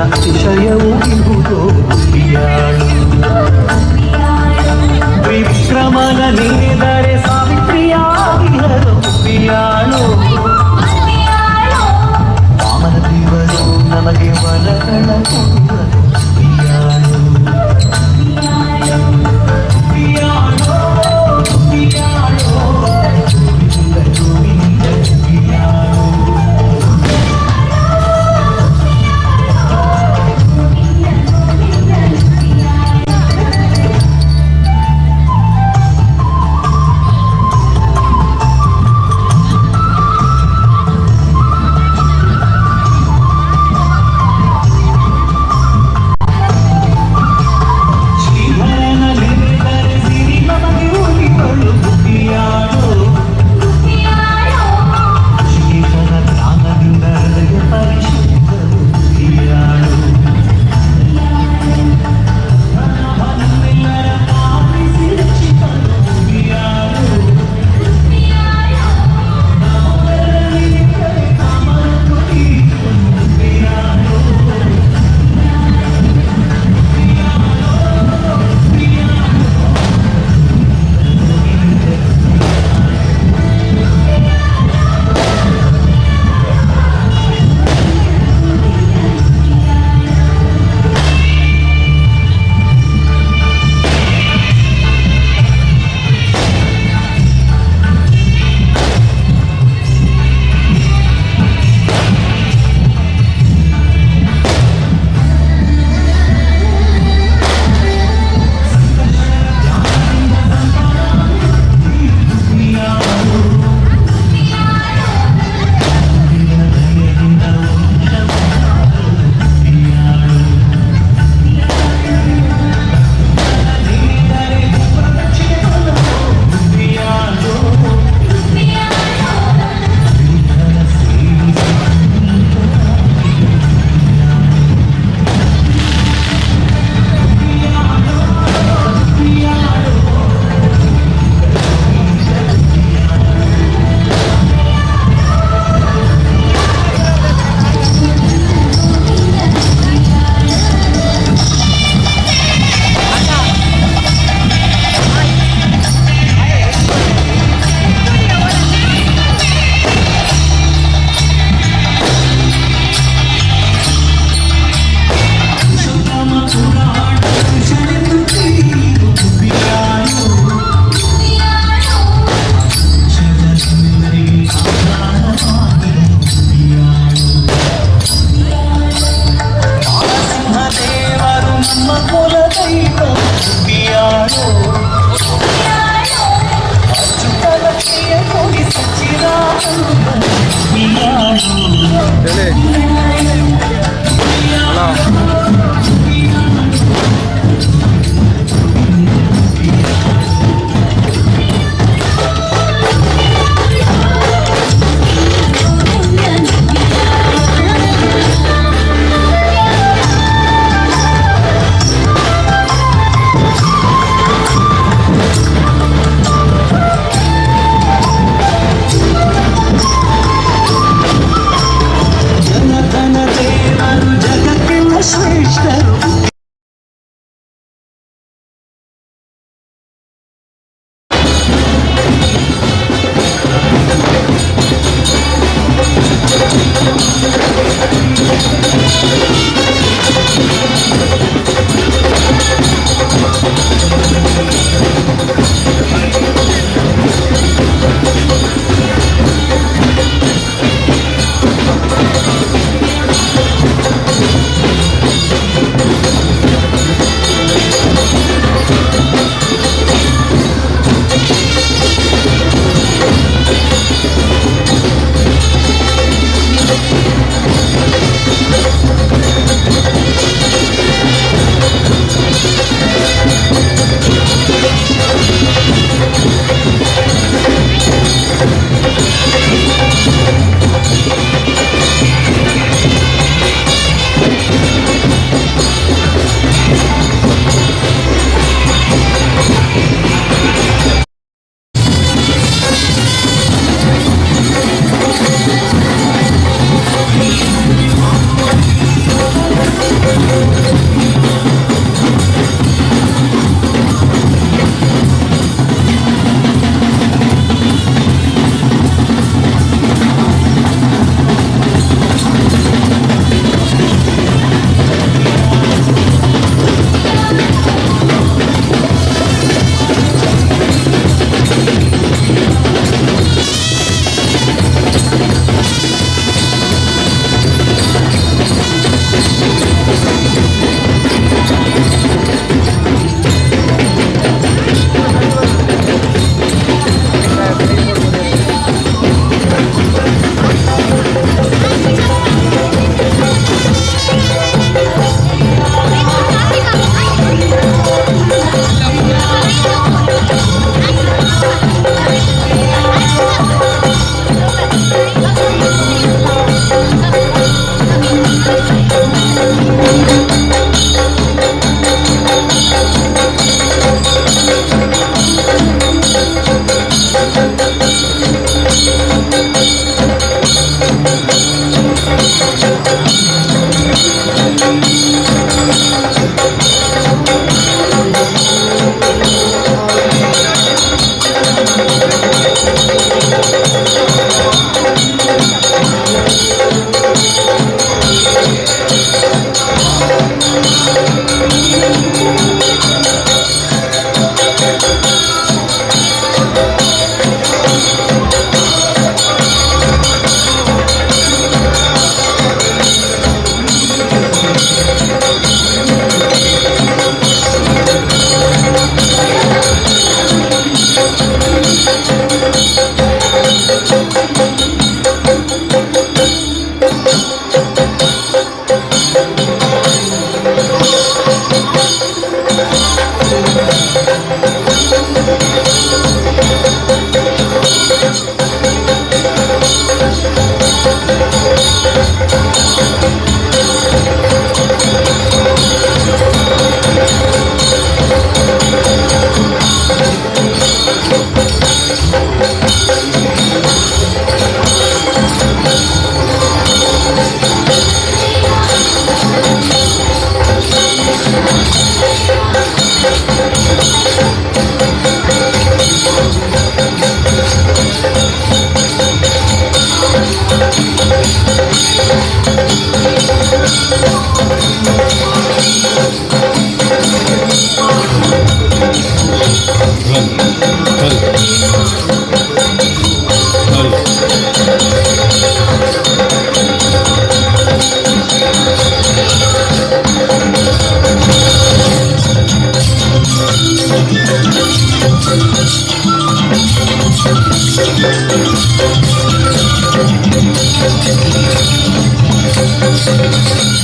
ಅತಿಶಯವು ಇಹುದೋ ಉಪ್ಪಿಯಾಳು. ತ್ರಿವಿಕ್ರಮನ ನೆನೆದರೆ ಸಾವಿತ್ರಿಯಾಗಿಹರು ಉಪ್ಪಿಯಾಳು. ವಾಮನ ದೇವರು ನಮಗೆ ವರಗಳ ಕೊಡುವರು ಉಪ್ಪಿಯಾಳು. ಉಪ್ಪಿಯಾಳೋ, ಉಪ್ಪಿಯಾಳೋ, ಗೋವಿಂದ ಗೋವಿಂದ ಉಪ್ಪಿಯಾಳೋ.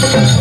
Bharatanatyam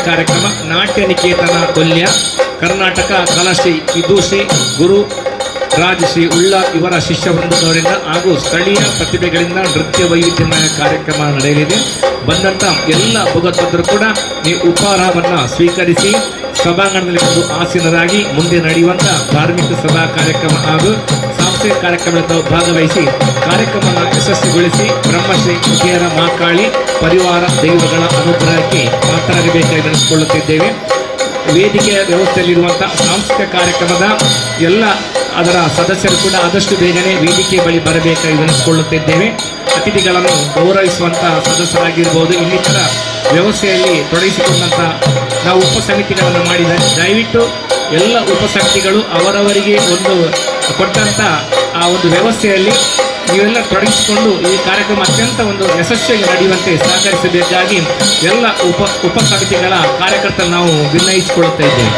ಕಾರ್ಯಕ್ರಮ ನಾಟ್ಯ ನಿಕೇತನ ಕೊಲ್ಯ ಕರ್ನಾಟಕ ಕಲಾಶ್ರೀ ವಿದೂಷಿ ಗುರು ರಾಜಶ್ರೀ ಉಳ್ಳ ಇವರ ಶಿಷ್ಯ ವೃಂದದವರಿಂದ ಹಾಗೂ ಸ್ಥಳೀಯ ಪ್ರತಿಭೆಗಳಿಂದ ನೃತ್ಯ ವೈವಿಧ್ಯಮಯ ಕಾರ್ಯಕ್ರಮ ನಡೆಯಲಿದೆ. ಬಂದಂಥ ಎಲ್ಲ ಭಗವದ್ಭಕ್ತರು ಕೂಡ ನೀವು ಉಪಹಾರವನ್ನು ಸ್ವೀಕರಿಸಿ ಸಭಾಂಗಣದಲ್ಲಿ ಒಂದು ಆಸೀನರಾಗಿ ಮುಂದೆ ನಡೆಯುವಂಥ ಧಾರ್ಮಿಕ ಸಭಾ ಕಾರ್ಯಕ್ರಮ ಹಾಗೂ ಸಾಂಸ್ಕೃತಿಕ ಕಾರ್ಯಕ್ರಮದಲ್ಲಿ ಭಾಗವಹಿಸಿ ಕಾರ್ಯಕ್ರಮವನ್ನು ಯಶಸ್ವಿಗೊಳಿಸಿ ಬ್ರಹ್ಮಶ್ರೀ ಮುಖೇರ ಮಹಾಕಾಳಿ ಪರಿವಾರ ದೈವಗಳ ಅನುಗ್ರಹಕ್ಕೆ ಪಾತ್ರರಾಗಬೇಕಾಗಿ ನಡೆಸಿಕೊಳ್ಳುತ್ತಿದ್ದೇವೆ. ವೇದಿಕೆಯ ವ್ಯವಸ್ಥೆಯಲ್ಲಿರುವಂಥ ಸಾಂಸ್ಕೃತಿಕ ಕಾರ್ಯಕ್ರಮದ ಎಲ್ಲ ಅದರ ಸದಸ್ಯರು ಕೂಡ ಆದಷ್ಟು ಬೇಗನೆ ವೇದಿಕೆ ಬಳಿ ಬರಬೇಕಾಗಿ ನೆನೆಸಿಕೊಳ್ಳುತ್ತಿದ್ದೇವೆ. ಅತಿಥಿಗಳನ್ನು ಗೌರವಿಸುವಂಥ ಸದಸ್ಯರಾಗಿರ್ಬೋದು, ಇನ್ನಿತರ ವ್ಯವಸ್ಥೆಯಲ್ಲಿ ತೊಡಗಿಸಿಕೊಂಡಂಥ ನಾವು ಉಪ ಸಮಿತಿಗಳನ್ನು ಮಾಡಿದರೆ ದಯವಿಟ್ಟು ಎಲ್ಲ ಉಪಸಮಿತಿಗಳು ಅವರವರಿಗೆ ಒಂದು ಕೊಟ್ಟಂಥ ಆ ಒಂದು ವ್ಯವಸ್ಥೆಯಲ್ಲಿ ನೀವೆಲ್ಲ ತೊಡಗಿಸಿಕೊಂಡು ಈ ಕಾರ್ಯಕ್ರಮ ಅತ್ಯಂತ ಒಂದು ಯಶಸ್ವಿಯಾಗಿ ನಡೆಯುವಂತೆ ಸಹಕರಿಸಬೇಕಾಗಿ ಎಲ್ಲ ಉಪಸಮಿತಿಗಳ ಕಾರ್ಯಕರ್ತರು ನಾವು ವಿನಯಿಸಿಕೊಳ್ಳುತ್ತಾ ಇದ್ದೇವೆ.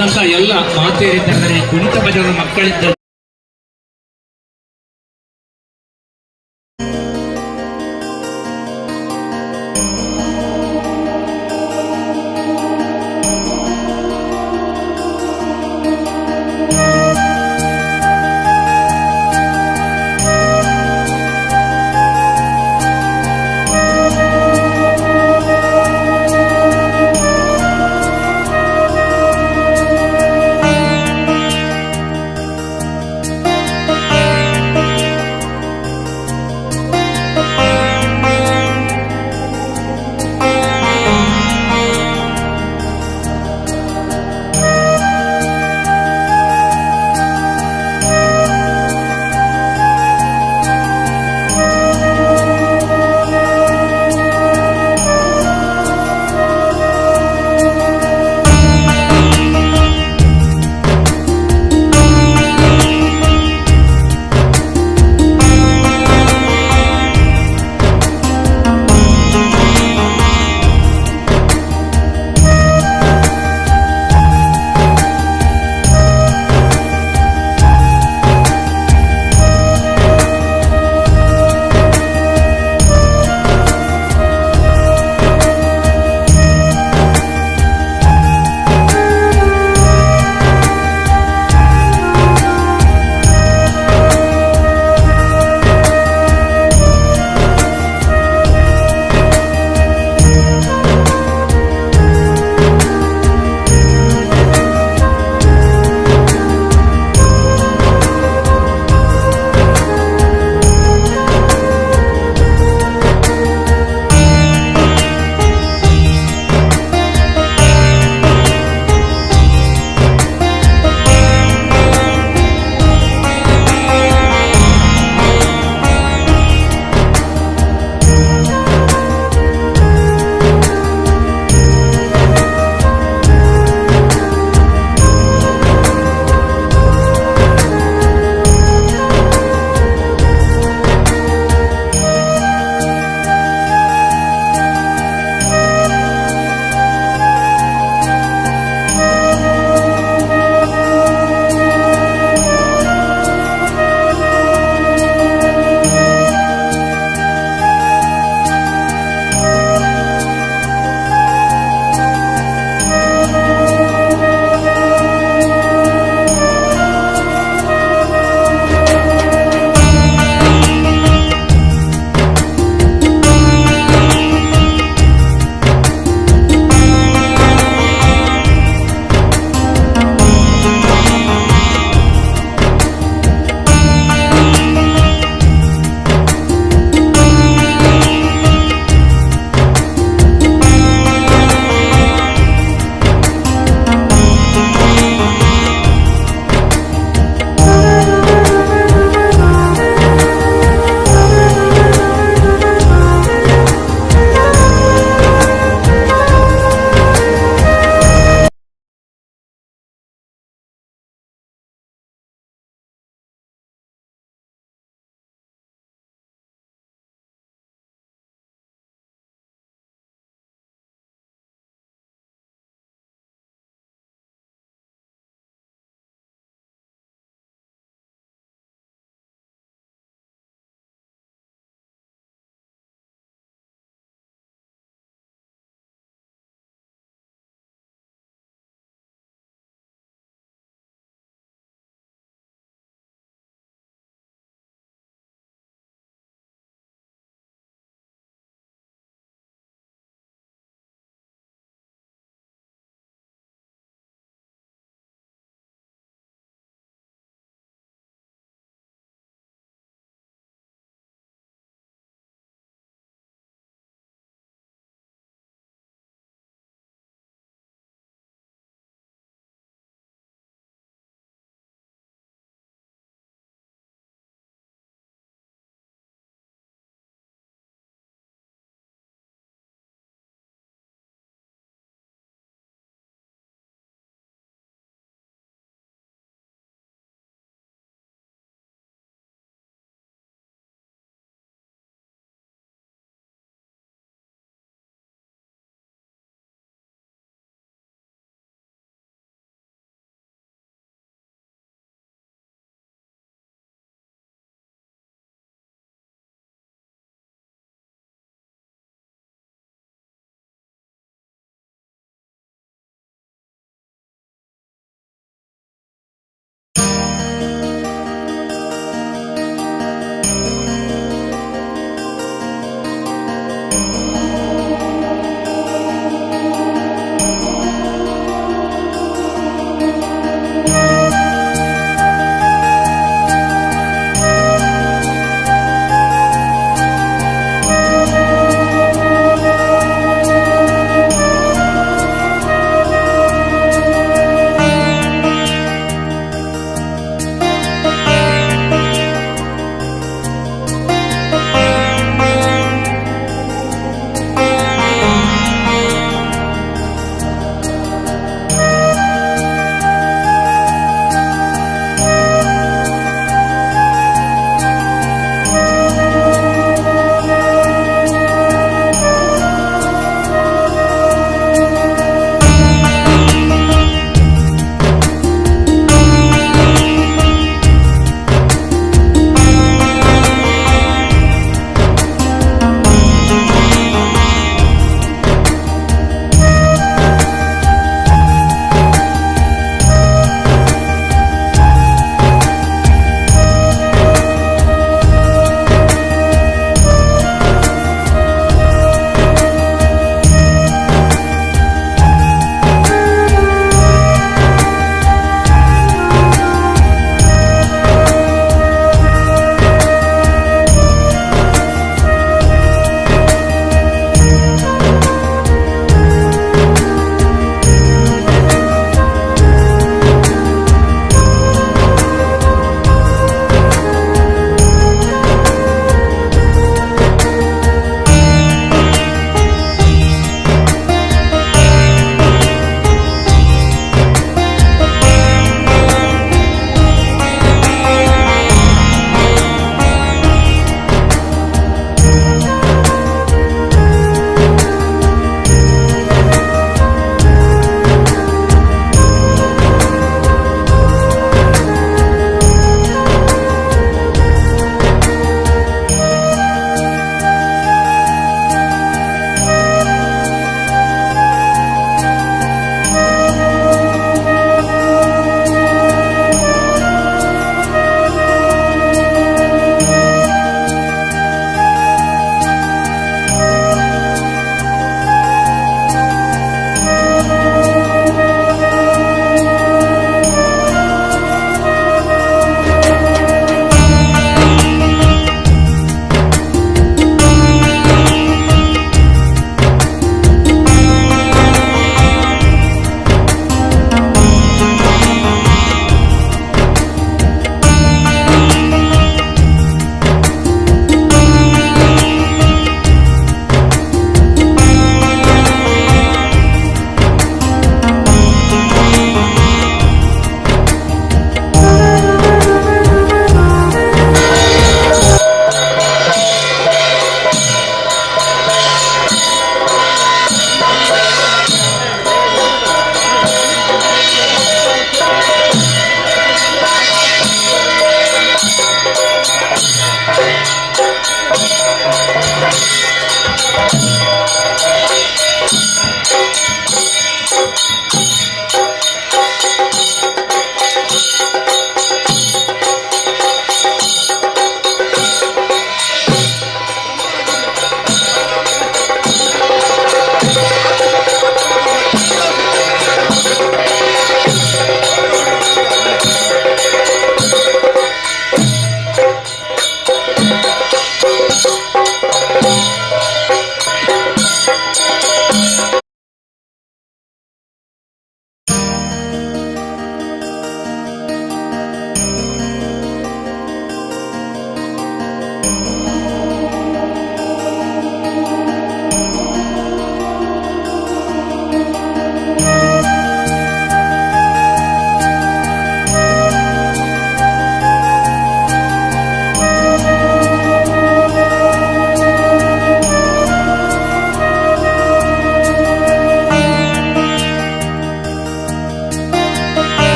ಬಂದಂತ ಎಲ್ಲ ಮಾತೆಯರಿದ್ದಾರೆ, ಕುಣಿತ ಭಜನ ಮಕ್ಕಳಿದ್ದ.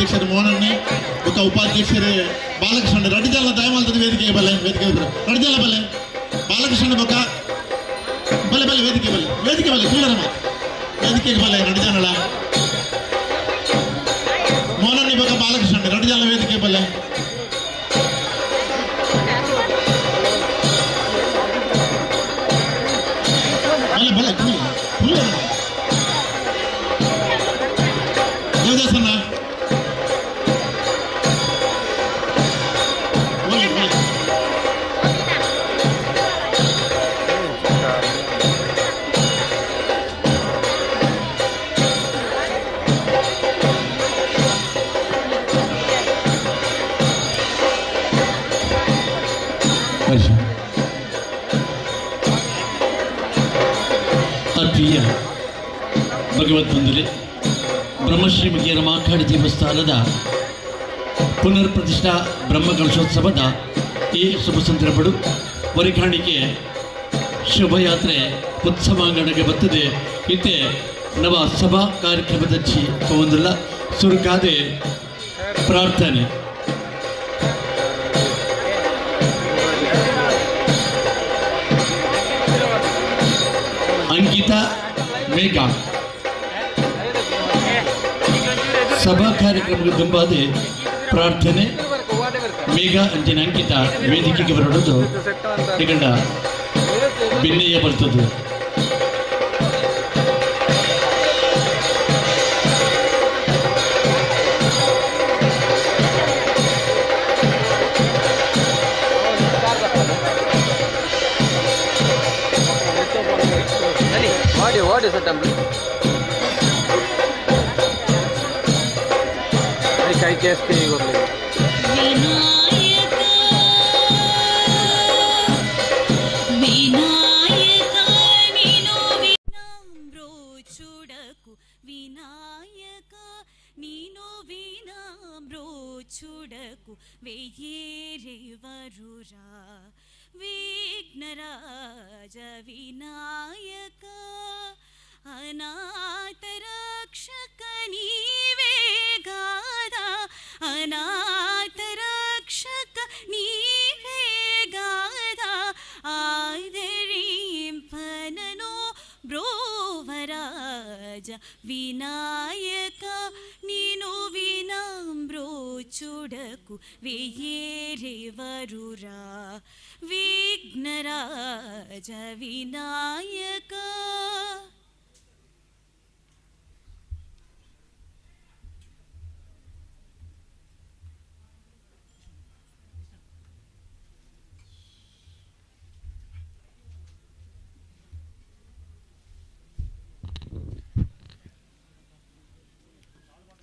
ಅಧ್ಯಕ್ಷರು ಮೋಹನಣ್ಣೆ ಬೊಕ್ಕ ಉಪಾಧ್ಯಕ್ಷರು ಬಾಲಕೃಷ್ಣ ರಡ್ಡು ಜನ ದಯಮಾಲ್ತದ ವೇದಿಕೆ ಬಲೆ ವೇದಿಕೆ ರಡ್ಡು ಜನ ಬಲೆ ಬಾಲಕೃಷ್ಣ ಬೊಕ್ಕ ಬಲೆ ಬಲೆ ವೇದಿಕೆ ಬಲೆ ವೇದಿಕೆ ಬಲೆ ಕುಲ್ಲರಮ್ಮ ವೇದಿಕೆಗೆ ಬಲೆ ರಡ್ಡು ಜನಲ ಮೋಹನಣ್ಣೆ ಬೊಕ್ಕ ಬಾಲಕೃಷ್ಣ ರಡ್ಡು ಜನ ವೇದಿಕೆ ಬಲೆ ಬಲೆ ಬಲೆ ಕುಲ್ಲರಮ್ಮ ದೇವದಾಸಣ್ಣ ಬಲೆ ಬಲೆ. ಆತ್ಮೀಯ ಭಗವತ್ ಬಂಧುಗಳೇ, ಬ್ರಹ್ಮಶ್ರೀ ಮುಗಿಯರ ಮಾಕಾಳಿ ದೇವಸ್ಥಾನದ ಪುನರ್ ಪ್ರತಿಷ್ಠಾ ಬ್ರಹ್ಮಕಲಶೋತ್ಸವದ ಈ ಶುಭ ಸಂದರ್ಭಡು ವರಿಕಾಣಿಕೆ ಶೋಭಯಾತ್ರೆ ಉತ್ಸವಾಂಗಣಕ್ಕೆ ಬರ್ತದೆ. ಇತ್ತೆ ನವ ಸಭಾ ಕಾರ್ಯಕ್ರಮದ ಚಿ ಪವಂದುಲ್ಲ ಸುರುಕಾದೆ ಪ್ರಾರ್ಥನೆ. ಅಂಕಿತಾ ಮೇಘಾ ಸಭಾ ಕಾರ್ಯಕ್ರಮಕ್ಕೆ ತುಂಬಾದೆ ಪ್ರಾರ್ಥನೆ. ಮೇಘ ಅಂಜಿನ ಅಂಕಿತ ವೇದಿಕೆಗೆ ಬರಡೋದು ನಿಗಂಡ ಬಿನ್ನೆಯ ಬರ್ತದೆ. What is the temple? IKSP Vinayaka ನೀನು ವಿನಾಮ್ರೋಚುಡಕು ವಿನಾಯಕ ನೀನು ವಿನಾಮ್ರೋಚುಡಕು ವೇಯೇರೆವರುರಾ ವಿಘ್ನರಾಜ ವಿನಾಯಕ ಅನಾಥರಕ್ಷಕ ನೀವೇ ಗಾದ ಅನಾಥರಕ್ಷಕ ನೀವೇ ಗಾದ ಆದರಿಂಪನನು ಬ್ರೋವರಾಜ ವಿನಾಯಕ ನೀನು ವಿನಾಮ್ರೋಚುಡಕು ವೇಯೇರೆವರುರಾ ವಿಘ್ನರಾಜ ವಿನಾಯಕ.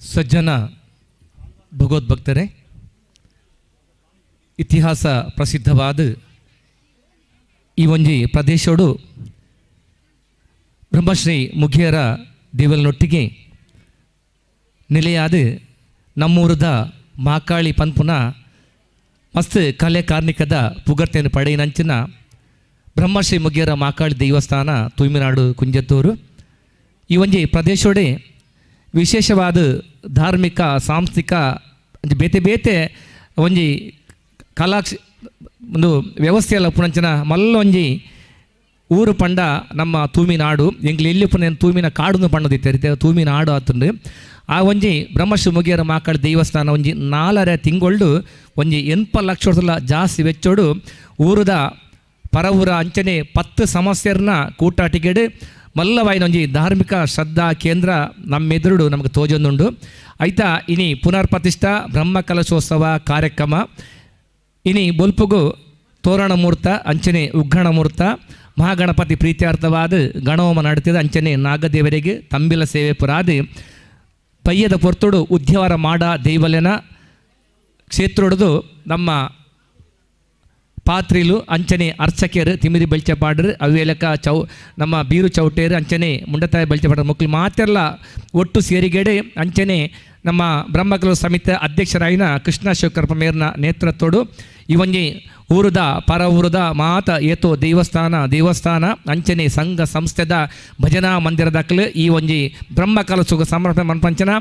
ಸಜ್ಜನ ಭಗವದ್ಭಕ್ತರೇ, ಇತಿಹಾಸ ಪ್ರಸಿದ್ಧವಾದ ಈ ಒಂಜಿ ಪ್ರದೇಶೋಡು ಬ್ರಹ್ಮಶ್ರೀ ಮುಗಿಯರ ದೇವಲನೊಟ್ಟಿಗೆ ನೆಲೆಯಾದ ನಮ್ಮೂರದ ಮಾಕಾಳಿ ಪನ್ಪುನ ಮಸ್ತ್ ಕಲೆ ಕಾರ್ಣಿಕದ ಪುಗರ್ತೆಯನ್ನು ಪಡೆಯಿನಂಚಿನ ಬ್ರಹ್ಮಶ್ರೀ ಮುಗಿಯರ ಮಾಕಾಳಿ ದೇವಸ್ಥಾನ ತೂಮಿನಾಡು ಕುಂಜತ್ತೂರು. ಈ ಒಂಜಿ ಪ್ರದೇಶೋಡೆ ವಿಶೇಷವಾದ ಧಾರ್ಮಿಕ ಸಾಂಸ್ಕೃತಿಕ ಬೇತೆ ಬೇತೆ ಒಂಜಿ ಕಲಾ ಒಂದು ವ್ಯವಸ್ಥೆಯಲ್ಲ ಪುಣಂಚಿನ ಮಲ್ಲ ಒಂಜಿ ಊರು ಪಂಡ ನಮ್ಮ ತೂಮಿನಾಡು. ಎಂಗ್ಲು ಎಲ್ಲಿ ಪುನ ತೂಮಿನ ಕಾಡುನು ಪಣ್ಣದಿತ್ತೆ ತೂಮಿನಾಡು ಆತುಂಡು. ಆ ಒಂಜಿ ಬ್ರಹ್ಮಶ್ರೀ ಮುಗಿಯರ ಮಾಕಾಳಿ ದೇವಸ್ಥಾನ ಒಂಜಿ 4.5 ತಿಂಗಳು ಒಂಜಿ 80 ಲಕ್ಷ ಜಾಸ್ತಿ ವೆಚ್ಚೋಡು ಊರುದ ಪರವೂರ ಅಂಚನೆ 10 ಸಮಸ್ಯೆರ್ನ ಕೂಟಾಟಿಗೆಡು ಮಲ್ಲವಾಯಿನ ಒಂಜಿ ಧಾರ್ಮಿಕ ಶ್ರದ್ಧಾ ಕೇಂದ್ರ ನಮ್ಮೆದುರುಡು ನಮಗೆ ತೋಜೊಂದುಂಡು. ಆಯ್ತಾ ಇನಿ ಪುನರ್ ಪ್ರತಿಷ್ಠಾ ಬ್ರಹ್ಮಕಲಶೋತ್ಸವ ಕಾರ್ಯಕ್ರಮ ಇನಿ ಬೊಲ್ಪುಗು ತೋರಣ ಮೂರ್ತ ಅಂಚನೆ ಉಗ್ರಣ ಮೂರ್ತ ಮಹಾಗಣಪತಿ ಪ್ರೀತ್ಯಾರ್ಥವಾದ ಗಣಹೋಮ ನಡೆತಿದ ಅಂಚನೆ ನಾಗದೇವರಿಗೆ ತಂಬಿಲ ಸೇವೆ ಪುರಾದಿ ಪಯ್ಯದ ಪೊರ್ತುಡು ಉದ್ಯವರ ಮಾಡ ದೈವಲೆನ ಕ್ಷೇತ್ರೊಡ್ದು ನಮ್ಮ ಪಾತ್ರಿಲು ಅಂಚನೆ ಅರ್ಚಕರು ತಿಮಿರಿ ಬೆಳ್ಚಪಾಡ್ರು ಅವೇಲಕ ಚೌ ನಮ್ಮ ಬೀರು ಚೌಟೇರು ಅಂಚನೆ ಮುಂಡತಾಯಿ ಬೆಳ್ಚಪಾಡ್ರ ಮಕ್ಕಳು ಮಾತೆಲ್ಲ ಒಟ್ಟು ಸೇರಿಗೆಡೆ ಅಂಚನೆ ನಮ್ಮ ಬ್ರಹ್ಮಕಲ ಸಮಿತಿ ಅಧ್ಯಕ್ಷರಾಯಿನ ಕೃಷ್ಣ ಶಿವಕರ್ಪ ಮೇರ್ನ ನೇತೃತ್ವಡು ಈ ಒಂಜಿ ಊರುದ ಪರ ಊರುದ ಮಾತ ಏತೋ ದೇವಸ್ಥಾನ ದೇವಸ್ಥಾನ ಅಂಚನೆ ಸಂಘ ಸಂಸ್ಥೆದ ಭಜನಾ ಮಂದಿರದಕ್ಕಲು ಈ ಒಂಜಿ ಬ್ರಹ್ಮಕಲಸುಗ ಸಮರ್ಪಣೆ ಮನ್ಪಂಚನ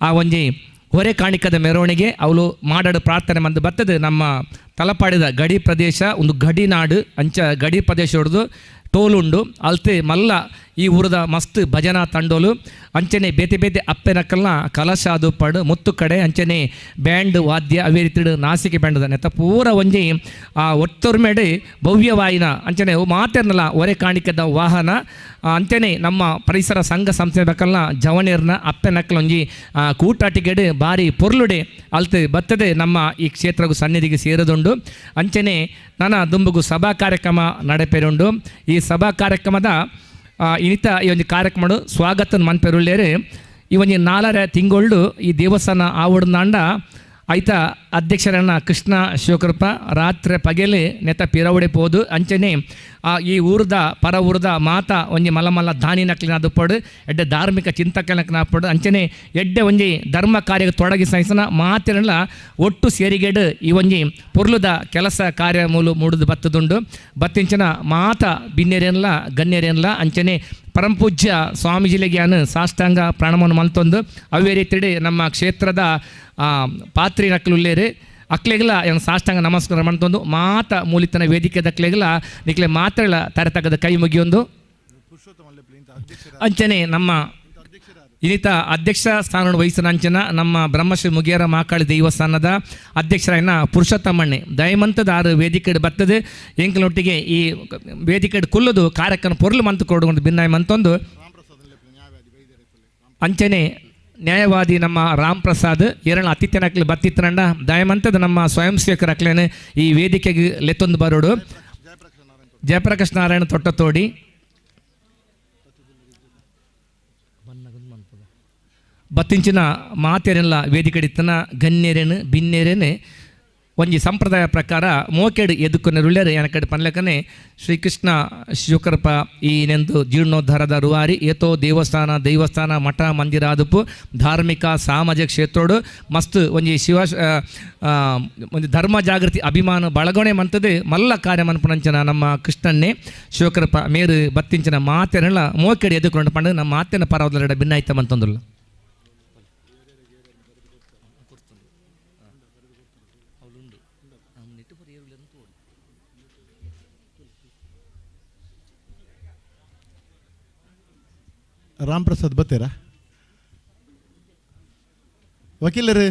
ಆ ಒಂಜಿ ಹೊರೆ ಕಾಣಿಕದ ಮೆರವಣಿಗೆ ಅವಳು ಮಾಡಡು ಪ್ರಾರ್ಥನೆ ಮಂದು ಬರ್ತದೆ. ನಮ್ಮ ತಲಪಾಡಿದ ಗಡಿ ಪ್ರದೇಶ ಒಂದು ಗಡಿ ನಾಡು ಅಂಚ ಗಡಿ ಪ್ರದೇಶ ಹೊಡೆದು ಟೋಲುಂಡು ಅಲ್ತೆ ಮಲ್ಲ ಈ ಊರದ ಮಸ್ತ್ ಭಜನಾ ತಂಡೋಲು ಅಂಚನೆ ಬೇತೆ ಬೇತೆ ಅಪ್ಪೆನಕ್ಕಲ್ನ ಕಲಶ ಅದು ಪಡು ಮುತ್ತು ಕಡೆ ಅಂಚನೆ ಬ್ಯಾಂಡ್ ವಾದ್ಯ ಅವೇ ರೀತಿಡು ನಾಸಿಕೆ ಬ್ಯಾಂಡ್ ನೆತ್ತ ಪೂರ ಒಂಜಿ ಆ ಒತ್ತೊರ್ಮೆಡು ಭವ್ಯವಾಯಿನ ಅಂಚನೆ ಮಾತೆರ್ನಲ್ಲ ಒರೆ ಕಾಣಿಕದ ವಾಹನ ಅಂಚನೆ ನಮ್ಮ ಪರಿಸರ ಸಂಘ ಸಂಸ್ಥೆ ಬೇಕಲ್ಲ ಜವನೇರ್ನ ಅಪ್ಪೆನಕ್ಕಲ ಒಂಜಿ ಕೂಟಾಟಿಗೆಡು ಬಾರಿ ಪೊರ್ಲುಡೆ ಅಲ್ತೆ ಬತ್ತದೆ ನಮ್ಮ ಈ ಕ್ಷೇತ್ರಗೂ ಸನ್ನಿಧಿಗೆ ಸೇರದುಂಡು. ಅಂಚನೆ ನನ್ನ ದುಂಬುಗು ಸಭಾ ಕಾರ್ಯಕ್ರಮ ನಡೆಪೇರುಂಡು. ಈ ಸಭಾ ಕಾರ್ಯಕ್ರಮದ ಇನ್ನಿತ ಈ ಒಂದು ಕಾರ್ಯಕ್ರಮ ಸ್ವಾಗತ ಮನ್ಪೆರುಳ್ಳೇರು. ಈ ಒಂಜಿ 4.5 ತಿಂಗಳು ಈ ದೇವಸ್ಥಾನ ಆವಡ್ನಾಂಡ ಐತ ಅಧ್ಯಕ್ಷರನ್ನ ಕೃಷ್ಣ ಶಿವಕೃಪ ರಾತ್ರಿ ಪಗೆಲೆ ನೆತ ಪಿರವಡೆ ಪೋದು ಅಂಚನೆ ಈ ಊರದ ಪರ ಊರದ ಮಾತ ಒಂಜಿ ಮಲ್ಲ ಮಲ್ಲ ದಾನಿ ನಕ್ಲಿನ ಪಡು ಎಡ್ಡೆ ಧಾರ್ಮಿಕ ಚಿಂತಕನಕ್ಲಿನ ಪಡು ಅಂಚನೆ ಎಡ್ಡೆ ಒಂಜಿ ಧರ್ಮ ಕಾರ್ಯಕ್ಕೆ ತೊಡಗಿ ಸಹಿಸನ ಮಾತಿರಲ್ಲ ಒಟ್ಟು ಸೇರಿಗೆಡು ಈ ಒಂಜಿ ಪೊರ್ಲುದ ಕೆಲಸ ಕಾರ್ಯ ಮೂಲು ಮೂಡುದು ಬತ್ತದುಂಡು. ಬತ್ತಿಂಚನ ಮಾತ ಬಿನ್ನೆರೇನ್ಲ ಗಣ್ಯರೇನ್ಲ ಅಂಚನೆ ಪರಮಪೂಜ್ಯ ಸ್ವಾಮೀಜಿಲೆಗ್ಯಾನು ಸಾಷ್ಟಾಂಗ ಪ್ರಾಣವನ್ನು ಮಲ್ತೊಂದು ಅವೇ ರೀತಿಯಡಿ ನಮ್ಮ ಕ್ಷೇತ್ರದ ಪಾತ್ರಿ ನಕ್ಲುಲ್ಲೇರು ಅಕ್ಲೆಗ್ಲ ಏನು ಸಾಷ್ಟಾಂಗ ನಮಸ್ಕಾರ ಮಾಡ್ತೊಂದು ಮಾತ ಮೂಲಿತನ ವೇದಿಕೆ ದಕ್ಲೆಗ್ಲ ನಿಕ್ಲೆ ಮಾತ್ರಗಳ ತರತಕ್ಕದ ಕೈ ಮುಗಿಯೊಂದು. ಅಂಚನೆ ನಮ್ಮ ಇನ್ನಿತ ಅಧ್ಯಕ್ಷ ಸ್ಥಾನವನ್ನು ವಹಿಸಿದ ಅಂಚನ ನಮ್ಮ ಬ್ರಹ್ಮಶ್ರೀ ಮುಗೇರ ಮಾಕಾಳಿ ದೇವಸ್ಥಾನದ ಅಧ್ಯಕ್ಷರಾಯನ ಪುರುಷೋತ್ತಮಣ್ಣೆ ದಯಮಂತದಾರು ವೇದಿಕೆ ಬರ್ತದೆ ಎಂಕಲೊಟ್ಟಿಗೆ ಈ ವೇದಿಕೆ ಕುಲ್ಲದು ಕಾರ್ಯಕ್ರಮ ಪೊರ್ಲು ಮಂತು ಕೊಡುಕೊಂಡು ಭಿನ್ನಾಯ ಮಂತೊಂದು. ಅಂಚನೆ ನ್ಯಾಯವಾದಿ ನಮ್ಮ ರಾಮ್ ಪ್ರಸಾದ್ ಎರಣ ಅತಿಥ್ಯನಕ್ಲಿ ಬತ್ತಿತ್ತನಂಡ ದಯಮಂತದ ನಮ್ಮ ಸ್ವಯಂ ಸೇವಕರಕ್ಲೇನೆ ಈ ವೇದಿಕೆಗೆ ಲೆತ್ತೊಂದು ಬರೋಡು. ಜಯಪ್ರಕಾಶ್ ನಾರಾಯಣ ತೊಟ್ಟತೋಡಿ ಬತ್ತಿಂಚಿನ ಮಾತೇರೆಲ್ಲ ವೇದಿಕೆಡಿತ್ತನ ಗಣ್ಯರೇನು ಬಿನ್ನೇರೇನೆ ಒಂಜಿ ಸಂಪ್ರದಾಯ ಪ್ರಕಾರ ಮೋಕೆಡು ಎದುಕೊನೆರುಳ್ಳ್ಯಾರು ಎನಕಡೆ ಪನ್ಲೆಕನೆ ಶ್ರೀಕೃಷ್ಣ ಶಿವಕರ್ಪ ಈ ನೆಂದು ಜೀರ್ಣೋದ್ಧಾರದ ರುವಾರಿ ಏತೋ ದೇವಸ್ಥಾನ ದೇವಸ್ಥಾನ ಮಠ ಮಂದಿರ ಆದುಪು ಧಾರ್ಮಿಕ ಸಾಮಾಜಿಕ ಕ್ಷೇತ್ರೋಡು ಮಸ್ತ್ ಒಂಜಿ ಶಿವ ಒಂಜಿ ಧರ್ಮ ಜಾಗೃತಿ ಅಭಿಮಾನ ಬಳಗಣೆ ಮಂತದೆ ಮಲ್ಲ ಕಾರ್ಯ ಮನ್ಪುನಂಚನ ನಮ್ಮ ಕೃಷ್ಣನ್ನೇ ಶಿವಕರ್ಪ ಮೇರು ಬತ್ತಿಂಚಿನ ಮಾತೆನೆಲ್ಲ ಮೋಕೆಡು ಎದುಕೊಂಡು ಪಂಡ ನಮ್ಮ ಮಾತಿನ ಪರವದಲ್ಲ ಭಿನ್ನಾಯ್ತ ಮಂತಂದುಲ್ಲ. ರಾಮ್ ಪ್ರಸಾದ್ ಬತ್ತೀರಾ ವಕೀಲರೇ?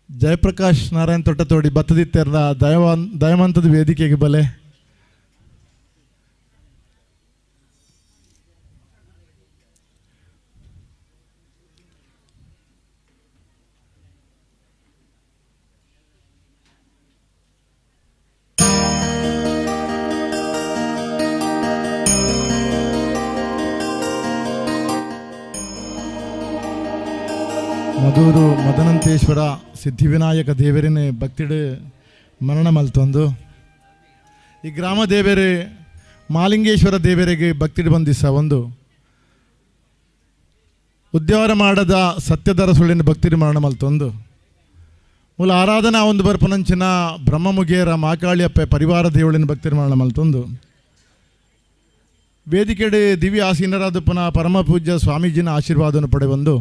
ಜಯಪ್ರಕಾಶ್ ನಾರಾಯಣ್ ತೊಟ್ಟತೋಡಿ ಬತ್ತದಿತ್ತೆರ್ನ ದಯವಂತದ ವೇದಿಕೆಗೆ ಬಲೆ. ಮಧೂರು ಮದನಂತೇಶ್ವರ ಸಿದ್ಧಿವಿನಾಯಕ ದೇವರಿನ ಭಕ್ತಿಡು ಮರಣ ಮಲ್ತೊಂದು ಈ ಗ್ರಾಮ ದೇವರೇ ಮಾಲಿಂಗೇಶ್ವರ ದೇವರಿಗೆ ಭಕ್ತಿಡು ಬಂದಿಸ ಒಂದು ಉದ್ಯಾವರ ಮಾಡದ ಸತ್ಯದರ ಸುಳ್ಳಿನ ಭಕ್ತಿಡು ಮರಣ ಮಲ್ತೊಂದು ಮೂಲ ಆರಾಧನಾ ಒಂದು ಬರ್ಪನಂಚಿನ ಬ್ರಹ್ಮಮುಗೇರ ಮಾಕಾಳಿಯಪ್ಪ ಪರಿವಾರ ದೇವಳಿನ ಭಕ್ತಿಡು ಮರಣ ಮಲ್ತೊಂದು ವೇದಿಕೆಡೆ ದಿವ್ಯ ಆಸೀನರಾದಪ್ಪನ ಪರಮ ಪೂಜ್ಯ ಸ್ವಾಮೀಜಿನ ಆಶೀರ್ವಾದವನ್ನು ಪಡೆವಂದು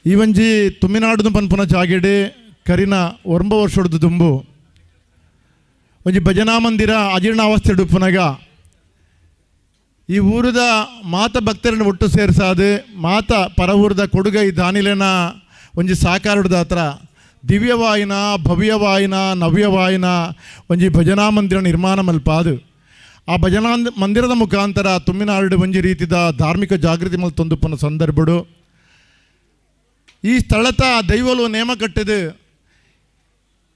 ಈ ಒಂಜಿ ತುಮ್ಮಿನಾಡುದು ಪನ್ಪುನ ಜಾಗೆಡೆ ಕರಿನ 9 ವರ್ಷದ ದುಂಬು ಒಂಜಿ ಭಜನಾ ಮಂದಿರ ಅಜೀರ್ಣಾವಸ್ಥೆ ಉಪ್ಪುನಗ ಈ ಊರದ ಮಾತ ಭಕ್ತರನ್ನು ಒಟ್ಟು ಸೇರಿಸಾದೆ ಮಾತ ಪರ ಊರದ ಕೊಡುಗೈ ದಾನಿಲೆನ ಒಂಜಿ ಸಾಕಾರುಡ್ದ ಹತ್ರ ದಿವ್ಯವಾಯಿನ ಭವ್ಯವಾಯಿನ ನವ್ಯವಾಯಿನ ಒಂಜಿ ಭಜನಾ ಮಂದಿರ ನಿರ್ಮಾಣ ಮಲ್ಪಾದು ಆ ಭಜನಾ ಮಂದಿರದ ಮುಖಾಂತರ ತುಮ್ಮಿನಾಡು ಒಂಜಿ ರೀತಿದ ಧಾರ್ಮಿಕ ಜಾಗೃತಿ ಮಲ್ತೊಂದುಪ್ಪುನ ಸಂದರ್ಭಡು ಈ ಸ್ಥಳತ ದೈವಲು ನೇಮ ಕಟ್ಟಿದು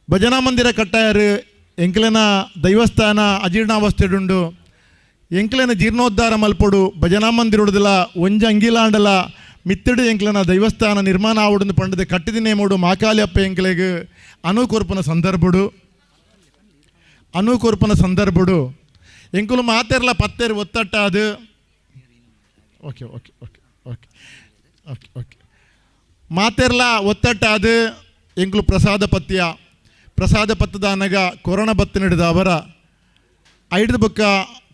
ಭಜನಾ ಮಂದಿರ ಕಟ್ಟಾಯರು ಎಂಕ್ಲೆನ ದೈವಸ್ಥಾನ ಅಜೀರ್ಣಾವಸ್ಥೆಡುಂಡು ಎಂಕ್ಲೆನ ಜೀರ್ಣೋದ್ಧಾರ ಮಲ್ಪೊಡು ಭಜನಾ ಮಂದಿರ ಒಂಜಿ ಅಂಗಿಲಾಂಡಲ ಮಿತ್ತಡು ಎಂಕ್ಲೆನ ದೈವಸ್ಥಾನ ನಿರ್ಮಾಣ ಆವಡು ಪಂಡದ ಕಟ್ಟಿದ ನೇಮೋಡು ಮಾಕಾಲಿ ಅಪ್ಪ ಎಂಕ್ಲೆಗ್ ಅನುಕೊರ್ಪುನ ಸಂದರ್ಭಡು ಎಂಕುಲು ಮಾತೆರ್ಲ ಪತ್ತೇರು ಒತ್ತಟ್ಟ ಅದು okay okay okay okay okay okay ಮಾತೆರ್ಲ ಒತ್ತಟ್ಟ ಅದು ಎಂಕುಲು ಪ್ರಸಾದ ಪತ್ಯ ಪ್ರಸಾದ ಪತ್ತದ ಅನಗ ಕೊರೋನಾ ಬತ್ತ ನಡೆದ ಅವರ ಐಡ್ದ ಬೊಕ್ಕ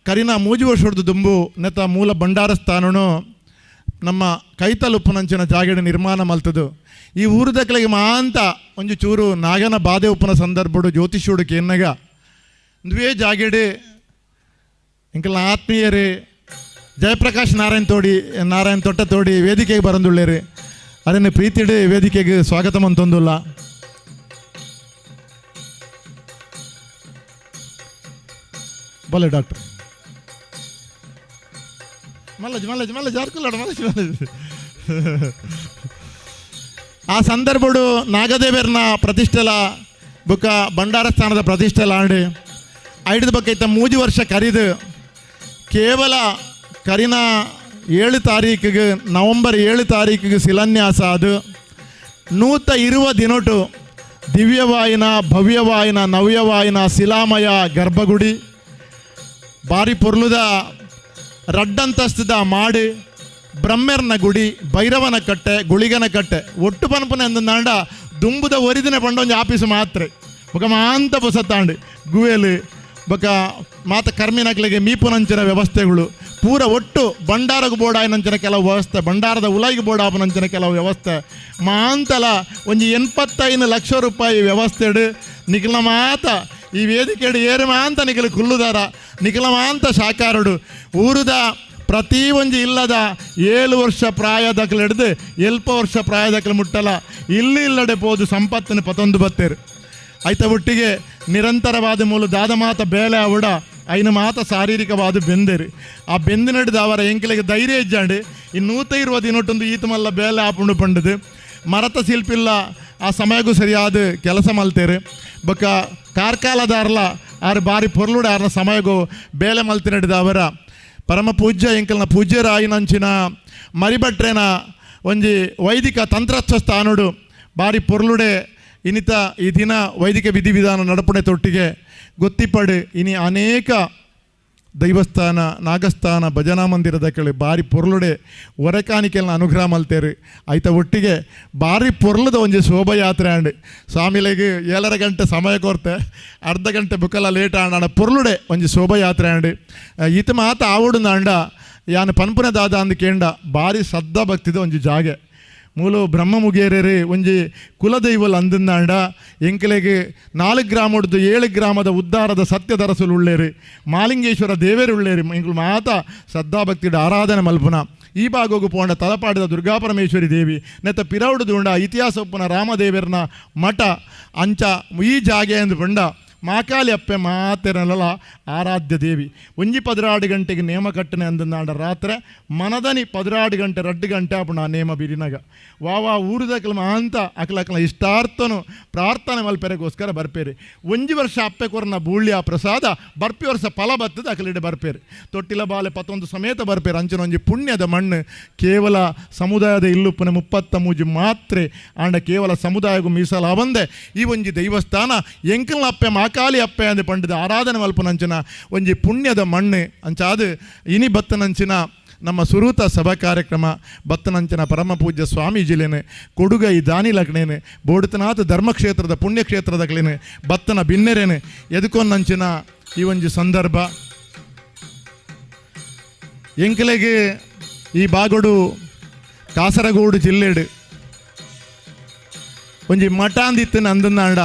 ಕರಿನ ಮೂಜಿ ವರ್ಷದ ದುಂಬು ನೆತ ಮೂಲ ಭಂಡಾರ ಸ್ಥಾನನು ನಮ್ಮ ಕೈತಲುಪ್ಪುನಂಚಿನ ಜಾಗೆಡ್ ನಿರ್ಮಾಣ ಮಲ್ತದು. ಈ ಊರುದಕ್ಲೆಗ್ ಮಾಂತ ಒಂಜಿ ಚೂರು ನಾಗನ ಬಾಧೆ ಉಪ್ಪುನ ಸಂದರ್ಭಡು ಜ್ಯೋತಿಷ್ಯುಡು ಕೇನ್ನಗ ಉಂದುವೇ ಜಾಗೆಡ್ ಎಂಕಲ್ನ ಆತ್ಮೀಯರೇ ಜಯಪ್ರಕಾಶ್ ನಾರಾಯಣ್ ತೋಡಿ ನಾರಾಯಣ್ ತೊಟ್ಟ ತೋಡಿ ವೇದಿಕೆಗೆ ಬರಂದುಳ್ಳೇರು. ಅದನ್ನು ಪ್ರೀತಿಡು ವೇದಿಕೆಗೆ ಸ್ವಾಗತ ಮಂತೊಂದುಲ್ಲ. ಬಲೆ ಡಾಕ್ಟರ್ ಮಲ್ಲಜ್ ಮಲ್ಲಜ್ ಮಲ್ಲಜ್ ಜಾರ್ಕುಲ್ಲಾಡ ಮಲ್ಲಜ್ ಮಲ್ಲಜ್. ಆ ಸಂದರ್ಭಡು ನಾಗದೇವರನ ಪ್ರತಿಷ್ಠೆಲ ಬುಕ್ಕ ಭಂಡಾರ ಸ್ಥಾನದ ಪ್ರತಿಷ್ಠೆಲ ಆಂಡ್ ಐದು ಬಕ್ಕ ಮೂಜಿ ವರ್ಷ ಕರಿದು ಕೇವಲ ಕರಿನ 7 ತಾರೀಕಿಗೆ ನವಂಬರ್ 7 ತಾರೀಕಿಗೆ ಶಿಲಾನ್ಯಾಸ ಅದು 120 ದಿನಟು ದಿವ್ಯವಾಯಿನ ಭವ್ಯವಾಯಿನ ನವ್ಯವಾಯಿನ ಶಿಲಾಮಯ ಗರ್ಭಗುಡಿ ಬಾರಿ ಪೊರ್ಲುದ ರಡ್ಡಂತಸ್ತದ ಮಾಡು ಬ್ರಹ್ಮೆರ್ನ ಗುಡಿ ಭೈರವನ ಕಟ್ಟೆ ಗುಳಿಗನ ಕಟ್ಟೆ ಒಟ್ಟು ಪನ್ಪುನ ಎಂದಂಡ ದುಂಬುದ ಒರಿದಿನ ಪಂಡ ಒಂಜಿ ಆಫೀಸು ಮಾತ್ರೆ ಬೊಕ ಮಾಂತ ಪೊಸತಾಂಡು ಗುವೆಲು ಬೊಕ ಮಾತ ಕರ್ಮಿನಕ್ಲೆಗೆ ಮೀಪುನಂಚಿನ ವ್ಯವಸ್ಥೆಗಳು ಪೂರ ಒಟ್ಟು ಭಂಡಾರಕ್ಕೆ ಬೋರ್ಡ್ ಆಯಿನಂಚಿನ ಕೆಲವು ವ್ಯವಸ್ಥೆ ಭಂಡಾರದ ಉಲಾಯಿಗೆ ಬೋರ್ಡ್ ಆಪನಂಚಿನ ಕೆಲವು ವ್ಯವಸ್ಥೆ ಮಾಂತಲ ಒಂಜಿ 85 ಲಕ್ಷ ರೂಪಾಯಿ ವ್ಯವಸ್ಥೆಡು ನಿಖಿಲ ಮಾತ ಈ ವೇದಿಕೆಡು ಏರು ಮಾಂತ ನಿಖಿಲ ಕುಲ್ಲುದಾರ ನಿಖಿಲ ಮಾಂತ ಶಾಕಾರುಡು ಊರುದ ಪ್ರತಿ ಒಂಜಿ ಇಲ್ಲದ 7 ವರ್ಷ ಪ್ರಾಯದಕ್ಲು ಹಿಡ್ದು 7 ವರ್ಷ ಪ್ರಾಯದಕ್ಲು ಮುಟ್ಟಲ ಇಲ್ಲಿ ಇಲ್ಲಡೆ ಪೋದು ಸಂಪತ್ತಿನ ಪತೊಂದು ಬತ್ತೇರು. ಐತ ಒಟ್ಟಿಗೆ ನಿರಂತರವಾದ ಮೂಲ ದಾದ ಮಾತ ಬೇಲೆ ಅವಡ ಐನ ಮಾತ ಶಾರೀರಿಕವಾದ ಬೆಂದೇರು. ಆ ಬೆಂದಿನಡ್ದು ಅವರ ಎಂಕಲಿಗೆ ಧೈರ್ಯ ಇಜ್ಜಾಂಡು ಈ 120 ದಿನೊಟ್ಟೊಂದು ಈತ ಮಲ್ಲ ಬೇಲೆ ಆಪುಂಡು ಪಂಡದು ಮರತ ಶಿಲ್ಪಿಲ್ಲ ಆ ಸಮಯಕ್ಕೂ ಸರಿಯಾದ ಕೆಲಸ ಮಲ್ತೇರು. ಬೊಕ್ಕ ಕಾರ್ಕಾಲದಾರ್ಲ ಆರು ಬಾರಿ ಪೊರ್ಲುಡ ಆರ್ನ ಸಮಯಗೂ ಬೇಲೆ ಮಲ್ತಿನಡ್ದು ಅವರ ಪರಮ ಪೂಜ್ಯ ಎಂಕಲ್ನ ಪೂಜ್ಯರಾಯಿನಂಚಿನ ಮರಿಭಟ್ರೆನ ಒಂಜಿ ವೈದಿಕ ತಂತ್ರಸ್ಥ ಸ್ಥಾನುಡು ಬಾರಿ ಪೊರ್ಲುಡೆ ಇನ್ನಿತ ಈ ದಿನ ವೈದಿಕ ವಿಧಿವಿಧಾನ ನಡಪುಣೆ ತೊಟ್ಟಿಗೆ ಗೊತ್ತಿಪ್ಪಡು ಇನಿ ಅನೇಕ ದೈವಸ್ಥಾನ ನಾಗಸ್ಥಾನ ಭಜನಾ ಮಂದಿರದ ಕೆಳ ಬಾರಿ ಪೊರ್ಲುಡೆ ಒರಕಾನಿಕೆಲ್ನ ಅನುಗ್ರಹ ಮಲ್ತೇರು. ಐತ ಒಟ್ಟಿಗೆ ಬಾರಿ ಪೊರ್ಲದ ಒಂಜಿ ಶೋಭಾಯಾತ್ರೆ ಆಂಡ್ ಸ್ವಾಮಿಲೆಗ್ 7.5 ಗಂಟೆ ಸಮಯ ಕೊರ್ತೆ ಅರ್ಧ ಗಂಟೆ ಬುಕ್ಕಲ ಲೇಟ್ ಆಂಡ ಪೊರ್ಲುಡೆ ಒಂಜಿ ಶೋಭಾಯಾತ್ರೆ ಆಂಡ್ ಈತ ಮಾತ ಆವಡು ನಾಂಡ ಯಾನು ಪನ್ಪುನ ದಾದ ಅಂದ್ ಕೇಂಡ ಬಾರಿ ಶ್ರದ್ಧಾ ಭಕ್ತಿದ ಒಂಜಿ ಜಾಗೆ ಮೂಲು ಬ್ರಹ್ಮಮುಗೇರರು ಒಂಜಿ ಕುಲದೈವಲ್ ಅಂದಂದಾಂಡ ಎಂಕಲೆಗೆ 4 ಗ್ರಾಮಡ್ದು 7 ಗ್ರಾಮದ ಉದ್ಧಾರದ ಸತ್ಯದರಸುಲು ಉಳ್ಳೇರು ಮಾಲಿಂಗೇಶ್ವರ ದೇವೇರು ಉಳ್ಳೇರು ಎಂಕುಲು ಮಾತ ಶ್ರದ್ಧಾಭಕ್ತಿಡ ಆರಾಧನೆ ಮಲ್ಪುನ ಈ ಭಾಗಕ್ಕೆ ಪೋಂಡ ತಲಪಾಡಿದ ದುರ್ಗಾಪರಮೇಶ್ವರಿ ದೇವಿ ನೆತ್ತ ಪಿರೌಡುದುಂಡ ಇತಿಹಾಸ ಒಪ್ಪುನ ರಾಮದೇವರನ ಮಠ ಅಂಚ ಈ ಜಾಗೆ ಎಂದು ಪಂಡ ಮಾಕಾಲಿ ಅಪ್ಪೆ ಮಾತೆರನಲ ಆರಾಧ್ಯ ದೇವಿ ಒಂಜಿ 16 ಗಂಟೆಗೆ ನೇಮ ಕಟ್ಟನೆ ಅಂದಂದಾಂಡ ರಾತ್ರೆ ಮನದನಿ 16 ಗಂಟೆ 2 ಗಂಟೆ ಆಪುಂಡು ಆ ನೇಮ ಬಿರಿನಾಗ ವಾ ಊರುದಕ್ಲ ಮಾಂತ ಅಕ್ಲಕ್ಲ ಇಷ್ಟಾರ್ಥನು ಪ್ರಾರ್ಥನೆ ಮಲ್ಪೆರೆಗೋಸ್ಕರ ಬರ್ಪೇರಿ. ಒಂಜಿ ವರ್ಷ ಅಪ್ಪೆ ಕೊರ್ನ ಬೂಳ್ಯ ಪ್ರಸಾದ ಬರ್ಪಿ ವರ್ಷ ಫಲ ಬತ್ತದ ಅಕಲಿಡೆ ಬರ್ಪೇರಿ ತೊಟ್ಟಿಲ ಬಾಲೆ ಪತ್ತೊಂದು ಸಮೇತ ಬರ್ಪೇರು. ಅಂಚಿನ ಒಂಜಿ ಪುಣ್ಯದ ಮಣ್ಣು ಕೇವಲ ಸಮುದಾಯದ ಇಲ್ಲುಪ್ಪನ 33 ಮಾತ್ರೆ ಆಂಡ ಕೇವಲ ಸಮುದಾಯಕ್ಕೂ ಮೀಸಲಾವಂದೆ ಈ ಒಂಜಿ ದೈವಸ್ಥಾನ ಎಂಕಲ್ನ ಅಪ್ಪೆ ಮಾಕಾಲಿ ಅಪ್ಪೆ ಅಂದು ಪಂಡಿದ ಆರಾಧನೆ ಮಲ್ಪನಂಚಿನ ಒಂಜಿ ಪುಣ್ಯದ ಮಣ್ಣು ಅಂಚಾದು ಇನಿ ಬತ್ತನಂಚಿನ ನಮ್ಮ ಸುರೂತ ಸಭಾ ಕಾರ್ಯಕ್ರಮ ಬತ್ತನಂಚಿನ ಪರಮ ಪೂಜ್ಯ ಸ್ವಾಮೀಜಿಲೇನೆ ಕೊಡುಗೈ ದಾನಿ ಲಗ್ನೇನೆ ಬೋಡತನಾಥ ಧರ್ಮಕ್ಷೇತ್ರದ ಪುಣ್ಯಕ್ಷೇತ್ರದ ಕ್ಲೇನೆ ಬತ್ತನ ಬಿನ್ನೆರೇನೆ ಎದುಕೊನ್ನಂಚಿನ ಈ ಒಂಜಿ ಸಂದರ್ಭ ಎಂಕಲೆಗೆ ಈ ಬಾಗೋಡು ಕಾಸರಗೋಡು ಜಿಲ್ಲೆಡು ಒಂಜಿ ಮಠಾಂದಿತ್ತಿನ ಅಂದನಾಂಡ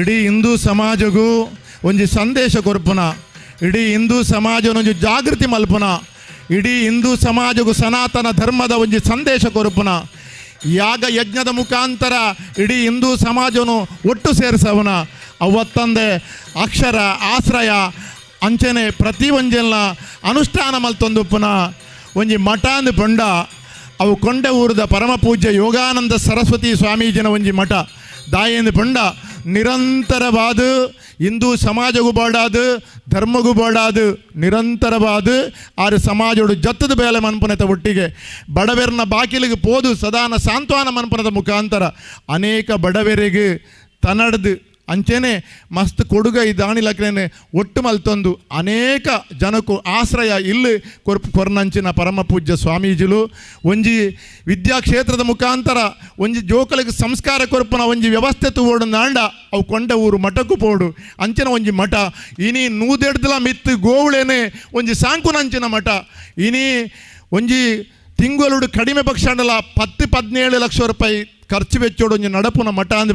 ಇಡೀ ಹಿಂದೂ ಸಮಾಜಗೂ ಒಂಜಿ ಸಂದೇಶ ಕೊರ್ಪುನ ಇಡೀ ಹಿಂದೂ ಸಮಾಜನೊಂಜಿ ಜಾಗೃತಿ ಮಲ್ಪುನ ಇಡೀ ಹಿಂದೂ ಸಮಾಜಗೂ ಸನಾತನ ಧರ್ಮದ ಒಂಜಿ ಸಂದೇಶ ಕೊರ್ಪುನ ಯಾಗ ಯಜ್ಞದ ಮುಖಾಂತರ ಇಡೀ ಹಿಂದೂ ಸಮಾಜನು ಒಟ್ಟು ಸೇರಿಸವನ ಅವತ್ತಂದೆ ಅಕ್ಷರ ಆಶ್ರಯ ಅಂಚನೆ ಪ್ರತಿ ಒಂಜೆಲ್ಲ ಅನುಷ್ಠಾನ ಮಲ್ತೊಂದುಪ್ಪುನ ಒಂಜಿ ಮಠಾಂದು ಪಂಡ ಅವು ಕೊಂಡೆ ಊರದ ಪರಮ ಪೂಜ್ಯ ಯೋಗಾನಂದ ಸರಸ್ವತಿ ಸ್ವಾಮೀಜಿನ ಒಂಜಿ ಮಠ ದಾಯೇಂದು ಪಂಡ ನಿರಂತರವಾದ ಹಿಂದೂ ಸಮಾಜಗೂ ಬೋಡಾದು ಧರ್ಮಗೂ ಬೋಡಾದು ನಿರಂತರವಾದ ಆರು ಸಮಾಜೋಡು ಜತ್ತದ ಬೇಲೆ ಮನ್ಪುನತ ಒಟ್ಟಿಗೆ ಬಡವೆರ್ನ ಬಾಕಿಲಿಗೆ ಪೋದು ಸದಾನ ಸಾಂತ್ವನ ಮನ್ಪುನದ ಮುಖಾಂತರ ಅನೇಕ ಬಡವರಿಗೆ ತನ್ನಡ್ದು ಅಂಚೆನೆ ಮಸ್ತ್ ಕೊಡುಗೈ ದಾನಿಲಕ್ಲೇನೆ ಒಟ್ಟು ಮಲ್ತೊಂದು ಅನೇಕ ಜನಕು ಆಶ್ರಯ ಇಲ್ಲಿ ಕೊರ್ನಂಚಿನ ಪರಮ ಪೂಜ್ಯ ಸ್ವಾಮೀಜಿಲು ಒಂಜಿ ವಿದ್ಯಾಕ್ಷೇತ್ರದ ಮುಖಾಂತರ ಒಂಜಿ ಜೋಕಲಿಗೆ ಸಂಸ್ಕಾರ ಕೊರ್ಪುನ ಒಂಜಿ ವ್ಯವಸ್ಥೆ ತೂವೋಡು ನಾಂಡ ಅವು ಕೊಂಡ ಊರು ಮಠಕ್ಕೂ ಪೋಡು ಅಂಚಿನ ಒಂಜಿ ಮಠ ಇನಿ ನೂದೆಡ್ದಲ ಮಿತ್ತು ಗೋವುಳೇನೆ ಒಂಜಿ ಸಾಂಕುನಂಚಿನ ಮಠ ಇನಿ ಒಂಜಿ ತಿಂಗಳು ಕಡಿಮೆ ಪಕ್ಷ ಅಂಡಲ 10-17 ಲಕ್ಷ ರೂಪಾಯಿ ಖರ್ಚು ವೆಚ್ಚೋಡು ಒಂಜಿ ನಡಪುನ ಮಠ ಅಂದ್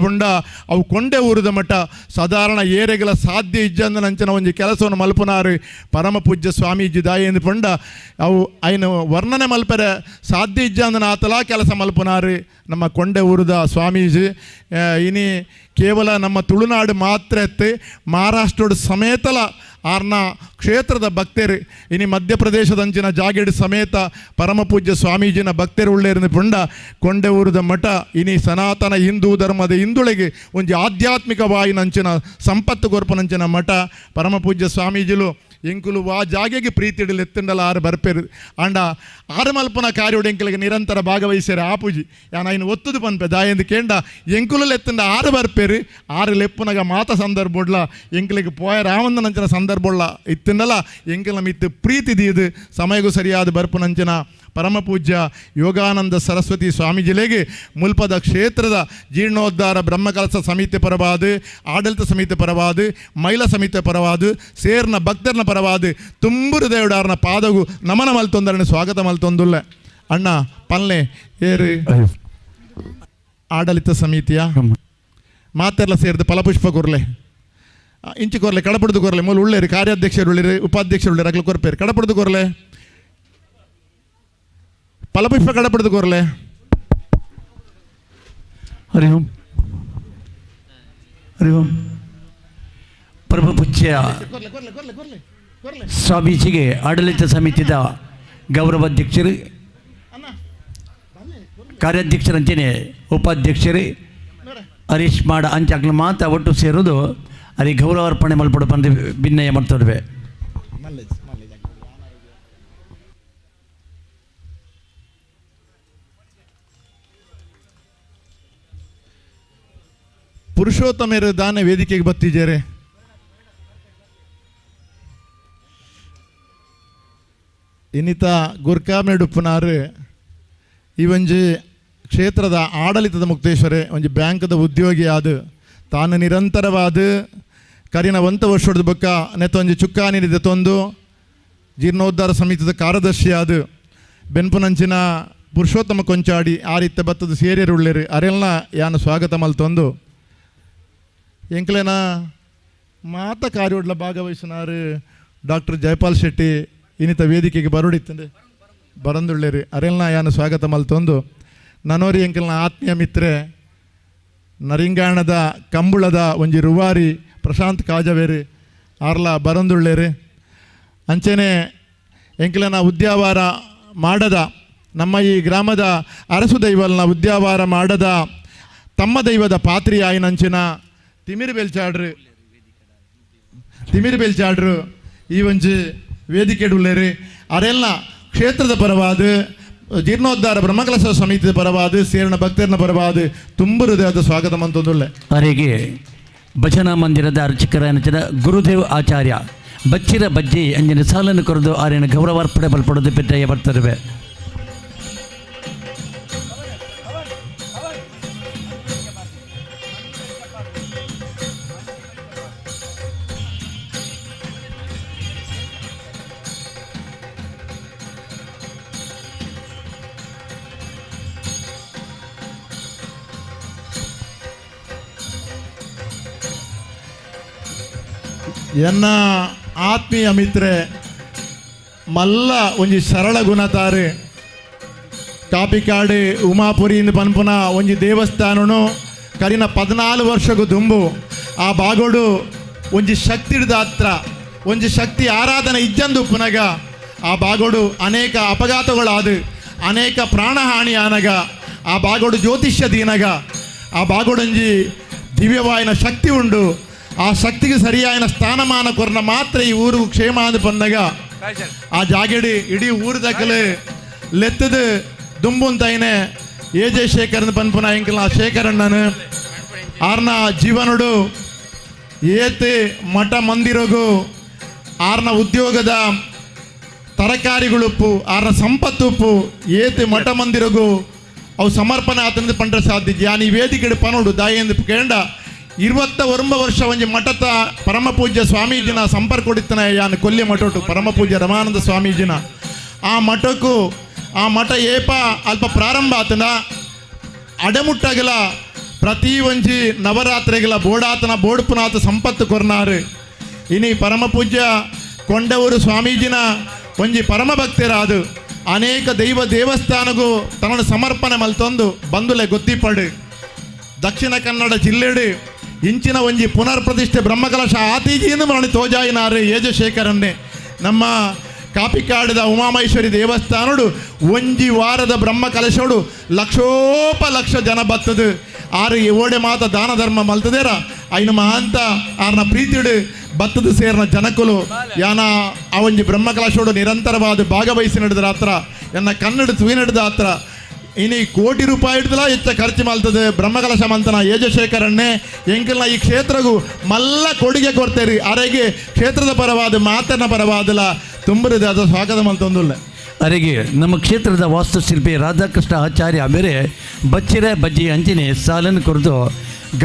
ಅವು ಕೊಂಡೆ ಊರಿದ ಮಠ ಸಾಧಾರಣ ಏರೆಗಳ ಸಾಧ್ಯ ಇಜ್ಜಂದನಂಚಿನ ಒಂಜಿ ಕೆಲಸವನ್ನು ಮಲ್ಪುನಾರು ಪರಮ ಪೂಜ್ಯ ಸ್ವಾಮೀಜಿ ದಾಯಿ ಪಂಡ ಅವು ಐನ ವರ್ಣನೆ ಮಲ್ಪರೆ ಸಾಧ್ಯ ಇಜ್ಜಂದನ ಆತಲ ಕೆಲಸ ಮಲ್ಪುನಾರು ನಮ್ಮ ಕೊಂಡೆ ಊರಿದ ಸ್ವಾಮೀಜಿ. ಇನಿ ಕೇವಲ ನಮ್ಮ ತುಳುನಾಡು ಮಾತ್ರ ಎತ್ತು ಮಹಾರಾಷ್ಟ್ರೋಡು ಸಮೇತಲ ಆರ್ನ ಕ್ಷೇತ್ರದ ಭಕ್ತರು ಇನಿ ಮಧ್ಯಪ್ರದೇಶದಂಚಿನ ಜಾಗೆಡು ಸಮೇತ ಪರಮಪೂಜ್ಯ ಸ್ವಾಮೀಜಿನ ಭಕ್ತರು ಉಳ್ಳೇರಿನ ಪುಂಡ ಕೊಂಡೆ ಊರಿದ ಮಠ ಇನಿ ಸನಾತನ ಹಿಂದೂ ಧರ್ಮದ ಹಿಂದುಳಿಗೆ ಒಂಜಿ ಆಧ್ಯಾತ್ಮಿಕವಾಯಿನಂಚಿನ ಸಂಪತ್ತು ಕೊರ್ಪನಂಚಿನ ಮಠ ಪರಮಪೂಜ್ಯ ಸ್ವಾಮೀಜಿಲು ಎಂಕುಲು ವಾ ಜಾಗೆಗೆ ಪ್ರೀತಿಡಲು ಎತ್ತಂಡಲ ಆರು ಬರ್ಪೇರು ಆಂಡ ಆರು ಮಲ್ಪನ ಕಾರ್ಯೋಡು ಎಂಕಲಿಗೆ ನಿರಂತರ ಭಾಗವಹಿಸ್ಯಾರ ಆಪೂಜಿ ಯಾನ್ ಐನು ಒತ್ತುದು ಪನ್ಪೆ ದಾಯಂದು ಕೇಂಡ ಎಂಕುಲು ಎತ್ತಂಡ ಆರು ಬರ್ಪೇರು ಆರು ಲೆಪ್ಪುನಗ ಮಾತ ಸಂದರ್ಭೋಡ್ಲ ಎಂಕಲಿಗೆ ಪೋಯ ರಾಮಂದನಂಚಿನ ಸಂದರ್ಭೋಡ್ಲ ಇತ್ತಂಡಲ ಎಂಕಲ ಮಿತ್ತು ಪ್ರೀತಿ ದೀದು ಸಮಯಗೂ ಸರಿಯಾದ ಬರ್ಪುನಂಚಿನ ಪರಮಪೂಜ್ಯ ಯೋಗಾನಂದ ಸರಸ್ವತಿ ಸ್ವಾಮೀಜಿಲೆಗೆ ಮುಲ್ಪದ ಕ್ಷೇತ್ರದ ಜೀರ್ಣೋದ್ಧಾರ ಬ್ರಹ್ಮಕಲಸ ಸಮಿತಿ ಪರವಾದ ಆಡಳಿತ ಸಮಿತಿ ಪರವಾದ ಮಹಿಳಾ ಸಮಿತಿ ಪರವಾದ ಸೇರ್ನ ಭಕ್ತರನ ಪರವಾದ ತುಂಬು ಹೃದಯಡಾರನ ಪಾದಗು ನಮನ ಮಲ್ತೊಂದರನ್ನು ಸ್ವಾಗತ ಮಲ್ತೊಂದುಲ್ಲ. ಅಣ್ಣ ಪಲ್ಲೆ ಏರು ಆಡಳಿತ ಸಮಿತಿಯ ಮಾತೆಲ್ಲ ಸೇರಿದ ಫಲಪುಷ್ಪ ಕೊರ್ಲೆ ಇಂಚು ಕೊರ್ಲೆ ಕಡಪಡ್ದು ಕೊರ್ಲೆ ಮೂಲ ಉಳ್ಳೇರಿ ಕಾರ್ಯಾಧ್ಯಕ್ಷರು ಉಳ್ಳೇರಿ ಉಪಾಧ್ಯಕ್ಷರು ಉಳ್ಳೇರಿ ಅಗ್ಲು ಕೊರ್ಪೇರು ಕಡಪಡ್ದು ಕೊರ್ಲೆ ಫಲಪುಷ್ಪ ಕಡಪಡ್ದು ಕೊರ್ಲೆ. ಹರಿ ಓಂ ಹರಿ ಓಂ. ಪರಮಪೂಜ್ಯ ಸ್ವಾಮೀಜಿಗೆ ಆಡಳಿತ ಸಮಿತಿಯ ಗೌರವಾಧ್ಯಕ್ಷರು ಕಾರ್ಯಾಧ್ಯಕ್ಷರಂತೆಯೇ ಉಪಾಧ್ಯಕ್ಷರು ಹರೀಶ್ ಮಾಡ ಅಂಚಾಕ್ಲ ಮಾತ ಒಟ್ಟು ಸೇರೋದು ಅಲ್ಲಿ ಗೌರವಾರ್ಪಣೆ ಮಲ್ಪಡು ಬಂದು ಭಿನ್ನಯ ಮಾಡ್ತವೆ. ಪುರುಷೋತ್ತಮರು ದಾನೆ ವೇದಿಕೆಗೆ ಬತ್ತಿದ್ದಾರೆ. ಇನ್ನಿತ ಗುರ್ಕಾಮೆಡುಪ್ಪುನಾರು ಈ ಒಂಜಿ ಕ್ಷೇತ್ರದ ಆಡಳಿತದ ಮುಕ್ತೇಶ್ವರೇ ಒಂಜಿ ಬ್ಯಾಂಕ್ದ ಉದ್ಯೋಗಿಯಾದ ತಾನು ನಿರಂತರವಾದ ಕರಿನ ಒಂತ ವರ್ಷದ ಬೊಕ್ಕ ನೆತ್ತೊಂಜಿ ಚುಕ್ಕಾನಿ ತಂದು ಜೀರ್ಣೋದ್ಧಾರ ಸಮಿತಿದ ಕಾರ್ಯದರ್ಶಿಯಾದ ಬೆನ್ಪುನಂಚಿನ ಪುರುಷೋತ್ತಮ ಕೊಂಚಾಡಿ ಆ ರೀತಿ ಬತ್ತದ ಸೇರಿರುಳ್ಳೇರಿ ಅರೆಲ್ನ ಯಾನು ಸ್ವಾಗತ ಮಲ್ತೊಂದು ಎಂಕ್ಲೇನ ಮಾತ ಕಾರ್ಯೋಡ್ಲ ಭಾಗವಹಿಸಿನಾರು ಡಾಕ್ಟರ್ ಜಯಪಾಲ್ ಶೆಟ್ಟಿ ಇನ್ನಿತ ವೇದಿಕೆಗೆ ಬರುಡಿತ್ತಂದೆ ಬರಂದುಳ್ಳೇರಿ ಅರೆಲ್ನ ಯಾನು ಸ್ವಾಗತ ಮಲ್ತೊಂದು ನನೋರಿ ಎಂಕಲ್ನ ಆತ್ಮೀಯ ಮಿತ್ರೆ ನರಿಂಗಾಣದ ಕಂಬುಳದ ಒಂಜಿ ರುವಾರಿ ಪ್ರಶಾಂತ್ ಕಾಜವೇರಿ ಆರ್ಲ ಬರಂದುಳ್ಳೇರಿ ಅಂಚೆನೆ ಎಂಕಲನ ಉದ್ಯಾವಾರ ಮಾಡದ ನಮ್ಮ ಈ ಗ್ರಾಮದ ಅರಸು ದೈವಲ್ನ ಉದ್ಯಾವಾರ ಮಾಡದ ತಮ್ಮ ದೈವದ ಪಾತ್ರಿಯಾಯಿನಂಚಿನ ತಿಮಿರು ಬೆಲ್ಚಾಡ್ರು ಈ ಒಂಜಿ ವೇದಿಕೆಡುಳ್ಳೇರಿ ಅರೆಲ್ನ ಕ್ಷೇತ್ರದ ಪರವಾದ ಜೀರ್ಣೋದ್ಧಾರ ಬ್ರಹ್ಮಕಲಶ ಸಮಿತಿಯ ಪರವಾದ ಸೇರಣ ಭಕ್ತರನ ಪರವಾದ ತುಂಬ ಹೃದಯದ ಸ್ವಾಗತ ಮಂತೊಂದುಳ್ಳೆ. ಅವರಿಗೆ ಭಜನಾ ಮಂದಿರದ ಅರ್ಚಕರ ಅಂಚಿನ ಗುರುದೇವ್ ಆಚಾರ್ಯ ಬಚ್ಚಿರ ಬಜ್ಜಿ ಅಂಜಿನ ಸಾಲನ್ನು ಕೊರೆದು ಆರಿನ ಗೌರವಾರ್ಪಣೆ ಬಲ್ಪಡೋದು ಪೆಟ್ಟಯ್ಯ ಬರ್ತವೆ. ಎನ್ನ ಆತ್ಮೀಯ ಮಿತ್ರೆ ಮಲ್ಲ ಒಂಜಿ ಸರಳ ಗುಣತಾರೆ ಕಾಪಿಕಾಡು ಉಮಾಪುರಿಯಿಂದ ಪನ್ಪುನ ಒಂಜಿ ದೇವಸ್ಥಾನನು ಕರಿನ 14 ವರ್ಷಗೂ ದುಂಬು ಆ ಬಾಗೋಡು ಒಂಜಿ ಶಕ್ತಿ ಹಿಡಿದ ಹತ್ರ ಒಂಜಿ ಶಕ್ತಿ ಆರಾಧನೆ ಇಜ್ಜಂದು ಪುನಗ ಆ ಬಾಗೋಡು ಅನೇಕ ಅಪಘಾತಗಳಾದ ಅನೇಕ ಪ್ರಾಣಹಾನಿ ಆನಗ ಆ ಬಾಗೋಡು ಜ್ಯೋತಿಷ್ಯ ದೀನಗ ಆ ಬಾಗೋಡೊಂಜಿ ದಿವ್ಯವಾಯಿನ ಶಕ್ತಿ ಉಂಡು ಆ ಶಕ್ತಿಗೆ ಸರಿಯಾಯಿನ ಸ್ಥಾನಮಾನ ಕೊರ್ನ ಮಾತ್ರ ಈ ಊರು ಕ್ಷೇಮ ಅಂದ್ ಪನ್ನಗ ಆ ಜಾಗೆಡಿ ಇಡೀ ಊರು ದಕ್ಕಲು ಲೆತ್ತದ ದುಂಬುಂತೈನೆ ಎ ಜೆ ಶೇಖರನ್ ಪನ್ಪುನ ಎಂಕಲ್ನ ಶೇಖರಣ್ಣನು ಆರ್ನ ಜೀವನಡು ಏತ್ ಮಠ ಮಂದಿರಗು ಆರ್ನ ಉದ್ಯೋಗದ ತರಕಾರಿಗಳುಪ್ಪು ಆರ್ನ ಸಂಪತ್ತುಪ್ಪು ಏತ್ ಮಠ ಮಂದಿರಗು ಅವು ಸಮರ್ಪಣೆ ಆತನದು ಪಂಡ್ರೆ ಸಾಧ್ಯ. ಯಾನ್ ಈ ವೇದಿಕೆಡು ಪನೋಡು ದಾಯೆಂದು ಕೇಂಡ 29 ವರ್ಷ ಒಂಜಿ ಮಠತ ಪರಮ ಪೂಜ್ಯ ಸ್ವಾಮೀಜಿನ ಸಂಪರ್ಕ ಕೊಡಿತ್ತನ ಯಾನ್ ಕೊಲ್ಯ ಮಠೋಟು ಪರಮ ಪೂಜ್ಯ ರಮಾನಂದ ಸ್ವಾಮೀಜಿನ ಆ ಮಠಕ್ಕೂ ಆ ಮಠ ಏಪ ಅಲ್ಪ ಪ್ರಾರಂಭ ಆತನ ಅಡಮುಟ್ಟಗಲ ಪ್ರತಿ ಒಂಜಿ ನವರಾತ್ರಿಗಳ ಬೋಡಾತನ ಬೋಡ್ಪುನಾಥ ಸಂಪತ್ತು ಕೊರ್ನಾರು. ಇನಿ ಪರಮ ಪೂಜ್ಯ ಕೊಂಡವರು ಸ್ವಾಮೀಜಿನ ಒಂಜಿ ಪರಮ ಭಕ್ತರಾದು ಅನೇಕ ದೈವ ದೇವಸ್ಥಾನಗೂ ತನ್ನ ಸಮರ್ಪಣೆ ಮಲ್ತೊಂದು ಬಂದುಲೆ ಗೊತ್ತಿಪಡು. ದಕ್ಷಿಣ ಕನ್ನಡ ಜಿಲ್ಲೆಡು ಇಂಚಿನ ಒಂಜಿ ಪುನರ್ ಪ್ರತಿಷ್ಠೆ ಬ್ರಹ್ಮಕಲಶ ಆತೀಜಿಯನ್ನು ಮರಣಿ ತೋಜಾಯಿನಾರು ಏಜಶೇಖರನ್ನೇ. ನಮ್ಮ ಕಾಪಿಕಾಡದ ಉಮಾಮಹೇಶ್ವರಿ ದೇವಸ್ಥಾನಡು ಒಂಜಿ ವಾರದ ಬ್ರಹ್ಮಕಲಶೋಡು ಲಕ್ಷೋಪಲಕ್ಷ ಜನ ಬತ್ತದು. ಆರು ಓಡೆ ಮಾತ ದಾನ ಧರ್ಮ ಮಲ್ತದೇರ ಐನ ಮಹಾಂತ ಆರ್ನ ಪ್ರೀತಿಡು ಬತ್ತದ ಸೇರ್ನ ಜನಕುಲು ಯಾನ ಆ ಒಂಜಿ ಬ್ರಹ್ಮಕಲಶೋಡು ನಿರಂತರವಾದ ಭಾಗವಹಿಸಿ ನಡೆದ ರಾತ್ರ ಎನ್ನ ಕನ್ನಡ ತುವಿ ನಡೆದ ಹತ್ರ ಇನಿ ಕೋಟಿ ರೂಪಾಯಿ ಹಿಡ್ದಲ ಹೆಚ್ಚ ಖರ್ಚು ಮಲ್ತದೆ ಬ್ರಹ್ಮಕಲಶ ಮಂತನ ಏಜಶೇಖರನ್ನೇ ಎಂಕಲ್ನ ಈ ಕ್ಷೇತ್ರಗೂ ಮಲ್ಲ ಕೊಡುಗೆ ಕೊಡ್ತೇರಿ. ಅರೆಗೆ ಕ್ಷೇತ್ರದ ಪರವಾದ ಮಾತನ ಪರವಾದಲ ತುಂಬರಿದೆ ಅದು ಸ್ವಾಗತ ಮಲ್ತೊಂದುಲ್ಲ. ಅರೆಗೆ ನಮ್ಮ ಕ್ಷೇತ್ರದ ವಾಸ್ತುಶಿಲ್ಪಿ ರಾಧಾಕೃಷ್ಣ ಆಚಾರ್ಯ ಬೇರೆ ಬಚ್ಚಿರ ಬಜ್ಜಿ ಅಂಚಿನೆ ಸಾಲನ್ನು ಕೊರೆದು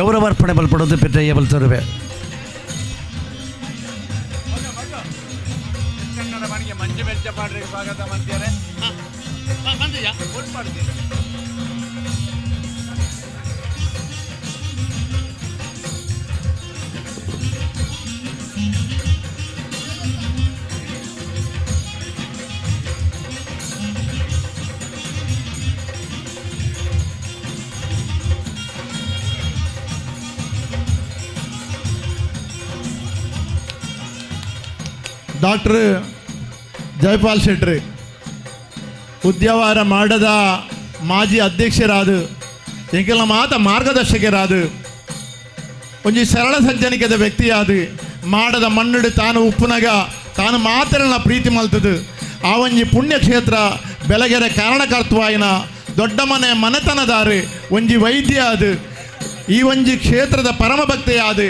ಗೌರವಾರ್ಪಣೆ ಬಲ್ಪಡೋದು ಪೆಟ್ಟಯ್ಯ ಬಲ್ತರುವೆ. ಡಾಕ್ಟರ್ ಜಯಪಾಲ್ ಶೆಟ್ರಿ ಉದ್ಯಾವರ ಮಾಡದ ಮಾಜಿ ಅಧ್ಯಕ್ಷರಾದ ಎಂಕೆಲ್ಲ ಮಾತ ಮಾರ್ಗದರ್ಶಕರಾದ ಒಂಜಿ ಸರಳ ಸಜ್ಜನಿಕೆದ ವ್ಯಕ್ತಿಯಾದ ಮಾಡದ ಮಣ್ಣುಡು ತಾನು ಉಪ್ಪುನಗ ತಾನು ಮಾತ್ರನ ಪ್ರೀತಿ ಮಲ್ತದು ಆ ಒಂಜಿ ಪುಣ್ಯಕ್ಷೇತ್ರ ಬೆಳಗೆರೆ ಕಾರಣಕರ್ತವಾಯಿನ ದೊಡ್ಡ ಮನೆ ಮನೆತನದಾರು ಒಂಜಿ ವೈದ್ಯ ಅದು ಈ ಒಂಜಿ ಕ್ಷೇತ್ರದ ಪರಮಭಕ್ತಿಯಾದ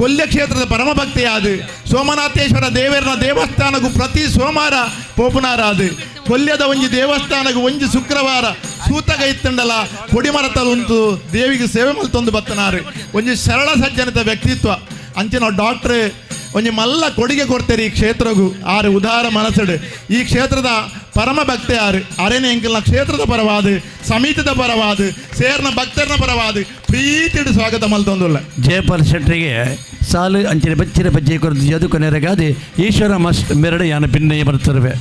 ಕೊಲ್ಯ ಕ್ಷೇತ್ರದ ಪರಮಭಕ್ತಿಯಾದ ಸೋಮನಾಥೇಶ್ವರ ದೇವರನ ದೇವಸ್ಥಾನಕ್ಕೂ ಪ್ರತಿ ಸೋಮವಾರ ಪೋಪುನಾರಾದು ಕೊಲ್ಯದ ಒಂಜಿ ದೇವಸ್ಥಾನಕ್ಕೂ ಒಂಜಿ ಶುಕ್ರವಾರ ಸೂತಕ ಇತ್ತಂಡಲ ಕೊಡಿಮರತಲುಂಟು ದೇವಿಗೆ ಸೇವೆ ಮಲ್ತೊಂದು ಬತ್ತನಾರು ಒಂಜಿ ಸರಳ ಸಜ್ಜನತ ವ್ಯಕ್ತಿತ್ವ ಅಂಚಿನ ಡಾಕ್ಟ್ರ್ ಒಂಜಿ ಮಲ್ಲ ಕೊಡುಗೆ ಕೊಡ್ತಾರೆ ಈ ಕ್ಷೇತ್ರಗೂ ಆರು ಉದಾರ ಮನಸ್ಸುಡು ಈ ಕ್ಷೇತ್ರದ ಪರಮ ಭಕ್ತಿ ಆರು ಅರೇನೆ ಎಂಕಲ್ನ ಕ್ಷೇತ್ರದ ಪರವಾದ ಸಮಿತಿದ ಪರವಾದ ಸೇರ್ನ ಭಕ್ತರನ ಪರವಾದ ಪ್ರೀತಿಡು ಸ್ವಾಗತ ಮಲ್ತೊಂದುಲ್ಲ. ಜಯಪಾಲ್ ಶೆಟ್ಟರಿಗೆ ಸಾಲು ಅಂಚಿನ ಬಚ್ಚಿರ ಬಜ್ಜಿ ಕೊರದು ಜದು ಕೊನೆರಗಾದೆ ಈಶ್ವರ ಮಸ್ಟ್ ಮೆರಡು ಯಾನ ಭಿನ್ನಯ ಬರ್ತರುವೆ.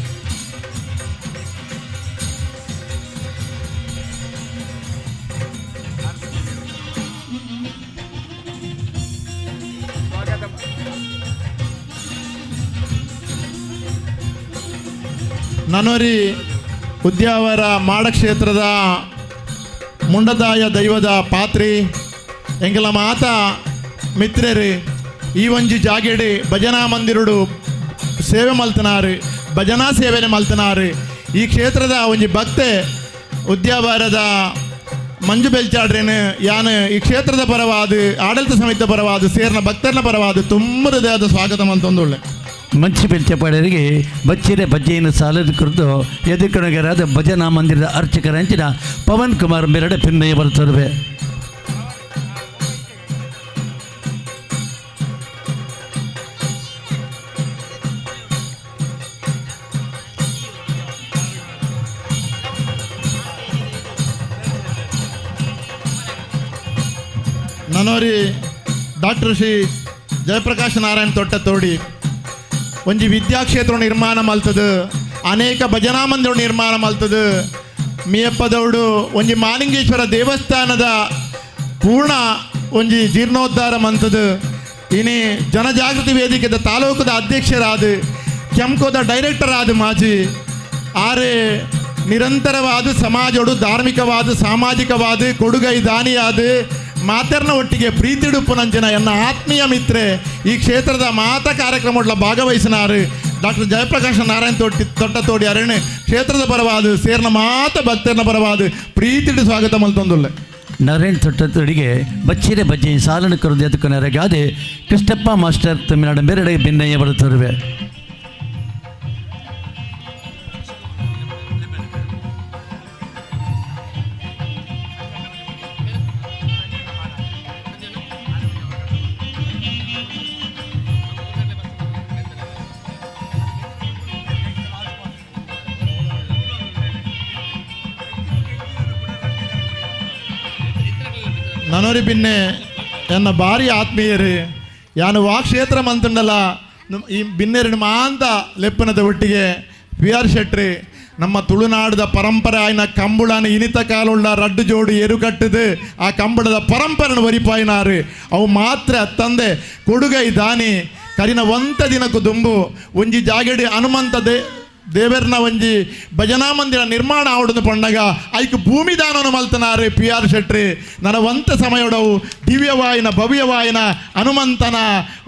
ನನೋರಿ ಉದ್ಯಾವರ ಮಾಡಕ್ಷೇತ್ರದ ಮುಂಡದಾಯ ದೈವದ ಪಾತ್ರಿ ಎಂಕಲ ಮಾತ ಮಿತ್ರರು ಈ ಒಂಜಿ ಜಾಗೆಡೆ ಭಜನಾ ಮಂದಿರುಡು ಸೇವೆ ಮಲ್ತನಾರು ಭಜನಾ ಸೇವೆನೆ ಮಲ್ತನಾರು. ಈ ಕ್ಷೇತ್ರದ ಒಂಜಿ ಭಕ್ತೆ ಉದ್ಯಾವರದ ಮಂಜು ಬೆಲ್ಚಾಡ್ರೇನು ಯಾನು ಈ ಕ್ಷೇತ್ರದ ಪರವಾದ ಆಡಳಿತ ಸಮಿತಿ ಪರವಾದ ಸೇರ್ನ ಭಕ್ತರನ ಪರವಾದ ತುಂಬ ಹೃದಯದ ಸ್ವಾಗತ ಮಂತೊಂದುಳ್ಳೆ. ಮಂಚಿ ಬೆಲ್ಚಪಾಡರಿಗೆ ಬಚ್ಚಿರೆ ಬಜ್ಜೆಯನ್ನು ಸಾಲದ ಕುರಿತು ಎದುರ್ಕೊಣಗರಾದ ಭಜನಾ ಮಂದಿರದ ಅರ್ಚಕರಂಚಿನ ಪವನ್ ಕುಮಾರ್ ಮೆರಡೆ ಪಿನ್ನಯ ಬರುತ್ತರುವೆ. ನನೋರಿ ಡಾಕ್ಟರ್ ಶ್ರೀ ಜಯಪ್ರಕಾಶ್ ನಾರಾಯಣ್ ತೊಟ್ಟತೋಡಿ ಒಂಜಿ ವಿದ್ಯಾಕ್ಷೇತ್ರ ನಿರ್ಮಾಣ ಮಲ್ತದು ಅನೇಕ ಭಜನಾ ಮಂದಿರ ನಿರ್ಮಾಣ ಮಲ್ತದು ಮಿಯಪ್ಪದೌಡು ಒಂಜಿ ಮಾಲಿಂಗೇಶ್ವರ ದೇವಸ್ಥಾನದ ಪೂರ್ಣ ಒಂಜಿ ಜೀರ್ಣೋದ್ಧಾರ ಮಂತದು ಇನಿ ಜನಜಾಗೃತಿ ವೇದಿಕೆದ ತಾಲೂಕದ ಅಧ್ಯಕ್ಷರಾದ ಕೆಂಕೋದ ಡೈರೆಕ್ಟರ್ ಆದ ಮಾಜಿ ಆರೆ ನಿರಂತರವಾದ ಸಮಾಜೋಡು ಧಾರ್ಮಿಕವಾದ ಸಾಮಾಜಿಕವಾದ ಕೊಡುಗೈ ದಾನಿಯಾದ ಮಾತರ್ನ ಒಟ್ಟಿಗೆ ಪ್ರೀತಿಡುಪ್ಪುನಂಚಿನ ಎನ್ನ ಆತ್ಮೀಯ ಮಿತ್ರೆ ಈ ಕ್ಷೇತ್ರದ ಮಾತ ಕಾರ್ಯಕ್ರಮ ಭಾಗವಹಿಸಿನಾರು ಡಾಕ್ಟರ್ ಜಯಪ್ರಕಾಶ್ ನಾರಾಯಣ್ ತೊಟ್ಟತೋಡಿ ಅರಣ್ಯ ಕ್ಷೇತ್ರದ ಪರವಾದ ಸೇರ್ನ ಮಾತ ಭಕ್ತರನ ಪರವಾದ ಪ್ರೀತಿಡು ಸ್ವಾಗತ ಮಲ್ತೊಂದುಳ್ಳೆ. Narayan ತೊಟ್ಟತೊಡಿಗೆ ಬಚ್ಚಿರೆ ಬಜ್ಜೆ ಸಾಲನ್ನು ಕರೆದು ಎದುಕೊನರಗಾದೆ ಕೃಷ್ಣಪ್ಪ ಮಾಸ್ಟರ್ ತಮಿಳುನಾಡು ಬೇರೆಡೆ ಭಿನ್ನಯ್ಯ ಬರುತ್ತರುವೆ. ನನೋರಿ ಪಿನ್ನೆ ಎನ್ನ ಭಾರಿ ಆತ್ಮೀಯರು ಯಾನು ವಾ ಕ್ಷೇತ್ರ ಮಂತುಂಡಲ ಈ ಬಿನ್ನೆರಡು ಮಾಂತ ಲೆಪ್ಪನದ ಒಟ್ಟಿಗೆ ಪಿ ಆರ್ ಶೆಟ್ರಿ ನಮ್ಮ ತುಳುನಾಡದ ಪರಂಪರೆ ಆಯ್ನ ಕಂಬುಳನ ಇನಿತ ಕಾಲುಳ್ಳ ರಡ್ಡು ಜೋಡು ಎರು ಕಟ್ಟದು ಆ ಕಂಬಳದ ಪರಂಪರೆನ ಒರಿಪಾಯಿನಾರು ಅವು ಮಾತ್ರ ತಂದೆ ಕೊಡುಗೈ ದಾನಿ ಕರಿನ ಒಂತ ದಿನಕ್ಕೂ ದುಂಬು ಒಂಜಿ ಜಾಗಡಿ ಹನುಮಂತ ದೇವರ್ನ ಒಂಜಿ ಭಜನಾ ಮಂದಿರ ನಿರ್ಮಾಣ ಆವಡದು ಪಂಡಗ ಐಕ್ ಭೂಮಿ ದಾನನು ಮಲ್ತನಾರು ಪಿ ಆರ್ ಶೆಟ್ರಿ. ನನ್ನ ಒಂತ ಸಮಯಡವು ದಿವ್ಯವಾಯಿನ ಭವ್ಯವಾಯಿನ ಹನುಮಂತನ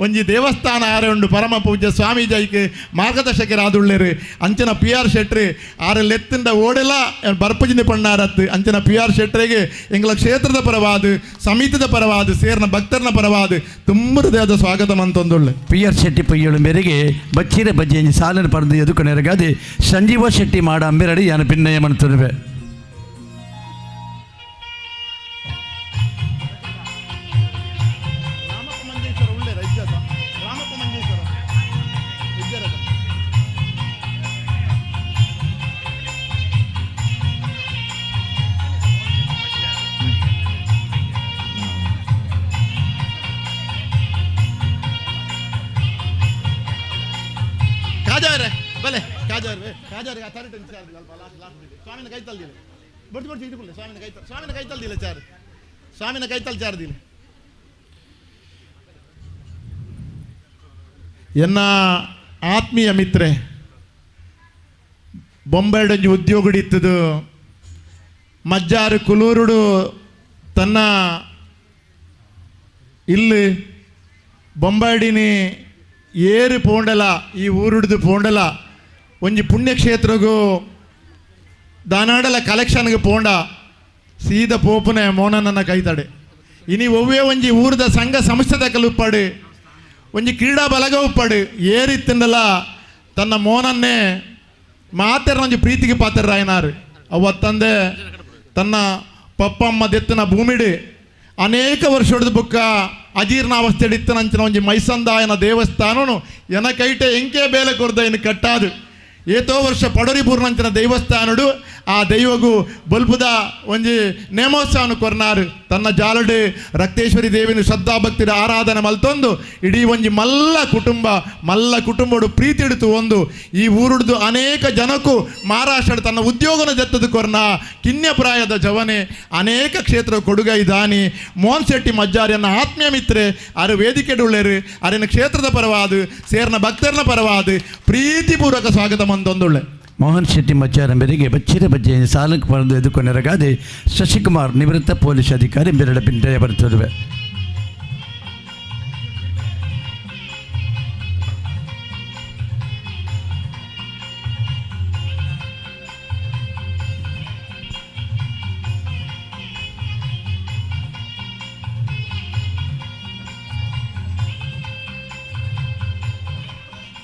ಒಂಜಿ ದೇವಸ್ಥಾನ ಆರೆ ಉಂಡು ಪರಮ ಪೂಜ್ಯ ಸ್ವಾಮೀಜಿ ಐಕ್ ಮಾರ್ಗದರ್ಶಕರಾದುಳ್ಳೇರು. ಅಂಚನ ಪಿ ಆರ್ ಶೆಟ್ರಿ ಆರೆ ಲೆತ್ತಿಂದ ಓಡೆಲ ಬರ್ಪಜಿಂದ ಪಣ್ಣಾರತ್ತು. ಅಂಚನ ಪಿ ಆರ್ ಶೆಟ್ರಿಗೆ ಎಂಗಳ ಕ್ಷೇತ್ರದ ಪರವಾದ ಸಮಿತಿದ ಪರವಾದ ಸೇರ್ನ ಭಕ್ತರನ ಪರವಾದ ತುಂಬ ಹೃದಯದ ಸ್ವಾಗತ ಮಂತೊಂದುಳ್ಳೆ. ಪಿ ಆರ್ ಶೆಟ್ಟಿ ಪೊಯ್ಯಳು ಮೇರೆಗೆ ಬಚ್ಚಿರೆ ಬಜ್ಜೆ ಸಾಲನ್ನು ಪಡೆದು ಎದುಕೊನೆರಗಾದೆ ಸಂಜೀವ ಶೆಟ್ಟಿ ಮಾಡ ಅಂಬೆರಡಿ ಯಾನು ಪಿನ್ನಯ ಮನ್ತುರುವೆ. ಕಾಜಾರೆ ಬಲೆ ಕಾಜಾರೆ ಕಾಜಾರೆ ಆ ಚಾರಿ ಟೆನ್ಷನ್ ಅಲ್ಪ ಲಾಸ್ಟ್ ಲಾಸ್ಟ್ ಸ್ವಾಮಿನ ಕೈ ತಲ್ದಿಲ್ಲ ಬಡ್ತಿ ಬಡ್ತಿ ಇಟ್ಕೊಳ್ಳಿ. ಸ್ವಾಮಿನ ಕೈ ಸ್ವಾಮಿನ ಕೈ ತಲ್ದಿಲ್ಲ ಚಾರು ಸ್ವಾಮಿನ ಕೈ ತಲ್ ಚಾರ್ದಿಲ್ಲ. ಎನ್ನ ಆತ್ಮೀಯ ಮಿತ್ರೆ ಬೊಂಬೆಡೊಂಜಿ ಉದ್ಯೋಗಡಿತ್ತದು ಮಜ್ಜಾರು ಕುಲೂರುಡು ತನ್ನ ಇಲ್ಲಿ ಬೊಂಬಾಡಿನಿ ಏರು ಪೋಂಡಲ ಈ ಊರುಡ್ದು ಪೋಂಡಲ ಒಂಜಿ ಪುಣ್ಯಕ್ಷೇತ್ರಗೂ ದಾನಾಡಲ ಕಲೆಕ್ಷನ್ಗೆ ಪೋಂಡ ಸೀದ ಪೋಪುನೆ ಮೋನನ್ನ ಕೈತಡೆ. ಇನಿ ಒವ್ವೇ ಒಂಜಿ ಊರದ ಸಂಘ ಸಂಸ್ಥೆದ ಕಲುಪ್ಪಾಡು ಒಂಜಿ ಕ್ರೀಡಾ ಬಲಗ ಉಪ್ಪಾಡು ಏರಿತ್ತಿಂಡಲ ತನ್ನ ಮೋನನ್ನೇ ಮಾತೆರ ಒಂಜಿ ಪ್ರೀತಿಗೆ ಪಾತ್ರರಾಯನಾರು. ಅವತ್ತಂದೆ ತನ್ನ ಪಪ್ಪಮ್ಮ ದೆತ್ತನ ಭೂಮಿಡು ಅನೇಕ ವರ್ಷದ ಬುಕ್ಕ ಅಜೀರ್ಣಾವಸ್ಥೆ ಇತ್ತನಂಚಿನ ಒಂಜಿ ಮೈಸಂದಾಯನ ದೇವಸ್ಥಾನನು ಎನ ಕೈಟೆ ಎಂಕೆ ಬೇಲೆ ಕೊರ್ದ ಇನ್ನು ಕಟ್ಟಾದು ಏತೋ ವರ್ಷ ಪಡರಿಪೂರ್ಣಂಚಿನ ದೇವಸ್ಥಾನಡು ಆ ದೈವಗು ಬಲ್ಪುದ ಒಂಜಿ ನೇಮೋತ್ಸವನು ಕೊರ್ನಾರು. ತನ್ನ ಜಾಲಡು ರಕ್ತೇಶ್ವರಿ ದೇವಿನ ಶ್ರದ್ಧಾಭಕ್ತಿರ ಆರಾಧನೆ ಮಲ್ತೊಂದು ಇಡೀ ಒಂಜಿ ಮಲ್ಲ ಕುಟುಂಬ ಮಲ್ಲ ಕುಟುಂಬಡು ಪ್ರೀತಿ ಹಿಡಿತು ಒಂದು ಈ ಊರುಡ್ದು ಅನೇಕ ಜನಕ್ಕೂ ಮಹಾರಾಷ್ಟ್ರ ತನ್ನ ಉದ್ಯೋಗನ ಜತ್ತದು ಕೊರ್ನ ಕಿನ್ಯಪ್ರಾಯದ ಜವನೆ ಅನೇಕ ಕ್ಷೇತ್ರ ಕೊಡುಗೈ ದಾನಿ ಮೋಹನ್ ಶೆಟ್ಟಿ ಮಜ್ಜಾರಿಯನ್ನ ಆತ್ಮೀಯ ಮಿತ್ರೆ ಆರು ವೇದಿಕೆಡುಳ್ಳೇರು ಅರಿನ ಕ್ಷೇತ್ರದ ಪರವಾದ ಸೇರ್ನ ಭಕ್ತರನ ಪರವಾದ ಪ್ರೀತಿಪೂರ್ವಕ ಸ್ವಾಗತ ಮಂದೊಂದುಳ್ಳೆ. ಮೋಹನ್ ಶೆಟ್ಟಿ ಮಚ್ಚಾರ ಮೇರೆಗೆ ಬಚ್ಚಿರ ಬಜ್ಜೆ ಸಾಲಕ್ಕೆ ಪಡೆದು ಎದುಕೊನೆರಗಾದೆ ಶಶಿಕುಮಾರ್ ನಿವೃತ್ತ ಪೊಲೀಸ್ ಅಧಿಕಾರಿ ಬೆರಡ ಪಿಂಟೆಯ ಬರುತ್ತಿರುವೆ.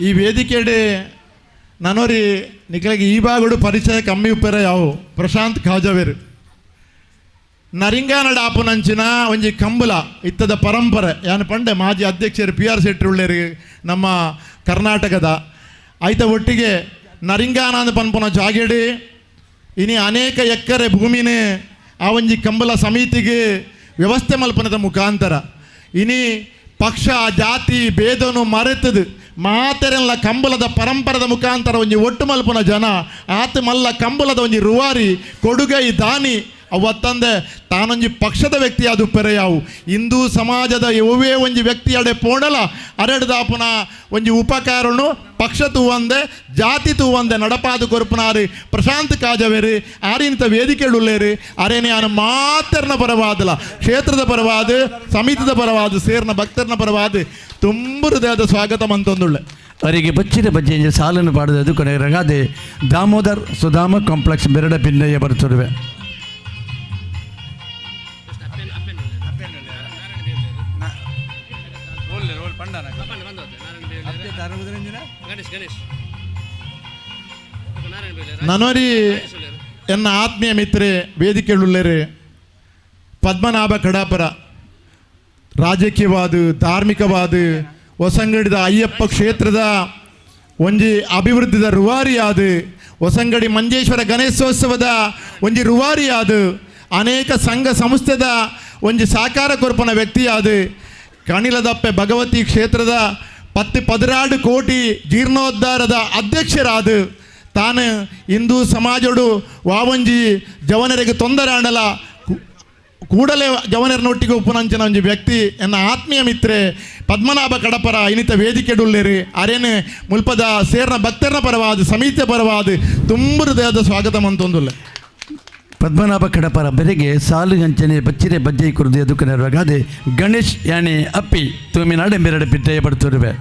ಈ ವೇದಿಕೆಡೆ ನನೋರಿ ನಿಕಲಿಗೆ ಈ ಭಾಗಡು ಪರಿಚಯ ಕಮ್ಮಿ ಉಪ್ಪೆರ ಯಾವು ಪ್ರಶಾಂತ್ ಖಾಜವೇರು ನರಿಂಗಾನಡ ಆಪುನಂಚಿನ ಒಂಜಿ ಕಂಬುಲ ಇತ್ತದ ಪರಂಪರೆ ಯಾನು ಪಂಡೆ ಮಾಜಿ ಅಧ್ಯಕ್ಷರು ಪಿ ಆರ್ ಶೆಟ್ಟಿ ಉಳ್ಳೇರು ನಮ್ಮ ಕರ್ನಾಟಕದ ಐತ ಒಟ್ಟಿಗೆ ನರಿಂಗಾನಂದ ಪನ್ಪುನ ಜಾಗೆಡಿ ಇನಿ ಅನೇಕ ಎಕ್ಕರೆ ಭೂಮಿನೇ ಆ ಒಂಜಿ ಕಂಬುಲ ಸಮಿತಿಗೆ ವ್ಯವಸ್ಥೆ ಮಲ್ಪನದ ಮುಖಾಂತರ ಇನಿ ಪಕ್ಷ ಜಾತಿ ಭೇದನು ಮರೆತದು ಮಾತೆರೆಲ್ಲ ಕಂಬಲದ ಪರಂಪರದ ಮುಖಾಂತರ ಒಂಜಿ ಒಟ್ಟು ಮಲ್ಪುನ ಜನ ಆತ ಮಲ್ಲ ಕಂಬಲದ ಒಂಜಿ ರುವಾರಿ ಕೊಡುಗೈ ದಾನಿ ಅವತ್ತಂದೆ ತಾನೊಂಜಿ ಪಕ್ಷದ ವ್ಯಕ್ತಿ ಅದು ಪೆರೆಯಾವು ಹಿಂದೂ ಸಮಾಜದ ಒವ್ವೇ ಒಂಜಿ ವ್ಯಕ್ತಿಯಡೆ ಪೋಡಲ ಅರೆಡ್ದಾಪುನ ಒಂಜಿ ಉಪಕಾರನು ಪಕ್ಷ ತೂವಂದೆ ಜಾತಿ ತೂವಂದೆ ನಡಪಾದು ಕೊರ್ಪುನಾರು ಪ್ರಶಾಂತ್ ಕಾಜವೇರು ಆರಿನಿತ ವೇದಿಕೆಡುಳ್ಳೇರು ಅರೇನೆ ಆನು ಮಾತರ್ನ ಪರವಾದಲ ಕ್ಷೇತ್ರದ ಪರವಾದ ಸಮಿತಿದ ಪರವಾದ ಸೇರ್ನ ಭಕ್ತರ್ನ ಪರವಾದ ತುಂಬ ಹೃದಯದ ಸ್ವಾಗತ ಮಂತೊಂದುಳ್ಳೆ. ಅವರಿಗೆ ಬಚ್ಚಿದ ಬಜ್ಜೆ ಸಾಲನ್ನು ಪಾಡದು ಕೊನೆಗೆ ದಾಮೋದರ್ ಸುಧಾಮ ಕಾಂಪ್ಲೆಕ್ಸ್ ಬೆರಡ ಪಿನ್ನಯ್ಯ ಬರುತ್ತಿರುವೆ. ನನೋರಿ ಎನ್ನ ಆತ್ಮೀಯ ಮಿತ್ರೆ ವೇದಿಕೆಯುಳ್ಳೇರು ಪದ್ಮನಾಭ ಕಡಾಪರ ರಾಜಕೀಯವಾದ ಧಾರ್ಮಿಕವಾದ ಹೊಸಂಗಡಿದ ಅಯ್ಯಪ್ಪ ಕ್ಷೇತ್ರದ ಒಂಜಿ ಅಭಿವೃದ್ಧಿದ ರೂವಾರಿಯಾದ ಹೊಸಂಗಡಿ ಮಂಜೇಶ್ವರ ಗಣೇಶೋತ್ಸವದ ಒಂಜಿ ರೂವಾರಿಯಾದ ಅನೇಕ ಸಂಘ ಸಂಸ್ಥೆದ ಒಂಜಿ ಸಾಕಾರ ಕೊರ್ಪನ ವ್ಯಕ್ತಿಯಾದ ಕಣಿಲದಪ್ಪೆ ಭಗವತಿ ಕ್ಷೇತ್ರದ 10-12 ಕೋಟಿ ಜೀರ್ಣೋದ್ಧಾರದ ಅಧ್ಯಕ್ಷರಾದ ತಾನು ಹಿಂದೂ ಸಮಾಜೋಡು ವಾವಂಜಿ ಜವನರಿಗೆ ತೊಂದರೆ ಆಂಡಲ ಕೂಡಲೇ ಜವನರನೊಟ್ಟಿಗೆ ಉಪನಂಚಿನ ಒಂಜಿ ವ್ಯಕ್ತಿ ಎನ್ನ ಆತ್ಮೀಯ ಮಿತ್ರೆ ಪದ್ಮನಾಭ ಕಡಪರ ಇನ್ನಿತ ವೇದಿಕೆಡುಳ್ಳೇರಿ ಅರೇನು ಮುಲ್ಪದ ಸೇರ್ನ ಭಕ್ತರನ ಪರವಾದ ಸಮಿತಿಯ ಪರವಾದ ತುಂಬ ಹೃದಯದ ಸ್ವಾಗತ ಮಂತೊಂದುಲ್ಲ. ಪದ್ಮನಾಭ ಕಡಪರ ಬೆರೆಗೆ ಸಾಲು ಅಂಚನೆ ಬಚ್ಚಿರೆ ಬಜ್ಜೈ ಕುರುದು ಎದುಕನೆರವಾಗದೆ ಗಣೇಶ್ ಯಾನೆ ಅಪ್ಪಿ ತೂಮಿನಾಡೆ ಮೆರಡೆ ಪಿಟ್ಟೆಯ ಪಡ್ತುರುವೆ.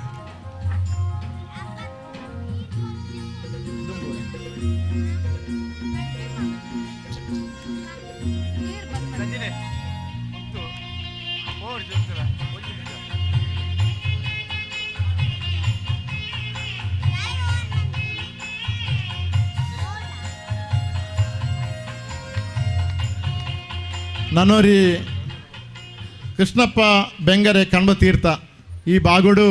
ನನೋರಿ ಕೃಷ್ಣಪ್ಪ ಬೆಂಗರೆ ಕಣ್ವತೀರ್ಥ ಈ ಬಾಗೋಡು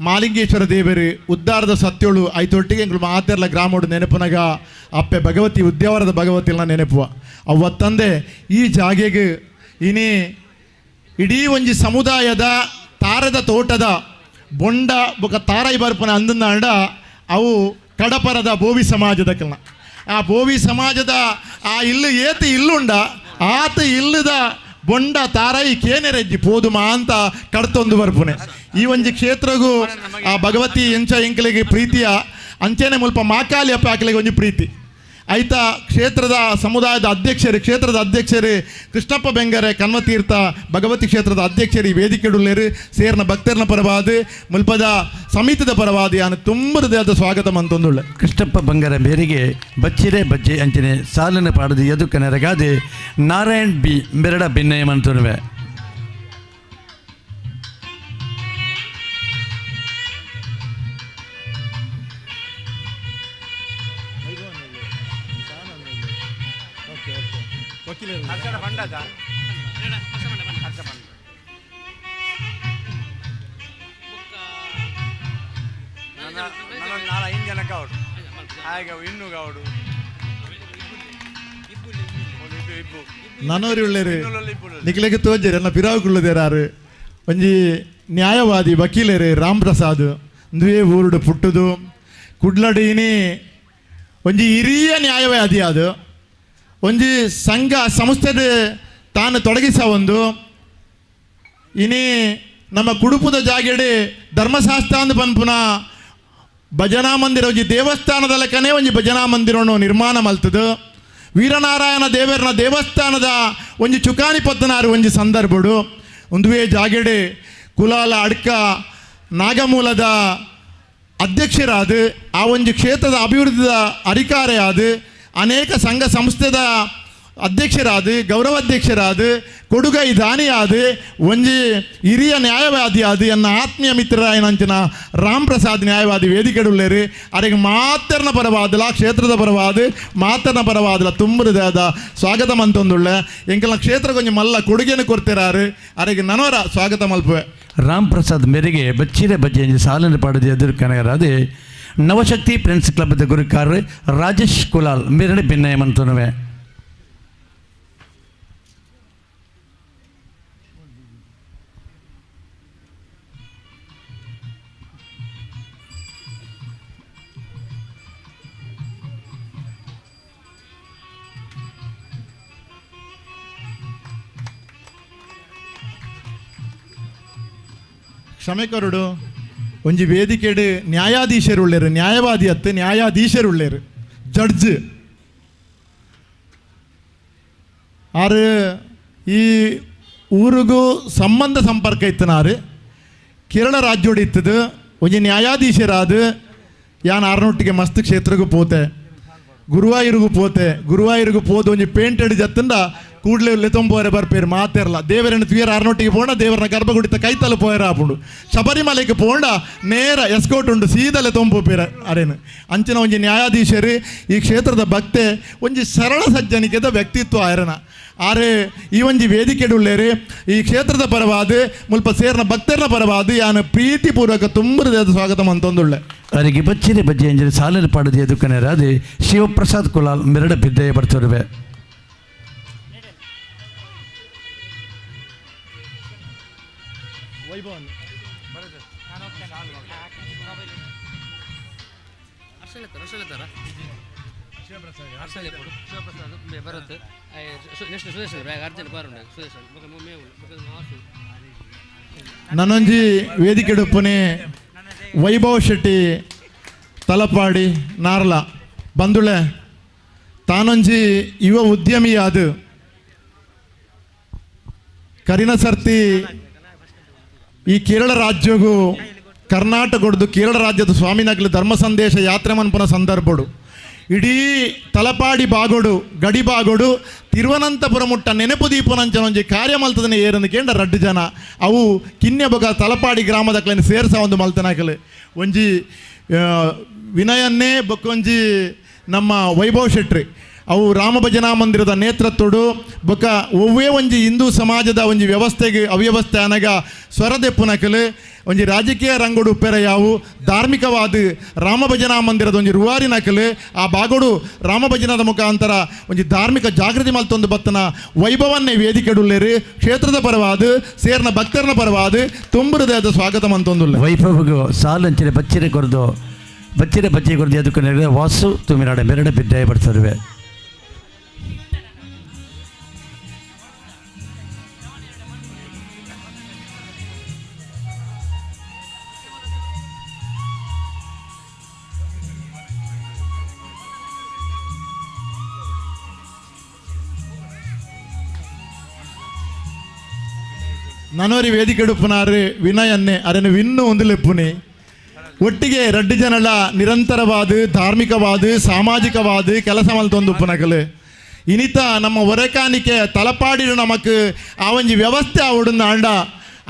ಮಾಲಿಂಗೇಶ್ವರ ದೇವರು ಉದ್ದಾರದ ಸತ್ಯೋಳು ಐತೊಟ್ಟಿಗೆ ಎಂಗಳು ಮಾತೆರ್ಲ ಗ್ರಾಮೋಡು ನೆನಪುನಗ ಅಪ್ಪೆ ಭಗವತಿ ಉದ್ಯಾವರದ ಭಗವತಿನ ನೆನಪುವ ಅವತ್ತಂದೆ ಈ ಜಾಗೆಗೆ ಇನಿ ಇಡೀ ಒಂಜಿ ಸಮುದಾಯದ ತಾರದ ತೋಟದ ಬೊಂಡ ಬೊಕ ತಾರೈ ಬರ್ಪನ ಅಂದನಾಂಡ ಅವು ಕಡಪರದ ಬೋವಿ ಸಮಾಜದ ಕಲ್ನ ಆ ಬೋವಿ ಸಮಾಜದ ಆ ಇಲ್ಲು ಏತು ಇಲ್ಲುಂಡ ಆತ ಇಲ್ಲದ ಬೊಂಡ ತಾರೈ ಕೇನೆರೆಜ್ಜಿ ಪೋದುಮಾ ಅಂತ ಕಡ್ತೊಂದು ಬರ್ಪುನೆ. ಈ ಒಂಜಿ ಕ್ಷೇತ್ರಗೂ ಆ ಭಗವತಿ ಎಂಚ ಎಂಕಲಿಗೆ ಪ್ರೀತಿಯ ಅಂಚೆನೆ ಮುಲ್ಪ ಮಾಕಾಲಿ ಅಪ್ಪ ಆಕಲಿಗೆ ಒಂಜಿ ಪ್ರೀತಿ ಆಯ್ತಾ. ಕ್ಷೇತ್ರದ ಸಮುದಾಯದ ಅಧ್ಯಕ್ಷರು ಕ್ಷೇತ್ರದ ಅಧ್ಯಕ್ಷರು ಕೃಷ್ಣಪ್ಪ ಬೆಂಗರೆ ಕನ್ವತೀರ್ಥ ಭಗವತಿ ಕ್ಷೇತ್ರದ ಅಧ್ಯಕ್ಷರು ಈ ವೇದಿಕೆಡುಳ್ಳೇರು ಸೇರ್ನ ಭಕ್ತರನ ಪರವಾದ ಮುಲ್ಪದ ಸಮಿತಿದ ಪರವಾದ ಯಾನು ತುಂಬ ಹೃದಯದ ಸ್ವಾಗತ ಮಂತೊಂದುಳ್ಳೆ. ಕೃಷ್ಣಪ್ಪ ಬಂಗರ ಮೇರೆಗೆ ಬಚ್ಚಿರೆ ಬಜ್ಜೆ ಅಂಚನೆ ಸಾಲನ ಪಾಡದು ಎದುಕ ನೆರಗಾದೆ ನಾರಾಯಣ್ ಬಿ ಬೆರಡ ಭಿನ್ನಯ ಮಂತುನುವೆ. ನನೋರಿ ಉಳ್ಳೇರು ನಿಖಿಲೆಗೆ ತೋಜರು ಎಲ್ಲ ಪಿರಾವುಕುಳ್ಳದೇರಾರು ಒಂಜಿ ನ್ಯಾಯವಾದಿ ವಕೀಲರು ರಾಮ್ ಪ್ರಸಾದ್ ಅಂದುವೇ ಊರುಡು ಪುಟ್ಟುದು ಕುಡ್ಲಡೀನಿ ಒಂಜಿ ಹಿರಿಯ ನ್ಯಾಯವಾದಿ ಅದು ಒಂಜಿ ಸಂಘ ಸಂಸ್ಥೆ ತಾನು ತೊಡಗಿಸ ಒಂದು ಇನಿ ನಮ್ಮ ಕುಡುಪುದ ಜಾಗೆಡೆ ಧರ್ಮಶಾಸ್ತ್ರ ಅಂದ್ ಪನ್ಪುನ ಭಜನಾ ಮಂದಿರ ಒಂಜಿ ದೇವಸ್ಥಾನದ ಲೆಕ್ಕನೇ ಒಂಜಿ ಭಜನಾ ಮಂದಿರವನ್ನು ನಿರ್ಮಾಣ ಮಲ್ತದು. ವೀರನಾರಾಯಣ ದೇವರನ ದೇವಸ್ಥಾನದ ಒಂಜಿ ಚುಕಾನಿ ಪತ್ತನಾರು ಒಂಜಿ ಸಂದರ್ಭಡು ಒಂದುವೇ ಜಾಗೆಡೆ ಕುಲಾಲ ಅಡ್ಕ ನಾಗಮೂಲದ ಅಧ್ಯಕ್ಷರಾದ ಆ ಒಂಜಿ ಕ್ಷೇತ್ರದ ಅಭಿವೃದ್ಧಿದ ಅಧಿಕಾರಿಯಾದ ಅನೇಕ ಸಂಘ ಸಂಸ್ಥೆದ ಅಧ್ಯಕ್ಷರಾದ ಗೌರವಾಧ್ಯಕ್ಷರಾದ ಕೊಡುಗೈ ದಾನಿಯಾದ ಒಂಜಿ ಹಿರಿಯ ನ್ಯಾಯವಾದಿಯಾದ ಎನ್ನ ಆತ್ಮೀಯ ಮಿತ್ರರಾಯನಂಚಿನ ರಾಮ್ ಪ್ರಸಾದ್ ನ್ಯಾಯವಾದಿ ವೇದಿಕೆಡುಳ್ಳೇರು ಅರೆಗೆ ಮಾತರ್ನ ಪರವಾದಲ ಕ್ಷೇತ್ರದ ಪರವಾದ ಮಾತರ್ನ ಪರವಾದಲ ತುಂಬುದಾದ ಸ್ವಾಗತ ಮಂತೊಂದುಳ್ಳೆ ಎಂಕಲ್ನ ಕ್ಷೇತ್ರ ಕೊಂಚ ಮಲ್ಲ ಕೊಡುಗೆಯನ್ನು ಕೊಡ್ತಿರಾರು ಅರೆಗೆ ನನವರ ಸ್ವಾಗತ ಮಲ್ಪುವೆ. ರಾಮ್ ಪ್ರಸಾದ್ ಮೇರೆಗೆ ಬಚ್ಚಿರೆ ಬಜ್ಜೆ ಸಾಲನ್ನು ಪಾಡದೆ ಎದುರು ಕನಗರಾದೆ ನವಶಕ್ತಿ ಫ್ರೆಂಡ್ಸ್ ಕ್ಲಬ್ದ ಗುರುಕಾರ ರಾಜೇಶ್ ಕುಲಾಲ್ ಮೇರಡೆ ಭಿನ್ನಯ ಮಂತನುವೆ. ಕ್ಷಮೆ ಕೊರಡು ಒಂಜಿ ವೇದಿಕೆಡು ನ್ಯಾಯಾಧೀಶರು ಉಳ್ಳೇರು ನ್ಯಾಯವಾದಿ ಅತ್ತು ನ್ಯಾಯಾಧೀಶರು ಉಳ್ಳೇರು ಜಡ್ಜ್ ಆರು ಈ ಊರಿಗೂ ಸಂಬಂಧ ಸಂಪರ್ಕ ಇತ್ತನಾರು ಕೇರಳ ರಾಜ್ಯೋಡು ಇತ್ತದು ಒಂಜಿ ನ್ಯಾಯಾಧೀಶರಾದ ಯಾನ್ ಆರ್ನೊಟ್ಟಿಗೆ ಮಸ್ತ್ ಕ್ಷೇತ್ರಗೂ ಪೋತೆ ಗುರುವಾಯೂರಿಗೂ ಪೋತೆ ಗುರುವಾಯೂರಿಗೂ ಪೋದು ಒಂಜಿ ಪೇಂಟೆಡ್ ಜತ್ತಂದ ಕೂಡ್ಲೆ ಲೆತೊಂಬೋರೆ ಬರ್ಪೇರು ಮಾತೆರ್ಲ ದೇವರನ್ನು ತುಯರ್ ಆರ್ನೊಟ್ಟಿಗೆ ಪೋಂಡ ದೇವರನ ಗರ್ಭಗುಡಿತ ಕೈತಲು ಪೋಯರ ಆಪುಂಡು ಶಬರಿಮಲೆಗೆ ಪೋಂಡ ನೇರ ಎಸ್ಕೋಟ್ ಉಂಡು ಸೀದಲೆ ತೊಂಪೋಪೇರ ಅರೇನು ಅಂಚಿನ ಒಂಜಿ ನ್ಯಾಯಾಧೀಶರು ಈ ಕ್ಷೇತ್ರದ ಭಕ್ತೆ ಒಂಜಿ ಸರಳ ಸಜ್ಜನಿಕೆದ ವ್ಯಕ್ತಿತ್ವ ಆರನ ಆರೆ ಈ ಒಂಜಿ ವೇದಿಕೆಡುಳ್ಳೇರು ಈ ಕ್ಷೇತ್ರದ ಪರವಾದ ಮುಲ್ಪ ಸೇರ್ನ ಭಕ್ತರನ ಪರವಾದ ಯಾನು ಪ್ರೀತಿಪೂರ್ವಕ ತುಂಬುರದ ಸ್ವಾಗತ ಅಂತಂದುಳ್ಳೆ. ಅವರಿಗೆ ಬಚ್ಚಿರೆ ಬಜ್ಜೆ ಎಂಜರೆ ಸಾಲರು ಪಾಡದೆ ಎದುಕನೇರಾದ ಶಿವಪ್ರಸಾದ್ ಕುಲಾಲ್ ಮೆರಡ ಬಿದ್ದೆಯ ಬರ್ತರುವೆ. ನನೊಂಜಿ ವೇದಿಕೆಡುಪ್ಪನೆ ವೈಭವ್ ಶೆಟ್ಟಿ ತಲಪಾಡಿ ನಾರ್ಲ ಬಂದುಳೆ ತಾನೊಂಜಿ ಯುವ ಉದ್ಯಮಿಯಾದ ಕರಿನ ಸರ್ತಿ ಈ ಕೇರಳ ರಾಜ್ಯಗೂ ಕರ್ನಾಟಕದ್ದು ಕೇರಳ ರಾಜ್ಯದ ಸ್ವಾಮಿನಗಲು ಧರ್ಮ ಸಂದೇಶ ಯಾತ್ರೆ ಮನ್ಪುನ ಸಂದರ್ಭಡು ಇಡೀ ತಲಪಾಡಿ ಬಾಗೋಡು ಗಡಿ ಬಾಗೋಡು ತಿರುವನಂತಪುರ ಮುಟ್ಟ ನೆನಪು ದೀಪನಂಚನೊಂಜಿ ಕಾರ್ಯ ಮಲ್ತದನೆ ಏರಂದು ಕೇಂಡ ರಡ್ಡು ಜನ ಅವು ಕಿನ್ಯ ಬೊಕ ತಲಪಾಡಿ ಗ್ರಾಮದಕ್ಲೆನ್ ಸೇರ್ಸ ಒಂದು ಮಲ್ತನಾಕಲು ಒಂಜಿ ವಿನಯನ್ನೇ ಬೊಕ್ಕೊಂಜಿ ನಮ್ಮ ವೈಭವ್ ಶೆಟ್ರಿ ಅವು ರಾಮಭಜನಾ ಮಂದಿರದ ನೇತೃತ್ವಡು ಬೊಕ ಒವ್ವೇ ಒಂಜಿ ಹಿಂದೂ ಸಮಾಜದ ಒಂಜಿ ವ್ಯವಸ್ಥೆಗೆ ಅವ್ಯವಸ್ಥೆ ಅನಗ ಸ್ವರದೆಪ್ಪುನಕಲು ಒಂಜಿ ರಾಜಕೀಯ ರಂಗೋಡು ಉಪ್ಪೆರ ಯಾವು ಧಾರ್ಮಿಕವಾದ ರಾಮಭಜನಾ ಮಂದಿರದ ಒಂಜಿ ರೂವಾರಿ ನಕಲು ಆ ಬಾಗೋಡು ರಾಮಭಜನದ ಮುಖಾಂತರ ಒಂಜಿ ಧಾರ್ಮಿಕ ಜಾಗೃತಿ ಮಲ್ತೊಂದು ಬತ್ತನ ವೈಭವನ್ನೇ ವೇದಿಕೆಡುಳ್ಳೇರು ಕ್ಷೇತ್ರದ ಪರವಾದ ಸೇರ್ನ ಭಕ್ತರನ ಪರವಾದ ತುಂಬುರದಾದ ಸ್ವಾಗತ ಮಂತೊಂದುಲ್ಲ. ವೈಭವಗೂ ಸಾಲಂಚಿನ ಬಚ್ಚಿರೆ ಕೊರದು ಬಚ್ಚಿರೆ ಬಚ್ಚಿ ಕೊರದು ಎದುಕು ವಾಸು ತುಮಿನಾಡ ಮೆರಡ ಬಿದ್ದಾಯ ಬರ್ತರುವೆ. ನನೋರಿ ವೇದಿಕೆಡುಪ್ಪುನಾರು ವಿನಯನ್ನೇ ಅರೆನು ವಿನ್ನು ಒಂದು ಲೆಪ್ಪುನಿ ಒಟ್ಟಿಗೆ ರಡ್ಡು ಜನಲ ನಿರಂತರವಾದ ಧಾರ್ಮಿಕವಾದ ಸಾಮಾಜಿಕವಾದ ಕೆಲಸ ಮಲ್ತೊಂದು ಉಪ್ಪುನಕಲು ಇನಿತ ನಮ್ಮ ಒರೆಕಾನಿಕೆ ತಲಪಾಡಿಡು ನಮಕ್ ಆ ಒಂಜಿ ವ್ಯವಸ್ಥೆ ಆವಡುಂದು ಆಂಡ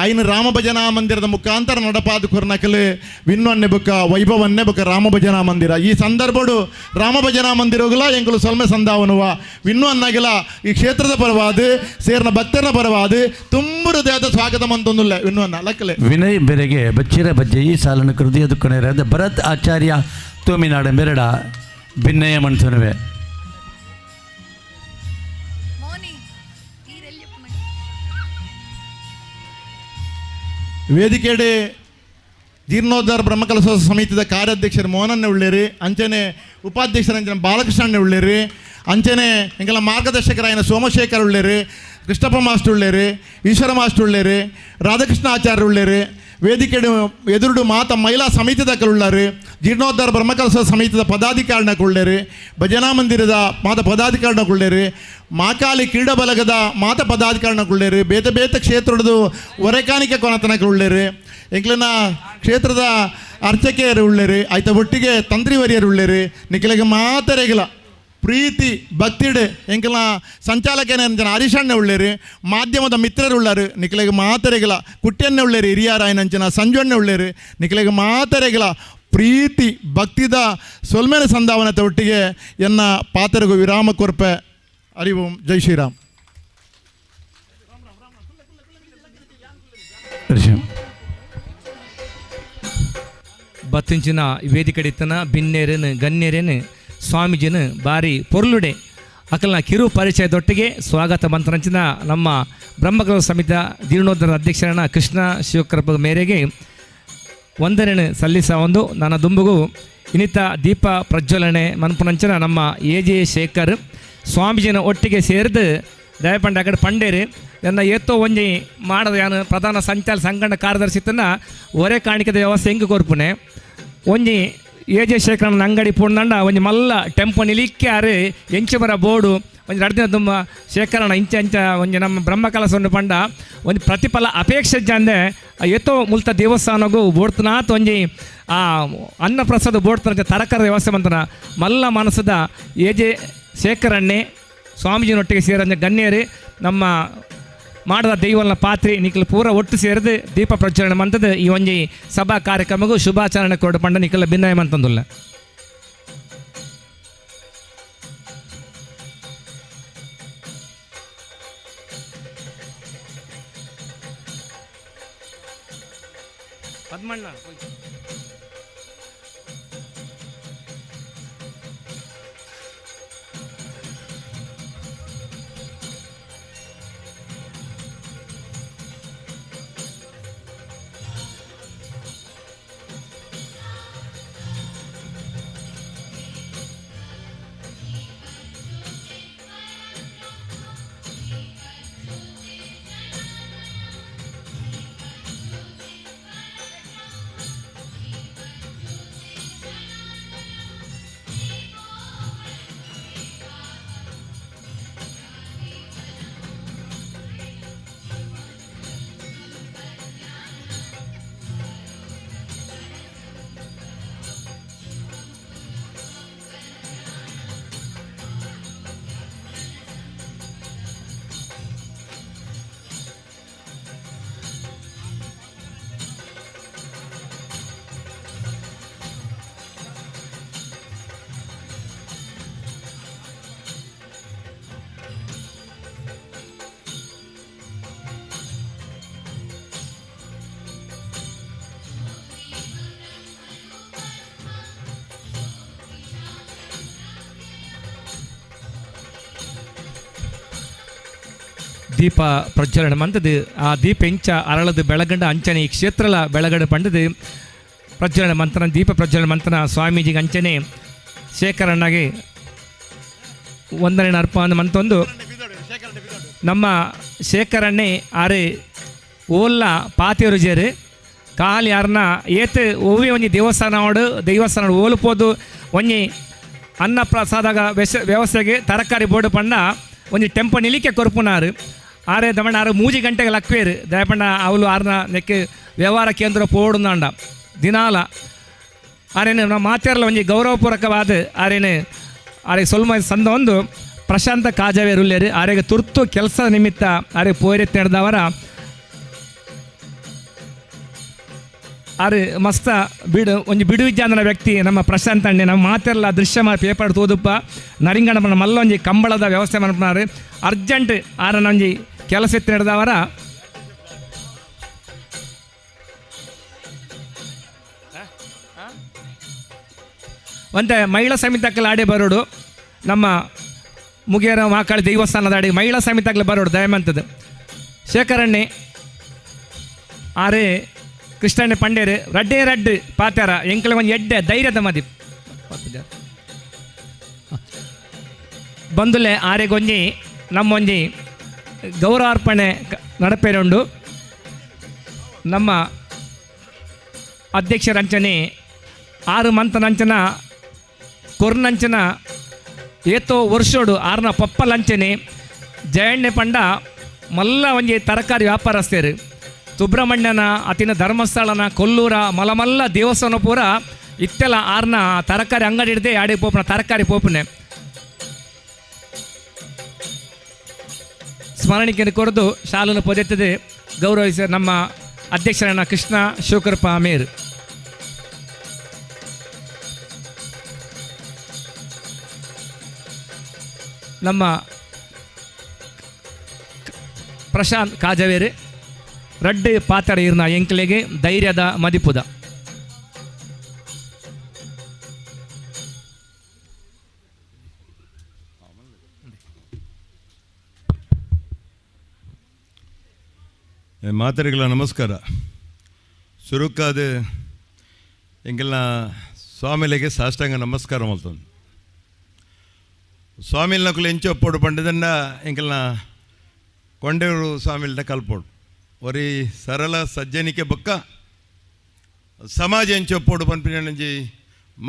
ಐನು ರಾಮಭಜನಾ ಮಂದಿರದ ಮುಖಾಂತರ ನಡಪಾದ ಕೊರ್ನಕಲು ವಿನ್ವನ್ನೆ ಬುಕ್ಕ ವೈಭವನ್ನೇ ಬುಕ್ಕ ರಾಮಭಜನಾ ಮಂದಿರ ಈ ಸಂದರ್ಭಡು ರಾಮಭಜನಾ ಮಂದಿರಗುಲ ಎಂಕುಲು ಸೊಲ್ಮೆ ಸಂದಾವನುವ ವಿನ್ವನ್ನಾಗಿಲ ಈ ಕ್ಷೇತ್ರದ ಪರವಾದ ಸೇರ್ನ ಭಕ್ತರನ ಪರವಾದ ತುಂಬ ಹೃದಯದ ಸ್ವಾಗತ ಮಂತೊಂದುಲ್ಲ ವಿನ್ವನ್ನ ಲಕ್ಕಲೆ. ವಿನಯ್ ಬೆರೆಗೆ ಬಚ್ಚಿರ ಬಜ್ಜೆ ಈ ಸಾಲನ್ನು ಕೃತಿಯ ದುಃಖನೇರಾದ ಭರತ್ ಆಚಾರ್ಯ ತೋಮಿನಾಡ ಮೆರಡ ಭಿನ್ನಯ ಮಂತನುವೆ. ವೇದಿಕೆಡೆ ಜೀರ್ಣೋದ್ಧಾರ ಬ್ರಹ್ಮಕಲಶ ಸಮಿತಿದ ಕಾರ್ಯಾಧ್ಯಕ್ಷರು ಮೋಹನನ್ನೇ ಉಳ್ಳೇರಿ ಅಂಚನೆ ಉಪಾಧ್ಯಕ್ಷರ ಅಂಚನೆ ಬಾಲಕೃಷ್ಣನ್ನೇ ಉಳ್ಳೇರಿ ಅಂಚನೆ ಎಂಕೆಲ್ಲ ಮಾರ್ಗದರ್ಶಕರಾಯನ ಸೋಮಶೇಖರ್ ಉಳ್ಳೇರಿ ಕೃಷ್ಣಪ್ಪ ಮಾಸ್ಟರ್ ಉಳ್ಳೇರಿ ಈಶ್ವರ ಮಾಸ್ಟರ್ ಉಳ್ಳೇರಿ ರಾಧಾಕೃಷ್ಣ ಆಚಾರ್ಯ ಉಳ್ಳೇರಿ ವೇದಿಕೆಡು ಎದುರುಡು ಮಾತ ಮಹಿಳಾ ಸಮಿತಿದಕಲು ಜೀರ್ಣೋದ್ಧಾರ ಬ್ರಹ್ಮಕಲಶ ಸಮಿತಿದ ಪದಾಧಿಕಾರಿನ ಉಳ್ಳೇರಿ ಭಜನಾ ಮಂದಿರದ ಮಾತ ಪದಾಧಿಕಾರಿನ ಉಳ್ಳೇರಿ ಮಾಕಾಲಿ ಕ್ರೀಡಾ ಬಲಗದ ಮಾತ ಪದಾಧಿಕಾರಿನ ಉಳ್ಳೇರಿ ಬೇತೆ ಬೇತೆ ಕ್ಷೇತ್ರದ ಒರೆಕಾನಿಕೆ ಕೊನತನಕ ಉಳ್ಳೇರಿ ಎಂಕ್ಲೆನ ಕ್ಷೇತ್ರದ ಅರ್ಚಕೆಯರು ಉಳ್ಳೇರಿ ಆಯ್ತ ಒಟ್ಟಿಗೆ ತಂತ್ರಿವರಿಯರು ಉಳ್ಳೇರಿ ನಿಖಲಿಗೆ ಮಾತರೆಗಿಲ್ಲ ಪ್ರೀತಿ ಭಕ್ತಿಡೆ ಎಂಕಲ್ನ ಸಂಚಾಲಕನ ಜನ ಹರೀಶಣ್ಣೆ ಉಳ್ಳೇರಿ ಮಾಧ್ಯಮದ ಮಿತ್ರರು ಉಳ್ಳಾರು ನಿಖಲಿಗೆ ಮಾತರೆಗಿಲ್ಲ ಕುಟ್ಟಿಯನ್ನೇ ಉಳ್ಳೇರಿ ಹಿರಿಯಾರಾಯನಂಚನ ಸಂಜುವಣ್ಣೆ ಉಳ್ಳೇರಿ ನಿಖಲಿಗೆ ಮಾತರೆಗಿಲ್ಲ ಪ್ರೀತಿ ಭಕ್ತಿದ ಸೊಲ್ಮೇನೆ ಸಂಧಾವನತೆ ಒಟ್ಟಿಗೆ ಎನ್ನ ಪಾತ್ರಗೂ ವಿರಾಮ ಕೊರ್ಪೆ. ಅರಿವು ಜೈ ಶ್ರೀರಾಮ್. ಬತ್ತಿಂಚಿನ ವೇದಿಕೆಡಿತ್ತನ ಬಿನ್ನೇರನು ಗನ್ನೇರೇನು ಸ್ವಾಮೀಜಿನ ಬಾರಿ ಪೊರ್ಲುಡೆ ಅಕಲ್ನ ಕಿರು ಪರಿಚಯದೊಟ್ಟಿಗೆ ಸ್ವಾಗತ ಮಂತ್ರಂಚಿನ ನಮ್ಮ ಬ್ರಹ್ಮಕಲಶ ಸಮಿತಿಯ ಜೀರ್ಣೋದ್ಧಾರ ಅಧ್ಯಕ್ಷರನ್ನ ಕೃಷ್ಣ ಶಿವಕೃಪ ಮೇರೆಗೆ ವಂದನೆ ಸಲ್ಲಿಸ ಒಂದು ನನ್ನ ದುಂಬುಗು ಇನ್ನಿತ ದೀಪ ಪ್ರಜ್ವಲನೆ ಮನ್ಪುನಂಚಿನ ನಮ್ಮ ಎ ಜೆ ಶೇಖರ್ ಸ್ವಾಮೀಜಿನ ಒಟ್ಟಿಗೆ ಸೇರಿದು ದಯಪಂಡ ಅಕಡೆ ಪಂಡೇರಿ ಎನ್ನ ಏತೋ ಒಂಜಿ ಮಾಡದ ಯಾನು ಪ್ರಧಾನ ಸಂಚಾಲ ಸಂಘಟನಾ ಕಾರ್ಯದರ್ಶಿತನ ಒರೆ ಕಾಣಿಕೆದ ವ್ಯವಸ್ಥೆ ಹೆಂಗೆ ಕೊರ್ಪುನೆ ಒಂಜಿ ಎ ಜೆ ಶೇಖರನ ಅಂಗಡಿ ಪೂರ್ಣಂಡ ಒಂಜಿ ಮಲ್ಲ ಟೆಂಪೋ ನಿಲಿಕ್ಯಾರು ಎಂಚುಮರ ಬೋರ್ಡು ಒಂಜಿ ರಡ್ದಿನ ತುಂಬ ಶೇಖರಣ ಇಂಚ ಇಂಚ ಒಂಜಿ ನಮ್ಮ ಬ್ರಹ್ಮಕಲಸ ಒಂದು ಪಂಡ ಒಂಜಿ ಪ್ರತಿಫಲ ಅಪೇಕ್ಷೆ ಜಾಂದೆ ಏತೋ ಮುಲ್ತ ದೇವಸ್ಥಾನಗೂ ಬೋಡ್ತನಾತ್ ಒಂಜಿ ಆ ಅನ್ನಪ್ರಸಾದ ಬೋಡ್ತನ ತರಕಾರಿ ವ್ಯವಸ್ಥೆ ಮಂತನ ಮಲ್ಲ ಮನಸ್ಸದ ಎ ಜೆ ಶೇಖರಣ್ಣೆ ಸ್ವಾಮೀಜಿನೊಟ್ಟಿಗೆ ಸೇರಂಜ ಗಣ್ಯರು ನಮ್ಮ ಮಾಡದ ದೈವನ ಪಾತ್ರೆ ನಿಖಲ್ ಪೂರ ಒಟ್ಟು ಸೇರಿದು ದೀಪ ಪ್ರಜ್ವಲನೆ ಮಂತದ ಈ ಒಂಜಿ ಸಭಾ ಕಾರ್ಯಕ್ರಮಗೂ ಶುಭಾಚರಣೆ ಕೊಡು ಪಂಡ ನಿಖಲ ಭಿನ್ನಯ ಮಂತಂದುಲ್ಲ. ಪದ್ಮಣ್ಣ ದೀಪ ಪ್ರಜ್ವಲನೆ ಮಂತದ್ದು ಆ ದೀಪ ಎಂಚ ಅರಳದು ಬೆಳಗಂಡ ಅಂಚನೆ ಈ ಕ್ಷೇತ್ರಲ ಬೆಳಗಡೆ ಪಂಡದು ಪ್ರಜ್ವಲನೆ ಮಂತನ ದೀಪ ಪ್ರಜ್ವಲನೆ ಮಂತನ ಸ್ವಾಮೀಜಿಗೆ ಅಂಚನೆ ಶೇಖರಣ್ಣಗೆ ವಂದನೆ ಅರ್ಪಣ ಮಂತೊಂದು ನಮ್ಮ ಶೇಖರಣ್ಣೆ ಆರು ಓಲ್ಲ ಪಾತಿಯರು ಜೇರು ಕಾಲಿ ಯಾರನ್ನ ಏತ್ ಓವಿ ಒಂಜಿ ದೇವಸ್ಥಾನ ದೇವಸ್ಥಾನ ಓಲುಪೋದು ಒಂಜಿ ಅನ್ನ ಪ್ರಸಾದ ವ್ಯವಸ್ಥೆಗೆ ತರಕಾರಿ ಬೋರ್ಡು ಪಂಡ ಒಂಜಿ ಟೆಂಪೋ ನಿಲಿಕೆ ಕೊರ್ಪುನಾರು ಆರೆ ದಮಣ್ಣ ಆರು ಮೂಜಿ ಗಂಟೆಗೆ ಲಕ್ವೇರು ದಯಪಂಡ ಅವಳು ಆರ್ನ ನೆಕ್ಕೆ ವ್ಯವಹಾರ ಕೇಂದ್ರ ಪೋಡುಂದಾಂಡ ದಿನಾಲ ಆರೇನು ನಮ್ಮ ಮಾತೇರಲ ಒಂಜಿ ಗೌರವಪೂರ್ವಕವಾದ ಆರೇನು ಆರೆ ಸೊಲ್ಮ ಸಂದ ಒಂದು ಪ್ರಶಾಂತ ಕಾಜವೇರುಲ್ಲೇರು ಆರೆಗೆ ತುರ್ತು ಕೆಲಸ ನಿಮಿತ್ತ ಆರೆ ಪೋರೆ ತೆರೆದವರ ಆರು ಮಸ್ತ ಬಿಡು ಒಂಜಿ ಬಿಡು ವಿದ್ಯಾಂದನ ವ್ಯಕ್ತಿ ನಮ್ಮ ಪ್ರಶಾಂತ್ ಅಣ್ಣೆ ನಮ್ಮ ಮಾತೆಲ್ಲ ದೃಶ್ಯ ಪೇಪರ್ ತೋದುಪ್ಪ ನರಿಂಗಣ ಮಲ್ಲ ಒಂಜಿ ಕಂಬಳದ ವ್ಯವಸ್ಥೆ ಮನ್ಪನಾರು ಅರ್ಜೆಂಟ್ ಆರನ ಒಂಜಿ ಕೆಲಸ ಎತ್ತಿ ನಡೆದವರ ಒಂತೆ ಮಹಿಳಾ ಸಮಿತಕ್ಕಲ್ಲ ಆಡಿ ಬರೋಡು ನಮ್ಮ ಮುಗೇರ ಮಹಾಕಾಳಿ ದೇವಸ್ಥಾನದ ಅಡಿ ಮಹಿಳಾ ಸಮಿತಕ್ಕಲ್ಲ ಬರೋಡು ದಯಮಂತದ್ದು ಶೇಖರಣ್ಣೆ ಆರೆ ಕೃಷ್ಣಣ್ಣ ಪಂಡೇರು ರಡ್ಡೇ ರಡ್ಡು ಪಾತಾರ ಎಂಕಲ ಒಂದು ಎಡ್ಡೆ ಧೈರ್ಯದ ಮದಿ ಬಂದುಲೆ ಆರೆಗೊಂಜಿ ನಮ್ಮೊಂಜಿ ಗೌರವಾರ್ಪಣೆ ನಡಪೇರುಂಡು. ನಮ್ಮ ಅಧ್ಯಕ್ಷರಂಚನೆ ಆರು ಮಂತನಂಚನ ಕೊರ್ನಂಚನ ಏತೋ ವರ್ಷೋಡು ಆರ್ನ ಪಪ್ಪಲಂಚನೆ ಜಯಣ್ಣೆ ಪಂಡ ಮಲ್ಲ ಒಂಜಿ ತರಕಾರಿ ವ್ಯಾಪಾರಸ್ಥರು ಸುಬ್ರಹ್ಮಣ್ಯನ ಅತಿನ ಧರ್ಮಸ್ಥಳನ ಕೊಲ್ಲೂರ ಮಲಮಲ್ಲ ದೇವಸ್ಥಾನ ಪೂರ ಇತ್ತೆಲ್ಲ ಆರ್ನ ತರಕಾರಿ ಅಂಗಡಿ ಹಿಡ್ದೆ ಆಡಿ ಪೋಪನ ತರಕಾರಿ ಪೋಪನೆ ಸ್ಮರಣಿಕೆಯನ್ನು ಕೊರೆದು ಶಾಲನ್ನು ಪೊದೆತ್ತದೆ ಗೌರವಿಸ ನಮ್ಮ ಅಧ್ಯಕ್ಷರನ್ನ ಕೃಷ್ಣ ಶಿವಕೃಪ ಮೇರ್. ನಮ್ಮ ಪ್ರಶಾಂತ್ ಕಾಜವೇರು ರಡ್ಡು ಪಾತ್ರ ಇರ್ನ ಎಂಕ್ಲೆಗೆ ಧೈರ್ಯದ ಮದಿಪುದ. ಮಾತರಿಗಳ ನಮಸ್ಕಾರ. ಸುರುಕಾದ ಎಂಗೆಲ್ಲ ಸ್ವಾಮಿಲೆಗೆ ಸಾಷ್ಟಾಂಗ ನಮಸ್ಕಾರ ಮಲ್ತೊಂದು. ಸ್ವಾಮಿಲ್ನಕುಲು ಎಂಚೊಪ್ಪೋಡು ಪಂಡದನ್ನ ಎಂಕೆಲ್ಲ ಕೊಂಡೇರು ಸ್ವಾಮಿಲ್ನ ಕಲ್ಪೋಡು. ಒರಿ ಸರಳ ಸಜ್ಜನಿಕೆ ಬೊಕ್ಕ ಸಮಾಜ ಎಂಚೊಪ್ಪೋಡು ಪನ್ಪಿನಂಜಿ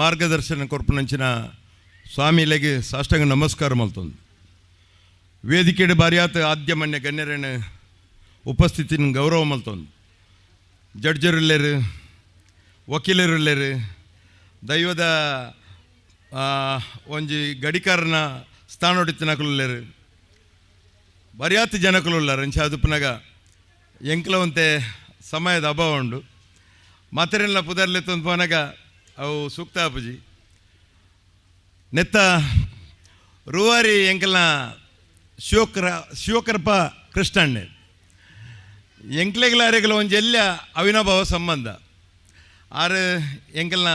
ಮಾರ್ಗದರ್ಶನ ಕೊರ್ಪುನಂಚಿನ ಸ್ವಾಮಿಲೆಗೆ ಸಾಷ್ಟಾಂಗ ನಮಸ್ಕಾರ ಮಲ್ತೊಂದು. ವೇದಿಕೆಡು ಬಾರಿಯಾತ ಆದ್ಯಮನ್ಯ ಗಣ್ಯರನ್ನ ಉಪಸ್ಥಿತಿನ ಗೌರವ ಮಲ್ತೊಂದು. ಜಡ್ಜರುಲ್ಲೇರು, ವಕೀಲರುಲ್ಲೇರು, ದೈವದ ಒಂಜಿ ಗಡಿಕಾರನ ಸ್ಥಾನೊಡಿತ್ತಿನಕುಲ್ಲೇರು, ಬರಿಯಾತ್ ಜನಕುಲುಲ್ಲಾರ್ ಅಂಚ ಅದುಪ್ಪುನಗ ಎಂಕ್ಲವಂತೆ ಸಮಯದ ಅಭಾವ ಉಂಡು. ಮಾತೆರೆಲ್ಲ ಪುದರ್ಲೆತ್ತೊಂದು ಪೋನಗ ಅವು ಸೂಕ್ತ ಆಪುಜಿ. ನೆತ್ತ ರೂವಾರಿ ಎಂಕಲ್ನ ಶಿವಕೃಪ ಕೃಷ್ಣಣ್ಣೆ ಎಂಕ್ಲೆಗ್ಲ ಅರೆಗಲ ಒಂಜಿ ಎಲ್ಲ ಅವಿನಾಭಾವ ಸಂಬಂಧ. ಆರು ಎಂಕಲ್ನ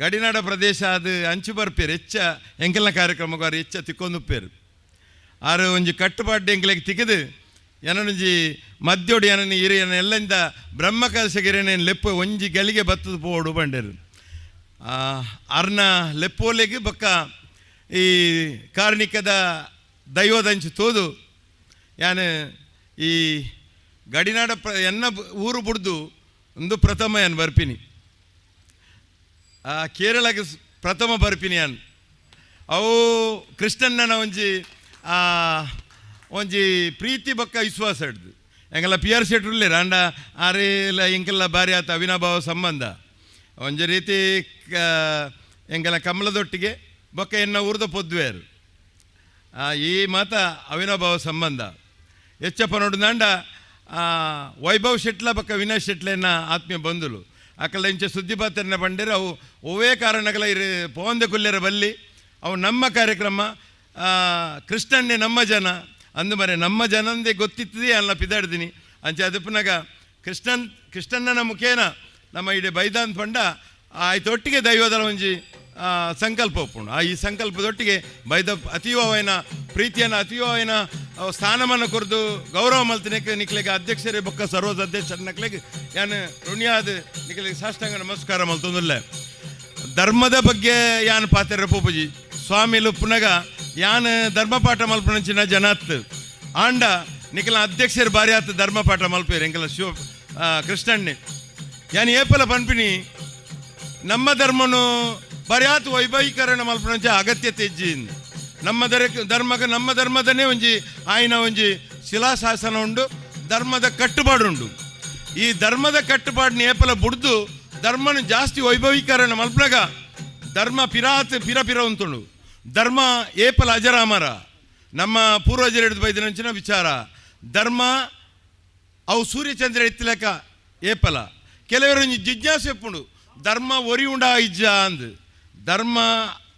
ಗಡಿನಾಡ ಪ್ರದೇಶ ಅದು ಅಂಚು ಬರ್ಪೇರು ಹೆಚ್ಚ ಎಂಕಲ್ನ ಕಾರ್ಯಕ್ರಮಕ್ಕೆ ಆರು ಹೆಚ್ಚ ತಿಕ್ಕೊಂದುಪ್ಪೇರು. ಆರು ಒಂಜಿ ಕಟ್ಟುಪಾಡು ಎಂಕ್ಲೆಗ್ ತಿಕ್ಕಿದು ಎನೊಂಜಿ ಮದ್ಯೋಡು ಎನನ ಇರು ಎನ ಎಲ್ಲಂದ ಬ್ರಹ್ಮಕಲಶಗಿರಿನ ಲೆಪ್ಪು ಒಂಜಿ ಗಳಿಗೆ ಬತ್ತದ ಪೋಡು ಬಂಡೇರು. ಅರ್ನ ಲೆಪ್ಪೋಲೆಗ್ ಬೊಕ್ಕ ಈ ಕಾರ್ಣಿಕದ ದೈವದಂಚು ತೋದು ಯಾನ್ ಈ ಗಡಿನಾಡ ಎನ್ನ ಊರು ಬುಡ್ದು ಒಂದು ಪ್ರಥಮ ಯಾನ್ ಬರ್ಪಿನಿ. ಕೇರಳಗೆ ಪ್ರಥಮ ಬರ್ಪಿನಿ ಯಾನ್. ಅವು ಕೃಷ್ಣಣ್ಣನ ಒಂಜಿ ಒಂಜಿ ಪ್ರೀತಿ ಬೊಕ್ಕ ವಿಶ್ವಾಸ ಹಿಡ್ದು ಎಂಗೆಲ್ಲ ಪಿ ಆರ್ ಶೆಟ್ರುಲ್ಲೇರ್ ಆಂಡ ಆರೇಲ ಎಂಕೆಲ್ಲ ಬಾರಿ ಆತ ಅವಿನಾಭಾವ ಸಂಬಂಧ. ಒಂಜಿ ರೀತಿ ಎಂಗೆಲ್ಲ ಕಮಲದೊಟ್ಟಿಗೆ ಬೊಕ್ಕ ಎನ್ನ ಊರ್ದ ಪೊದ್ವೇರು ಈ ಮಾತ ಅವಿನಾಭಾವ ಸಂಬಂಧ. ಹೆಚ್ಚಪ್ಪ ನೋಡಿದಂಡ ವೈಭವ್ ಶೆಟ್ಲ ಬೊಕ್ಕ ವಿನಯ್ ಶೆಟ್ಲೆನ ಆತ್ಮೀಯ ಬಂಧುಲು ಅಕಲ ಇಂಚ ಸುದ್ದಿ ಪಾತ್ರನ ಬಂಡೇರು. ಅವು ಒವ್ವೇ ಕಾರಣಗಳ ಇರು ಪೋಂದೆ ಕುಲ್ಲೆರ ಬಲ್ಲಿ ಅವು ನಮ್ಮ ಕಾರ್ಯಕ್ರಮ ಕೃಷ್ಣಣ್ಣೆ ನಮ್ಮ ಜನ ಅಂದು ಮರೆ ನಮ್ಮ ಜನಂದೇ ಗೊತ್ತಿತ್ತದೆ ಅಲ್ಲ ಪಿದಾಡ್ತೀನಿ. ಅಂಚೆ ಅದಪ್ಪನಾಗ ಕೃಷ್ಣಣ್ಣನ ಮುಖೇನ ನಮ್ಮ ಇಡೀ ಬೈದಾನ್ ಪಂಡ ಆಯ್ತೊಟ್ಟಿಗೆ ದೈವದ ಒಂಜಿ ಸಂಕಲ್ಪ ಒಪ್ಪುಂಡು. ಆ ಈ ಸಂಕಲ್ಪದೊಟ್ಟಿಗೆ ಬೈದ ಅತೀವವಾಯಿನ ಪ್ರೀತಿಯನ್ನು ಅತೀವವಾಯಿನ ಸ್ಥಾನಮಾನ ಕೊರ್ದು ಗೌರವ ಮಲ್ತಿನಕ್ಕೆ ನಿಕ್ಲೆಗೆ ಅಧ್ಯಕ್ಷರೇ ಬೊಕ್ಕ ಸರ್ವ ಅಧ್ಯಕ್ಷರ ನಕ್ಲೆಗೆ ಯಾನ್ ಋಣಿಯಾದ ನಿಕ್ಲೆಗೆ ಸಾಷ್ಟಾಂಗ ನಮಸ್ಕಾರ ಮಲ್ತೊಂದುಲ್ಲೆ. ಧರ್ಮದ ಬಗ್ಗೆ ಯಾನ್ ಪಾತೆರ ಪೂಪುಜಿ ಸ್ವಾಮಿಲು ಪುನಗ ಯಾನ್ ಧರ್ಮ ಪಾಠ ಮಲ್ಪುನಂಚಿನ ಜನಾತ್ ಆಂಡ ನಿಖಲ ಅಧ್ಯಕ್ಷರು ಬಾರಿ ಆತ ಧರ್ಮ ಪಾಠ ಮಲ್ಪೇರು ಎಂಕಲ ಶಿವ ಕೃಷ್ಣಣ್ಣೆ. ಯಾನ್ ಏಪಲ ಪನ್ಪಿನಿ ನಮ್ಮ ಧರ್ಮನು ಬರಿಯಾತು ವೈಭವೀಕರಣ ಮಲ್ಪುನಂಚ ಅಗತ್ಯತೆ ಇಜ್ಜಿ. ನಮ್ಮ ಧರ್ಮಕ್ಕೆ ನಮ್ಮ ಧರ್ಮದನೇ ಒಂಜಿ ಆಯ್ನ ಒಂಜಿ ಶಿಲಾಶಾಸನ ಉಂಡು, ಧರ್ಮದ ಕಟ್ಟುಪಾಡು ಉಂಡು. ಈ ಧರ್ಮದ ಕಟ್ಟುಪಾಡಿನ ಏಪಲ ಬುಡ್ದು ಧರ್ಮನು ಜಾಸ್ತಿ ವೈಭವೀಕರಣ ಮಲ್ಪನಾಗ ಧರ್ಮ ಪಿರಾತ್ ಪಿರ ಪಿರ ಉಂಟುಂಡು. ಧರ್ಮ ಏಪಲ ಅಜರಾಮರ ನಮ್ಮ ಪೂರ್ವಜರು ಹಿಡಿದು ಬೈದಿನಂಚಿನ ವಿಚಾರ. ಧರ್ಮ ಅವು ಸೂರ್ಯಚಂದ್ರ ಎತ್ತಲೆಕ್ಕ ಏಪಲ. ಕೆಲವರು ಜಿಜ್ಞಾಸೆ ಎಪ್ಪುಂಡು ಧರ್ಮ ಒರಿ ಉಂಡ ಇಜ್ಜ ಅಂದು. ಧರ್ಮ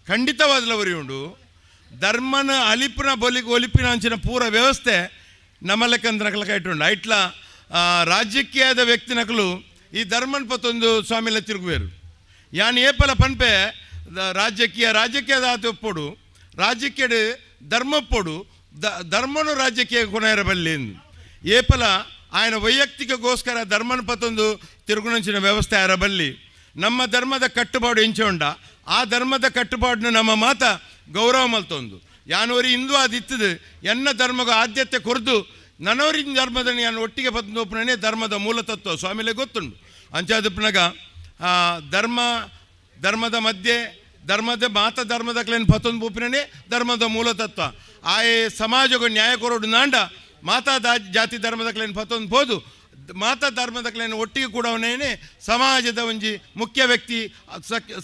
ಖಂಡಿತವಾದಲ ಒರಿ ಉಂಡು. ಧರ್ಮನ ಅಲಿಪಿನ ಬೊಲಿಗೆ ಒಲಿಪಿನ ಅಂಚಿನ ಪೂರ ವ್ಯವಸ್ಥೆ ನಮ್ಮ ಲೆಕ್ಕಂತ ನಕಲ ಕೈಟುಂಡು. ಐಟ್ಲ ರಾಜಕೀಯದ ವ್ಯಕ್ತಿ ನಕಲು ಈ ಧರ್ಮನ ಪತ್ತೊಂದು ಸ್ವಾಮಿಲ ತಿರುಗುವೇರು. ಯಾನ್ ಏಪಲ ಪನ್ಪೆ ರಾಜಕೀಯ ರಾಜಕೀಯದ ಆತ ಒಪ್ಪೋಡು, ರಾಜಕೀಯ ಧರ್ಮಪ್ಪೋಡು, ಧರ್ಮನು ರಾಜಕೀಯ ಕೊನೆಯರ ಬಲ್ಲಿ. ಏಪಲ ఆయన ವೈಯಕ್ತಿಕಗೋಸ್ಕರ ಧರ್ಮನ ಪತ್ತೊಂದು ತಿರುಗುನಂಚಿನ ವ್ಯವಸ್ಥೆ ಆರ ಬಲ್ಲಿ. ನಮ್ಮ ಧರ್ಮದ ಕಟ್ಟುಪಾಡು ಎಂಚೋಂಡ ಆ ಧರ್ಮದ ಕಟ್ಟುಪಾಡನ್ನು ನಮ್ಮ ಮಾತ ಗೌರವ ಮಲ್ತೊಂದು. ಯಾನೋರಿ ಹಿಂದೂ ಅದಿತ್ತದು ಎನ್ನ ಧರ್ಮಗ ಆದ್ಯತೆ ಕೊರ್ದು ನನೋರಿನ ಧರ್ಮದ ಯಾನು ಒಟ್ಟಿಗೆ ಪತ್ತೊಂದು ಒಪ್ಪನೇ ಧರ್ಮದ ಮೂಲತತ್ವ ಸ್ವಾಮಿಲೆ ಗೊತ್ತುಂಡು. ಅಂಚಾದಪ್ಪನಾಗ ಧರ್ಮ ಧರ್ಮದ ಮಧ್ಯೆ ಧರ್ಮದ ಮಾತ ಧರ್ಮದ ಕ್ಲೇನ್ ಪತ್ತೊಂದು ಒಪ್ಪಿನೇ ಧರ್ಮದ ಮೂಲತತ್ವ. ಆಯೆ ಸಮಾಜಕ್ಕೆ ನ್ಯಾಯ ಕೊರೋಡು ನಾಂಡ ಮಾತಾ ಜಾತಿ ಧರ್ಮದ ಕ್ಲೇನ್ ಪತ್ತೊಂದು ಪೋದು ಮಾತಾ ಧರ್ಮದ ಕ್ಲೇನ್ ಒಟ್ಟಿಗೆ ಕೂಡವನೇನೆ ಸಮಾಜದ ಒಂಜಿ ಮುಖ್ಯ ವ್ಯಕ್ತಿ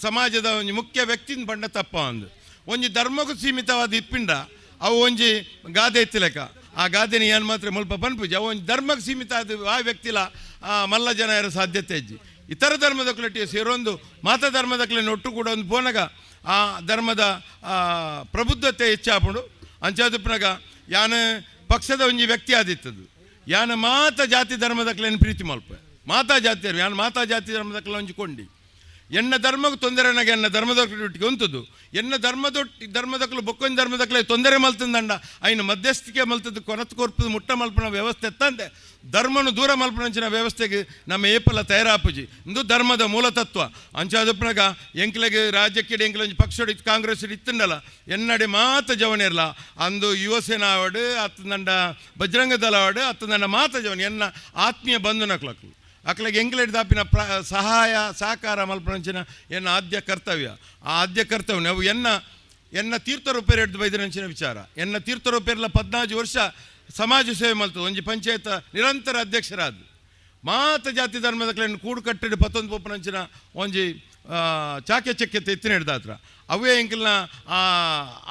ಸಮಾಜದ ಒಂಜಿ ಮುಖ್ಯ ವ್ಯಕ್ತಿನ ಬಂಡ ತಪ್ಪ ಒಂದು ಒಂಜಿ ಧರ್ಮಕ್ಕೂ ಸೀಮಿತವಾದ ಇಪ್ಪಿಂಡ ಅವು ಒಂಜಿ ಗಾದೆ ಇತ್ತಿಲೆಕ್ಕ. ಆ ಗಾದೆನ ಏನು ಮಾತ್ರ ಮುಲ್ಪ ಪನ್ಪುಜಿ ಅವು ಒಂಜಿ ಧರ್ಮಕ್ಕೆ ಸೀಮಿತ ಆದ ಆ ವ್ಯಕ್ತಿಲ ಮಲ್ಲ ಜನ ಇರೋ ಸಾಧ್ಯತೆ ಇಜ್ಜಿ. ಇತರ ಧರ್ಮದ ಕ್ಲಟಿಯ ಸೇರೊಂದು ಮಾತಾ ಧರ್ಮದ ಕ್ಲೇನ್ ಒಟ್ಟು ಕೂಡ ಒಂದು ಪೋನಗ ಆ ಧರ್ಮದ ಪ್ರಬುದ್ಧತೆ ಹೆಚ್ಚಾಪುಂಡು. ಅಂಚಾದಪ್ಪನಾಗ ಯಾನು ಪಕ್ಷದ ಒಂಜಿ ವ್ಯಕ್ತಿ ಆದಿತ್ತದು ಯಾನ ಮಾತ ಜಾತಿ ಧರ್ಮದ ಕ್ಲೇನ್ ಪ್ರೀತಿ ಮಲ್ಪ ಮಾತಾ ಜಾತಿಯರು ಯಾನು ಮಾತಾ ಜಾತಿ ಧರ್ಮದ ಕ್ಲೇನ್ ಒಂಜಿ ಕೊಂಡಿ ಎನ್ನ ಧರ್ಮಕ್ಕೆ ತೊಂದರೆ ಎನ್ನ ಧರ್ಮದೊಟ್ಟಿಗೆ ಉಂಟುದು ಎನ್ನ ಧರ್ಮದೊಟ್ಟಿ ಧರ್ಮದಕ್ಲು ಬೊಕ್ಕೊಂದು ಧರ್ಮದಕ್ಲೆ ತೊಂದರೆ ಮಲ್ತಂದಂಡ ಐನ ಮಧ್ಯಸ್ಥಿಕೆ ಮಲ್ತದ್ದು ಕೊರತು ಕೊರ್ಪದ ಮುಟ್ಟ ಮಲ್ಪನ ವ್ಯವಸ್ಥೆ ತಂದೆ ಧರ್ಮನು ದೂರ ಮಲ್ಪನಂಚಿನ ವ್ಯವಸ್ಥೆಗೆ ನಮ್ಮ ಏಪಲ ತಯಾರಾಪುಜಿ. ಇಂದು ಧರ್ಮದ ಮೂಲತತ್ವ. ಅಂಚಾದಪ್ಪನಾಗ ಎಂಕ್ಲೆಗೆ ರಾಜ್ಯಕ್ಕೆ ಎಂಕ್ಲೆ ಒಂಜಿ ಪಕ್ಷ ಕಾಂಗ್ರೆಸ್ ಇತ್ತಂಡಲ್ಲ ಎನ್ನಡೆ ಮಾತ ಜವನಿರಲ್ಲ ಅಂದು ಯುವಸೇನಾ ಆವಡು ಅತ್ತಂದಂಡ ಬಜರಂಗ ದಳ ಆವಡು ಅತ್ತಂದಂಡ ಮಾತ ಜವನ ಎನ್ನ ಆತ್ಮೀಯ ಬಂಧು ನಕ್ಲಕ್ಲು ಅಕ್ಲೆಗೆ ಎಂಕ್ಲೆಡ್ ದಾಪಿನ ಸಹಾಯ ಸಹಕಾರ ಮಲ್ಪನಂಚಿನ ಎನ್ನ ಆದ್ಯ ಕರ್ತವ್ಯ. ಆ ಆದ್ಯ ಕರ್ತವ್ಯ ಅವು ಎನ್ನ ಎನ್ನ ತೀರ್ಥರೂಪೇರು ಹಿಡ್ದು ಬೈದಿನಂಚಿನ ವಿಚಾರ. ಎನ್ನ ತೀರ್ಥರೂಪೇರ್ಲ 14 ವರ್ಷ ಸಮಾಜ ಸೇವೆ ಮಲ್ತದೆ ಒಂಜಿ ಪಂಚಾಯತ್ ನಿರಂತರ ಅಧ್ಯಕ್ಷರಾದ ಮಾತ ಜಾತಿ ಧರ್ಮದ ಕ್ಲೇನ್ ಕೂಡು ಕಟ್ಟಡಿ ಪತ್ತೊಂದು ಪೊಪ್ಪನಂಚಿನ ಒಂಜಿ ಚಾಕಚಕ್ಯತೆ ಎತ್ತಿನ ಅವೇ ಎಂಕಲ್ನ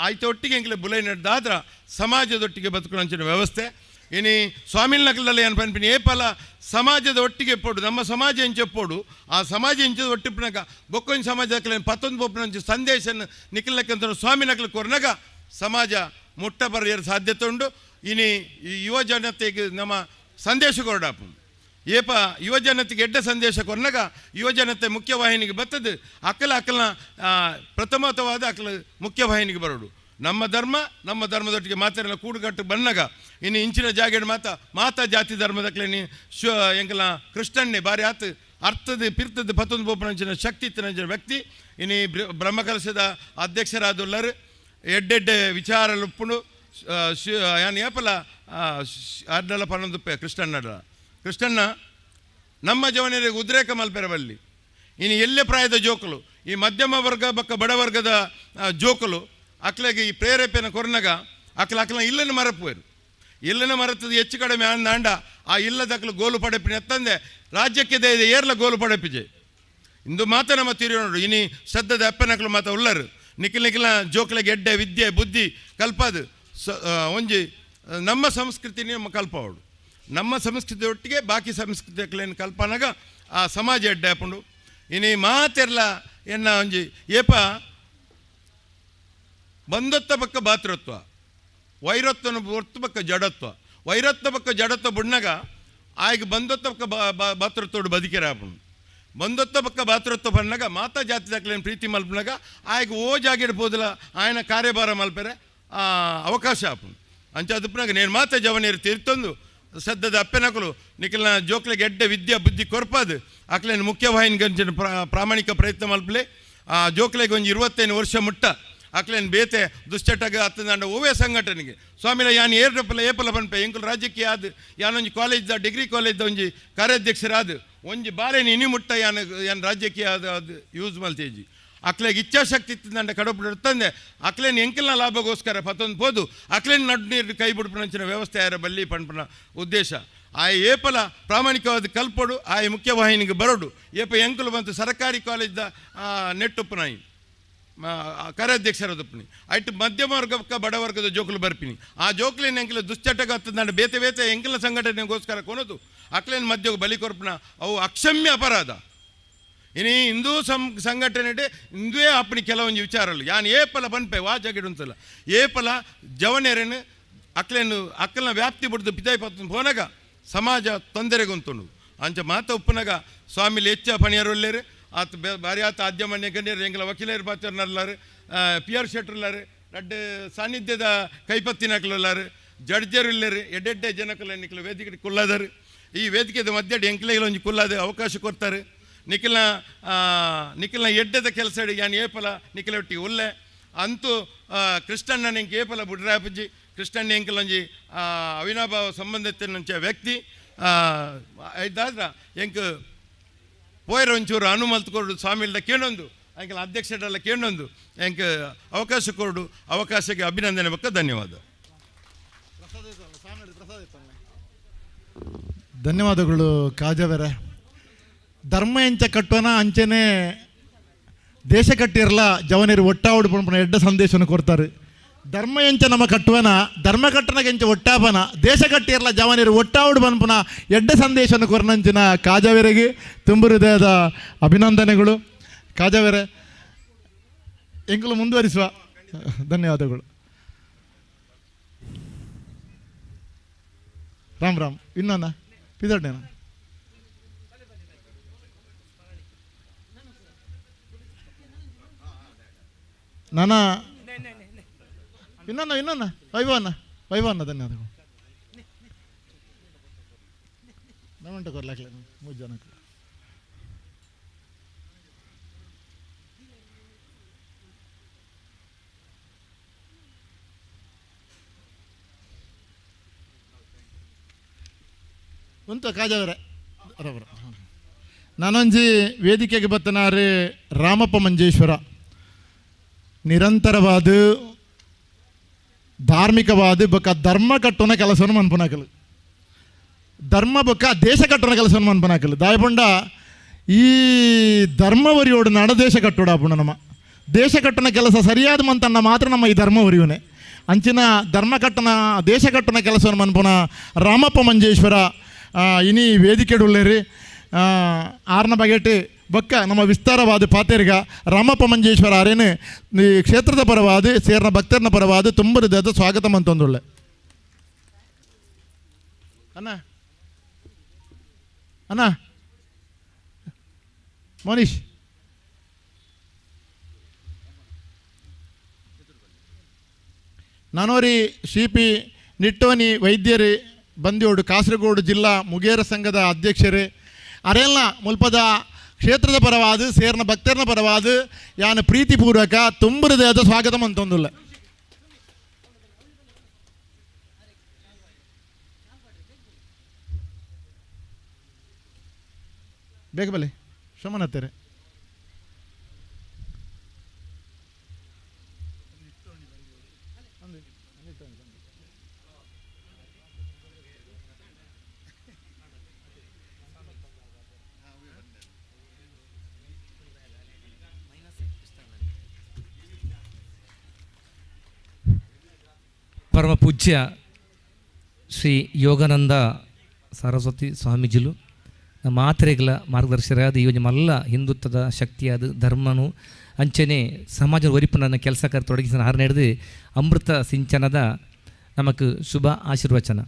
ಆಯ್ತ ಒಟ್ಟಿಗೆ ಎಂಕಲ ಬುಲೈ ನಡೆದಾದ್ರ ಸಮಾಜದೊಟ್ಟಿಗೆ ಬದುಕುವಂಚಿನ ವ್ಯವಸ್ಥೆ. ಇನಿ ಸ್ವಾಮಿಲ್ ನಗಲದಲ್ಲಿ ಏನು ಪನ್ಪಿನಿ ಏಪಲ ಸಮಾಜದ ಒಟ್ಟಿಗೆ ಪೋಡು, ನಮ್ಮ ಸಮಾಜ ಎಂಚೆಪ್ಪೋಡು, ಆ ಸಮಾಜ ಎಂಚದ ಒಟ್ಟಿಪ್ಪನಾಗ ಬೊಕ್ಕೊಂಜಿ ಸಮಾಜ ಪತ್ತೊಂದು ಪೊಪ್ಪನಂಚು ಸಂದೇಶ ನಿಖಿಲಕ್ಕಂತ ಸ್ವಾಮಿ ನಕಲು ಕೊರ್ನಾಗ ಸಮಾಜ ಮುಟ್ಟ ಬರೆಯಲು ಸಾಧ್ಯತೆ ಉಂಡು. ಇನಿ ಈ ಯುವ ಜನತೆಗೆ ನಮ್ಮ ಸಂದೇಶ ಕೊರಡಾಪು ಏಪ ಯುವ ಜನತೆಗೆ ಎಡ್ಡ ಸಂದೇಶ ಕೊರ್ನಾಗ ಯುವಜನತೆ ಮುಖ್ಯವಾಹಿನಿಗೆ ಬರ್ತದೆ. ಅಕ್ಕಲ ಅಕ್ಕಲ್ನ ಪ್ರಥಮತವಾದ ಅಕ್ಕಲ ಮುಖ್ಯವಾಹಿನಿಗೆ ಬರೋಡು. ನಮ್ಮ ಧರ್ಮ ನಮ್ಮ ಧರ್ಮದೊಟ್ಟಿಗೆ ಮಾತೆಲ್ಲ ಕೂಡುಗಟ್ಟು ಬನ್ನಗ ಇನ್ನು ಇಂಚಿನ ಜಾಗೆಡ್ ಮಾತಾ ಮಾತಾ ಜಾತಿ ಧರ್ಮದಕ್ಲೆ ಶಿವ ಎಂಕಲ ಕೃಷ್ಣನ್ನೇ ಬಾರಿ ಆತು ಅರ್ಥದ ಪಿರ್ತದ ಪತ್ತೊಂದು ಬೋಪನಂಚಿನ ಶಕ್ತಿ ಇತ್ತಿನಂಚಿನ ವ್ಯಕ್ತಿ. ಇನಿ ಬ್ರಹ್ಮಕಲಶದ ಅಧ್ಯಕ್ಷರಾದುಲ್ಲರು ಎಡ್ಡೆಡ್ಡೆ ವಿಚಾರ ಲುಪ್ಪುಂಡು ಯಾನ್ ಏಪಲ ಅಡ್ಡಲ ಪನ್ನೊಂದುಪ್ಪೆ ಕೃಷ್ಣನ್ನಡ ಕೃಷ್ಣಣ್ಣ ನಮ್ಮ ಜವನರಿಗೆ ಉದ್ರೇಕ ಮಲ್ಪೆರವಲ್ಲಿ. ಇನ್ನು ಎಲ್ಲೇ ಪ್ರಾಯದ ಜೋಕುಲು ಈ ಮಧ್ಯಮ ವರ್ಗ ಬಕ್ಕ ಬಡವರ್ಗದ ಜೋಕುಲು ಅಕ್ಲೆಗೆ ಈ ಪ್ರೇರೇಪಣೆ ಕೊರ್ನಗ ಅಕ್ಲ ಅಕ್ಲ ಇಲ್ಲನ ಮರಪುವರು. ಇಲ್ಲನ ಮರತದ ಹೆಚ್ಚು ಕಡಿಮೆ ಅಂದಾಂಡ ಆ ಇಲ್ಲದಕ್ಲು ಗೋಲು ಪಡೆಪಿನ ಎತ್ತಂದೆ ರಾಜ್ಯಕ್ಕೆ ಇದೆ ಏರ್ಲ ಗೋಲು ಪಡೆಪಿಜೆ ಇಂದು ಮಾತ ನಮ್ಮ ತಿರಿಯೋಡು. ಇನಿ ಸದ್ದದ ಅಪ್ಪನಕ್ಲು ಮಾತ ಉಲ್ಲರು ನಿಖಿಲ್ ನಿಖಿಲ ಜೋಕ್ಲೆಗೆ ಎಡ್ಡೆ ವಿದ್ಯೆ ಬುದ್ಧಿ ಕಲ್ಪದು ಒಂಜಿ ನಮ್ಮ ಸಂಸ್ಕೃತಿನೇ ಕಲ್ಪವಡು. ನಮ್ಮ ಸಂಸ್ಕೃತಿ ಒಟ್ಟಿಗೆ ಬಾಕಿ ಸಂಸ್ಕೃತಿ ಕಲ್ಪನಾಗ ಆ ಸಮಾಜ ಎಡ್ಡೆ ಆಪುಂಡು. ಇನಿ ಮಾತೆರ್ಲ ಎನ್ನ ಒಂಜಿ ಏಪ ಬಂಧತ್ವ ಪಕ್ಕ ಭಾತೃತ್ವ, ವೈರತ್ವನ ಹೊರ್ತು ಪಕ್ಕ ಜಡತ್ವ, ವೈರತ್ವ ಪಕ್ಕ ಜಡತ್ವ ಬುಣ್ಣಗ ಆಯ್ಗೆ ಬಂಧತ್ವ ಪಕ್ಕ ಭಾತೃತ್ವಡು ಬದುಕಿರ ಆಪುಂಡು. ಬಂಧತ್ವ ಪಕ್ಕ ಭಾತೃತ್ವ ಬಣ್ಣಗ ಮಾತಾ ಜಾತಿ ದಾಖಲೆಯನ್ನು ಪ್ರೀತಿ ಮಲ್ಪನಾಗ ಆಯ್ಗೆ ಓ ಜಾಗಿಡ್ ಪೋದಲ ಆಯನ ಕಾರ್ಯಭಾರ ಮಲ್ಪೆರೆ ಅವಕಾಶ ಆಪುಂಡು. ಅಂಚ ಅದುಪ್ಪನಾಗ ನೇನು ಮಾತಾ ಜವನೀರು ತೀರ್ತೊಂದು ಸದ್ದದ ಅಪ್ಪೆನಕಲು ನಿಖಿಲ್ನ ಜೋಕ್ಲೆಗೆ ಎಡ್ಡೆ ವಿದ್ಯಾ ಬುದ್ಧಿ ಕೊರ್ಪಾದು ಅಕ್ಲೇನು ಮುಖ್ಯವಾಹಿನಿ ಗಂಜಿನ ಪ್ರಾಮಾಣಿಕ ಪ್ರಯತ್ನ ಮಲ್ಪಲೆ. ಆ ಜೋಕ್ಲೆಗೆ ಒಂಜಿ 25 ವರ್ಷ ಮುಟ್ಟ ಅಕ್ಲೇನು ಬೇತೆ ದುಶ್ಚಟಗ ಅತ್ತಂದಾಂಡ ಓವೇ ಸಂಘಟನೆಗೆ ಸ್ವಾಮಿಲ ಯಾನ್ ಏರ್ಪಲ ಏಪಲ ಪನ್ಪೆ ಎಂಕುಲು ರಾಜಕೀಯ ಆದ್ ಯಾನೊಂಜಿ ಕಾಲೇಜ್ದ ಡಿಗ್ರಿ ಕಾಲೇಜ್ದ ಒಂಜಿ ಕಾರ್ಯಾಧ್ಯಕ್ಷರಾದ ಒಂಜಿ ಬಾಲೆನ ಇನಿ ಮುಟ್ಟ ಯಾನ್ ಯಾನ್ ರಾಜಕೀಯ ಆದ ಅದು ಯೂಸ್ ಮಲ್ತೇಜಿ. ಅಕ್ಲೆಗೆ ಇಚ್ಛಾಶಕ್ತಿ ಇತ್ತಿಂದಂಡ ಕಡಪು ತಂದೆ ಅಕ್ಲೇನು ಎಂಕಲ್ನ ಲಾಭಗೋಸ್ಕರ ಪತ್ತೊಂದು ಪೋದು ಅಕ್ಲೇನು ನಡು ನೀರು ಕೈ ಬಿಡ್ಪನಂಚಿನ ವ್ಯವಸ್ಥೆ ಯಾರ ಬಲ್ಲಿ ಪನ್ಪನ ಉದ್ದೇಶ. ಆ ಏಪಲ ಪ್ರಾಮಾಣಿಕವಾದ ಕಲ್ಪೊಡು ಆ ಮುಖ್ಯವಾಹಿನಿಗೆ ಬರೋಡು ಏಪ ಎಂಕುಲು ಬಂತು ಸರ್ಕಾರಿ ಕಾಲೇಜ್ದ ನೆಟ್ಟುಪ್ಪನಾಯಿ ಕಾರ್ಯಾಧ್ಯಕ್ಷರದಪ್ಪನಿ ಐಟ್ ಮಧ್ಯಮ ವರ್ಗಕ್ಕ ಬಡವರ್ಗದ ಜೋಕುಲು ಬರ್ಪಿನಿ ಆ ಜೋಕ್ಲೇನು ಎಂಕಲ ದುಶ್ಚಟಕ ಹತ್ತದಂಡ ಬೇತೆ ಬೇತೆ ಎಂಕಲ ಸಂಘಟನೆಗೋಸ್ಕರ ಕೊನದು ಅಕ್ಲೇನು ಮಧ್ಯಕ್ಕೆ ಬಲಿ ಕೊರ್ಪನ ಅವು ಅಕ್ಷಮ್ಯ ಅಪರಾಧ. ಇನಿ ಹಿಂದೂ ಸಂಘಟನೆ ಹಿಂದೂ ಅಪ್ಪನಿ ಕೆಲವೊಂದು ವಿಚಾರలు ಯಾನ್ ಏಪಲ ಪನ್ಪೆ ವಾಜಗಿಡುಂತಲ್ಲ ಏಪಲ ಜವನೆರೇನು ಅಕ್ಲೇನು ಅಕ್ಕಲ್ನ ವ್ಯಾಪ್ತಿ ಬಿಡ್ದು ಪಿದಾಯಿ ಪತ್ತು ಪೋನಾಗ ಸಮಾಜ ತೊಂದರೆಗುಂತುಂಡು. ಅಂಚ ಮಾತ ಉಪ್ಪುನಗ ಸ್ವಾಮಿಲಿ ಹೆಚ್ಚ ಪಣಿಯರುಲ್ಲೇರು ಆತ ಭಾರಿ ಆತ ಆದ್ಯಮಾನ್ಯ ಗಣ್ಯರು ಎಂಕಲ ವಕೀಲರು ಪಾತ್ರನಲ್ಲಾರು ಪಿ ಆರ್ ಶೆಟ್ರುಲ್ಲಾರು ರಡ್ಡು ಸಾನ್ನಿಧ್ಯದ ಕೈಪತ್ತಿನಕ್ಲುಲ್ಲಾರು ಜಡ್ಜರು ಇಲ್ಲೇರು ಎಡ್ಡೆಡ್ಡೆ ಜನಕುಲ ನಿಕ್ಲ ವೇದಿಕೆ ಕುಲ್ಲಾದರು. ಈ ವೇದಿಕೆದ ಮಧ್ಯೆ ಎಂಕ್ಲೆಗಳ ಒಂಜಿ ಕುಲ್ಲಾದ ಅವಕಾಶ ಕೊಡ್ತಾರೆ. ನಿಖಿಲ್ನ ನಿಖಿಲ್ನ ಎಡ್ಡೆದ ಕೆಲಸ ಯಾನ್ ಏಪಲ ನಿಖಿಲ ಒಟ್ಟಿಗೆ ಉಲ್ಲೆ ಅಂತೂ ಕೃಷ್ಣಣ್ಣ ಎಂಕ್ ಏಪಲ ಬುಡ್ರಾಪಜ್ಜಿ ಕೃಷ್ಣಣ್ಣ ಎಂಕಲೊಂಜಿ ಅವಿನಾಭಾವ ಸಂಬಂಧತಿನಂಚ ವ್ಯಕ್ತಿ ಇದ್ದಾದ್ರ ಎಂಕ್ ಪೋಯರ ಒಂಚೂರು ಅನುಮಲ್ತ್ ಕೊರಡು ಸ್ವಾಮಿಲ್ದ ಕೇಳೊಂದು ಅಂಕಲ್ ಅಧ್ಯಕ್ಷರೆಲ್ಲ ಕೇಳೊಂದು ಎಂಕ್ ಅವಕಾಶ ಕೊರಡು. ಅವಕಾಶಕ್ಕೆ ಅಭಿನಂದನೆ ಬಕ್ಕ ಧನ್ಯವಾದ. ಧನ್ಯವಾದಗಳು ಕಾಜವರೆ. ಧರ್ಮ ಎಂಚ ಕಟ್ಟೋಣ ಅಂಚೆನೆ ದೇಶ ಕಟ್ಟಿರಲ ಜವನಿರು ಒಟ್ಟಾವುಡು ಪನ್ಪುನ ಎಡ್ಡ ಸಂದೇಶವನ್ನು ಕೊಡ್ತಾರೆ. ಧರ್ಮ ಎಂಚ ನಮ್ಮ ಕಟ್ಟುವನ ಧರ್ಮ ಕಟ್ಟನಗೆ ಎಂಚ ಒಟ್ಟಾಪನ ದೇಶ ಕಟ್ಟಿರಲ ಜವನಿರು ಒಟ್ಟಾವುಡು ಪನ್ಪುನ ಎಡ್ಡ ಸಂದೇಶವನ್ನು ಕೊರ್ನಂಚಿನ ಕಾಜಾವೆರೆಗೆ ತುಂಬು ಹೃದಯದ ಅಭಿನಂದನೆಗಳು. ಕಾಜಾವೆರೆ ಎಂಕುಲು ಮುಂದುವರಿಸುವ ಧನ್ಯವಾದಗಳು. ರಾಮ್ ರಾಮ್. ಇನ್ನೊಂದ ಪಿದಡ್ಡೇನ ನಾನಾ ಇನ್ನೊಂದು ಇನ್ನೊಂದು ವೈಭವನ್ನ ವೈಭವನ್ನ ಧನ್ಯವಾದಗಳು. ನಮ್ಮಂಟ ಕೊರ್ಲಾಕ್ಲೆ ಮೂರು ಜನಕ್ಕೆ ಉಂಟು ಕಾಜವರೆ ರವರ. ನಾನೊಂಜಿ ವೇದಿಕೆಗೆ ಬತ್ತನಾರೆ ರಾಮಪ್ಪ ಮಂಜೇಶ್ವರ. ನಿರಂತರವಾದ ಧಾರ್ಮಿಕವಾದ ಬೊಕ್ಕ ಧರ್ಮ ಕಟ್ಟುನ ಕೆಲಸವನ್ನು ಮನ್ಪುನಾಕಲು ಧರ್ಮ ಬೊಕ್ಕ ದೇಶ ಕಟ್ಟುನ ಕೆಲಸವನ್ನು ಮನ್ಪುನಾಕಲು ದಾಯಪುಂಡ ಈ ಧರ್ಮವರಿಯೋಡು ನಡ ದೇಶ ಕಟ್ಟೋಡಾಪುಣ ನಮ್ಮ ದೇಶ ಕಟ್ಟನ ಕೆಲಸ ಸರಿಯಾದ ಮಂತನ್ನ ಮಾತ್ರ ನಮ್ಮ ಈ ಧರ್ಮವರಿಯುನೆ ಅಂಚಿನ ಧರ್ಮ ಕಟ್ಟನ ದೇಶ ಕಟ್ಟನ ಕೆಲಸವನ್ನು ಮನ್ಪುನ ರಾಮಪ್ಪ ಮಂಜೇಶ್ವರ ಇನಿ ವೇದಿಕೆಡುಳ್ಳೇರಿ ಆರ್ನ ಬಗೆಟ್ ಬೊಕ್ಕ ನಮ್ಮ ವಿಸ್ತಾರವಾದ ಪಾತೇರ್ಗ ರಾಮಪ್ಪ ಮಂಜೇಶ್ವರ ಆರೇನು ಈ ಕ್ಷೇತ್ರದ ಪರವಾದ ಸೇರ್ನ ಭಕ್ತರನ ಪರವಾದ ತುಂಬ ಹೃದಯದ ಸ್ವಾಗತ ಮಂತೊಂದುಳ್ಳೆ. ಅಣ್ಣ ಅಣ್ಣ ಮನೀಶ್ ನಾನೋರಿ ಸಿ ಪಿ ನಿಟ್ಟೋನಿ ವೈದ್ಯರು ಬಂದಿಯೋಡು ಕಾಸರಗೋಡು ಜಿಲ್ಲಾ ಮುಗೇರ ಸಂಘದ ಅಧ್ಯಕ್ಷರು ಅರೆಲ್ಲ ಮುಲ್ಪದ ಕ್ಷೇತ್ರದ ಪರವಾದ ಸೇರ್ನ ಭಕ್ತರನ ಪರವಾದ ಯಾನ ಪ್ರೀತಿಪೂರ್ವಕ ತುಂಬ ಹೃದಯದ ಸ್ವಾಗತ ಮಂತೊಂದುಲ್ಲ. ಬೇಗ ಬಲೆ ಶೋಮನತ್ತೇರೆ ಪರಮ ಪೂಜ್ಯ ಶ್ರೀ ಯೋಗಾನಂದ ಸರಸ್ವತಿ ಸ್ವಾಮೀಜಿಲು ನಮ್ಮ ಮಾತ್ರೆಗಳ ಮಾರ್ಗದರ್ಶಕರಾದ ಈ ಒಂದು ಮಲ್ಲ ಹಿಂದುತ್ವದ ಶಕ್ತಿಯಾದ ಧರ್ಮನು ಅಂಚನೆ ಸಮಾಜ ಒರಿಪು ಕೆಲಸಕಾರ ತೊಡಗಿಸಿದ ಹಾರ ನಡೆದು ಅಮೃತ ಸಿಂಚನದ ನಮಕ್ ಶುಭ ಆಶೀರ್ವಚನ.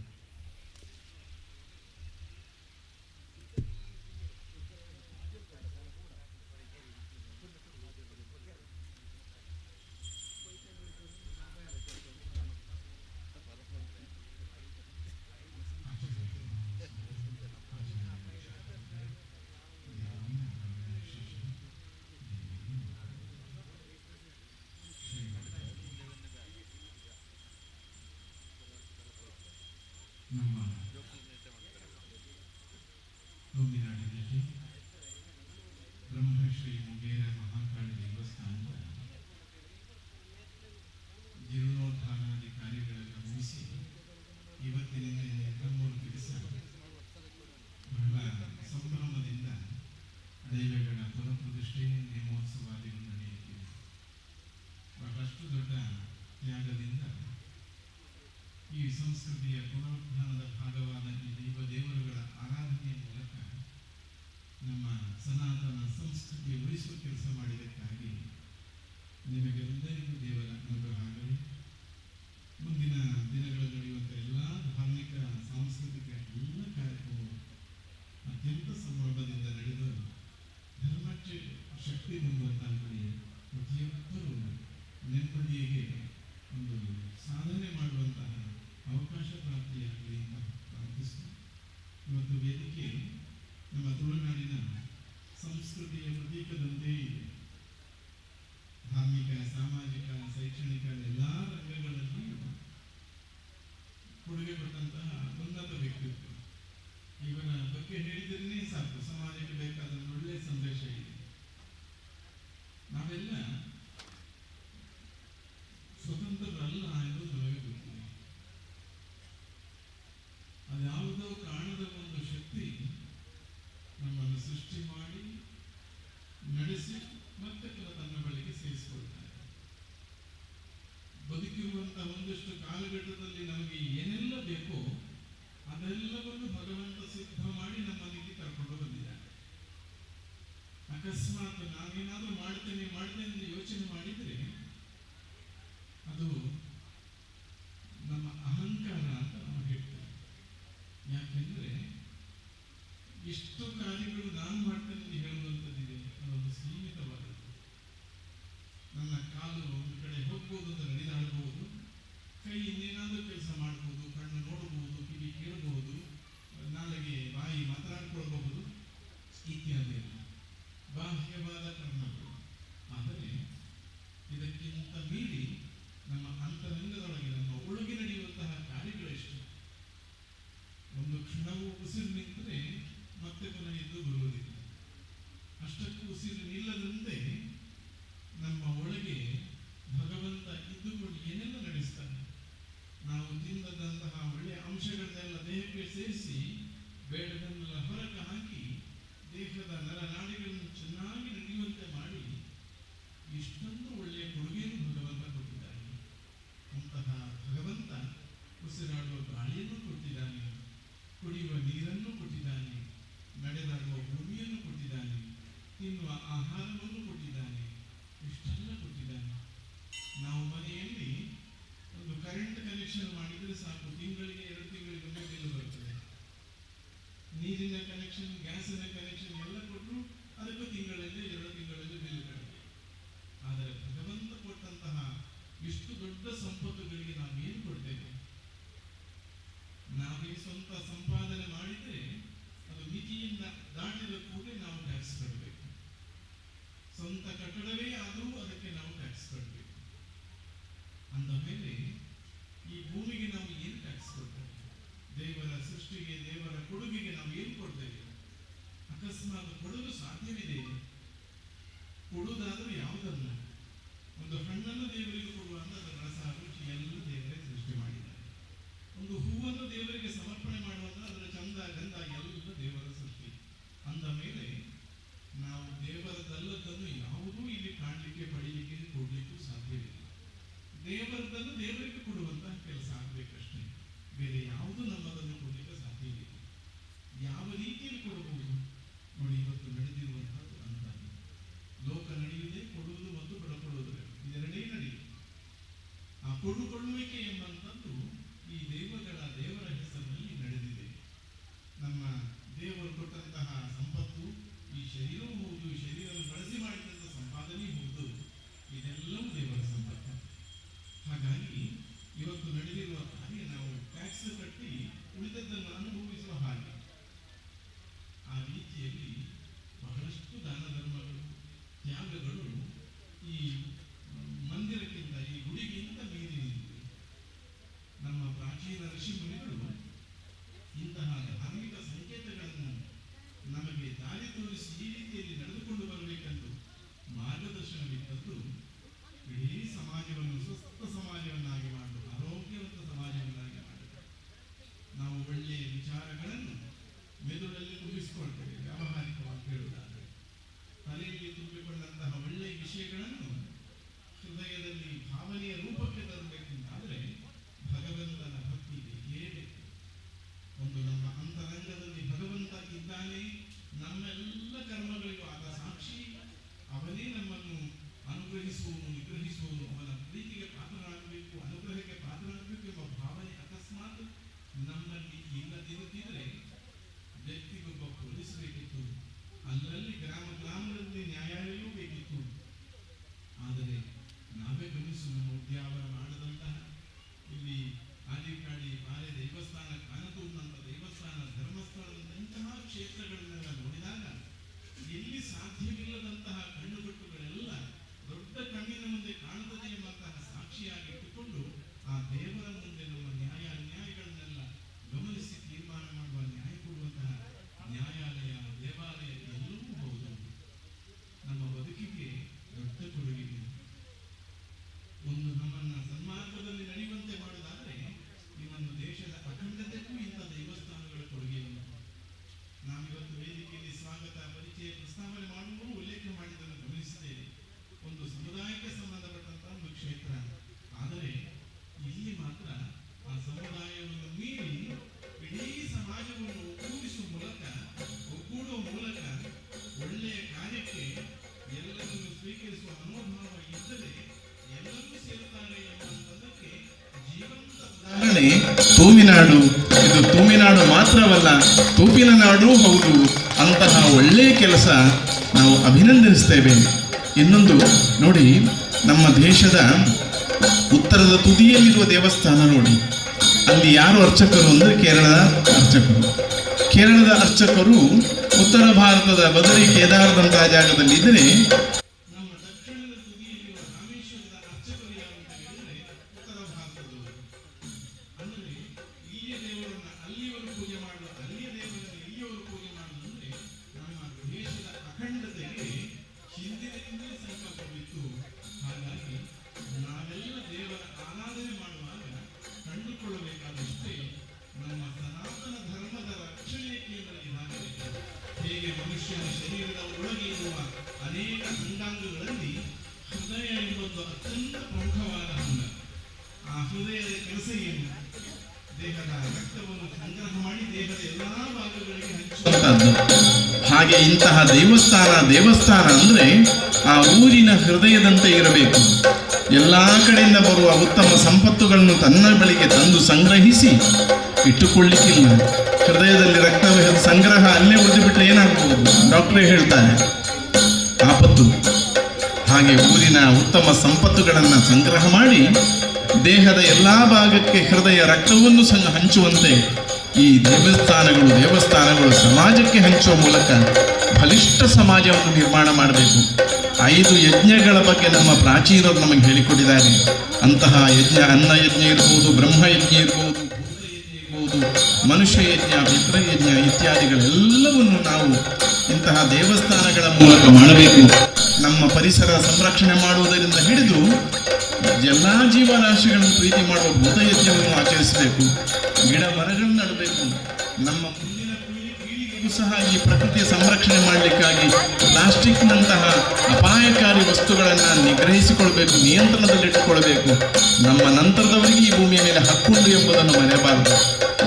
ನಾಡಿನಲ್ಲಿ ಬ್ರಹ್ಮಶ್ರೀ ಮುಗೇರ ಮಹಾಕಾಳಿ ದೇವಸ್ಥಾನದ ಜೀರ್ಣೋದ್ಧಾರಾದಿ ಕಾರ್ಯಗಳನ್ನು ಮುಗಿಸಿ ಇವತ್ತಿನಿಂದ 2-3 ದಿವಸ ಬಹಳ ಸಂಭ್ರಮದಿಂದ ದೈವಗಳ ಪುನಃಪ್ರತಿಷ್ಠೆ ನೇಮೋತ್ಸವಾದಿಗಳು ನಡೆಯುತ್ತಿದೆ. ಬಹಳಷ್ಟು ದೊಡ್ಡ ತ್ಯಾಗದಿಂದ ಈ ಸಂಸ್ಕೃತಿಯ ಪುನರುತ್ಥಾನದ ಭಾಗವಾದ ಈ ದೈವ ದೇವರುಗಳ ಆರಾಧನೆಯ ಮೂಲಕ ನಮ್ಮ ಸನಾತನ ಸಂಸ್ಕೃತಿ ಉಳಿಸುವ ಕೆಲಸ ಮಾಡಿದ್ದಕ್ಕಾಗಿ ನಿಮಗೆಲ್ಲರಿಗೂ ದೇವರ ಅನುಗ್ರಹ ಆಗಲಿ. ಮುಂದಿನ ದಿನಗಳಲ್ಲಿ ನಡೆಯುವಂಥ ಎಲ್ಲ ಧಾರ್ಮಿಕ ಸಾಂಸ್ಕೃತಿಕ ಎಲ್ಲ ಕಾರ್ಯಕ್ರಮಗಳು ಅತ್ಯಂತ ಸಂಭ್ರಮದಿಂದ ನಡೆದು ಧರ್ಮಕ್ಕೆ ಶಕ್ತಿ ತುಂಬುವಂತಾಗಲಿ. ಪ್ರತಿಯೊಬ್ಬರೂ ನೆಮ್ಮದಿಗೆ ಒಂದು ಸಾಧನೆ ಮಾಡುವಂತಹ ಅವಕಾಶ ಪ್ರಾಪ್ತಿಯಾಗಲಿ ಅಂತ ಪ್ರಾರ್ಥಿಸ್ತೀನಿ. ಇವತ್ತು ವೇದಿಕೆ ನಮ್ಮ ತುಳುನಾಡಿನ ಸಂಸ್ಕೃತಿಯ ಪ್ರತೀಕದಂತೆ ಇದೆ. ಧಾರ್ಮಿಕ, ಸಾಮಾಜಿಕ, ಶೈಕ್ಷಣಿಕ ಎಲ್ಲ ರಂಗಗಳಲ್ಲಿಯೂ ಕೊಡುಗೆ ಕೊಟ್ಟಂತಹ ಉನ್ನತ ವ್ಯಕ್ತಿತ್ವ. ಇವರ ಬಗ್ಗೆ ಹೇಳಿದರೆ ಸಾಕು, ಸಮಾಜಕ್ಕೆ ಬೇಕಾದ ಒಳ್ಳೆಯ ಸಂದೇಶ ಇದೆ. ನಾವೆಲ್ಲ ಸ್ವತಂತ್ರರಲ್ಲ ಎಂಬುದು ನಮಗೆ ಗೊತ್ತಿದೆ. ಅದ್ಯಾವುದೋ ಕಾಣದ ಒಂದು ಶಕ್ತಿ ನಮ್ಮನ್ನು ಸೃಷ್ಟಿ ಮಾಡಿ ನಡೆಸಿ ಮತ್ತೆ ತನ್ನ ಬಳಿಗೆ ಸೇರಿಸಿಕೊಳ್ತಾರೆ. ಬದುಕಿರುವಂತಹ ಒಂದಷ್ಟು ಕಾಲಘಟ್ಟದಲ್ಲಿ ನಮಗೆ ಏನೆಲ್ಲ ಬೇಕೋ ಅದೆಲ್ಲವನ್ನು ಭಗವಂತ ಸಿದ್ಧ ಮಾಡಿ ನಮ್ಮಲ್ಲಿಗೆ ಕರ್ಕೊಂಡು ಬಂದಿದ್ದಾನೆ. ಅಕಸ್ಮಾತ್ ನಾನೇನಾದರೂ ಮಾಡ್ತೇನೆ ಮಾಡ್ತೇನೆ ಎಂದು ಯೋಚನೆ ಮಾಡಿದರೆ ಅದು ನಮ್ಮ ಅಹಂಕಾರ ಅಂತ ನಾವು ಹೇಳ್ತೇವೆ. ಯಾಕೆಂದರೆ ಎಷ್ಟು ಕಾರ್ಯಗಳು ನಾನು ಮಾಡ್ತೇನೆ ಅಂತ ಹೇಳುವಂಥದ್ದಿದೆ, ಅದೊಂದು ಸೀಮಿತವಾದದ್ದು. ನನ್ನ ಕಾಲು ಒಂದು ಕಡೆ ಹೋಗ್ಬೋದು ಅಂತ ನಡೆದಾಡಬಹುದು, ಕೈ ಇನ್ನೇನಾದರೂ ಕೆಲಸ ಮಾಡ್ಬೋದು, ಕಣ್ಣು ನೋಡಬಹುದು, ಕಿವಿ ಕೇಳಬಹುದು, ನಾಲಿಗೆ ಬಾಯಿ ಮಾತನಾಡಿಕೊಳ್ಬಹುದು, ಇತ್ಯಾದಿ ಎಲ್ಲ ಬಾಹ್ಯವಾದ ಕರ್ಮಗಳು. ಆದರೆ ಇದಕ್ಕಿಂತ ಮೀರಿ ನಮ್ಮ ಅಂತರಂಗದೊಳಗೆ ನಮ್ಮ ಒಳಗೆ ನಡೆಯುವಂತಹ ಕಾರ್ಯಗಳೆಷ್ಟು. ಒಂದು ಕ್ಷಣವೂ ಉಸಿರು ನಿಂತರೆ ಮತ್ತೆ ಪುನಃ ಎದ್ದು ಬರುವುದಿಲ್ಲ. ಅಷ್ಟಕ್ಕೂ ಉಸಿರು ನಿಲ್ಲದಂತೆ ನಮ್ಮ ಒಳಗೆ ಭಗವಂತ ಇದ್ದುಕೊಂಡು ಏನೆಲ್ಲ ನಡೆಸ್ತಾನೆ. ನಾವು ತಿಂದದಂತಹ ಒಳ್ಳೆಯ ಅಂಶಗಳನ್ನೆಲ್ಲ ದೇಹಕ್ಕೆ ಸೇರಿಸಿ ಬೇಡದನ್ನೆಲ್ಲ ಹೊರಗೆ ಹಾಕಿ ದೇಹದ ನರನಾಡಿಗಳಲ್ಲಿ ಉದಾಹರಣೆ ತೂಮಿನಾಡು. ಇದು ತೂಮಿನಾಡು ಮಾತ್ರವಲ್ಲ, ತೂಪಿನ ನಾಡೂ ಹೌದು. ಅಂತಹ ಒಳ್ಳೆಯ ಕೆಲಸ ನಾವು ಅಭಿನಂದಿಸ್ತೇವೆ. ಇನ್ನೊಂದು ನೋಡಿ, ನಮ್ಮ ದೇಶದ ಉತ್ತರದ ತುದಿಯಲ್ಲಿರುವ ದೇವಸ್ಥಾನ ನೋಡಿ, ಅಲ್ಲಿ ಯಾರು ಅರ್ಚಕರು ಅಂದರೆ ಕೇರಳದ ಅರ್ಚಕರು. ಕೇರಳದ ಅರ್ಚಕರು ಉತ್ತರ ಭಾರತದ ಬದರಿ ಕೇದಾರದಂತಹ ಜಾಗದಲ್ಲಿ ಇದ್ದರೆ, ನಮ್ಮ ದಕ್ಷಿಣದ ತುದಿಯಲ್ಲಿರುವ ರಾಮೇಶ್ವರದ ಅರ್ಚಕರು ಯಾರು ಅಂತ ಹೇಳಿದರೆ ಉತ್ತರ ಭಾರತದವರು. ಅಂದರೆ ಇಲ್ಲಿಯ ದೇವರನ್ನು ಅಲ್ಲಿಯವರು ಪೂಜೆ ಮಾಡುವ, ಅಲ್ಲಿಯ ದೇವರನ್ನು ಇಲ್ಲಿಯವರು ಪೂಜೆ ಮಾಡುವುದಂದ್ರೆ ನಮ್ಮ ದೇಶದ ಅಖಂಡತೆಗೆ ಹಿಂದಿನಿಂದಲೇ ಸಂಕಲ್ಪವಿತ್ತು. ಹಾಗಾಗಿ ನಾವೆಲ್ಲ ದೇವರ ಆರಾಧನೆ ಮಾಡುವಾಗ ಕಂಡುಕೊಳ್ಳಬೇಕಾದಷ್ಟೇ ನಮ್ಮ ಸನಾತನ ಧರ್ಮದ ರಕ್ಷಣೆಯ ಕೇಂದ್ರ ಇದಾಗಬೇಕು. ಹೇಗೆ ಮನುಷ್ಯನ ಶರೀರದ ಒಳಗೆ ಇರುವ ಅನೇಕ ಅಂಗಾಂಗಗಳಲ್ಲಿ ಹೃದಯ ಎಂಬುದು ಅತ್ಯಂತ ಪ್ರಮುಖವಾದ ಅಂಗ. ಆ ಹೃದಯದ ಕೆಲಸ ಏನು? ದೇಹದ ರಕ್ತವನ್ನು ಸಂಗ್ರಹ ಮಾಡಿ ದೇಹದ ಎಲ್ಲ ಭಾಗಗಳಿಗೆ ಹಂಚುವಂತಹದ್ದು. ಹಾಗೆ ಇಂತಹ ದೇವಸ್ಥಾನ, ದೇವಸ್ಥಾನ ಅಂದರೆ ಆ ಊರಿನ ಹೃದಯದಂತೆ ಇರಬೇಕು. ಎಲ್ಲ ಕಡೆಯಿಂದ ಬರುವ ಉತ್ತಮ ಸಂಪತ್ತುಗಳನ್ನು ತನ್ನ ಬಳಿಗೆ ತಂದು ಸಂಗ್ರಹಿಸಿ ಇಟ್ಟುಕೊಳ್ಳಿಕ್ಕಿಲ್ಲ. ಹೃದಯದಲ್ಲಿ ರಕ್ತ ಸಂಗ್ರಹ ಅಲ್ಲೇ ಉಳಿದು ಬಿಟ್ಟರೆ ಏನಾಗಬಹುದು? ಡಾಕ್ಟ್ರೇ ಹೇಳ್ತಾರೆ, ಆಪತ್ತು. ಹಾಗೆ ಊರಿನ ಉತ್ತಮ ಸಂಪತ್ತುಗಳನ್ನು ಸಂಗ್ರಹ ಮಾಡಿ ದೇಹದ ಎಲ್ಲ ಭಾಗಕ್ಕೆ ಹೃದಯ ರಕ್ತವನ್ನು ಹಂಚುವಂತೆ ಈ ದೇವಸ್ಥಾನಗಳು, ದೇವಸ್ಥಾನಗಳು ಸಮಾಜಕ್ಕೆ ಹಂಚುವ ಮೂಲಕ ಬಲಿಷ್ಠ ಸಮಾಜವನ್ನು ನಿರ್ಮಾಣ ಮಾಡಬೇಕು. 5 ಯಜ್ಞಗಳ ಬಗ್ಗೆ ನಮ್ಮ ಪ್ರಾಚೀನರು ನಮಗೆ ಹೇಳಿಕೊಟ್ಟಿದ್ದಾರೆ. ಅಂತಹ ಯಜ್ಞ ಅನ್ನ ಯಜ್ಞ ಇರ್ಬೋದು, ಬ್ರಹ್ಮಯಜ್ಞ ಇರ್ಬೋದು, ಭೂತಯಜ್ಞ ಇರ್ಬೋದು, ಮನುಷ್ಯ ಯಜ್ಞ, ಪಿತೃಯಜ್ಞ ಇತ್ಯಾದಿಗಳೆಲ್ಲವನ್ನು ನಾವು ಇಂತಹ ದೇವಸ್ಥಾನಗಳ ಮೂಲಕ ಮಾಡಬೇಕು. ನಮ್ಮ ಪರಿಸರ ಸಂರಕ್ಷಣೆ ಮಾಡುವುದರಿಂದ ಹಿಡಿದು ಎಲ್ಲ ಜೀವರಾಶಿಗಳನ್ನು ಪ್ರೀತಿ ಮಾಡುವ ಭೂತಯಜ್ಞವನ್ನು ಆಚರಿಸಬೇಕು. ಗಿಡ ಮರಗಳನ್ನು ನೆಡಬೇಕು. ನಮ್ಮ ಮುಂದಿನ ಪೀಳಿಗೆಗೂ ಸಹ ಈ ಪ್ರಕೃತಿಯ ಸಂರಕ್ಷಣೆ ಮಾಡಲಿಕ್ಕಾಗಿ ಪ್ಲಾಸ್ಟಿಕ್ನಂತಹ ಅಪಾಯಕಾರಿ ವಸ್ತುಗಳನ್ನು ನಿಗ್ರಹಿಸಿಕೊಳ್ಬೇಕು, ನಿಯಂತ್ರಣದಲ್ಲಿಟ್ಟುಕೊಳ್ಬೇಕು. ನಮ್ಮ ನಂತರದವರಿಗೆ ಈ ಭೂಮಿಯ ಮೇಲೆ ಹಕ್ಕುಂಟು ಎಂಬುದನ್ನು ಮರೆಯಬಾರದು.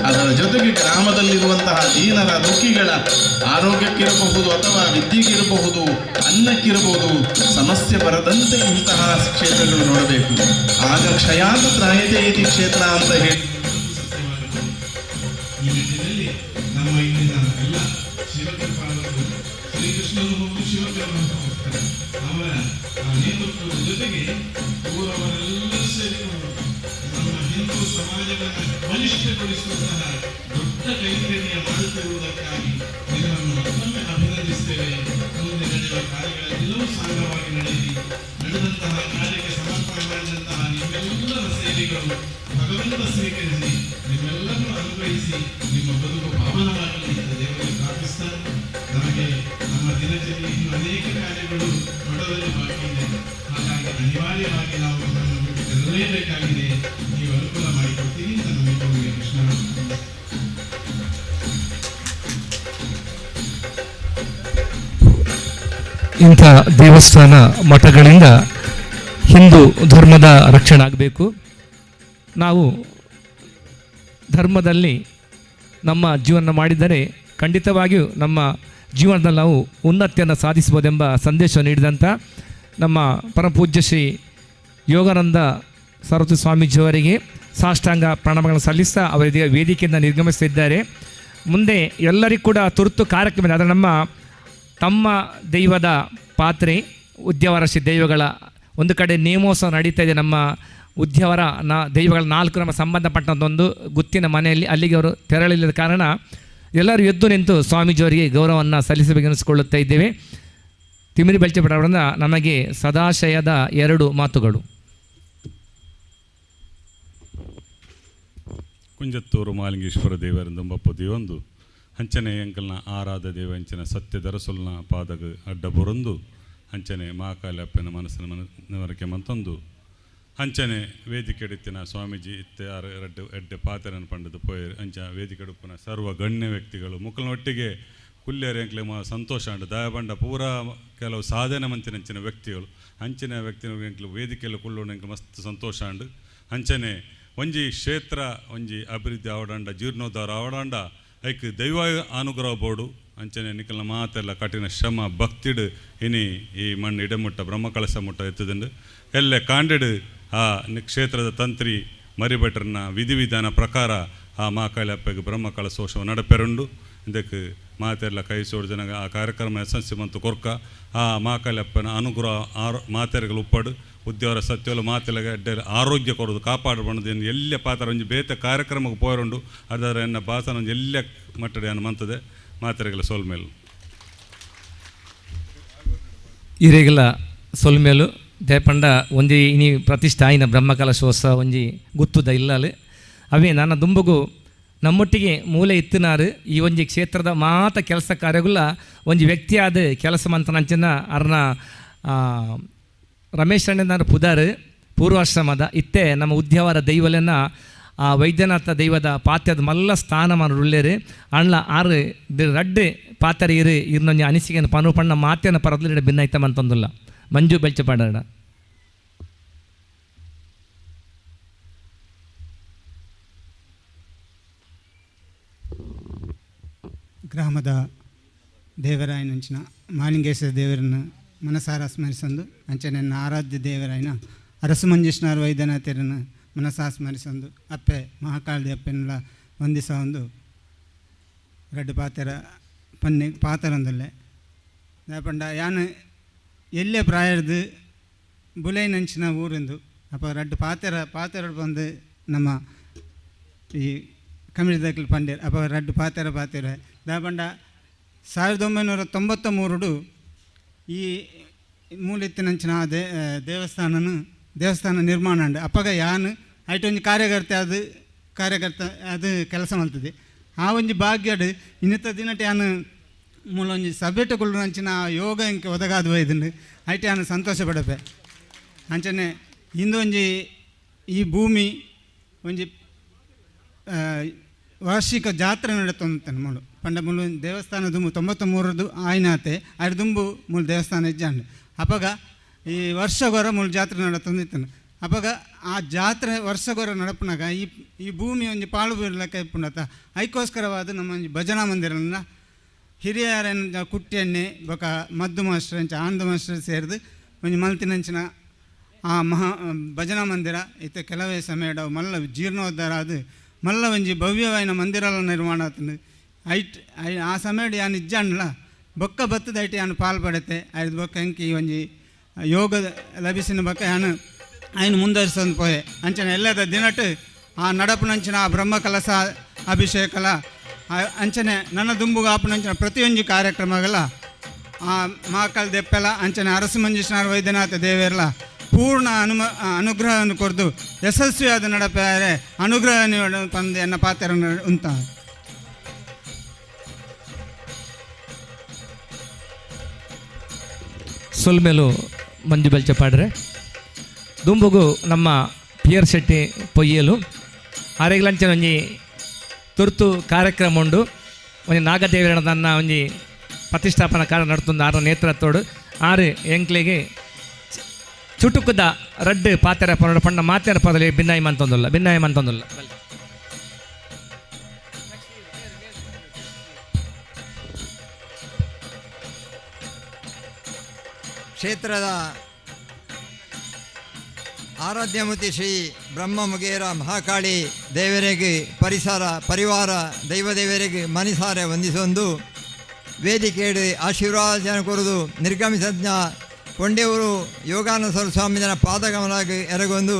ಅದರ ಜೊತೆಗೆ ಗ್ರಾಮದಲ್ಲಿರುವಂತಹ ದೀನರ ದುಃಖಿಗಳ ಆರೋಗ್ಯಕ್ಕಿರಬಹುದು ಅಥವಾ ವಿದ್ಯೆಗಿರಬಹುದು, ಅನ್ನಕ್ಕಿರಬಹುದು, ಸಮಸ್ಯೆ ಬರದಂತೆ ಇಂತಹ ಕ್ಷೇತ್ರಗಳು ನೋಡಬೇಕು. ಆಗ ಕ್ಷಯಾತ ತ್ರಾಯತೆ ಇತಿ ಕ್ಷೇತ್ರ ಅಂತ ಹೇಳಿ ಈ ನಿಟ್ಟಿನಲ್ಲಿ ನಮ್ಮ ಇಲ್ಲಿನ ಎಲ್ಲ ಶಿವಕೃಪಾಲರು, ಶ್ರೀಕೃಷ್ಣನು ಮತ್ತು ಶಿವಕೃಪನು ಹೋಗ್ತಾರೆ, ಅವರ ನೇತೃತ್ವದ ಜೊತೆಗೆ ಊರವರೆಲ್ಲರೂ ಸೇರಿಕೊಂಡು ನಮ್ಮ ಹಿಂದೂ ಸಮಾಜವನ್ನು ಬಲಿಷ್ಠಗೊಳಿಸುವಂತಹ ದೊಡ್ಡ ಕೈಂಕರ್ಯ ಮಾಡುತ್ತಿರುವುದಕ್ಕಾಗಿ ನಿಮ್ಮನ್ನು ಮತ್ತೊಮ್ಮೆ ಅಭಿನಂದಿಸ್ತೇವೆ. ಮುಂದೆ ನಡೆಯುವ ಕಾರ್ಯಗಳೆಲ್ಲವೂ ಸಾಂಗವಾಗಿ ನಡೆಯಲಿ. ನಡೆದಂತಹ ಕಾರ್ಯಕ್ಕೆ ಸಮರ್ಪಣೆ ಮಾಡಿದಂತಹ ನಿಮ್ಮೆಲ್ಲರ ಸೇವೆಗಳು ಭಗವಂತ ಸ್ವೀಕರಿಸಿ ನಿಮ್ಮೆಲ್ಲರನ್ನು ಅನುಗ್ರಹಿಸಿ ನಿಮ್ಮ ಬದುಕು ಪಾವನವಾಗಲಿ ಅಂತ ದೇವರಿಗೆ ಪ್ರಾರ್ಥಿಸ್ತಾ, ನಮಗೆ ನಮ್ಮ ದಿನಚರಿ ಇನ್ನೂ ಅನೇಕ ಕಾರ್ಯಗಳು ಮಠದಲ್ಲಿ ಬಾಕಿ ಇದೆ. ಹಾಗಾಗಿ ಅನಿವಾರ್ಯವಾಗಿ ನಾವು ನಮ್ಮನ್ನು ಬಿಟ್ಟು ತೆರಳಲೇಬೇಕಾಗಿದೆ. ನೀವು ಅನುಕೂಲ ಮಾಡಿಕೊಡ್ತೀರಿ ಅಂತ ನಂಬಿಕೊಂಡಿಗೆ ಕೃಷ್ಣ. ಇಂಥ ದೇವಸ್ಥಾನ ಮಠಗಳಿಂದ ಹಿಂದೂ ಧರ್ಮದ ರಕ್ಷಣೆ ಆಗಬೇಕು. ನಾವು ಧರ್ಮದಲ್ಲಿ ನಮ್ಮ ಜೀವನ ಮಾಡಿದರೆ ಖಂಡಿತವಾಗಿಯೂ ನಮ್ಮ ಜೀವನದಲ್ಲಿ ನಾವು ಉನ್ನತಿಯನ್ನು ಸಾಧಿಸ್ಬೋದೆಂಬ ಸಂದೇಶ ನೀಡಿದಂಥ ನಮ್ಮ ಪರಮಪೂಜ್ಯ ಶ್ರೀ ಯೋಗಾನಂದ ಸರಸ್ವತಿ ಸ್ವಾಮೀಜಿಯವರಿಗೆ ಸಾಷ್ಟಾಂಗ ಪ್ರಣಾಮಗಳನ್ನು ಸಲ್ಲಿಸ್ತಾ ಅವರಿಗೆ ವೇದಿಕೆಯಿಂದ ನಿರ್ಗಮಿಸುತ್ತಿದ್ದಾರೆ. ಮುಂದೆ ಎಲ್ಲರಿಗೂ ಕೂಡ ತುರ್ತು ಕಾರ್ಯಕ್ರಮ ಇದೆ. ಆದರೆ ನಮ್ಮ ತಮ್ಮ ದೈವದ ಪಾತ್ರೆ ಉದ್ಯವರ ಶ್ರೀ ದೈವಗಳ ಒಂದು ಕಡೆ ನೇಮೋತ್ಸವ ನಡೀತಾ ಇದೆ. ನಮ್ಮ ಉದ್ಯವರ ದೈವಗಳ 4 ನಮ್ಮ ಸಂಬಂಧಪಟ್ಟಂಥೊಂದು ಗುತ್ತಿನ ಮನೆಯಲ್ಲಿ ಅಲ್ಲಿಗೆ ಅವರು ತೆರಳಿಲ್ಲದ ಕಾರಣ ಎಲ್ಲರೂ ಎದ್ದು ನಿಂತು ಸ್ವಾಮೀಜಿಯವರಿಗೆ ಗೌರವವನ್ನು ಸಲ್ಲಿಸಬೇಕೆನಿಸಿಕೊಳ್ಳುತ್ತಾ ಇದ್ದೇವೆ. ತಿಮಿರಿ ಬೆಳ್ಚೆಪಟ್ಟವರಿಂದ ನಮಗೆ ಸದಾಶಯದ 2 ಮಾತುಗಳು. ಕುಂಜತ್ತೂರು ಮಾಲಿಂಗೇಶ್ವರ ದೇವರಿಂದೊಂಬಪ್ಪ ದೇವೊಂದು ಅಂಚನೆ ಅಂಕಲ್ನ ಆರಾಧ ದೇವ ಅಂಚನೆ ಸತ್ಯದರಸುಲ್ನ ಪಾದಗ ಅಡ್ಡ ಬೊರೊಂದು ಅಂಚನೆ ಮಹಾಕಾಲಪ್ಪನ ಮನಸ್ಸಿನ ಮನವರಿಕೆ ಮಂತೊಂದು ಅಂಚನೆ ವೇದಿಕೆಡಿತ್ತಿನ ಸ್ವಾಮೀಜಿ ಇತ್ತೆ ಆರು ಎರಡ್ಡು ಎಡ್ಡೆ ಪಾತ್ರನ ಪಂಡದು ಪೋಯ್ ಅಂಚ ವೇದಿಕೆಡುಪ್ಪನ ಸರ್ವ ಗಣ್ಯ ವ್ಯಕ್ತಿಗಳು ಮುಕ್ಕಲ್ನೊಟ್ಟಿಗೆ ಕುಲ್ಯರು ಎಂಕ್ಲೆ ಮ ಸಂತೋಷ ಅಂಡು ದಯಬಂಡ ಪೂರಾ ಕೆಲವು ಸಾಧನೆ ಮಂತಿನ ಅಂಚಿನ ವ್ಯಕ್ತಿಗಳು ಅಂಚಿನ ವ್ಯಕ್ತಿ ಎಂಕ್ಲು ವೇದಿಕೆಯಲ್ಲಿ ಕುಳ್ಳೋಣ ಎಂಕ್ಲು ಮಸ್ತ್ ಸಂತೋಷ ಅಂಡು ಅಂಚನೆ ಒಂಜಿ ಕ್ಷೇತ್ರ ಒಂಜಿ ಅಭಿವೃದ್ಧಿ ಆವಡಂಡ ಜೀರ್ಣೋದ್ಧಾರ ಆವಡಂಡ ಐಕ್ ದೈವ ಅನುಗ್ರಹ ಬೋಡು ಅಂಚನೆ ನಿಕಲ್ನ ಮಾತೆಲ್ಲ ಕಠಿಣ ಶ್ರಮ ಭಕ್ತಿಡು ಇನಿ ಈ ಮಣ್ಣು ಇಡಮುಟ್ಟ ಬ್ರಹ್ಮಕಳಸ ಮುಟ್ಟ ಎತ್ತದಂಡು ಎಲ್ಲೆ ಕಾಂಡೆಡು ಆ ಕ್ಷೇತ್ರದ ತಂತ್ರಿ ಮರಿಭಟ್ರನ ವಿಧಿವಿಧಾನ ಪ್ರಕಾರ ಆ ಮಾಕಾಳಿ ಅಪ್ಪಗೆ ಬ್ರಹ್ಮಕಲಶೋತ್ಸವ ನಡಪೆರುಂಡು. ಇದಕ್ಕೆ ಮಾತೆಲ್ಲ ಕೈ ಸೋಡು ಜನ ಆ ಕಾರ್ಯಕ್ರಮ ಯಶಸ್ವಿ ಮತ್ತು ಕೊರ್ಕ ಆ ಮಾಕಾಳಿ ಅಪ್ಪನ ಅನುಗ್ರಹ ಆರೋ ಮಾತೆರೆಗಳು ಉಪ್ಪಡು ಉದ್ಯೋಗ ಸತ್ಯೋಲ ಮಾತೆಲಗ ಎಡ್ಡೆ ಆರೋಗ್ಯ ಕೊಡೋದು ಕಾಪಾಡು ಬಣ್ಣದು ಎಲ್ಲ ಪಾತ್ರ ಒಂಜಿ ಬೇತೆ ಕಾರ್ಯಕ್ರಮಕ್ಕೆ ಪೋರುಂಡು. ಅದರ ಎನ್ನ ಭಾಷಣ ಒಂಜಿ ಎಲ್ಲ ಮಟ್ಟಡೆ ಅನ್ನ ಮಂತದೆ ಮಾತೆರೆಗಳ ಸೋಲ್ಮೇಲು ಇರೆಗಲ ಸೊಲ್ಮೇಲು ದೇಪಂಡ ಒಂಜಿ ಇನಿ ಪ್ರತಿಷ್ಠೆ ಆಯಿನ ಬ್ರಹ್ಮಕಲಶೋತ್ಸವ ಒಂಜಿ ಗುತ್ತುದ ಇಲ್ಲಲು ಅವೇ ನನ್ನ ದುಂಬುಗು ನಮ್ಮೊಟ್ಟಿಗೆ ಮೂಲೆ ಇತ್ತಿನಾರು ಈ ಒಂಜಿ ಕ್ಷೇತ್ರದ ಮಾತ ಕೆಲಸ ಕಾರ್ಯಗುಲ್ಲ ಒಂಜಿ ವ್ಯಕ್ತಿಯಾದ ಕೆಲಸ ಮಂತನಂಚಿನ ಅರ್ನ ರಮೇಶ್ ಅಣ್ಣನಾರು ಪುದಾರು ಪೂರ್ವಾಶ್ರಮದ ಇತ್ತೆ ನಮ್ಮ ಉದ್ಯವರ ದೈವಲೆನ ಆ ವೈದ್ಯನಾಥ ದೈವದ ಪಾತ್ಯದ ಮಲ್ಲ ಸ್ಥಾನಮಾನ ಉಳ್ಳೇರು ಅಣ್ಣ ಆರು ರಡ್ಡು ಪಾತ್ರೆ ಇರು ಇರ್ನೊಂಜಿ ಅನಿಸಿಕೆನ ಪನು ಪಣ್ಣ ಮಾತ್ಯನ ಪರದಲಿಡ ಭಿನ್ನೈತ ಮಂತಂದುಲ್ಲ. ಮಂಜು ಬೆಳ್ಚಪಾಡ. ಗ್ರಾಮದ ದೇವರಾಯನಂಚಿನ ಮಾಲಿಂಗೇಶ್ವರ ದೇವರನ್ನು ಮನಸಾರ ಸ್ಮರಿಸಂದು ಅಂಚನೆ ಆರಾಧ್ಯ ದೇವರಾಯನ ಅರಸು ಮಂಜೇಶ್ವರ ವೈದ್ಯನಾಥರನ್ನು ಮನಸಾರ ಸ್ಮರಿಸಂದು ಅಪ್ಪೆ ಮಹಾಕಾಳಿ ಅಪ್ಪೆನ್ನೆಲ್ಲ ವಂದಿಸ ಒಂದು ರಡ್ಡು ಪಾತ್ರ ಪನ್ನೆ ಪಾತ್ರಂದಲ್ಲೇ ಪಂಡ ಯಾನು ಎಲ್ಲೇ ಪ್ರಾಯರ್ದು ಬುಲೈನಂಚಿನ ಊರಿಂದು ಅಪ್ಪ ರಡ್ಡು ಪಾತ್ರ ಪಾತ್ರ ಬಂದು ನಮ್ಮ ಈ ಕಮಿಟಿದಕ್ಲು ಪಂಡೇರ್ ಅಪ್ಪ ರಡ್ಡು ಪಾತ್ರ ಪಾತ್ರ ದಾಪಂಡ 1993 ಈ ಮೂಲೆತ್ತಿನಂಚಿನ ದೇವಸ್ಥಾನ ನಿರ್ಮಾಣ ಅಂಡು ಅಪ್ಪಗ ಯಾನು ಐಟ್ ಒಂಜಿ ಕಾರ್ಯಕರ್ತೆ ಅದು ಕಾರ್ಯಕರ್ತ ಅದು ಕೆಲಸ ಮಾಡ್ತದೆ ಆ ಒಂಜಿ ಭಾಗ್ಯಡು ಇನ್ನಿತ ದಿನಟ್ ಯಾನು ಮೂಲ ಒಂಜಿ ಸಭೆಟ ಕುಳ್ಳುನಂಚಿನ ಯೋಗ ಇಂಕೆ ಒದಗಾದ ಒಯ್ದುಂಡು ಐಟ್ ಯಾನು ಸಂತೋಷ ಪಡಪೆ. ಅಂಚನೆ ಇಂದೊಂಜಿ ಈ ಭೂಮಿ ಒಂಜಿ ವಾರ್ಷಿಕ ಜಾತ್ರೆ ನಡತೊಂತಾನೆ ಮೂಲು ಪಂಡ ಮೂಲು ದೇವಸ್ಥಾನ ದುಂಬು 93 ಆಯ್ನಾತೆ ಅರ್ ದುಂಬು ಮೂಲು ದೇವಸ್ಥಾನ ಇಜ್ಜಾಂಡು ಅಪಗ ಈ ವರ್ಷಗೊರ ಮೂಲು ಜಾತ್ರೆ ನಡತೊಂದಿತ್ತಾನೆ. ಅಪಗ ಆ ಜಾತ್ರೆ ವರ್ಷಗೊರ ನಡಪನಾಗ ಈ ಈ ಭೂಮಿ ಒಂಜಿ ಪಾಳು ಬೀರ್ಲಕ್ಕ ಇಪ್ಪುಂಡತ ಐಕೋಸ್ಕರವಾದ ನಮ್ಮ ಒಂಜಿ ಭಜನಾ ಮಂದಿರನ ಹಿರಿಯರನ್ನ ಕುಟ್ಟಿಯಣ್ಣೆ ಬೊಕ ಮದ್ದು ಮಾಸ್ಟರ್ ಅಂಚ ಆನಂದ ಮಾಸ್ಟರ್ ಸೇರಿದು ಒಂಜಿ ಮಲ್ತಿನಂಚಿನ ಆ ಮಹಾ ಭಜನಾ ಮಂದಿರ ಇತ್ತೆ ಕೆಲವೇ ಸಮಯಡ ಮಲ್ಲ ಜೀರ್ಣೋದ್ಧಾರ ಅದು ಮಲ್ಲ ಒಂಜಿ ಭವ್ಯವಾಯಿನ ಮಂದಿರಲ ನಿರ್ಮಾಣ ಆತಂದು ಐಟ್ I ಆ ಸಮಯಡ್ ಯಾನ್ ಇಜ್ಜಾಂಡ್ಲ ಬೊಕ್ಕ ಬತ್ತದ ಐಟ್ ಯಾನ್ ಪಾಲ್ ಪಡೆತೆ ಐದು ಬೊಕ್ಕ ಎಂಕಿ ಒಂಜಿ ಯೋಗ ಲಭಿಸಿನ ಬೊಕ್ಕ ಯಾನು ಐನು ಮುಂದುವರಿಸೊಂದು ಪೋಯೆ. ಅಂಚನೆ ಎಲ್ಲದ ದಿನಟ್ ಆ ನಡಪುನಂಚಿನ ಆ ಬ್ರಹ್ಮಕಲಶ ಅಭಿಷೇಕಲ ಅಂಚನೆ ನನ್ನ ದುಂಬುಗ ಆಪುನಂಚಿನ ಪ್ರತಿಯೊಂಜಿ ಕಾರ್ಯಕ್ರಮಗಳ ಆ ಮಹಾಕಾಲ ದೆಪ್ಪೆಲ ಅಂಚನೆ ಅರಸು ಮಂಜೇಶ್ವರ ವೈದ್ಯನಾಥ ದೇವೇರ್ಲ ಪೂರ್ಣ ಅನುಗ್ರಹವನ್ನು ಕೊರ್ದು ಯಶಸ್ವಿಯಾದ ನಡಪೆ ಅನುಗ್ರಹ ತಂದೆ ಎನ್ನ ಪಾತ್ರ ಉಂಟ. ಸೊಲ್ಮೇಲು ಮಂಜು ಬೆಲ್ಚಪಾಡ್ರೆ ದುಂಬುಗು ನಮ್ಮ ಪಿಯರ್ ಶೆಟ್ಟಿ ಪೊಯ್ಯಲು ಆರೆಗ್ಲಂಚನ ಒಂಜಿ ತುರ್ತು ಕಾರ್ಯಕ್ರಮ ಉಂಡು ಒಂಜಿ ನಾಗದೇವರನ ತನ್ನ ಒಂಜಿ ಪ್ರತಿಷ್ಠಾಪನಾ ಕಾರ್ಯ ನಡ್ತುಂದು ಆರ ನೇತೃತ್ವಡು ಆರು ಎಂಕ್ಲೆಗೆ ಚುಟುಕುದ ರಡ್ಡು ಪಾತ್ರ ಪನ್ನಡ ಪಣ್ಣ ಮಾತೆರ ಪದಲಿ ಭಿನ್ನಾಯ ಮಂತೊಂದುಲ್ಲ ಭಿನ್ನಾಯ ಮಂತೊಂದುಲ್ಲ. ಕ್ಷೇತ್ರದ ಆರಾಧ್ಯಮೂರ್ತಿ ಶ್ರೀ ಬ್ರಹ್ಮ ಮುಗೇರ ಮಹಾಕಾಳಿ ದೇವರಿಗೆ ಪರಿಸರ ಪರಿವಾರ ದೈವದೇವರಿಗೆ ಮನಸಾರೆ ವಂದಿಸೊಂದು ವೇದಿಕೆಯಡಿ ಆಶೀರ್ವಾದನ ಕೊರದು ನಿರ್ಗಮಿಸಜ್ಞ ಕೊಂಡೇವರು ಯೋಗಾನಂದ ಸ್ವಾಮಿನ ಪಾದಗಮನಾಗಿ ಎರಗೊಂದು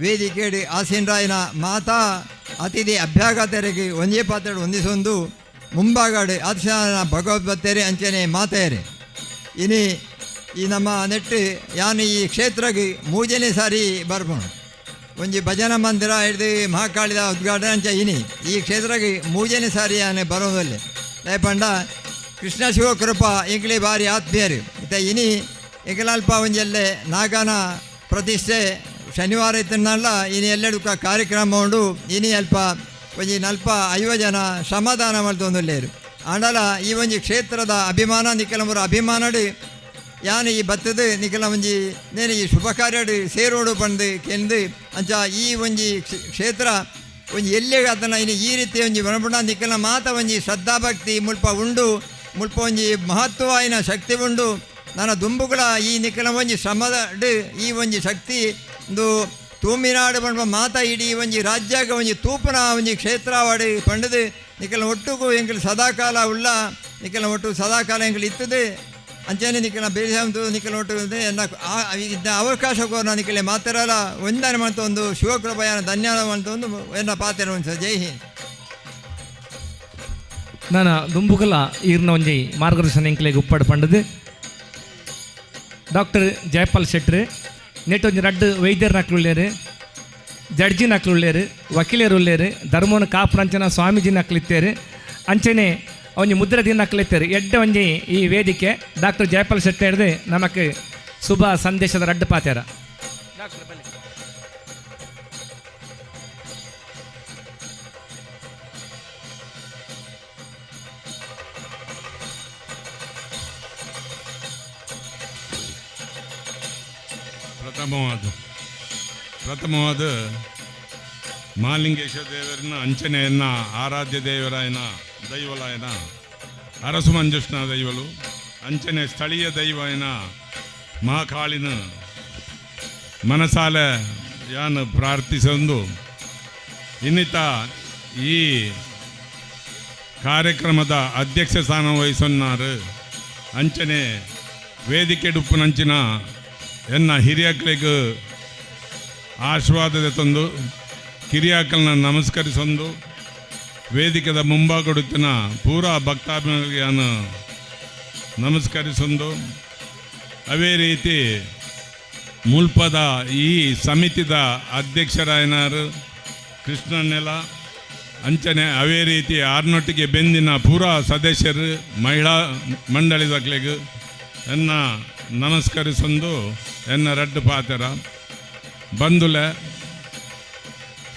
ವೇದಿಕೆಯಡಿ ಆಸೀನರಾಯನ ಮಾತಾ ಅತಿಥಿ ಅಭ್ಯಾಗತರಿಗೆ ಒಂದೇ ಪಾತ್ರ ಹೊಂದಿಸೊಂದು ಮುಂಭಾಗಡೆ ಆದಿಶಾನ ಭಗವದ್ಭಕ್ತರೇ ಅಂಚನೆ ಮಾತೆಯರೇ. ಇನಿ ಈ ನಮ್ಮ ನೆಟ್ಟು ಯಾನು ಈ ಕ್ಷೇತ್ರಕ್ಕೆ ಮೂಜನೇ ಸಾರಿ ಬರ್ಬೋಣ ಒಂಜಿ ಭಜನಾ ಮಂದಿರ ಹಿಡಿದು ಮಹಾಕಾಳಿದ ಉದ್ಘಾಟನೆ ಅಂಚ ಇನಿ ಈ ಕ್ಷೇತ್ರಕ್ಕೆ ಮೂಜನೇ ಸಾರಿ ಯಾನು ಬರೋದಲ್ಲಿ ಪಂಡ ಕೃಷ್ಣ ಶಿವಕೃಪಾ ಎಂಕ್ಲೆ ಬಾರಿ ಆತ್ಮೀಯರು ಇತ್ತ ಇನಿ ಎಂಕಲಲ್ಪ ಒಂಜಲ್ಲೇ ನಾಗನ ಪ್ರತಿಷ್ಠೆ ಶನಿವಾರ ಇತ್ತನ್ನಲ್ಲ ಇನಿ ಎಲ್ಲೆಡುಕ ಕಾರ್ಯಕ್ರಮ ಉಂಡು ಇನಿ ಅಲ್ಪ ಒಂಜಿ ನಲ್ಪ 50 ಜನ ಶ್ರಮದಾನ ಮಲ್ತೊಂದುಲ್ಲೇರು. ಆಂಡಲ ಈ ಒಂಜಿ ಕ್ಷೇತ್ರದ ಅಭಿಮಾನ ನಿಕಲ ಅಭಿಮಾನಡು ಯಾನು ಈ ಬತ್ತದ ನಿಕಲ ಒಂಜಿ ನೇನು ಈ ಶುಭ ಕಾರ್ಯಡು ಸೇರೋಡು ಪಂದು ಕೆಂದು ಅಂಚ ಈ ಒಂಜಿ ಕ್ಷೇತ್ರ ಒಂಜಿ ಎಲ್ಲಿಗೆ ಅದನ್ನು ಇನ್ನು ಈ ರೀತಿ ಒಂಜಿ ಬಣಪುಣ ನಿಕಲ ಮಾತ ಒಂಜಿ ಶ್ರದ್ಧಾಭಕ್ತಿ ಮುಲ್ಪ ಉಂಡು ಮುಲ್ಪ ಒಂಜಿ ಮಹತ್ವವಾಯಿನ ಶಕ್ತಿ ಉಂಡು. ನನ್ನ ದುಂಬುಗಳ ಈ ನಿಕಲ ಒಂಜಿ ಶ್ರಮದ ಈ ಒಂಜಿ ಶಕ್ತಿ ಒಂದು ತೂಮಿನಾಡು ಪಂಡ ಮಾತಾ ಇಡೀ ಒಂಜಿ ರಾಜ್ಯಾಗ ಒಂಜಿ ತೂಪುನ ಒಂಜಿ ಕ್ಷೇತ್ರವಾಡು ಪಂಡದು ನಿಕಲ್ನ ಒಟ್ಟುಗು ಎಂಕಲ್ ಸದಾಕಾಲ ಉಳ್ಳ ನಿಕಲ್ನ ಒಟ್ಟು ಸದಾಕಾಲ ಎಂಕಲ್ ಇತ್ತದು ಅಂಚನೆ ನಿಕಲ್ನ ಬೇಸಾಯ ನಿಕಲ್ನ ಒಟ್ಟು ಎನ್ನ ಇದ್ದ ಅವಕಾಶ ಕೋರ್ನ ನಿಕಲೆ ಮಾತ್ರಲ್ಲ ಒಂದನೆ ಮಂತ ಒಂದು ಶಿವಕೃಪಯಾನ ಧನ್ಯವಾದ ಮಂತ ಒಂದು ಎನ್ನ ಪಾತ್ರ ಒಂದು ಜೈ ಹಿಂದ್. ನಾನು ದುಂಬುಕಲ ಈರ್ನ ಒಂಜಿ ಮಾರ್ಗದರ್ಶನ ಎಂಕ್ಲೆಗ್ ಉಪ್ಪಡು ಪಂಡದು ಡಾಕ್ಟರ್ ಜಯಪಾಲ್ ಶೆಟ್ರು ನೆಟ್ ಒಂಜಿ ರಡ್ಡು ವೈದ್ಯರ ನಕ್ಲುಳ್ಳೇರು, ಜಡ್ಜಿ ನಕ್ಲುಳ್ಳೇರು, ವಕೀಲರು ಉಳ್ಳೇರು, ಧರ್ಮನ ಕಾಪುರಂಚನ ಸ್ವಾಮೀಜಿ ನಕ್ಲಿತ್ತೇರು, ಅಂಚನೆ ಒಂಜಿ ಮುದ್ರೆ ದಿನ ನಕ್ಲಿತ್ತೇರು. ಎಡ್ಡೆ ಒಂಜಿ ಈ ವೇದಿಕೆ ಡಾಕ್ಟರ್ ಜಯಪಾಲ್ ಶೆಟ್ಟಿ ಹಿಡ್ದು ನಮಕ್ ಶುಭ ಸಂದೇಶದ ರಡ್ಡು ಪಾತೇರ. ಪ್ರಥಮವಾದ ಮಹಾಲಿಂಗೇಶ್ವರ ದೇವರನ್ನ ಅಂಚನೆಯನ್ನ ಆರಾಧ್ಯ ದೇವರಾಯನ ದೈವಲಾಯನ ಅರಸು ಮಂಜುಷ್ಣ ದೈವಲು ಅಂಚನೆ ಸ್ಥಳೀಯ ದೈವಯನ ಮಹಾಕಾಳಿನ ಮನಸಾಲ ಯಾನು ಪ್ರಾರ್ಥಿಸೊಂದು ಇನ್ನಿತ ಈ ಕಾರ್ಯಕ್ರಮದ ಅಧ್ಯಕ್ಷ ಸ್ಥಾನ ವಹಿಸೊನ್ನಾರು ಅಂಚನೆ ವೇದಿಕೆ ಡುಪ್ಪುನಂಚಿನ ಎನ್ನ ಹಿರಿಯಕ್ಲಿಗೆ ಆಶೀರ್ವಾದದ ತಂದು ಕಿರಿಯಾಕಲ್ನ ನಮಸ್ಕರಿಸೊಂದು ವೇದಿಕೆದ ಮುಂಭಾಗಡುತ್ತಿನ ಪೂರಾ ಭಕ್ತಾಭಿಮಾನಿಗಳಿಗೆ ನಾನು ನಮಸ್ಕರಿಸೊಂದು ಅದೇ ರೀತಿ ಮುಲ್ಪದ ಈ ಸಮಿತಿದ ಅಧ್ಯಕ್ಷರಾಯನಾರು ಕೃಷ್ಣನೆಲ ಅಂಚನೆ ಅವೇ ರೀತಿ ಆರ್ನೊಟ್ಟಿಗೆ ಬೆಂದಿನ ಪೂರಾ ಸದಸ್ಯರು ಮಹಿಳಾ ಮಂಡಳಿದಕ್ಲಿಗೆ ಎನ್ನ ನಮಸ್ಕರಿಸೊಂದು ಎನ್ನ ರಡ್ಡು ಪಾತ್ರ ಬಂದುಲೆ.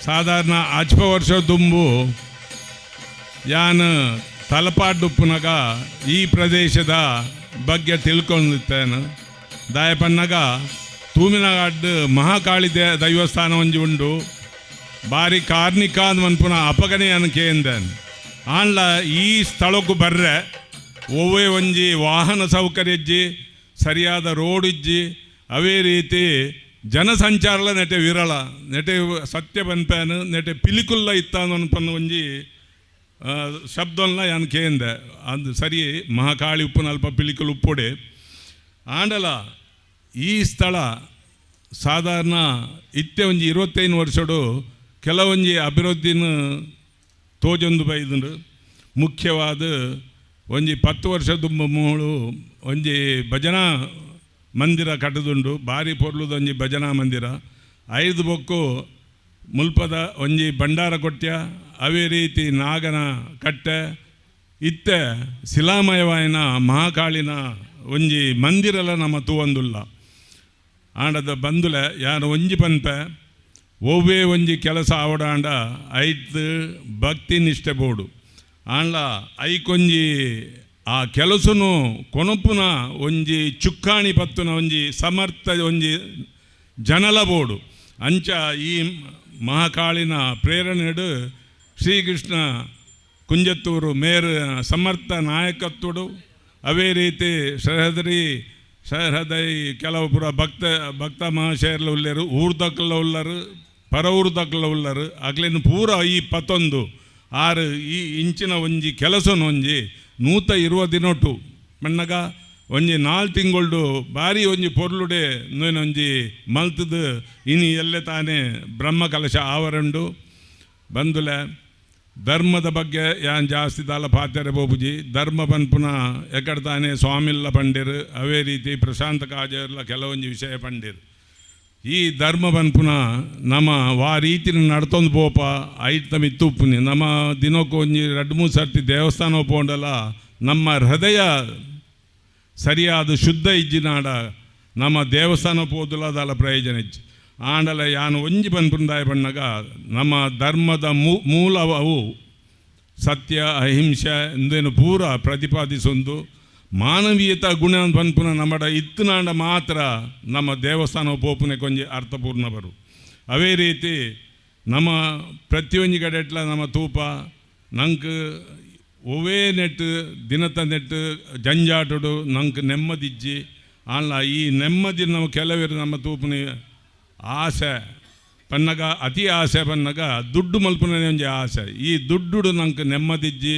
ಸಾಧಾರಣ ಅಜ್ಪ ವರ್ಷ ದುಂಬು ಯಾನು ತಲಪಾಡುಪ್ಪುನಗ ಈ ಪ್ರದೇಶದ ಬಗ್ಗೆ ತಿಳ್ಕೊಂಡಿದ್ದೇನೆ. ದಾಯಪನ್ನಗ ತೂಮಿನಗಾಡ್ ಮಹಾಕಾಳಿ ದೈವಸ್ಥಾನ ಒಂಜಿ ಉಂಡು ಬಾರಿ ಕಾರ್ಣಿಕ ಮನ್ಪುನ ಅಪಗನೆ ಕೇಂದನ್ ಆಂಡ್ಲ ಈ ಸ್ಥಳಕ್ಕೂ ಬರ್ರೆ ಒವ್ವೇ ಒಂಜಿ ವಾಹನ ಸೌಕರ್ಯ ಇಜ್ಜಿ, ಸರಿಯಾದ ರೋಡ್ ಇಜ್ಜಿ, ಅವೇ ರೀತಿ ಜನಸಂಚಾರಲ ನೆಟೆ ವಿರಳ ನೆಟೆ ಸತ್ಯ ಬನ್ಪೇನು ನೆಟೆ ಪಿಲಿಕುಲ್ಲ ಇತ್ತ ಅನ್ಪನ್ನ ಒಂಜಿ ಶಬ್ದಲ್ಲ ಯಾನ್ ಕೇಂದೆ ಅದು ಸರಿ ಮಹಾಕಾಳಿ ಉಪ್ಪುನ ಅಲ್ಪ ಪಿಲಿಕುಲ್ ಉಪ್ಪೊಡೆ. ಆಂಡಲ ಈ ಸ್ಥಳ ಸಾಧಾರಣ ಇತ್ತೆ ಒಂಜಿ 25 ವರ್ಷಡು ಕೆಲವೊಂಜಿ ಅಭಿವೃದ್ಧಿನ ತೋಜೊಂದು ಬೈದುಂಡು. ಮುಖ್ಯವಾದ ಒಂಜಿ 10 ವರ್ಷದ ಮೂಳು ಒಂಜಿ ಭಜನಾ ಮಂದಿರ ಕಟ್ಟದುಂಡು, ಬಾರಿ ಪೊರ್ಲುದ ಒಂಜಿ ಭಜನಾ ಮಂದಿರ. 5 ಬೊಕ್ಕು ಮುಲ್ಪದ ಒಂಜಿ ಭಂಡಾರ ಕೊಟ್ಯ, ಅವೇ ರೀತಿ ನಾಗನ ಕಟ್ಟೆ ಇತ್ತೆ ಶಿಲಾಮಯವಾಯಿನ ಮಹಾಕಾಳಿನ ಒಂಜಿ ಮಂದಿರಲ ನಮ್ಮ ತೂವಂದುಲ್ಲ. ಆಂಡದ ಬಂದುಲೆ ಯಾರು ಒಂಜಿ ಪನ್ಪೆ ಒವ್ವೇ ಒಂಜಿ ಕೆಲಸ ಆವಡಾಂಡ ಐತು ಭಕ್ತಿ ನಿಷ್ಠೆ ಬೋಡು ಆಂಡ್ಲ ಐಕೊಂಜಿ ಆ ಕೆಲಸನು ಕೊನಪುನ ಒಂಜಿ ಚುಕ್ಕಾಣಿ ಪತ್ತುನ ಒಂಜಿ ಸಮರ್ಥ ಒಂಜಿ ಜನಲ ಬೋಡು. ಅಂಚ ಈ ಮಹಾಕಾಳಿನ ಪ್ರೇರಣೆಡು ಶ್ರೀಕೃಷ್ಣ ಕುಂಜತ್ತೂರು ಮೇರ್ ಸಮರ್ಥ ನಾಯಕತ್ವಡು ಅವೇ ರೀತಿ ಸಹದರಿ ಸಹೃದಯ ಕೆಲವು ಪುರ ಭಕ್ತ ಭಕ್ತ ಮಹಾಶಯರ್ಲ ಉಳ್ಳರು, ಊರ್ದಕ್ಕಲ್ಲ ಉಳ್ಳರು, ಪರ ಊರ್ದಕ್ಕಲ್ಲ ಉಳ್ಳರು ಅಗ್ಲಿನ ಪೂರ ಈ ಪತ್ತೊಂದು ಆರು ಈ ಇಂಚಿನ ಒಂಜಿ ಕೆಲಸನ ಒಂಜಿ 120 ದಿನೊಟು ಮಣ್ಣಗ ಒಂಜಿ 4 ತಿಂಗಳ್ಡು ಭಾರಿ ಒಂಜಿ ಪೊರ್ಲುಡೆ ಒಂಜಿ ಮಲ್ತದು ಇನಿ ಎಲ್ಲೆ ತಾನೇ ಬ್ರಹ್ಮ ಕಲಶ ಆವರಂಡು ಬಂದುಲೆ. ಧರ್ಮದ ಬಗ್ಗೆ ಯಾನ್ ಜಾಸ್ತಿ ದಾಲ ಪಾತ್ಯರೆ ಬೋಬುಜಿ ಧರ್ಮ ಪನ್ಪುನ ಎಕಡೆ ತಾನೇ ಸ್ವಾಮಿಲ್ಲ ಪಂಡಿರು ಅವೇ ರೀತಿ ಪ್ರಶಾಂತ ಕಾಜರ್ಲ ಕೆಲವೊಂಜಿ ವಿಷಯ ಪಂಡಿರು. ಈ ಧರ್ಮ ಪನ್ಪುನ ನಮ್ಮ ವಾ ರೀತಿನ ನಡ್ತೊಂದು ಪೋಪ ಐತ ಮಿತ್ತುಪ್ಪುನಿ ನಮ್ಮ ದಿನಕ್ಕೆ ಒಂಜಿ 2-3 ಸರ್ತಿ ದೇವಸ್ಥಾನ ಪೋಂಡಲ್ಲ ನಮ್ಮ ಹೃದಯ ಸರಿಯಾದ ಶುದ್ಧ ಇಜ್ಜಿನಾಡ ನಮ್ಮ ದೇವಸ್ಥಾನ ಪೋದುಲ ಅದಲ್ಲ ಪ್ರಯೋಜನ ಇಜ್ಜಿ. ಆಂಡಲ ಯಾನು ಒಂಜಿ ಪನ್ಪುಂದಾಯ ಬಣ್ಣಗ ನಮ್ಮ ಧರ್ಮದ ಮೂಲವು ಸತ್ಯ ಅಹಿಂಸೆ ಎಂದೇನು ಪೂರ ಪ್ರತಿಪಾದಿಸೊಂದು ಮಾನವೀಯತ ಗುಣ ಪನ್ಪುನ ನಮ್ಮಡ ಇತ್ತನಾಂಡ ಮಾತ್ರ ನಮ್ಮ ದೇವಸ್ಥಾನ ಪೋಪುನೆ ಕೊಂಜಿ ಅರ್ಥಪೂರ್ಣ ಬರು. ಅವೇ ರೀತಿ ನಮ್ಮ ಪ್ರತಿಯೊಂಜಿ ಕಡೆ ಎಟ್ಲ ನಮ್ಮ ತೂಪ ನಂಗೆ ಒವೇ ನೆಟ್ಟು ದಿನತ ನೆಟ್ಟು ಜಂಜಾಟಡು ನಂಗೆ ನೆಮ್ಮದಿಜ್ಜಿ. ಆಂಡ್ಲ ಈ ನೆಮ್ಮದಿ ನಮ್ಮ ಕೆಲವರು ನಮ್ಮ ತೂಪುನಿ ಆಸೆ ಪನ್ನಗ ಅತಿ ಆಸೆ ಪನ್ನಗ ದುಡ್ಡು ಮಲ್ಪುನನೇ ಒಂಜಿ ಆಸೆ. ಈ ದುಡ್ಡು ನಂಗೆ ನೆಮ್ಮದಿಜ್ಜಿ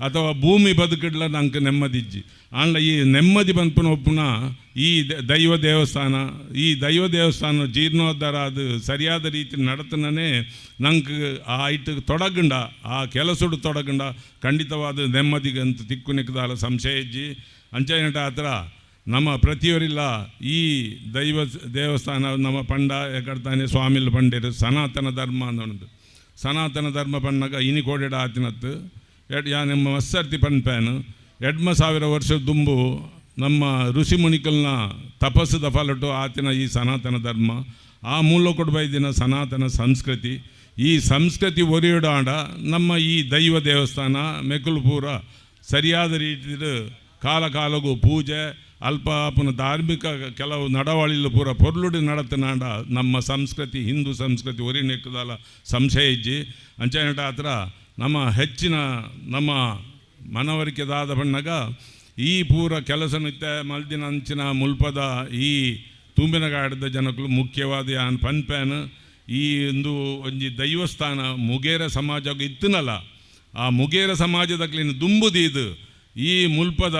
ಅಥವಾ ಭೂಮಿ ಬದುಕಿಡ್ಲ ನಂಗೆ ನೆಮ್ಮದಿಜ್ಜಿ. ಆಂಡ ಈ ನೆಮ್ಮದಿ ಪನ್ಪುನ ಒಪ್ಪುನ ಈ ದೈವ ದೇವಸ್ಥಾನ, ಈ ದೈವ ದೇವಸ್ಥಾನ ಜೀರ್ಣೋದ್ಧಾರ ಅದು ಸರಿಯಾದ ರೀತಿ ನಡತನೇ ನಂಗೆ ಆ ಇಟ್ಟು ತೊಡಗಂಡ, ಆ ಕೆಲಸಡು ತೊಡಗಂಡ ಖಂಡಿತವಾದ ನೆಮ್ಮದಿಗಂತ ತಿಕ್ಕು ನಿಕ್ಕದಾಲ ಸಂಶಯ ಇಜ್ಜಿ. ಅಂಚೆನಟ ಆ ಥರ ನಮ್ಮ ಪ್ರತಿಯೊರಿಲ್ಲ ಈ ದೈವ ದೇವಸ್ಥಾನ ನಮ್ಮ ಪಂಡ ಎಕಡ್ತಾನೆ ಸ್ವಾಮಿಲ್ ಪಂಡಿರು ಸನಾತನ ಧರ್ಮ ಅನ್ನೋದು. ಸನಾತನ ಧರ್ಮ ಪಣ್ಣಾಗ ಇನಿ ಕೋಡೆಡ ಆತಿನತ್ತು ಎಡ್ ಯಾ ನಿಮ್ಮ ಮಸ್ಸರ್ತಿ ಪನ್ಪೇನು 2500 ವರ್ಷ ದುಂಬು ನಮ್ಮ ಋಷಿ ಮುನಿಕಲ್ನ ತಪಸ್ಸದ ಫಲಟು ಆತಿನ ಈ ಸನಾತನ ಧರ್ಮ, ಆ ಮೂಲ ಕೊಡ್ಬೈದಿನ ಸನಾತನ ಸಂಸ್ಕೃತಿ. ಈ ಸಂಸ್ಕೃತಿ ಒರಿಯಡಾಡ ನಮ್ಮ ಈ ದೈವ ದೇವಸ್ಥಾನ ಮೆಕುಲ್ಪೂರ ಸರಿಯಾದ ರೀತಿಯ ಕಾಲ ಕಾಲಗೂ ಪೂಜೆ ಅಲ್ಪ ಪುನಃ ಧಾರ್ಮಿಕ ಕೆಲವು ನಡವಳಿಲು ಪೂರ ಪೊರ್ಲುಡಿ ನಡತನಾಡ ನಮ್ಮ ಸಂಸ್ಕೃತಿ ಹಿಂದೂ ಸಂಸ್ಕೃತಿ ಒರಿ ನೆಕ್ಕದಲ್ಲ ಸಂಶಯ ಇಜ್ಜಿ. ಅಂಚೆನಟ ಆ ಥರ ನಮ್ಮ ಹೆಚ್ಚಿನ ನಮ್ಮ ಮನವರಿಕೆದಾದ ಬಣ್ಣಗ ಈ ಪೂರ ಕೆಲಸ ನಿತ್ಯ ಮಲ್ದಿನ ಅಂಚಿನ ಮುಲ್ಪದ ಈ ತುಂಬಿನಗಾಡದ ಜನಕ್ಕಳು ಮುಖ್ಯವಾದ ಯಾನ್ ಪನ್ಪ್ಯಾನ್ ಈ ಒಂದು ಒಂಜಿ ದೈವಸ್ಥಾನ ಮುಗೇರ ಸಮಾಜ ಇತ್ತನಲ್ಲ, ಆ ಮುಗೇರ ಸಮಾಜದಕ್ಲಿನ ದುಂಬುದೀದು ಈ ಮುಲ್ಪದ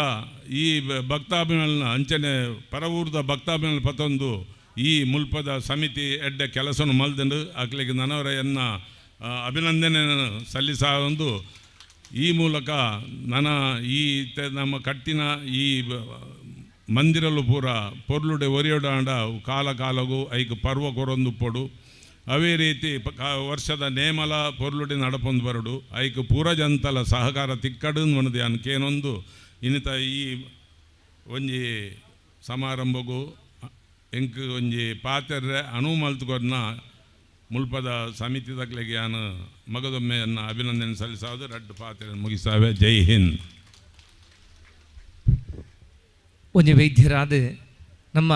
ಈ ಭಕ್ತಾಭಿಮಾನ ಅಂಚನೆ ಪರವೂರ್ದ ಭಕ್ತಾಭಿಮಾನ ಪತೊಂದು ಈ ಮುಲ್ಪದ ಸಮಿತಿ ಎಡ್ಡೆ ಕೆಲಸವನ್ನು ಮಲ್ದಂಡು ಅಕ್ಲಿಗೆ ನನವರೆಯನ್ನ ಅಭಿನಂದನೆಯನ್ನು ಸಲ್ಲಿಸೊಂದು ಈ ಮೂಲಕ ನನ್ನ ಈ ನಮ್ಮ ಕಟ್ಟಿನ ಈ ಮಂದಿರಲು ಪೂರ ಪೊರ್ಲುಡೆ ಒರಿಯೊಡಾಂಡ ಕಾಲ ಕಾಲಗೂ ಐಕ್ ಪರ್ವ ಕೊರೊಂದು ಪೊಡು. ಅವೇ ರೀತಿ ವರ್ಷದ ನೇಮಲ ಪೊರ್ಲುಡಿ ನಡಪೊಂದು ಬರಡು ಐಕ್ ಪೂರ ಜಂತಲ ಸಹಕಾರ ತಿಕ್ಕಡು ಮನದಿ ಅನ್ಕೇನೊಂದು ಇನ್ನಿತ ಈ ಒಂಜಿ ಸಮಾರಂಭಗೂ ಎಂಕ್ ಒಂಜಿ ಪಾತೆರ್ರೆ ಅಣು ಮಲ್ತುಕೊರ್ನ ಮುಲ್ಪದ ಸಮಿತಿ ತಕ್ಲೆಗೆ ಯಾನು ಮಗದೊಮ್ಮೆಯನ್ನು ಅಭಿನಂದನೆ ಸಲ್ಲಿಸಾವುದು ರಡ್ಡು ಪಾತ್ರೆ ಮುಗಿಸಾವೆ. ಜೈ ಹಿಂದ್. ಒಂಜಿ ವೈದ್ಯರಾದ ನಮ್ಮ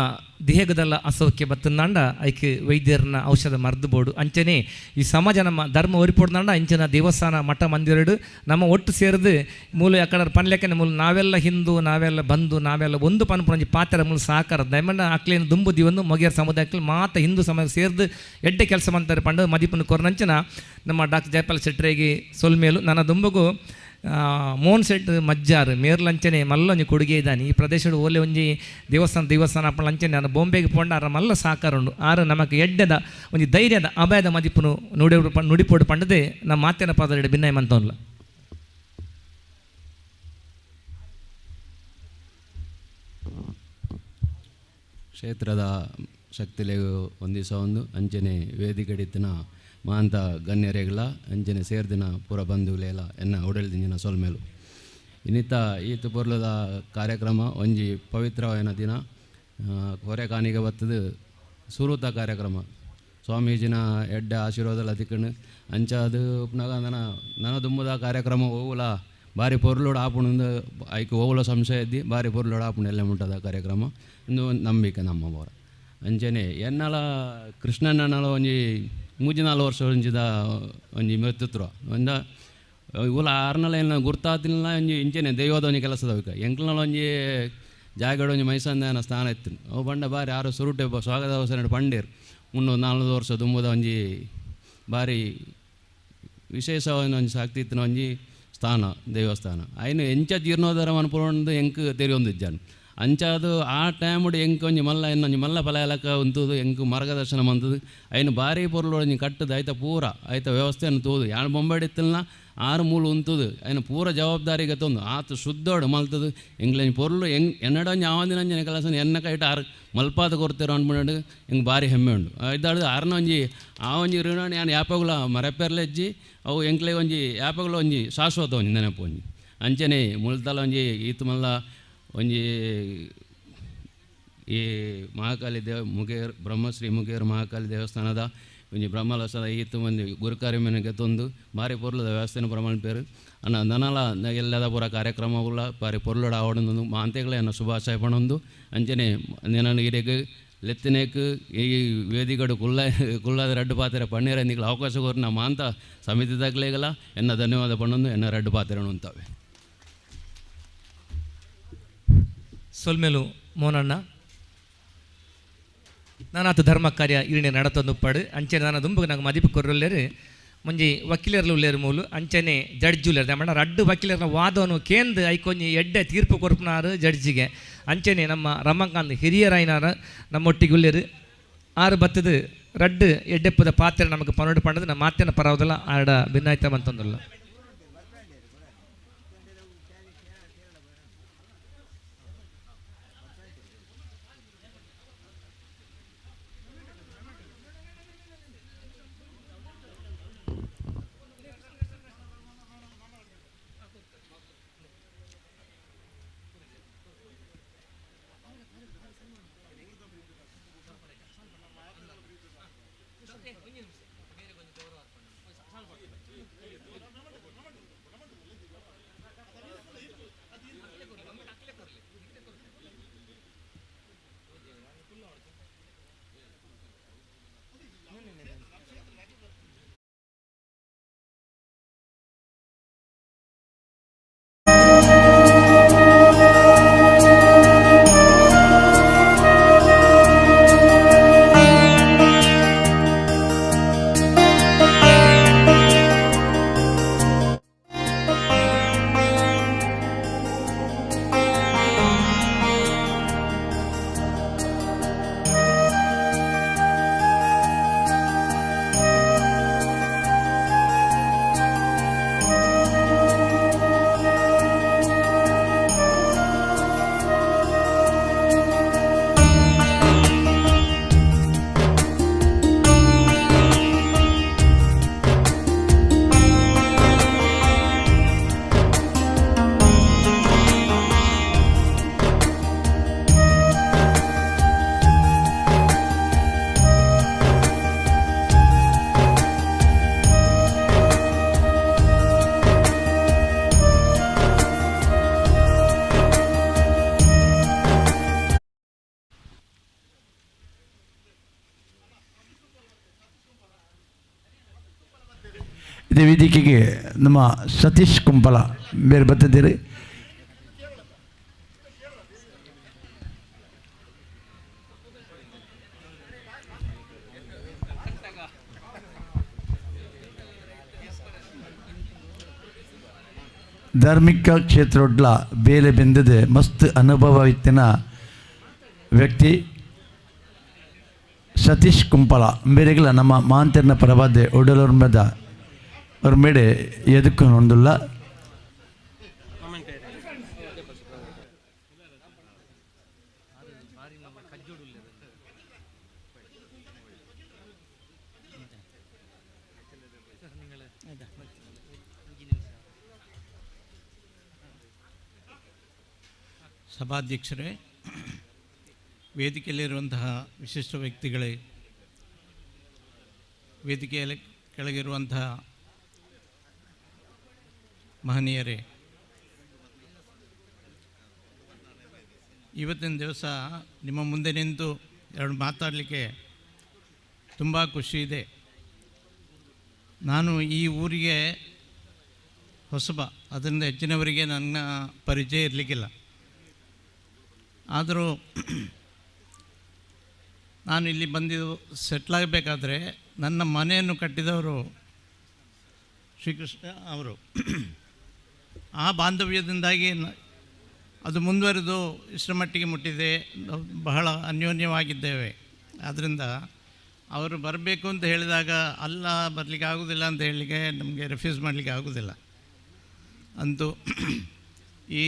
ದೇಹದಲ್ಲ ಅಸೌಖ್ಯ ಬತ್ತಂದಾಂಡ ಐಕೆ ವೈದ್ಯರನ್ನ ಔಷಧ ಮರ್ದು ಬೋಡು. ಅಂಚನೆ ಈ ಸಮಾಜ ನಮ್ಮ ಧರ್ಮ ಒರಿಪೊಡ್ದಾಂಡ ಅಂಚಿನ ದೇವಸ್ಥಾನ ಮಠ ಮಂದಿರಡು ನಮ್ಮ ಒಟ್ಟು ಸೇರಿದು ಮೂಲ ಯಾಕಂದ್ರೆ ಪನ್ಲೆಕ್ಕನೆ ಮೂಲ ನಾವೆಲ್ಲ ಹಿಂದೂ ನಾವೆಲ್ಲ ಬಂಧು ನಾವೆಲ್ಲ ಒಂದು ಪನ್ಪುನಂಜಿ ಪಾತ್ರ ಮೂಲ ಸಹಕಾರ ದಯಮಣ್ಣ ಅಕ್ಲೇನು ದುಂಬು ದಿವೊಂದು ಮೊಗೇರ್ ಸಮುದಾಯಕ್ಕೆ ಮಾತ ಹಿಂದೂ ಸಮಾಜ ಸೇರಿದು ಎಡ್ಡೆ ಕೆಲಸ ಮಾಡ್ತಾರೆ ಪಂಡು ಮದಿಪನ ಕೊರನಂಚಿನ ನಮ್ಮ ಡಾಕ್ಟರ್ ಜಯಪಾಲ್ ಶೆಟ್ಟರಿಗೆ ಸೊಲ್ಮೇಲು ನನ್ನ ದುಂಬುಗು ಮೋಹನ್ ಸೆಟ್ ಮಜ್ಜಾರ್ ಮೇರ್ಲಂಚನೆ ಮಲ್ಲೊಂಜಿ ಕೊಡುಗೆ ಇದ್ದಾನೆ ಈ ಪ್ರದೇಶದ ಓಲೆ ಒಂಜಿ ದೇವಸ್ಥಾನ ದೇವಸ್ಥಾನ ಅಪ್ಪಳ ಅಂಚನೆ ನಾನು ಬೊಂಬೆಗೆ ಪೋಂಡ ಆರ ಮಲ್ಲ ಸಾಕಾರ ಉಂಡು ಆರು ನಮಕ್ ಎಡ್ಡೆದ ಒಂಜಿ ಧೈರ್ಯದ ಅಭಯದ ಮದಿಪುನು ನುಡಿ ನುಡಿಪೋಡು ಪಂಡದೆ ನಮ್ಮ ಮಾತಿನ ಪದರೆಡು ಭಿನ್ನಯ ಮಂತವಲ್ಲ. ಕ್ಷೇತ್ರದ ಶಕ್ತಿಲೆಗು ಒಂದಿಸ ಒಂದು ಅಂಚನೆ ವೇದಿಕೆಡಿತ್ತಿನ ಮಾಂತ ಗಣ್ಯರೆಗಳ ಅಂಚನೆ ಸೇರ್ದಿನ ಪೂರ ಬಂಧುಗಳೆಲ್ಲ ಎನ್ನ ಉಡಲ್ದಿಂಜಿನ ಸೊಲ್ಮೇಲು ಇನ್ನಿತ ಈತ ಪೊರ್ಲದ ಕಾರ್ಯಕ್ರಮ ಒಂಜಿ ಪವಿತ್ರವಾದ ದಿನ ಹೊರೆ ಕಾಣಿಗೆ ಬತ್ತದು ಸುರೂತ ಕಾರ್ಯಕ್ರಮ ಸ್ವಾಮೀಜಿನ ಎಡ್ಡೆ ಆಶೀರ್ವಾದ ತಿಕ್ಕಣು ಅಂಚ ಅದು ಉಪ್ನಾಗ ನನ್ನ ನನ್ನ ದುಂಬುದ ಕಾರ್ಯಕ್ರಮ ಓವುಲ ಬಾರಿ ಪೊರ್ಲೋಡು ಆಪುಣಂದು ಐಕ್ ಓವುಲ ಸಂಶಯ ಇದ್ದಿ ಬಾರಿ ಪೊರ್ಲೋಡು ಆಪುಣ ಎಲ್ಲ ಮುಟ್ಟದ ಕಾರ್ಯಕ್ರಮ ಒಂದು ನಂಬಿಕೆ ನಮ್ಮ ಅವರ ಅಂಚನೆ ಎನ್ನಲ ಕೃಷ್ಣಣ್ಣನಲ ಒಂಜಿ 3-4 ವರ್ಷ ಒಂಜಿದ ಒಂಜಿ ಮೆತ್ತುತ್ರ ಒಂದ ಇವುಲ ಆರ್ನಲ ಏನ ಗುರ್ತಾತಿಲ್ಲ ಒಂಜಿ ಇಂಚನೆ ದೈವದ ಒಂಜಿ ಕೆಲಸದ ಎಂಕ್ಲನ ಒಂಜಿ ಜಾಗಡ ಒಂಜಿ ಮೈಸಂದಾನ ಸ್ಥಾನ ಇತ್ತು ಅವು ಬಂಡ ಬಾರಿ ಆರು ಸುರುಟೆ ಸ್ವಾಗತ ಅವಸರ ಪಂಡೇರು 300-400 ವರ್ಷ ದುಂಬುದ ಒಂಜಿ ಬಾರಿ ವಿಶೇಷವಾದ ಒಂಜಿ ಶಕ್ತಿ ಇತ್ತಿನ ಒಂಜಿ ಸ್ಥಾನ ದೇವಸ್ಥಾನ ಐನು ಎಂಚ ಜೀರ್ಣೋದ್ಧಾರ ಮನ್ಪುಂಡು ಎಂಕ್ ತೆರಿಯೊಂದಿಜ್ಜಾನು ಅಂಚ ಅದು ಆ ಟೈಮುಡು ಎಂಕ್ ಒಂಜಿ ಮಲ್ಲ ಇನ್ನೊಂಜಿ ಮಲ್ಲ ಫಲಯಲಕ ಉಂತುದು ಎಂಕ್ ಮಾರ್ಗದರ್ಶನ ಮಂತುದು ಐನು ಭಾರಿ ಪೊರ್ಲು ಒಂಜಿ ಕಟ್ಟುದು ಐತ ಪೂರ ಐತ ವ್ಯವಸ್ಥೆಯನ್ನು ತೂದು ಯಾನ್ ಬೊಂಬೆಡ್ ಆರು ಮೂಲು ಉಂತುದು ಐನು ಪೂರ ಜವಾಬ್ದಾರಿಗೆ ತೊಂದು ಆತ ಶುದ್ಧೋಡು ಮಲ್ತದು ಎಂಗ್ಲಂಜಿ ಪೊರ್ಲು ಎಂಗ್ ಎನ್ನಡ ಒಂಜಿ ಆವಂದಿನಂಜನೆ ಕೆಲಸ ಎನ್ನ ಕೈಟ ಆರು ಮಲ್ಪಾದ ಕೊರ್ತಿರೋ ಅನ್ಬಿಟ್ಟು ಎಂಗ್ ಭಾರಿ ಹೆಮ್ಮೆ ಉಂಡು ಇದ್ದಾಡು ಆರ್ನ ಒಂಜಿ ಆ ಒಂಜಿ ಋಣ ಯಾನ್ ಯಾಪಗುಲ ಮರೆಪೆರ್ಲೆಜ್ಜಿ ಅವು ಎಂಕ್ಲೆ ಒಂಜಿ ಯಾಪಗುಲ ಒಂಜಿ ಶಾಶ್ವತ ಒಂಜಿ ನೆನಪು ಒಂಜಿ ಅಂಚನೆ ಮುಲ್ತಲ ಒಂಜಿ ಈತ ಮಲ್ಲ ಒಂಜಿ ಈ ಮಹಾಕಾಳಿ ದೇವ ಮುಗೇರ್ ಬ್ರಹ್ಮಶ್ರೀ ಮುಗೇರ್ ಮಹಾಕಾಳಿ ದೇವಸ್ಥಾನದ ಒಂಜಿ ಬ್ರಹ್ಮಲಸದ ಈತ ಒಂಜಿ ಗುರುಕಾರ್ಯ ಮನೆಗೆ ತೊಂದು ಭಾರಿ ಪೊರ್ಲದ ವ್ಯವಸ್ಥೆನ ಪ್ರಮಾಣ ಪೇರು ಅನ್ನ ನನಲ ಎಲ್ಲದ ಪೂರ ಕಾರ್ಯಕ್ರಮವುಲ ಭಾರಿ ಪೊರ್ಲುಡ ಆವಡೊಂದು ಮಾಂತೆಗಳ ಎನ್ನ ಶುಭಾಶಯ ಪಣೊಂದು ಅಂಚನೆ ನೆನನ ಇರೆಗ್ ಲೆತ್ತನೇಕ್ ಈ ವೇದಿಗಡು ಕುಲ್ಲ ಕುಲ್ಲಾದ ರಡ್ಡು ಪಾತ್ರೆ ಪಣ್ಣೀರ ನಿಗಳ ಅವಕಾಶ ಕೋರಿನ ಮಾಂತ ಸಮಿತಿದಾಗಲೇಗಲ ಎನ್ನ ಧನ್ಯವಾದ ಪಣ್ಣೊಂದು ಎನ್ನ ರಡ್ಡು ಪಾತ್ರೆ ಉಂತಾವೆ. ಸೊಲ್ಮೇಲು ಮೋನಣ್ಣ. ನಾನಾತು ಧರ್ಮ ಕಾರ್ಯ ಇರಣೆ ನಡತೊಂದು ಉಪ್ಪಾಡು ಅಂಚನೆ ನಾನು ದುಂಬುಗೆ ನಂಗೆ ಮದಿಪು ಕೊರ್ರುಲ್ಲೇರು ಮುಂಜಿ ವಕೀಲರ್ಲು ಉಲ್ಲೇರು ಮೂಲು ಅಂಚನೆ ಜಡ್ಜ್ ಉಲ್ಲೇರು ನಮ್ಮ ರಡ್ಡು ವಕೀಲರ್ನ ವಾದವನ್ನು ಕೇಂದ್ರ ಐಕೊಂಜಿ ಎಡ್ಡೆ ತೀರ್ಪು ಕೊರ್ಪುನಾರು ಜಡ್ಜಿಗೆ ಅಂಚನೆ ನಮ್ಮ ರಮಕಾಂತ್ ಹಿರಿಯರಾಯಿನಾರ ನಮ್ಮೊಟ್ಟಿಗೆ ಉಲ್ಲೇರು ಆರು ಬತ್ತದು ರಡ್ಡು ಎಡ್ಡೆಪ್ಪದ ಪಾತ್ರೆ ನಮಗೆ ಪನ್ನೊಂಡು ಪಂಡದು ನಮ್ಮ ಮಾತಿನ ಪರವದಲ್ಲ ಆಡ ಭಿನ್ನಾಯ್ತ ಬಂತಂದಲ್ಲ. ಇದೇ ವೇದಿಕೆಗೆ ನಮ್ಮ ಸತೀಶ್ ಕುಂಪಲ ಬೇರೆ ಬರ್ತಿದ್ದೀರಿ. ಧಾರ್ಮಿಕ ಕ್ಷೇತ್ರೊಡ್ಲ ಬೇಲೆ ಬೆಂದದೆ ಮಸ್ತ್ ಅನುಭವ ಇತ್ತಿನ ವ್ಯಕ್ತಿ ಸತೀಶ್ ಕುಂಪಲ ಬೇರೆಗಳ ನಮ್ಮ ಮಾಂತರ್ನ ಪರವಾದ ಒಡಲೊರ್ಮದ ಅವ್ರ ಮೇಡೆ ಎದಕ್ಕೂ ಹೊಂದಿಲ್ಲ. ಸಭಾಧ್ಯಕ್ಷರೇ, ವೇದಿಕೆಯಲ್ಲಿರುವಂತಹ ವಿಶಿಷ್ಟ ವ್ಯಕ್ತಿಗಳೇ, ವೇದಿಕೆಯಲ್ಲಿ ಕೆಳಗಿರುವಂತಹ ಮಹನೀಯರೇ, ಇವತ್ತಿನ ದಿವಸ ನಿಮ್ಮ ಮುಂದೆ ನಿಂತು ಎರಡು ಮಾತಾಡಲಿಕ್ಕೆ ತುಂಬ ಖುಷಿ ಇದೆ. ನಾನು ಈ ಊರಿಗೆ ಹೊಸಬ, ಅದರಿಂದ ಹೆಚ್ಚಿನವರಿಗೆ ನನ್ನ ಪರಿಚಯ ಇರಲಿಕ್ಕಿಲ್ಲ. ಆದರೂ ನಾನು ಇಲ್ಲಿ ಬಂದಿದ್ದು ಸೆಟ್ಲಾಗಬೇಕಾದ್ರೆ ನನ್ನ ಮನೆಯನ್ನು ಕಟ್ಟಿದವರು ಶ್ರೀಕೃಷ್ಣ ಅವರು. ಆ ಬಾಂಧವ್ಯದಿಂದಾಗಿ ಅದು ಮುಂದುವರೆದು ಇಷ್ಟರ ಮಟ್ಟಿಗೆ ಮುಟ್ಟಿದೆ. ಬಹಳ ಅನ್ಯೋನ್ಯವಾಗಿದ್ದೇವೆ. ಆದ್ದರಿಂದ ಅವರು ಬರಬೇಕು ಅಂತ ಹೇಳಿದಾಗ ಅಲ್ಲ, ಬರಲಿಕ್ಕೆ ಆಗೋದಿಲ್ಲ ಅಂತ ಹೇಳಲಿಕ್ಕೆ ನಮಗೆ ರೆಫ್ಯೂಸ್ ಮಾಡಲಿಕ್ಕೆ ಆಗೋದಿಲ್ಲ. ಅಂತೂ ಈ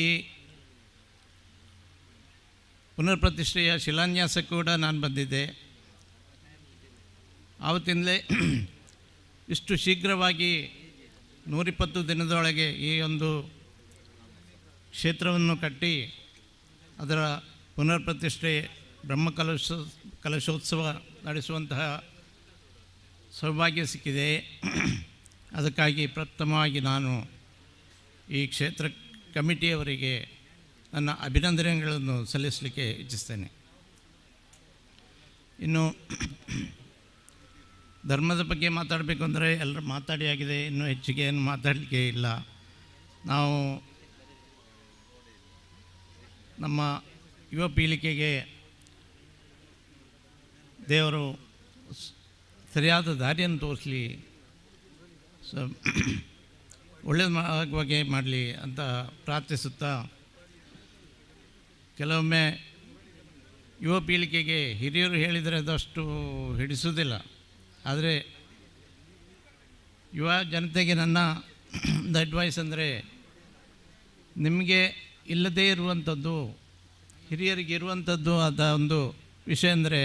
ಪುನರ್ಪ್ರತಿಷ್ಠೆಯ ಶಿಲಾನ್ಯಾಸಕ್ಕೂ ಕೂಡ ನಾನು ಬಂದಿದ್ದೆ. ಆವತ್ತಿಂದಲೇ ಇಷ್ಟು ಶೀಘ್ರವಾಗಿ 120 ದಿನದೊಳಗೆ ಈ ಒಂದು ಕ್ಷೇತ್ರವನ್ನು ಕಟ್ಟಿ ಅದರ ಪುನರ್ಪ್ರತಿಷ್ಠೆ ಬ್ರಹ್ಮ ಕಲಶೋತ್ಸವ ನಡೆಸುವಂತಹ ಸೌಭಾಗ್ಯ ಸಿಕ್ಕಿದೆ. ಅದಕ್ಕಾಗಿ ಪ್ರಥಮವಾಗಿ ನಾನು ಈ ಕ್ಷೇತ್ರ ಕಮಿಟಿಯವರಿಗೆ ನನ್ನ ಅಭಿನಂದನೆಗಳನ್ನು ಸಲ್ಲಿಸಲಿಕ್ಕೆ ಇಚ್ಛಿಸ್ತೇನೆ. ಇನ್ನು ಧರ್ಮದ ಬಗ್ಗೆ ಮಾತಾಡಬೇಕು ಅಂದರೆ ಎಲ್ಲರೂ ಮಾತಾಡಿ ಆಗಿದೆ, ಇನ್ನೂ ಹೆಚ್ಚಿಗೆ ಏನು ಮಾತಾಡಲಿಕ್ಕೆ ಇಲ್ಲ. ನಾವು ನಮ್ಮ ಯುವ ಪೀಳಿಗೆಗೆ ದೇವರು ಸರಿಯಾದ ದಾರಿಯನ್ನು ತೋರಿಸಲಿ, ಒಳ್ಳೆಯದು ಆಗುವಾಗೆ ಮಾಡಲಿ ಅಂತ ಪ್ರಾರ್ಥಿಸುತ್ತಾ, ಕೆಲವೊಮ್ಮೆ ಯುವ ಪೀಳಿಗೆಗೆ ಹಿರಿಯರು ಹೇಳಿದರೆ ಅದಷ್ಟು ಹಿಡಿಸುವುದಿಲ್ಲ. ಆದರೆ ಯುವ ಜನತೆಗೆ ನನ್ನ ಒಂದು ಅಡ್ವೈಸ್ ಅಂದರೆ, ನಿಮಗೆ ಇಲ್ಲದೇ ಇರುವಂಥದ್ದು ಹಿರಿಯರಿಗೆ ಇರುವಂಥದ್ದು ಆದ ಒಂದು ವಿಷಯ ಅಂದರೆ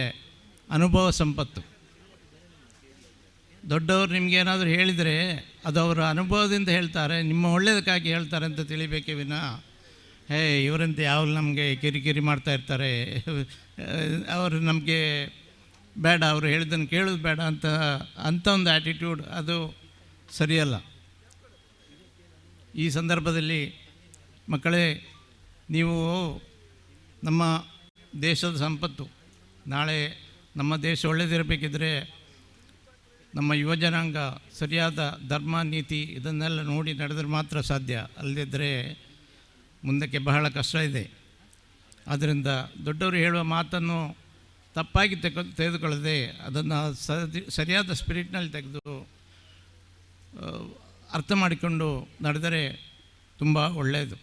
ಅನುಭವ ಸಂಪತ್ತು. ದೊಡ್ಡವರು ನಿಮಗೇನಾದರೂ ಹೇಳಿದರೆ ಅದು ಅವರ ಅನುಭವದಿಂದ ಹೇಳ್ತಾರೆ, ನಿಮ್ಮ ಒಳ್ಳೆಯದಕ್ಕಾಗಿ ಹೇಳ್ತಾರೆ ಅಂತ ತಿಳಿಬೇಕೇ ವಿನಃ, ಹೇ ಇವರಂತೆ ಯಾವಾಗ ನಮಗೆ ಕಿರಿಕಿರಿ ಮಾಡ್ತಾಯಿರ್ತಾರೆ, ಅವರು ನಮಗೆ ಬೇಡ, ಅವರು ಹೇಳಿದ್ದನ್ನು ಕೇಳೋದು ಬೇಡ ಅಂತ ಅಂಥ ಒಂದು ಆ್ಯಟಿಟ್ಯೂಡ್ ಅದು ಸರಿಯಲ್ಲ. ಈ ಸಂದರ್ಭದಲ್ಲಿ ಮಕ್ಕಳೇ, ನೀವು ನಮ್ಮ ದೇಶದ ಸಂಪತ್ತು. ನಾಳೆ ನಮ್ಮ ದೇಶ ಒಳ್ಳೆಯದಿರಬೇಕಿದ್ರೆ ನಮ್ಮ ಯುವಜನಾಂಗ ಸರಿಯಾದ ಧರ್ಮ ನೀತಿ ಇದನ್ನೆಲ್ಲ ನೋಡಿ ನಡೆದರೆ ಮಾತ್ರ ಸಾಧ್ಯ. ಅಲ್ಲದಿದ್ದರೆ ಮುಂದಕ್ಕೆ ಬಹಳ ಕಷ್ಟ ಇದೆ. ಆದ್ದರಿಂದ ದೊಡ್ಡವರು ಹೇಳುವ ಮಾತನ್ನು ತಪ್ಪಾಗಿ ತೆಗೆದುಕೊಳ್ಳದೆ ಅದನ್ನು ಸರಿಯಾದ ಸ್ಪಿರಿಟ್ನಲ್ಲಿ ತೆಗೆದು ಅರ್ಥ ಮಾಡಿಕೊಂಡು ನಡೆದರೆ ತುಂಬ ಒಳ್ಳೆಯದು.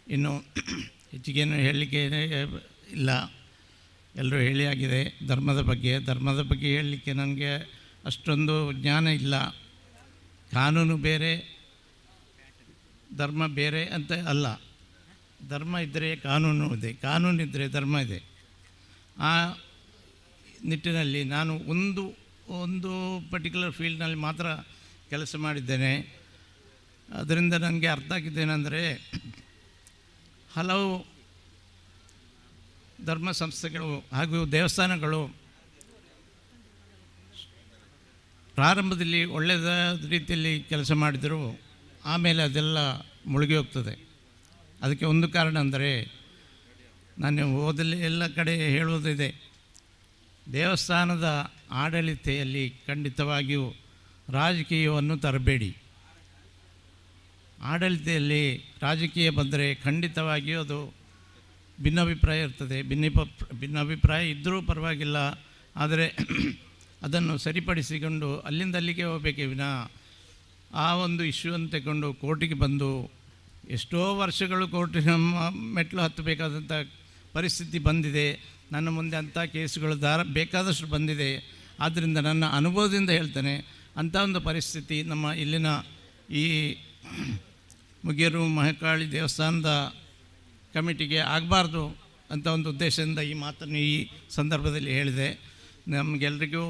ಇನ್ನು ಹೆಚ್ಚಿಗೇನು ಹೇಳಲಿಕ್ಕೆ ಇಲ್ಲ, ಎಲ್ಲರೂ ಹೇಳಿ ಆಗಿದೆ ಧರ್ಮದ ಬಗ್ಗೆ. ಧರ್ಮದ ಬಗ್ಗೆ ಹೇಳಲಿಕ್ಕೆ ನನಗೆ ಅಷ್ಟೊಂದು ಜ್ಞಾನ ಇಲ್ಲ. ಕಾನೂನು ಬೇರೆ, ಧರ್ಮ ಬೇರೆ ಅಂತ ಅಲ್ಲ. ಧರ್ಮ ಇದ್ದರೆ ಕಾನೂನು ಇದೆ, ಕಾನೂನು ಇದ್ದರೆ ಧರ್ಮ ಇದೆ. ಆ ನಿಟ್ಟಿನಲ್ಲಿ ನಾನು ಒಂದು ಒಂದು ಪರ್ಟಿಕ್ಯುಲರ್ ಫೀಲ್ಡ್ನಲ್ಲಿ ಮಾತ್ರ ಕೆಲಸ ಮಾಡಿದ್ದೇನೆ. ಅದರಿಂದ ನನಗೆ ಅರ್ಥ ಆಗಿದ್ದೇನೆಂದರೆ, ಹಲವು ಧರ್ಮ ಸಂಸ್ಥೆಗಳು ಹಾಗೂ ದೇವಸ್ಥಾನಗಳು ಪ್ರಾರಂಭದಲ್ಲಿ ಒಳ್ಳೆಯದ ರೀತಿಯಲ್ಲಿ ಕೆಲಸ ಮಾಡಿದರೂ ಆಮೇಲೆ ಅದೆಲ್ಲ ಮುಳುಗಿ ಹೋಗ್ತದೆ. ಅದಕ್ಕೆ ಒಂದು ಕಾರಣ ಅಂದರೆ, ನಾನು ಓದಲಿ ಎಲ್ಲ ಕಡೆ ಹೇಳುವುದಿದೆ, ದೇವಸ್ಥಾನದ ಆಡಳಿತೆಯಲ್ಲಿ ಖಂಡಿತವಾಗಿಯೂ ರಾಜಕೀಯವನ್ನು ತರಬೇಡಿ. ಆಡಳಿತೆಯಲ್ಲಿ ರಾಜಕೀಯ ಬಂದರೆ ಖಂಡಿತವಾಗಿಯೂ ಅದು ಭಿನ್ನಾಭಿಪ್ರಾಯ ಇರ್ತದೆ. ಭಿನ್ನಾಭಿಪ್ರಾಯ ಇದ್ದರೂ ಪರವಾಗಿಲ್ಲ, ಆದರೆ ಅದನ್ನು ಸರಿಪಡಿಸಿಕೊಂಡು ಅಲ್ಲಿಂದ ಅಲ್ಲಿಗೆ ಹೋಗಬೇಕೇ ವಿನಃ ಆ ಒಂದು ಇಶ್ಯೂವನ್ನು ತಗೊಂಡು ಕೋರ್ಟಿಗೆ ಬಂದು ಎಷ್ಟೋ ವರ್ಷಗಳು ಕೋರ್ಟಿನ ಮೆಟ್ಲು ಹತ್ತಬೇಕಾದಂಥ ಪರಿಸ್ಥಿತಿ ಬಂದಿದೆ. ನನ್ನ ಮುಂದೆ ಅಂಥ ಕೇಸುಗಳು ಬೇಕಾದಷ್ಟು ಬಂದಿದೆ. ಆದ್ದರಿಂದ ನನ್ನ ಅನುಭವದಿಂದ ಹೇಳ್ತೇನೆ, ಅಂಥ ಒಂದು ಪರಿಸ್ಥಿತಿ ನಮ್ಮ ಇಲ್ಲಿನ ಈ ಮುಗೇರು ಮಹಾಕಾಳಿ ದೇವಸ್ಥಾನದ ಕಮಿಟಿಗೆ ಆಗಬಾರ್ದು ಅಂತ ಒಂದು ಉದ್ದೇಶದಿಂದ ಈ ಮಾತನ್ನು ಈ ಸಂದರ್ಭದಲ್ಲಿ ಹೇಳಿದೆ. ನಮಗೆಲ್ರಿಗೂ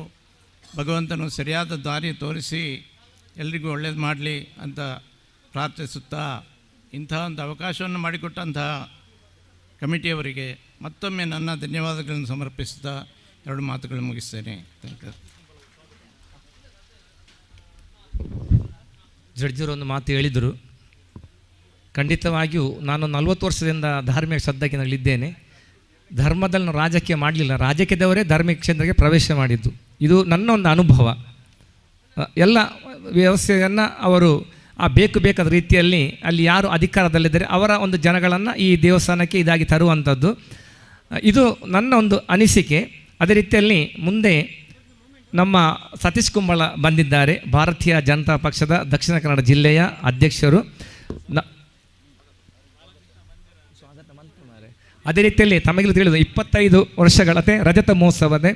ಭಗವಂತನು ಸರಿಯಾದ ದಾರಿ ತೋರಿಸಿ ಎಲ್ರಿಗೂ ಒಳ್ಳೇದು ಮಾಡಲಿ ಅಂತ ಪ್ರಾರ್ಥಿಸುತ್ತಾ, ಇಂಥ ಒಂದು ಅವಕಾಶವನ್ನು ಮಾಡಿಕೊಟ್ಟಂತಹ ಕಮಿಟಿಯವರಿಗೆ ಮತ್ತೊಮ್ಮೆ ನನ್ನ ಧನ್ಯವಾದಗಳನ್ನು ಸಮರ್ಪಿಸುತ್ತಾ ಎರಡು ಮಾತುಗಳನ್ನು ಮುಗಿಸ್ತೇನೆ. Thank you. ಜಡ್ಜರು ಒಂದು ಮಾತು ಹೇಳಿದರು. ಖಂಡಿತವಾಗಿಯೂ ನಾನು 40 ವರ್ಷದಿಂದ ಧಾರ್ಮಿಕ ಶ್ರದ್ಧೆಗಿನಲ್ಲಿದ್ದೇನೆ. ಧರ್ಮದಲ್ಲಿ ನಾನು ರಾಜಕೀಯ ಮಾಡಲಿಲ್ಲ, ರಾಜಕೀಯದವರೇ ಧಾರ್ಮಿಕ ಕ್ಷೇತ್ರಕ್ಕೆ ಪ್ರವೇಶ ಮಾಡಿದ್ದು. ಇದು ನನ್ನ ಒಂದು ಅನುಭವ. ಎಲ್ಲ ವ್ಯವಸ್ಥೆಯನ್ನು ಅವರು ಆ ಬೇಕು ಬೇಕಾದ ರೀತಿಯಲ್ಲಿ ಅಲ್ಲಿ ಯಾರು ಅಧಿಕಾರದಲ್ಲಿದ್ದರೆ ಅವರ ಒಂದು ಜನಗಳನ್ನು ಈ ದೇವಸ್ಥಾನಕ್ಕೆ ಇದಾಗಿ ತರುವಂಥದ್ದು, ಇದು ನನ್ನ ಒಂದು ಅನಿಸಿಕೆ. ಅದೇ ರೀತಿಯಲ್ಲಿ ಮುಂದೆ ನಮ್ಮ ಸತೀಶ್ ಕುಂಬಳ ಬಂದಿದ್ದಾರೆ, ಭಾರತೀಯ ಜನತಾ ಪಕ್ಷದ ದಕ್ಷಿಣ ಕನ್ನಡ ಜಿಲ್ಲೆಯ ಅಧ್ಯಕ್ಷರು. ಅದೇ ರೀತಿಯಲ್ಲಿ ತಮಗೆಲ್ಲ ತಿಳಿದ 25 ವರ್ಷಗಳತೆ ರಜತ ಮಹೋತ್ಸವದ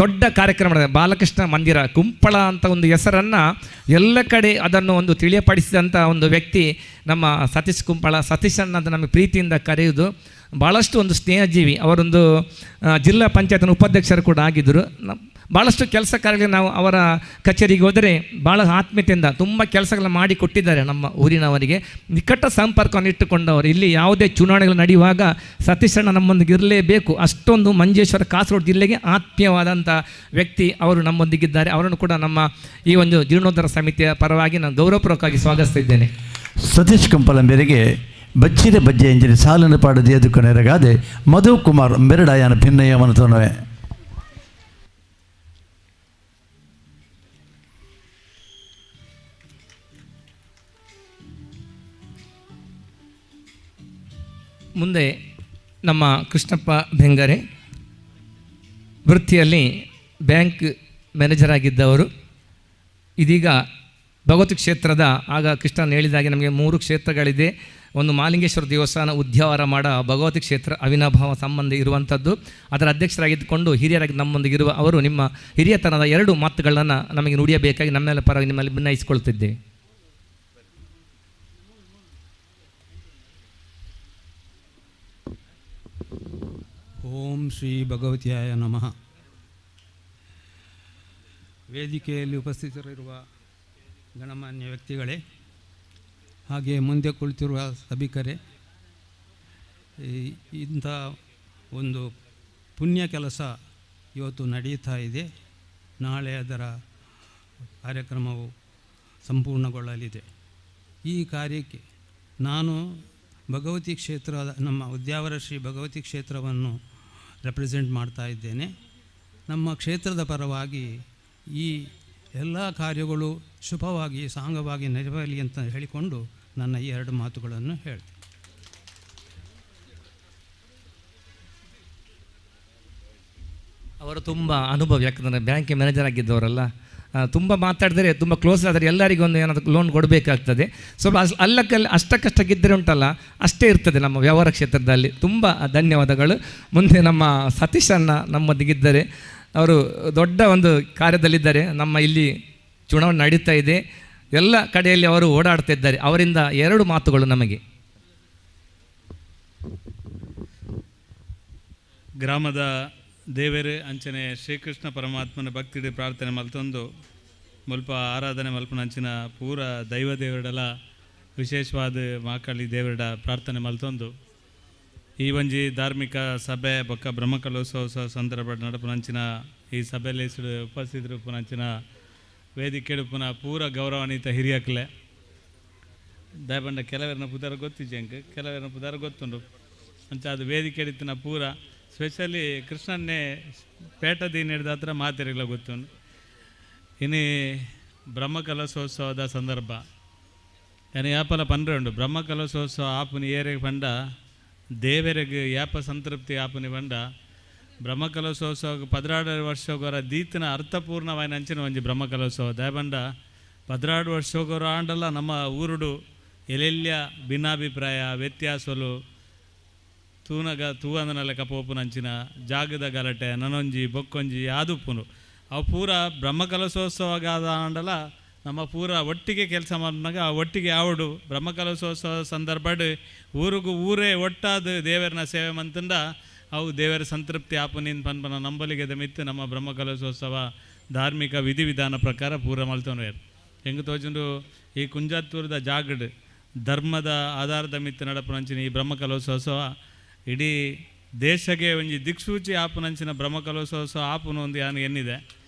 ದೊಡ್ಡ ಕಾರ್ಯಕ್ರಮ ಬಾಲಕೃಷ್ಣ ಮಂದಿರ ಕುಂಪಳ ಅಂತ ಒಂದು ಹೆಸರನ್ನು ಎಲ್ಲ ಕಡೆ ಅದನ್ನು ಒಂದು ತಿಳಿಯಪಡಿಸಿದಂಥ ಒಂದು ವ್ಯಕ್ತಿ ನಮ್ಮ ಸತೀಶ್ ಕುಂಪಳ. ಸತೀಶ್ ಅನ್ನ ನಮಗೆ ಪ್ರೀತಿಯಿಂದ ಕರೆಯುವುದು, ಭಾಳಷ್ಟು ಒಂದು ಸ್ನೇಹಜೀವಿ. ಅವರೊಂದು ಜಿಲ್ಲಾ ಪಂಚಾಯತ್ನ ಉಪಾಧ್ಯಕ್ಷರು ಕೂಡ ಆಗಿದ್ದರು. ಭಾಳಷ್ಟು ಕೆಲಸ ಕಾರ್ಯಗಳಿಗೆ ನಾವು ಅವರ ಕಚೇರಿಗೆ ಹೋದರೆ ಭಾಳ ಆತ್ಮೀಯತೆಯಿಂದ ತುಂಬ ಕೆಲಸಗಳನ್ನು ಮಾಡಿ ಕೊಟ್ಟಿದ್ದಾರೆ. ನಮ್ಮ ಊರಿನವರಿಗೆ ನಿಕಟ ಸಂಪರ್ಕವನ್ನು ಇಟ್ಟುಕೊಂಡವರು. ಇಲ್ಲಿ ಯಾವುದೇ ಚುನಾವಣೆಗಳು ನಡೆಯುವಾಗ ಸತೀಶಣ್ಣ ನಮ್ಮೊಂದಿಗೆ ಇರಲೇಬೇಕು. ಅಷ್ಟೊಂದು ಮಂಜೇಶ್ವರ ಕಾಸರಗೋಡು ಜಿಲ್ಲೆಗೆ ಆತ್ಮೀಯವಾದಂಥ ವ್ಯಕ್ತಿ ಅವರು ನಮ್ಮೊಂದಿಗಿದ್ದಾರೆ. ಅವರನ್ನು ಕೂಡ ನಮ್ಮ ಈ ಒಂದು ಜೀರ್ಣೋದ್ಧಾರ ಸಮಿತಿಯ ಪರವಾಗಿ ನಾನು ಗೌರವಪೂರ್ವಕವಾಗಿ ಸ್ವಾಗತಿಸಿದ್ದೇನೆ. ಸತೀಶ್ ಕುಂಪಲಂಬೇರಿಗೆ ಬಚ್ಚಿದ ಬಜ್ಜೆ ಎಂಜಿನ ಸಾಲನ್ನು ಪಾಡದೆ ಅದಕ್ಕೂ ನೆರಗಾದೆ ಮಧು ಕುಮಾರ್ ಮೆರಡಾಯನ ಭಿನ್ನಯವನು ತೋನವೆ. ಮುಂದೆ ನಮ್ಮ ಕೃಷ್ಣಪ್ಪ ಬೆಂಗರೆ, ವೃತ್ತಿಯಲ್ಲಿ ಬ್ಯಾಂಕ್ ಮ್ಯಾನೇಜರ್ ಆಗಿದ್ದವರು. ಇದೀಗ ಭಗವತಿ ಕ್ಷೇತ್ರದ, ಆಗ ಕೃಷ್ಣನ್ ಹೇಳಿದಾಗೆ ನಮಗೆ 3 ಕ್ಷೇತ್ರಗಳಿದೆ. ಒಂದು ಮಾಲಿಂಗೇಶ್ವರ ದೇವಸ್ಥಾನ, ಉದ್ಯಾವರ ಮಾಡ ಭಗವತಿ ಕ್ಷೇತ್ರ ಅವಿನಾಭಾವ ಸಂಬಂಧ ಇರುವಂಥದ್ದು. ಅದರ ಅಧ್ಯಕ್ಷರಾಗಿದ್ದುಕೊಂಡು ಹಿರಿಯರಾಗಿ ನಮ್ಮೊಂದಿಗಿರುವ ಅವರು ನಿಮ್ಮ ಹಿರಿಯತನದ 2 ಮಾತುಗಳನ್ನು ನಮಗೆ ನುಡಿಯಬೇಕಾಗಿ ನಮ್ಮೆಲ್ಲ ಪರವಾಗಿ ನಿಮ್ಮಲ್ಲಿ ಭಿನ್ನಯಿಸಿಕೊಳ್ತಿದ್ದೇವೆ. ಓಂ ಶ್ರೀ ಭಗವತಿಯಾಯ ನಮಃ. ವೇದಿಕೆಯಲ್ಲಿ ಉಪಸ್ಥಿತರಿರುವ ಗಣಮಾನ್ಯ ವ್ಯಕ್ತಿಗಳೇ, ಹಾಗೆ ಮುಂದೆ ಕುಳಿತಿರುವ ಸಭಿಕರೇ, ಇಂಥ ಒಂದು ಪುಣ್ಯ ಕೆಲಸ ಇವತ್ತು ನಡೆಯುತ್ತಾ ಇದೆ. ನಾಳೆ ಅದರ ಕಾರ್ಯಕ್ರಮವು ಸಂಪೂರ್ಣಗೊಳ್ಳಲಿದೆ. ಈ ಕಾರ್ಯಕ್ಕೆ ನಾನು ಭಗವತಿ ಕ್ಷೇತ್ರದ, ನಮ್ಮ ಉದ್ಯಾವರ ಶ್ರೀ ಭಗವತಿ ಕ್ಷೇತ್ರವನ್ನು ರೆಪ್ರೆಸೆಂಟ್ ಮಾಡ್ತಾ ಇದ್ದೇನೆ. ನಮ್ಮ ಕ್ಷೇತ್ರದ ಪರವಾಗಿ ಈ ಎಲ್ಲ ಕಾರ್ಯಗಳು ಶುಭವಾಗಿ ಸಾಂಗವಾಗಿ ನೆರವೇರಲಿ ಅಂತ ಹೇಳಿಕೊಂಡು ನನ್ನ ಈ 2 ಮಾತುಗಳನ್ನು ಹೇಳ್ತೀನಿ. ಅವರು ತುಂಬ ಅನುಭವ, ಯಾಕಂದರೆ ಬ್ಯಾಂಕ್ ಮ್ಯಾನೇಜರ್ ಆಗಿದ್ದವರಲ್ಲ, ತುಂಬ ಮಾತಾಡಿದರೆ, ತುಂಬ ಕ್ಲೋಸ್ ಆದರೆ ಎಲ್ಲರಿಗೂ ಒಂದು ಏನಾದರೂ ಲೋನ್ ಕೊಡಬೇಕಾಗ್ತದೆ. ಸ್ವಲ್ಪ ಅಲ್ಲಕ್ಕಲ್ಲಿ ಅಷ್ಟಕ್ಕಷ್ಟಾಗಿದ್ದರೆ ಉಂಟಲ್ಲ, ಅಷ್ಟೇ ಇರ್ತದೆ ನಮ್ಮ ವ್ಯವಹಾರ ಕ್ಷೇತ್ರದಲ್ಲಿ. ತುಂಬ ಧನ್ಯವಾದಗಳು. ಮುಂದೆ ನಮ್ಮ ಸತೀಶಣ್ಣ ನಮ್ಮೊಂದಿಗಿದ್ದರೆ, ಅವರು ದೊಡ್ಡ ಒಂದು ಕಾರ್ಯದಲ್ಲಿದ್ದಾರೆ. ನಮ್ಮ ಇಲ್ಲಿ ಚುನಾವಣೆ ನಡೀತಾ ಇದೆ, ಎಲ್ಲ ಕಡೆಯಲ್ಲಿ ಅವರು ಓಡಾಡ್ತಿದ್ದಾರೆ. ಅವರಿಂದ 2 ಮಾತುಗಳು ನಮಗೆ. ಗ್ರಾಮದ ದೇವರೇ ಅಂಚನೆ ಶ್ರೀಕೃಷ್ಣ ಪರಮಾತ್ಮನ ಭಕ್ತಿಡಿ ಪ್ರಾರ್ಥನೆ ಮಲ್ತೊಂದು ಮುಲ್ಪ ಆರಾಧನೆ ಮಲ್ಪನಂಚಿನ ಪೂರ ದೈವ ದೇವರಡಲ ವಿಶೇಷವಾದ ಮಾಕಾಳಿ ದೇವರಡ ಪ್ರಾರ್ಥನೆ ಮಲ್ತೊಂದು ಈ ಒಂಜಿ ಧಾರ್ಮಿಕ ಸಭೆ ಬೊಕ್ಕ ಬ್ರಹ್ಮಕಲೋತ್ಸವ ಸಂದರ್ಭ ನಡಪುನಂಚಿನ ಈ ಸಭೆಯಲ್ಲಿ ಉಪಸ್ಥಿತರು ಪುನಂಚಿನ ವೇದಿಕೆ ಪುನಃ ಪೂರ ಗೌರವಾನ್ವಿತ ಹಿರಿಯಕ್ಲೆ ದಯಪಂಡ ಕೆಲವರನ್ನ ಪುದಾರ ಗೊತ್ತಿಜ್ಜೆ ಅಂಕ ಕೆಲವರನ್ನ ಪುದಾರ ಗೊತ್ತುಂಡು ಅಂಚ ಅದು ವೇದಿಕೆ ಹಿಡಿತಿನ ಪೂರ ಸ್ಪೆಷಲಿ ಕೃಷ್ಣನ್ನೇ ಪೇಟದ ಹಿಡಿದ ಹತ್ರ ಮಾತೆರಿಗಳ ಗೊತ್ತುಂಡು. ಇನ್ನು ಬ್ರಹ್ಮಕಲಶೋತ್ಸವದ ಸಂದರ್ಭ ಯಾನೆ ಯಾಪಲ ಪಂಡ್ರೆ ಉಂಡು ಬ್ರಹ್ಮಕಲಶೋತ್ಸವ ಆಪುನಿ ಏರೆಗೆ ಪಂಡ ದೇವರಿಗೆ ಯಾಪ ಸಂತೃಪ್ತಿ ಆಪುನಿ ಪಂಡ ಬ್ರಹ್ಮಕಲಶೋತ್ಸವ 12 ವರ್ಷಗೋರ ದೀತನ ಅರ್ಥಪೂರ್ಣವಾಯಿನ ಅಂಚಿನ ಒಂಜಿ ಬ್ರಹ್ಮಕಲೋತ್ಸವ ದಯಪಂಡ 12 ವರ್ಷಗೋರ ಆಂಡಲ್ಲ ನಮ್ಮ ಊರುಡು ಎಲ್ಲೆಲ್ಲ ಭಿನ್ನಾಭಿಪ್ರಾಯ ವ್ಯತ್ಯಾಸಲು ತೂನಗ ತೂವಂದನ ಲೆಕ್ಕ ಪೋಪುನಂಚಿನ ಜಾಗದ ಗಲಾಟೆ ನನೊಂಜಿ ಬೊಕ್ಕೊಂಜಿ ಯಾದುಪ್ಪುನು ಅವು ಪೂರ ಬ್ರಹ್ಮಕಲಶೋತ್ಸವಗಾದ ಆಂಡಲ ನಮ್ಮ ಪೂರ ಒಟ್ಟಿಗೆ ಕೆಲಸ ಮಾಡಿದಾಗ ಆ ಒಟ್ಟಿಗೆ ಆವಡು ಬ್ರಹ್ಮಕಲಶೋತ್ಸವ ಸಂದರ್ಭಡ್ ಊರಿಗೂ ಊರೇ ಒಟ್ಟಾದ ದೇವರನ್ನ ಸೇವೆ ಮಂತಂಡ ಅವು ದೇವರ ಸಂತೃಪ್ತಿ ಆಪುನಿನ್ ಪನ್ಪನ ನಂಬಲಿಗೆದ ಮಿತ್ತು ನಮ್ಮ ಬ್ರಹ್ಮಕಲಶೋತ್ಸವ ಧಾರ್ಮಿಕ ವಿಧಿವಿಧಾನ ಪ್ರಕಾರ ಪೂರ ಮಲ್ತೊನ್ವೇರು. ಹೆಂಗೆ ತೋಜುಂಡು ಈ ಕುಂಜಾತೂರದ ಜಾಗಡ್ ಧರ್ಮದ ಆಧಾರದ ಮಿತ್ತು ನಡಪುನಂಚಿನ ಈ ಬ್ರಹ್ಮಕಲಶೋತ್ಸವ ಇಡೀ ದೇಶಕ್ಕೆ ಒಂಜಿ ದಿಕ್ಸೂಚಿ ಆಪುನಂಚಿನ ಬ್ರಹ್ಮಕಲಶೋತ್ಸವ ಆಪುನು ಒಂದು ಯಾನು ಎನ್ನಿದೆ.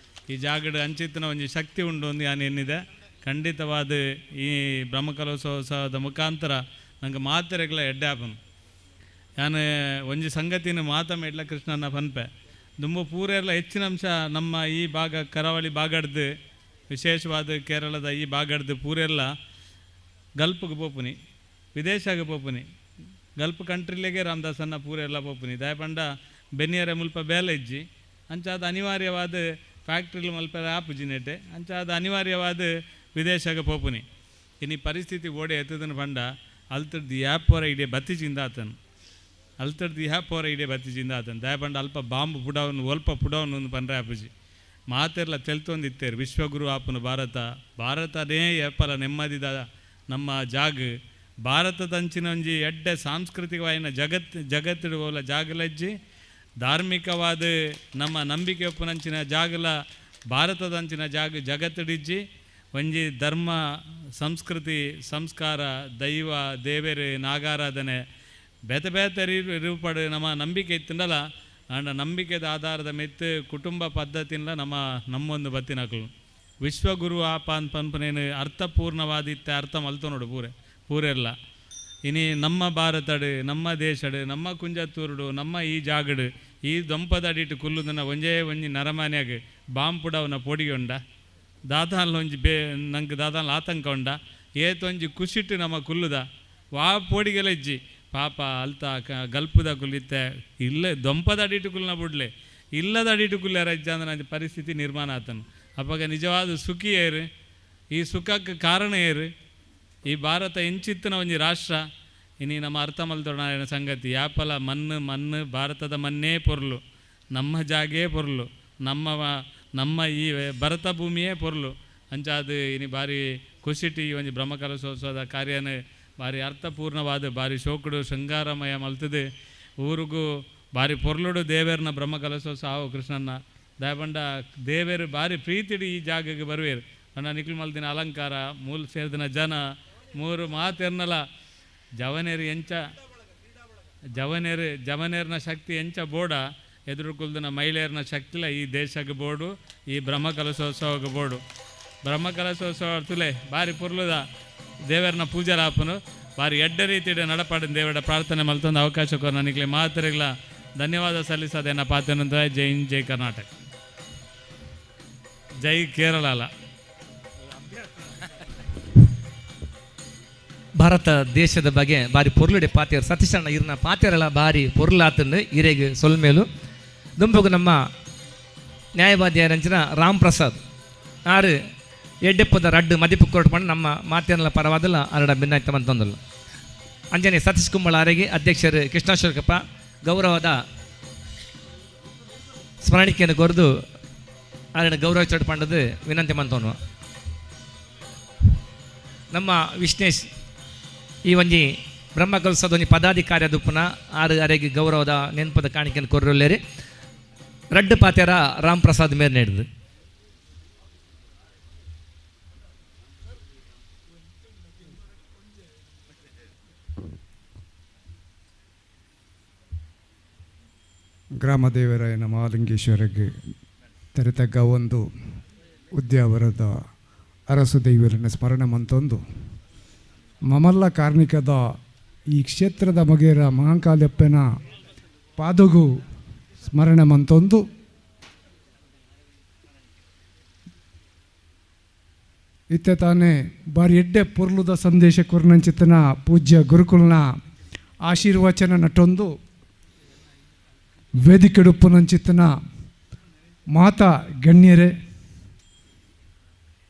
ಈ ಜಾಗಡ್ ಅಂಚಿತ್ತಿನ ಒಂಜಿ ಶಕ್ತಿ ಉಂಡು ಒಂದು ಯಾನು ಎನ್ನಿದೆ. ಖಂಡಿತವಾದ ಈ ಬ್ರಹ್ಮಕಲಶೋತ್ಸವದ ಮುಖಾಂತರ ನಂಗೆ ಮಾತೆರೆಗಳ ಎಡ್ಡೆ ಆಪುನು. ಯಾನು ಒಂಜಿ ಸಂಗತಿನ ಮಾತ ಮೇಡ್ಲ ಕೃಷ್ಣನ ಪನ್ಪೆ ದುಂಬು ಪೂರೆಲ್ಲ ಹೆಚ್ಚಿನ ಅಂಶ ನಮ್ಮ ಈ ಭಾಗ ಕರಾವಳಿ ಭಾಗಡ್ದು ವಿಶೇಷವಾದ ಕೇರಳದ ಈ ಭಾಗಡ್ದು ಪೂರೆಲ್ಲ ಗಲ್ಪ್ಗೆ ಪೋಪುನಿ ವಿದೇಶಕ್ಕೆ ಪೋಪುನಿ ಗಲ್ಪ್ ಕಂಟ್ರಿಲಿಗೆ ರಾಮದಾಸನ್ನ ಪೂರೆಲ್ಲ ಪೋಪುನಿ ದಯಪಂಡ ಬೆನ್ನಿಯರ ಮುಲ್ಪ ಬೇಲೆ ಇಜ್ಜಿ ಅಂಚಾದ ಅನಿವಾರ್ಯವಾದ ಫ್ಯಾಕ್ಟ್ರಿಲಿ ಮಲ್ಪೆರ ಆಪುಜಿ ನೆಟೆ ಅಂಚಾದ ಅನಿವಾರ್ಯವಾದ ವಿದೇಶಕ್ಕೆ ಪೋಪುನಿ. ಇನ್ನು ಪರಿಸ್ಥಿತಿ ಓಡೆ ಎತ್ತದನ್ನು ಪಂಡ ಅಲ್ತಡ್ದು ಯಾಪೋರ ಇಡೀ ಬತ್ತಿಜಿಂದ ಆತನು ಅಲ್ತಡ್ದು ಯಾಪೋರ ಇಡೀ ಬತ್ತಿಜಿಂದ ಆತನು ದಯಪಂಡ ಅಲ್ಪ ಬಾಂಬ್ ಪುಡವನು ಒಲ್ಪ ಪುಡವನು ಒಂದು ಪಂಡ್ರೆ ಆಪುಜಿ ಮಾತೆಲ್ಲ ತೆಲ್ತೊಂದಿತ್ತೇರು. ವಿಶ್ವಗುರು ಆಪುನು ಭಾರತ ಭಾರತನೇ ಏಪಲ ನೆಮ್ಮದಿದ ನಮ್ಮ ಜಾಗ ಭಾರತದಂಚಿನ ಒಂಜಿ ಎಡ್ಡೆ ಸಾಂಸ್ಕೃತಿಕವಾಯಿನ ಜಗತ್ತಿಡುವಲ್ಲ ಜಾಗಲಜ್ಜಿ ಧಾರ್ಮಿಕವಾದ ನಮ್ಮ ನಂಬಿಕೆ ಒಪ್ಪುನಂಚಿನ ಜಾಗಲ ಭಾರತದಂಚಿನ ಜಾಗ ಜಗತ್ತಿಡಿಜ್ಜಿ ಒಂಜಿ ಧರ್ಮ ಸಂಸ್ಕೃತಿ ಸಂಸ್ಕಾರ ದೈವ ದೇವೇರು ನಾಗಾರಾಧನೆ ಬೇತೆ ಬೇತೆ ರೂಪಡು ನಮ್ಮ ನಂಬಿಕೆ ಇತ್ತಂಡಲ್ಲ ಆಂಡ ನಂಬಿಕೆದ ಆಧಾರದ ಮೆತ್ತು ಕುಟುಂಬ ಪದ್ಧತಿನ ನಮ್ಮ ನಮ್ಮೊಂದು ಬತ್ತಿನಕಲು ವಿಶ್ವಗುರು ಆಪ ಅಂತ ಪನ್ಪನೇನು ಅರ್ಥಪೂರ್ಣವಾದಿತ್ತೆ ಅರ್ಥ ಮಲ್ತೋ ನೋಡು ಪೂರೆ ಪೂರೆಲ್ಲ. ಇನಿ ನಮ್ಮ ಭಾರತಡು ನಮ್ಮ ದೇಶಡು ನಮ್ಮ ಕುಂಜತ್ತೂರುಡು ನಮ್ಮ ಈ ಜಾಗಡು ಈ ದೊಂಪದಡಿಟ್ಟು ಕುಲ್ಲುದನ್ನ ಒಂಜೇ ಒಂಜಿ ನರಮಾನ್ಯಾಗ ಬಾಂಪುಡವನ ಪೊಡಿಗೆ ಉಂಡ ದಾದಾನ್ಲ ಒಂಜಿ ಬೇ ನಂಗೆ ದಾದಾನ್ಲ ಆತಂಕ ಉಂಡ ಏತೊಂಜಿ ಖುಷಿಟ್ಟು ನಮ್ಮ ಕುಲ್ಲುದ ವಾ ಪೋಡಿಗೆಲ್ಲ ಇಜ್ಜಿ ಪಾಪ ಅಲ್ತ ಗಲ್ಪುದ ಕುಲ್ಲಿತ್ತೆ ಇಲ್ಲ ದೊಂಪದ ಅಡಿಟ್ಟು ಕುಲ್ನ ಬುಡ್ಲೆ ಇಲ್ಲದ ಅಡಿಟು ಕುಲ್ಯಾರ ಇಜ್ಜಾಂದನ ಪರಿಸ್ಥಿತಿ ನಿರ್ಮಾಣ ಆತನು. ಅಪಗ ನಿಜವಾದ ಸುಖಿ ಏರು, ಈ ಸುಖಕ್ಕೆ ಕಾರಣ ಏರು, ಈ ಭಾರತ ಎಂಚಿತ್ತಿನ ಒಂಜಿ ರಾಷ್ಟ್ರ. ಇನಿ ನಮ್ಮ ಅರ್ಥ ಮಲ್ತೊಡಾಯಿನ ಸಂಗತಿ ಯಾಪಲ ಮಣ್ಣು ಮಣ್ಣು ಭಾರತದ ಮಣ್ಣೇ ಪೊರ್ಲು, ನಮ್ಮ ಜಾಗೇ ಪೊರ್ಲು, ನಮ್ಮ ನಮ್ಮ ಈ ಭರತ ಭೂಮಿಯೇ ಪೊರ್ಲು. ಅಂಚಾದ ಇನಿ ಭಾರಿ ಖುಷಿಟಿ ಈ ಒಂಜಿ ಬ್ರಹ್ಮಕಲಶೋತ್ಸವದ ಕಾರ್ಯನ ಭಾರಿ ಅರ್ಥಪೂರ್ಣವಾದ ಭಾರಿ ಶೋಕುಡು ಶೃಂಗಾರಮಯ ಮಲ್ತದೆ. ಊರಿಗೂ ಭಾರಿ ಪೊರ್ಲುಡು ದೇವೇರ್ನ ಬ್ರಹ್ಮಕಲಶೋತ್ಸವ ಆವು ಕೃಷ್ಣನ ದಯಪಂಡ ದೇವೇರು ಭಾರಿ ಪ್ರೀತಿಡು ಈ ಜಾಗಕ್ಕೆ ಬರುವೇರು. ಪಂಡ ನಿಖಿಲ್ ಮಲ್ದಿನ ಅಲಂಕಾರ ಮೂಲ ಸೇರಿದಿನ ಜನ ಮೂರು ಮಾತೆರ್ನಲ ಜವನೇರು ಎಂಚ ಜವನೇರು ಜವನೇರ್ನ ಶಕ್ತಿ ಎಂಚ ಬೋಡ ಎದುರು ಕುಲ್ದಿನ ಮಹಿಳೆಯರ್ನ ಶಕ್ತಿಲ ಈ ದೇಶಕ್ಕೆ ಬೋಡು, ಈ ಬ್ರಹ್ಮಕಲಶೋತ್ಸವಕ್ಕೆ ಬೋಡು. ಬ್ರಹ್ಮಕಲಶೋತ್ಸವ ತುಲೆ ಭಾರಿ ಪೊರ್ಲುದ ದೇವರನ್ನ ಪೂಜಾರಾಪನು ಭಾರಿ ಎಡ್ಡ ರೀತಿಯ ನಡಪಾಡಿನ ದೇವರ ಪ್ರಾರ್ಥನೆ ಮಲ್ತೊಂದು ಅವಕಾಶಕ್ಕೂ ನನಗೆ ಮಾತರಿಗಳ ಧನ್ಯವಾದ ಸಲ್ಲಿಸೋದೇನ ಪಾತನಂತ. ಜೈ ಹಿಂದ್, ಜೈ ಕರ್ನಾಟಕ, ಜೈ ಕೇರಳ. ಭಾರತ ದೇಶದ ಬಗ್ಗೆ ಭಾರಿ ಪೊರ್ಲುಡೆ ಪಾತೆರ್ ಸತೀಶಣ್ಣ ಇರ್ನ ಪಾತೆರಳ ಭಾರಿ ಪೊರ್ಲಾತಂದು ಇರೆಗೆ ಸೊಲ್ಮೇಲು. ದುಂಬಗು ನಮ್ಮ ನ್ಯಾಯವಾದಿಯ ರಾಮ್ ಪ್ರಸಾದ್ ಆರು ಎಡ್ಡೆಪ್ಪದ ರಡ್ಡು ಮದಿಪು ಕೊರಟು ಮಾಡಿ ನಮ್ಮ ಮಾತೇನಲ್ಲ ಪರವಾದಲ್ಲ ಅರಡ ಭಿನ್ನಾಯ್ತ ಅಂತಂದಲ್ಲ. ಅಂಜನೆ ಸತೀಶ್ ಕುಂಬಳ ಆರೆಗೆ ಅಧ್ಯಕ್ಷರು ಕೃಷ್ಣಾಶ್ವರಕಪ್ಪ ಗೌರವದ ಸ್ಮರಣಿಕೆಯನ್ನು ಕೊರೆದು ಅರಡ ಗೌರವ ಚೋಟ್ ಪಂಡದು ವಿನಂತಿ ಮಂತವನು. ನಮ್ಮ ವಿಶ್ನೇಶ್ ಈ ಒಂಜಿ ಬ್ರಹ್ಮಕಲಸದ ಒಂಜಿ ಪದಾಧಿಕಾರಿ ದುಪ್ಪುನ ಆರು ಅರೆಗೆ ಗೌರವದ ನೆನಪದ ಕಾಣಿಕೆಯನ್ನು ಕೊರೊಲ್ಲೇರಿ. ರಡ್ಡು ಪಾತೆರ ರಾಮ್ ಪ್ರಸಾದ್ ಮೇರ್ ನೀಡಿದು. ಗ್ರಾಮದೇವರಾಯನ ಮಹಾಲಿಂಗೇಶ್ವರಿಗೆ ತೆರೆತಗ್ಗ ಒಂದು ಉದ್ಯಾವರದ ಅರಸು ದೈವರನ್ನ ಸ್ಮರಣೆ ಮಂತೊಂದು ಮಮಲ್ಲ ಕಾರ್ಣಿಕದ ಈ ಕ್ಷೇತ್ರದ ಮಗೇರ ಮಹಾಂಕಾಲಪ್ಪನ ಪಾದಗು ಸ್ಮರಣೆ ಮಂತೊಂದು ಇತ್ತೆ ತಾನೇ ಬಾರಿ ಎಡ್ಡೆ ಪೊರ್ಲುದ ಸಂದೇಶ ಕೊರ್ನಂಚಿತನ ಪೂಜ್ಯ ಗುರುಕುಲ್ನ ಆಶೀರ್ವಚನ ನಟೊಂದು ವೇದಿಕೆಡುಪ್ಪುನಂಚಿತನ ಮಾತಾ ಗಣ್ಯರೇ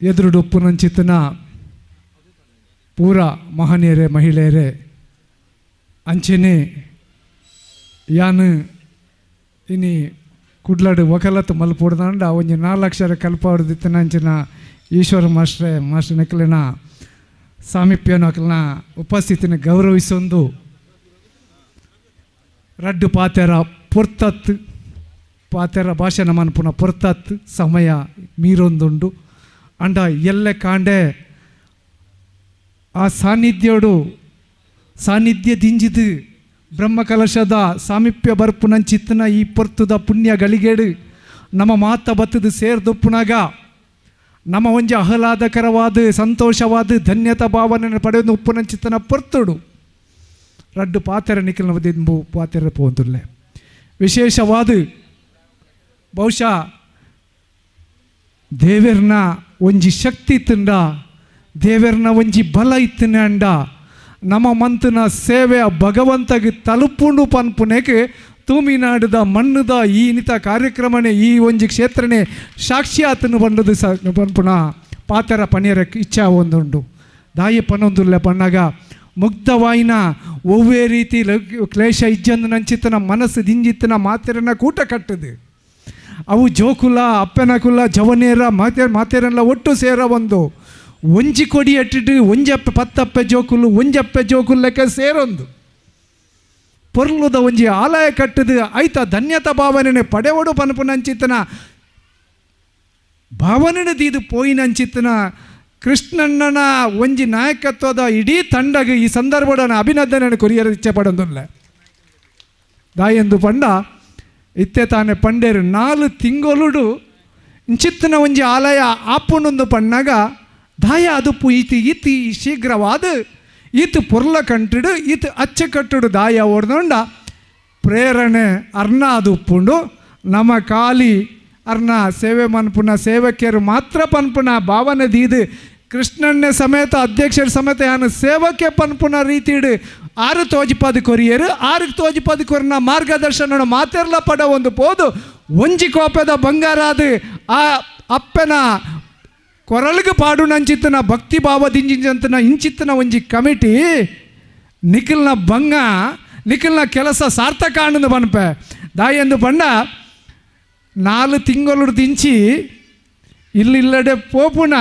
ಎದುರುಡುಪ್ಪುನಂಚಿತನ ಪೂರ ಮಹನೀಯರೇ ಮಹಿಳೆಯರೇ ಅಂಚೆನೆ ಯಾನು ಇನಿ ಕುಡ್ಲಾಡು ವಕಲತ್ತು ಮಲ್ಪೊಡ್ದಾಂಡ ಒಂಜಿ 4 ಅಕ್ಷರ ಕಲ್ಪಾಡ್ದಿತ್ತನಂಚಿನ ಈಶ್ವರ ಮಾಸ್ಟ್ರೆ ಮಾಸ್ಟರ್ ನಕಲಿನ ಸಾಮೀಪ್ಯನ ಅಕಲ್ನ ಉಪಸ್ಥಿತಿನ ಗೌರವಿಸೊಂದು ರಡ್ಡು ಪಾತೆರ ಪೊರ್ತತ್ ಪಾತೆರ ಭಾಷಣ ಮನ್ಪುನ ಪೊರ್ತತ್ ಸಮಯ ಮೀರೊಂದುಂಡು ಅಂಡ ಎಲ್ಲೆ ಕಾಂಡೆ ಆ ಸಾನ್ನಿಧ್ಯೋಡು ಸಾನ್ನಿಧ್ಯ ದಿಂಜಿದು ಬ್ರಹ್ಮಕಲಶದ ಸಾಮೀಪ್ಯ ಬರ್ಪುನಂಚಿತ್ತನ ಈ ಪೊರ್ತುದ ಪುಣ್ಯ ಗಳಿಗೇಡು ನಮ್ಮ ಮಾತ ಬತ್ತದು ಸೇರ್ದೊಪ್ಪುನಾಗ ನಮ್ಮ ಒಂಜಿ ಆಹ್ಲಾದಕರವಾದ ಸಂತೋಷವಾದ ಧನ್ಯತಾ ಭಾವನೆ ಪಡೆದು ಉಪ್ಪುನಂಚಿತ್ತನ ಪೊರ್ತುಡು ರಡ್ಡು ಪಾತೆರ ನಿಖಿಲ್ನ ದಿಂಬು ಪಾತೆರ ಪೋಂದುಲ್ಲೆ. ವಿಶೇಷವಾದ ಬಹುಶಃ ದೇವೆರ್ನ ಒಂಜಿ ಶಕ್ತಿ ಇತ್ತಂಡ ದೇವೆರ್ನ ಒಂಜಿ ಬಲ ಇತ್ತಂಡ ನಮ್ಮ ಮಂತನ ಸೇವೆ ಭಗವಂತಗೆ ತಲುಪುಂಡು ಪನ್ಪುನೆಗೆ ತೂಮಿನಾಡದ ಮಣ್ಣುದ ಈ ನಿತ ಕಾರ್ಯಕ್ರಮನೇ ಈ ಒಂಜಿ ಕ್ಷೇತ್ರನೇ ಸಾಕ್ಷಿ ಆತನು ಬಂಡದು ಸ ಪನ್ಪುನ ಪಾತೆರ ಪನಿಯರ ಇಚ್ಛಾ ಒಂದುಂಡು. ದಾಯಿ ಪನೊಂದುಲ್ಲೆ ಪಣ್ಣಾಗ ಮುಗ್ಧವಾಯಿನ ಒವ್ವೇ ರೀತಿ ಕ್ಲೇಶ ಇಜ್ಜಂದು ನಂಚಿತನ ಮನಸ್ಸು ದಿಂಜಿತ್ತನ ಮಾತೆರನ ಕೂಟ ಕಟ್ಟದು ಅವು ಜೋಕುಲ ಅಪ್ಪನ ಕುಲ ಜವನೇರ ಮಾತೆ ಮಾತೆರೆಲ್ಲ ಒಟ್ಟು ಸೇರ ಒಂದು ಒಂಜಿ ಕೊಡಿ ಅಟ್ಟಿಟ್ಟು ಒಂಜಪ್ಪೆ ಪತ್ತಪ್ಪೆ ಜೋಕುಲು ಒಂಜಪ್ಪೆ ಜೋಕುಲು ಲೆಕ್ಕ ಸೇರೊಂದು ಪೊರ್ಲುದ ಒಂಜಿ ಆಲಯ ಕಟ್ಟದು ಐತ ಧನ್ಯತಾ ಭಾವನೆ ಪಡೆವಡು ಪನಪುನಂಚಿತನ ಭಾವನೆ ದೀದು ಪೋಯಿನಂಚಿತನ ಕೃಷ್ಣಣ್ಣನ ಒಂಜಿ ನಾಯಕತ್ವದ ಇಡೀ ತಂಡಗೆ ಈ ಸಂದರ್ಭದ ಅಭಿನಂದನೆ ಕೊರಿಯರ ಇಚ್ಛೆ ಪಡೊಂದುಲ್ಲ. ದಾಯೆಂದು ಪಂಡ ಇತ್ತೆ ತಾನೆ ಪಂಡೇರು 4 ತಿಂಗೊಲುಡು ಇಂಚಿತ್ತನ ಒಂಜಿ ಆಲಯ ಆಪುನೊಂದು ಪಣ್ಣಾಗ ದಾಯ ಅದುಪ್ಪು ಈತಿ ಈತಿ ಶೀಘ್ರವಾದ ಈತ ಪೊರ್ಲ ಕಂಟಿಡು ಈತ ಅಚ್ಚಕಟ್ಟುಡು ದಾಯ ಓಡ್ದೊಂಡ ಪ್ರೇರಣೆ ಅರ್ಣ ಅದು ಉಪ್ಪುಂಡು ನಮ್ಮ ಖಾಲಿ ಅರ್ಣ ಸೇವೆ ಮನ್ಪುನ ಸೇವಕಿಯರು ಮಾತ್ರ ಪನ್ಪುನ ಭಾವನೆ ದೀದು ಕೃಷ್ಣಣ್ಣೆ ಸಮೇತ ಅಧ್ಯಕ್ಷರ ಸಮೇತ ಯಾನು ಸೇವಕೆ ಪನ್ಪುನ ರೀತಿಡು 6 ತೋಜಿಪಾದ ಕೊರಿಯರು 6 ತೋಜಿಪಾದ ಕೊರಿನ ಮಾರ್ಗದರ್ಶನ ಮಾತೆರ್ಲ ಪಡ ಒಂದು ಪೋದು ಒಂಜಿ ಕೋಪದ ಬಂಗಾರಾದ ಆ ಅಪ್ಪನ ಕೊರಳಿಗೆ ಪಾಡು ನಂಚಿತ್ತನ ಭಕ್ತಿ ಭಾವದಿಂಚಿಂತನ ಇಂಚಿತ್ತನ ಒಂಜಿ ಕಮಿಟಿ ನಿಖಿಲ್ನ ಬಂಗ ನಿಖಿಲ್ನ ಕೆಲಸ ಸಾರ್ಥಕ ಆನಂದ ಪನ್ಪೆ ದಾಯೆಂದು ಪಂಡ 4 ತಿಂಗಳು ದಿಂಚಿ ಇಲ್ಲಿಲ್ಲಡೆ ಪೋಪುನ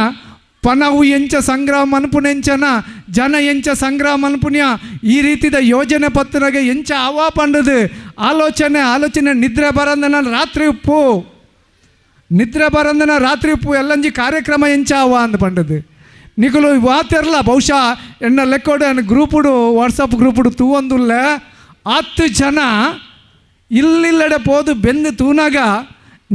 ಪನವು ಎಂಚ ಸಂಗ್ರಹ ಮನ್ಪುನೆಂಚನ ಜನ ಎಂಚ ಸಂಗ್ರಹ ಮನ್ಪುಣ್ಯ ಈ ರೀತಿದ ಯೋಜನೆ ಪತ್ರಗೆ ಎಂಚ ಆವಾ ಪಂಡದು ಆಲೋಚನೆ ಆಲೋಚನೆ ನಿದ್ರೆ ಬರಂದನ ರಾತ್ರಿ ಉಪ್ಪು ನಿದ್ರೆ ಬರಂದನ ರಾತ್ರಿ ಉಪ್ಪು ಎಲ್ಲಂಜಿ ಕಾರ್ಯಕ್ರಮ ಎಂಚ ಆವಾ ಅಂದ್ ಪಂಡದು ನಿಕುಲು ವಾತಿರ್ಲ ಬಹುಶಃ ಎನ್ನ ಲೆಕ್ಕೋಡು ಎನ್ನ ಗ್ರೂಪುಡು ವಾಟ್ಸಪ್ ಗ್ರೂಪುಡು ತೂವೊಂದುಲ್ಲ 10 ಜನ ಇಲ್ಲಿಲ್ಲಡೆ ಪೋದು ಬೆಂದು ತೂನಾಗ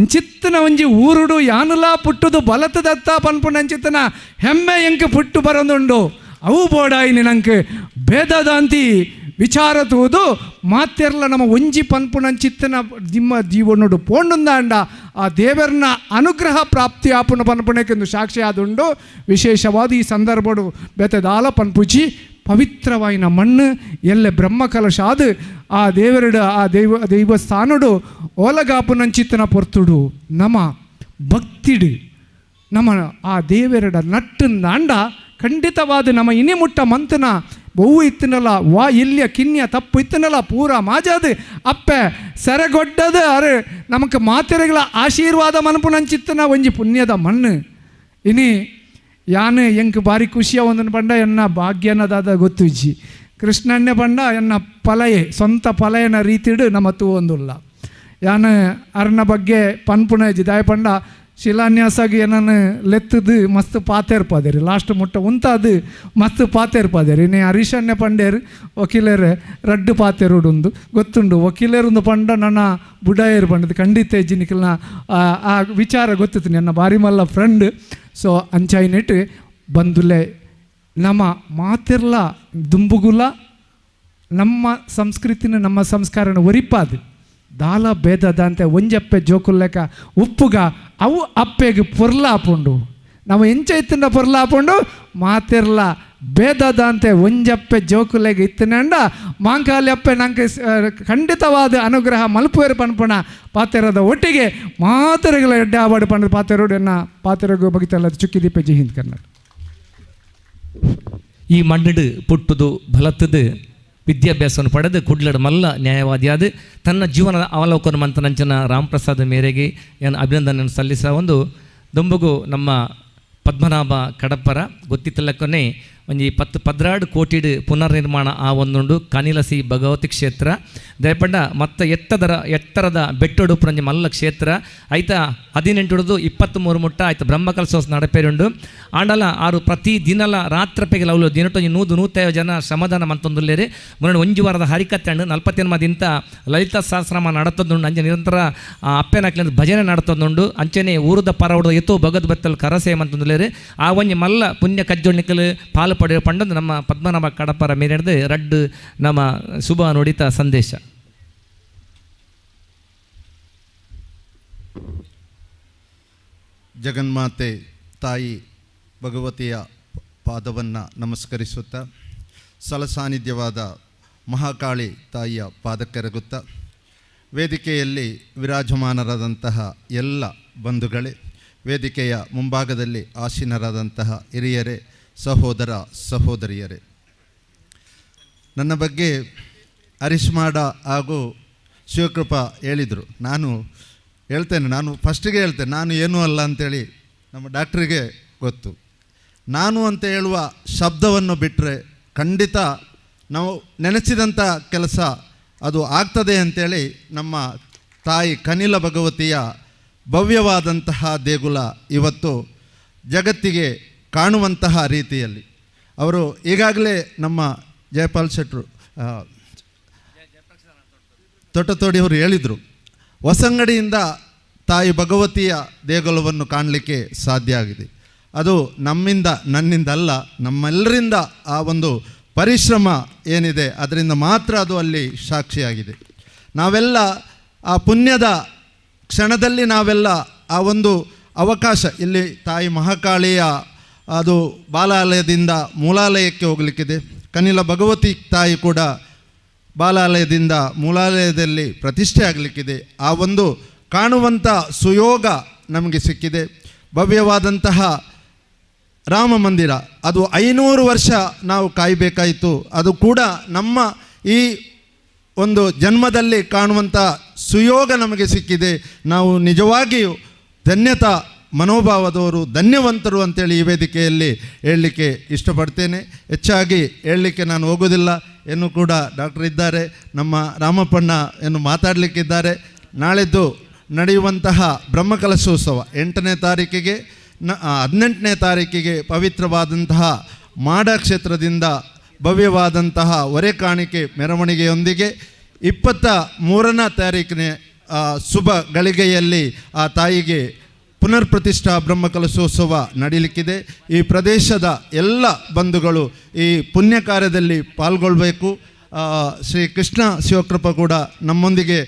ಇಂಚಿತ್ತನ ಒಂಜಿ ಊರುಡು ಯಾನುಲಾ ಪುಟ್ಟುದು ಬಲತದತ್ತ ಪನ್ಪುನಂಚಿತ್ತನ ಹೆಮ್ಮೆ ಎಂಕ್ ಪುಟ್ಟು ಬರಂದುಂಡು ಅವು ಬೋಡಾಯಿ ನಿನಂಕ್ ಭೇದದಾಂತಿ ವಿಚಾರ ತೂದು ಮಾತೆರ್ಲ ನಮ್ಮ ಒಂಜಿ ಪನ್ಪುನಂಚಿತ್ತನ ನಿಮ್ಮ ಜೀವನೋಡು ಪೋಂಡುಂದಾಂಡ ಆ ದೇವರನ್ನ ಅನುಗ್ರಹ ಪ್ರಾಪ್ತಿ ಆಪುನ ಪನ್ಪುಣಕ್ಕೆಂದು ಸಾಕ್ಷಿ ಆದುಂಡು. ವಿಶೇಷವಾದ ಈ ಸಂದರ್ಭಡು ಬೆತೆದಾಲ ಪನ್ಪುಜಿ ಪವಿತ್ರವಾಯಿನ ಮಣ್ಣು ಎಲ್ಲೆ ಬ್ರಹ್ಮಕಲಶ ಅದು ಆ ದೇವರುಡು ಆ ದೈವಸ್ಥಾನಡು ಓಲಗಾಪುನಂಚಿತ್ತನ ಪೊರ್ತುಡು ನಮ ಭಕ್ತಿಡು ನಮ್ಮ ಆ ದೇವರಡ ನಟ್ಟಂದಾಂಡ ಖಂಡಿತವಾದ ನಮ್ಮ ಇನಿ ಮುಟ್ಟ ಮಂತನ ಬಹು ಇತ್ತನಲ್ಲ ವಾ ಇಲ್ಲಿಯ ಕಿನ್ಯ ತಪ್ಪು ಇತ್ತನಲ್ಲ ಪೂರ ಮಾಜಾದು ಅಪ್ಪೆ ಸೆರಗೊಡ್ಡದು ಅರೆ ನಮಕ್ ಮಾತೆರೆಗಳ ಆಶೀರ್ವಾದ ಮನಪುನಂಚಿತ್ತನ ಒಂಜಿ ಪುಣ್ಯದ ಮಣ್ಣು. ಇನಿ ಯಾನು ಎಂಕ್ ಬಾರಿ ಖುಷಿಯ ಒಂದನ್ನು ಪಂಡ ಎನ್ನ ಭಾಗ್ಯನದಾದ ಗೊತ್ತುಜ್ಜಿ ಕೃಷ್ಣಣ್ಣೆ ಪಂಡ ಎನ್ನ ಪಲಯೆ ಸ್ವಂತ ಪಲಯನ ರೀತಿಡು ನಮ್ಮ ತೂವೊಂದುಲ್ಲ ಯಾನು ಅರ್ನ ಬಗ್ಗೆ ಪನ್ಪುಣಜಿ ದಾಯ ಪಂಡ ಶಿಲಾನ್ಯಾಸಾಗಿ ಏನನ್ನು ಲೆತ್ತದು ಮಸ್ತ್ ಪಾತೇರ್ಪಾದೇರಿ ಲಾಸ್ಟ್ ಮುಟ್ಟ ಉಂತಾದು ಮಸ್ತ್ ಪಾತೇರ್ಪಾದೇರಿ ಇನ್ನೇ ಹರೀಶನ್ಯ ಪಂಡೇರು ವಕೀಲರು ರಡ್ಡು ಪಾತೇರುಡುಂದು ಗೊತ್ತುಂಡು ವಕೀಲರುಂದು ಪಂಡ ನನ್ನ ಬುಡಾಯರು ಪಂಡದು ಖಂಡಿತ ಇಜ್ಜಿ ನಿಖಿಲ್ನ ಆ ವಿಚಾರ ಗೊತ್ತಿತ್ತು ನನ್ನ ಬಾರಿ ಮಲ್ಲ ಫ್ರೆಂಡ್. ಸೊ ಅಂಚಾಯಿನೆಟ್ಟು ಬಂದುಲೆ ನಮ್ಮ ಮಾತಿರ್ಲ ದುಂಬುಗುಲ ನಮ್ಮ ಸಂಸ್ಕೃತಿನ ನಮ್ಮ ಸಂಸ್ಕಾರನ ಒರಿಪಾದು ದಾಲ ಭೇದದಂತೆ ಒಂಜಪ್ಪೆ ಜೋಕುಲ್ಲೆಕ್ಕ ಉಪ್ಪುಗ ಅವು ಅಪ್ಪೆಗೆ ಪೊರ್ಲ ಆಪುಂಡು ನಾವು ಎಂಚ ಇತ್ತಿನ ಪೊರ್ಲ ಆಪುಂಡು ಮಾತಿರ್ಲ ಭೇದದಂತೆ ಒಂಜಪ್ಪೆ ಜೋಕುಲೆಗೆ ಇತ್ತಿನಂಡ ಮಾಂಕಾಲಿ ಅಪ್ಪೆ ನಂಗೆ ಖಂಡಿತವಾದ ಅನುಗ್ರಹ ಮಲ್ಪುವೇರು ಪನ್ಪುಣ ಪಾತೆರದ ಒಟ್ಟಿಗೆ ಮಾತೆರೆಗಳ ಎಡ್ಡೆ ಆವಾಡು ಪಂಡ ಪಾತೆರೋಡು ಎನ್ನ ಪಾತೆರಗು ಬಗಿತಲ್ಲ ಚುಕ್ಕಿದೀಪೆ ಜೈ ಹಿಂದ್ ಕನ್ನಡ. ಈ ಮಣ್ಣಡು ಪುಟ್ಟುದು ಬಲತ್ತದು ವಿದ್ಯಾಭ್ಯಾಸವನ್ನು ಪಡೆದು ಕುಡ್ಲಡ ಮಲ್ಲ ನ್ಯಾಯವಾದಿಯಾದ ತನ್ನ ಜೀವನದ ಅವಲೋಕನ ಮಂತನಂಚನ ರಾಮಪ್ರಸಾದ್ ಮೇರೆಗೆ ಏನು ಅಭಿನಂದನೆಯನ್ನು ಸಲ್ಲಿಸುವ ಒಂದು ದೊಂಬಗು ನಮ್ಮ ಪದ್ಮನಾಭ ಕಡಪ್ಪರ ಗೊತ್ತಿತ್ತಲಕ್ಕನೆ ಒಂಜಿ 10-12 ಕೋಟಿಡ್ ಪುನರ್ನಿರ್ಮಾಣ ಆ ಒಂದುಂಡು ಕನಿಲಸಿ ಭಗವತಿ ಕ್ಷೇತ್ರ ದಯಪಂಡ ಮತ್ತು ಎತ್ತರದ ಬೆಟ್ಟೊಡು ಪುರಂಜಿ ಮಲ್ಲ ಕ್ಷೇತ್ರ ಆಯ್ತಾ 18 23 ಮುಟ್ಟ ಆಯ್ತು ಬ್ರಹ್ಮಕಲಶೋತ್ಸವ ನಡಪೇರುಂಡು ಆಂಡಲ ಆರು ಪ್ರತಿ ದಿನಲ ರಾತ್ರಿ ಪೆಗಲ ಅವಳು ದಿನಟೊಂಜಿ 100-150 ಜನ ಶ್ರಮದಾನ ಮಂತೊಂದುಲ್ಲೇರಿ ಮುನ್ನಡೆ ಒಂಜಿ ವಾರದ ಹರಿಕತ್ತೆ 48 ದಿಂತ ಲಲಿತಾ ಸಹಸ್ರನಾಮ ನಡತೊಂದುಂಡು ಅಂಚೆ ನಿರಂತರ ಅಪ್ಪೆನಕ್ಲೆ ಭಜನೆ ನಡತೊಂದುಂಡು ಅಂಚನೆ ಊರದ ಪರವಡ ಎತ್ತೋ ಭಗದ್ ಬತ್ತಲ್ ಕರಸೆ ಮಂತೊಂದುಲ್ಲೇರಿ ಆ ಒಂಜಿ ಮಲ್ಲ ಪುಣ್ಯ ಕಜ್ಜೊಣ್ಣಿಕಲು ಪಾಲು ಪಡೆಯುವ ಪಂಡೊಂದು ನಮ್ಮ ಪದ್ಮನಾಭ ಕಡಪರ ಮೇರೆಡ್ದು ರಡ್ಡು ನಮ್ಮ ಶುಭ ನುಡಿತ ಸಂದೇಶ. ಜಗನ್ಮಾತೆ ತಾಯಿ ಭಗವತಿಯ ಪಾದವನ್ನು ನಮಸ್ಕರಿಸುತ್ತಾ ಸಲಸಾನ್ನಿಧ್ಯವಾದ ಮಹಾಕಾಳಿ ತಾಯಿಯ ಪಾದಕ್ಕೆರಗುತ್ತಾ ವೇದಿಕೆಯಲ್ಲಿ ವಿರಾಜಮಾನರಾದಂತಹ ಎಲ್ಲ ಬಂಧುಗಳೇ, ವೇದಿಕೆಯ ಮುಂಭಾಗದಲ್ಲಿ ಆಸೀನರಾದಂತಹ ಹಿರಿಯರೇ, ಸಹೋದರ ಸಹೋದರಿಯರೇ, ನನ್ನ ಬಗ್ಗೆ ಹರೀಶ್ ಮಾಡ ಹಾಗೂ ಶಿವಕೃಪಾ ಹೇಳಿದರು. ನಾನು ಹೇಳ್ತೇನೆ, ನಾನು ಫಸ್ಟಿಗೆ ಹೇಳ್ತೇನೆ, ನಾನು ಏನೂ ಅಲ್ಲ ಅಂಥೇಳಿ ನಮ್ಮ ಡಾಕ್ಟ್ರಿಗೆ ಗೊತ್ತು. ನಾನು ಅಂತ ಹೇಳುವ ಶಬ್ದವನ್ನು ಬಿಟ್ಟರೆ ಖಂಡಿತ ನಾವು ನೆನೆಸಿದಂಥ ಕೆಲಸ ಅದು ಆಗ್ತದೆ ಅಂಥೇಳಿ ನಮ್ಮ ತಾಯಿ ಕನಿಲ ಭಗವತಿಯ ಭವ್ಯವಾದಂತಹ ದೇಗುಲ ಇವತ್ತು ಜಗತ್ತಿಗೆ ಕಾಣುವಂತಹ ರೀತಿಯಲ್ಲಿ ಅವರು ಈಗಾಗಲೇ ನಮ್ಮ ಜಯಪಾಲ್ ಶೆಟ್ಟರು ತೋಟತೋಡಿಯವರು ಹೇಳಿದರು, ಹೊಸಂಗಡಿಯಿಂದ ತಾಯಿ ಭಗವತಿಯ ದೇಗುಲವನ್ನು ಕಾಣಲಿಕ್ಕೆ ಸಾಧ್ಯ ಆಗಿದೆ. ಅದು ನಮ್ಮಿಂದ ನನ್ನಿಂದ ಅಲ್ಲ, ನಮ್ಮೆಲ್ಲರಿಂದ ಆ ಒಂದು ಪರಿಶ್ರಮ ಏನಿದೆ ಅದರಿಂದ ಮಾತ್ರ ಅದು ಅಲ್ಲಿ ಸಾಕ್ಷಿಯಾಗಿದೆ. ನಾವೆಲ್ಲ ಆ ಪುಣ್ಯದ ಕ್ಷಣದಲ್ಲಿ ನಾವೆಲ್ಲ ಆ ಒಂದು ಅವಕಾಶ ಇಲ್ಲಿ ತಾಯಿ ಮಹಾಕಾಳಿಯ ಅದು ಬಾಲಾಲಯದಿಂದ ಮೂಲಾಲಯಕ್ಕೆ ಹೋಗಲಿಕ್ಕಿದೆ. ಕನಿಲ ಭಗವತಿ ತಾಯಿ ಕೂಡ ಬಾಲಾಲಯದಿಂದ ಮೂಲಾಲಯದಲ್ಲಿ ಪ್ರತಿಷ್ಠೆ ಆಗಲಿಕ್ಕಿದೆ. ಆ ಒಂದು ಕಾಣುವಂಥ ಸುಯೋಗ ನಮಗೆ ಸಿಕ್ಕಿದೆ. ಭವ್ಯವಾದಂತಹ ರಾಮ ಮಂದಿರ ಅದು 500 ವರ್ಷ ನಾವು ಕಾಯಬೇಕಾಯಿತು. ಅದು ಕೂಡ ನಮ್ಮ ಈ ಒಂದು ಜನ್ಮದಲ್ಲಿ ಕಾಣುವಂಥ ಸುಯೋಗ ನಮಗೆ ಸಿಕ್ಕಿದೆ. ನಾವು ನಿಜವಾಗಿಯೂ ಧನ್ಯತಾ ಮನೋಭಾವದವರು, ಧನ್ಯವಂತರು ಅಂತೇಳಿ ಈ ವೇದಿಕೆಯಲ್ಲಿ ಹೇಳಲಿಕ್ಕೆ ಇಷ್ಟಪಡ್ತೇನೆ. ಹೆಚ್ಚಾಗಿ ಹೇಳಲಿಕ್ಕೆ ನಾನು ಹೋಗೋದಿಲ್ಲ. ಎನ್ನು ಕೂಡ ಡಾಕ್ಟರ್ ಇದ್ದಾರೆ, ನಮ್ಮ ರಾಮಪ್ಪಣ್ಣ ಎನ್ನು ಮಾತಾಡಲಿಕ್ಕಿದ್ದಾರೆ. ನಾಳೆದ್ದು ನಡೆಯುವಂತಹ ಬ್ರಹ್ಮಕಲಶೋತ್ಸವ 8ನೇ ತಾರೀಕಿಗೆ 18ನೇ ತಾರೀಕಿಗೆ ಪವಿತ್ರವಾದಂತಹ ಮಾಡ ಕ್ಷೇತ್ರದಿಂದ ಭವ್ಯವಾದಂತಹ ಹೊರೆ ಕಾಣಿಕೆ ಮೆರವಣಿಗೆಯೊಂದಿಗೆ 23ನೇ ತಾರೀಕಿನ ಶುಭ ಗಳಿಗೆಯಲ್ಲಿ ಆ ತಾಯಿಗೆ ಪುನರ್ ಪ್ರತಿಷ್ಠಾ ಬ್ರಹ್ಮಕಲಶೋತ್ಸವ ನಡೀಲಿಕ್ಕಿದೆ. ಈ ಪ್ರದೇಶದ ಎಲ್ಲ ಬಂಧುಗಳು ಈ ಪುಣ್ಯ ಕಾರ್ಯದಲ್ಲಿ ಪಾಲ್ಗೊಳ್ಳಬೇಕು. ಶ್ರೀ ಕೃಷ್ಣ ಶಿವಕೃಪ ಕೂಡ ನಮ್ಮೊಂದಿಗೆ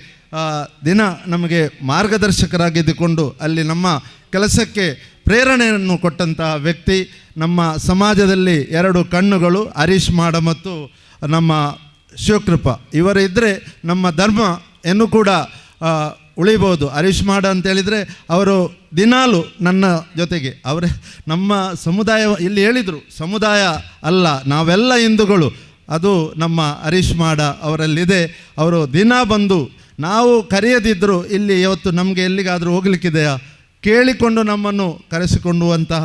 ದಿನ ನಮಗೆ ಮಾರ್ಗದರ್ಶಕರಾಗಿದ್ದುಕೊಂಡು ಅಲ್ಲಿ ನಮ್ಮ ಕೆಲಸಕ್ಕೆ ಪ್ರೇರಣೆಯನ್ನು ಕೊಟ್ಟಂತಹ ವ್ಯಕ್ತಿ. ನಮ್ಮ ಸಮಾಜದಲ್ಲಿ 2 ಕಣ್ಣುಗಳು, ಹರೀಶ್ ಮಾಡ ಮತ್ತು ನಮ್ಮ ಶಿವಕೃಪ, ಇವರಿದ್ದರೆ ನಮ್ಮ ಧರ್ಮ ಎನ್ನು ಕೂಡ ಉಳಿಬೋದು. ಹರೀಶ್ ಮಾಡ ಅಂತೇಳಿದರೆ ಅವರು ದಿನಾಲು ನನ್ನ ಜೊತೆಗೆ, ಅವರೇ ನಮ್ಮ ಸಮುದಾಯ. ಇಲ್ಲಿ ಹೇಳಿದರು ಸಮುದಾಯ ಅಲ್ಲ, ನಾವೆಲ್ಲ ಹಿಂದೂಗಳು, ಅದು ನಮ್ಮ ಹರೀಶ್ ಮಾಡ ಅವರಲ್ಲಿದೆ. ಅವರು ದಿನ ಬಂದು ನಾವು ಕರೆಯದಿದ್ದರೂ ಇಲ್ಲಿ ಇವತ್ತು ನಮಗೆ ಎಲ್ಲಿಗಾದರೂ ಹೋಗಲಿಕ್ಕಿದೆಯಾ ಕೇಳಿಕೊಂಡು ನಮ್ಮನ್ನು ಕರೆಸಿಕೊಂಡುವಂತಹ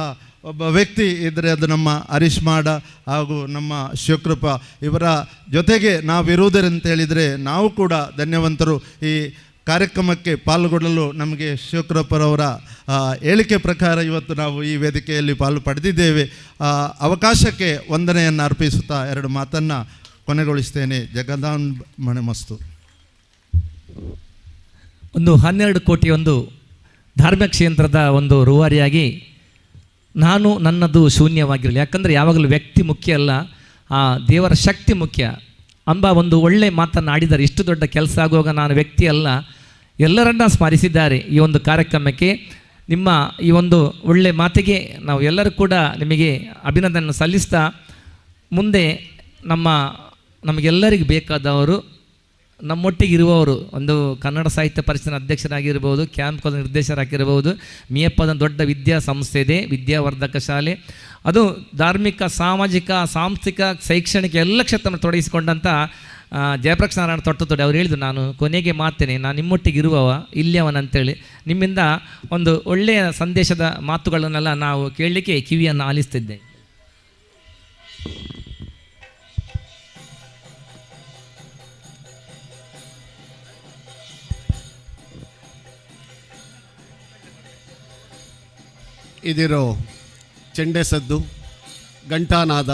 ಒಬ್ಬ ವ್ಯಕ್ತಿ ಇದ್ದರೆ ಅದು ನಮ್ಮ ಹರೀಶ್ ಮಾಡ ಹಾಗೂ ನಮ್ಮ ಶಿವಕೃಪ. ಇವರ ಜೊತೆಗೆ ನಾವಿರುವುದರಂತೇಳಿದರೆ ನಾವು ಕೂಡ ಧನ್ಯವಂತರು. ಈ ಕಾರ್ಯಕ್ರಮಕ್ಕೆ ಪಾಲ್ಗೊಳ್ಳಲು ನಮಗೆ ಶಿವಕೃಪರವರ ಹೇಳಿಕೆ ಪ್ರಕಾರ ಇವತ್ತು ನಾವು ಈ ವೇದಿಕೆಯಲ್ಲಿ ಪಾಲು ಪಡೆದಿದ್ದೇವೆ. ಅವಕಾಶಕ್ಕೆ ವಂದನೆಯನ್ನು ಅರ್ಪಿಸುತ್ತಾ 2 ಮಾತನ್ನು ಕೊನೆಗೊಳಿಸ್ತೇನೆ. ಜಗದಾಂಬಣಮಸ್ತು. ಒಂದು 12 ಕೋಟಿ ಒಂದು ಧಾರ್ಮಿಕ ಕ್ಷೇತ್ರದ ಒಂದು ರೂವಾರಿಯಾಗಿ ನಾನು ನನ್ನದು ಶೂನ್ಯವಾಗಿರಲಿ. ಯಾಕಂದರೆ ಯಾವಾಗಲೂ ವ್ಯಕ್ತಿ ಮುಖ್ಯ ಅಲ್ಲ, ಆ ದೇವರ ಶಕ್ತಿ ಮುಖ್ಯ ಅಂಬ ಒಂದು ಒಳ್ಳೆಯ ಮಾತನ್ನು ಆಡಿದ್ದಾರೆ. ಇಷ್ಟು ದೊಡ್ಡ ಕೆಲಸ ಆಗುವಾಗ ನಾನು ವ್ಯಕ್ತಿ ಅಲ್ಲ, ಎಲ್ಲರನ್ನ ಸ್ಮರಿಸಿದ್ದಾರೆ ಈ ಒಂದು ಕಾರ್ಯಕ್ರಮಕ್ಕೆ. ನಿಮ್ಮ ಈ ಒಂದು ಒಳ್ಳೆಯ ಮಾತಿಗೆ ನಾವು ಎಲ್ಲರೂ ಕೂಡ ನಿಮಗೆ ಅಭಿನಂದನೆ ಸಲ್ಲಿಸ್ತಾ, ಮುಂದೆ ನಮಗೆಲ್ಲರಿಗೂ ಬೇಕಾದವರು, ನಮ್ಮೊಟ್ಟಿಗೆ ಇರುವವರು, ಒಂದು ಕನ್ನಡ ಸಾಹಿತ್ಯ ಪರಿಷತ್ತಿನ ಅಧ್ಯಕ್ಷರಾಗಿರ್ಬೋದು, ಕ್ಯಾಂಪ್ ಕಾಲೇಜ್ ನಿರ್ದೇಶಕರಾಗಿರ್ಬೋದು, ಮಿಯಪ್ಪದ ದೊಡ್ಡ ವಿದ್ಯಾಸಂಸ್ಥೆ ಇದೆ, ವಿದ್ಯಾವರ್ಧಕ ಶಾಲೆ, ಅದು ಧಾರ್ಮಿಕ, ಸಾಮಾಜಿಕ, ಸಾಂಸ್ಕೃತಿಕ, ಶೈಕ್ಷಣಿಕ ಎಲ್ಲ ಕ್ಷೇತ್ರವನ್ನು ತೊಡಗಿಸಿಕೊಂಡಂಥ ಜಯಪ್ರಕಾಶ್ ನಾರಾಯಣ ತೊಟ್ಟತೋಡಿ ಅವರು ಹೇಳಿದರು, ನಾನು ಕೊನೆಗೆ ಮಾತೇನೆ, ನಾನು ನಿಮ್ಮೊಟ್ಟಿಗೆ ಇರುವವ ಇಲ್ಲಿಯವನಂತೇಳಿ. ನಿಮ್ಮಿಂದ ಒಂದು ಒಳ್ಳೆಯ ಸಂದೇಶದ ಮಾತುಗಳನ್ನೆಲ್ಲ ನಾವು ಕೇಳಲಿಕ್ಕೆ ಕಿವಿಯನ್ನು ಆಲಿಸ್ತಿದ್ದೆ. ಇದಿರೋ ಚೆಂಡೆ ಸದ್ದು, ಘಂಟಾನಾದ,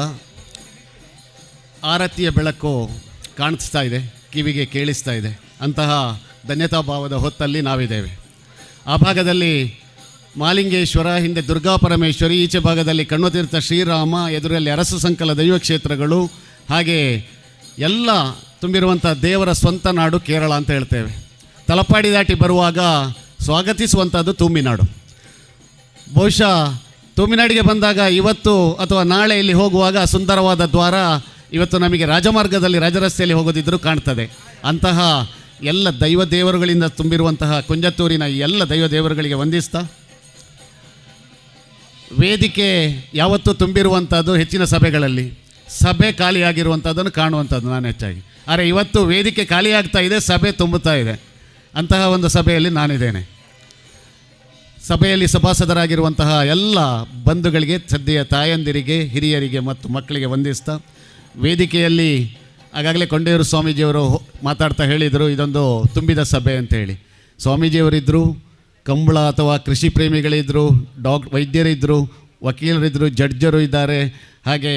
ಆರತಿಯ ಬೆಳಕು ಕಾಣಿಸ್ತಾ ಇದೆ, ಕಿವಿಗೆ ಕೇಳಿಸ್ತಾ ಇದೆ. ಅಂತಹ ಧನ್ಯತಾಭಾವದ ಹೊತ್ತಲ್ಲಿ ನಾವಿದ್ದೇವೆ. ಆ ಭಾಗದಲ್ಲಿ ಮಾಲಿಂಗೇಶ್ವರ, ಹಿಂದೆ ದುರ್ಗಾ ಪರಮೇಶ್ವರಿ, ಈಚೆ ಭಾಗದಲ್ಲಿ ಕಣ್ವತೀರ್ಥ ಶ್ರೀರಾಮ, ಎದುರಲ್ಲಿ ಅರಸು ಸಂಕಲ ದೈವ ಕ್ಷೇತ್ರಗಳು, ಹಾಗೆ ಎಲ್ಲ ತುಂಬಿರುವಂಥ ದೇವರ ಸ್ವಂತ ನಾಡು ಕೇರಳ ಅಂತ ಹೇಳ್ತೇವೆ. ತಲಪಾಡಿ ದಾಟಿ ಬರುವಾಗ ಸ್ವಾಗತಿಸುವಂಥದ್ದು ತೂಮಿನಾಡು. ಬಹುಶಃ ತೂಮಿನಾಡಿಗೆ ಬಂದಾಗ ಇವತ್ತು ಅಥವಾ ನಾಳೆ ಇಲ್ಲಿ ಹೋಗುವಾಗ ಸುಂದರವಾದ ದ್ವಾರ ಇವತ್ತು ನಮಗೆ ರಾಜಮಾರ್ಗದಲ್ಲಿ, ರಾಜರಸ್ತೆಯಲ್ಲಿ ಹೋಗೋದಿದ್ದರೂ ಕಾಣ್ತದೆ. ಅಂತಹ ಎಲ್ಲ ದೈವ ದೇವರುಗಳಿಂದ ತುಂಬಿರುವಂತಹ ಕುಂಜತ್ತೂರಿನ ಎಲ್ಲ ದೈವ ದೇವರುಗಳಿಗೆ ವಂದಿಸ್ತಾ, ವೇದಿಕೆ ಯಾವತ್ತೂ ತುಂಬಿರುವಂಥದ್ದು ಹೆಚ್ಚಿನ ಸಭೆಗಳಲ್ಲಿ, ಸಭೆ ಖಾಲಿಯಾಗಿರುವಂಥದ್ದನ್ನು ಕಾಣುವಂಥದ್ದು ನಾನು ಹೆಚ್ಚಾಗಿ. ಆದರೆ ಇವತ್ತು ವೇದಿಕೆ ಖಾಲಿಯಾಗ್ತಾ ಇದೆ, ಸಭೆ ತುಂಬುತ್ತಾ ಇದೆ. ಅಂತಹ ಒಂದು ಸಭೆಯಲ್ಲಿ ನಾನಿದ್ದೇನೆ. ಸಭೆಯಲ್ಲಿ ಸಭಾಸದರಾಗಿರುವಂತಹ ಎಲ್ಲ ಬಂಧುಗಳಿಗೆ, ಸದ್ಯ ತಾಯಂದಿರಿಗೆ, ಹಿರಿಯರಿಗೆ ಮತ್ತು ಮಕ್ಕಳಿಗೆ ವಂದಿಸ್ತಾ, ವೇದಿಕೆಯಲ್ಲಿ ಆಗಾಗಲೇ ಕೊಂಡೇರು ಸ್ವಾಮೀಜಿಯವರು ಮಾತಾಡ್ತಾ ಹೇಳಿದರು, ಇದೊಂದು ತುಂಬಿದ ಸಭೆ ಅಂತೇಳಿ. ಸ್ವಾಮೀಜಿಯವರಿದ್ದರು, ಕಂಬಳ ಅಥವಾ ಕೃಷಿ ಪ್ರೇಮಿಗಳಿದ್ದರು, ವೈದ್ಯರಿದ್ದರು, ವಕೀಲರಿದ್ದರು, ಜಡ್ಜರು ಇದ್ದಾರೆ, ಹಾಗೆ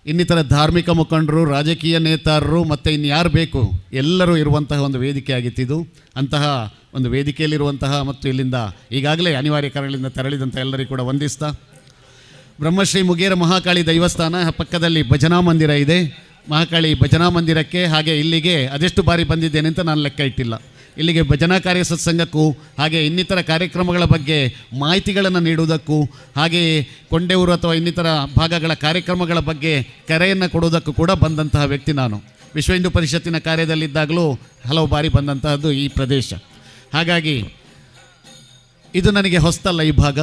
ಇನ್ನಿತರ ಧಾರ್ಮಿಕ ಮುಖಂಡರು, ರಾಜಕೀಯ ನೇತಾರರು ಮತ್ತು ಇನ್ಯಾರು ಬೇಕು ಎಲ್ಲರೂ ಇರುವಂತಹ ಒಂದು ವೇದಿಕೆ ಆಗಿತ್ತಿದು. ಅಂತಹ ಒಂದು ವೇದಿಕೆಯಲ್ಲಿರುವಂತಹ ಮತ್ತು ಇಲ್ಲಿಂದ ಈಗಾಗಲೇ ಅನಿವಾರ್ಯ ಕಾರಣಗಳಿಂದ ತೆರಳಿದಂಥ ಎಲ್ಲರಿಗೂ ಕೂಡ ವಂದಿಸ್ತಾ, ಬ್ರಹ್ಮಶ್ರೀ ಮುಗೇರ ಮಹಾಕಾಳಿ ದೈವಸ್ಥಾನ ಪಕ್ಕದಲ್ಲಿ ಭಜನಾ ಮಂದಿರ ಇದೆ. ಮಹಾಕಾಳಿ ಭಜನಾ ಮಂದಿರಕ್ಕೆ ಹಾಗೆ ಇಲ್ಲಿಗೆ ಅದೆಷ್ಟು ಬಾರಿ ಬಂದಿದ್ದೇನೆ ಅಂತ ನಾನು ಲೆಕ್ಕ ಇಟ್ಟಿಲ್ಲ. ಇಲ್ಲಿಗೆ ಭಜನಾ ಕಾರ್ಯ ಸತ್ಸಂಗಕ್ಕೂ ಹಾಗೆ ಇನ್ನಿತರ ಕಾರ್ಯಕ್ರಮಗಳ ಬಗ್ಗೆ ಮಾಹಿತಿಗಳನ್ನು ನೀಡುವುದಕ್ಕೂ ಹಾಗೆಯೇ ಕೊಂಡೇವರು ಅಥವಾ ಇನ್ನಿತರ ಭಾಗಗಳ ಕಾರ್ಯಕ್ರಮಗಳ ಬಗ್ಗೆ ಕರೆಯನ್ನು ಕೊಡುವುದಕ್ಕೂ ಕೂಡ ಬಂದಂತಹ ವ್ಯಕ್ತಿ ನಾನು. ವಿಶ್ವ ಹಿಂದೂ ಪರಿಷತ್ತಿನ ಕಾರ್ಯದಲ್ಲಿದ್ದಾಗಲೂ ಹಲವು ಬಾರಿ ಬಂದಂತಹದ್ದು ಈ ಪ್ರದೇಶ. ಹಾಗಾಗಿ ಇದು ನನಗೆ ಹೊಸ್ತಲ್ಲ ಈ ಭಾಗ.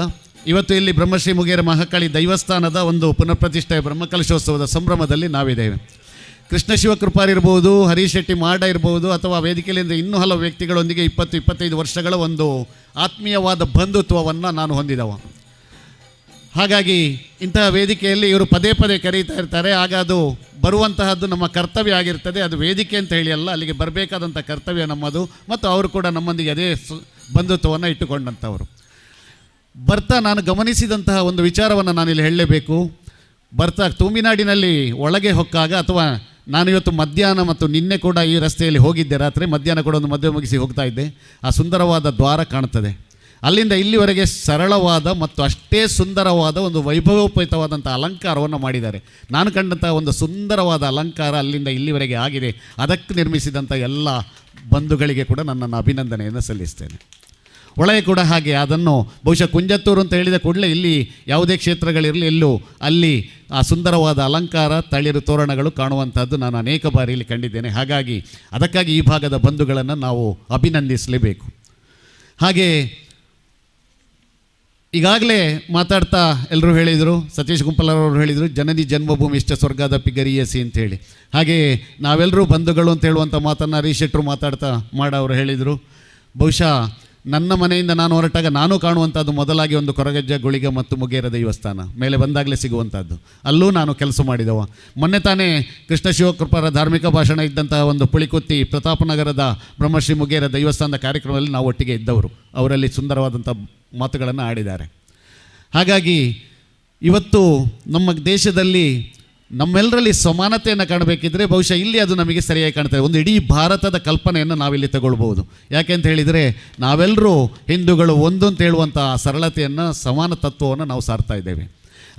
ಇವತ್ತು ಇಲ್ಲಿ ಬ್ರಹ್ಮಶ್ರೀ ಮುಗೇರ ಮಹಾಕಾಳಿ ದೈವಸ್ಥಾನದ ಒಂದು ಪುನರ್ಪ್ರತಿಷ್ಠೆಯ ಬ್ರಹ್ಮಕಲಶೋತ್ಸವದ ಸಂಭ್ರಮದಲ್ಲಿ ನಾವಿದ್ದೇವೆ. ಕೃಷ್ಣ ಶಿವಕೃಪಾರ್ ಇರ್ಬೋದು, ಹರೀಶ್ ಶೆಟ್ಟಿ ಮಾಡ ಇರ್ಬೋದು, ಅಥವಾ ವೇದಿಕೆಯಿಂದ ಇನ್ನೂ ಹಲವು ವ್ಯಕ್ತಿಗಳೊಂದಿಗೆ 20-25 ವರ್ಷಗಳ ಒಂದು ಆತ್ಮೀಯವಾದ ಬಂಧುತ್ವವನ್ನು ನಾನು ಹೊಂದಿದವ. ಹಾಗಾಗಿ ಇಂತಹ ವೇದಿಕೆಯಲ್ಲಿ ಇವರು ಪದೇ ಪದೇ ಕರೀತಾ ಇರ್ತಾರೆ. ಆಗ ಅದು ಬರುವಂತಹದ್ದು ನಮ್ಮ ಕರ್ತವ್ಯ ಆಗಿರ್ತದೆ. ಅದು ವೇದಿಕೆ ಅಂತ ಹೇಳಿ ಅಲ್ಲ, ಅಲ್ಲಿಗೆ ಬರಬೇಕಾದಂಥ ಕರ್ತವ್ಯ ನಮ್ಮದು. ಮತ್ತು ಅವರು ಕೂಡ ನಮ್ಮೊಂದಿಗೆ ಅದೇ ಬಂಧುತ್ವವನ್ನು ಇಟ್ಟುಕೊಂಡಂಥವರು. ಬರ್ತಾ ನಾನು ಗಮನಿಸಿದಂತಹ ಒಂದು ವಿಚಾರವನ್ನು ನಾನಿಲ್ಲಿ ಹೇಳಲೇಬೇಕು. ಬರ್ತಾ ತೂಮಿನಾಡಿನಲ್ಲಿ ಒಳಗೆ ಹೊಕ್ಕಾಗ, ಅಥವಾ ನಾನು ಇವತ್ತು ಮಧ್ಯಾಹ್ನ ಮತ್ತು ನಿನ್ನೆ ಕೂಡ ಈ ರಸ್ತೆಯಲ್ಲಿ ಹೋಗಿದ್ದೆ, ರಾತ್ರಿ ಮಧ್ಯಾಹ್ನ ಕೂಡ ಒಂದು ಮದುವೆ ಮುಗಿಸಿ ಹೋಗ್ತಾ ಇದ್ದೆ. ಆ ಸುಂದರವಾದ ದ್ವಾರ ಕಾಣ್ತದೆ. ಅಲ್ಲಿಂದ ಇಲ್ಲಿವರೆಗೆ ಸರಳವಾದ ಮತ್ತು ಅಷ್ಟೇ ಸುಂದರವಾದ ಒಂದು ವೈಭವೋಪೇತವಾದಂಥ ಅಲಂಕಾರವನ್ನು ಮಾಡಿದ್ದಾರೆ. ನಾನು ಕಂಡಂಥ ಒಂದು ಸುಂದರವಾದ ಅಲಂಕಾರ ಅಲ್ಲಿಂದ ಇಲ್ಲಿವರೆಗೆ ಆಗಿದೆ. ಅದಕ್ಕೆ ನಿರ್ಮಿಸಿದಂಥ ಎಲ್ಲ ಬಂಧುಗಳಿಗೆ ಕೂಡ ನನ್ನನ್ನು ಅಭಿನಂದನೆಯನ್ನು ಸಲ್ಲಿಸ್ತೇನೆ. ಒಳಗೆ ಕೂಡ ಹಾಗೆ ಅದನ್ನು ಬಹುಶಃ ಕುಂಜತ್ತೂರು ಅಂತ ಹೇಳಿದ ಕೂಡಲೇ ಇಲ್ಲಿ ಯಾವುದೇ ಕ್ಷೇತ್ರಗಳಿರಲಿ ಎಲ್ಲೂ ಅಲ್ಲಿ ಆ ಸುಂದರವಾದ ಅಲಂಕಾರ, ತಳಿರು ತೋರಣಗಳು ಕಾಣುವಂಥದ್ದು ನಾನು ಅನೇಕ ಬಾರಿ ಇಲ್ಲಿ ಕಂಡಿದ್ದೇನೆ. ಹಾಗಾಗಿ ಅದಕ್ಕಾಗಿ ಈ ಭಾಗದ ಬಂಧುಗಳನ್ನು ನಾವು ಅಭಿನಂದಿಸಲೇಬೇಕು. ಹಾಗೆ ಈಗಾಗಲೇ ಮಾತಾಡ್ತಾ ಎಲ್ಲರೂ ಹೇಳಿದರು, ಸತೀಶ್ ಗುಂಪಲರವರು ಹೇಳಿದರು, ಜನನಿ ಜನ್ಮಭೂಮಿ ಇಷ್ಟ ಸ್ವರ್ಗದ ಪಿಗರಿಯಸಿ ಅಂಥೇಳಿ. ಹಾಗೆಯೇ ನಾವೆಲ್ಲರೂ ಬಂಧುಗಳು ಅಂತ ಹೇಳುವಂಥ ಮಾತನ್ನು ಹರೀಶ್ ಶೆಟ್ಟರು ಮಾತಾಡ್ತಾ ಮಾಡವರು ಹೇಳಿದರು. ಬಹುಶಃ ನನ್ನ ಮನೆಯಿಂದ ನಾನು ಹೊರಟಾಗ ನಾನು ಕಾಣುವಂಥದ್ದು ಮೊದಲಾಗಿ ಒಂದು ಕೊರಗಜ್ಜ, ಗುಳಿಗ ಮತ್ತು ಮುಗೇರ ದೇವಸ್ಥಾನ ಮೇಲೆ ಬಂದಾಗಲೇ ಸಿಗುವಂಥದ್ದು. ಅಲ್ಲೂ ನಾನು ಕೆಲಸ ಮಾಡಿದವ. ಮೊನ್ನೆ ತಾನೇ ಕೃಷ್ಣ ಶಿವಕೃಪರ ಧಾರ್ಮಿಕ ಭಾಷಣ ಇದ್ದಂತಹ ಒಂದು ಪುಳಿಕುತ್ತಿ ಪ್ರತಾಪನಗರದ ಬ್ರಹ್ಮಶ್ರೀ ಮುಗೇರ ದೇವಸ್ಥಾನದ ಕಾರ್ಯಕ್ರಮದಲ್ಲಿ ನಾವು ಒಟ್ಟಿಗೆ ಇದ್ದವರು. ಅವರಲ್ಲಿ ಸುಂದರವಾದಂಥ ಮಾತುಗಳನ್ನು ಆಡಿದ್ದಾರೆ. ಹಾಗಾಗಿ ಇವತ್ತು ನಮ್ಮ ದೇಶದಲ್ಲಿ ನಮ್ಮೆಲ್ಲರಲ್ಲಿ ಸಮಾನತೆಯನ್ನು ಕಾಣಬೇಕಿದ್ದರೆ ಬಹುಶಃ ಇಲ್ಲಿ ಅದು ನಮಗೆ ಸರಿಯಾಗಿ ಕಾಣ್ತದೆ. ಒಂದು ಇಡೀ ಭಾರತದ ಕಲ್ಪನೆಯನ್ನು ನಾವಿಲ್ಲಿ ತಗೊಳ್ಬೋದು. ಯಾಕೆ ಅಂತ ಹೇಳಿದರೆ ನಾವೆಲ್ಲರೂ ಹಿಂದೂಗಳು ಒಂದು ಅಂತ ಹೇಳುವಂಥ ಸರಳತೆಯನ್ನು, ಸಮಾನ ತತ್ವವನ್ನು ನಾವು ಸಾರ್ತಾ ಇದ್ದೇವೆ.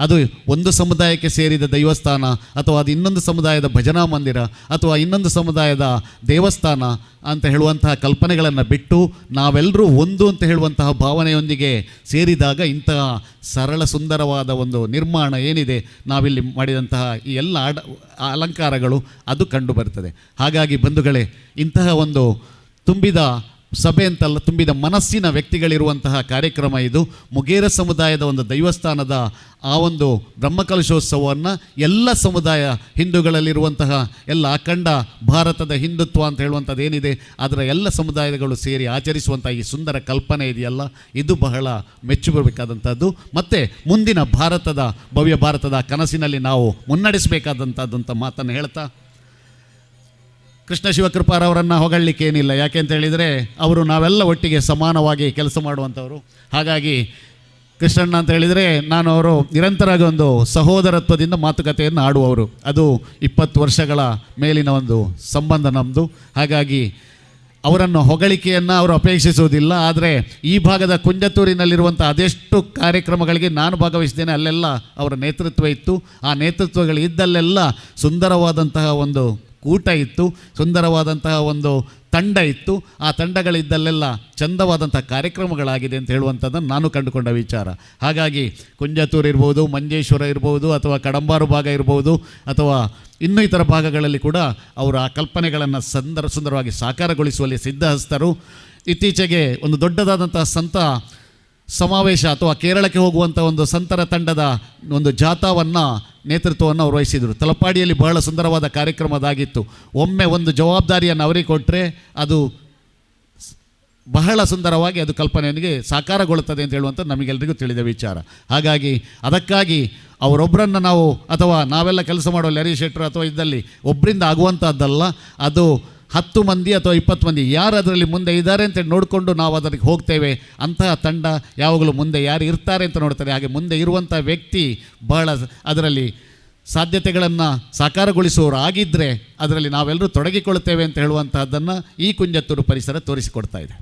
ಅದು ಒಂದು ಸಮುದಾಯಕ್ಕೆ ಸೇರಿದ ದೈವಸ್ಥಾನ ಅಥವಾ ಅದು ಇನ್ನೊಂದು ಸಮುದಾಯದ ಭಜನಾ ಮಂದಿರ ಅಥವಾ ಇನ್ನೊಂದು ಸಮುದಾಯದ ದೇವಸ್ಥಾನ ಅಂತ ಹೇಳುವಂತಹ ಕಲ್ಪನೆಗಳನ್ನು ಬಿಟ್ಟು ನಾವೆಲ್ಲರೂ ಒಂದು ಅಂತ ಹೇಳುವಂತಹ ಭಾವನೆಯೊಂದಿಗೆ ಸೇರಿದಾಗ ಇಂತಹ ಸರಳ ಸುಂದರವಾದ ಒಂದು ನಿರ್ಮಾಣ ಏನಿದೆ ನಾವಿಲ್ಲಿ ಮಾಡಿದಂತಹ ಈ ಎಲ್ಲ ಅಲಂಕಾರಗಳು ಅದು ಕಂಡುಬರ್ತದೆ. ಹಾಗಾಗಿ ಬಂಧುಗಳೇ, ಇಂತಹ ಒಂದು ತುಂಬಿದ ಸಭೆ ಅಂತಲ್ಲ, ತುಂಬಿದ ಮನಸ್ಸಿನ ವ್ಯಕ್ತಿಗಳಿರುವಂತಹ ಕಾರ್ಯಕ್ರಮ ಇದು. ಮುಗೇರ ಸಮುದಾಯದ ಒಂದು ದೈವಸ್ಥಾನದ ಆ ಒಂದು ಬ್ರಹ್ಮಕಲಶೋತ್ಸವವನ್ನು ಎಲ್ಲ ಸಮುದಾಯ ಹಿಂದೂಗಳಲ್ಲಿರುವಂತಹ ಎಲ್ಲ ಅಖಂಡ ಭಾರತದ ಹಿಂದುತ್ವ ಅಂತ ಹೇಳುವಂಥದ್ದು ಏನಿದೆ ಅದರ ಎಲ್ಲ ಸಮುದಾಯಗಳು ಸೇರಿ ಆಚರಿಸುವಂಥ ಈ ಸುಂದರ ಕಲ್ಪನೆ ಇದೆಯಲ್ಲ, ಇದು ಬಹಳ ಮೆಚ್ಚುಬರಬೇಕಾದಂಥದ್ದು. ಮತ್ತು ಮುಂದಿನ ಭಾರತದ ಭವ್ಯ ಭಾರತದ ಕನಸಿನಲ್ಲಿ ನಾವು ಮುನ್ನಡೆಸಬೇಕಾದಂಥದ್ದು ಅಂತ ಮಾತನ್ನು ಹೇಳ್ತಾ, ಕೃಷ್ಣ ಶಿವಕೃಪಾರವರನ್ನು ಹೊಗಳಲಿಕ್ಕೆ ಏನಿಲ್ಲ. ಯಾಕೆ ಅಂತ ಹೇಳಿದರೆ ಅವರು ನಾವೆಲ್ಲ ಒಟ್ಟಿಗೆ ಸಮಾನವಾಗಿ ಕೆಲಸ ಮಾಡುವಂಥವರು. ಹಾಗಾಗಿ ಕೃಷ್ಣಣ್ಣ ಅಂತ ಹೇಳಿದರೆ ನಾನು ಅವರು ನಿರಂತರವಾಗಿ ಒಂದು ಸಹೋದರತ್ವದಿಂದ ಮಾತುಕತೆಯನ್ನು ಆಡುವವರು. ಅದು 20 ವರ್ಷಗಳ ಮೇಲಿನ ಒಂದು ಸಂಬಂಧ ನಮ್ಮದು. ಹಾಗಾಗಿ ಅವರನ್ನು ಹೊಗಳಿಕೆಯನ್ನು ಅವರು ಅಪೇಕ್ಷಿಸುವುದಿಲ್ಲ. ಆದರೆ ಈ ಭಾಗದ ಕುಂಜತ್ತೂರಿನಲ್ಲಿರುವಂಥ ಅದೆಷ್ಟು ಕಾರ್ಯಕ್ರಮಗಳಿಗೆ ನಾನು ಭಾಗವಹಿಸಿದ್ದೇನೆ, ಅಲ್ಲೆಲ್ಲ ಅವರ ನೇತೃತ್ವ ಇತ್ತು. ಆ ನೇತೃತ್ವಗಳು ಇದ್ದಲ್ಲೆಲ್ಲ ಸುಂದರವಾದಂತಹ ಒಂದು ಕೂಟ ಇತ್ತು, ಸುಂದರವಾದಂತಹ ಒಂದು ತಂಡ ಇತ್ತು. ಆ ತಂಡಗಳಿದ್ದಲ್ಲೆಲ್ಲ ಚಂದವಾದಂಥ ಕಾರ್ಯಕ್ರಮಗಳಾಗಿದೆ ಅಂತ ಹೇಳುವಂಥದ್ದನ್ನು ನಾನು ಕಂಡುಕೊಂಡ ವಿಚಾರ. ಹಾಗಾಗಿ ಕುಂಜತ್ತೂರು ಇರ್ಬೋದು, ಮಂಜೇಶ್ವರ ಇರ್ಬೋದು, ಅಥವಾ ಕಡಂಬಾರು ಭಾಗ ಇರ್ಬೋದು, ಅಥವಾ ಇನ್ನೂ ಇತರ ಭಾಗಗಳಲ್ಲಿ ಕೂಡ ಅವರು ಆ ಕಲ್ಪನೆಗಳನ್ನು ಸುಂದರವಾಗಿ ಸಾಕಾರಗೊಳಿಸುವಲ್ಲಿ ಸಿದ್ಧಹಸ್ತರು. ಇತ್ತೀಚೆಗೆ ಒಂದು ದೊಡ್ಡದಾದಂಥ ಸಂತ ಸಮಾವೇಶ ಅಥವಾ ಕೇರಳಕ್ಕೆ ಹೋಗುವಂಥ ಒಂದು ಸಂತರ ತಂಡದ ಒಂದು ಜಾಥಾವನ್ನು ನೇತೃತ್ವವನ್ನು ಅವರು ವಹಿಸಿದರು. ತಲಪಾಡಿಯಲ್ಲಿ ಬಹಳ ಸುಂದರವಾದ ಕಾರ್ಯಕ್ರಮದಾಗಿತ್ತು. ಒಮ್ಮೆ ಒಂದು ಜವಾಬ್ದಾರಿಯನ್ನು ಅವರಿಗೆ ಕೊಟ್ಟರೆ ಅದು ಬಹಳ ಸುಂದರವಾಗಿ ಅದು ಕಲ್ಪನೆಯೊಂದಿಗೆ ಸಾಕಾರಗೊಳ್ಳುತ್ತದೆ ಅಂತ ಹೇಳುವಂಥ ನಮಗೆಲ್ಲರಿಗೂ ತಿಳಿದ ವಿಚಾರ. ಹಾಗಾಗಿ ಅದಕ್ಕಾಗಿ ಅವರೊಬ್ಬರನ್ನು ನಾವು ಅಥವಾ ನಾವೆಲ್ಲ ಕೆಲಸ ಮಾಡುವಲ್ಲಿ ಹರೀಶ್ ಶೆಟ್ಟರು ಅಥವಾ ಇದ್ದಲ್ಲಿ ಒಬ್ಬರಿಂದ ಆಗುವಂಥದ್ದಲ್ಲ, ಅದು 10 ಮಂದಿ ಅಥವಾ 20 ಮಂದಿ ಯಾರು ಅದರಲ್ಲಿ ಮುಂದೆ ಇದ್ದಾರೆ ಅಂತೇಳಿ ನೋಡಿಕೊಂಡು ನಾವು ಅದಕ್ಕೆ ಹೋಗ್ತೇವೆ. ಅಂತಹ ತಂಡ ಯಾವಾಗಲೂ ಮುಂದೆ ಯಾರು ಇರ್ತಾರೆ ಅಂತ ನೋಡ್ತಾರೆ. ಹಾಗೆ ಮುಂದೆ ಇರುವಂಥ ವ್ಯಕ್ತಿ ಬಹಳ ಅದರಲ್ಲಿ ಸಾಧ್ಯತೆಗಳನ್ನು ಸಾಕಾರಗೊಳಿಸುವವರು ಆಗಿದ್ದರೆ ಅದರಲ್ಲಿ ನಾವೆಲ್ಲರೂ ತೊಡಗಿಕೊಳ್ಳುತ್ತೇವೆ ಅಂತ ಹೇಳುವಂತಹದ್ದನ್ನು ಈ ಕುಂಜತ್ತೂರು ಪರಿಸರ ತೋರಿಸಿಕೊಡ್ತಾ ಇದೆ.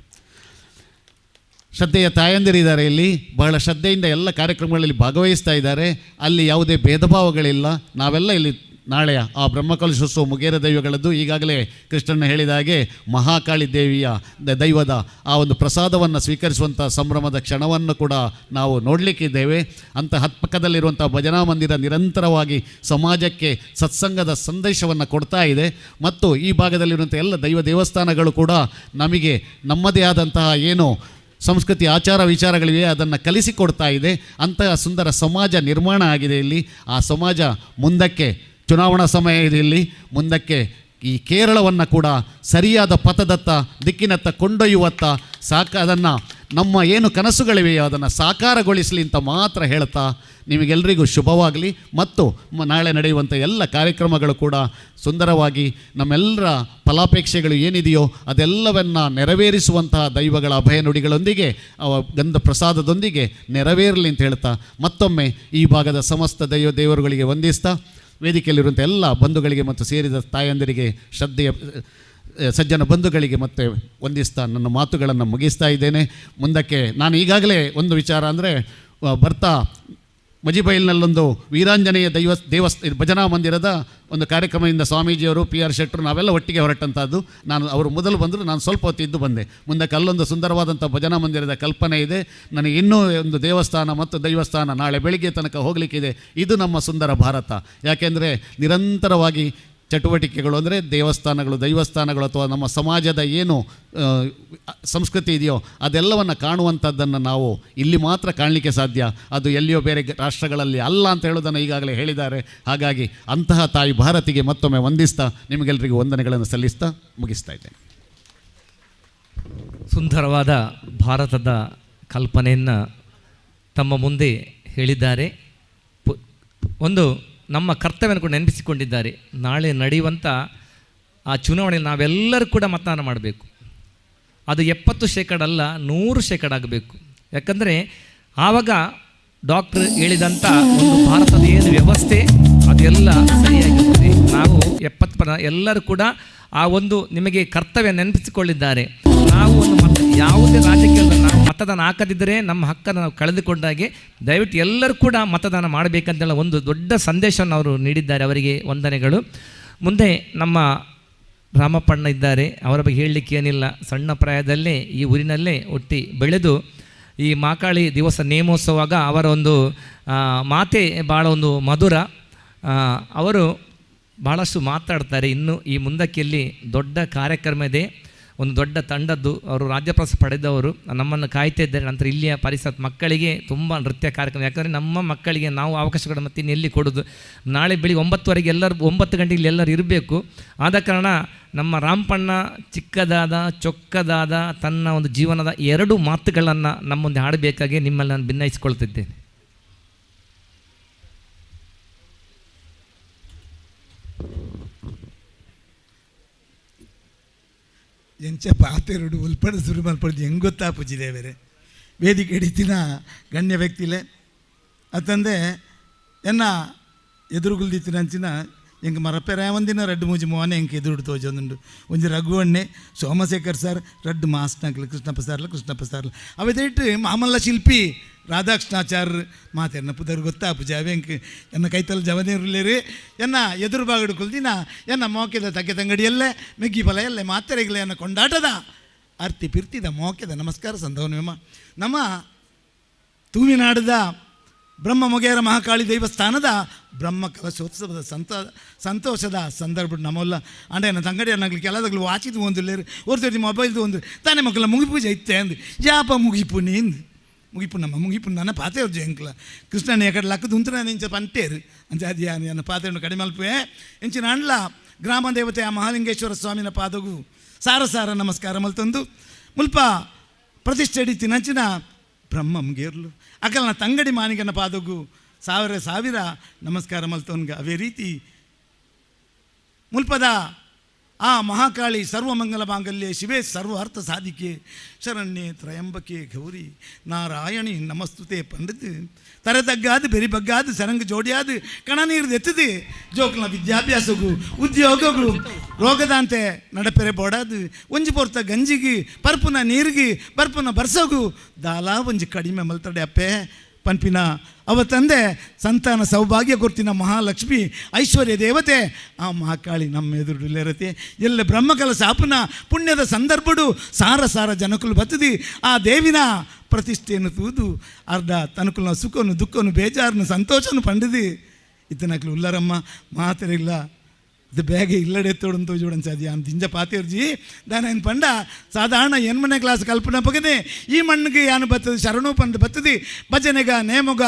ಶ್ರದ್ಧೆಯ ತಾಯಂದಿರಿದ್ದಾರೆ ಇಲ್ಲಿ, ಬಹಳ ಶ್ರದ್ಧೆಯಿಂದ ಎಲ್ಲ ಕಾರ್ಯಕ್ರಮಗಳಲ್ಲಿ ಭಾಗವಹಿಸ್ತಾ ಇದ್ದಾರೆ. ಅಲ್ಲಿ ಯಾವುದೇ ಭೇದ ಭಾವಗಳಿಲ್ಲ. ನಾವೆಲ್ಲ ಇಲ್ಲಿ ನಾಳೆಯ ಆ ಬ್ರಹ್ಮಕಲಶೋತ್ಸವ ಮುಗೇರ ದೈವಗಳದ್ದು ಈಗಾಗಲೇ ಕೃಷ್ಣನ ಹೇಳಿದ ಹಾಗೆ ಮಹಾಕಾಳಿ ದೇವಿಯ ದೈವದ ಆ ಒಂದು ಪ್ರಸಾದವನ್ನು ಸ್ವೀಕರಿಸುವಂಥ ಸಂಭ್ರಮದ ಕ್ಷಣವನ್ನು ಕೂಡ ನಾವು ನೋಡಲಿಕ್ಕಿದ್ದೇವೆ. ಅಂಥ ಹತ್ಪಕ್ಕದಲ್ಲಿರುವಂಥ ಭಜನಾ ಮಂದಿರ ನಿರಂತರವಾಗಿ ಸಮಾಜಕ್ಕೆ ಸತ್ಸಂಗದ ಸಂದೇಶವನ್ನು ಕೊಡ್ತಾ ಇದೆ. ಮತ್ತು ಈ ಭಾಗದಲ್ಲಿರುವಂಥ ಎಲ್ಲ ದೈವ ದೇವಸ್ಥಾನಗಳು ಕೂಡ ನಮಗೆ ನಮ್ಮದೇ ಆದಂತಹ ಏನು ಸಂಸ್ಕೃತಿ ಆಚಾರ ವಿಚಾರಗಳಿವೆ ಅದನ್ನು ಕಲಿಸಿಕೊಡ್ತಾ ಇದೆ. ಅಂತಹ ಸುಂದರ ಸಮಾಜ ನಿರ್ಮಾಣ ಆಗಿದೆ ಇಲ್ಲಿ. ಆ ಸಮಾಜ ಮುಂದಕ್ಕೆ, ಚುನಾವಣಾ ಸಮಯ ಇದೆ ಇಲ್ಲಿ, ಮುಂದಕ್ಕೆ ಈ ಕೇರಳವನ್ನು ಕೂಡ ಸರಿಯಾದ ಪಥದತ್ತ ದಿಕ್ಕಿನತ್ತ ಕೊಂಡೊಯ್ಯುವತ್ತ ಅದನ್ನು ನಮ್ಮ ಏನು ಕನಸುಗಳಿವೆಯೋ ಅದನ್ನು ಸಾಕಾರಗೊಳಿಸಲಿ ಅಂತ ಮಾತ್ರ ಹೇಳ್ತಾ ನಿಮಗೆಲ್ಲರಿಗೂ ಶುಭವಾಗಲಿ. ಮತ್ತು ನಾಳೆ ನಡೆಯುವಂಥ ಎಲ್ಲ ಕಾರ್ಯಕ್ರಮಗಳು ಕೂಡ ಸುಂದರವಾಗಿ ನಮ್ಮೆಲ್ಲರ ಫಲಾಪೇಕ್ಷೆಗಳು ಏನಿದೆಯೋ ಅದೆಲ್ಲವನ್ನು ನೆರವೇರಿಸುವಂತಹ ದೈವಗಳ ಅಭಯ ನುಡಿಗಳೊಂದಿಗೆ, ಅವ ಗಂಧ ಪ್ರಸಾದದೊಂದಿಗೆ ನೆರವೇರಲಿ ಅಂತ ಹೇಳ್ತಾ ಮತ್ತೊಮ್ಮೆ ಈ ಭಾಗದ ಸಮಸ್ತ ದೈವ ದೇವರುಗಳಿಗೆ ವಂದಿಸ್ತಾ ವೇದಿಕೆಯಲ್ಲಿರುವಂಥ ಎಲ್ಲ ಬಂಧುಗಳಿಗೆ ಮತ್ತು ಸೇರಿದ ತಾಯಂದಿರಿಗೆ, ಶ್ರದ್ಧೆಯ ಸಜ್ಜನ ಬಂಧುಗಳಿಗೆ ಮತ್ತೆ ವಂದಿಸ್ತಾ ನನ್ನ ಮಾತುಗಳನ್ನು ಮುಗಿಸ್ತಾ ಇದ್ದೇನೆ. ಮುಂದಕ್ಕೆ ನಾನು ಈಗಾಗಲೇ ಒಂದು ವಿಚಾರ ಅಂದರೆ, ಬರ್ತಾ ಮಜಿಬೈಲ್ನಲ್ಲೊಂದು ವೀರಾಂಜನೇಯ ಭಜನಾ ಮಂದಿರದ ಒಂದು ಕಾರ್ಯಕ್ರಮದಿಂದ ಸ್ವಾಮೀಜಿಯವರು, ಪಿ ಆರ್ ಶೆಟ್ಟರು, ನಾವೆಲ್ಲ ಒಟ್ಟಿಗೆ ಹೊರಟಂಥದ್ದು. ನಾನು ಅವರು ಮೊದಲು ಬಂದರು, ನಾನು ಸ್ವಲ್ಪ ಹೊತ್ತು ಇದ್ದು ಬಂದೆ. ಮುಂದಕ್ಕೆ ಅಲ್ಲೊಂದು ಸುಂದರವಾದಂಥ ಭಜನಾ ಮಂದಿರದ ಕಲ್ಪನೆ ಇದೆ. ನನಗೆ ಇನ್ನೂ ಒಂದು ದೇವಸ್ಥಾನ ಮತ್ತು ದೈವಸ್ಥಾನ ನಾಳೆ ಬೆಳಿಗ್ಗೆ ತನಕ ಹೋಗಲಿಕ್ಕಿದೆ. ಇದು ನಮ್ಮ ಸುಂದರ ಭಾರತ. ಯಾಕೆಂದರೆ ನಿರಂತರವಾಗಿ ಚಟುವಟಿಕೆಗಳು ಅಂದರೆ ದೇವಸ್ಥಾನಗಳು, ದೈವಸ್ಥಾನಗಳು ಅಥವಾ ನಮ್ಮ ಸಮಾಜದ ಏನು ಸಂಸ್ಕೃತಿ ಇದೆಯೋ ಅದೆಲ್ಲವನ್ನು ಕಾಣುವಂಥದ್ದನ್ನು ನಾವು ಇಲ್ಲಿ ಮಾತ್ರ ಕಾಣಲಿಕ್ಕೆ ಸಾಧ್ಯ. ಅದು ಎಲ್ಲಿಯೋ ಬೇರೆ ರಾಷ್ಟ್ರಗಳಲ್ಲಿ ಅಲ್ಲ ಅಂತ ಹೇಳೋದನ್ನು ಈಗಾಗಲೇ ಹೇಳಿದ್ದಾರೆ. ಹಾಗಾಗಿ ಅಂತಹ ತಾಯಿ ಭಾರತಿಗೆ ಮತ್ತೊಮ್ಮೆ ವಂದಿಸ್ತಾ ನಿಮಗೆಲ್ಲರಿಗೂ ವಂದನೆಗಳನ್ನು ಸಲ್ಲಿಸ್ತಾ ಮುಗಿಸ್ತಾ ಇದ್ದೇನೆ. ಸುಂದರವಾದ ಭಾರತದ ಕಲ್ಪನೆಯನ್ನು ತಮ್ಮ ಮುಂದೆ ಹೇಳಿದ್ದಾರೆ. ಒಂದು ನಮ್ಮ ಕರ್ತವ್ಯವನ್ನು ಕೂಡ ನೆನಪಿಸಿಕೊಂಡಿದ್ದಾರೆ. ನಾಳೆ ನಡೆಯುವಂಥ ಆ ಚುನಾವಣೆಯಲ್ಲಿ ನಾವೆಲ್ಲರೂ ಕೂಡ ಮತದಾನ ಮಾಡಬೇಕು. ಅದು 70% ಅಲ್ಲ, 100% ಆಗಬೇಕು. ಯಾಕಂದರೆ ಆವಾಗ ಡಾಕ್ಟ್ರ್ ಹೇಳಿದಂಥ ಒಂದು ಭಾರತದ ಏನು ವ್ಯವಸ್ಥೆ ಅದೆಲ್ಲ ಸರಿಯಾಗಿರ್ತದೆ. ನಾವು 70% ಎಲ್ಲರೂ ಕೂಡ ಆ ಒಂದು ನಿಮಗೆ ಕರ್ತವ್ಯ ನೆನಪಿಸಿಕೊಳ್ಳಿದ್ದಾರೆ. ನಾವು ಒಂದು ಮತ, ಯಾವುದೇ ರಾಜಕೀಯದ ನಾವು ಮತದಾನ ಹಾಕದಿದ್ದರೆ ನಮ್ಮ ಹಕ್ಕನ್ನು ನಾವು ಕಳೆದುಕೊಂಡಾಗೆ ದಯವಿಟ್ಟು ಎಲ್ಲರೂ ಕೂಡ ಮತದಾನ ಮಾಡಬೇಕಂತೇಳಿ ಒಂದು ದೊಡ್ಡ ಸಂದೇಶವನ್ನು ಅವರು ನೀಡಿದ್ದಾರೆ. ಅವರಿಗೆ ವಂದನೆಗಳು. ಮುಂದೆ ನಮ್ಮ ರಾಮಪ್ಪಣ್ಣ ಇದ್ದಾರೆ. ಅವರ ಬಗ್ಗೆ ಹೇಳಲಿಕ್ಕೆ ಏನಿಲ್ಲ. ಸಣ್ಣ ಪ್ರಾಯದಲ್ಲೇ ಈ ಊರಿನಲ್ಲೇ ಹುಟ್ಟಿ ಬೆಳೆದು ಈ ಮಾಕಾಳಿ ದಿವಸ ನೇಮೋತ್ಸವಾಗ ಅವರ ಒಂದು ಮಾತೇ ಭಾಳ ಒಂದು ಮಧುರ. ಅವರು ಭಾಳಷ್ಟು ಮಾತಾಡ್ತಾರೆ. ಇನ್ನು ಈ ಮುಂದಕ್ಕೆಲ್ಲಿ ದೊಡ್ಡ ಕಾರ್ಯಕ್ರಮ ಇದೆ, ಒಂದು ದೊಡ್ಡ ತಂಡದ್ದು. ಅವರು ರಾಜ್ಯ ಪ್ರಶಸ್ತಿ ಪಡೆದವರು, ನಮ್ಮನ್ನು ಕಾಯ್ತಾ ಇದ್ದಾರೆ. ನಂತರ ಇಲ್ಲಿಯ ಪರಿಸರ ಮಕ್ಕಳಿಗೆ ತುಂಬ ನೃತ್ಯ ಕಾರ್ಯಕ್ರಮ, ಯಾಕಂದರೆ ನಮ್ಮ ಮಕ್ಕಳಿಗೆ ನಾವು ಅವಕಾಶ ಕೊಡೋದು ಮತ್ತು ಇನ್ನು ಎಲ್ಲಿ ಕೊಡೋದು. ನಾಳೆ ಬೆಳಿಗ್ಗೆ 9:30 ಎಲ್ಲರೂ, 9 ಗಂಟೆಗೆ ಇಲ್ಲಿ ಎಲ್ಲರೂ ಇರಬೇಕು. ಆದ ಕಾರಣ ನಮ್ಮ ರಾಮಪ್ಪಣ್ಣ ಚಿಕ್ಕದಾದ ಚೊಕ್ಕದಾದ ತನ್ನ ಒಂದು ಜೀವನದ 2 ಮಾತುಗಳನ್ನು ನಮ್ಮ ಮುಂದೆ ಆಡಬೇಕಾಗಿ ನಿಮ್ಮಲ್ಲಿ ನಾನು ಭಿನ್ನಯಿಸಿಕೊಳ್ತಿದ್ದೇನೆ. ಎಂಚ ಪಾತೆರಡು ಉಲ್ಪಣ ಸುರು ಮಲ್ಪಡ್ದು ಹೆಂಗೆ ಗೊತ್ತಾ ಪೂಜಿದೇವರೆ ವೇದಿಕೆ ಹಿಡಿತಿನ ಗಣ್ಯ ವ್ಯಕ್ತಿಲೆ ಅತ್ತಂದೆ ಎನ್ನ ಎದುರುಗುಲ್ದಿತ್ತಿನ ಅಂಚಿನ ಎಂಕ್ ಮರಪೆರ ಒಂದಿನ ರಡ್ಡು ಮೂಜಿ ಮೋನೆ ಎಂಕ್ ಎದುರು ತೋಜೊಂದುಂಡು ಒಂಜಿ ರಘುವಣ್ಣೆ ಸೋಮಶೇಖರ್ ಸರ್ ರಡ್ಡು ಮಾಸ್ನಾಕ್ಲು ಕೃಷ್ಣಪ್ಪ ಸಾರ್ಲ ಕೃಷ್ಣಪ್ಪ ಸಾರ್ಲ ಅವೆದಿಟ್ಟು ಮಾಮಲ್ಲ ಶಿಲ್ಪಿ ರಾಧಾಕೃಷ್ಣಾಚಾರ್ಯ ಮಾತೆನ್ನ ಪುದರ್ ಗೊತ್ತಾ ಪೂಜೆ ಅವೆಂಕ್ ಎನ್ನ ಕೈತಲ್ ಜವನೇರುಲ್ಲೇರು ಎನ್ನ ಎದುರು ಬಾಗಡು ಕುಲ್ದಿನ ಎನ್ನ ಮೋಕೆದ ತಗ್ಗೆ ತಂಗಡಿಯಲ್ಲೇ ಮೆಗ್ಗಿ ಫಲ ಎಲ್ಲೆ ಮಾತೆರೆಗ್ಲೆ ಎನ್ನ ಕೊಂಡಾಟದ ಅರ್ತಿ ಪಿರ್ತಿದ ಮೋಕೆದ ನಮಸ್ಕಾರ ಸಂದವನು ನಮ್ಮ ತೂವಿನಾಡದ ಬ್ರಹ್ಮ ಮೊಗೇರ ಮಹಾಕಾಳಿ ದೇವಸ್ಥಾನದ ಬ್ರಹ್ಮ ಕಲಶೋತ್ಸವದ ಸಂತೋಷದ ಸಂದರ್ಭ ನಮ್ಮಲ್ಲ ಅಂಡ ತಂಗಡಿ ಅನ್ನಗ್ಲಿ ಕೆಲದಾಗಲು ವಾಚಿದು ಒಂದು ಲೇರು ಒರ್ತೇತಿ ಮೊಬೈಲ್ದು ಒಂದು ತಾನೇ ಮಕ್ಕಳ ಮುಗಿಪೂಜೆ ಇತ್ತೆ ಅಂದು ಯಾಪ ಮುಗಿಪು ನೀಂದು ಮುಗಿಪು ನಮ್ಮ ಮುಗಿಪು ನನ್ನ ಪಾತೆ ಜಂಕ್ಲ ಕೃಷ್ಣನ ಎಕಡೆ ಲಕ್ಕದ ಉಂಟು ಇಂಚ ಪಂಟೇರು ಅಂಚ ಅದು ನನ್ನ ಪಾತೆಯನ್ನು ಕಡಿಮೆ ಅಲ್ಪೆ ಇಂಚಿನ ಅಂಡ್ಲ ಗ್ರಾಮ ದೇವತೆ ಆ ಮಹಾಲಿಂಗೇಶ್ವರ ಸ್ವಾಮಿನ ಪಾದಗು ಸಾರ ಸಾರ ನಮಸ್ಕಾರ ಮಲ್ತಂದು ಮುಲ್ಪ ಪ್ರತಿಷ್ಠೆ ಹಿಡಿತಿ ನಂಚಿನ ಬ್ರಹ್ಮ ಮುಗೇರ್ಲು ಅಕಲ್ನ ತಂಗಡಿ ಮಾನಿಗನ ಪಾದಗು ಸಾವಿರ ಸಾವಿರ ನಮಸ್ಕಾರ ಮಲ್ತೋನ್ಗ. ಅವೇ ರೀತಿ ಮುಲ್ಪದ ಆ ಮಹಾಕಾಳಿ ಸರ್ವಮಂಗಲ ಮಾಂಗಲ್ಯೆ ಶಿವೇ ಸರ್ವ ಅರ್ಥ ಸಾಧಿಕೆ ಶರಣ್ಯೆ ತ್ರಯಂಬಕೆ ಗೌರಿ ನಾರಾಯಣಿ ನಮಸ್ತುತೆ ಪಂಡಿತು ತರೆ ತಗ್ಗಾದು ಬೆರಿ ಬಗ್ಗಾದು ಸರಂಗ ಜೋಡಿಯಾದು ಕಣ ನೀರು ಎತ್ತದು ಜೋಕ್ಲ ವಿದ್ಯಾಭ್ಯಾಸಗೂ ಉದ್ಯೋಗಗೂ ರೋಗದಾಂತೆ ನಡಪೆರೆ ಬೋಡಾದು ಒಂಜಿ ಪೊರ್ತ ಗಂಜಿಗೆ ಪರ್ಪುನ ನೀರಿಗೆ ಪರ್ಪುನ ಬರ್ಸೋಗು ದಾಲಾ ಒಂಜಿ ಕಡಿಮೆ ಮಲ್ತಡೆ ಅಪ್ಪೆ ಪನ್ಪಿನ ಅವ ತಂದೆ ಸಂತಾನ ಸೌಭಾಗ್ಯ ಕೊರ್ತಿನ ಮಹಾಲಕ್ಷ್ಮಿ ಐಶ್ವರ್ಯ ದೇವತೆ ಆ ಮಹಾಕಾಳಿ ನಮ್ಮ ಎದುರುಲಿರತೆ ಎಲ್ಲ ಬ್ರಹ್ಮಕಲ ಸಾಪನ ಪುಣ್ಯದ ಸಂದರ್ಭಡು ಸಾರ ಸಾರ ಜನಕುಲು ಬತ್ತದಿ ಆ ದೇವಿನ ಪ್ರತಿಷ್ಠೆಯನ್ನು ತೂದು ಅರ್ಧ ತನುಕುಲನ ಸುಖನು ದುಃಖನು ಬೇಜಾರನು ಸಂತೋಷನು ಪಂಡಿದಿ ಇತ್ತನಕ್ಲು ಉಲ್ಲರಮ್ಮ ಮಾತರಿಲ್ಲ ಇದು ಬೇಗ ಇಲ್ಲಡೆ ತೋಡಂತ ಜೋಡನ್ ಸಾದಿ ಆನ್ ದಿಂಜ ಪಾತಿರ್ಜಿ ದಾನ ಏನು ಪಂಡ ಸಾಧಾರಣ ಎನ್ಮನೆ ಕ್ಲಾಸ್ ಕಲ್ಪನೆ ಪಗನೆ ಈ ಮಣ್ಣಿಗೆ ಯಾನು ಬತ್ತದ ಶರಣು ಪಂದ್ ಬತ್ತದಿ ಭಜನೆಗ ನೇಮುಗ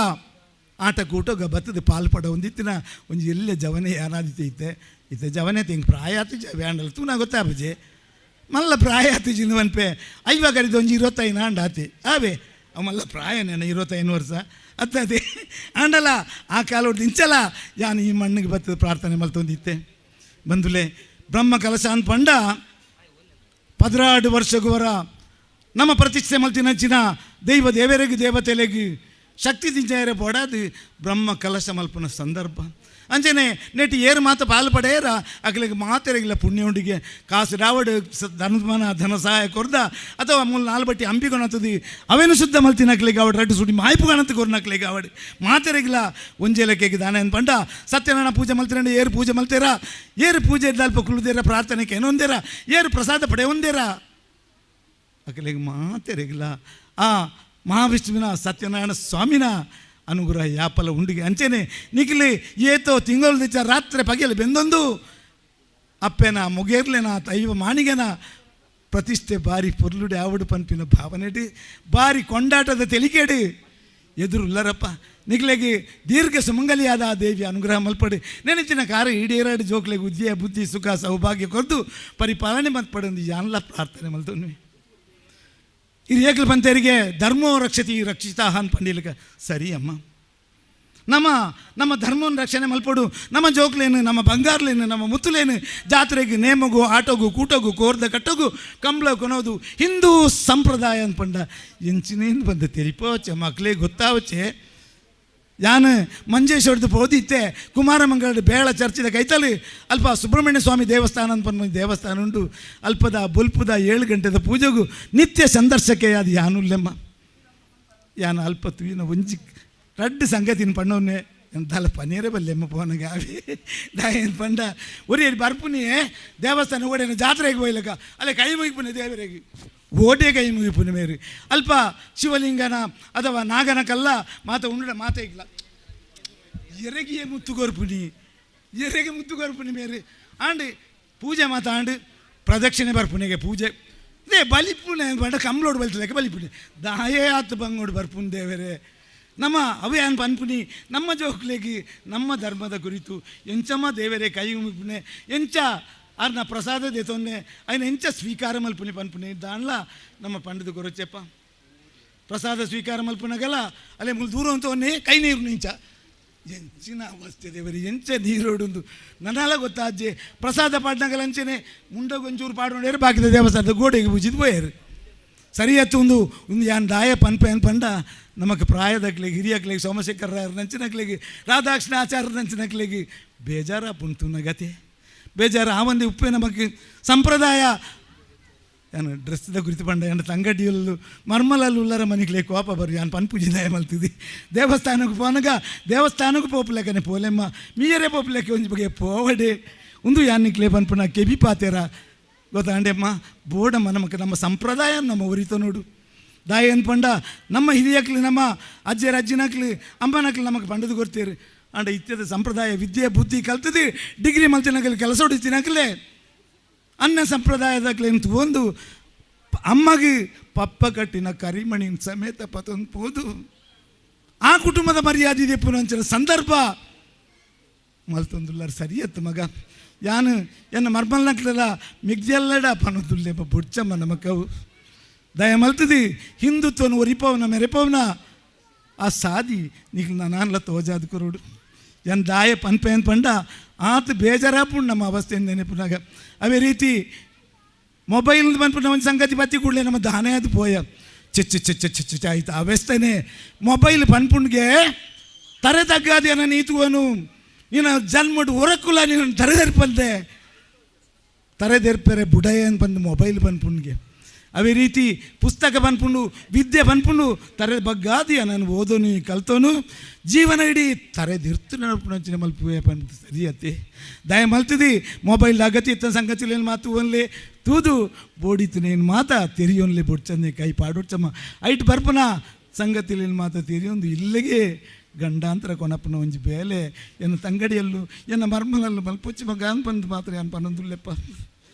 ಆಟ ಕೂಟೋಗ ಬತ್ತದ ಪಾಲ್ಪಡ ಒಂದಿತ್ತಿನ ಒಂಜಿ ಎಲ್ಲೆ ಜವನೆ ಯಾನಾದಿತ್ತೆ ಇತ್ತೆ ಇತ್ತೆ ಜವನೆ ತಿಂಗ್ ಪ್ರಾಯ ಆತು ವ್ಯಾಂಡಲ್ ತೂನ ಗೊತ್ತಾಪಜೆ ಮಲ್ಲ ಪ್ರಾಯ ಆತು ಜಿನ್ವನ್ಪೆ ಐವ ಕರಿದ ಒಂಜಿ 25 ಆಂಡ ಆತಿ ಆವೆ ಮಲ್ಲ ಪ್ರಾಯ ನೇನ 25 ವರ್ಷ ಅತ್ತದೆ ಆಂಡಲ ಆ ಕಾಲೋಡ್ ಇಂಚಲ ಯಾನು ಈ ಮಣ್ಣಿಗೆ ಬತ್ತದ ಪ್ರಾರ್ಥನೆ ಮಲ್ತೊಂದಿತ್ತೆ ಬಂದುಲೆ ಬ್ರಹ್ಮ ಕಲಶ ಅಂತ ಪಂಡ 16 ವರ್ಷಗುವರ ನಮ್ಮ ಪ್ರತಿಷ್ಠೆ ಮಲ್ತಿನಂಚಿನ ದೈವ ದೇವರಿಗೆ ದೇವತೆಲೆಗೆ ಶಕ್ತಿ ದಿಂಜಾಯರೆ ಬೋಡಾದು ಬ್ರಹ್ಮ ಕಲಶ ಮಲ್ಪನ ಸಂದರ್ಭ ಅಂಚನೆ ನೆಟ್ ಏರು ಮಾತ ಪಾಲು ಪಡೆಯರ ಅಗಲಿಗೆ ಮಾತೆರೆಗಿಲ್ಲ ಪುಣ್ಯ ಉಂಡಿಗೆ ಕಾಸು ರಾವಡು ಧನಮಾನ ಧನ ಸಹಾಯ ಕೊರ್ದ ಅಥವಾ ಮೂಲ ನಾಲ್ ಬಟ್ಟಿ ಅಂಬಿಕೊನತದಿ ಅವೇನು ಶುದ್ಧ ಮಲ್ತಿನಕ್ಲಿಗೆ ಅವಡು ರಡ್ಡು ಸುಡಿ ಮಾಯ್ಪು ಕಾಣತ್ ಕೊರ್ನಕ್ಲಿಗೆ ಅವಡು ಮಾತೆರೆಗಿಲ್ಲ ಒಂಜೇಲಕ್ಕೆಗೆ ದಾನ ಏನು ಪಂಡ ಸತ್ಯನಾರಾಯಣ ಪೂಜೆ ಮಲ್ತಿರಂಡ ಏರು ಪೂಜೆ ಮಲ್ತೀರ ಏರು ಪೂಜೆ ಇದ್ದಲ್ಪ ಕುಳುದೇರ ಪ್ರಾರ್ಥನೆಗೆ ಏನೊಂದೇರ ಏರು ಪ್ರಸಾದ ಪಡೆಯೊಂದೇರ ಅಕಲಿಗೆ ಮಾತೆರೆಗಿಲ್ಲ ಆ ಮಹಾವಿಷ್ಣುವಿನ ಸತ್ಯನಾರಾಯಣ ಸ್ವಾಮಿನ ಅನುಗ್ರಹ ಯಾಪಲ ಉಂಡಿಗೆ ಅಂಚೆನೆ ನಿಖಿಲಿ ಏತೋ ತಿಂಗಳು ದಿಚ್ಚ ರಾತ್ರಿ ಪಗೆಯಲ್ಲಿ ಬೆಂದೊಂದು ಅಪ್ಪೆನ ಮುಗೇರ್ಲೆನ ದೈವ ಮಾಣಿಗೆನ ಪ್ರತಿಷ್ಠೆ ಬಾರಿ ಪೊರ್ಲುಡೆ ಆವಡು ಪನ್ಪಿನ ಭಾವನೆಡಿ ಬಾರಿ ಕೊಂಡಾಟದ ತೆಲಿಕೆಡಿ ಎದುರುಲ್ಲರಪ್ಪ ನಿಖಿಲೆಗೆ ದೀರ್ಘ ಸುಮಂಗಲಿಯಾದ ಆ ದೇವಿ ಅನುಗ್ರಹ ಮಲ್ಪಡಿ ನೆನಚಿನ ಕಾರ ಈಡೇರಾಡಿ ಜೋಕ್ಲೆಗೆ ಉದ್ಯ ಬುದ್ಧಿ ಸುಖ ಸೌಭಾಗ್ಯ ಕೊರ್ದು ಪರಿಪಾಲನೆ ಮಲ್ಪಡಂದು ಯಾನ್ಲ ಪ್ರಾರ್ಥನೆ ಮಲ್ತೊನ್ವಿ ಇದು ಏಕಲ್ ಪಂತೇರಿಗೆ ಧರ್ಮೋ ರಕ್ಷತಿ ರಕ್ಷಿತಾ ಅಂತ ಪಂಡಿಲಿಕ ಸರಿ ಅಮ್ಮ ನಮ್ಮ ನಮ್ಮ ಧರ್ಮವನ್ನು ರಕ್ಷಣೆ ಮಲ್ಪಡು ನಮ್ಮ ಜೋಕ್ಲೇನು ನಮ್ಮ ಬಂಗಾರ್ಲೇನು ನಮ್ಮ ಮುತ್ತುಲೇನು ಜಾತ್ರೆಗೆ ನೇಮಗು ಆಟೋಗು ಕೂಟೋಗು ಕೋರ್ದ ಕಟ್ಟೋಗು ಕಂಬಳ ಕೊನೋದು ಹಿಂದೂ ಸಂಪ್ರದಾಯ ಅನ್ಪಂಡ ಎಂಚಿನೇನು ಬಂದ ತೆರಿಪೋಚೆ ಮಕ್ಕಳಿಗೆ ಗೊತ್ತಾವಚೆ ಯಾನು ಮಂಜೇಶ್ವರದ ಪೋದಿತ್ತೆ ಕುಮಾರಮಂಗಲದ ಬೇಳ ಚರ್ಚಿದ ಕೈತಲಿ ಅಲ್ಪ ಸುಬ್ರಹ್ಮಣ್ಯ ಸ್ವಾಮಿ ದೇವಸ್ಥಾನ ಅಂತ ಬಂದು ದೇವಸ್ಥಾನ ಉಂಟು ಅಲ್ಪದ ಬುಲ್ಪದ 7 ಗಂಟೆದ ಪೂಜೆಗೂ ನಿತ್ಯ ಸಂದರ್ಶಕೆ ಅದು ಯಾನುಲ್ಲೆಮ್ಮ ಯಾನು ಅಲ್ಪ ತುಯಿನ ಒಂಜಿ ರಡ್ಡು ಸಂಗತಿನ ಪಣ್ಣವನ್ನೇ ಎಂತಲ್ಲ ಪನೀರೇ ಬಲ್ಲೆಮ್ಮ ಪೋನಗೆ ಅವಿ ದಾಯನ್ ಪಂಡ ಒರಿ ಬರ್ಪುನಿಯೇ ದೇವಸ್ಥಾನ ಓಡೇನ ಜಾತ್ರೆಗೆ ಹೋಯ್ಲಕ್ಕ ಅಲ್ಲೇ ಕೈ ಮುಗಿಪುನಿ ದೇವರಿಗೆ ಓಟೇ ಕೈ ಮುಗಿಪುನಿ ಮೇರಿ ಅಲ್ಪ ಶಿವಲಿಂಗನ ಅಥವಾ ನಾಗನ ಕಲ್ಲ ಮಾತ ಉಂಡ ಮಾತೇ ಇಲ್ಲ ಎರೆಗಿಯೇ ಮುತ್ತುಗೋರ್ಪುನಿ ಎರೆಗೆ ಮುತ್ತುಗೋರ್ಪುನಿ ಮೇರಿ ಆಂಡ್ ಪೂಜೆ ಮಾತಾಂಡು ಪ್ರದಕ್ಷಿಣೆ ಬರ್ಪುನಿಗೆ ಪೂಜೆ ಇದೇ ಬಲಿಪುಣೆ ಪಂಡ ಕಮ್ಲೋಡು ಬಲಿತಲಕ್ಕೆ ಬಲಿಪುಣೆ ದಾಯೇ ಆತು ಬಂಗೋಡು ಬರ್ಪುನ್ ದೇವರೇ ನಮ್ಮ ಅವಯಾನ್ ಪನ್ಪುನಿ ನಮ್ಮ ಜೋಕ್ಲೆಗಿ ನಮ್ಮ ಧರ್ಮದ ಕುರಿತು ಎಂಚಮ್ಮ ದೇವರೇ ಕೈ ಮುಗಿಪುಣೆ ಎಂಚ ಅರ್ನ ಪ್ರಸಾದ ದೇತೊನ್ನೆ ಅಯ್ನ ಎಂಚ ಸ್ವೀಕಾರ ಮಲ್ಪುನಿ ಪನ್ಪುನಿ ದಾನ್ಲ ನಮ್ಮ ಪಂಡದ ಕೊರಚೆಪ್ಪ ಪ್ರಸಾದ ಸ್ವೀಕಾರ ಮಲ್ಪುನಗಲ ಅಲ್ಲೇ ಮುಲ್ ದೂರ ಅಂತವನ್ನೇ ಕೈ ನೀರು ನಿಂಚ ಎಂಚಿನ ಅವಸ್ಥೆ ದೇವರಿ ಎಂಚ ನೀರೋಡುಂದು ನನ್ನೆಲ್ಲ ಗೊತ್ತಾಜ್ಜೆ ಪ್ರಸಾದ ಪಾಡ್ನಗಲ ಅಂಚೆನೆ ಮುಂಡಗೊಂಚೂರು ಪಾಡೋಡೇರು ಬಾಕಿದ ದೇವಸ್ಥಾನದ ಗೋಡೆಗೆ ಪೂಜಿದ್ ಪೋಯರು ಸರಿ ಅತ್ತು ಒಂದು ಒಂದು ಯಾನ್ ದಾಯ ಪನ್ಪೆ ಅನ್ಪಂಡ ನಮಕ್ ಪ್ರಾಯದಕ್ಲಿಗೆ ಹಿರಿಯಕ್ಲಿಗೆ ಸೋಮಶೇಖರ ರಾಯರ ನಂಚಿನಕ್ಲಿಗೆ ರಾಧಾಕೃಷ್ಣ ಆಚಾರ್ಯರ ನಂಚಿನಕ್ಲಿಗೆ ಬೇಜಾರ ಪುಂತುನ ಗತಿ ಬೇಜಾರು ಆ ಒಂದು ಉಪ್ಪೆ ನಮಗೆ ಸಂಪ್ರದಾಯ ನಾನು ಡ್ರೆಸ್ದ ಕುರಿತು ಪಂಡ ಏನು ತಂಗಡಿಯಲ್ಲೂ ಮರ್ಮಲಲ್ಲಿ ಉಲ್ಲರ ಮನಿಕ್ಲೆ ಕೋಪ ಬರು ಯಾನ್ ಪನ್ಪೂಜಿದಾಯ ಮಲ್ತಿದ್ದಿ ದೇವಸ್ಥಾನಕ್ಕೆ ಪೋನಗ ದೇವಸ್ಥಾನಕ್ಕೆ ಪೋಪುಲೆಕನೆ ಪೋಲೆಮ್ಮ ಮೀಯರೇ ಪೋಪುಲೆಕ್ಕೆ ಒಂಜಿ ಬಗೆ ಪೋವಡೆ ಒಂದು ಯಾನಿಕ್ಲೆ ಪನ್ಪುನ ಕೆಬಿ ಪಾತೇರ ಗೊತ್ತಾಂಡೆಮ್ಮ ಬೋಡಮ್ಮ ನಮಕ್ ನಮ್ಮ ಸಂಪ್ರದಾಯ ನಮ್ಮ ಒರಿತ ನೋಡು ದಾಯ ಅನ್ಪಂಡ ನಮ್ಮ ಹಿರಿಯಕ್ಲಿ ನಮ್ಮ ಅಜ್ಜರ ಅಜ್ಜಿನಕ್ಲಿ ಅಮ್ಮನಕ್ಲಿ ನಮಗೆ ಪಂಡದು ಕೊಡ್ತೀರಿ ಅಂಡ ಇತ್ಯದ ಸಂಪ್ರದಾಯ ವಿದ್ಯೆ ಬುದ್ಧಿ ಕಲ್ತದಿ ಡಿಗ್ರಿ ಮಲ್ತಿನಕಲಿ ಕೆಲಸ ಹೊಡಿತಿನಕಲೆ ಅನ್ನ ಸಂಪ್ರದಾಯದಾಗಲಿ ಅಂತ ಒಂದು ಅಮ್ಮಗೆ ಪಪ್ಪ ಕಟ್ಟಿನ ಕರಿಮಣಿನ ಸಮೇತ ಪತೊಂದು ಪೋದು ಆ ಕುಟುಂಬದ ಮರ್ಯಾದೆ ಇದೆ ಪುನಂಚಿನ ಸಂದರ್ಭ ಮಲ್ತೊಂದುಲ್ಲಾರ ಸರಿಯತ್ತು ಮಗ ಯಾನು ಎನ್ನ ಮರ್ಮಲ್ನಕ್ಲೆಲ್ಲ ಮಿಗ್ಜೆಲ್ಲಡ ಪನದುಲ್ಲೆ ಬುಡ್ಚಮ್ಮ ನಮಕವು ದಯ ಮಲ್ತದಿ ಹಿಂದುತ್ವನ ಒರಿಪವನ ಮೆರೆಪವನ ಆ ಸಾದಿ ನೀ ನಾನ್ಲ ತೋಜಾದ ಕುರುಡು ಎನ್ ದಾಯ ಪನ್ಪೆ ಪಂಡ ಆತ ಬೇಜಾರಾಪುಂಡು ನಮ್ಮ ಅವಸ್ಥೆಯಿಂದ ನೆನಪುನಾಗ ಅದೇ ರೀತಿ ಮೊಬೈಲ್ ಬಂದ್ಬಿಟ್ಟು ಒಂದು ಸಂಗತಿ ಬತ್ತಿ ಕೂಡಲೇ ನಮ್ಮ ದಾನೇ ಅದು ಪೋಯ ಚಿಚ್ಚು ಚಿಚ್ಚು ಚಿಚ್ಚು ಆಯ್ತು ಅವಸ್ಥೆನೆ ಮೊಬೈಲ್ ಪನ್ಪುಂಡ್ಗೆ ತರೆ ತಗ್ಗಾದೇನ ನೀತುವನು ನೀನು ಜನ್ಮಡು ಹೊರಕುಲ ನೀನು ತರೆದೆರ್ಪಂದೆ ತರೆದೆರ್ಪೆರೆ ಬುಡಯ ಬಂದು ಮೊಬೈಲ್ ಪನ್ಪುಂಡ್ಗೆ ಅದೇ ರೀತಿ ಪುಸ್ತಕ ಪನ್ಪುಂಡು ವಿದ್ಯೆ ಪನ್ಪುಂಡು ತರೆ ಬಗ್ಗಾದಿಯ ನಾನು ಓದೋನು ಕಲ್ತೋನು ಜೀವನ ಇಡೀ ತರೆದಿರ್ತು ನಡಪುನಂಚಿನ ಮಲ್ಪುವೆ ಪನ್ಪು ಸರಿ ಅತ್ತೆ ದಯ ಮಲ್ತದಿ ಮೊಬೈಲ್ ಅಗತ್ಯ ಇತ್ತ ಸಂಗತಿಲೇನು ಮಾತು ಒನ್ಲೆ ತೂದು ಬೋಡಿತು ನೇನು ಮಾತ ತೆರಿಯೊನ್ಲೆ ಬೊಡ್ಚಂದೆ ಕೈ ಪಾಡೊಡ್ಚಮ್ಮ ಐಟ್ ಬರ್ಪುನ ಸಂಗತಿಲಿನ ಮಾತ ತೀರಿ ಒಂದು ಇಲ್ಲಿಗೆ ಗಂಡಾಂತರ ಕೊನಪ್ಪನ ಒಂಜಿ ಬೇಲೆ ಎನ್ನ ತಂಗಡಿಯಲ್ಲೂ ಎನ್ನ ಮರ್ಮಲಲ್ಲೂ ಮಲ್ಪೊಚ್ಚಿ ಮಗ ಅನ್ಪಂದು ಮಾತ್ರ ಯಾನ್ ಪನ್ನೊಂದುಲ್ಲೆಪ್ಪ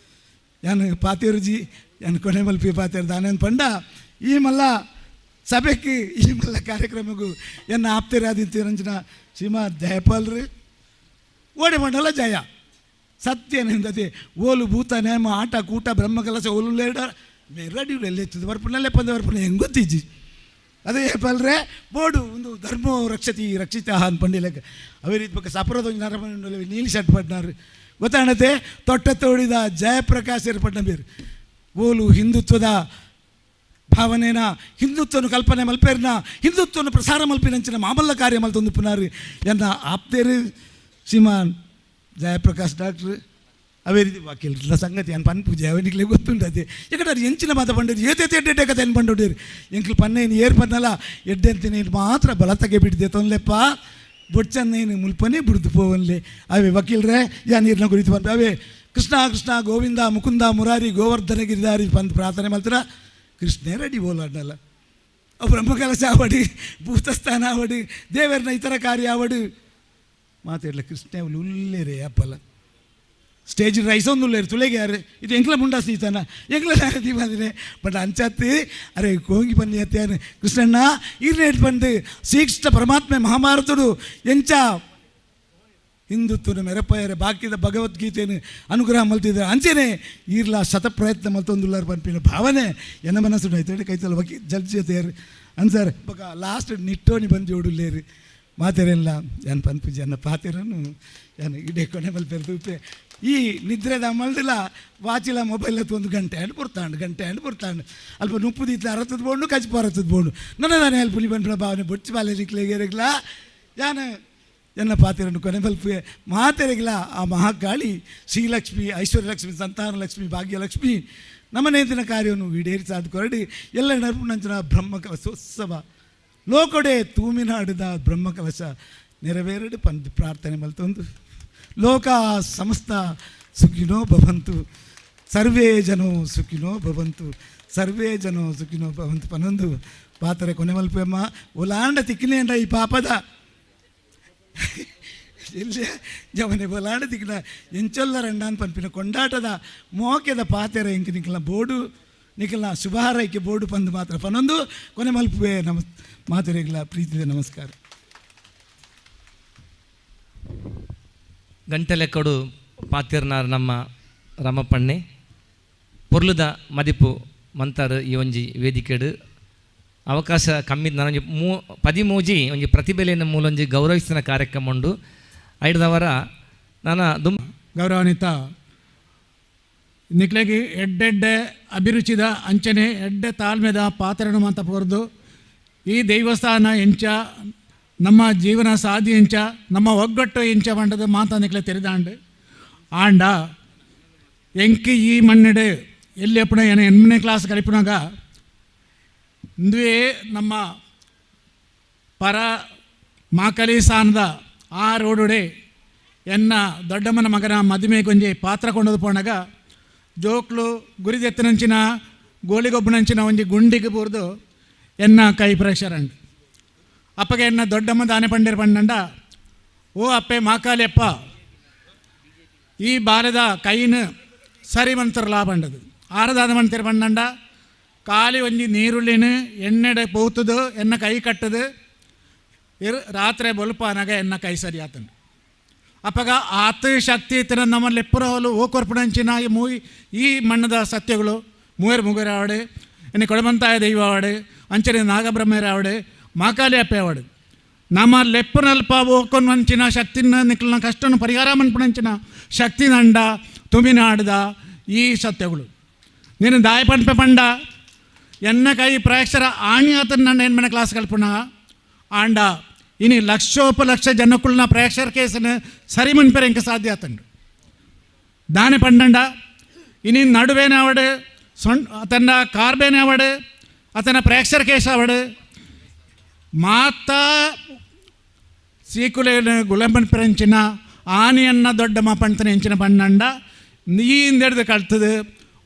ಯಾನು ಪಾತೇರುಜಿ ಯಾನ್ ಕೊನೆ ಮಲ್ಪಿ ಪಾತೇರು ದಾನೇನು ಪಂಡ ಈ ಮಲ್ಲ ಸಭೆಗೆ ಈ ಮಲ್ಲ ಕಾರ್ಯಕ್ರಮಕ್ಕೂ ಎನ್ನ ಆಪ್ತರಾದಿತ್ಯರಂಜನ ಶ್ರೀಮಾ ಜಯಪಾಲ್ರಿ ಓಡಿ ಮಂಡಲ ಜಯ ಸತ್ಯನಿಂದತೆ ಓಲು ಭೂತ ನೇಮ ಆಟ ಕೂಟ ಬ್ರಹ್ಮಕಲಸ ಓಲು ಲೇಡ ಮೆರಡಿ ಎಲ್ಲಿ ಬರ್ಪುನಲ್ಲೇ ಪಂದ ಬರ್ಪುನ ಹೆಂಗೆ ಗೊತ್ತಿಜ್ಜಿ ಅದೇ ಜಯಪಾಲ್ರೆ ಬೋರ್ಡು ಒಂದು ಧರ್ಮೋ ರಕ್ಷತಿ ರಕ್ಷಿತ ಅಂತ ಪಂಡಿಲೆಕ್ಕ ಅವೇ ರೀತಿ ಪಕ್ಕ ಸಪರದ ಒಂದು ನರಮನೆ ನೀಲಿ ಶರ್ಟ್ ಪಟ್ನಾರು ಗೊತ್ತಾಣತೆ ತೊಟ್ಟ ತೋಡಿದ ಜಯಪ್ರಕಾಶ್ ಪಟ್ನ ಬೇರು ಓಲು ಹಿಂದುತ್ವದ ಭಾವನೇನ ಹಿಂದುತ್ವನು ಕಲ್ಪನೆ ಮಲ್ಪೇರ್ನ ಹಿಂದುತ್ವನು ಪ್ರಸಾರ ಮಲ್ಪಿನಂಚಿನ ಮಾಮಲ್ಲ ಕಾರ್ಯ ಮಲ್ತೊಂದು ಪುನಾರು ಎನ್ನ ಆಪ್ತೇರು ಶ್ರೀಮಾನ್ ಜಯಪ್ರಕಾಶ್ ಡಾಕ್ಟ್ರ್ ಅವೇ ರೀತಿ ವಕೀಲರ ಸಂಗತಿ ಅನ್ ಪನ್ ಪೂಜೆ ಅವನಿಗೆ ಗೊತ್ತುಂಟು ಅದೇ ಯಾಕಂದ್ರೆ ಎಂಚಿನ ಮಾತ ಪಂಡರು ಏತೇತೆ ಎಡ್ಡೆ ಕತೆ ಏನು ಪಂಡೋಡಿರು ಎಂಕ್ಲು ಪನ್ನೇನು ಏರ್ ಪನ್ನಲ್ಲ ಎಡ್ಡೆ ಅಂತ ನೀನು ಮಾತ್ರ ಬಲತಗೆ ಬಿಟ್ಟಿದೆ ತೊಂದ್ಲೆಪ್ಪ ಬೊಚ್ಚನ್ನೇನು ಮುಲ್ಪನೇ ಬಿಡ್ದು ಪೋವನ್ಲೆ ಅವೇ ವಕೀಲರೇ ಯಾ ನೀರಿನ ಕುರಿತು ಬಂದು ಅವೇ ಕೃಷ್ಣ ಕೃಷ್ಣ ಗೋವಿಂದ ಮುಕುಂದ ಮುರಾರಿ ಗೋವರ್ಧನ ಗಿರಿಧಾರಿ ಬಂದು ಪ್ರಾರ್ಥನೆ ಮಾಡ್ತಾರ ಕೃಷ್ಣೇ ರೆಡಿ ಬೋಲಾಡ್ನಲ್ಲ ಅವು ಬ್ರಹ್ಮಕಲಶ ಆವಡಿ ಭೂತಸ್ಥಾನ ಆವಡಿ ದೇವರನ ಇತರ ಕಾರ್ಯ ಆವಡಿ ಮಾತಾಡಲ ಕೃಷ್ಣ ಅವಳು ಉಲ್ಲೇರೆ ಅಪ್ಪಲ್ಲ ಸ್ಟೇಜ್ ರೈಸ್ ಒಂದು ಉಲ್ಲೇರು ತುಳೆಗೆ ಯಾರು ಇದು ಎಂಕ್ಲ ಮುಂಡ ಸೀತಾನ ಎಂಕ್ಲ ದೀಪಾದಿನೇ ಬಟ್ ಅಂಚತ್ತಿ ಅರೆ ಕೋಂಗಿ ಬನ್ನಿ ಅತ್ಯಾನು ಕೃಷ್ಣಣ್ಣ ಈರ್ನೇಟ್ ಬಂದು ಶ್ರೀಕೃಷ್ಣ ಪರಮಾತ್ಮೆ ಮಹಾಭಾರತಡು ಎಂಚ ಹಿಂದುತ್ವನ ಮೆರಪಯರೆ ಬಾಕಿದ ಭಗವದ್ಗೀತೆಯನ್ನು ಅನುಗ್ರಹ ಮಲ್ತಿದ್ದಾರೆ ಅಂಚೆನೆ ಈರ್ಲ ಶತ ಪ್ರಯತ್ನ ಮಲ್ತೊಂದುಲ್ಲಾರ ಪನ್ಪಿನ ಭಾವನೆ ಎನ್ನ ಮನಸ್ಸು ಐತೇಳಿ ಕೈತಲ್ ವಕಿ ಜಲ್ಜಿ ತೇರು ಅನ್ಸರ್ ಬಕ ಲಾಸ್ಟ್ ನಿಟ್ಟೋನಿ ಬಂದು ಜೋಡುಲ್ಲೇರು ಮಾತೆರೆಲ್ಲ ಯಾನ್ ಪನ್ಪುಜಿ ಅನ್ನ ಪಾತೆರನು ಯಾನ್ ಇಡೇ ಕೊನೆ ಮಲ್ಪೆರ್ ತೂಪೆ ಈ ನಿದ್ರೆದ ಮಲ್ದಿಲ್ಲ ವಾಚಿಲ ಮೊಬೈಲ್ ಹತ್ತು ಒಂದು ಗಂಟೆ ಹಣ್ಣು ಬುರ್ತಾಂಡು ಗಂಟೆ ಹಣ್ಣು ಬುರ್ತಾಂಡು ಅಲ್ಪ ನುಪ್ಪುದಿತ್ತು ಅರತ್ತದ ಬೋಂಡು ಕಜ್ಪು ಅರತ್ತದ ಬೋಂಡು ನನ್ನ ನಾನು ಹೆಲ್ಪ್ ಬಂದ ಭಾವನೆ ಬೊಚ್ಚು ಬಾಲೆ ನಿಕ್ಲೇಗೆರಗ್ಲ ಯಾನ ಎನ್ನ ಪಾತಿರನ್ನು ಕೊನೆ ಮಲ್ಪೆ ಮಾತೆರೆಗಿಲ್ಲ ಆ ಮಹಾಕಾಳಿ ಶ್ರೀಲಕ್ಷ್ಮಿ ಐಶ್ವರ್ಯಲಕ್ಷ್ಮಿ ಸಂತಾನಲಕ್ಷ್ಮಿ ಭಾಗ್ಯಲಕ್ಷ್ಮಿ ನಮ್ಮನೇತಿನ ಕಾರ್ಯವನ್ನು ಈಡೇರಿಸಾದ ಕೊರಡಿ ಎಲ್ಲ ನರ್ಪುಣಂಚನ ಬ್ರಹ್ಮಕಲಶೋತ್ಸವ ಲೋಕೊಡೆ ತೂಮಿನಾಡಿದ ಬ್ರಹ್ಮಕಲಶ ನೆರವೇರಡು ಪಂದು ಪ್ರಾರ್ಥನೆ ಮಲ್ತೊಂದು ಲೋಕ ಸಮಸ್ತ ಸುಖಿನೋ ಭವಂತು ಸರ್ವೇ ಜನೋ ಸುಖಿನೋ ಭವಂತು ಸರ್ವೇ ಜನೋ ಸುಖಿನೋ ಭವಂತು ಪನೊಂದು ಪಾತ್ರೆ ಕೊನೆ ಮಲ್ಪೆಮ್ಮ ಒಲಾಂಡ ತಿಕ್ಕಿನೇಂಡ ಈ ಪಾಪದ ಎಲ್ಲಿ ಜವನೆ ಬೊಲಾಂಡ ತಿಕ್ಕಿನ ಎಂಚೊಲ್ಲ ರಂಡಾನ್ ಪನ್ಪಿನ ಕೊಂಡಾಟದ ಮೋಕೆದ ಪಾತೆರೆ ಇಂಕ್ ನಿಕ್ಲ ಬೋಡು ನಿಖಲ ಶುಭಾರೈಕೆ ಬೋರ್ಡು ಪಂದು ಮಾತ್ರ ಪನೊಂದು ಕೊನೆ ಮಲ್ಪುವೆ ನಮ ಮಾತುರೆಗಳ ಪ್ರೀತಿಯ ನಮಸ್ಕಾರ. ಗಂಟೆಲೆಕ್ಕಡು ಪಾತಿರ್ನಾರ್ ನಮ್ಮ ರಮಪಣ್ಣೆ ಪೊರ್ಲುದ ಮದಿಪು ಮಂತಾರ್ ಈ ಒಂಜಿ ವೇದಿಕೆಡು ಅವಕಾಶ ಕಮ್ಮಿದ ನಾನೊಂಜಿ ಪದಿಮೂಜಿ ಒಂಜಿ ಪ್ರತಿಭೆಲೆಯನ್ನು ಮೂಲೊಂಜಿ ಗೌರವಿಸಿದ ಕಾರ್ಯಕ್ರಮ ಉಂಡು ಐಡ್ದವರ ನಾನು ದುಮ್ ಗೌರವಾನ್ವಿತ ನಿಕ್ಲೆಗೆ ಎಡ್ಡೆಡ್ಡೆ ಅಭಿರುಚಿದ ಅಂಚನೆ ಎಡ್ಡೆ ತಾಳ್ಮೆದ ಪಾತ್ರನು ಅಂತ ಪೋರ್ದು ಈ ದೇವಸ್ಥಾನ ಎಂಚ ನಮ್ಮ ಜೀವನ ಸಾಧಿ ಎಂಚ ನಮ್ಮ ಒಗ್ಗಟ್ಟು ಎಂಚ ಮಂಡದ ಮಾತ ನಿಕ್ಲೆ ತೆರೆದಾಂಡು ಆಂಡ ಎಂಕಿ ಈ ಮಣ್ಣೆಡೆ ಎಲ್ಲಿ ಅಪ್ಪಣ ಏನ ಎಣ್ಣನೇ ಕ್ಲಾಸ್ ಕಲಿಪುನಾಗ ಇಂದುವೇ ನಮ್ಮ ಪರ ಮಾಕಲಿ ಸಾನದ ಆ ರೋಡುಡೆ ಎನ್ನ ದೊಡ್ಡಮ್ಮನ ಮಗನ ಮದುವೆ ಕೊಂಜಿ ಪಾತ್ರ ಕೊಂಡದು ಪೋಣಾಗ ಜೋಕ್ಲು ಗುರಿದೆತ್ತನಂಚಿನ ಗೋಳಿಗೊಬ್ಬನಂಚಿನ ಒಂಜಿ ಗುಂಡಿಗೆ ಬೂರ್ದು ಎನ್ನ ಕೈ ಪ್ರೆಷರ್ ಅಂಡ್ ಅಪ್ಪಗೆ ಎನ್ನ ದೊಡ್ಡಮ್ಮ ದಾನೆ ಪಂಡೇರ್ ಪಂಡಂಡ ಓ ಅಪ್ಪೆ ಮಾಕಾಲಿಯಪ್ಪ ಈ ಬಾಲದ ಕೈನ ಸರಿ ಮಂತ್ರಲಾ ಬಂಡದು ಆರದಾದ ಮಂತಿರ ಪಂಡಂಡ ಖಾಲಿ ಒಂಜಿ ನೀರುಳ್ಳಿನ ಎಣ್ಣೆಡೆ ಪೋತದು ಎನ್ನ ಕೈ ಕಟ್ಟದು ಇರ್ ರಾತ್ರಿ ಬೊಲ್ಪಾನಾಗ ಎನ್ನ ಕೈ ಸರಿ ಆತನು ಅಪ್ಪಗ ಆತ ಶಕ್ತಿ ಇತ್ತಿನ ನಮ್ಮ ಲೆಪ್ಪುರ ಹೋಲು ಓಕೊರ್ಪುಣಂಚಿನ ಈ ಮೂವಿ ಈ ಮಣ್ಣದ ಸತ್ಯಗಳು ಮೂವರು ಮುಗುರಾವಡೆ ಇನ್ನು ಕೊಡಮಂತಾಯ ದೈವ ಆವಡೆ ಅಂಚನೆ ನಾಗಬ್ರಹ್ಮರಾವಡೆ ಮಾಕಾಲಿ ಅಪ್ಪೆ ಆವಡೆ ನಮ್ಮ ಲೆಪ್ಪುನಲ್ಪ ಓಕೊನ್ವಂಚಿನ ಶಕ್ತಿನ ನಿಕ್ಲನ ಕಷ್ಟನ ಪರಿಹಾರ ಮನ್ಪುಣಂಚಿನ ಶಕ್ತಿ ನಂಡ ತುಮಿನಾಡ್ದ ಈ ಸತ್ಯಗಳು ನೀನು ದಾಯ ಪಂಪೆ ಪಂಡ ಎನ್ನ ಕೈ ಪ್ರೇಕ್ಷರ ಆಣಿ ಆತನ ನನ್ನ ಏನು ಮನೆ ಕ್ಲಾಸ್ ಕಲ್ಪುಣ ಆಂಡ ಇನಿ ಲಕ್ಷೋಪಲಕ್ಷ ಜನಕ್ಕುಲ್ನ ಪ್ರೇಕ್ಷರ ಕೇಸನ ಸರಿ ಮನ್ಪೆರೆ ಇಂಕ ಸಾಧ್ಯ ಆತಂಡು ದಾನೆ ಪಂಡಂಡ ಇನಿ ನಡುವೇನೆ ಅವಡು ಸೊಣ್ ಆತನ ಕಾರ್ಬೇನೆ ಅವಡು ಆತನ ಪ್ರೇಕ್ಷರ ಕೇಸ ಅವಡು ಮಾತಾ ಸೀಕುಲೇನ ಗುಲಂಬನ್ ಪೆರಂಚಿನ ಆನೆಯನ್ನ ದೊಡ್ಡಮ್ಮ ಪಂತನ ಎಂಚಿನ ಪಣ್ಣಂಡ ನೀಂದೆಡ್ದು ಕಳ್ತದು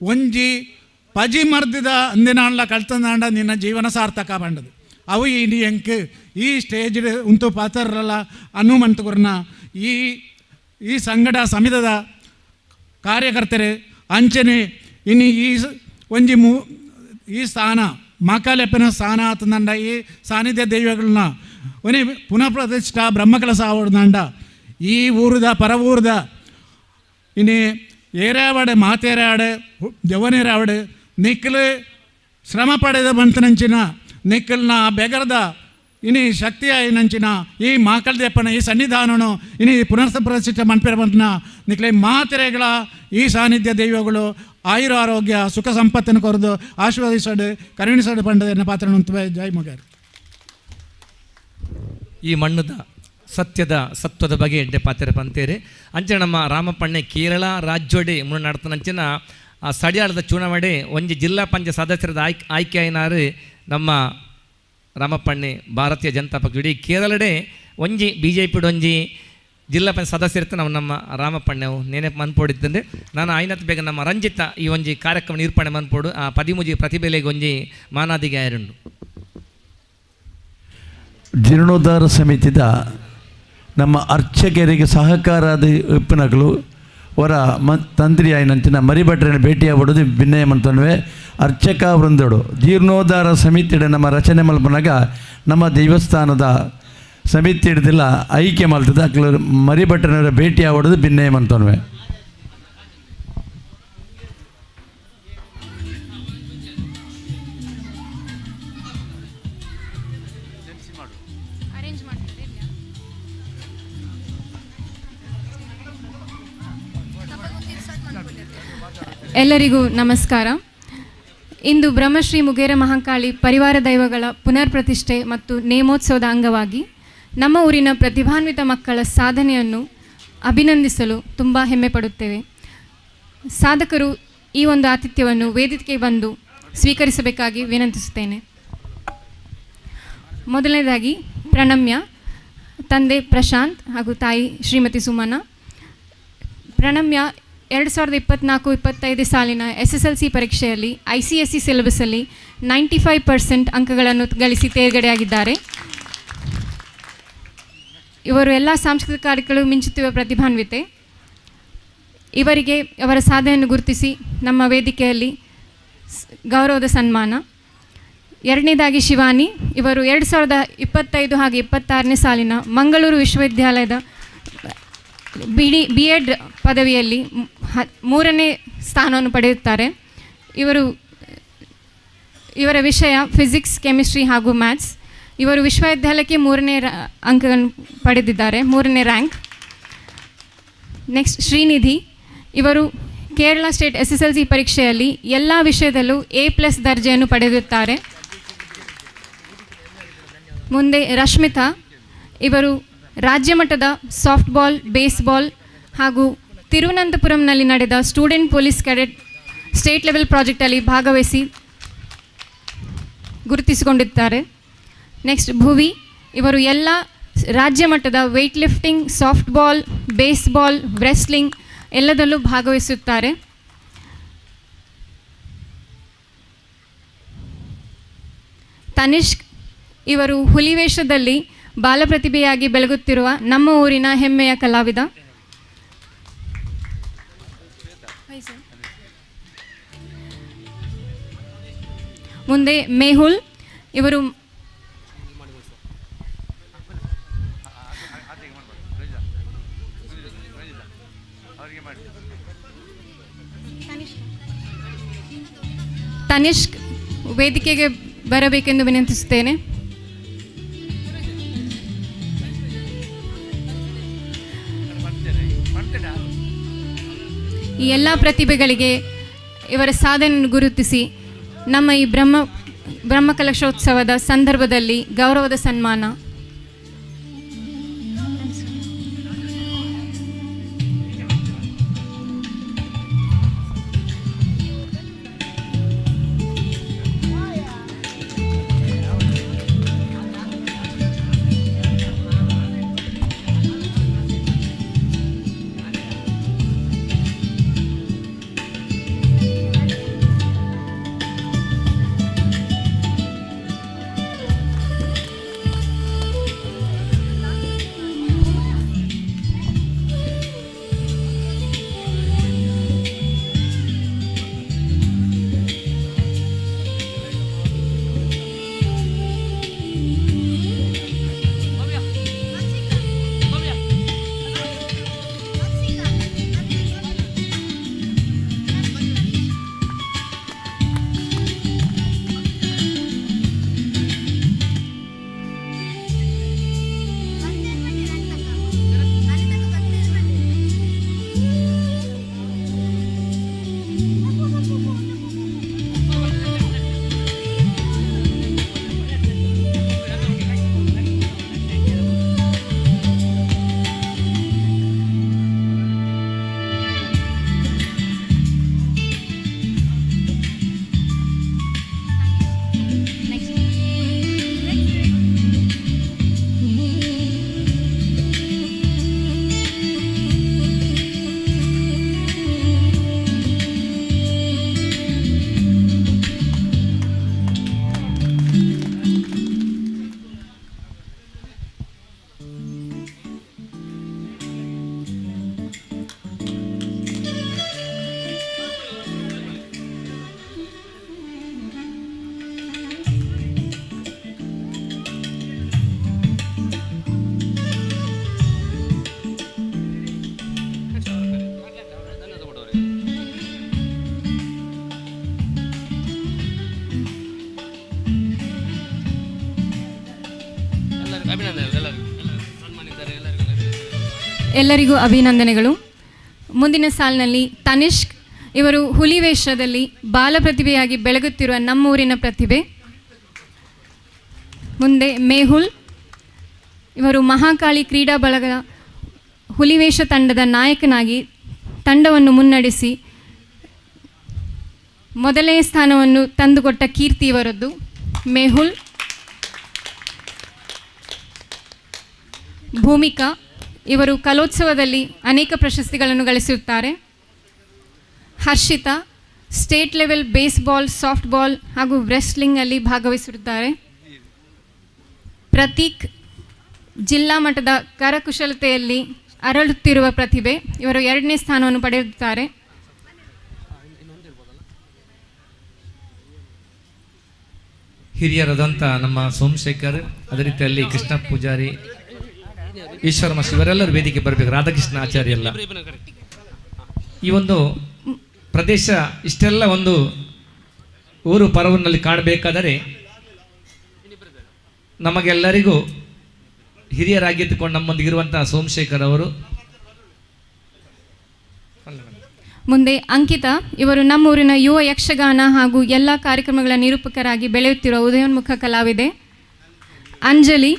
ಒಂಜಿ ಪಜಿ ಮರ್ದಿದ ಅಂದಿನಾಂಡ್ಲ ಕಳ್ತಂದಾಂಡ ನಿನ್ನ ಜೀವನ ಸಾರ್ಥಕ ಬಂಡದು. ಅವು ಇನಿ ಎಂಕ್ ಈ ಸ್ಟೇಜ್ ಉಂತು ಪಾತ್ರರಲ್ಲ ಅನುಮಂತುಗುರ್ನ ಈ ಈ ಸಂಘಟ ಸಮಿತದ ಕಾರ್ಯಕರ್ತರು ಅಂಚನೆ ಇನಿ ಈ ಒಂಜಿ ಈ ಸ್ಥಾನ ಮಾಕಾಲೆಪ್ಪನ ಸ್ಥಾನ ಆತಂದಂಡ ಈ ಸಾನ್ನಿಧ್ಯ ದೈವಗಳನ್ನ ಒನಿ ಪುನಃ ಪ್ರತಿಷ್ಠಾ ಬ್ರಹ್ಮಕಲಸ ಆವಡ್ದಂಡ ಈ ಊರದ ಪರವೂರದ ಇನಿ ಏರಾವಡೆ ಮಾತೇರಾಡೆ ಜವನೇರಾವಡೆ ನಿಕ್ಕಲು ಶ್ರಮ ಪಡೆದ ಬಂತನಂಚಿನ ನಿಕ್ಕಲ್ನ ಬೆಗರದ ಇನಿ ಶಕ್ತಿಯ ನಂಚಿನ ಈ ಮಾಕಲ್ದೆಪ್ಪನ ಈ ಸನ್ನಿಧಾನನು ಇನಿ ಪುನರ್ ಪ್ರತಿಷ್ಠೆ ಮನ್ಪೆರ ಬಂತನ ನಿಕ್ಲೆ ಮಾತೆರೆಗಳ ಈ ಸಾನ್ನಿಧ್ಯ ದೈವಗಳು ಆಯುರ ಆರೋಗ್ಯ ಸುಖ ಸಂಪತ್ತನ್ನು ಕೊರೆದು ಆಶೀರ್ವದಿಸಡು ಕರುಣಿಸಡು ಪಂಡದನ್ನ ಪಾತ್ರ ಜೈ ಮುಗೇರ್. ಈ ಮಣ್ಣದ ಸತ್ಯದ ಸತ್ವದ ಬಗ್ಗೆ ಎಡ್ಡೆ ಪಾತ್ರ ಪಂತೇರಿ ಅಂಚೆ ನಮ್ಮ ರಾಮಪಣ್ಣೆ ಕೇರಳ ರಾಜ್ಯೋಡೆ ಮುನ್ನಡತನಂಚಿನ ಆ ಸಡಿಯಾಳದ ಚುನಾವಣೆ ಒಂಜಿ ಜಿಲ್ಲಾ ಪಂಚಾಯತ್ ಸದಸ್ಯರದ ಆಯ್ಕೆ ಆಯ್ನಾರು ನಮ್ಮ ರಾಮಪ್ಪಣ್ಣೆ ಭಾರತೀಯ ಜನತಾ ಪಕ್ಷ ಇಡೀ ಕೇರಳಡೆ ಒಂಜಿ ಬಿ ಜೆ ಪಿ ಒಂಜಿ ಜಿಲ್ಲಾ ಪಂಚಾಯತ್ ಸದಸ್ಯರಿತ್ತು ನಾವು ನಮ್ಮ ರಾಮಪ್ಪಣ್ಣವು ನೇನೆ ಮನ್ಪೋಡಿತ್ತಂದೆ ನಾನು ಆಯ್ನತ್ ಬೇಗ ನಮ್ಮ ರಂಜಿತ ಈ ಒಂಜಿ ಕಾರ್ಯಕ್ರಮ ನಿರೂಪಣೆ ಮನ್ಪೋಡು ಆ ಪದಿಮೂಜಿ ಪ್ರತಿಭೆಲೆಗೆ ಒಂಜಿ ಮಾನಾದಿಗೆ ಆಯರುಂಡು. ಜೀರ್ಣೋದ್ಧಾರ ಸಮಿತಿದ ನಮ್ಮ ಅರ್ಚಕರಿಗೆ ಸಹಕಾರದ ಉಪ್ಪಿನಗಳು ಅವರ ತಂತ್ರಿ ಆಯ್ನಂಚಿನ ಮರಿಭಟ್ರನ್ನು ಭೇಟಿಯಾಗ್ಬಿಡೋದು ಭಿನ್ನಯ ಮಂತನ್ವೆ ಅರ್ಚಕ ವೃಂದಡು ಜೀರ್ಣೋದ್ಧಾರ ಸಮಿತಿಡ ನಮ್ಮ ರಚನೆ ಮಲ್ಪನಾಗ ನಮ್ಮ ದೇವಸ್ಥಾನದ ಸಮಿತಿ ಹಿಡ್ದಿಲ್ಲ ಐಕ್ಯ ಮಲ್ತದ ಅಕ್ಲ ಮರಿಭಟ್ರನವರ ಭೇಟಿ ಆವಡೋದು ಭಿನ್ನಯ ಮಂತನ್ವೆ. ಎಲ್ಲರಿಗೂ ನಮಸ್ಕಾರ. ಇಂದು ಬ್ರಹ್ಮಶ್ರೀ ಮುಗೇರ ಮಹಾಂಕಾಳಿ ಪರಿವಾರ ದೈವಗಳ ಪುನರ್ ಪ್ರತಿಷ್ಠೆ ಮತ್ತು ನೇಮೋತ್ಸವದ ಅಂಗವಾಗಿ ನಮ್ಮ ಊರಿನ ಪ್ರತಿಭಾನ್ವಿತ ಮಕ್ಕಳ ಸಾಧನೆಯನ್ನು ಅಭಿನಂದಿಸಲು ತುಂಬ ಹೆಮ್ಮೆ ಪಡುತ್ತೇವೆ. ಸಾಧಕರು ಈ ಒಂದು ಆತಿಥ್ಯವನ್ನು ವೇದಿಕೆಗೆ ಬಂದು ಸ್ವೀಕರಿಸಬೇಕಾಗಿ ವಿನಂತಿಸುತ್ತೇನೆ. ಮೊದಲನೇದಾಗಿ ಪ್ರಣಮ್ಯ, ತಂದೆ ಪ್ರಶಾಂತ್ ಹಾಗೂ ತಾಯಿ ಶ್ರೀಮತಿ ಸುಮನ. ಪ್ರಣಮ್ಯ 2024-25 ಸಾಲಿನ SSLC ಪರೀಕ್ಷೆಯಲ್ಲಿ ICSE ಸಿಲೆಬಸ್ಸಲ್ಲಿ 95% ಅಂಕಗಳನ್ನು ಗಳಿಸಿ ತೇರ್ಗಡೆಯಾಗಿದ್ದಾರೆ. ಇವರು ಎಲ್ಲ ಸಾಂಸ್ಕೃತಿಕ ಕಾರ್ಯಗಳು ಮಿಂಚುತ್ತಿರುವ ಪ್ರತಿಭಾನ್ವಿತೆ. ಇವರಿಗೆ ಅವರ ಸಾಧನೆಯನ್ನು ಗುರುತಿಸಿ ನಮ್ಮ ವೇದಿಕೆಯಲ್ಲಿ ಗೌರವದ ಸನ್ಮಾನ. ಎರಡನೇದಾಗಿ ಶಿವಾನಿ, ಇವರು 2025 ಹಾಗೂ 26ನೇ ಸಾಲಿನ ಮಂಗಳೂರು ವಿಶ್ವವಿದ್ಯಾಲಯದ ಬಿ.ಎಡ್ ಪದವಿಯಲ್ಲಿ 3ನೇ ಸ್ಥಾನವನ್ನು ಪಡೆಯುತ್ತಾರೆ. ಇವರ ವಿಷಯ ಫಿಸಿಕ್ಸ್, ಕೆಮಿಸ್ಟ್ರಿ ಹಾಗೂ ಮ್ಯಾಥ್ಸ್. ಇವರು ವಿಶ್ವವಿದ್ಯಾಲಯಕ್ಕೆ 3ನೇ ಅಂಕವನ್ನು ಪಡೆದಿದ್ದಾರೆ, 3ನೇ ರ್ಯಾಂಕ್. ನೆಕ್ಸ್ಟ್ ಶ್ರೀನಿಧಿ, ಇವರು ಕೇರಳ ಸ್ಟೇಟ್ SSLC ಪರೀಕ್ಷೆಯಲ್ಲಿ ಎಲ್ಲ ವಿಷಯದಲ್ಲೂ A+ ದರ್ಜೆಯನ್ನು ಪಡೆದಿರುತ್ತಾರೆ. ಮುಂದೆ ರಶ್ಮಿತಾ, ಇವರು ರಾಜ್ಯ ಮಟ್ಟದ ಸಾಫ್ಟ್ಬಾಲ್, ಬೇಸ್ಬಾಲ್ ಹಾಗೂ ತಿರುವನಂತಪುರಂನಲ್ಲಿ ನಡೆದ student police cadet state level ಪ್ರಾಜೆಕ್ಟಲ್ಲಿ ಭಾಗವಹಿಸಿ ಗುರುತಿಸಿಕೊಂಡಿದ್ದಾರೆ. ನೆಕ್ಸ್ಟ್ ಭುವಿ, ಇವರು ಎಲ್ಲ ರಾಜ್ಯ ಮಟ್ಟದ weight lifting, softball, baseball, wrestling ಎಲ್ಲದಲ್ಲೂ ಭಾಗವಹಿಸುತ್ತಾರೆ. ತನಿಷ್ಕ್, ಇವರು ಹುಲಿವೇಷದಲ್ಲಿ ಬಾಲಪ್ರತಿಭೆಯಾಗಿ ಬೆಳಗುತ್ತಿರುವ ನಮ್ಮ ಊರಿನ ಹೆಮ್ಮೆಯ ಕಲಾವಿದ. ಮುಂದೆ ಮೇಹುಲ್, ಇವರು ತನಿಷ್ಕ್ ವೇದಿಕೆಗೆ ಬರಬೇಕೆಂದು ವಿನಂತಿಸುತ್ತೇನೆ. ಈ ಎಲ್ಲ ಪ್ರತಿಭೆಗಳಿಗೆ ಇವರ ಸಾಧನೆಯನ್ನು ಗುರುತಿಸಿ ನಮ್ಮ ಈ ಬ್ರಹ್ಮಕಲಶೋತ್ಸವದ ಸಂದರ್ಭದಲ್ಲಿ ಗೌರವದ ಸನ್ಮಾನ. ಎಲ್ಲರಿಗೂ ಅಭಿನಂದನೆಗಳು. ಮುಂದಿನ ಸಾಲಿನಲ್ಲಿ ತನಿಷ್ಕ್, ಇವರು ಹುಲಿ ವೇಷದಲ್ಲಿ ಬಾಲ ಪ್ರತಿಭೆಯಾಗಿ ಬೆಳಗುತ್ತಿರುವ ನಮ್ಮೂರಿನ ಪ್ರತಿಭೆ. ಮುಂದೆ ಮೇಹುಲ್, ಇವರು ಮಹಾಕಾಳಿ ಕ್ರೀಡಾ ಬಳಗದ ಹುಲಿವೇಷ ತಂಡದ ನಾಯಕನಾಗಿ ತಂಡವನ್ನು ಮುನ್ನಡೆಸಿ ಮೊದಲನೇ ಸ್ಥಾನವನ್ನು ತಂದುಕೊಟ್ಟ ಕೀರ್ತಿ ಇವರದ್ದು. ಮೇಹುಲ್. ಭೂಮಿಕಾ, ಇವರು ಕಲೋತ್ಸವದಲ್ಲಿ ಅನೇಕ ಪ್ರಶಸ್ತಿಗಳನ್ನು ಗಳಿಸಿರುತ್ತಾರೆ. Harshita, state level baseball, soft ball ಹಾಗೂ ರೆಸ್ಲಿಂಗಲ್ಲಿ ಭಾಗವಹಿಸಿರುತ್ತಾರೆ. ಪ್ರತೀಕ್, ಜಿಲ್ಲಾ ಮಟ್ಟದ ಕರಕುಶಲತೆಯಲ್ಲಿ ಅರಳುತ್ತಿರುವ ಪ್ರತಿಭೆ, ಇವರು 2ನೇ ಸ್ಥಾನವನ್ನು ಪಡೆಯುತ್ತಾರೆ. ಹಿರಿಯರಾದಂಥ ನಮ್ಮ ಸೋಮಶೇಖರ್, ಅದೇ ರೀತಿಯಲ್ಲಿ ಕೃಷ್ಣ ಪೂಜಾರಿ, ಈಶ್ವರ ಮಾಸ್ಟರ್ ಇವರೆಲ್ಲರೂ ವೇದಿಕೆ ಬರಬೇಕು. ರಾಧಾಕೃಷ್ಣ ಆಚಾರ್ಯ ಎಲ್ಲ ಈ ಒಂದು ಪ್ರದೇಶ ಇಷ್ಟೆಲ್ಲ ಒಂದು ಊರು ಪರವನಲ್ಲಿ ಕಾಣಬೇಕಾದರೆ ನಮಗೆಲ್ಲರಿಗೂ ಹಿರಿಯರಾಗಿದ್ದುಕೊಂಡು ನಮ್ಮೊಂದಿಗಿರುವಂತಹ ಸೋಮಶೇಖರ್ ಅವರು. ಮುಂದೆ ಅಂಕಿತಾ, ಇವರು ನಮ್ಮೂರಿನ ಯುವ ಯಕ್ಷಗಾನ ಹಾಗೂ ಎಲ್ಲ ಕಾರ್ಯಕ್ರಮಗಳ ನಿರೂಪಕರಾಗಿ ಬೆಳೆಯುತ್ತಿರುವ ಉದಯೋನ್ಮುಖ ಕಲಾವಿದೆ. ಅಂಜಲಿ,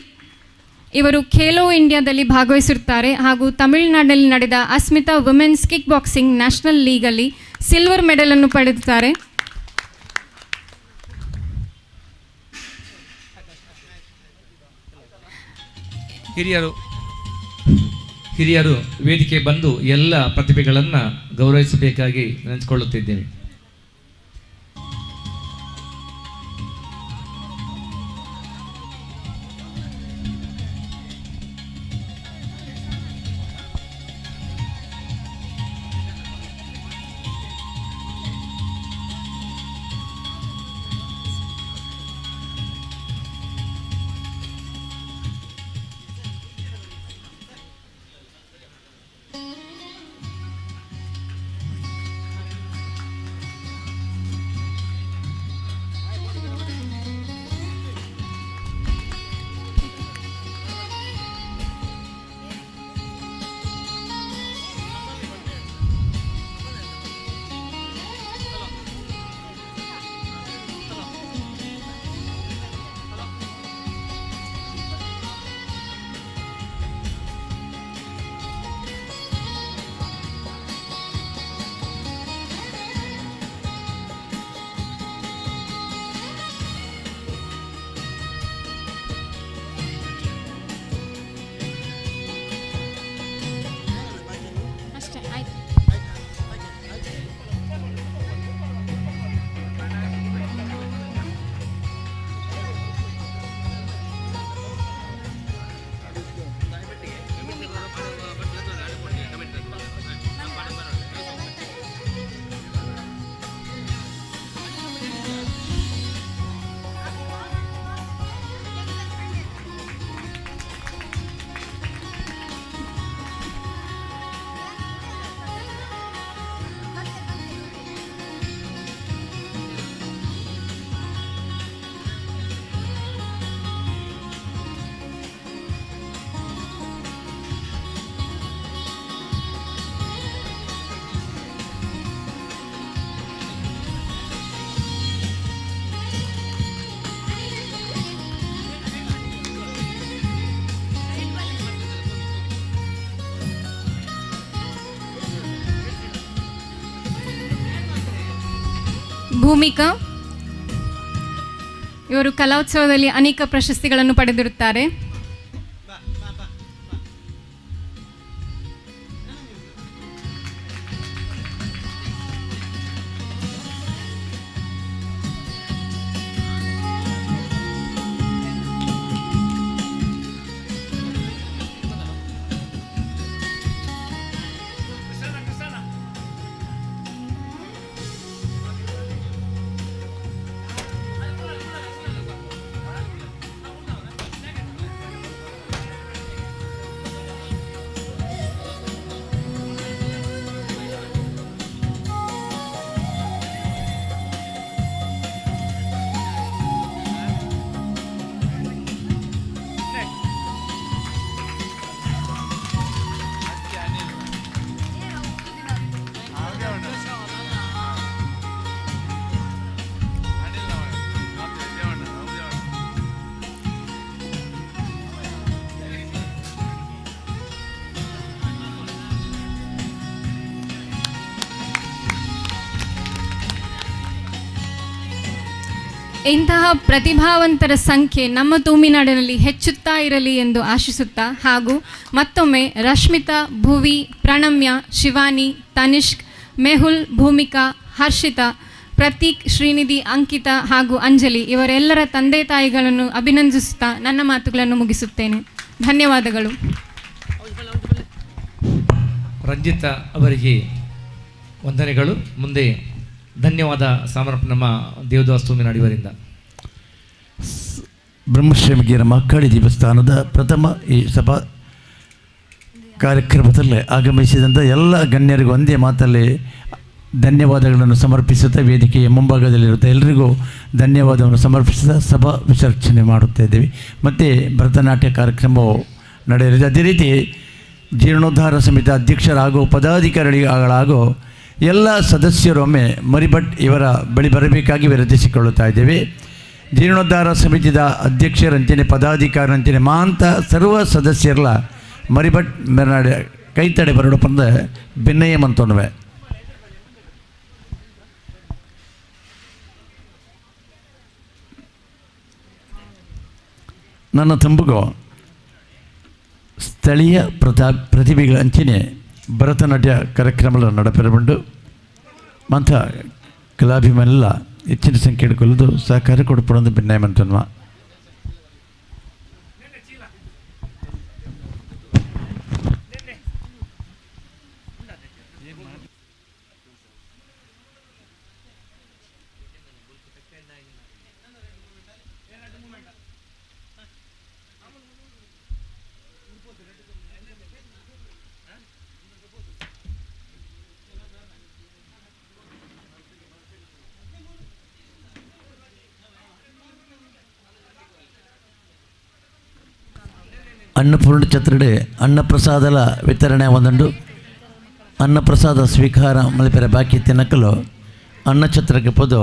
ಇವರು ಖೇಲೋ ಇಂಡಿಯಾದಲ್ಲಿ ಭಾಗವಹಿಸಿರುತ್ತಾರೆ ಹಾಗೂ ತಮಿಳುನಾಡಿನಲ್ಲಿ ನಡೆದ Asmita women's kick boxing national legally silver ಮೆಡಲನ್ನು ಪಡೆದಿದ್ದಾರೆ. ಹಿರಿಯರು ವೇದಿಕೆ ಬಂದು ಎಲ್ಲ ಪ್ರತಿಭೆಗಳನ್ನು ಗೌರವಿಸಬೇಕಾಗಿ ನೆನೆಸಿಕೊಳ್ಳುತ್ತಿದ್ದೇವೆ. ಭೂಮಿಕಾ ಇವರು ಕಲೋತ್ಸವದಲ್ಲಿ ಅನೇಕ ಪ್ರಶಸ್ತಿಗಳನ್ನು ಪಡೆದಿರುತ್ತಾರೆ. ಇಂತಹ ಪ್ರತಿಭಾವಂತರ ಸಂಖ್ಯೆ ನಮ್ಮ ತೂಮಿನಾಡಿನಲ್ಲಿ ಹೆಚ್ಚುತ್ತಾ ಇರಲಿ ಎಂದು ಆಶಿಸುತ್ತಾ ಹಾಗೂ ಮತ್ತೊಮ್ಮೆ ರಶ್ಮಿತಾ, ಭುವಿ, ಪ್ರಣಮ್ಯ, ಶಿವಾನಿ, ತನಿಷ್ಕ್, ಮೆಹುಲ್, ಭೂಮಿಕಾ, ಹರ್ಷಿತಾ, ಪ್ರತೀಕ್, ಶ್ರೀನಿಧಿ, ಅಂಕಿತಾ ಹಾಗೂ ಅಂಜಲಿ ಇವರೆಲ್ಲರ ತಂದೆ ತಾಯಿಗಳನ್ನು ಅಭಿನಂದಿಸುತ್ತಾ ನನ್ನ ಮಾತುಗಳನ್ನು ಮುಗಿಸುತ್ತೇನೆ. ಧನ್ಯವಾದಗಳು. ರಂಜಿತಾ ಅವರಿಗೆ ವಂದನೆಗಳು. ಮುಂದೆ ಧನ್ಯವಾದ ಸಮರ್ಪಣೆ ನಮ್ಮ ದೇವದಾಸ್ ತೂಮಿನಾಡ್ ಇವರಿಂದ. ಬ್ರಹ್ಮಶ್ರೀ ಮಕ್ಕಳಿ ದೇವಸ್ಥಾನದ ಪ್ರಥಮ ಈ ಸಭಾ ಕಾರ್ಯಕ್ರಮದಲ್ಲಿ ಆಗಮಿಸಿದಂಥ ಎಲ್ಲ ಗಣ್ಯರಿಗೂ ಒಂದೇ ಮಾತಲ್ಲಿ ಧನ್ಯವಾದಗಳನ್ನು ಸಮರ್ಪಿಸುತ್ತಾ ವೇದಿಕೆಯ ಮುಂಭಾಗದಲ್ಲಿರುತ್ತೆ ಎಲ್ಲರಿಗೂ ಧನ್ಯವಾದವನ್ನು ಸಮರ್ಪಿಸುತ್ತಾ ಸಭಾ ವಿಸರ್ಜನೆ ಮಾಡುತ್ತಾ ಇದ್ದೀವಿ. ಮತ್ತು ಭರತನಾಟ್ಯ ಕಾರ್ಯಕ್ರಮವು ನಡೆಯಲಿದೆ. ಅದೇ ರೀತಿ ಜೀರ್ಣೋದ್ಧಾರ ಸಮಿತಿ ಅಧ್ಯಕ್ಷರಾಗೋ ಪದಾಧಿಕಾರಿಗಳಾಗೋ ಎಲ್ಲ ಸದಸ್ಯರೊಮ್ಮೆ ಮರಿಭಟ್ ಇವರ ಬಳಿ ಬರಬೇಕಾಗಿ ವಿನಂತಿಸಿಕೊಳ್ಳುತ್ತಾ ಇದ್ದೇವೆ. ಜೀರ್ಣೋದ್ಧಾರ ಸಮಿತಿಯ ಅಧ್ಯಕ್ಷರಂತೆಯೇ ಪದಾಧಿಕಾರಿರಂತೆಯೇ ಮಾಂತ ಸರ್ವ ಸದಸ್ಯರಲ್ಲ ಮರಿಭಟ್ ಮೆರನಾಡೆ ಕೈತಡೆ ಬರಡಪ್ಪಂದ ಬೆನ್ನಯ್ಯ ಮಂತೋನ್ವೆ. ನನ್ನ ತಂಬುಗೋ ಸ್ಥಳೀಯ ಪ್ರತಿಭೆಗಳ ಅಂಚಿನೆ ಭರತನಾಟ್ಯ ಕಾರ್ಯಕ್ರಮಗಳ ನಡಪೆರಬಂಡು ಮಂಥ ಕಲಾಭಿಮಾನಿಲ್ಲ ಹೆಚ್ಚಿನ ಸಂಖ್ಯೆ ಹಿಡ್ಕೊಳ್ಳೋದು ಸಹಕಾರ ಕೊಡ್ಪಡೋದು ಭಿನ್ನಾಯ ಮಂತನ್ವ. ಅನ್ನಪೂರ್ಣ ಛತ್ರಡೆ ಅನ್ನಪ್ರಸಾದಲ ವಿತರಣೆ ಒಂದುಂಡು. ಅನ್ನಪ್ರಸಾದ ಸ್ವೀಕಾರ ಮಲ್ಪೆರೆ ಬಾಕಿ ತಿನ್ನಕಲು ಅನ್ನಛತ್ರಕ್ಕೆ ಪೋದು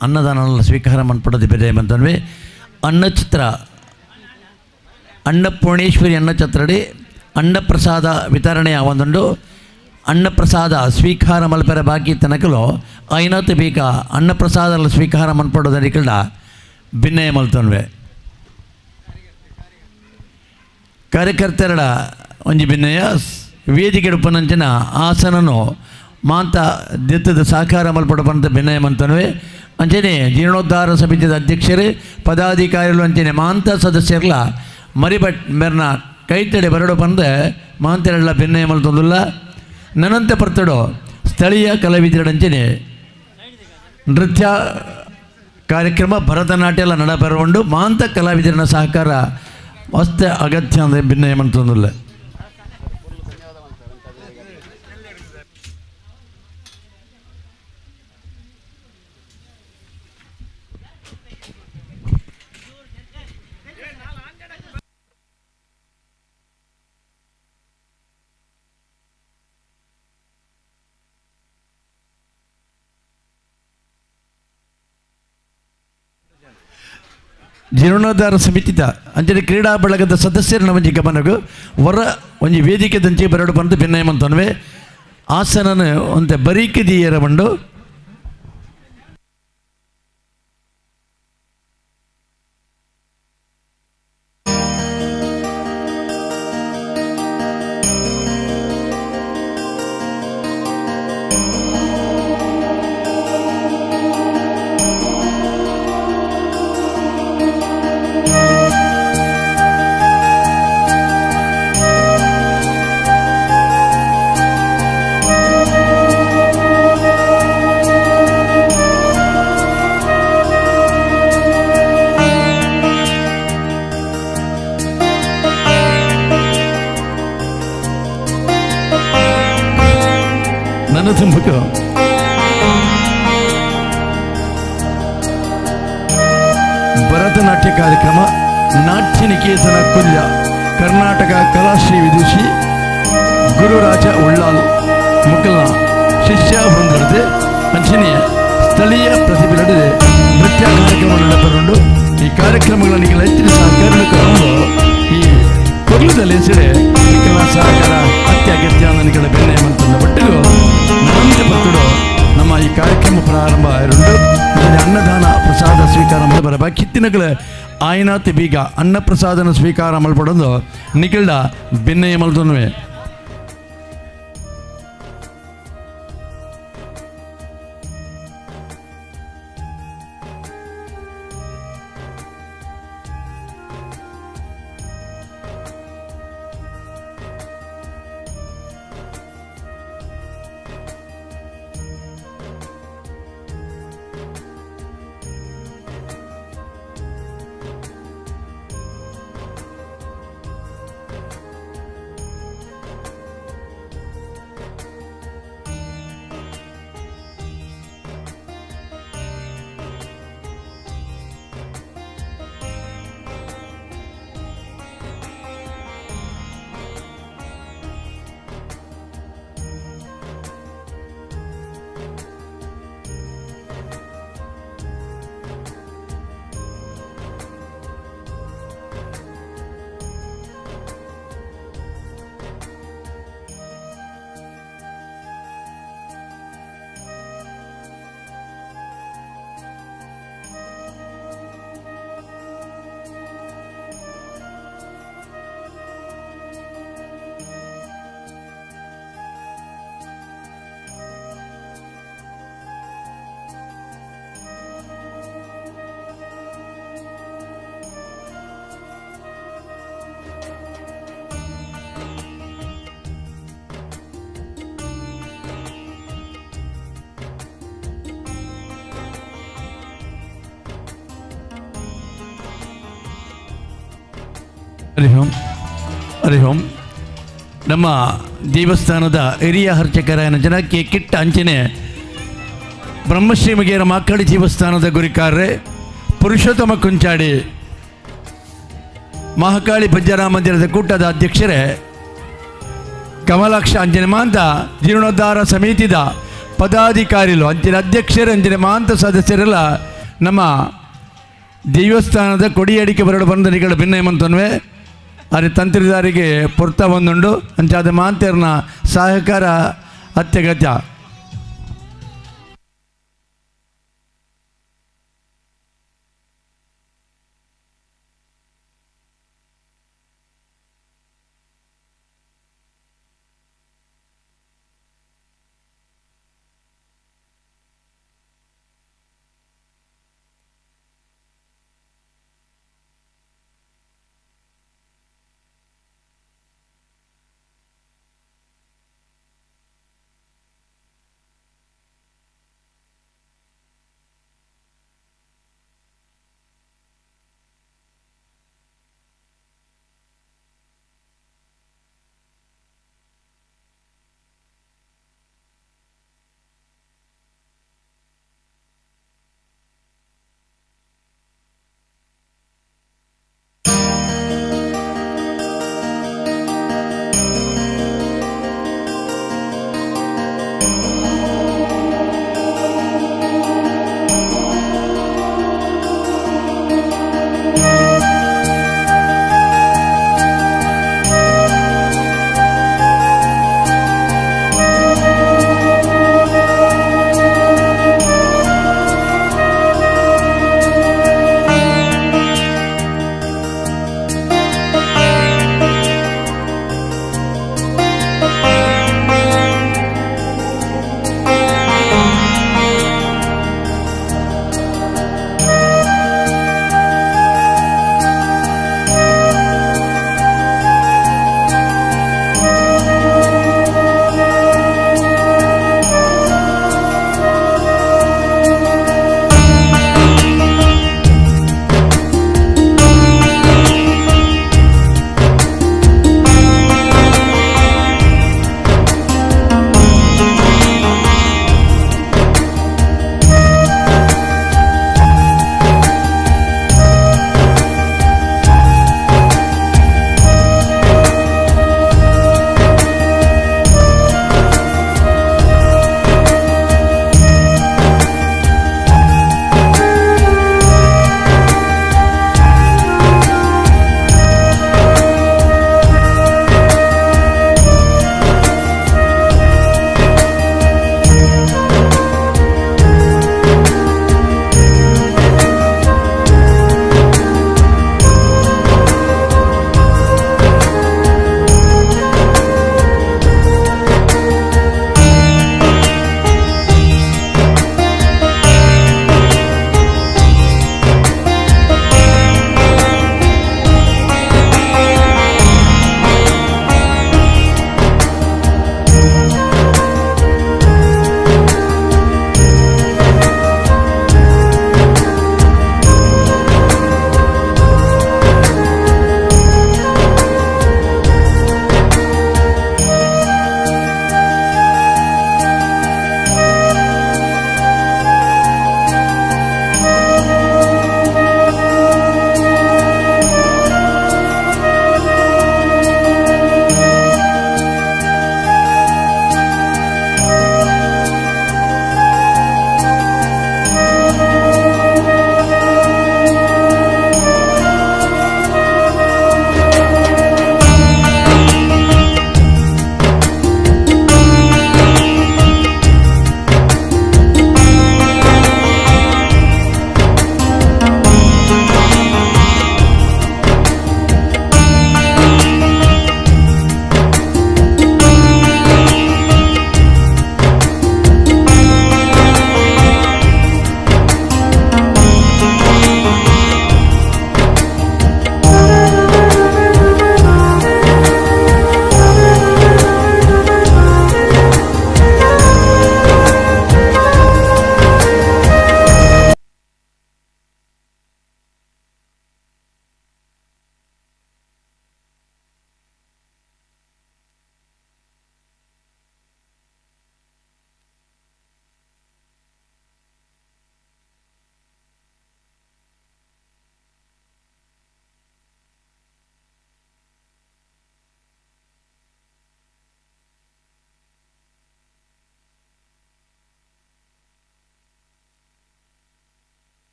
ಅನ್ನದಾನ ಸ್ವೀಕಾರ ಮನ್ಪಡೋದು ಬೇರೆ ಮಂತನ್ವಿ. ಅನ್ನಛತ್ರ ಅನ್ನಪೂರ್ಣೇಶ್ವರಿ ಅನ್ನಛತ್ರಡಿ ಅನ್ನಪ್ರಸಾದ ವಿತರಣೆಯ ಒಂದುಂಡು. ಅನ್ನಪ್ರಸಾದ ಸ್ವೀಕಾರ ಮಲ್ಪೆರೆ ಬಾಕಿ ತಿನ್ನಕಲು ಐನತ್ತು ಬೇಕ ಅನ್ನಪ್ರಸಾದ ಸ್ವೀಕಾರ ಮನ್ಪಡೋದರಿಕಲ್ಡ ಭಿನ್ನಯ ಮಲ್ತನ್ವೆ. ಕಾರ್ಯಕರ್ತರ ಒಂಜಿ ಭಿನ್ನಯ ವೇದಿಕೆ ಉಪನಂಚಿನ ಆಸನನು ಮಾಂತ ದಿತ್ತದ ಸಹಕಾರ ಮಲ್ಪಡಪಂತ ಭಿನ್ನಯ ಮಂತನುವೆ. ಅಂಚನೆ ಜೀರ್ಣೋದ್ಧಾರ ಸಮಿತಿಯ ಅಧ್ಯಕ್ಷರೇ ಪದಾಧಿಕಾರಿಗಳು ಅಂಚನೆ ಮಾಂತ ಸದಸ್ಯರಲ್ಲ ಮರಿಭಟ್ ಮೆರ್ನ ಕೈತಡೆ ಬರಡು ಬಂದ ಮಾಂತೆರಳ ಭಿನ್ನಯ ಮಲ್ತೊಂದುಲ್ಲ. ನನಂತೆ ಪರ್ತಡೋ ಸ್ಥಳೀಯ ಕಲಾವಿದರಂಚನೆ ನೃತ್ಯ ಕಾರ್ಯಕ್ರಮ ಭರತನಾಟ್ಯ ಎಲ್ಲ ನಡಬರಗೊಂಡು ಮಾಂತ ಕಲಾವಿದರನ ಸಹಕಾರ ಅಷ್ಟೇ ಅಗತ್ಯ ಅಂದರೆ ಭಿನ್ನಯ ಮಂತೊಂದುಲ್ಲ. ಜೀರ್ಣೋದ್ಧಾರ ಸಮಿತಿದ ಅಂಚನೆ ಕ್ರೀಡಾ ಬಳಗದ ಸದಸ್ಯರ ಒಂಜಿ ಗಮನಗು ಹೊರ ಒಂಜಿ ವೇದಿಕೆ ದಂಚೆ ಬರಡು ಬಂದು ಭಿನ್ನಯ ಮಂತನ್ವೆ. ಆಸನನ ಒಂತೆ ಬರೀಕೆ ದೀಯರ ಬಂಡು. ಭರತನಾಟ್ಯ ಕಾರ್ಯಕ್ರಮ ನಾಟ್ಯ ನಿಕೇತನ ಕುಲ್ಯ ಕರ್ನಾಟಕ ಕಲಾಶ್ರೀ ವಿದುಷಿ ಗುರುರಾಜ ಉಳ್ಳಾಲ್ ಮುಕಲ್ನ ಶಿಷ್ಯ ವೃಂದರದೆ ಅಂಚನೆಯ ಸ್ಥಳೀಯ ಪ್ರತಿಭೆಗಳೊಡನೆ ನೃತ್ಯ ಕಾರ್ಯಕ್ರಮ ನಡೆಪರುಂಡು. ಈ ಕಾರ್ಯಕ್ರಮಗಳನ್ನು ಹೆಚ್ಚಿನ ಸಹಕಾರ ಈ ಕೊರ್ಲದಲ್ಲಿ ಹೆಸರೇ ಸಹಕಾರ ಅತ್ಯಗತ್ಯ ನನಗಳ ಬೆನ್ನೆ ಮಂತಂದ ಒಟ್ಟಿಗೂ ನನ್ನಂತೆ ಪತ್ತುಡು ನಮ್ಮ ಈ ಕಾರ್ಯಕ್ರಮ ಪ್ರಾರಂಭ ಎರಡು ಅನ್ನದಾನ ಪ್ರಸಾದ. ಪ್ರಸಾದ ಸ್ವೀಕಾರ ಮಲ್ಪರ ಬಾಕಿ ತಿನಗಳ ಆಯ್ನಾತಿ ಬೀಗ ಅನ್ನಪ್ರಸಾದನ ಸ್ವೀಕಾರ ಮಲ್ಪಡೊಂದು ನಿಖಿಲ್ಡ ಬೆನ್ನೆಯ ಮಲ್ತೊನ್ವೆ. ಹರಿ ಓಂ, ಹರಿ ಓಂ. ನಮ್ಮ ದೇವಸ್ಥಾನದ ಹಿರಿಯ ಅರ್ಚಕರಾಯನ ಜನಕ್ಕೆ ಕಿಟ್ಟ ಅಂಚನೆ ಬ್ರಹ್ಮಶ್ರೀ ಮುಗೇರ ಮಾಕಾಳಿ ದೇವಸ್ಥಾನದ ಗುರಿಕಾರ್ರೆ ಪುರುಷೋತ್ತಮ ಕುಂಚಾಡಿ ಮಹಾಕಾಳಿ ಭಜನಾ ಮಂದಿರದ ಕೂಟದ ಅಧ್ಯಕ್ಷರೇ ಕಮಲಾಕ್ಷ ಅಂಜನೆ ಮಾಂತ ಜೀರ್ಣೋದ್ಧಾರ ಸಮಿತಿದ ಪದಾಧಿಕಾರಿಗಳು ಅಂಚಿನ ಅಧ್ಯಕ್ಷರು ಅಂಚಿನ ಮಾಂತ ಸದಸ್ಯರೆಲ್ಲ ನಮ್ಮ ದೇವಸ್ಥಾನದ ಕೊಡಿಯಡಿಕೆ ಬರಡು ಬಂಧನಿಗಳ ಭಿನ್ನಯಮಂತನ್ವೆ ಅರೆ ತಂತ್ರಿದಾರಿಗೆ ಪೊರ್ತ ಒಂದುಂಡು ಅಂಚಾದ ಮಾಂತೇರ್ನ ಸಹಕಾರ ಅತ್ಯಗತ್ಯ.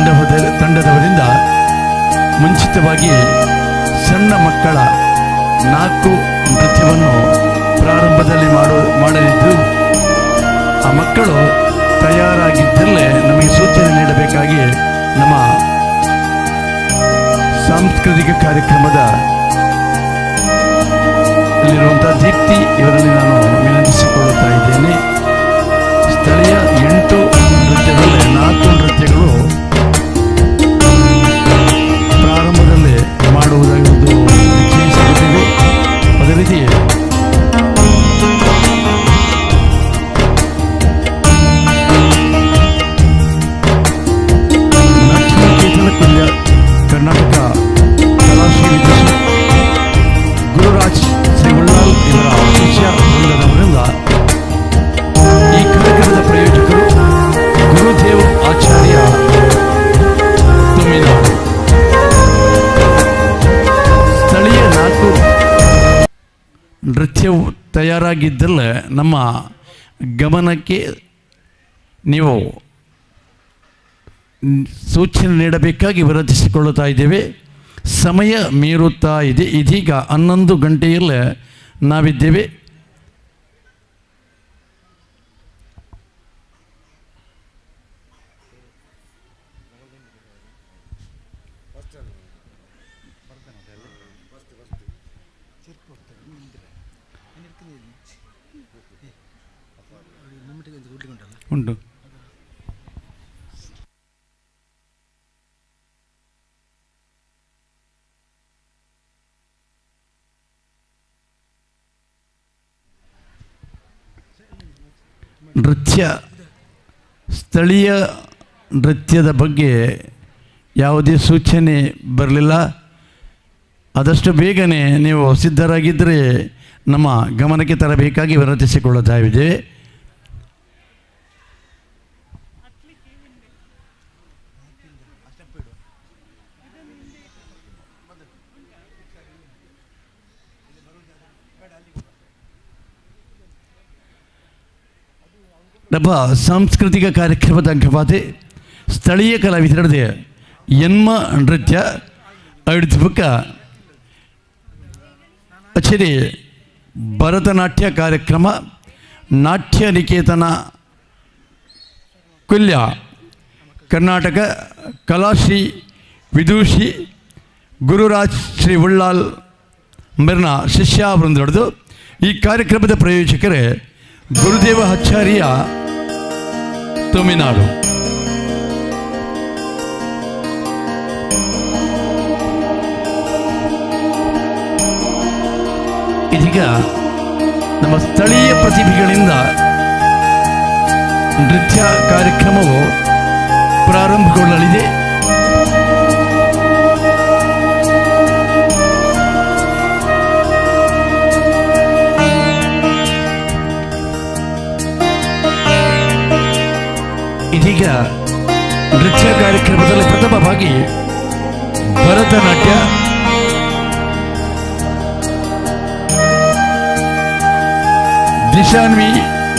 ತಂಡದವರಿಂದ ಮುಂಚಿತವಾಗಿ ಸಣ್ಣ ಮಕ್ಕಳ 4 ನೃತ್ಯವನ್ನು ಪ್ರಾರಂಭದಲ್ಲಿ ಮಾಡಲಿದ್ದು, ಆ ಮಕ್ಕಳು ತಯಾರಾಗಿದ್ದಲ್ಲೇ ನಮಗೆ ಸೂಚನೆ ನೀಡಬೇಕಾಗಿ ನಮ್ಮ ಸಾಂಸ್ಕೃತಿಕ ಕಾರ್ಯಕ್ರಮದ ಅಲ್ಲಿರುವಂಥ ದೀಪ್ತಿ ಇವರಲ್ಲಿ ನಾನು ವಿನಂತಿಸಿಕೊಳ್ಳುತ್ತಾ ಇದ್ದೇನೆ. ಸ್ಥಳೀಯ 8 ನೃತ್ಯದಲ್ಲಿ 4 ನೃತ್ಯಗಳು ಪ್ರಾರಂಭದಲ್ಲಿ ಮಾಡುವುದಾಗಿ ಒಂದು ನಿಶ್ಚಯಿಸಿದ್ದೇವೆ. ಅದೇ ರೀತಿ ನಾಟ್ಯನಿಕೇತನ ಕುಲ್ಯ ಕರ್ನಾಟಕ ಕಲಾಶ್ರೀ ವಿದುಷಿ ಗುರುರಾಜ್ ಶ್ರೀ ಉಳ್ಳಾಲ್ ಇವರ ಶಿಷ್ಯ ವೃಂದದವರಿಂದ ಈ ಕಾರ್ಯಕ್ರಮದ ಪ್ರಯೋಜಕರು ಗುರುದೇವ್ ಆಚಾರ್ಯ ತುಮಿನಾಡು. ಸ್ಥಳೀಯ 4 ನೃತ್ಯವು ತಯಾರಾಗಿದ್ದಲ್ಲೇ ನಮ್ಮ ಗಮನಕ್ಕೆ ನೀವು ಸೂಚನೆ ನೀಡಬೇಕಾಗಿ ವಿನಂತಿಸಿಕೊಳ್ಳುತ್ತಾ ಇದ್ದೇವೆ. ಸಮಯ ಮೀರುತ್ತಾ ಇದೆ. ಇದೀಗ 11 ಗಂಟೆಯಲ್ಲೇ ನಾವಿದ್ದೇವೆ. ಉಂಟು. ನೃತ್ಯ, ಸ್ಥಳೀಯ ನೃತ್ಯದ ಬಗ್ಗೆ ಯಾವುದೇ ಸೂಚನೆ ಬರಲಿಲ್ಲ. ಆದಷ್ಟು ಬೇಗನೆ ನೀವು ಸಿದ್ಧರಾಗಿದ್ದರೆ ನಮ್ಮ ಗಮನಕ್ಕೆ ತರಬೇಕಾಗಿ ವಿನಂತಿಸಿಕೊಳ್ಳುತ್ತಾ ಇದ್ದೇವೆ. ನಮ್ಮ ಸಾಂಸ್ಕೃತಿಕ ಕಾರ್ಯಕ್ರಮದ ಅಂಗವಾಗಿ ಸ್ಥಳೀಯ ಕಲಾವಿದರದೇ ಎನ್ಮ ನೃತ್ಯ ಅಡಿದ್ಬುಕ್ಕ ಅಚ್ಚರಿ ಭರತನಾಟ್ಯ ಕಾರ್ಯಕ್ರಮ ನಾಟ್ಯ ನಿಕೇತನ ಕುಲ್ಯ ಕರ್ನಾಟಕ ಕಲಾಶ್ರೀ ವಿದೂಷಿ ಗುರುರಾಜ್ ಶ್ರೀ ಉಳ್ಳಾಲ್ ಮಿರ್ನ ಶಿಷ್ಯ ವೃಂದೊಡೆದು ಈ ಕಾರ್ಯಕ್ರಮದ ಪ್ರಯೋಜಕರೇ ಗುರುದೇವ ಆಚಾರ್ಯ ತಮಿಳುನಾಡು. ಇದೀಗ ನಮ್ಮ ಸ್ಥಳೀಯ ಪ್ರತಿಭೆಗಳಿಂದ ನೃತ್ಯ ಕಾರ್ಯಕ್ರಮವು ಪ್ರಾರಂಭಗೊಳ್ಳಲಿದೆ. ಇದೀಗ ನೃತ್ಯ ಕಾರ್ಯಕ್ರಮದಲ್ಲಿ ಪ್ರಥಮವಾಗಿ ಭರತನಾಟ್ಯ ದಿಶಾನ್ವಿ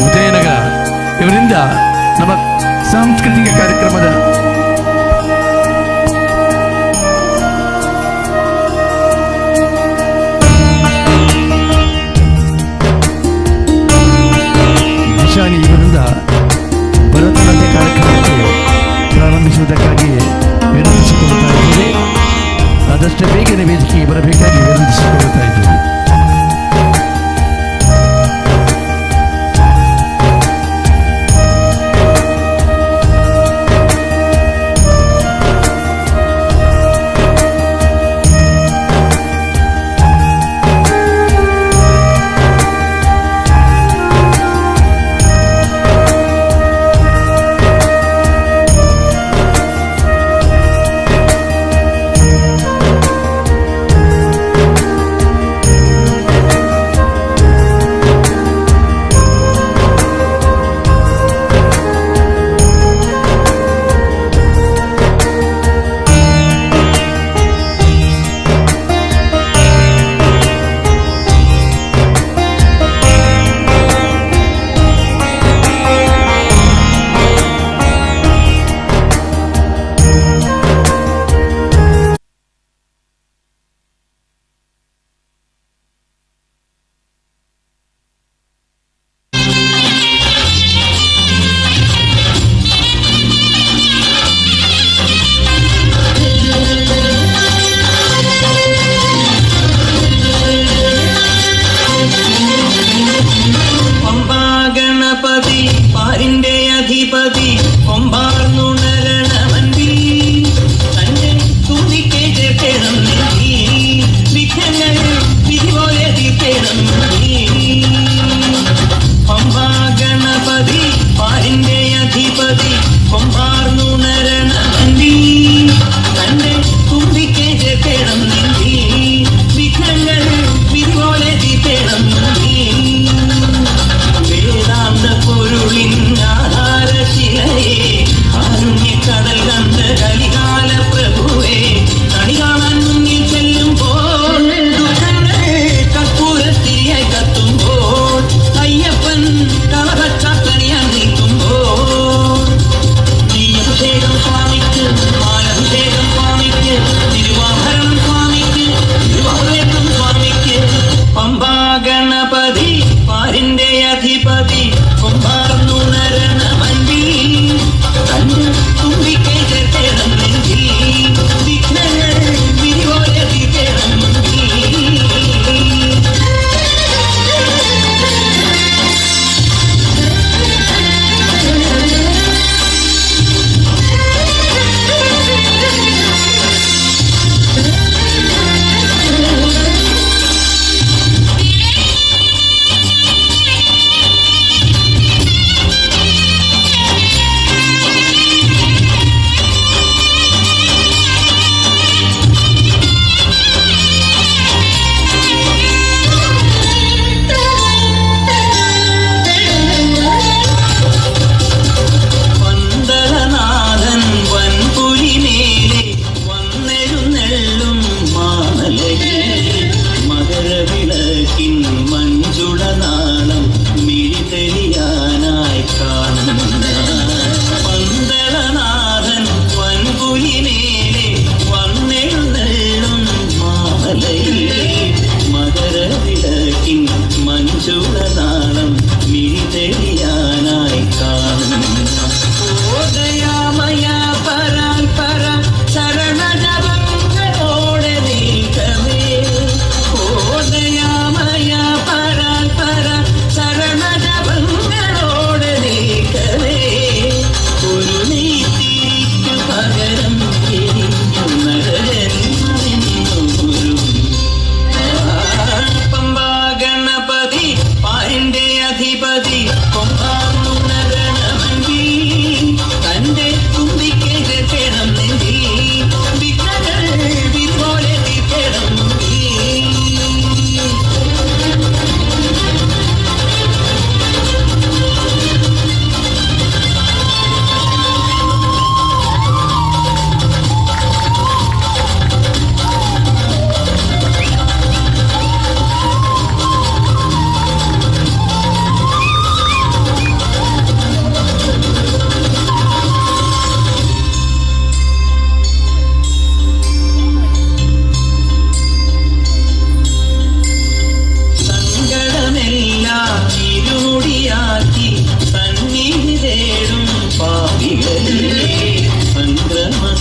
ಉದಯನಗರ ಇವರಿಂದ ನಮ್ಮ ಸಾಂಸ್ಕೃತಿಕ ಕಾರ್ಯಕ್ರಮದ ದಿಶಾನಿ ಇವರಿಂದ ಭರತನಾಟ್ಯ ಕಾರ್ಯಕ್ರಮಕ್ಕೆ ಪ್ರಾರಂಭಿಸುವುದಕ್ಕಾಗಿ ವಿನಂತಿಸಿಕೊಳ್ಳುತ್ತಾ ಇದ್ದೇವೆ. ಆದಷ್ಟು ಬೇಗನೆ ವೇದಿಕೆಗೆ ಬರಬೇಕಾಗಿ ವಿನಂತಿಸಿಕೊಳ್ಳುತ್ತಾ ಇದ್ದೇವೆ.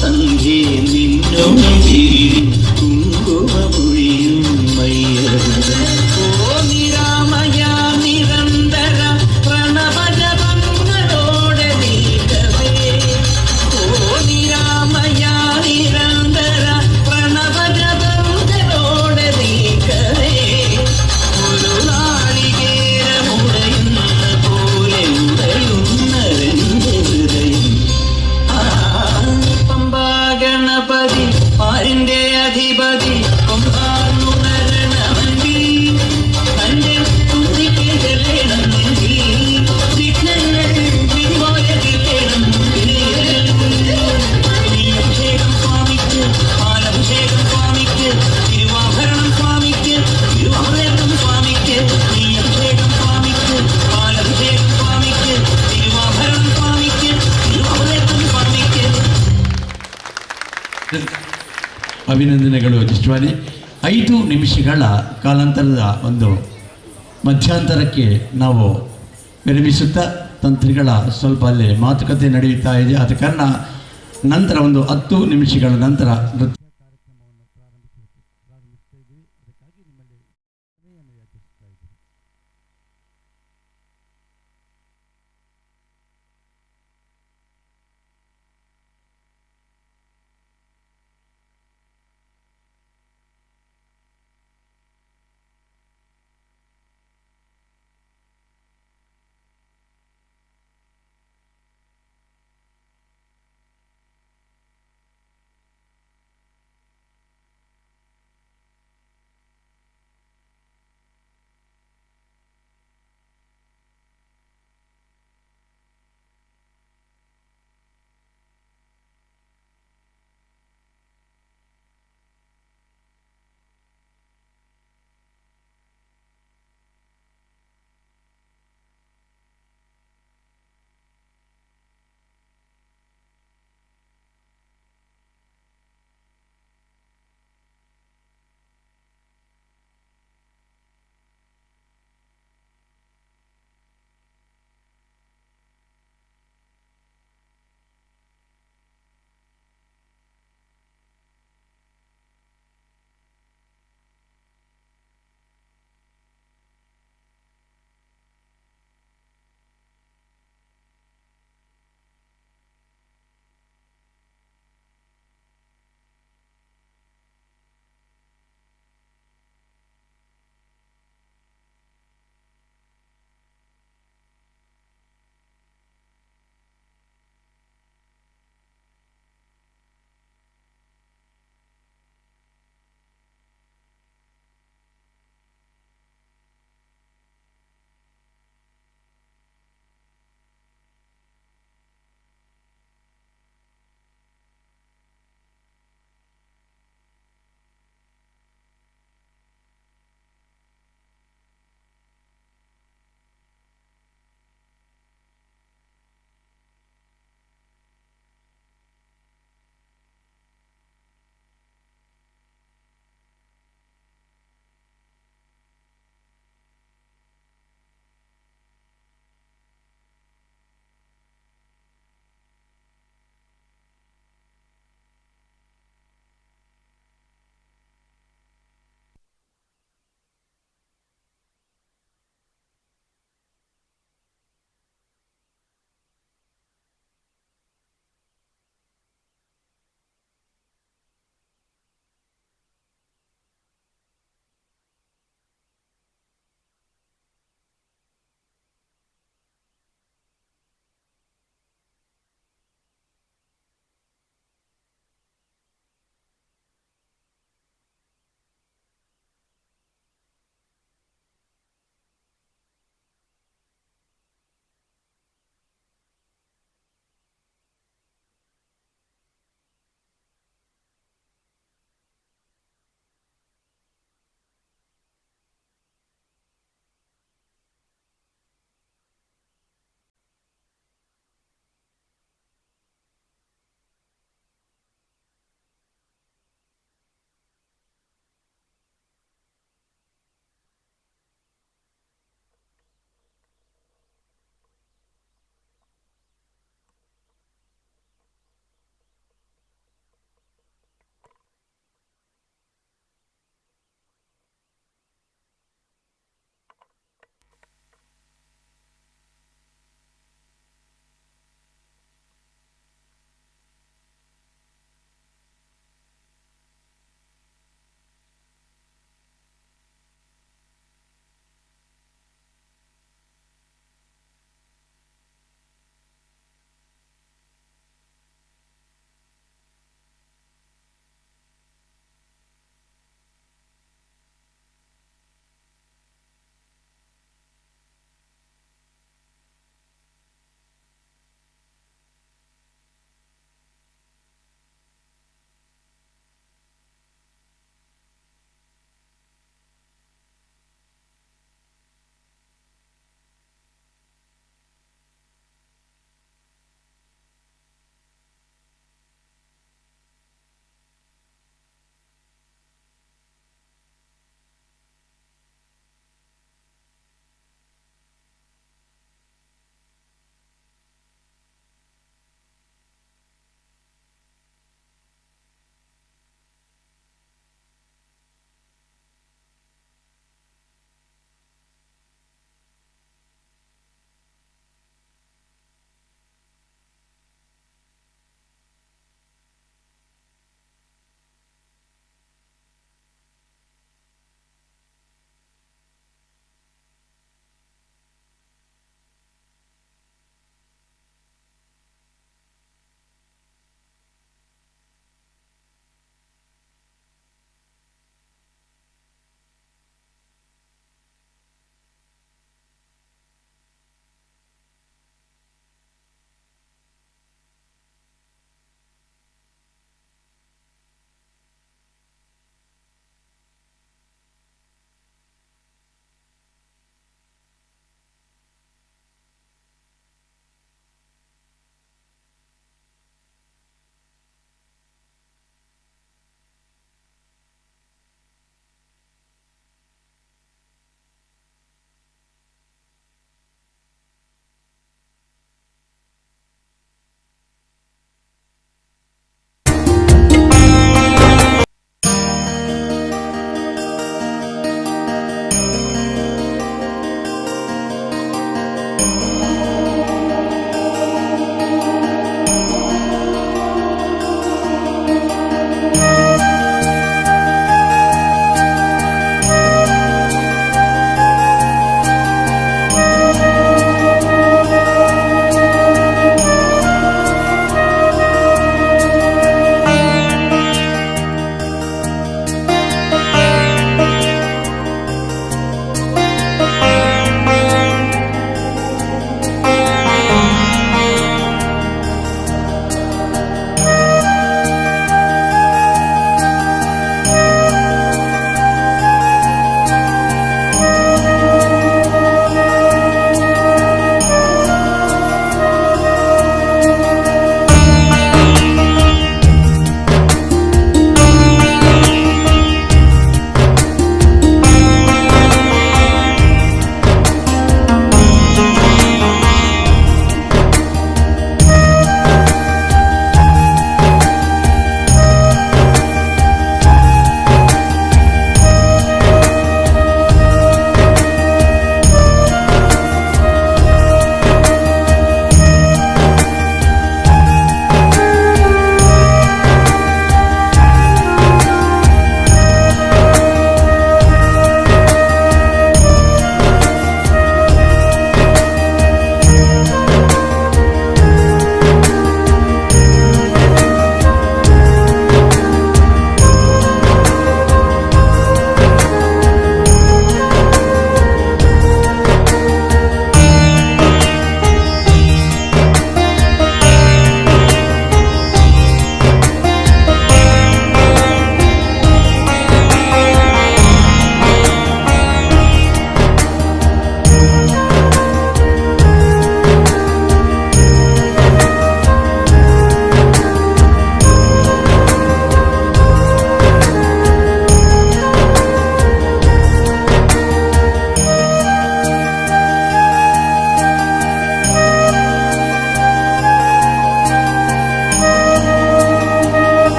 സന്ധ്യേ നിന്നോട് കുങ്കുമൊഴിയും മയ്യറുതം. ഓ നിരാമയ നിരന്തര പ്രണവജപങ്ങളോടെ നിൽക്കവേ. ഓ നിരാമയ നിരന്തര പ്രണവജപങ്ങളോടെ നിൽക്കവേ. ഒരു നാളികേരമുടയുന്ന പോലെ ഉടയുന്നതെന്റെ ഹൃദയം. ആ പമ്പാ ഗണപതി പാരിന്റെ അധിപതി കൊമ്പാർന്നുണരണവന്തി തന്റെ തുമ്പിക്ക് ചെല്ലേണം നെഞ്ചിൽ വിഘ്നങ്ങൾ വിരിവായ ചെല്ലേണം. അഭിഷേകം സ്വാമിക്ക്, പാലഭിഷേകം സ്വാമിക്ക്, തിരുവാഭരണം സ്വാമിക്ക്, തിരുവാഭരണം സ്വാമിക്ക്. അഭിഷേകം സ്വാമിക്ക്, പാലഭിഷേകം സ്വാമിക്ക്, തിരുവാഭരണം സ്വാമിക്ക്, തിരുവാഭരണം സ്വാമിക്ക്. ಅಭಿನಂದನೆಗಳು ಜಿಷ್ವಾನಿ. 5 ನಿಮಿಷಗಳ ಕಾಲಾಂತರದ ಒಂದು ಮಧ್ಯಂತರಕ್ಕೆ ನಾವು ವಿರಮಿಸುತ್ತಾ ತಂತ್ರಿಗಳ ಸ್ವಲ್ಪ ಅಲ್ಲಿ ಮಾತುಕತೆ ನಡೆಯುತ್ತಾ ಇದೆ. ಆದ ಕಾರಣ ನಂತರ ಒಂದು 10 ನಿಮಿಷಗಳ ನಂತರ ನೃತ್ಯ ಕಾರ್ಯಕ್ರಮವನ್ನು ಪ್ರಾರಂಭಿಸ್ತಾ ಇದ್ದೀವಿ. ಅದಕ್ಕಾಗಿ ನಿಮ್ಮಲ್ಲಿ ಕ್ಷಮೆಯನ್ನು ಯಾಚಿಸ್ತಾ ಇದ್ದೀವಿ.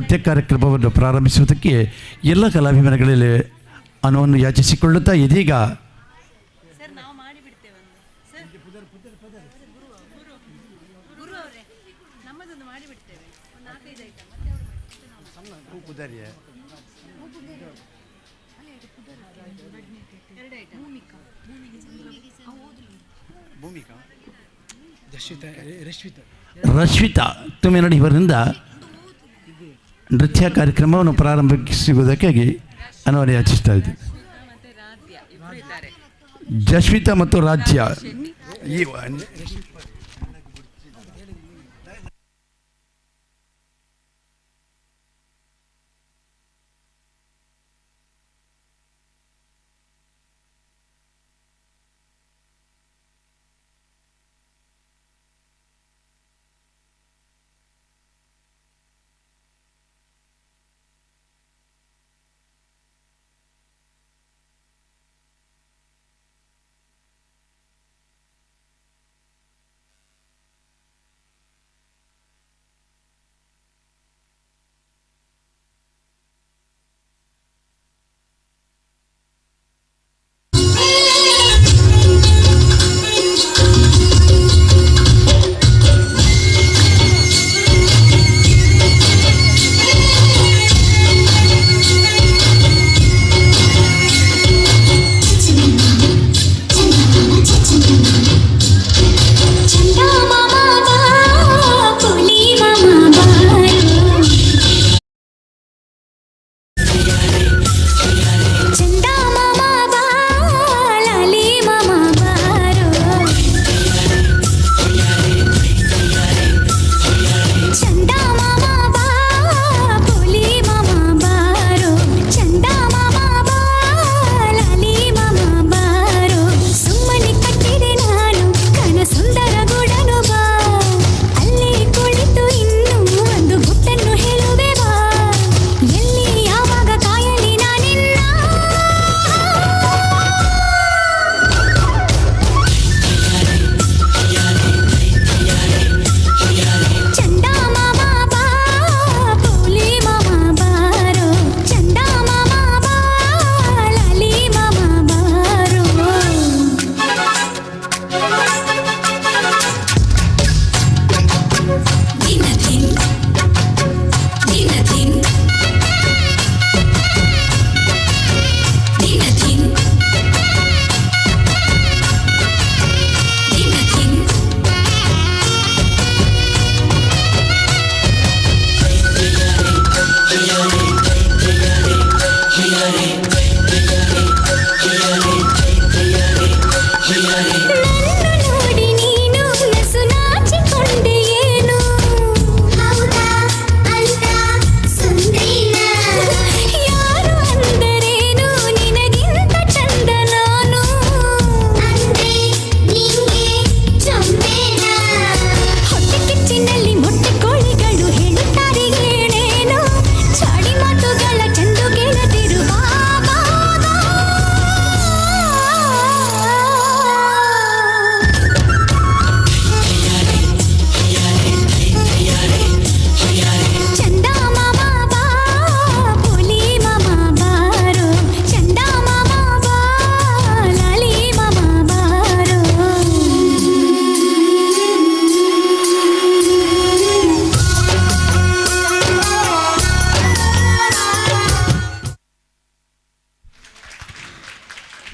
ನೃತ್ಯ ಕಾರ್ಯಕ್ರಮವನ್ನು ಪ್ರಾರಂಭಿಸುವುದಕ್ಕೆ ಎಲ್ಲ ಕಲಾಭಿಮಾನಿಗಳಲ್ಲಿ ಅನುವನ್ನು ಯಾಚಿಸಿಕೊಳ್ಳುತ್ತಾ ಇದೀಗ ರಶ್ವಿತಾ ತುಮಿನಡಿ ಇವರಿಂದ ನೃತ್ಯ ಕಾರ್ಯಕ್ರಮವನ್ನು ಪ್ರಾರಂಭಿಸುವುದಕ್ಕಾಗಿ ಅನುವನ್ನು ಯಾಚಿಸ್ತಾ ಇದ್ದೀನಿ. ಜಶ್ವಿತಾ ಮತ್ತು ರಾಜ್ಯ ಈ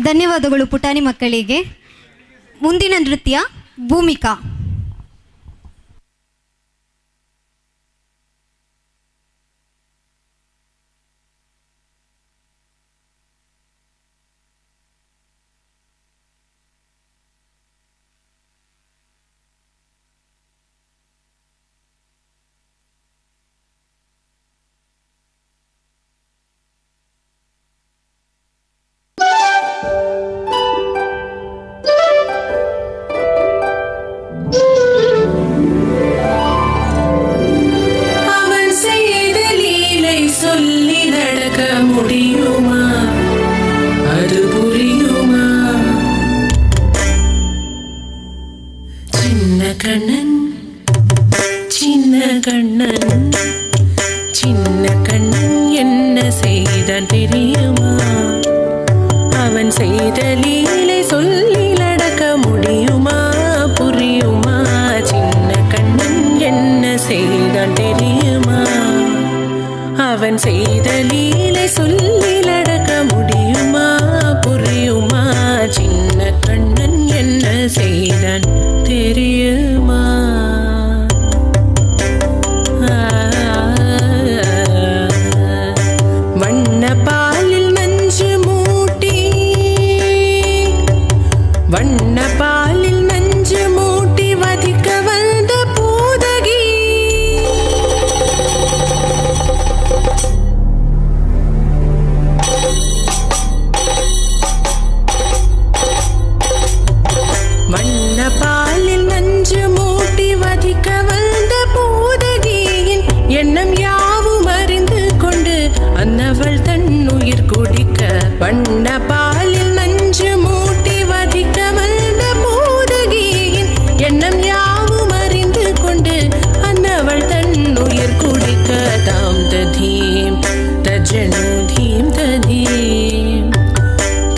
ಧನ್ಯವಾದಗಳು ಪುಟಾಣಿ ಮಕ್ಕಳಿಗೆ. ಮುಂದಿನ ನೃತ್ಯ ಭೂಮಿಕಾ. கண்ணன் சின்ன கண்ணன். சின்ன கண்ணன் என்ன செய்தான் தெரியுமா? அவன் செய்த லீலை சொல்லி நடக்க முடியுமா, புரியுமா? சின்ன கண்ணன் என்ன செய்தான் தெரியுமா? அவன் செய்த லீலை சொல்லி நடக்க முடியுமா, புரியுமா? சின்ன கண்ணன் என்ன செய்தான் தெரியுமா? வண்ண பாலில் நஞ்சு மூட்டி, வண்ண பாலில் நஞ்சு மூட்டி வதிக்க வந்த பூதகி. வண்ண பாலில் நஞ்சு மூட்டி வதிக்க வந்த பூதகியின் எண்ணம் யாவும் அறிந்து கொண்டு அன்னவள் தன் உயிர் குடிக்க. வண்ண பாலில் நஞ்சு மூட்டி வதிக்க வந்த பூதகியின் எண்ணம் யாவும் அறிந்து கொண்டு அன்னவள் தன் உயிர் குடிக்க. தாம் ததீம் தஜனு தீம் ததீம்,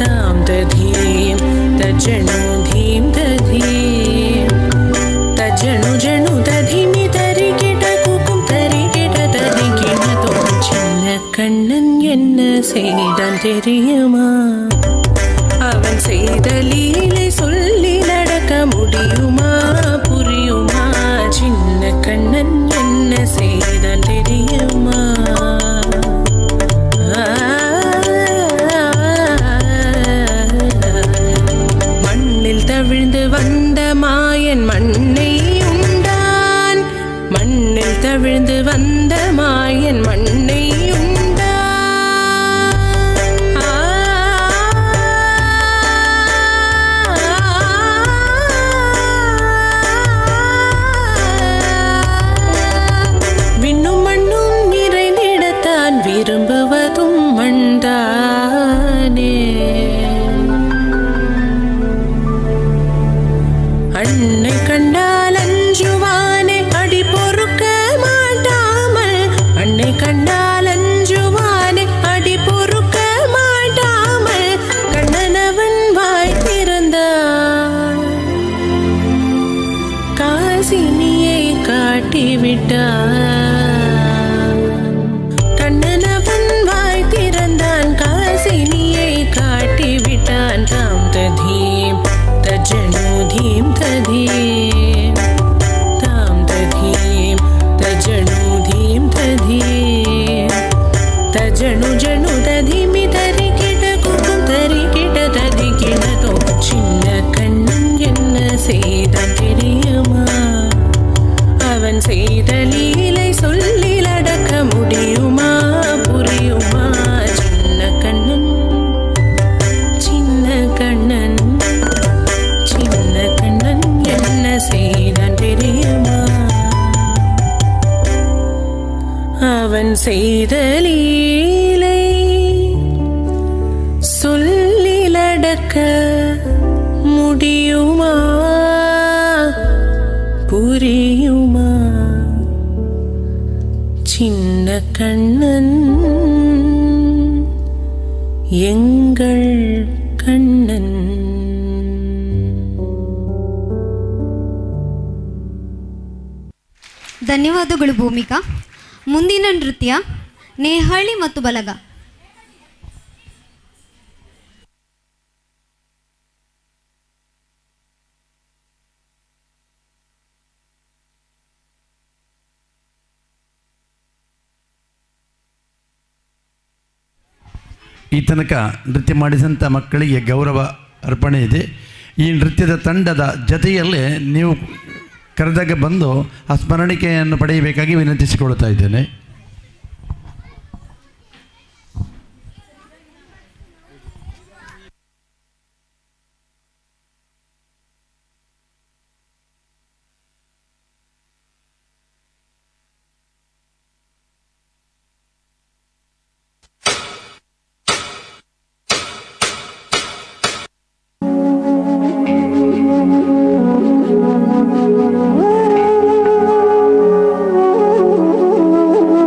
தாம் ததீம் தஜனு தீம் ததீம், தஜனு ஜனு ததிமி தரி கிட குக்கும் தரி கிட தரி கிட தோ. சின்ன கண்ணன் என்ன செய்தான் தெரியுமா? அவன் செய்த லீலை சொல்லி நடக்க முடியுமா, புரியுமா? சின்ன கண்ணன் என்ன செய்தான் தெரியுமா? மண்ணில் தவிழ்ந்து வந்த மாயன் மண்ணை உண்டான், மண்ணில் தவிழ்ந்து வந்த மாயன் மண்ணை உண்டான். விண்ணும் மண்ணும் நிறைந்திடத்தான் விரும்புவதும் மண்தானே. அன்னை கண்டால் அஞ்சுவானே அடி பொறுக்க மாட்டாமல், அன்னை கண்டால் அஞ்சுவானே அடி பொறுக்க மாட்டாமல் கண்ணனவன் வாய் திறந்தான், காசினியை காட்டிவிட்டான். கண்ணனவன் வாய் திறந்தான், காசினியை காட்டிவிட்டான். தாம் ததீம் தஜனு தீம் ததீம், தாம் ததீம் தஜனு தீம் ததீம், தஜனு ஜனு ததிமி தரி கிட குக்கும் தரி கிட ததி கிட தோ. சின்ன கண்ணன் என்ன செய்தான் தெரியுமா? அவன் செய்த லீலை சொல்லி நடக்க முடியுமா, புரியுமா? சின்ன கண்ணன், சின்ன கண்ணன், சின்ன கண்ணன் என்ன செய்தான் தெரியுமா? அவன் செய்த லீலை சொல்லி நடக்க முடியுமா, புரியுமா? சின்ன கண்ணன் எங்கள் கண்ணன். ಧನ್ಯವಾದಗಳು ಭೂಮಿಕಾ. ಮುಂದಿನ ನೃತ್ಯ ನೇಹಳ್ಳಿ ಮತ್ತು ಬಲಗ. ಈ ತನಕ ನೃತ್ಯ ಮಾಡಿದಂಥ ಮಕ್ಕಳಿಗೆ ಗೌರವ ಅರ್ಪಣೆ ಇದೆ. ಈ ನೃತ್ಯದ ತಂಡದ ಜೊತೆಯಲ್ಲೇ ನೀವು ಕರೆದಾಗ ಬಂದು ಆ ಸ್ಮರಣಿಕೆಯನ್ನು ಪಡೆಯಬೇಕಾಗಿ ವಿನಂತಿಸಿಕೊಳ್ಳುತ್ತಾ ಇದ್ದೇನೆ. Thank you.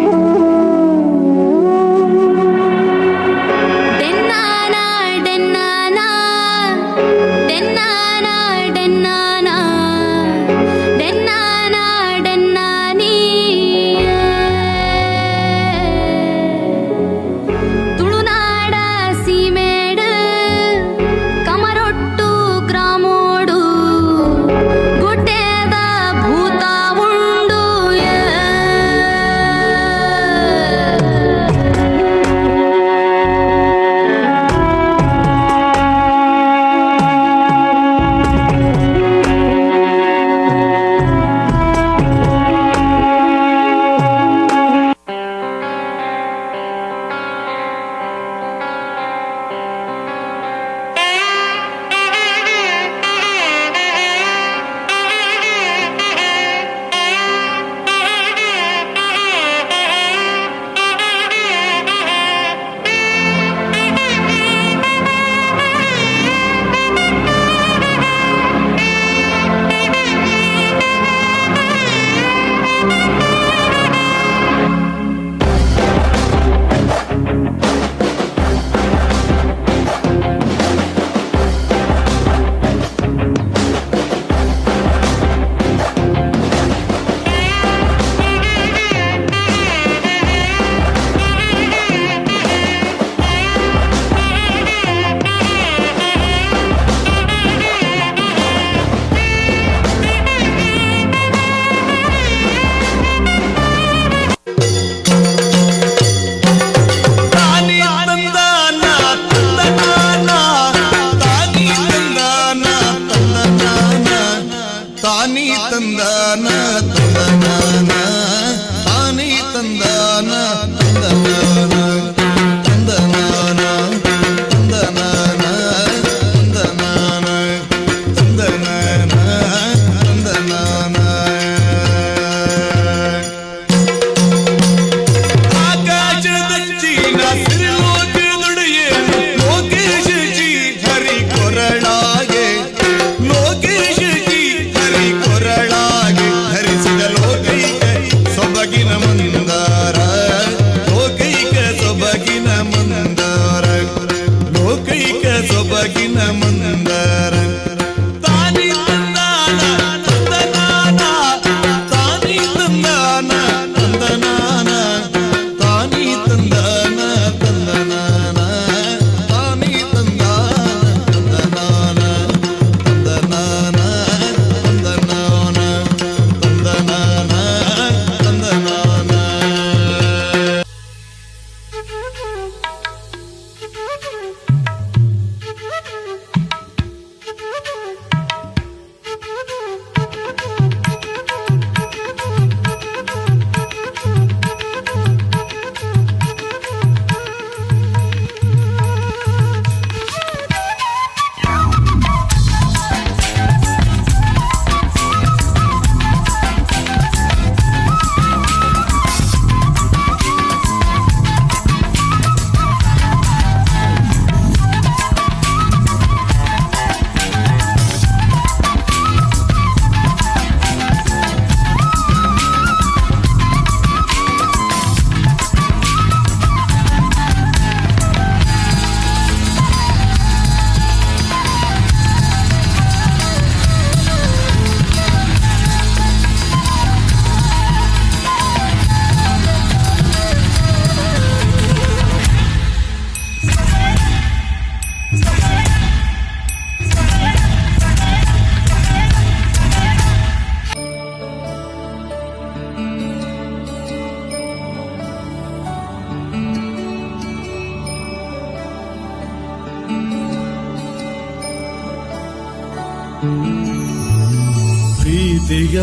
ಭಕ್ತಿಯ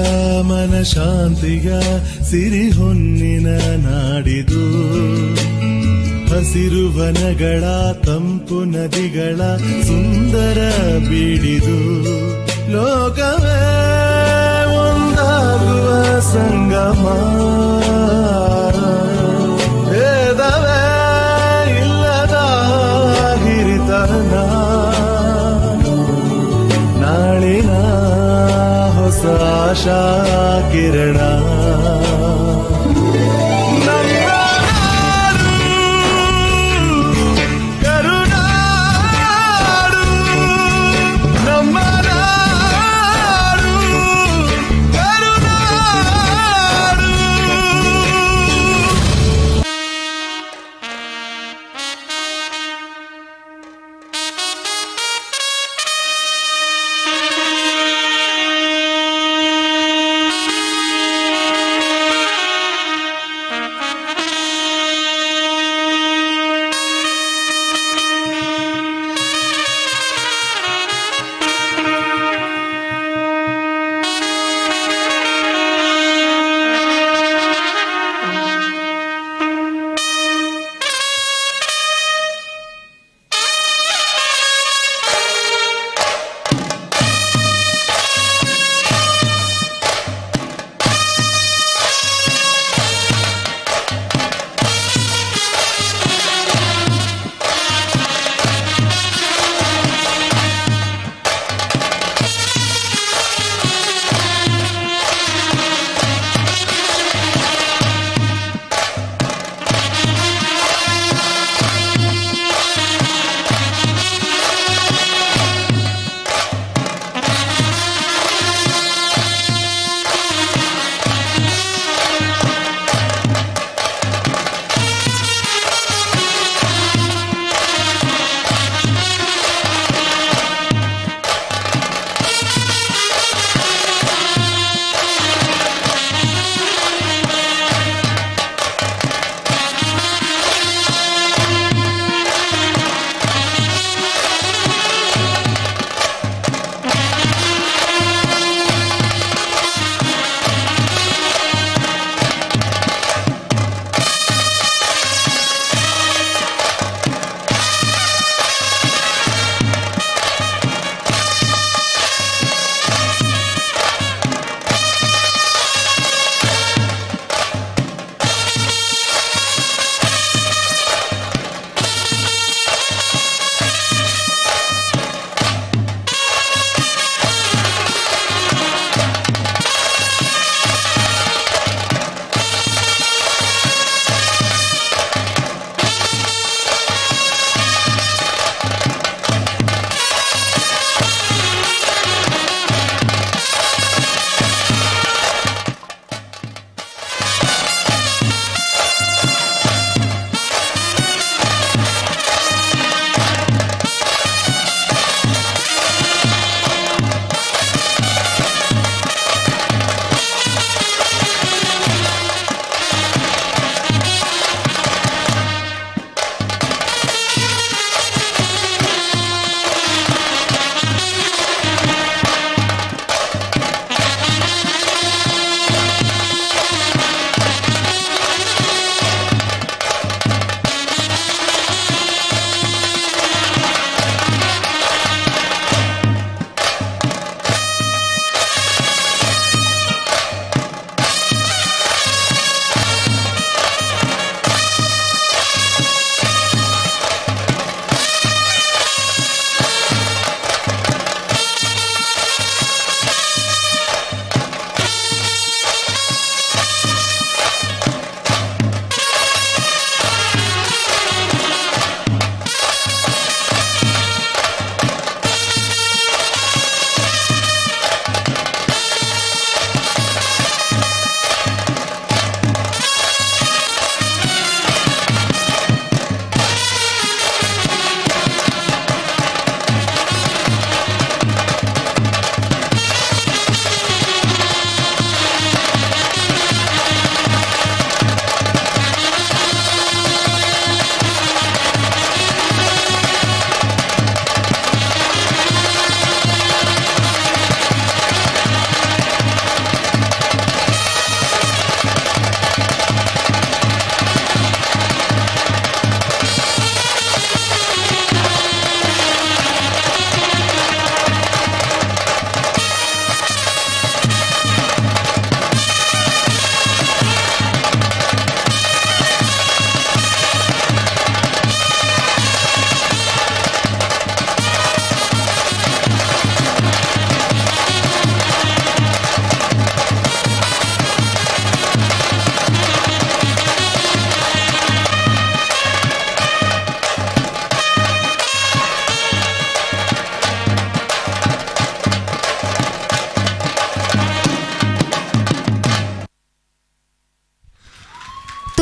ಮನ ಶಾಂತಿಯ ಸಿರಿ ಹೊನ್ನಿನ ನಾಡಿದು. ಹಸಿರು ವನಗಳ, ತಂಪು ನದಿಗಳ ಸುಂದರ ಬೀಡಿದು. ಲೋಕವೇ ಒಂದಾಗುವ ಸಂಗಮ, ಭೇದವೇ ಇಲ್ಲದ ಹಿರಿತನ, ನಾಳಿನ ಹೊಸ ಆಶಾ ಕಿರಣ. ನಮ್ಮ ನಾಡು ಕರುನಾಡು, ನಮ್ಮ ನಾಡು ಕರುನಾಡು.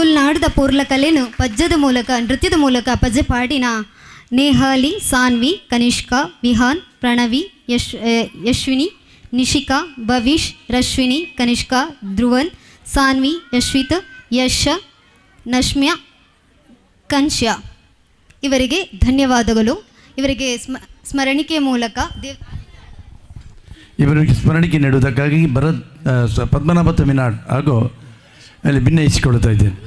ತುಳುನಾಡದ ಪೋರ್ಲ ಕಲೆನು ಪಜ್ಜದ ಮೂಲಕ ನೃತ್ಯದ ಮೂಲಕ ಪಜ್ಜೆ ಪಾಡಿನ ನೇಹಾಲಿ, ಸಾನ್ವಿ, ಕನಿಷ್ಕಾ, ವಿಹಾನ್, ಪ್ರಣವಿ, ಯಶ್ವಿನಿ, ನಿಶಿಕಾ, ಭವೀಶ್, ರಶ್ವಿನಿ, ಕನಿಷ್ಕಾ, ಧ್ರುವನ್, ಸಾನ್ವಿ, ಯಶ್ವಿತ್, ಯಶ, ನಶ್ಮ್ಯ, ಕನ್ಶ್ಯ ಇವರಿಗೆ ಧನ್ಯವಾದಗಳು. ಇವರಿಗೆ ಸ್ಮರಣಿಕೆ ಮೂಲಕ ಇವರಿಗೆ ಸ್ಮರಣಿಕೆ ನೀಡುವುದಕ್ಕಾಗಿ ಭರತ್ ಪದ್ಮನಾಭ ತಮಿನಾಡ್ ಹಾಗೂ ಅಲ್ಲಿ ಭಿನ್ನಯಿಸಿಕೊಳ್ಳುತ್ತಾ ಇದ್ದೇನೆ.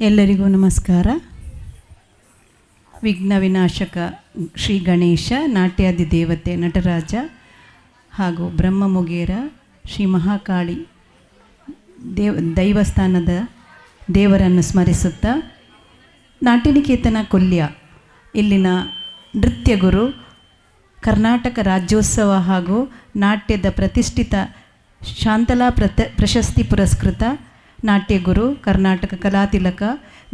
ಎಲ್ಲರಿಗೂ ನಮಸ್ಕಾರ. ವಿಘ್ನ ವಿನಾಶಕ ಶ್ರೀ ಗಣೇಶ, ನಾಟ್ಯಾದಿ ದೇವತೆ ನಟರಾಜ ಹಾಗೂ ಬ್ರಹ್ಮಮುಗೇರ ಶ್ರೀ ಮಹಾಕಾಳಿ ದೈವಸ್ಥಾನದ ದೇವರನ್ನು ಸ್ಮರಿಸುತ್ತಾ ನಾಟ್ಯನಿಕೇತನ ಕೊಲ್ಯ ಇಲ್ಲಿನ ನೃತ್ಯಗುರು, ಕರ್ನಾಟಕ ರಾಜ್ಯೋತ್ಸವ ಹಾಗೂ ನಾಟ್ಯದ ಪ್ರತಿಷ್ಠಿತ ಶಾಂತಲಾ ಪ್ರಶಸ್ತಿ ಪುರಸ್ಕೃತ ನಾಟ್ಯಗುರು, ಕರ್ನಾಟಕ ಕಲಾತಿಲಕ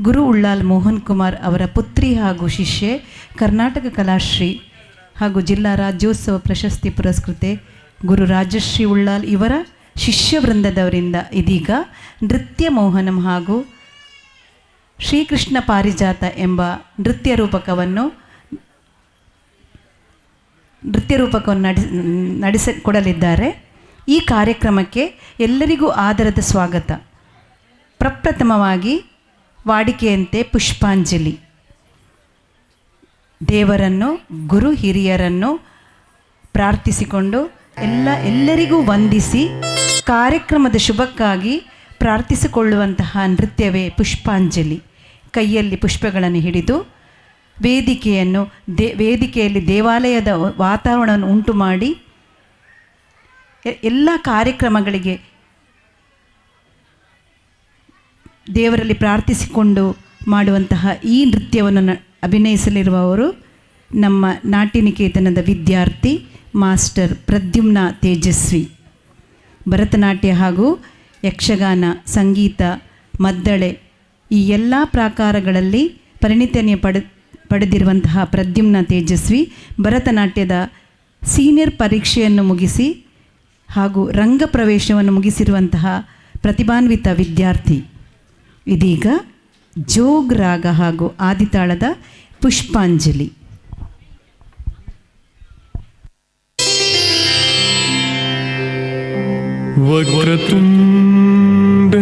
ಗುರು ಉಳ್ಳಾಲ್ ಮೋಹನ್ ಕುಮಾರ್ ಅವರ ಪುತ್ರಿ ಹಾಗೂ ಶಿಷ್ಯೆ, ಕರ್ನಾಟಕ ಕಲಾಶ್ರೀ ಹಾಗೂ ಜಿಲ್ಲಾ ರಾಜ್ಯೋತ್ಸವ ಪ್ರಶಸ್ತಿ ಪುರಸ್ಕೃತೆ ಗುರು ರಾಜಶ್ರೀ ಉಳ್ಳಾಲ್ ಇವರ ಶಿಷ್ಯವೃಂದದವರಿಂದ ಇದೀಗ ನೃತ್ಯ ಮೋಹನಂ ಹಾಗೂ ಶ್ರೀಕೃಷ್ಣ ಪಾರಿಜಾತ ಎಂಬ ನೃತ್ಯ ರೂಪಕವನ್ನು ನಡೆಸಿಕೊಡಲಿದ್ದಾರೆ. ಈ ಕಾರ್ಯಕ್ರಮಕ್ಕೆ ಎಲ್ಲರಿಗೂ ಆದರದ ಸ್ವಾಗತ. ಪ್ರಪ್ರಥಮವಾಗಿ ವಾಡಿಕೆಯಂತೆ ಪುಷ್ಪಾಂಜಲಿ. ದೇವರನ್ನು, ಗುರು ಹಿರಿಯರನ್ನು ಪ್ರಾರ್ಥಿಸಿಕೊಂಡು ಎಲ್ಲರಿಗೂ ವಂದಿಸಿ ಕಾರ್ಯಕ್ರಮದ ಶುಭಕ್ಕಾಗಿ ಪ್ರಾರ್ಥಿಸಿಕೊಳ್ಳುವಂತಹ ನೃತ್ಯವೇ ಪುಷ್ಪಾಂಜಲಿ. ಕೈಯಲ್ಲಿ ಪುಷ್ಪಗಳನ್ನು ಹಿಡಿದು ವೇದಿಕೆಯಲ್ಲಿ ದೇವಾಲಯದ ವಾತಾವರಣವನ್ನು ಉಂಟು ಮಾಡಿ ಎಲ್ಲ ಕಾರ್ಯಕ್ರಮಗಳಿಗೆ ದೇವರಲ್ಲಿ ಪ್ರಾರ್ಥಿಸಿಕೊಂಡು ಮಾಡುವಂತಹ ಈ ನೃತ್ಯವನ್ನು ಅಭಿನಯಿಸಲಿರುವವರು ನಮ್ಮ ನಾಟ್ಯನಿಕೇತನದ ವಿದ್ಯಾರ್ಥಿ ಮಾಸ್ಟರ್ ಪ್ರದ್ಯುಮ್ನ ತೇಜಸ್ವಿ. ಭರತನಾಟ್ಯ ಹಾಗೂ ಯಕ್ಷಗಾನ, ಸಂಗೀತ, ಮದ್ದಳೆ ಈ ಎಲ್ಲ ಪ್ರಾಕಾರಗಳಲ್ಲಿ ಪರಿಣಿತಿಯನ್ನು ಪಡೆದಿರುವಂತಹ ಪ್ರದ್ಯುಮ್ನ ತೇಜಸ್ವಿ ಭರತನಾಟ್ಯದ ಸೀನಿಯರ್ ಪರೀಕ್ಷೆಯನ್ನು ಮುಗಿಸಿ ಹಾಗೂ ರಂಗ ಪ್ರವೇಶವನ್ನು ಮುಗಿಸಿರುವಂತಹ ಪ್ರತಿಭಾನ್ವಿತ ವಿದ್ಯಾರ್ಥಿ. ಇದೀಗ ಜೋಗ್ ರಾಗ ಹಾಗೂ ಆದಿತಾಳದ ಪುಷ್ಪಾಂಜಲಿ. ವಕ್ರತುಂಡ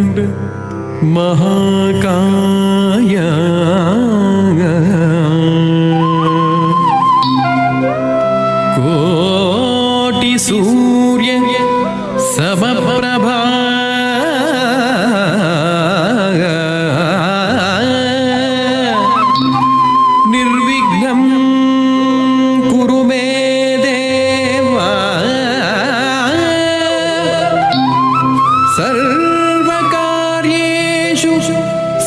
ಮಹಾಕಾಯ ಕೋಟಿ ಕೋಟಿ ಸೂರ್ಯ ಸಮಪ್ರಭಾ ನಿರ್ವಿಘ್ನಂ ಕುರು ಮೇ ದೇವ ಸರ್ವಕಾರ್ಯೇಷು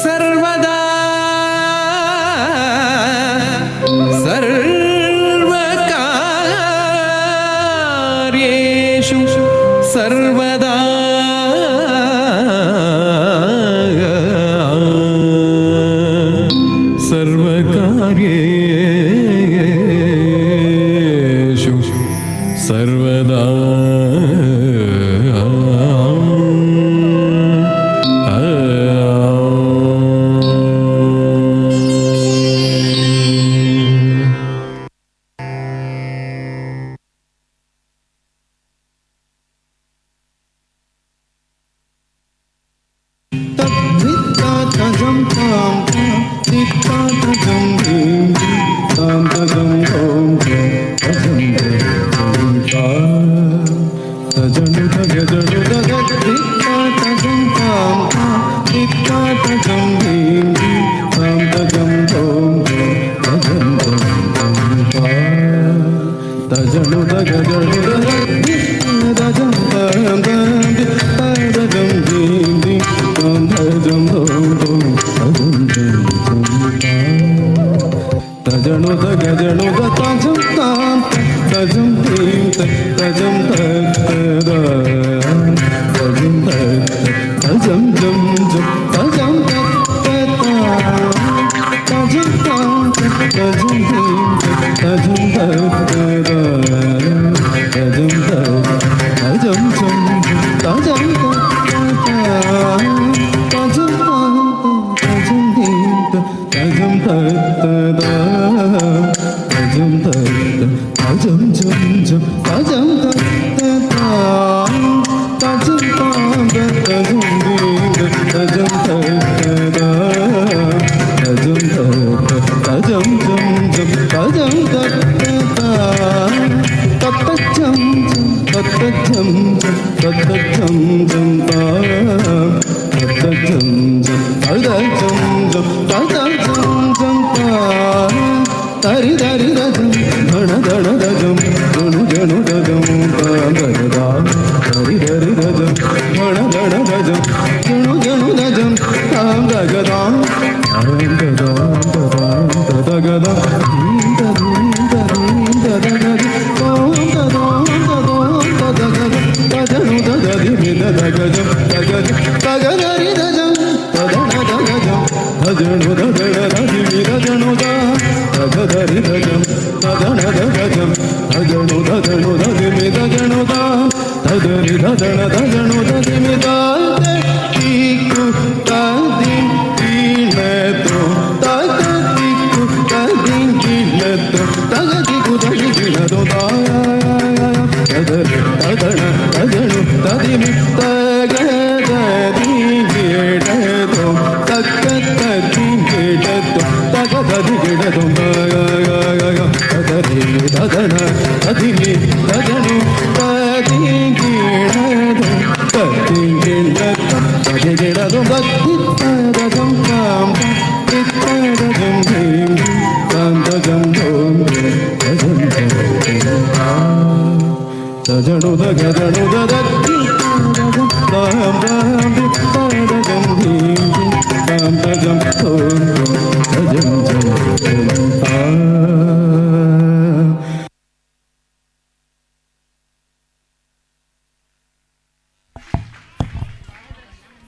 ಸರ್ವದಾ ಸರ್ವಕಾರ್ಯೇಷು ಸರ್ವದಾ ಸರ್ವಕಾರ್ಯೇಷು ಸರ್ವದಾ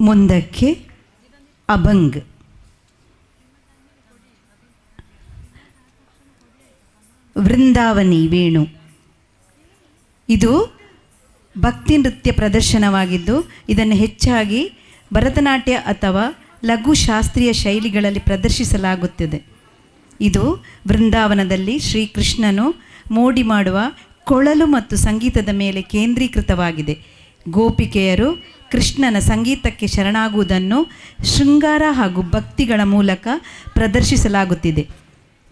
ಮುಂದಕ್ಕೆ ಅಭಂಗ್. ವೃಂದಾವನಿ ವೇಣು ಇದು ಭಕ್ತಿ ನೃತ್ಯ ಪ್ರದರ್ಶನವಾಗಿದ್ದು ಇದನ್ನು ಹೆಚ್ಚಾಗಿ ಭರತನಾಟ್ಯ ಅಥವಾ ಲಘು ಶಾಸ್ತ್ರೀಯ ಶೈಲಿಗಳಲ್ಲಿ ಪ್ರದರ್ಶಿಸಲಾಗುತ್ತದೆ. ಇದು ವೃಂದಾವನದಲ್ಲಿ ಶ್ರೀಕೃಷ್ಣನು ಮೋಡಿ ಮಾಡುವ ಕೊಳಲು ಮತ್ತು ಸಂಗೀತದ ಮೇಲೆ ಕೇಂದ್ರೀಕೃತವಾಗಿದೆ. ಗೋಪಿಕೆಯರು ಕೃಷ್ಣನ ಸಂಗೀತಕ್ಕೆ ಶರಣಾಗುವುದನ್ನು ಶೃಂಗಾರ ಹಾಗೂ ಭಕ್ತಿಗಳ ಮೂಲಕ ಪ್ರದರ್ಶಿಸಲಾಗುತ್ತಿದೆ.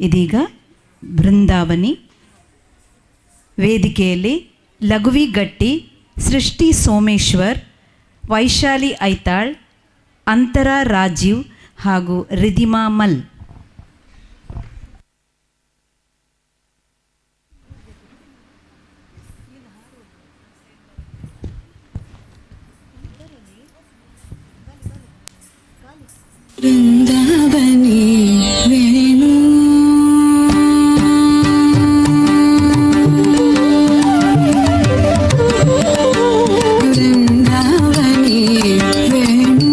ಇದೀಗ ಬೃಂದಾವನಿ ವೇದಿಕೆಯಲ್ಲಿ ಲಘುವಿ ಗಟ್ಟಿ, ಸೃಷ್ಟಿ ಸೋಮೇಶ್ವರ್, ವೈಶಾಲಿ ಐತಾಳ್, ಅಂತರ ರಾಜೀವ್ ಹಾಗೂ ರಿಧಿಮಾ ಮಲ್. ವೃಂದಾವನಿ ವೇಣು ವೃಂದಾವನಿ ವೇಣು.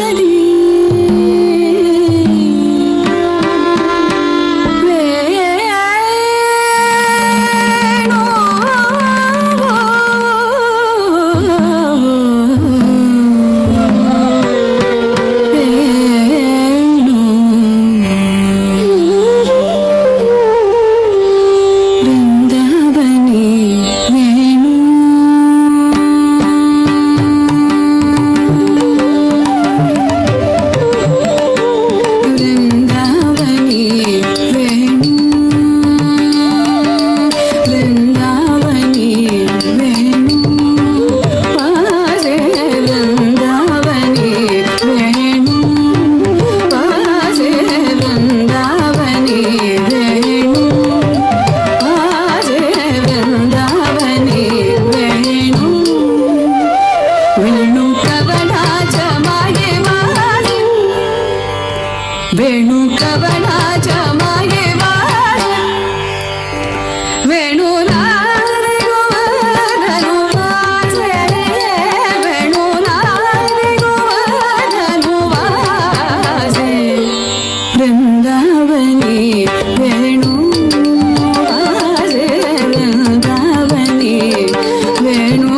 ವೃಂದಾವನಿ ವೃಂದಾವನಿ ವೇಣು ವೇಣು ವೃಂದಾವನಿ ವೇಣು ವೃಂದಾವನಿ ವೇಣು ವೃಂದಾವನಿ ವೇಣು ವಾಸೆ ವೃಂದಾವನಿ ವೇಣು ವಾಸೆ ವೃಂದಾವನಿ ವೇಣು ವಾಸೆ ವೃಂದಾವನಿ ವೇಣು ವೇಣು ಕವನಾಚ ಮಾಯೆ ವಾಸೆ ವೇಣು ಕವನಾಚ ಮಾಯೆ ವಾಸೆ ವೇಣು ಗೋವರ್ಧನು ವಾಸೆ ವೇಣು ಗೋವರ್ಧನು ವಾಸೆ ವೃಂದಾವನಿ ವೇಣು ವಾಸೆ ವೃಂದಾವನಿ ವೇಣು.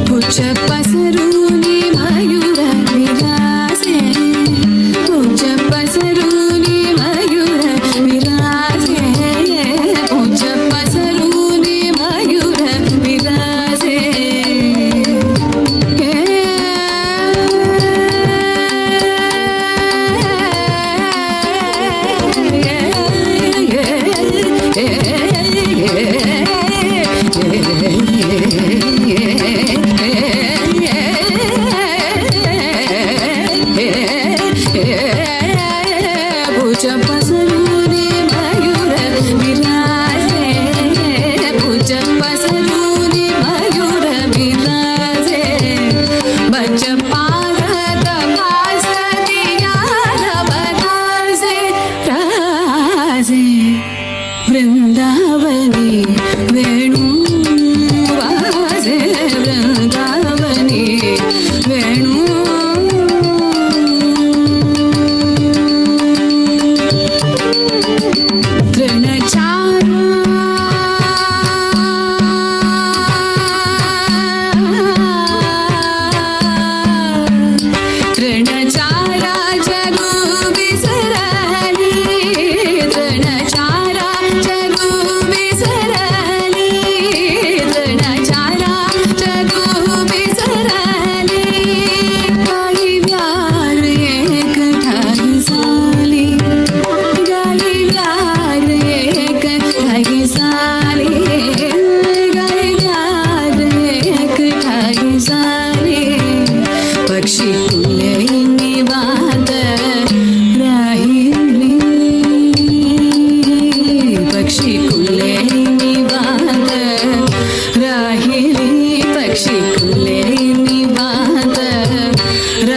ಪುಚ್ಚ ಪಸರೂನಿ ಮಯೂರ ವಿರಾಸೆ ಪುಚ್ಚ ಪಸರೂನಿ ಮಯೂರ ವಿರಾಸೆ ಪುಚ್ಚ ಪಸರೂನಿ ಮಯೂರ ವಿರಾಸೆ. ಪೂಜ ಪಸರೂನಿ ಮಯೂರ ವಿರಾಸೆ ಪೂಜ ಪಸರೂನಿ ಮಯೂರ ವಿರಾಸೆ ಬಚ್ಚ ಪಾರತ ಪಾಸದಿಯಾರ ಬದಾಸೆ ರಾಸೆ ವೃಂದಾವನಿ ವೇಣು ವಾಸೆ ವೃಂದಾವನಿ ವೇಣು. ತೃಣಚಾರ ತೃಣಚಾರ ಜಗು ಬಿಸರಲಿ ತೃಣಚಾರ ಜಗು ಬಿಸರಲಿ ತೃಣಚಾರ ಜಗು ಬಿಸರಲಿ ಗಾಯಿ ವ್ಯಾರ ಏಕ ಠಾಯಿ ಸಾಲಿ ಗಾಯಿ ವ್ಯಾರ ಏಕ ಠಾಯಿ ಸಾಲಿ ಗಾಯಿ ವ್ಯಾರ ಏಕ ಠಾಯಿ ಸಾಲಿ ಪಕ್ಷಿ ಕುಲೆ ನಿವಾತ ರಾಹಿಲಿ ಪಕ್ಷಿ ಕುಲೆ ನಿವಾತ ರಾಹಿಲಿ ಪಕ್ಷಿ ಕುಲೆ ನಿವಾತ.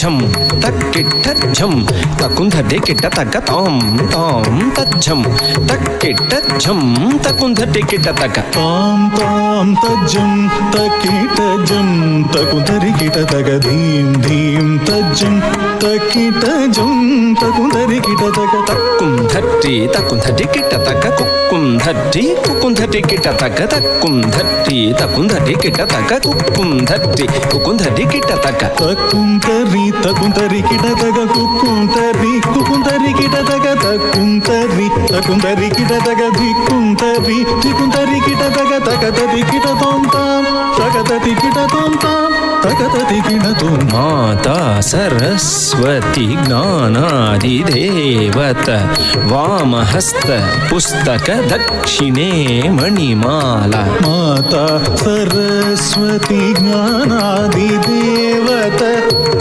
ಝಂ ತಕ್ಕಿಟ್ಟ ಝಂ ತಕುಂಧ ಟಿಕಿಟ ತಕ ತಾಂ ತಾಂ ತಜ್ಜಂ ತಕ್ಕಿಟ್ಟ ಝಂ ತಕುಂಧ ಟಿಕಿಟ ತಕ ತಾಂ ತಾಂ ತಜ್ಜಂ ತಕಿಟ ಜಂ ತಕುಂತರಿಕಿಟ ತಗ ಧೀಂ ಧೀಂ ತಜ್ಜಂ ತಕಿಟ ಜಂ ತಕುಂತರಿಕಿಟ ತಗ ತಕ್ಕುಂ ಧಟ್ಟಿ ತಕುಂಧ ಟಿಕಿಟ ತಕ ಕುಕ್ಕುಂ ಧಟ್ಟಿ ಕುಕ್ಕುಂಧ ಟಿಕಿಟ ತಕ ತಕ್ಕುಂ ಧಟ್ಟಿ ತಕುಂಧ ಟಿಕಿಟ ತಕ ಕುಕ್ಕುಂ ಧಟ್ಟಿ ಕುಕ್ಕುಂಧ ಟಿಕಿಟ ತಕ ತಕುಂತರಿ ತಕುಂತರಿಕಿಟ ತಗ ಕುಕ್ಕುಂತರಿ ಕುಕ್ಕುಂತರಿಕಿಟ ತಗ ತಕುಂತರಿ ತಕುಂತರಿಕಿಟ ತಗ ಧಿಕ್ಕುಂತರಿ ಧಿಕ್ಕುಂತರಿಕಿಟ ತಗ ತಕತರಿಕಿಟ ತೋಂ ತಾಂ ತಕತರಿಕಿಟ ತೋಂ ತಾಂ ತಕತರಿಕಿಟ ತೋಂ. ಮಾತಾ ಸರಸ್ವತಿ ಜ್ಞಾನಾದಿದೇವತ ವಾಮಹಸ್ತ ಪುಸ್ತಕ ದಕ್ಷಿಣೇ ಮಣಿಮಾಲ. ಮಾತಾ ಸರಸ್ವತಿ ಜ್ಞಾನಾದಿದೇವತ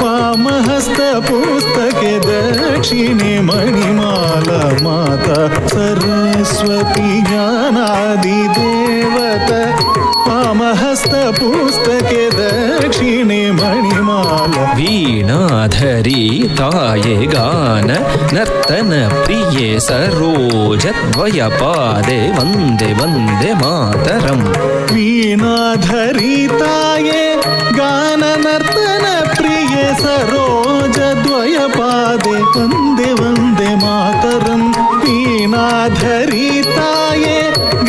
ವಾಮಹಸ್ತ ಪುಸ್ತಕೆ ದಕ್ಷಿಣೆ ಮಣಿಮಾಲ. ಮಾತಾ ಸರಸ್ವತಿ ಜ್ಞಾನಾದಿದೇವತ ವಾಮಹಸ್ತ ಪುಸ್ತಕೆ ದಕ್ಷಿಣೆ ಮಣಿಮಾಲ. ವೀಣಾಧರಿ ತಾಯೆ ಗಾನ ನರ್ತನ ಪ್ರಿಯೆ ಸರೋಜದ್ವಯ ಪಾದೆ ವಂದೇ ವಂದೇ ಮಾತರಂ. ವೀಣಾಧರಿ ತಾಯೆ ಗಾನ ನರ್ತನ ಪ್ರಿಯೆ ಸರೋಜದ್ವಯ ಪಾದೆ ವಂದೇ ವಂದೇ ಮಾತರಂ. ವೀಣಾಧರಿ ತಾಯೆ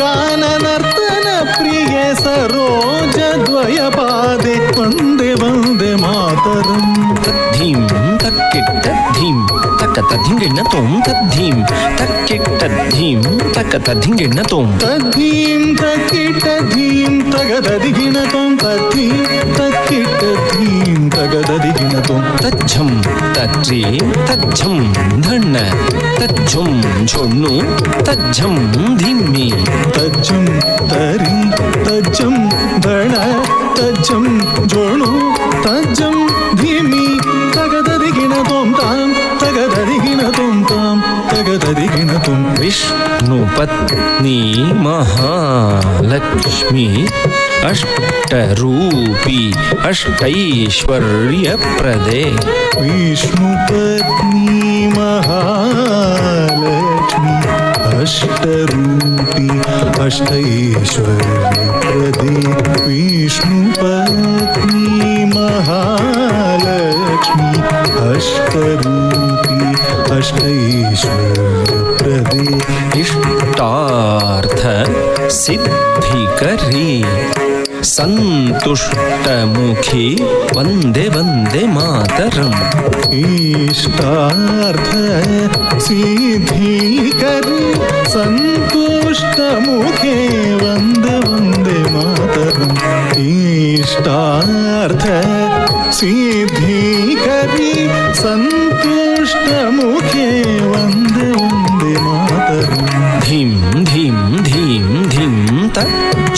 ಗಾನ ನರ್ತನ ಪ್ರಿಯೆ ಸರೋಜದ್ವಯ ಪಾದೆ ವಂದೇ ವಂದೇ ಮಾತರಂ. ಧೀಂ ತಕ್ಕಿಟ್ಟ ಧೀಂ ತಕ್ಕ ತದ್ಧಿಂಗಿಣ್ಣ ತೋಂ ತದ್ಧೀಂ ತಕ್ಕಿಟ್ಟ ಧೀಂ ತಕ್ಕ ತದ್ಧಿಂಗಿಣ್ಣ ತೋಂ. ತದ್ಧೀಂ ತಕ್ಕಿಟ್ಟ ಧೀಂ ತಗದದಿಗಿಣ ತೋಂ ತದ್ಧೀಂ ತಕ್ಕಿಟ್ಟ ಧೀಂ ತಗದದಿಗಿಣ ತೋಂ. ತಜ್ಜಂ ತತ್ರೀಂ ತಜ್ಜಂ ಧಣ್ಣ ತಜ್ಜುಂ ಝೊಣ್ಣು ತಜ್ಜಂ ಧಿಮ್ಮಿ. ತಜ್ಜಂ ತರಿ ತಜ್ಜಂ ಧಣ ತಜ್ಜಂ ಝೊಣು ತಜ್ಜಂ ಧಿಮಿ ತಗದದಿಗಿಣ ತೋಂ ತಾಂ ತಗದದಿಗಿಣ ತೋಂ ತಾಂ ತಗದದಿಗಿಣ ತೋಂ. ವಿಷ್ಣು ಪತ್ನಿ ಮಹಾಲಕ್ಷ್ಮಿ ಅಷ್ಟರೂಪಿ ಅಷ್ಟೈಶ್ವರ್ಯಪ್ರದೆ. ವಿಷ್ಣು ಪತ್ನಿ ಮಹಾಲಕ್ಷ್ಮಿ ಅಷ್ಟರೂಪಿ ಅಷ್ಟೈಶ್ವರ್ಯಪ್ರದೆ. ವಿಷ್ಣು ಪತ್ನಿ ಮಹಾಲಕ್ಷ್ಮಿ ಅಷ್ಟರೂಪಿ ಅಷ್ಟೈಶ್ವರ್ಯಪ್ರದೆ. ಇಷ್ಟಾರ್ಥ ಸಿದ್ಧಿಕರಿ ಸಂತುಷ್ಟಮುಖಿ ವಂದೇ ವಂದೇ ಮಾತರಂ. ಇಷ್ಟಾರ್ಥ ಸಿದ್ಧಿಕರಿ ಸಂತುಷ್ಟಮುಖೇ ವಂದೇ ವಂದೇ ಮಾತರಂ. ಇಷ್ಟಾರ್ಥ ಸಿದ್ಧಿಕರಿ ಸಂತುಷ್ಟಮುಖೇ ವಂದೇ ವಂದೇ ಮಾತರಂ. ಧೀಂ ಧೀಂ ಧೀಂ ಧೀಂ ತ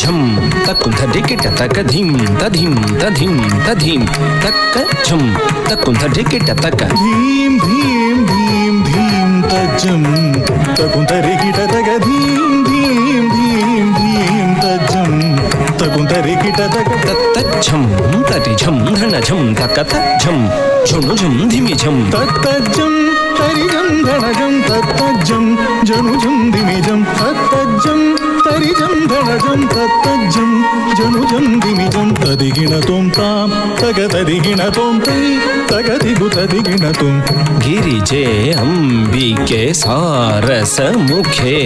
ಝಂ ತಕ್ಕುಂಥ ಡಿಕಿಟ ತಕ ಧೀಂ ತಧೀಂ ತಧೀಂ ತಧೀಂ ತಕ್ಕ ಝಂ ತಕ್ಕುಂಥ ಡಿಕಿಟ ತಕ. ಧೀಂ ಧೀಂ ಧೀಂ ಧೀಂ ತಜ್ಜಂ ತಕುಂತರಿಕಿಟ ತಗ ಧೀಂ ಧೀಂ ಧೀಂ ಧೀಂ ತಜ್ಜಂ ತಕುಂತರಿಕಿಟ ತಗ ತಜ್ಜಂ ತರಿ ಝಂ ಧಣ ಝಂ ತಕ ತ ಝಂ ಝುಣು ಝುಂ ಧಿಮಿ ಝಂ. ತತ್ತಜ್ಜಂ ತರಿಜಂ ಧಣಜಂ ತತ್ತಜ್ಜಂ ಜಣು ಝುಂ ಧಿಮಿಜಂ ತತ್ತಜ್ಜಂ ತರಿಜಂ ಧಣಜಂ ತತ್ತಜ್ಜಂ ಜಣು ಝುಂ ಧಿಮಿಜಂ. ತದಿಗಿಣ ತೋಂ ತಾಂ ತಗ ತದಿಗಿಣ ತೋಂ ತೈ ತಗದಿಗು ತದಿಗಿಣ ತೋಂ. ಗಿರಿಜೆ ಅಂಬಿಕೆ ಸಾರಸ ಮುಖೆ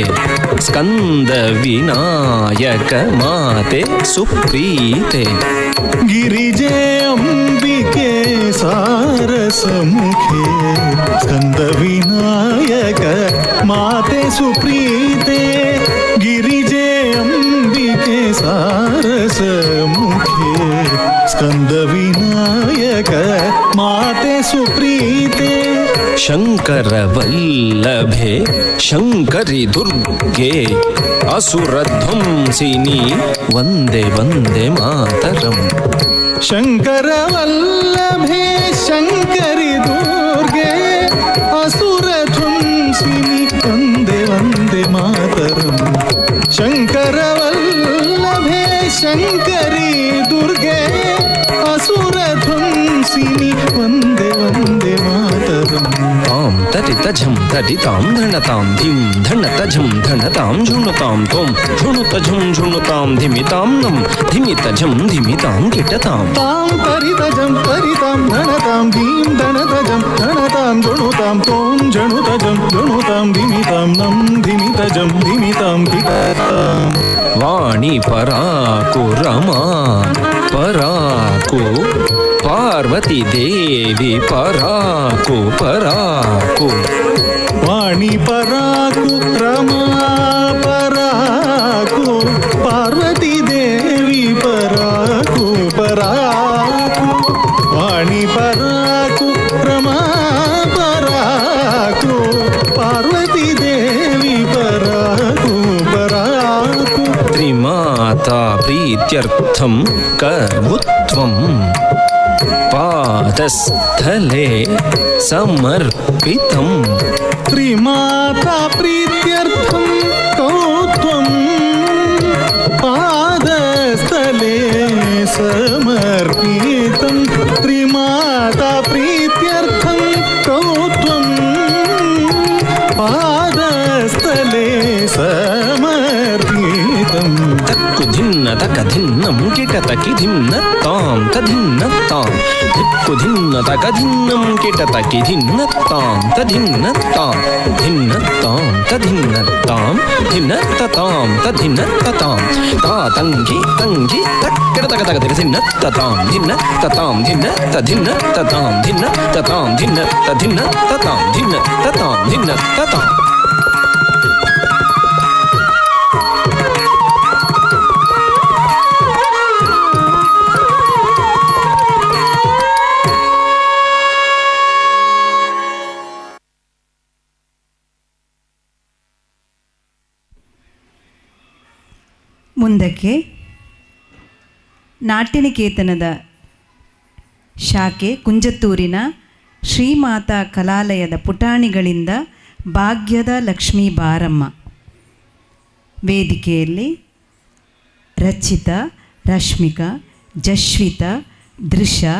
ಸ್ಕಂದ ವಿನಾಯಕ ಮಾತೆ ಸುಪ್ರೀತೆ. ಗಿರಿಜೆ ಅಂಬಿಕೆ ಸಾರಸ ಮುಖೆ ಸ್ಕಂದ ವಿನಾಯಕ ಮಾತೆ ಸುಪ್ರೀತೆ. ಗಿರಿಜೆ ಅಂಬಿಕೆ ಸಾರಸ ಮುಖೆ ಸ್ಕಂದ ವಿನಾಯಕ ಮಾತೆ ಸುಪ್ರೀತೆ. ಶಂಕರ ವಲ್ಲಭೆ ಶಂಕರಿ ದುರ್ಗೆ ಅಸುರಧ್ವಂಸಿನಿ ವಂದೇ ವಂದೇ ಮಾತರಂ. ಶಂಕರ ವಲ್ಲಭೆ ಶಂಕರಿ ದುರ್ಗೆ ಅಸುರಧ್ವಂಸಿನಿ ವಂದೇ ವಂದೇ ಮಾತರಂ. ಶಂಕರ ವಲ್ಲಭೆ ಶಂಕರಿ ದುರ್ಗೆ ಅಸುರಧ್ವಂಸಿನಿ ವಂದೇ ವಂದೇ ತಾಂ ತರಿತ ಝಂ ತರಿತಾಂ ಧಣತಾಂ ಧಿಂ ಧಣತ ಝಂ ಧಣತಾಂ ಝುಣುತಾಂ ತೋಂ ಝುಣುತ ಝುಂ ಝುಣುತಾಂ ಧಿಮಿತಾಂ ನಂ ಧಿಮಿತ ಝಂ ಧಿಮಿತಾಂ ಕಿಟತಾಂ ತಾಂ ತರಿತ ಜಂ ತರಿತಾಂ ಧಣತಾಂ ಧೀಂ ಧಣತ ಜಂ ಧಣತಾಂ ಝುಣುತಾಂ ತೋಂ ಝಣುತ ಜಂ ಝುಣುತಾಂ ಧಿಮಿತಾಂ ನಂ ಧಿಮಿತ ಜಂ ಧಿಮಿತಾಂ ಕಿಟತಾಂ. ವಾಣಿ ಪರಾಕು ರಮಾ ಪರಾಕು ಪಾರ್ವತಿ ದೇವಿ ಪರಾಕು ಪರಾಕು. ವಾಣಿ ಪರಾಕು ರಮಾ ಪರಾಕು ಪಾರ್ವತಿ ದೇವಿ ಪರಾಕು ಪರಾಕು. ವಾಣಿ ಪರಾಕು ರಮಾ ಪರಾಕು ಪಾರ್ವತಿ ದೇವಿ ಪರಾಕು ಪರಾಕು. ತ್ರಿಮಾತಾ ಪ್ರೀತ್ಯರ್ಥಂ ಕರ್ಭುತ್ವಂ ಪಾದಸ್ಥಲೆ ಸಮರ್ಪಿತಂ. ತ್ರಿಮಾತಾ ಪ್ರೀತ್ಯರ್ಥಂ ಕೌತ್ವಂ ಪಾದಸ್ಥಲೆ ಸಮರ್ಪಿತಂ. ತ್ರಿಮಾತಾ ಪ್ರೀತ್ಯರ್ಥಂ ಕೌತ್ವಂ ಪಾದಸ್ಥಲೆ ಸಮರ್ಪಿತಂ. ತಕ್ಕು ಧಿನ್ನ ತಕ ಧಿನ್ನಂ ಕಿಟ ತಕಿ ಧಿನ್ನ ತಾಂ ತಧಿನ್ನ ತಾಂ ಧಿಕ್ಕು ಧಿನ್ನ ತಕ ಧಿನ್ನಂ ಕಿಟ ತಕಿ ಧಿನ್ನ ತಾಂ ತಧಿನ್ನ ತಾಂ ಧಿನ್ನ ತಾಂ ತಧಿನ್ನ ತಾಂ ಧಿನ್ನ ತಾಂ ತಧಿನ್ನ ತಾಂ ತಾ ತಂಗಿ ತಂಗಿ ತಕ್ಕಡ ತಕ ತಕ ಧಿನ ಧಿನ್ನ ತಾಂ ಧಿನ್ನ ತಾಂ ಧಿನ್ನ ತಧಿನ್ನ ತಾಂ ಧಿನ್ನ ತಾಂ ಧಿನ್ನ ತಧಿನ್ನ ತಾಂ ಧಿನ್ನ ತಾಂ ಧಿನ್ನ ತಾಂ. ಮುಂದಕ್ಕೆ ನಾಟ್ಯನಿಕೇತನದ ಶಾಖೆ ಕುಂಜತ್ತೂರಿನ ಶ್ರೀಮಾತಾ ಕಲಾಲಯದ ಪುಟಾಣಿಗಳಿಂದ ಭಾಗ್ಯದ ಲಕ್ಷ್ಮೀ ಬಾರಮ್ಮ. ವೇದಿಕೆಯಲ್ಲಿ ರಚಿತಾ, ರಶ್ಮಿಕಾ, ಜಶ್ವಿತಾ, ದೃಶಾ,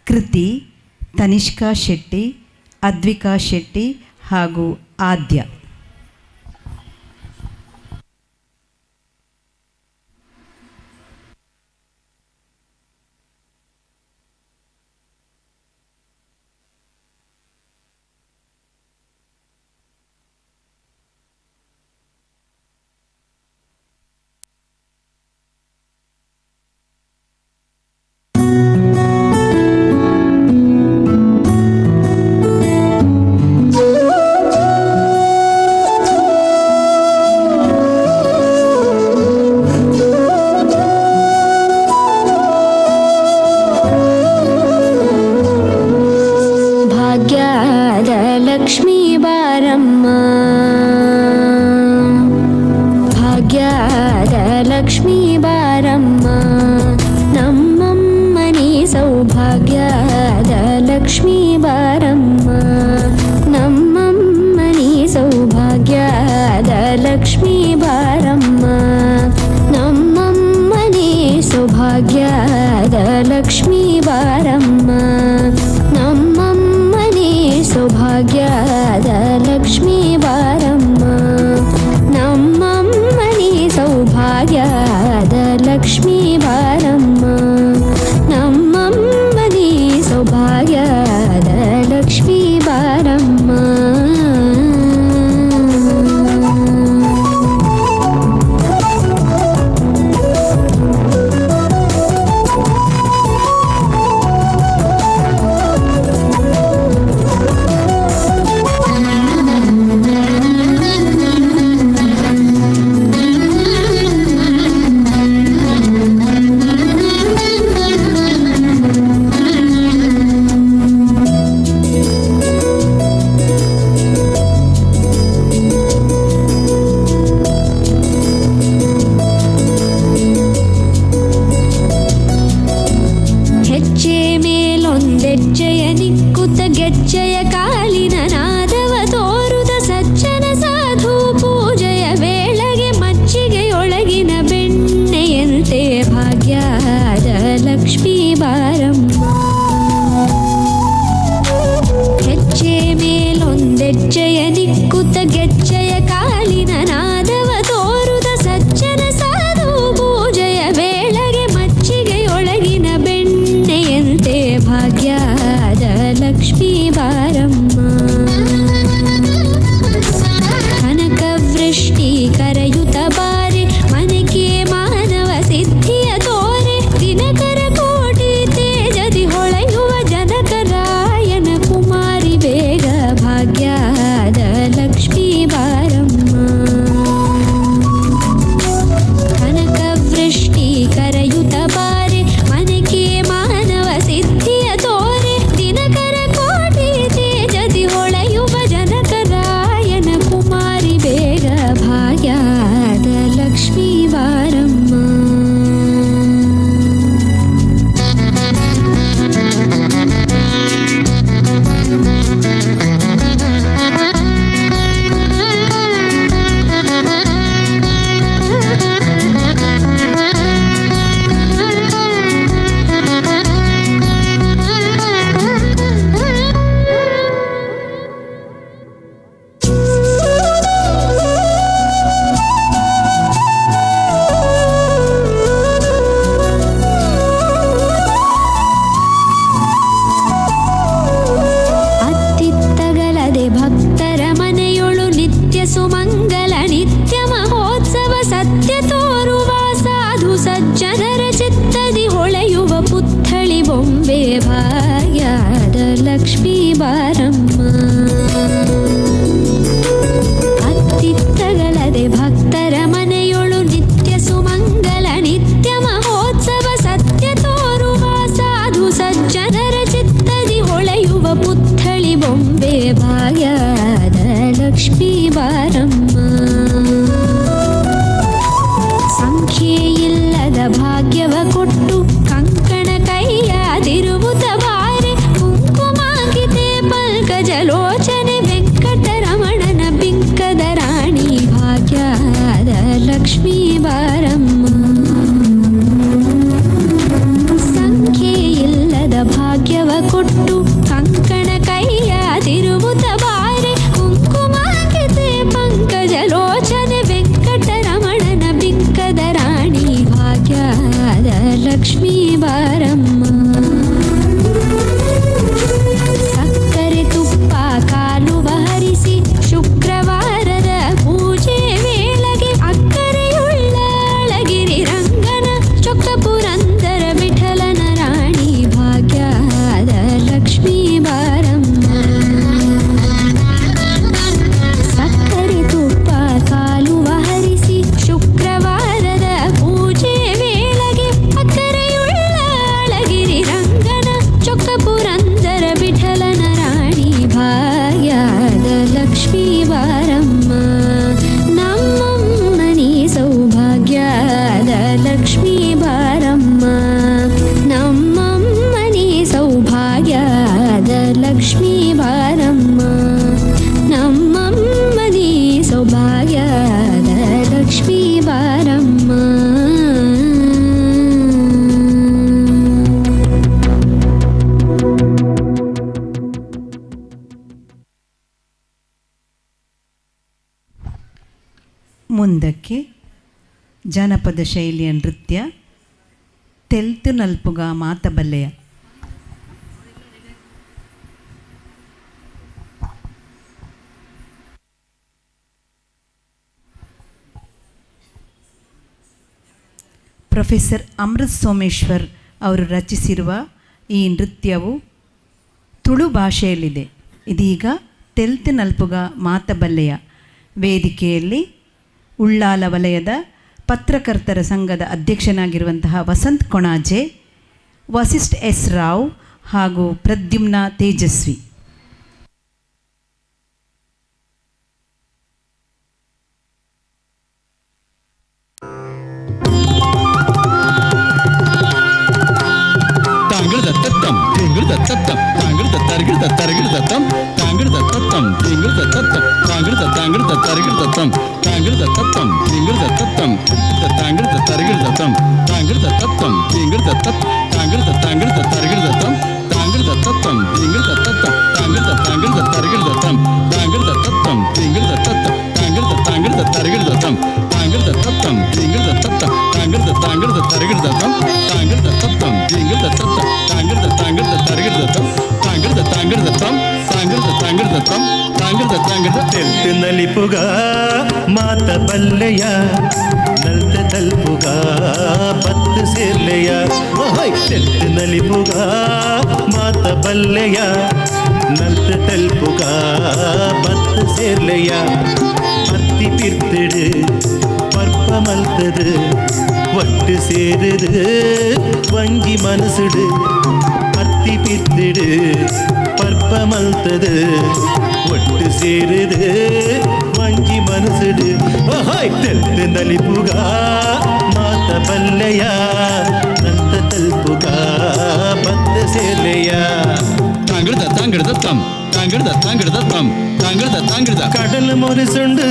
ಕೃತಿ, ತನಿಷ್ಕಾ ಶೆಟ್ಟಿ, ಅದ್ವಿಕಾ ಶೆಟ್ಟಿ ಹಾಗೂ ಆದ್ಯ. ಭಾಗ್ಯದ ಲಕ್ಷ್ಮೀ ಬಾರಮ್ಮ, ಭಾಗ್ಯದ ಲಕ್ಷ್ಮೀ ಬಾರಮ್ಮ, ನಮ್ಮಮ್ಮನಿ ಸೌಭಾಗ್ಯದ ಲಕ್ಷ್ಮೀ ಬಾರಮ್ಮ, ನಮ್ಮಮ್ಮನಿ ಸೌಭಾಗ್ಯದ ಲಕ್ಷ್ಮೀ ಬಾರಮ್ಮ, ನಮ್ಮಮ್ಮನಿ ಸೌಭಾಗ್ಯದ ಲಕ್ಷ್ಮೀ ಬಾರಮ್ಮ, ನಮ್ಮಮ್ಮನಿ ಸೌಭಾಗ್ಯದ ಲಕ್ಷ್ಮೀ ಬಾರಮ್ಮ, ನಮ್ಮಮ್ಮನಿ ಸೌಭಾಗ್ಯದ ಲಕ್ಷ್ಮೀ ಬಾರಮ್ಮ, ನಮ್ಮಮ್ಮನಿ ಸೌಭಾಗ್ಯದ ಲಕ್ಷ್ಮೀ ಬಾರಮ್ಮ. ಹೆಜ್ಜೆಯ ನಿಕ್ಕುತ್ತ ಗೆಜ್ಜೆಯ ಕಾಲಿನ ನಾದವ ತೋರುದ ಸಜ್ಜನ ಸಾಧು ಪೂಜೆಯ ವೇಳೆಗೆ ಮಜ್ಜಿಗೆಯೊಳಗಿನ ಬೆಣ್ಣೆಯಂತೆ ಭಾಗ್ಯದ ಲಕ್ಷ್ಮೀ ಬಾರಮ್ಮ. ಕನಕವೃಷ್ಟಿ ಕರಯುತ ಬಾರೆ ಮನಕೆ ಮಾನವ ಸಿದ್ಧಿಯ ತೋರೆ ದಿನಕರ ಕೋಟಿ ತೇಜದಿ ಹೊಳೆಯುವ ಜನಕರಾಯನ ಕುಮಾರಿ ಬೇಗ ಭಾಗ್ಯದ ಲಕ್ಷ್ಮೀ ಬಾರಮ್ಮ. ಕನಕವೃಷ್ಟಿ ಕರಯುತ ಬಾರೆ ಮನಕೆ ಮಾನವ ಸಿದ್ಧಿಯ ತೋರೆ ದಿನಕರ ಕೋಟಿ ತೇಜದಿ ಹೊಳೆಯುವ ಜನಕರಾಯನ ಕುಮಾರಿ ಬೇಗ ಭಾಗ್ಯದ ಲಕ್ಷ್ಮೀ ಬಾರಮ್ಮ. ಅತ್ತಿತ್ತಗಲದೆ ಭಕ್ತರ ಮನೆಯೊಳು ನಿತ್ಯ ಸುಮಂಗಲ ನಿತ್ಯ ಮಹೋತ್ಸವ ಸತ್ಯ ತೋರುವ ಸಾಧು ಸಜ್ಜನರ ಚಿತ್ತದಿ ಹೊಳೆಯುವ ಪುತ್ಥಳಿ ಬೊಂಬೆ ಭಾಗ್ಯದ ಲಕ್ಷ್ಮೀ ಬಾರಮ್ಮ. ಅತ್ತಿತ್ತಗಲದೆ ಭಕ್ತರ ಮನೆಯೊಳು ನಿತ್ಯ ಸುಮಂಗಲ ನಿತ್ಯ ಮಹೋತ್ಸವ ಸತ್ಯ ತೋರುವ ಸಾಧು ಸಜ್ಜನರ ಚಿತ್ತದಿ ಹೊಳೆಯುವ ಪುತ್ಥಳಿ ಬೊಂಬೆ ಭಾಗ್ಯದ ಲಕ್ಷ್ಮೀ ಬಾರಮ್ಮ. ಸಂಖ್ಯೆಯಿಲ್ಲದ ಭಾಗ್ಯವ ಕೊಟ್ಟು ಕಂಕಣ ಕೈಯಾದಿರುವುದ ಬಾರೆ ಕುಂಕುಮಾಂಕಿತೆ ಪಲ್ಕಜಲೋಚನೆ ವೆಂಕಟರಮಣನ ಬಿಂಕದ ರಾಣಿ ಭಾಗ್ಯದ ಲಕ್ಷ್ಮೀ ಬಾರಮ್ಮ. ಸಂಖ್ಯೆಯಿಲ್ಲದ ಭಾಗ್ಯವ ಕೊಟ್ಟು ಕಂಕಣ ಕೈಯಾದಿರುವುದ ಬಾರೆ ಕುಂಕುಮಾಂಕಿತೆ ಪಂಕಜಲೋಚನೆ ವೆಂಕಟರಮಣನ ಬಿಂಕದ ರಾಣಿ ಭಾಗ್ಯದ ಲಕ್ಷ್ಮೀ ಬಾರಮ್ಮ. ಸಕ್ಕರೆ ತುಪ್ಪ ಕಾಲುವ ಹರಿಸಿ ಶುಕ್ರವಾರದ ಪೂಜೆ ವೇಳೆಗೆ ಅಕ್ಕರೆಯುಳ್ಳ ಅಳಗಿರಿ ರಂಗನ ಚೊಕ್ಕ ಪುರಂದರ ವಿಠಲನ ರಾಣಿ ಭಾಗ್ಯದ ಲಕ್ಷ್ಮೀ ಬಾರಮ್ಮ. ಸಕ್ಕರೆ ತುಪ್ಪ ಕಾಲುವ ಹರಿಸಿ ಶುಕ್ರವಾರದ ಪೂಜೆ ವೇಳೆಗೆ ಅಕ್ಕರೆಯುಳ್ಳ ಅಳಗಿರಿ ರಂಗನ ಚೊಕ್ಕ ಪುರಂದರ ವಿಠಲನ ರಾಣಿ ಭಾಗ್ಯದ ಲಕ್ಷ್ಮೀ ಬಾರಮ್ಮ. ನಮ್ಮಮ್ಮನಿ ಸೌಭಾಗ್ಯದ ಲಕ್ಷ್ಮೀ ಬಾರಮ್ಮ. ನಮ್ಮಮ್ಮನಿ ಸೌಭಾಗ್ಯದ ಲಕ್ಷ್ಮೀ ಬಾರಮ್ಮ. ನಮ್ಮಮ್ಮನಿ ಸೌಭಾಗ್ಯದ ಲಕ್ಷ್ಮೀ ಬಾರಮ್ಮ. ಮುಂದಕ್ಕೆ ಜಾನಪದ ಶೈಲಿಯ ನೃತ್ಯ ತೆಲ್ತು ನಲ್ಪುಗ ಮಾತಬಲ್ಲೆಯ. ಪ್ರೊಫೆಸರ್ ಅಮೃತ್ ಸೋಮೇಶ್ವರ್ ಅವರು ರಚಿಸಿರುವ ಈ ನೃತ್ಯವು ತುಳು ಭಾಷೆಯಲ್ಲಿದೆ. ಇದೀಗ ತೆಲ್ತು ನಲ್ಪುಗ ಮಾತಬಲ್ಲೆಯ ವೇದಿಕೆಯಲ್ಲಿ ಉಳ್ಳಾಲ ವಲಯದ ಪತ್ರಕರ್ತರ ಸಂಘದ ಅಧ್ಯಕ್ಷನಾಗಿರುವಂತಹ ವಸಂತ್ ಕೊಣಾಜೆ, ವಸಿಷ್ಠ ಎಸ್ ರಾವ್ ಹಾಗೂ ಪ್ರದ್ಯುಮ್ನ ತೇಜಸ್ವಿ. Tangır da ತಾಂಗಿಡ್ದ ತೆಲ್ತು ನಲಿಪುಗ ಮಾತ ಬಲ್ಲೆಯ ನಲ್ತ ತಲ್ಪುಗ ಪತ್ತು ಸೇರ್ಲೆಯ ಓಹೋಯ್ ತೆಲ್ತು ನಲಿಪುಗ ಮಾತ ಬಲ್ಲೆಯ ನಲ್ತ ತಲ್ಪುಗ ಪತ್ತು ಸೇರ್ಲೆಯ பத்தி பிர்த்திடு பற்ப மல்தது வட்டு சேருது வங்கி மனசுடு பத்தி பிர்த்திடு பற்ப மல்தது ஒட்டு சேருது வங்கி மனசுடு ஓஹோய் தெல்த்து நலிப்புகா மாத்த பல்லையா நந்த தல்புகா பத்து சேலையா ತಾಂಗಿಡ್ದ ತಾಂಗಿಡ್ದ ತಮ್ ತಾಂಗಿಡ್ದ ತಾಂಗಿಡ್ದ ತಮ್ ತಾಂಗಿಡ್ದ ತಾಂಗಿಡ್ದ கடல் முரசுண்டு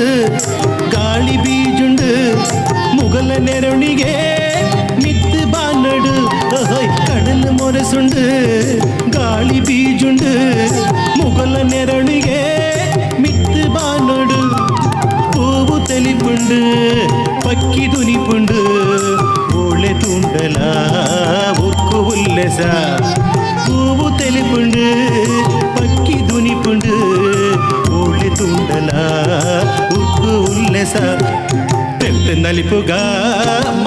ಗಾಳಿ ಬೀಜುಂಡು ಮುಗಲ ನೆರಣಿಗೆ ಮಿತ್ತು ಬಾನಡು ಓಹೋಯ್ கடல் முரசுண்டு ಗಾಳಿ ಬೀಜುಂಡು ಮುಗಲ ನೆರಣಿಗೆ ಮಿತ್ತು ಬಾನಡು பூவு தெளிப்புண்டு பக்கி துணிப்புண்டு ஓಳೆ தூண்டல உக்கு உல்லச பூவு தெளிப்புண்டு பக்கி துணிப்புண்டு ஓಳೆ தூண்டல ಉಕ್ಕು ಉಲ್ಲೆಸ ತೆಲ್ತ ನಲಿಪುಗ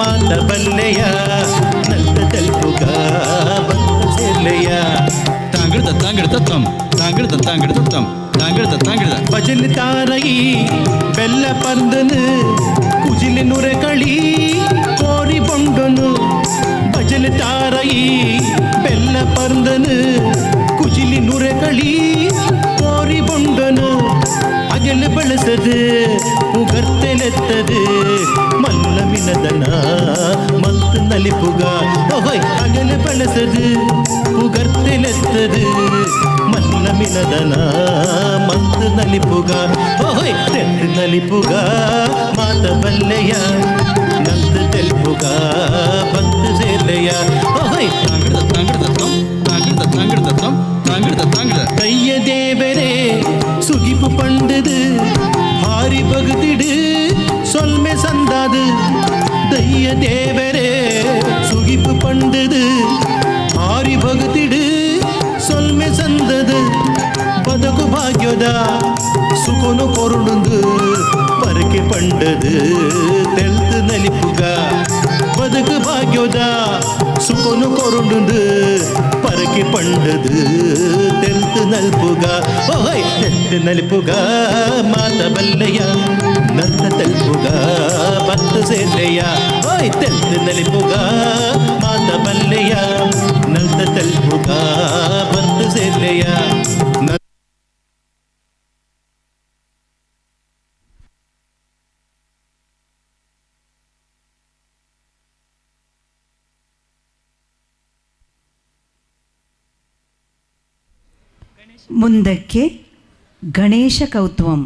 ಮಾತ ಬಲ್ಲೆಯ ನಲ್ತ ತಲ್ಪುಗ ಬತ್ತ ಸೇರ್ಲೆಯ ತಾಂಗಿಡ್ದ ತಾಂಗಿಡ್ದ ತಮ್ ತಾಂಗಿಡ್ದ ತಾಂಗಿಡ್ದ ತಮ್ ತಾಂಗಿಡ್ದ ತಾಂಗಿಡ್ದ ಬಜಲ್ ತಾರಯಿ ಬೆಲ್ಲ ಪರ್ದನು ಕುಜಿಲಿ ನುರೆಕಳಿ ಕೋರಿ ಬೊಂಡನು ಬಜಲ್ ತಾರಯಿ ಬೆಲ್ಲ ಪರ್ದನು ಕುಜಿಲಿ ನುರೆಕಳಿ ಕೋರಿ ಬೊಂಡನು ಅಗಲು ಬಳಸದು ಪುಗರ್ತೆಲೆತ್ತದು ಮಲ್ಲ ಮಿನದನ ಮಲ್ತು ನಲಿಪುಗ ಓಹೋಯ್ ಅಗಲು ಬಳಸದು ಪುಗರ್ತೆಲೆತ್ತದು ಮಲ್ಲ ಮಿನದನ ಮಲ್ತು ನಲಿಪುಗ ಓಹೋಯ್ ತೆತ್ತು ನಲಿಪುಗ ಮಾತ ಬಲ್ಲೆಯ ನಲ್ತು ತೆಲ್ಪುಗ ಬತ್ತು ಸೇರ್ಲೆಯ ಓಹೋಯ್ ತಾಂಗಿಡ್ದ ತಾಂಗಿಡ್ದ ತಮ್ ತಾಂಗಿಡ್ದ ತಾಂಗಿಡ್ದ ತಮ್ ತಾಂಗಿಡ್ದ ತಾಂಗಿಡ್ದ தைய தேவரே சுகிப்பு பண்டுது ஹாரி பகுதிடு சொல்மே சந்தாது தைய தேவரே சுகிப்பு பண்டுது ஹாரி பகுதிடு சொல்மே சந்தது ಬದುಕು ಭಾಗ್ಯದ ಸುಖನು ಕೊರುಡುಂದು ಪರಕೆ ಪಂಡದು ತೆಲ್ತು ನಲಿಪುಗ ಬದುಕು ಭಾಗ್ಯದ ಸುಖನು ಕೊರುಡುಂದು ಪರಕೆ ಪಂಡದು ತೆಲ್ತು ನಲ್ಪುಗ ಓಹೋಯ್ ತೆಲ್ತು ನಲಿಪುಗ ಮಾತ ಬಲ್ಲೆಯ ನಲ್ತ ತೆಲ್ಪುಗ ಬತ್ತು ಸೇರ್ಲೆಯ ಓಯ್ ತೆಲ್ತು ನಲಿಪುಗ ಮಾತ ಬಲ್ಲೆಯ ನಲ್ತ ತೆಲ್ಪುಗ ಬತ್ತು ಸೇರ್ಲೆಯ ಮುಂದಕ್ಕೆ ಗಣೇಶ ಕೌತುವಂ.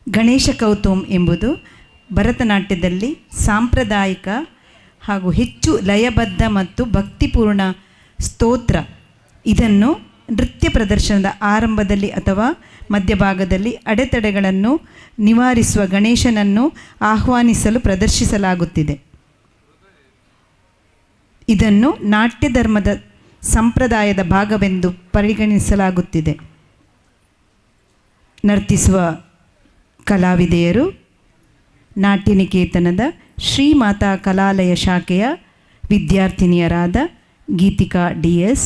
ಗಣೇಶ ಕೌತುವಂ ಎಂಬುದು ಭರತನಾಟ್ಯದಲ್ಲಿ ಸಾಂಪ್ರದಾಯಿಕ ಹಾಗೂ ಹೆಚ್ಚು ಲಯಬದ್ಧ ಮತ್ತು ಭಕ್ತಿಪೂರ್ಣ ಸ್ತೋತ್ರ. ಇದನ್ನು ನೃತ್ಯ ಪ್ರದರ್ಶನದ ಆರಂಭದಲ್ಲಿ ಅಥವಾ ಮಧ್ಯಭಾಗದಲ್ಲಿ ಅಡೆತಡೆಗಳನ್ನು ನಿವಾರಿಸುವ ಗಣೇಶನನ್ನು ಆಹ್ವಾನಿಸಲು ಪ್ರದರ್ಶಿಸಲಾಗುತ್ತಿದೆ. ಇದನ್ನು ನಾಟ್ಯ ಧರ್ಮದ ಸಂಪ್ರದಾಯದ ಭಾಗವೆಂದು ಪರಿಗಣಿಸಲಾಗುತ್ತಿದೆ. ನರ್ತಿಸುವ ಕಲಾವಿದೆಯರು ನಾಟ್ಯನಿಕೇತನದ ಶ್ರೀಮಾತಾ ಕಲಾಲಯ ಶಾಖೆಯ ವಿದ್ಯಾರ್ಥಿನಿಯರಾದ Geethika D S,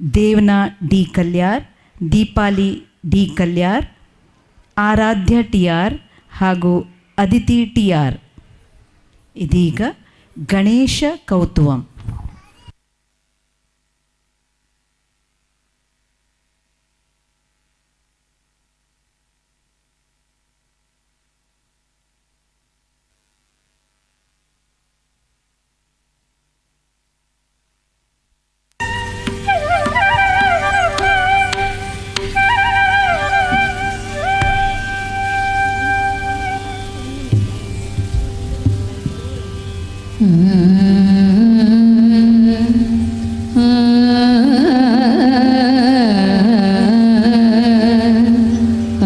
Devna D Kalyar, Deepali D Kalyar, Aradhya T R ಹಾಗೂ ಅದಿತಿ ಟಿ ಆರ್. ಇದೀಗ ಗಣೇಶ ಕೌತುವಂ. Ah.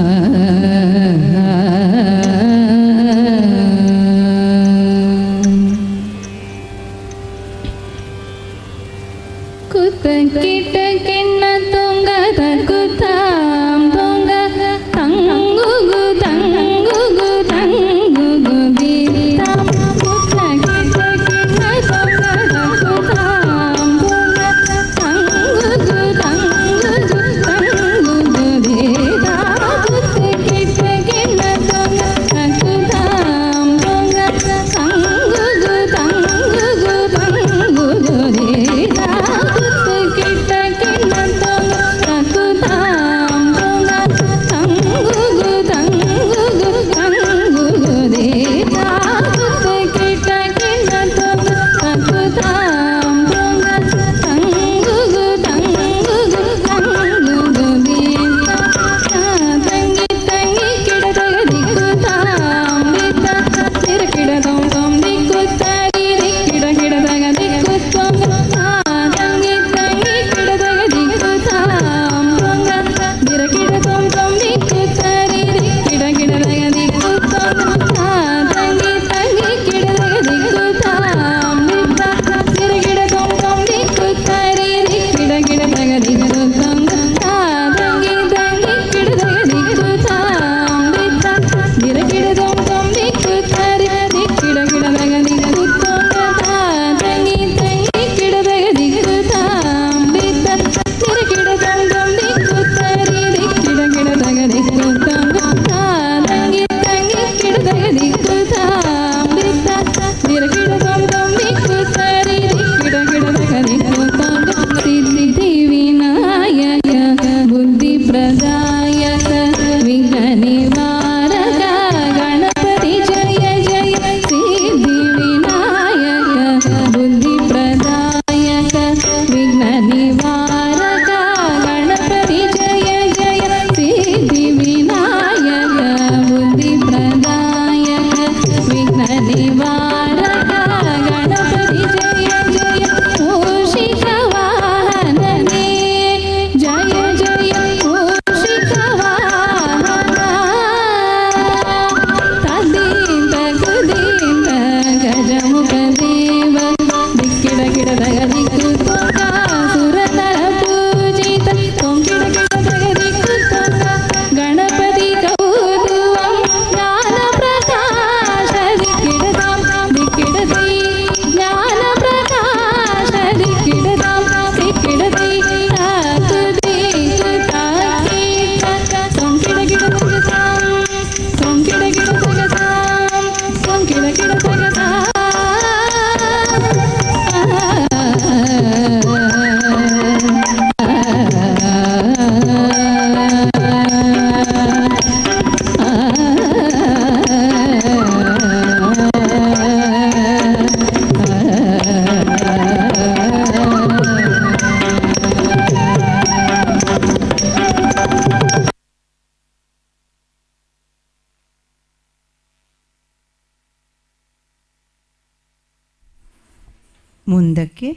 ಮುಂದಕ್ಕೆ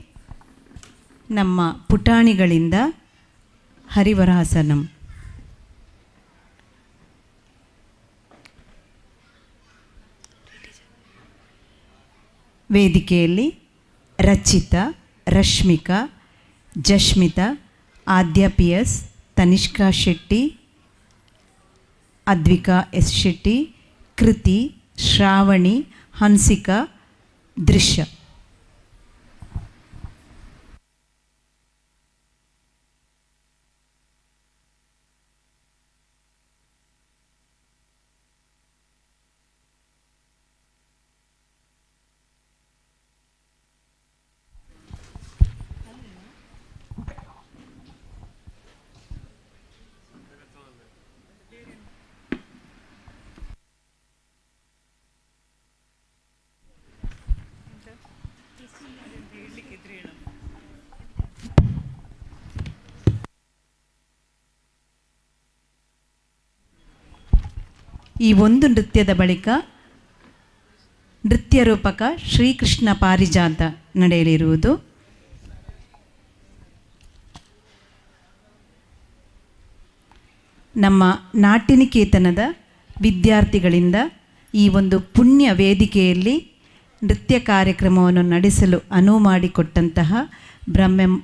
ನಮ್ಮ ಪುಟಾಣಿಗಳಿಂದ ಹರಿವರಾಸನಂ. ವೇದಿಕೆಯಲ್ಲಿ Rachita, Rashmika, Jashmita, Aadya P S, Tanishka Shetty, Advika S Shetty, Kriti, Shravani, Hansika, Drishya. ಈ ಒಂದು ನೃತ್ಯದ ಬಳಿಕ ನೃತ್ಯ ರೂಪಕ ಶ್ರೀಕೃಷ್ಣ ಪಾರಿಜಾತ ನಡೆಯಲಿರುವುದು. ನಮ್ಮ ನಾಟ್ಯನಿಕೇತನದ ವಿದ್ಯಾರ್ಥಿಗಳಿಂದ ಈ ಒಂದು ಪುಣ್ಯ ವೇದಿಕೆಯಲ್ಲಿ ನೃತ್ಯ ಕಾರ್ಯಕ್ರಮವನ್ನು ನಡೆಸಲು ಅನುವು ಮಾಡಿಕೊಟ್ಟಂತಹ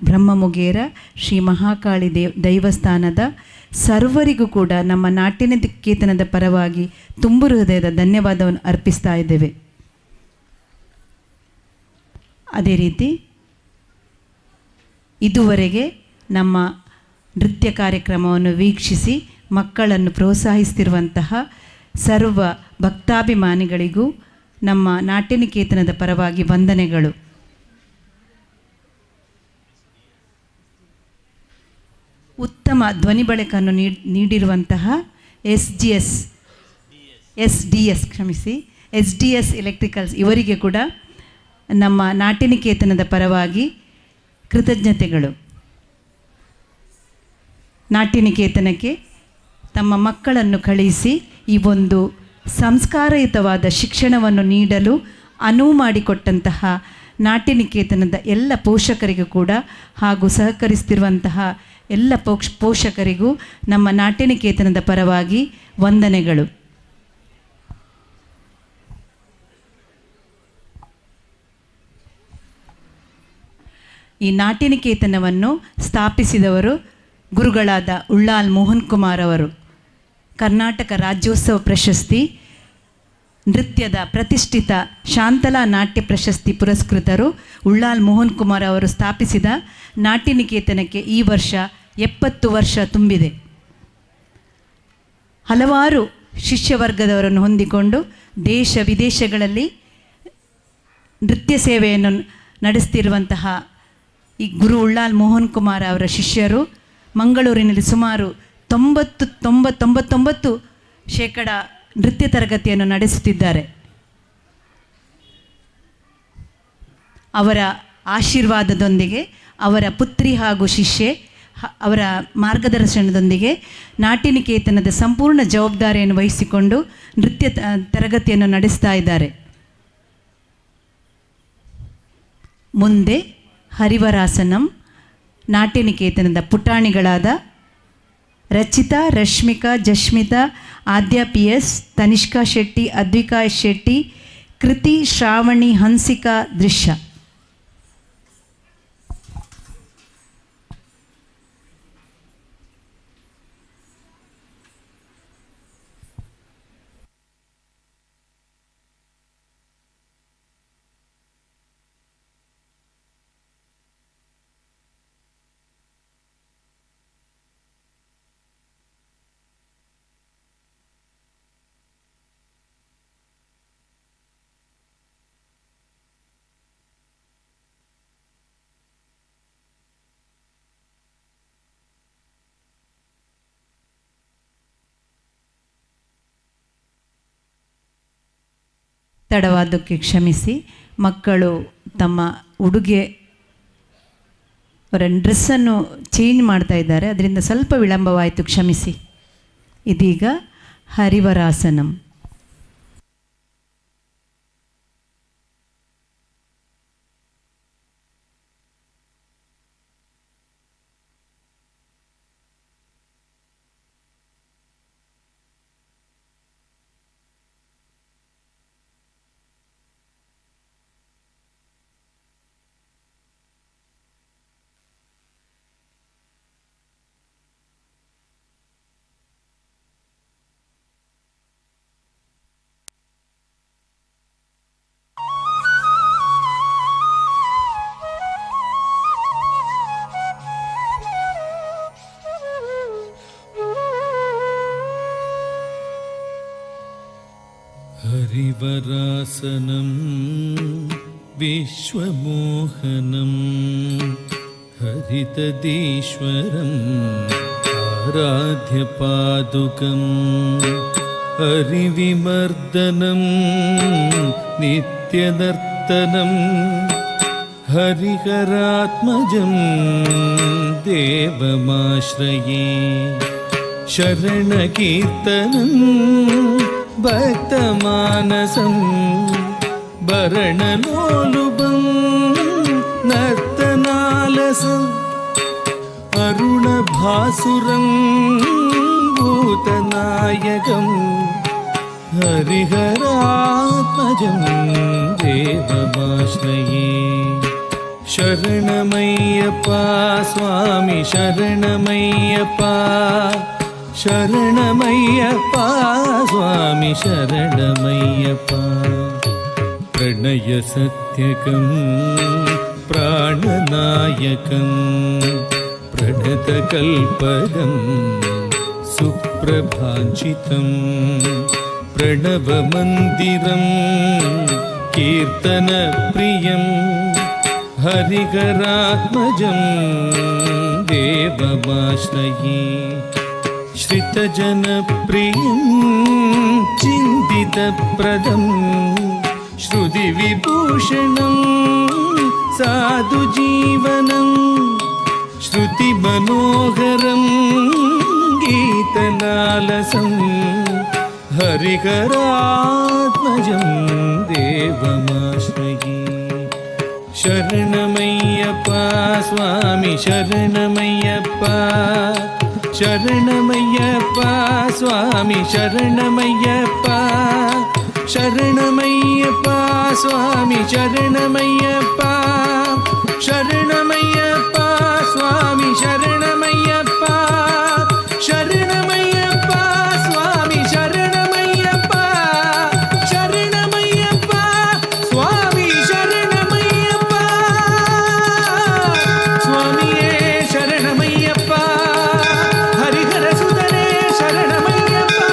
ಬ್ರಹ್ಮಮುಗೇರ ಶ್ರೀ ಮಹಾಕಾಳಿ ದೈವಸ್ಥಾನದ ಸರ್ವರಿಗೂ ಕೂಡ ನಮ್ಮ ನಾಟ್ಯನಿಕೇತನದ ಪರವಾಗಿ ತುಂಬು ಹೃದಯದ ಧನ್ಯವಾದವನ್ನು ಅರ್ಪಿಸ್ತಾ ಇದ್ದೇವೆ. ಅದೇ ರೀತಿ ಇದುವರೆಗೆ ನಮ್ಮ ನೃತ್ಯ ಕಾರ್ಯಕ್ರಮವನ್ನು ವೀಕ್ಷಿಸಿ ಮಕ್ಕಳನ್ನು ಪ್ರೋತ್ಸಾಹಿಸ್ತಿರುವಂತಹ ಸರ್ವ ಭಕ್ತಾಭಿಮಾನಿಗಳಿಗೂ ನಮ್ಮ ನಾಟ್ಯನಿಕೇತನದ ಪರವಾಗಿ ವಂದನೆಗಳು. ಉತ್ತಮ ಧ್ವನಿ ಬಳಕನ್ನು ನೀಡಿರುವಂತಹ ಎಸ್ ಡಿ ಎಸ್ ಎಲೆಕ್ಟ್ರಿಕಲ್ಸ್ ಇವರಿಗೆ ಕೂಡ ನಮ್ಮ ನಾಟ್ಯನಿಕೇತನದ ಪರವಾಗಿ ಕೃತಜ್ಞತೆಗಳು. ನಾಟ್ಯನಿಕೇತನಕ್ಕೆ ತಮ್ಮ ಮಕ್ಕಳನ್ನು ಕಳುಹಿಸಿ ಈ ಒಂದು ಸಂಸ್ಕಾರಯುತವಾದ ಶಿಕ್ಷಣವನ್ನು ನೀಡಲು ಅನುವು ಮಾಡಿಕೊಟ್ಟಂತಹ ನಾಟ್ಯನಿಕೇತನದ ಎಲ್ಲ ಪೋಷಕರಿಗೂ ಕೂಡ ಹಾಗೂ ಸಹಕರಿಸ್ತಿರುವಂತಹ ಎಲ್ಲ ಪೋಷಕರಿಗೂ ನಮ್ಮ ನಾಟ್ಯನಿಕೇತನದ ಪರವಾಗಿ ವಂದನೆಗಳು. ಈ ನಾಟ್ಯನಿಕೇತನವನ್ನು ಸ್ಥಾಪಿಸಿದವರು ಗುರುಗಳಾದ ಉಳ್ಳಾಲ್ ಮೋಹನ್ ಕುಮಾರ್ ಅವರು. ಕರ್ನಾಟಕ ರಾಜ್ಯೋತ್ಸವ ಪ್ರಶಸ್ತಿ, ನೃತ್ಯದ ಪ್ರತಿಷ್ಠಿತ ಶಾಂತಲಾ ನಾಟ್ಯ ಪ್ರಶಸ್ತಿ ಪುರಸ್ಕೃತರು ಉಳ್ಳಾಲ್ ಮೋಹನ್ ಕುಮಾರ್ ಅವರು ಸ್ಥಾಪಿಸಿದ ನಾಟ್ಯನಿಕೇತನಕ್ಕೆ ಈ ವರ್ಷ 70 ವರ್ಷ ತುಂಬಿದೆ. ಹಲವಾರು ಶಿಷ್ಯವರ್ಗದವರನ್ನು ಹೊಂದಿಕೊಂಡು ದೇಶ ವಿದೇಶಗಳಲ್ಲಿ ನೃತ್ಯ ಸೇವೆಯನ್ನು ನಡೆಸ್ತಿರುವಂತಹ ಈ ಗುರು ಉಳ್ಳಾಲ್ ಮೋಹನ್ ಕುಮಾರ್ ಅವರ ಶಿಷ್ಯರು ಮಂಗಳೂರಿನಲ್ಲಿ ಸುಮಾರು 99% ನೃತ್ಯ ತರಗತಿಯನ್ನು ನಡೆಸುತ್ತಿದ್ದಾರೆ. ಅವರ ಆಶೀರ್ವಾದದೊಂದಿಗೆ ಅವರ ಪುತ್ರಿ ಹಾಗೂ ಶಿಷ್ಯೆ ಅವರ ಮಾರ್ಗದರ್ಶನದೊಂದಿಗೆ ನಾಟ್ಯನಿಕೇತನದ ಸಂಪೂರ್ಣ ಜವಾಬ್ದಾರಿಯನ್ನು ವಹಿಸಿಕೊಂಡು ನೃತ್ಯ ತರಗತಿಯನ್ನು ನಡೆಸ್ತಾ ಇದ್ದಾರೆ. ಮುಂದೆ ಹರಿವರಾಸನಂ ನಾಟ್ಯನಿಕೇತನದ ಪುಟಾಣಿಗಳಾದ ರಚಿತಾ, ರಶ್ಮಿಕಾ, ಜಶ್ಮಿತಾ, ಆದ್ಯಾ ಪಿ ಎಸ್, ತನಿಷ್ಕಾ ಶೆಟ್ಟಿ, ಅದ್ವಿಕಾ ಶೆಟ್ಟಿ, ಕೃತಿ, ಶ್ರಾವಣಿ, ಹನ್ಸಿಕಾ, ದೃಶ್ಯ. ತಡವಾದಕ್ಕೆ ಕ್ಷಮಿಸಿ. ಮಕ್ಕಳು ತಮ್ಮ ಉಡುಗೆ ಅವರ ಡ್ರೆಸ್ಸನ್ನು ಚೇಂಜ್ ಮಾಡ್ತಾ ಇದ್ದಾರೆ, ಅದರಿಂದ ಸ್ವಲ್ಪ ವಿಳಂಬವಾಯಿತು, ಕ್ಷಮಿಸಿ. ಇದೀಗ ಹರಿವರಾಸನಂ. हरिवरासनं विश्वमोहनं हरितदीश्वरं आराध्यपादुकं हरिविमर्दनं नित्यनर्तनं हरिहरात्मजं देवमाश्रये शरणकीर्तनं भक्तमानसं भरणलोलुपं नर्तनालसं अरुणभासुरं भूतनायकं हरिहरात्मजं देवमाश्रये शरणमय्यप्पा स्वामि शरणमय्यप्पा शरणमय्यप्पा स्वामि शरणमय्यप्पा प्रणयसत्यकं प्राणनायकं प्रणतकल्पदं सुप्रभाञ्चितं प्रणवमन्दिरं कीर्तनप्रियं हरिहरात्मजं देवमाश्रये श्रितजनप्रियं चिन्तितप्रदं श्रुतिविभूषणं साधुजीवनं श्रुतिमनोहरं गीतलालसं हरिहरात्मजं देवमाश्रये शरणमय्यप्पा स्वामि शरणमय्यप्पा शरणमय्यप्पा स्वामि शरणमय्यप्पा शरणमय्यप्पा स्वामि शरणमय्यप्पा शरणमय्यप्पा स्वामि शरणमय्यप्पा शरणमय्यप्पा स्वामि शरणमय्यप्पा शरणमय्यप्पा स्वामि शरणमय्यप्पा स्वामिये शरणमय्यप्पा हरिहर सुतने शरणमय्यप्पा।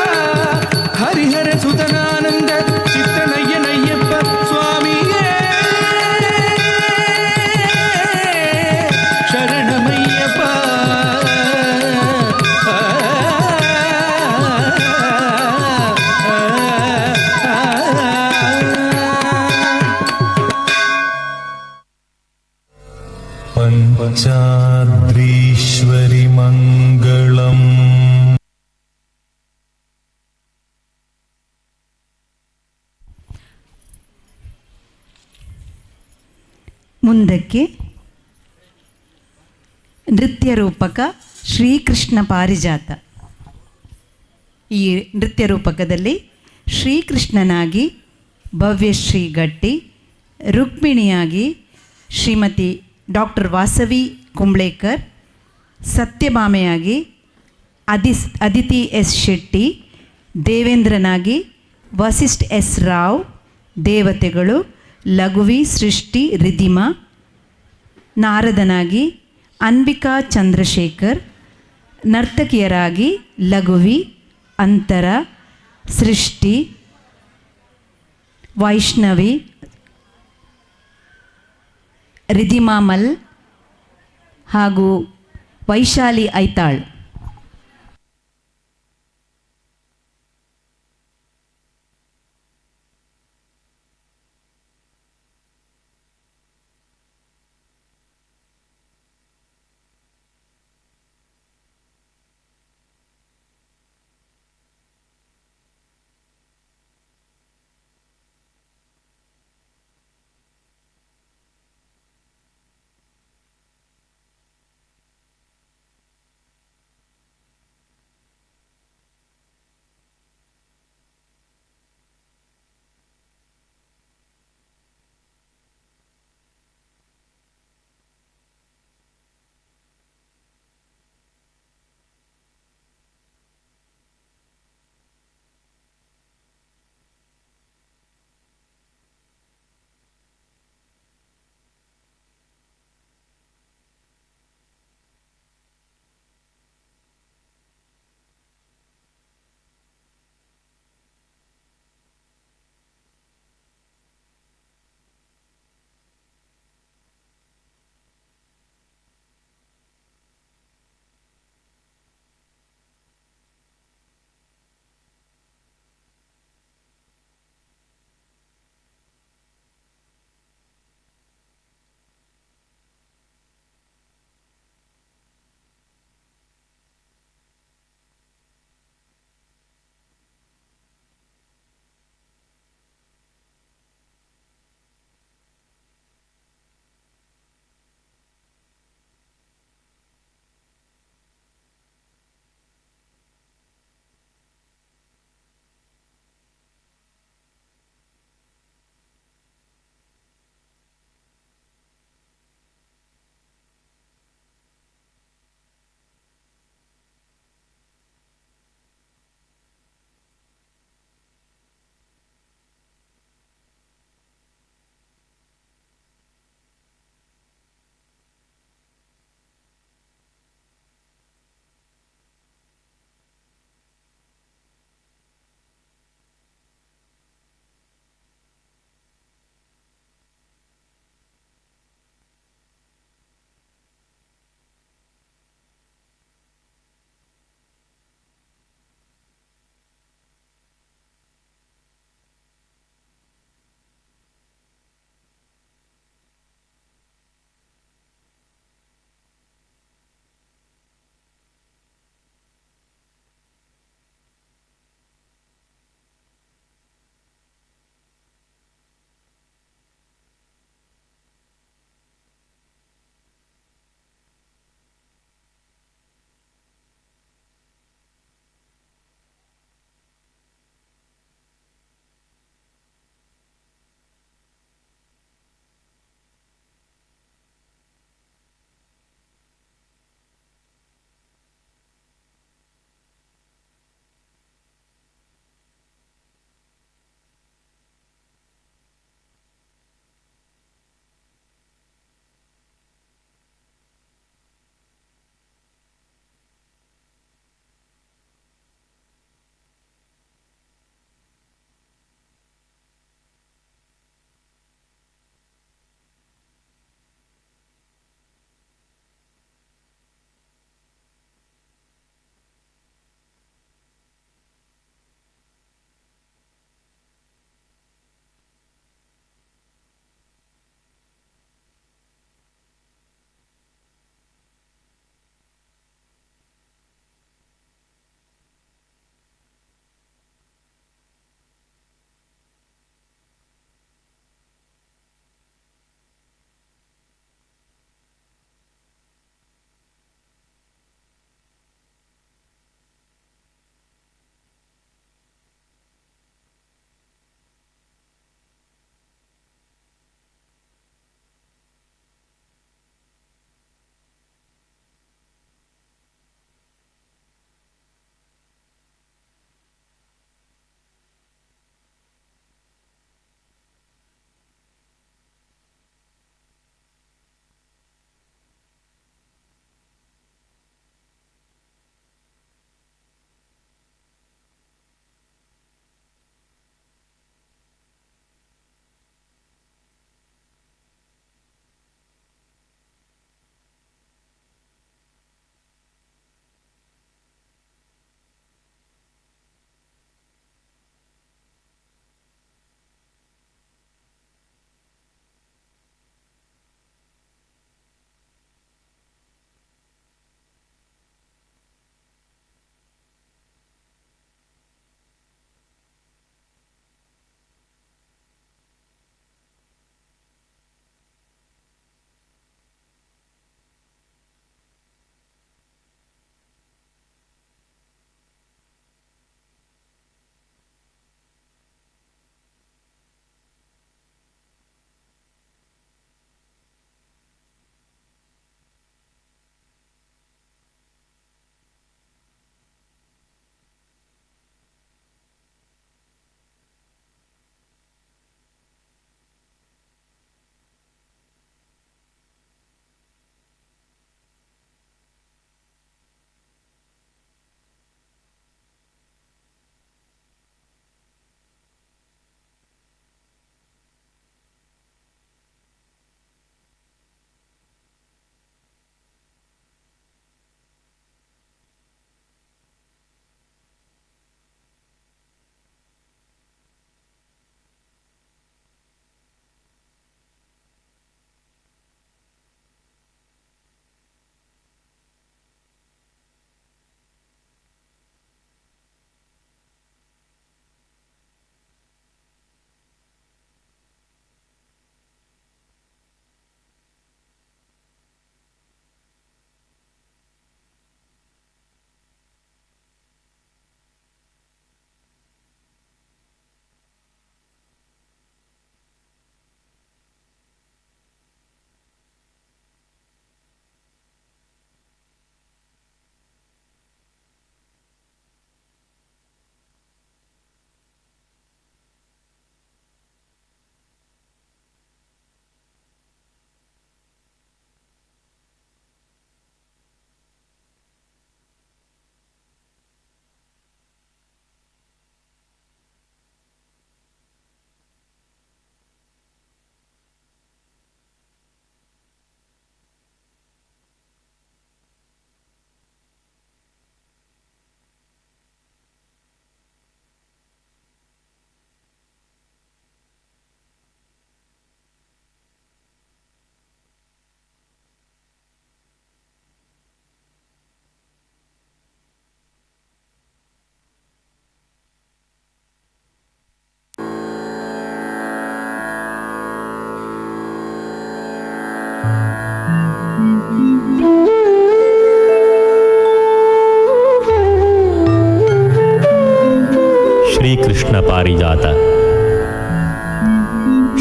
पञ्चाद्रीश्वरि मङ्गलम्। ಮುಂದಕ್ಕೆ ನೃತ್ಯ ರೂಪಕ ಶ್ರೀಕೃಷ್ಣ ಪಾರಿಜಾತ. ಈ ನೃತ್ಯ ರೂಪಕದಲ್ಲಿ ಶ್ರೀಕೃಷ್ಣನಾಗಿ ಭವ್ಯಶ್ರೀ ಗಟ್ಟಿ, ರುಕ್ಮಿಣಿಯಾಗಿ ಶ್ರೀಮತಿ ಡಾಕ್ಟರ್ ವಾಸವಿ ಕುಂಬ್ಳೇಕರ್, ಸತ್ಯಭಾಮೆಯಾಗಿ ಅದಿತಿ ಎಸ್ ಶೆಟ್ಟಿ, ದೇವೇಂದ್ರನಾಗಿ ವಸಿಷ್ಠ ಎಸ್ ರಾವ್, ದೇವತೆಗಳು ಲಘುವಿ ಸೃಷ್ಟಿ ರಿಧಿಮಾ, ನಾರದನಾಗಿ ಅನ್ವಿಕಾ ಚಂದ್ರಶೇಖರ್, ನರ್ತಕಿಯರಾಗಿ ಲಘುವಿ, ಅಂತರ, ಸೃಷ್ಟಿ, ವೈಷ್ಣವಿ, ರಿಧಿಮಾ ಮಲ್ ಹಾಗೂ ವೈಶಾಲಿ ಐತಾಳ್.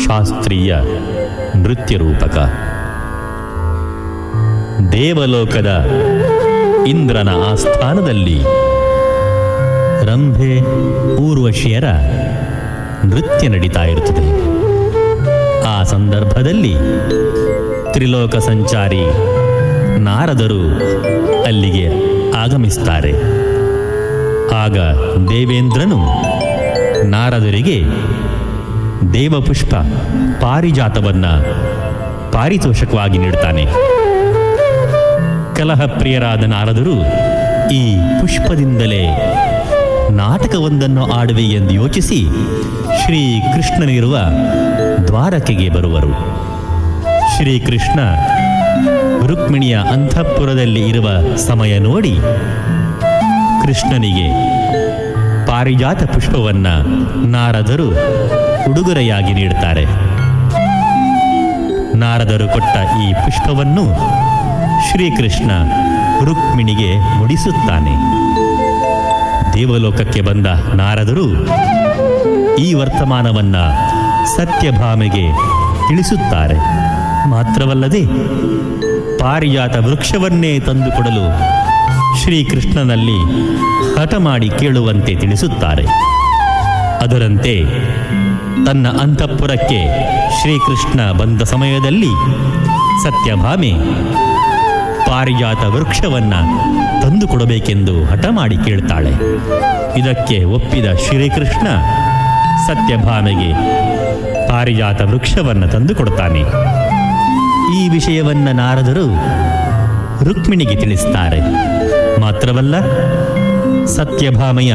ಶಾಸ್ತ್ರೀಯ ನೃತ್ಯ ರೂಪಕ. ದೇವಲೋಕದ ಇಂದ್ರನ ಆಸ್ಥಾನದಲ್ಲಿ ರಂಭೆ ಊರ್ವಶಿಯರ ನೃತ್ಯ ನಡೀತಾ ಇರುತ್ತದೆ. ಆ ಸಂದರ್ಭದಲ್ಲಿ ತ್ರಿಲೋಕ ಸಂಚಾರಿ ನಾರದರು ಅಲ್ಲಿಗೆ ಆಗಮಿಸ್ತಾರೆ. ಆಗ ದೇವೇಂದ್ರನು ನಾರದರಿಗೆ ದೇವಪುಷ್ಪ ಪಾರಿಜಾತವನ್ನು ಪಾರಿತೋಷಕವಾಗಿ ನೀಡ್ತಾನೆ. ಕಲಹಪ್ರಿಯರಾದ ನಾರದರು ಈ ಪುಷ್ಪದಿಂದಲೇ ನಾಟಕವೊಂದನ್ನು ಆಡುವೆ ಎಂದು ಯೋಚಿಸಿ ಶ್ರೀಕೃಷ್ಣನಿರುವ ದ್ವಾರಕೆಗೆ ಬರುವರು. ಶ್ರೀಕೃಷ್ಣ ರುಕ್ಮಿಣಿಯ ಅಂತಃಪುರದಲ್ಲಿ ಇರುವ ಸಮಯ ನೋಡಿ ಕೃಷ್ಣನಿಗೆ ಪಾರಿಜಾತ ಪುಷ್ಪವನ್ನು ನಾರದರು ಉಡುಗೊರೆಯಾಗಿ ನೀಡುತ್ತಾರೆ. ನಾರದರು ಕೊಟ್ಟ ಈ ಪುಷ್ಪವನ್ನು ಶ್ರೀಕೃಷ್ಣ ರುಕ್ಮಿಣಿಗೆ ಮುಡಿಸುತ್ತಾನೆ. ದೇವಲೋಕಕ್ಕೆ ಬಂದ ನಾರದರು ಈ ವರ್ತಮಾನವನ್ನು ಸತ್ಯಭಾಮೆಗೆ ತಿಳಿಸುತ್ತಾರೆ. ಮಾತ್ರವಲ್ಲದೆ ಪಾರಿಜಾತ ವೃಕ್ಷವನ್ನೇ ತಂದುಕೊಡಲು ಶ್ರೀಕೃಷ್ಣನಲ್ಲಿ ಹಠ ಮಾಡಿ ಕೇಳುವಂತೆ ತಿಳಿಸುತ್ತಾರೆ. ಅದರಂತೆ ತನ್ನ ಅಂತಃಪುರಕ್ಕೆ ಶ್ರೀಕೃಷ್ಣ ಬಂದ ಸಮಯದಲ್ಲಿ ಸತ್ಯಭಾಮೆ ಪಾರಿಜಾತ ವೃಕ್ಷವನ್ನು ತಂದುಕೊಡಬೇಕೆಂದು ಹಠ ಮಾಡಿ ಕೇಳ್ತಾಳೆ. ಇದಕ್ಕೆ ಒಪ್ಪಿದ ಶ್ರೀಕೃಷ್ಣ ಸತ್ಯಭಾಮೆಗೆ ಪಾರಿಜಾತ ವೃಕ್ಷವನ್ನು ತಂದುಕೊಡ್ತಾನೆ. ಈ ವಿಷಯವನ್ನು ನಾರದರು ರುಕ್ಮಿಣಿಗೆ ತಿಳಿಸ್ತಾರೆ. ಮಾತ್ರವಲ್ಲ, ಸತ್ಯಭಾಮೆಯ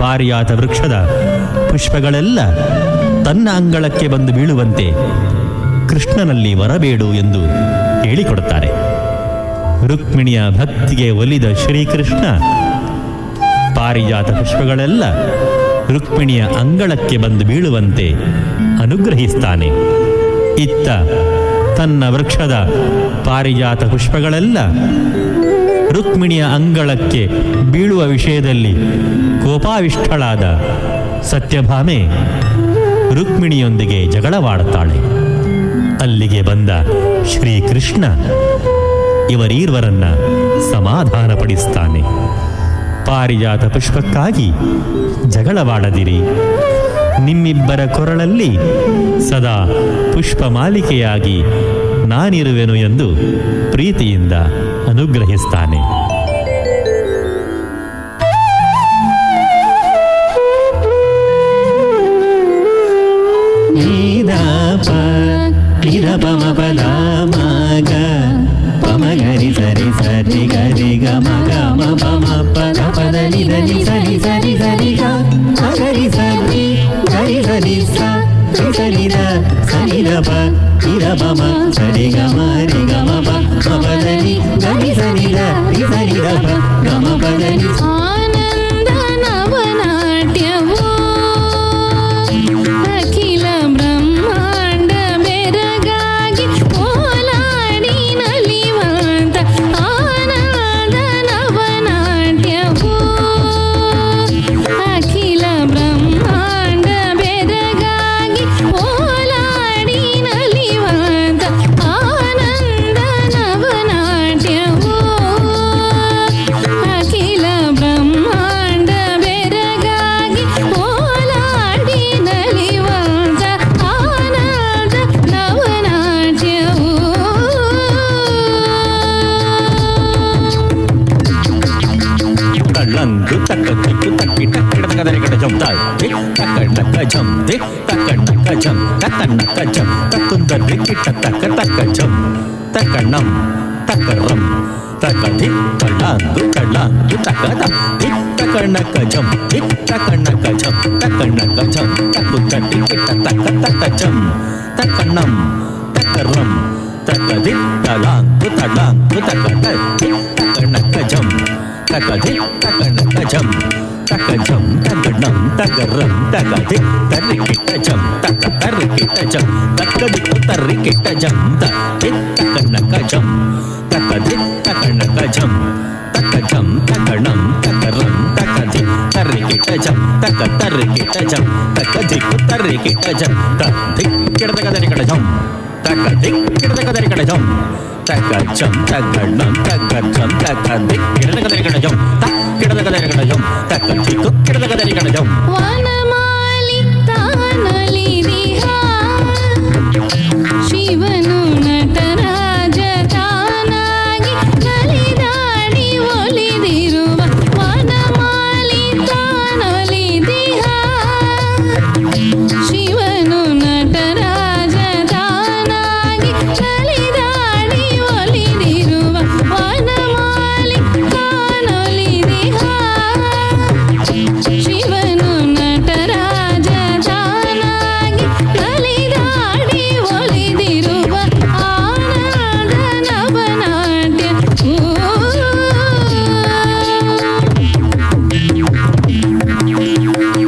ಪಾರಿಜಾತ ವೃಕ್ಷದ ಪುಷ್ಪಗಳೆಲ್ಲ ತನ್ನ ಅಂಗಳಕ್ಕೆ ಬಂದು ಬೀಳುವಂತೆ ಕೃಷ್ಣನಲ್ಲಿ ವರಬೇಡು ಎಂದು ಹೇಳಿಕೊಡುತ್ತಾರೆ. ರುಕ್ಮಿಣಿಯ ಭಕ್ತಿಗೆ ಒಲಿದ ಶ್ರೀಕೃಷ್ಣ ಪಾರಿಜಾತ ಪುಷ್ಪಗಳೆಲ್ಲ ರುಕ್ಮಿಣಿಯ ಅಂಗಳಕ್ಕೆ ಬಂದು ಬೀಳುವಂತೆ ಅನುಗ್ರಹಿಸ್ತಾನೆ. ಇತ್ತ ತನ್ನ ವೃಕ್ಷದ ಪಾರಿಜಾತ ಪುಷ್ಪಗಳೆಲ್ಲ ರುಕ್ಮಿಣಿಯ ಅಂಗಳಕ್ಕೆ ಬೀಳುವ ವಿಷಯದಲ್ಲಿ ಕೋಪಾವಿಷ್ಠಳಾದ ಸತ್ಯಭಾಮೆ ರುಕ್ಮಿಣಿಯೊಂದಿಗೆ ಜಗಳವಾಡುತ್ತಾಳೆ. ಅಲ್ಲಿಗೆ ಬಂದ ಶ್ರೀಕೃಷ್ಣ ಇವರೀರ್ವರನ್ನ ಸಮಾಧಾನಪಡಿಸ್ತಾನೆ. ಪಾರಿಜಾತ ಪುಷ್ಪಕ್ಕಾಗಿ ಜಗಳವಾಡದಿರಿ, ನಿಮ್ಮಿಬ್ಬರ ಕೊರಳಲ್ಲಿ ಸದಾ ಪುಷ್ಪ ಮಾಲಿಕೆಯಾಗಿ ನಾನಿರುವೆನು ಎಂದು ಪ್ರೀತಿಯಿಂದ ಅನುಗ್ರಹಿಸ್ತಾನೆ. ಗರಿ ಸರಿ ಸರಿ ಗರಿ ಗ ಮ ಗ ಮ ಪ ಮ ಪ the ಪ the ನಿ the ನಿ ಸರಿ ಸರಿ ಸರಿ ಗ ಮ ಗರಿ ಸರಿ ಗರಿ ಸರಿ ಸ ರಿ ಸರಿ the ಸರಿ the ಪ ನಿ the ಪ ಮ ಸರಿ ಗ ಮ ರಿ ಗ ಮ ಪ ಮ ಪ the ನಿ ಗರಿ ಸರಿ the ರಿ ಸರಿ the ಪ ಗ ಮ ಪ the ನಿ. ಆನಂದ ನವನಾಟ್ಯವೋ ಅಖಿಲ ಬ್ರಹ್ಮಾಂಡ ಬೆರಗಾಗಿ ಓಲಾಡಿ ನಲಿವಂತ ಆನಂದ ನವನಾಟ್ಯವೋ ಅಖಿಲ ಬ್ರಹ್ಮಾಂಡ ಬೆರಗಾಗಿ ಓಲಾಡಿ ನಲಿವಂತ ಆನಂದ ನವನಾಟ್ಯವೋ ಅಖಿಲ ಬ್ರಹ್ಮಾಂಡ ಬೆರಗಾಗಿ ಓಲಾಡಿ ನಲಿವಂತ ಆನಂದ ನವನಾಟ್ಯವೋ. ತಳ್ಳಂದು ತಕ್ಕ ತಿಕ್ಕು ತಕ್ಕಿ ಟಕ್ಕಿಡ ತಕ್ಕ ಜಂ ತಿ ತಕ್ಕ ಟಕ್ಕ ಜಂ ತಿ ತಕ್ಕ ಟಕ್ಕ ಜಂ ತಕ್ಕ ನಕ್ಕ ಜಂ ತತ್ತುಂದ ಕಿಟ್ಟ ತಕ್ಕ ತಕ್ಕ ಜಂ ತಕ್ಕ ನಂ ತಕ್ಕ ರಂ ತಕ್ಕ ಧಿ ತಳ್ಳಂದು ತಳ್ಳಂದು ತಕ್ಕ ತ ಧಿ ತಕ್ಕ ನಕ್ಕ ಜಂ ಧಿ ತಕ್ಕ ನಕ್ಕ ಜಂ ತಕ್ಕ ನಕ್ಕ ಜಂ ತಕ್ಕುಂದ ಕಿಟ್ಟ ತಕ್ಕ ತಕ್ಕ ಜಂ ತಕ್ಕ ನಂ ತಕ್ಕ ರಂ ತಕ್ಕ ಧಿ ತಳ್ಳಂದು ತಳ್ಳಂದು ತಕ್ಕ ತ ಧಿ ತಕ್ಕ ನಕ್ಕ ಜಂ ತಕ್ಕ ಧಿ ತಕ್ಕ ನಕ್ಕ ಜಂ ತಕ್ಕ ಜಂ ತಕ್ಕ ನಂ ತಕ್ಕ ರಂ ತಕ್ಕ ಧಿ ತರ್ರಿ ಕಿಟ್ಟ ಜಂ ತಕ್ಕ ತರ್ರಿ ಕಿಟ್ಟ ಜಂ ತಕ್ಕ ದಿಕ್ಕು ತರ್ರಿ ಕಿಟ್ಟ ಜಂ ತ ಧಿ ತಕ್ಕ ನಕ್ಕ ಜಂ ತಕ್ಕ ಧಿ ತಕ್ಕ ನಕ್ಕ ಜಂ ತಕ್ಕ ಜಂ ತಕ್ಕ ನಂ ತಕ್ಕ ರಂ ತಕ್ಕ ಧಿ ತರ್ರಿ ಕಿಟ್ಟ ಜಂ ತಕ್ಕ ತರ್ರಿಕಿಟ ಜಂ ತಕ್ಕ ಧಿಕ್ಕು ತರ್ರಿಕಿಟ ಜಂ ತ ಧಿಕ್ ಕಿಡತಕ ತರಿಕಡ ಜಂ ತಕ್ಕ ಧಿಕ್ ಕಿಡತಕ ತರಿಕಡ ಜಂ ತಕ್ಕ ಜಂ ತಕ್ಕ ಣಂ ತಕ್ಕ ಜಂ ತಕ್ಕ ಧಿಕ್ ಕಿಡತಕ ತರಿಕಡ ಜಂ ತಕ್ ಕಿಡತಕ ತರಿಕಡ ಜಂ ತಕ್ಕ ಧಿಕ್ಕು ಕಿಡತಕ ತರಿಕಡ ಜಂ. ವನಮಾಲಿ ತಾನೊಲಿದಿಹ ಶಿವನು ನಟರಾಜ ತಾನಾಗಿ ನಲಿದಾಡಿ ಒಲಿದಿರುವ ವನಮಾಲಿ ತಾನೊಲಿದಿಹ ಶಿವನು ನಟರಾಜ ತಾನಾಗಿ ನಲಿದಾಡಿ ಒಲಿದಿರುವ ವನಮಾಲಿ ತಾನೊಲಿದಿಹ ಶಿವನು ನಟರಾಜ ತಾನಾಗಿ ನಲಿದಾಡಿ ಒಲಿದಿರುವ ಆನಂದ ನವನಾಟ್ಯ.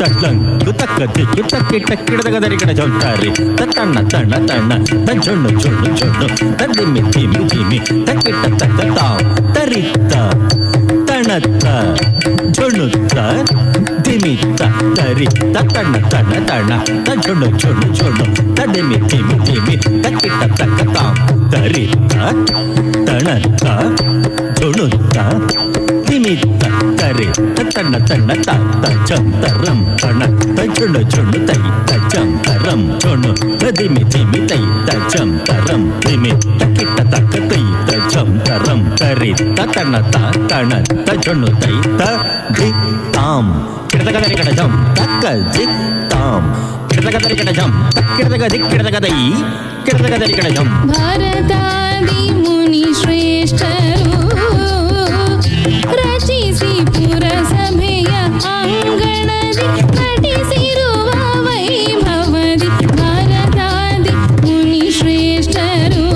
ತಟ್ಲಂಕು ತಕ್ಕ ದಿಕ್ಕು ತಕ್ಕಿಟ್ಟ ಕಿಡದಗ ದರಿಕಡ ಜೊಂತಾರಿ ತಣ್ಣ ತಣ್ಣ ತಣ್ಣ ತಜ್ಜೊಣ್ಣು ಜೊಣ್ಣು ಜೊಣ್ಣು ತದ್ದಿಮ್ಮಿ ತಿಮ್ಮಿ ತಿಮ್ಮಿ ತಕ್ಕಿಟ್ಟ ತಕ್ಕ ತಾವ್ ತರಿತ್ತ ತಣತ್ತ ಜೊಣ್ಣುತ್ತ ದಿಮಿತ್ತ ತರಿ ತಣ್ಣ ತಣ್ಣ ತಣ್ಣ ತಜ್ಜೊಣ್ಣು ಜೊಣ್ಣು ಜೊಣ್ಣು ತದ್ದಿಮ್ಮಿ ತಿಮ್ಮಿ ತಿಮ್ಮಿ ತಕ್ಕಿಟ್ಟ ತಕ್ಕ ತಾವ್ ತರಿತ್ತ ತಣತ್ತ ಜೊಣುತ್ತ ತಿಮಿತ್ತ ತರಿ ತಣ್ಣ ತಣ್ಣ ತ ಚಂ ತರಂ ತಣ ತಜ್ಜೊಣ್ಣು ಜೊಣ್ಣು ತೈ ತ ಚಂ ತರಂ ಜೊಣ್ಣು ತದಿಮಿ ತಿಮಿ ತೈ ತ ಚಂ ತರಂ ತಿಮಿ ತಕ್ಕಿಟ್ಟ ತಕ್ಕ ತೈ ತ ಚಂ ತರಂ ತರಿ ತಣ್ಣ ತ ತಣ ತ ಜೊಣ್ಣು ತೈ ತ ಧಿ ತಾಂ ಕಿಡತಕ ತರಿಕಡ ಜಂ ತಕ್ಕ ಜಿ ತಾಂ ಕಿಡತಕ ತರಿಕಡ ಜಂ ತಕ್ಕಿಡತಕ ದಿಕ್ ಕಿಡತಕ ದೈ ಕಿಡತಕ ತರಿಕಡ ಜಂ. ಭರತಾದಿ ಮುನಿ ಶ್ರೇಷ್ಠರು ರಚಿಸಿ ಪುರಸಭೆಯ ಅಂಗಣದಿ ನಟಿಸಿರುವ ವೈಭವದಿ ಭರತಾದಿ ಮುನಿ ಶ್ರೇಷ್ಠರು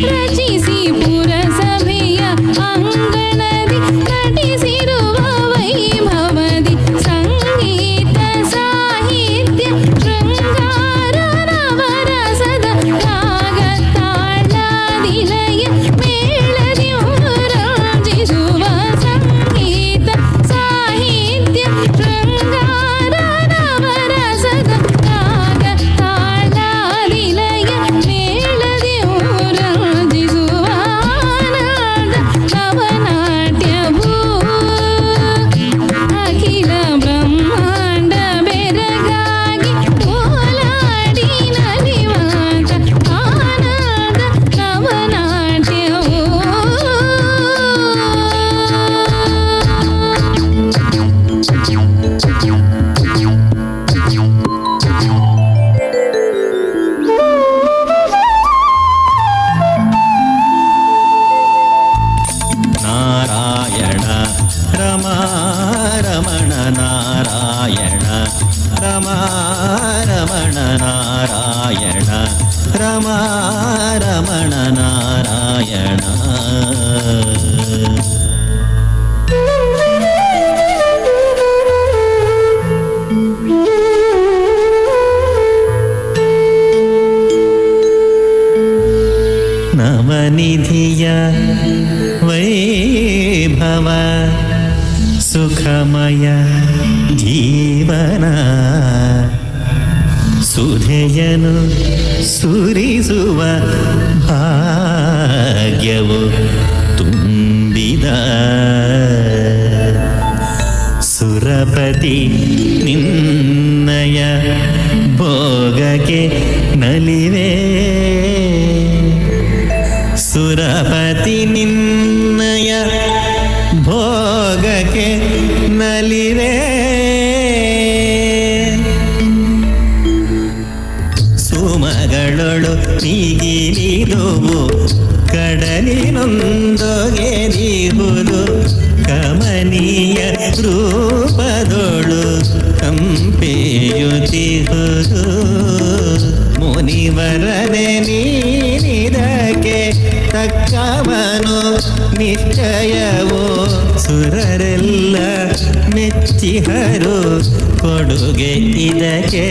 ರಚಿಸಿ ಪುರಸಭೆಯ ಅಂಗಣದಿ ನಟಿಸಿರುವ ವೈಭವದಿ ಸಂಗೀತ ಸಾಹಿತ್ಯ ಶೃಂಗಾರ ನವರಸದ ರಾಗ ತಾಳಾದಿಲಯ ಮೇಳದಿ ರಂಜಿಸುವ ಸಂಗೀತ ಸಾಹಿತ್ಯ ಶೃಂಗಾರ ನವರಸದ ರಾಗ ತಾಳಾದಿಲಯ ಮೇಳದಿ ರಂಜಿಸುವ ಆನಂದ ನವನಾಟ್ಯವು ಅಖಿಲ ಬ್ರಹ್ಮಾಂಡ ಬೆರಗಾಗಿ ಕೋಲಾಡಿ ನಲಿವಾದ ಆನಂದ ನವನಾಟ್ಯವು. ನಾರಾಯಣ ರಮಾ ರಮಣ ನಾರಾಯಣ ರಮಾ ರಮಣ ನಾರಾಯಣ ರಮಾ ರಮಣ ನಾರಾಯಣ. ನವನಿಧಿಯ ವೈಭವ ಸುಖಮಯ ಜೀವನ ಸುಧೆಯನು ಸುರಿಸುವ ಭಾಗ್ಯವು ತುಂಬಿದ ಸುರಪತಿ ನಿನ್ನಯ ಭೋಗಕ್ಕೆ ನಲಿವೆ ಸುರಪತಿ ನಿನ್ನಯ ಭೋಗಕ್ಕೆ ನಲಿವೆ ಸುಮಗಳೊಳು ನೀಗಿಲಿದುವು ಕಡಲಿನೊಂದೊಗೆದಿಹುದು ಕಮನೀಯ ರೂಪದೊಳು ಕಂಪೆಯುತ್ತಿಹುದು ಮುನಿವರನೆ ನೀನಿದಕ್ಕೆ ತಕ್ಕವನು ನಿಶ್ಚಯವೋ ಸುರರೆಲ್ಲ ಮೆಚ್ಚಿಹರು ಕೊಡುಗೆ ಇದಕ್ಕೆ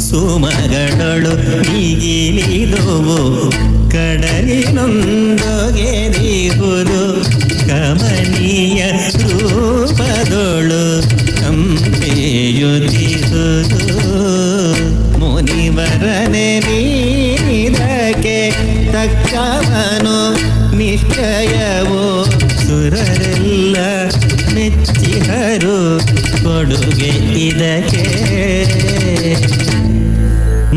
ಸುಮಗಳೊಳು ನೀಗಿಲಿದುವು ಕಡಲಿನೊಂದೊಗೆದಿಹುದು ಕಮನೀಯ ರೂಪದೊಳು ಲೋಕದೊಳು ಕಂಪೆಯುತಿಹುದು ಮುನಿವರನೆ ನೀದಕ್ಕೆ ತಕ್ಕವನು ನಿಶ್ಚಯವೋ ಸುರರೆಲ್ಲ ಮೆಚ್ಚಿಹರು ಕೊಡುಗೆ ಇದಕ್ಕೆ.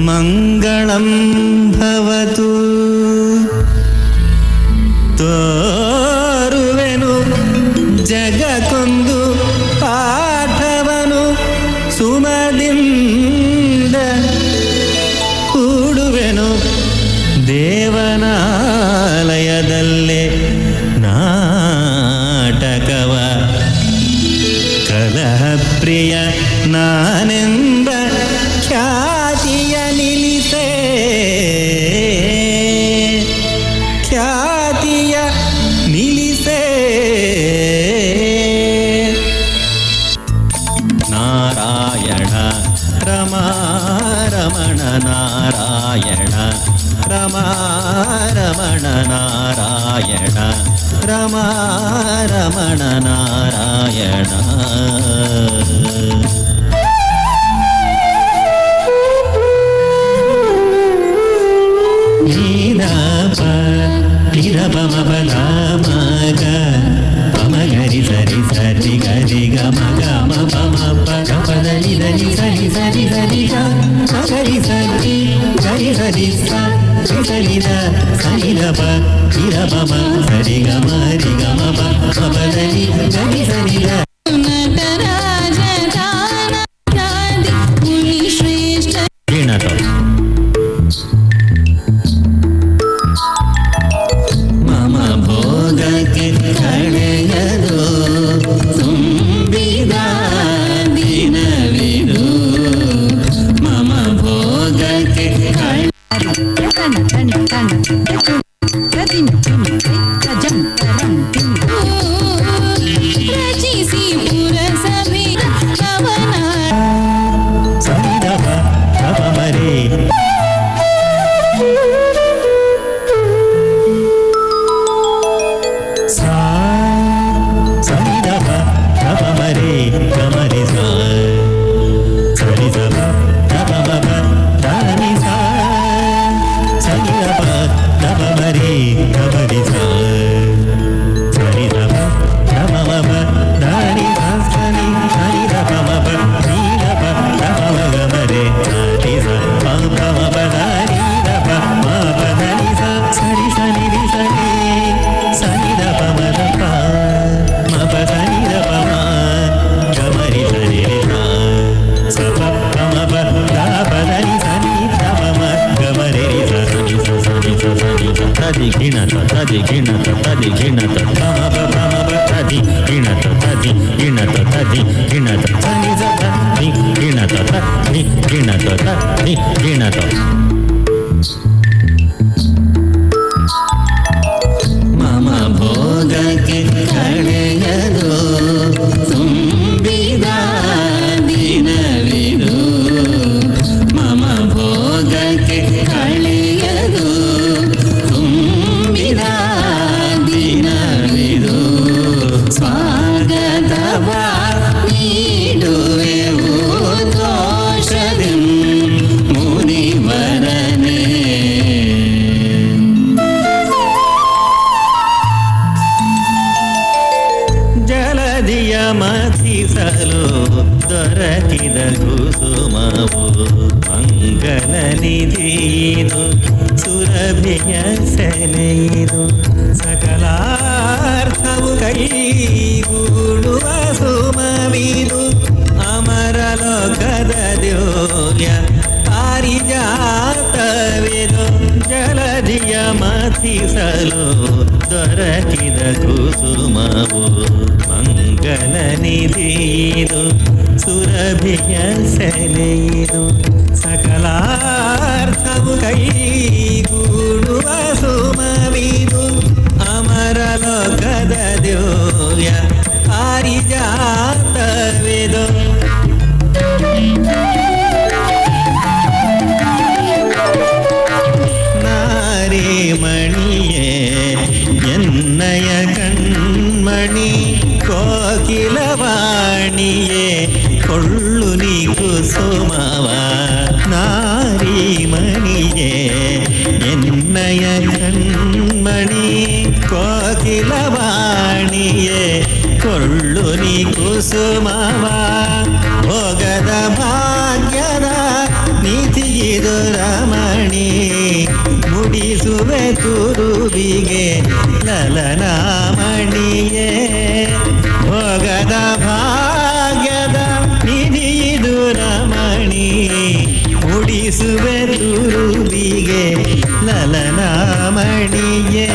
ಮಂಗಳಂ ಭವತು. ತೋರುವೆನು ಜಗಕ್ಕೊಂದು ಪಾಠವನು ಸುಮದಿಂದ ಕೂಡುವೆನು ದೇವನಾಲಯದಲ್ಲೇ ನಾಟಕವ. ಕಲಹಪ್ರಿಯ ನಾನೆಂಬ ಖ್ಯಾತಿಯ ನಿಲ್ಲಿಸೆ, ಖ್ಯಾತಿಯ ನಿಲ್ಲಿಸೆ. ನಾರಾಯಣ ರಮಾ ರಮಣ ನಾರಾಯಣ ರಮಾ ರಮಣ ನಾರಾಯಣ ರಮಾ ರಮಣ ನಾರಾಯಣ. ನೀನಪ ನಿರಪ ಮಬಲ ಮಗ ಪಮ ಗರಿ ಸರಿ ಸರಿ ಗರಿ ಗ ಮ ಗ ಮ ಪ ಮ ಪ ಗ ಪ the ನಿ the ನಿ ಸರಿ ಸರಿ ಸರಿ ಗ ಮ ಗರಿ ಸರಿ ಗರಿ ಸರಿ ಸ ರಿ ಸರಿ the ಸರಿ the ಪ ನಿ the ಪ ಮ ಸರಿ ಗ ಮ ರಿ ಗ ಮ ಪ ಮ ಪ the ನಿ ಗರಿ ಸರಿ the. Nataraja ಮುನಿಶ್ರೇಷ್ಠ ಗಿಣತ ಮಮ ಭೋಗಕ್ಕೆ ಕಳೆಯದು ತುಂಬಿದ ದಿನವಿದು ಮಮ ಭೋಗಕ್ಕೆ ಕಳೆ ರಚಿಸಿ ಪುರಸಭೆ ಕವನ ಸರಿ the ಪ the ಪ ಮ ರೆ. ಸಾ ಸರಿ the ಪ the ಪ ಮ ರೆ ಗ ಮ ರೆ ಸಾ ಸರಿ ಸ ಪ the ಪ ಮ ಪ the ನಿ ಸಾ ಸರಿ the ಪ the ಪ ಮ ರೆ ಗ ಮ ರೆ ಸಾ ಸರಿ the ಪ the ಪ ಮ ಪ the ನಿ ಸಾ ಸ ನಿ ಸರಿ the ಪ ಮ ಪ ನಿ the ಪ the ಪ ಮ ಗ ಮ ರೆ ಸ ನಿ ಸ ಪ ಪ ಮ ಪ the ನಿ the ಪ ಮ ಪ the ನಿ ಸ ಸರಿ ಸ ನಿ ರಿ ಸ ನಿ ಸ ನಿ the ಪ ಮ the ಪ ಮ ಪ ಸ ನಿ the ಪ ಮ ಗ ಮ ರಿ ಸ ರಿ ರಿ ಸ ಸ ಪ ಪ ಮ ಪ the ಪ the ನಿ ಸ ನಿ the ಪ ಮ ಗ ಮ ರಿ ರಿ ಸ ಸ ನಿ ಸ ಸ ನಿ ಸ ಸ ನಿ ಸ ತದಿ ಗಿಣತ ತದಿ ಗಿಣತ ತದಿ ಗಿಣತ ಪ ಮ ಪ ಪ ಮ ಪ ತದಿ ಗಿಣತ ತದಿ ಗಿಣತ ತದಿ ಗಿಣತ ಸ ನಿ ಸ ತ ನಿ ಗಿಣತ ತ ನಿ ಗಿಣತ ತ ನಿ ಗಿಣತ. ಮಮ ಭೋಗಕ್ಕೆ ಕಳೆಯದು ತುಂಬಿದ ದಿನವಿದು ಮಮ ಭೋಗಕ್ಕೆ ಕಳೆಯದು ತುಂಬಿದ ದಿನವಿದು ಸ್ವಾಗತವ ನೀಡುವೆವು ದೋಷದಿಂ ಮುನಿವರನೇ. ಜಲಧಿಯ ಮಥಿಸಲು ದೊರಕಿದ ಕುಸುಮವು ಮಂಗಲ ನಿಧಿಯಿದು ಸುರಭಿಯ ಸೆಲೆಯಿದು ಸಕಲಾರ್ಥವು ಕೈಗೂಡುವ ಸುಮವಿದು ಅಮರ ಲೋಕದ ದಿವ್ಯ ಪಾರಿಜಾತವಿದು ಜಲಧಿಯ ಮಥಿಸಲು ದೊರಕಿದ ಕುಸುಮವು ಮಂಗಲ ನಿಧಿಯಿದು ಸುರಭಿಯ ಸೆಲೆಯಿದು ಸಕಲಾರ್ಥವು ಕೈಗೂಡುವ ಸುಮವಿದು ಅಮರ ಲೋಕದ ದಿವ್ಯ ಪಾರಿಜಾತವಿದು. ನಾರಿ ಮಣಿಯೇ ಎನ್ನಯ ಕಣ್ಮಣಿ ಕೋಕಿಲವಾಣಿಯೇ ಕುಸುಮವ ಭೋಗದ ಭಾಗ್ಯದ ನಿಧಿಯಿದು ರಮಣಿ ಮುಡಿಸುವೆ ತುರುಬಿಗೆ ಲಲನಾಮಣಿಯೇ ಭೋಗದ ಭಾಗ್ಯದ ನಿಧಿಯಿದು ರಮಣಿ ಮುಡಿಸುವೆ ತುರುಬಿಗೆ ಲಲನಾಮಣಿಯೇ.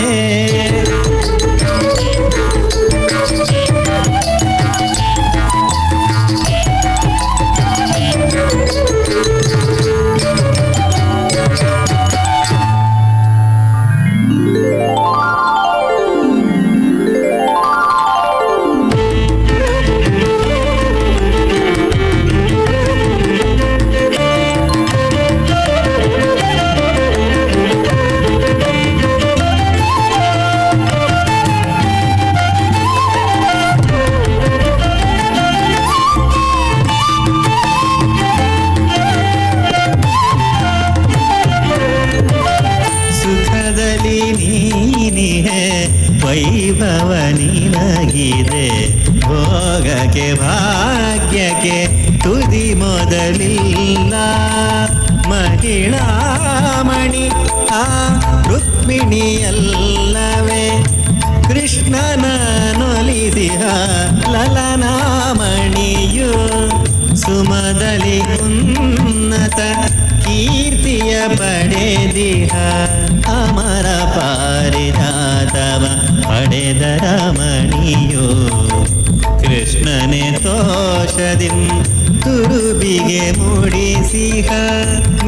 ಸುಖದಲ್ಲಿ ನೀನಿಹೆ ವೈಭವ ನಿನಗಿದೆ ಭೋಗಕ್ಕೆ ಭಾಗ್ಯಕ್ಕೆ ತುದಿ ಮೊದಲಿಲ್ಲ ಮಹಿಳಾಮಣಿ ಆ ರುಕ್ಮಿಣಿಯಲ್ಲವೇ ಕೃಷ್ಣನ ನೊಲಿಸಿಹ ಲಲನಾಮಣಿಯು ಸುಮದಲ್ಲಿ ಉನ್ನತ ಕೀರ್ತಿಯ ಪಡೆದಿಹ ಅಮರ ಪಾರಿಜಾತವ ಪಡೆದ ರಮಣಿಯು ಕೃಷ್ಣನೆ ತೋಷದಿಂ ತುರುಬಿಗೆ ಮೂಡಿಸಿಹ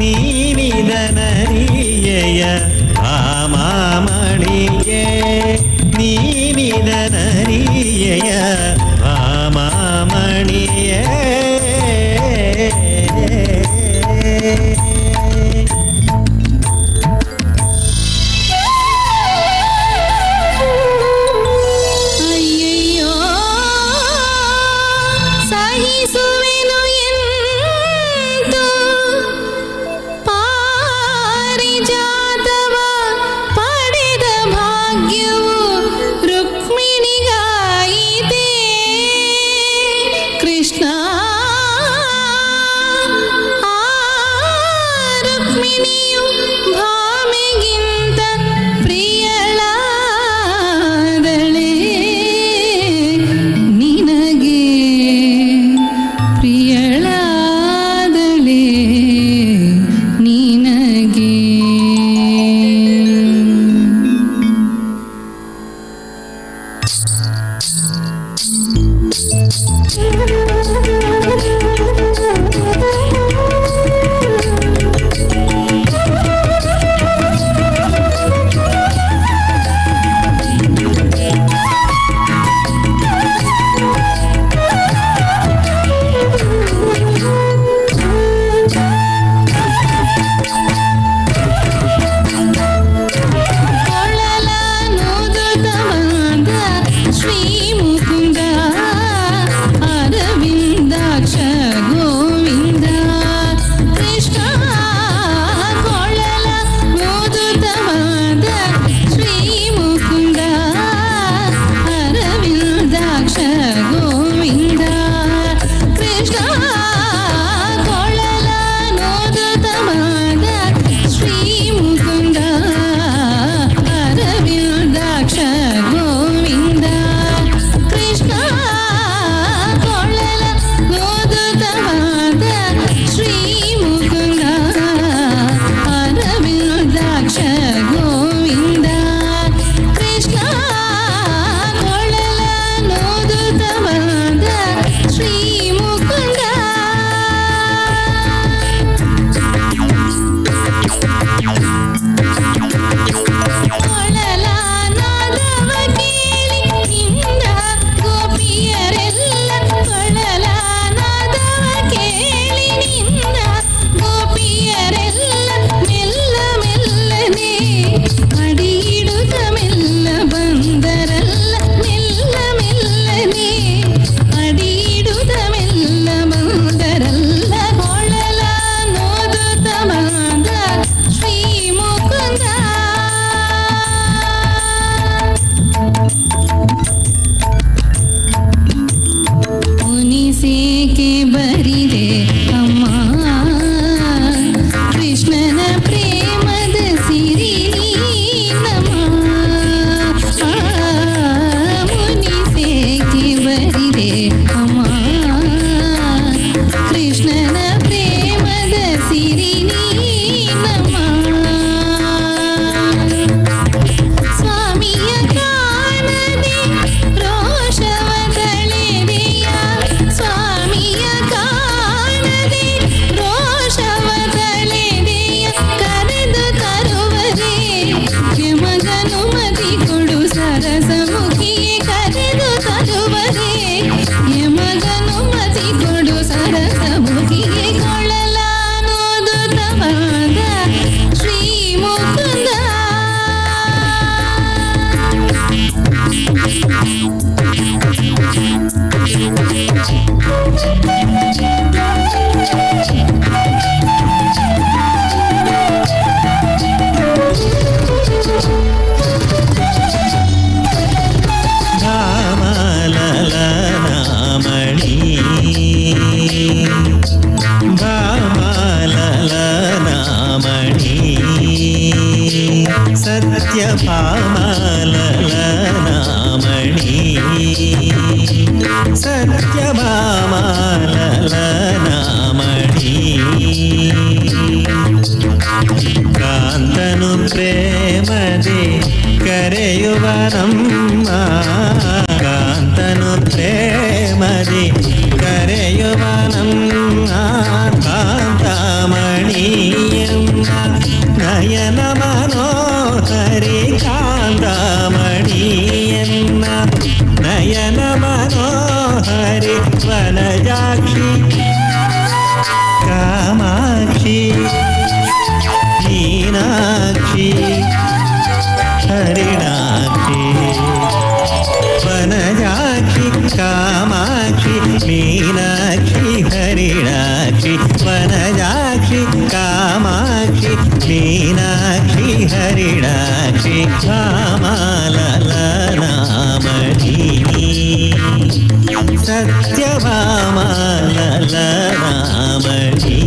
ನೀನಿದನರಿಯೆಯ ಭಾಮಾಮಣಿಯೇ ನೀನಿದನರಿಯೆಯ ಭಾಮಾಮಣಿಯೇ. ಅಯ್ಯಯ್ಯೋ ಸಹಿಸುವೆನು ಎಂದು ಪಾರಿಜಾತವ ಪಡೆದ ಭಾಗ್ಯವು ರುಕ್ಮಿಣಿಗಾಯಿತೇ ಕೃಷ್ಣ. ಸತ್ಯಭಾಮಾಲಲನಾಮಣಿ ಸತ್ಯಭಾಮಾಲಲನಾಮಣಿ ಕಾಂತನು ಪ್ರೇಮದಿ ಕರೆಯುವ ನಮ್ಮ ಕಾಂತನು ಪ್ರೇಮದಿ ಕರೆಯುವ ನಮ್ಮ ಕಾಂತಾಮಣಿಯಮ್ಮ ನಯನ ಮನೋಹರಿ ಕಾಂತಾಮಣಿಯನ್ನ ನಯನ ಮನೋಹರಿ ವನಜಾಕ್ಷಿ ಕಾಮಾಕ್ಷಿ ಮೀನಾಕ್ಷಿ ಹರಿಣಾಕ್ಷಿ ವನಜಾಕ್ಷಿ ಕಾಮಾಕ್ಷಿ ಮೀನಾಕ್ಷಿ ಹರಿಣಾಕ್ಷಿ ವನಜಾಕ್ಷಿ ಕಾಮಾಕ್ಷಿ ಮೀನಾಕ್ಷಿ ಹರಿಣಾಕ್ಷಿ ಭಾಮಾಲಲನಾಮಣಿ ಸತ್ಯಭಾಮಾಲಲನಾಮಣಿ.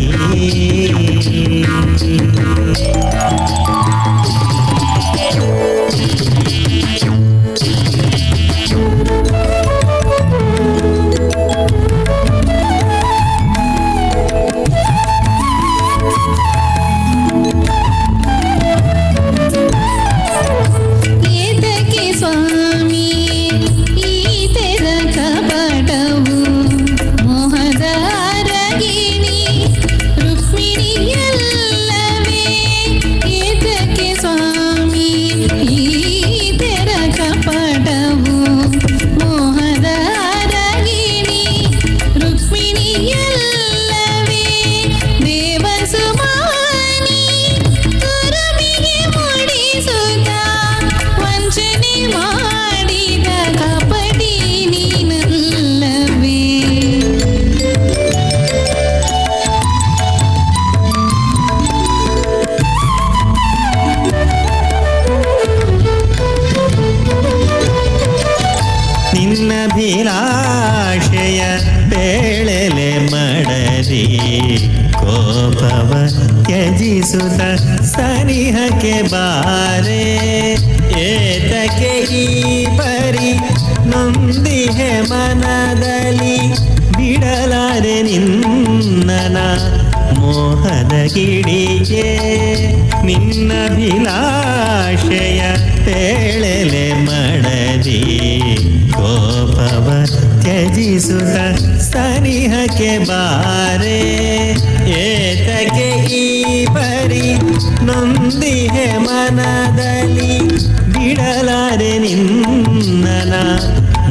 ಏತಕ್ಕೆ ಸ್ವಾಮಿ ಈತೆರ ಕಪಟವು ಮೋಹದ ಅರಗಿಣಿ ರುಕ್ಮಿಣಿಯಲ್ಲವೇ ಏತಕ್ಕೆ ಸ್ವಾಮಿ ಈತೆರ ಕಪಟವು ಮೋಹದ ಅರಗಿಣಿ ರುಕ್ಮಿಣಿಯಲ್ಲವೇ ದೇವಸುಮಾನಿ ತುರುಮಿಗೆ ಮೂಡಿಸುತ್ತ ವಂಚನೆ ಮಾಡಿದ ಕಪಟಿ ನೀನಲ್ಲವೇ. ನಿನ್ನಭಿಲಾಷೆಯ ಬೇಳೆಲೆ ಮಡದಿ ಕೋಪವ ತ್ಯಜಿಸುತ್ತ ಸನಿಹಕ್ಕೆ ಬಾರೆ ಏತಕ್ಕೆ ಈ ಪರಿ ನೊಂದಿಹೆ ಮನದಲ್ಲಿ ಬಿಡಲಾರೆ ನಿನ್ನನ ಮೋಹದ ಗಿಡಿಗೆ ನಿನ್ನಭಿಲಾಷೆಯ ಪೇಳೆಲೆ ಮಡದಿ ಕೋಪವ ತ್ಯಜಿಸುತ್ತ ಸನಿಹಕ್ಕೆ ಬಾರೆ ಏತಕ್ಕೆ ಈ ಪರಿ ನೊಂದಿಹೆ ಮನದಲ್ಲಿ ಬಿಡಲಾರೆ ನಿನ್ನನ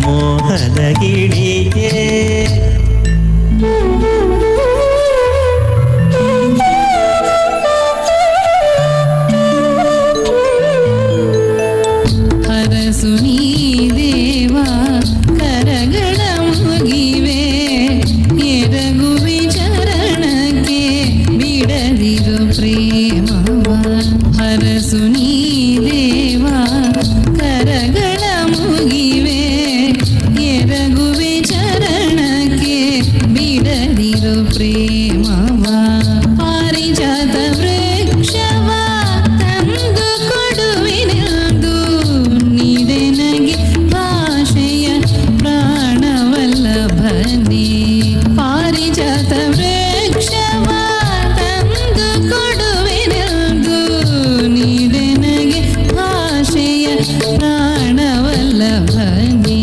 ಮೋಹದ ಗಿಡಿಗೆ. ಹರಸು ನೀ ದೇವ ಕರಗಳ ಮುಗಿವೆ ಎರಗುವೆ ಚರಣಕ್ಕೆ ಬಿಡದಿರು ಪ್ರೇಮವ. ಹರಸು ನೀ ದೇವ ಕರಗಳ ಮುಗಿವೆ ಎರಗುವೆ ಚರಣಕ್ಕೆ ಬಿಡದಿರು ಪ್ರೇಮವ. ಪಾರಿಜಾತ ವೃಕ್ಷವ ತಂದು ಕೊಡುವಿನೆಂದು ನೀಡೆನಗೆ ಭಾಷೆಯ ಪ್ರಾಣವಲ್ಲಭನೇ. ಪಾರಿಜಾತ ವೃಕ್ಷವ ತಂದು ಕೊಡುವೆನೆಂದು ನೀಡೆನಗೆ ಭಾಷೆಯ ಪ್ರಾಣವಲ್ಲಭನೇ.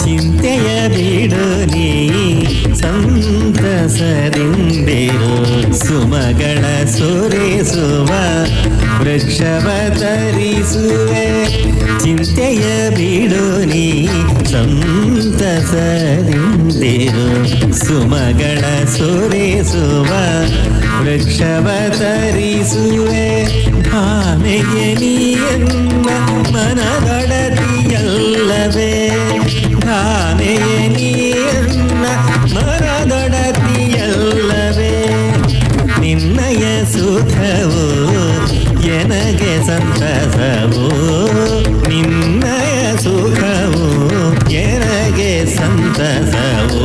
ಚಿಂತೆಯ ಬಿಡು ನೀ ಸಂತಸದಿಂದಿರು ಸುಮಗಳ ಸುರಿಸುವ ವೃಕ್ಷವ ತರಿಸುವೆ. ಚಿಂತೆಯ ಬಿಡು ನೀ ಸಂತಸದಿಂದಿರು ಸುಮಗಳ ಸುರಿಸುವ ವೃಕ್ಷವ ತರಿಸುವೆ. ಭಾಮೆಗೆ ನೀಯನ್ನ ಮನದೊಡತಿಯಲ್ಲವೇ ಭಾಮೆಯ ನೀಯನ್ನ ಮನದೊಡತಿಯಲ್ಲವೇ. ನಿನ್ನಯ ಸುಖವು ಎನಗೆ ಸಂತಸವು ನಿನ್ನಯ ಸುಖವು ಎನಗೆ ಸಂತಸವು.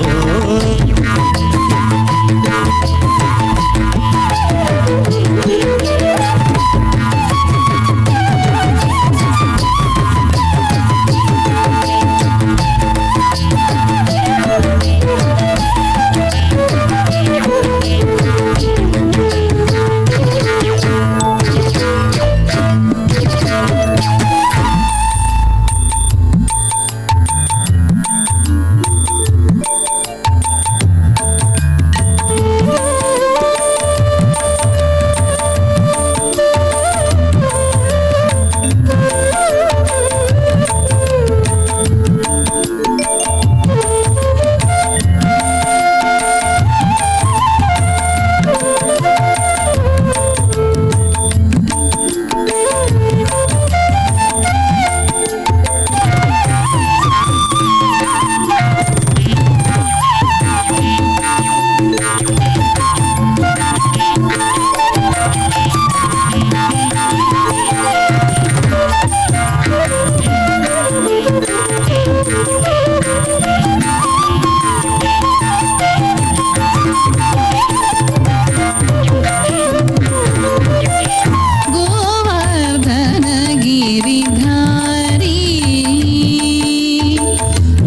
ಗೋವರ್ಧನ ಗಿರಿಧಾರಿ,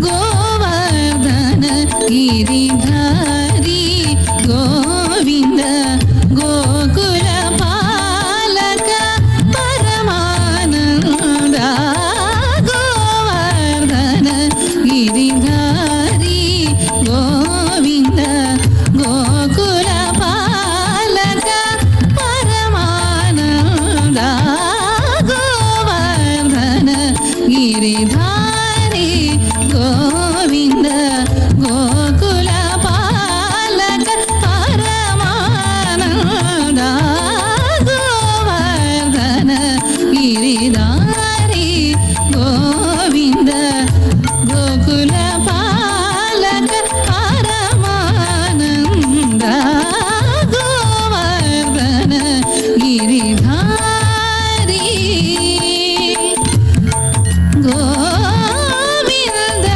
ಗೋವರ್ಧನ ಗಿರಿಧಾರಿ, ಗೋವಿಂದ ಗೋಕುಲ ಪಾಲಕ ಪರಮಾನಂದ. ಗೋವರ್ಧನ ಗಿರಿಧಾರಿ, ಗೋವಿಂದ ಗೋಕುಲ ಪಾಲಕ ಪರಮಾನಂದ. ಗೋವರ್ಧನ ಗಿರಿಧಾರಿ, ಗೋವಿಂದ ಗೋಕುಲ ಪಾಲಕ ಪರಮಾನಂದ. ಗೋವರ್ಧನ ಗಿರಿಧಾರಿ, ಗೋವಿಂದ ಗೋಕುಲ ಪಾಲಕ ಪರಮಾನಂದ. ಗೋವರ್ಧನ ಗಿರಿಧಾರಿ, ಗೋವಿಂದ.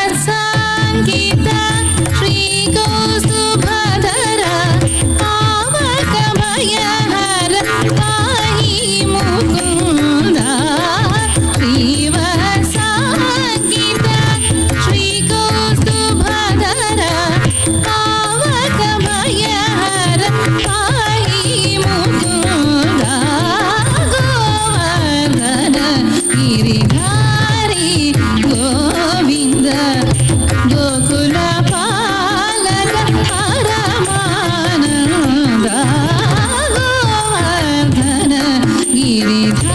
ಶ್ರೀವತ್ಸಾಂಕಿತ ಶ್ರೀಕೌಸ್ತುಭಧರ ಪಾವಕ ಭಯಹರ ಪಾಹಿ ಮುಕುಂದ. ಶ್ರೀವತ್ಸಾಂಕಿತ ಶ್ರೀಕೌಸ್ತುಭಧರ ಪಾವಕ ಭಯಹರ ಪಾಹಿ ಮುಕುಂದ. ಗೋವರ್ಧನ ಗಿರಿಧಾರಿ, ಗೋವಿಂದ ಗೋಕುಲ ಪಾಲಕ ಪರಮಾನಂದ. ಗೋವರ್ಧನ ಗಿರಿಧಾರಿ,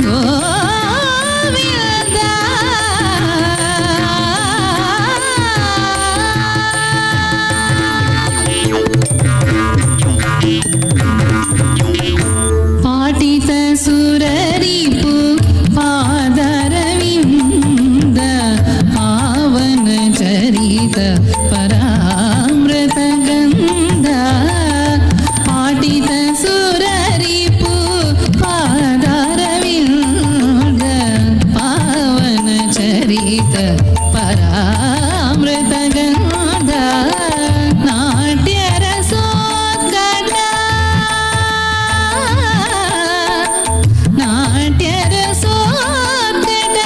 ಗೋವಿಂದ. ಪಾಟಿತ ಸುರರಿಪು ಪಾದರವಿಂದ ಪಾವನ ಚರಿತ ಪರಾಮೃತ ಗಂಧ. ಪಾಟಿತ ಸುರರಿಪು ಪಾದರವಿಂದ ಪಾವನ ಚರಿತ ಪರಾಮೃತ ಗಂಧ. ನಾಟ್ಯ ರಸೋತ್ಕಟ, ನಾಟ್ಯ ರಸೋತ್ಕಟ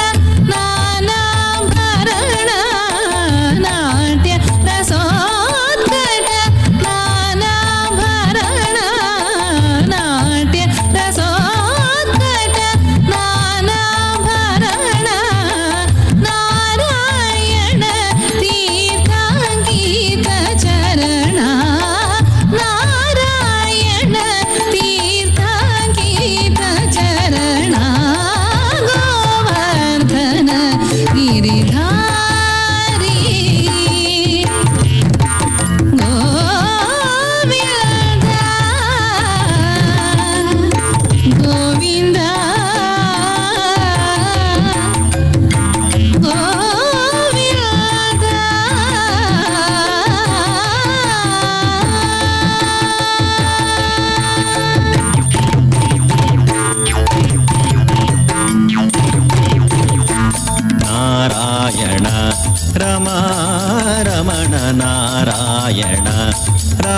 ನಾನಾಭರಣ, ನಾಟ್ಯ ರಸೋತ್ಕಟ ನಾನಾಭರಣ, ನಾಟ್ಯ ರಸೋತ್ಕಟ ನಾನಾಭರಣ, ನಾರಾಯಣ.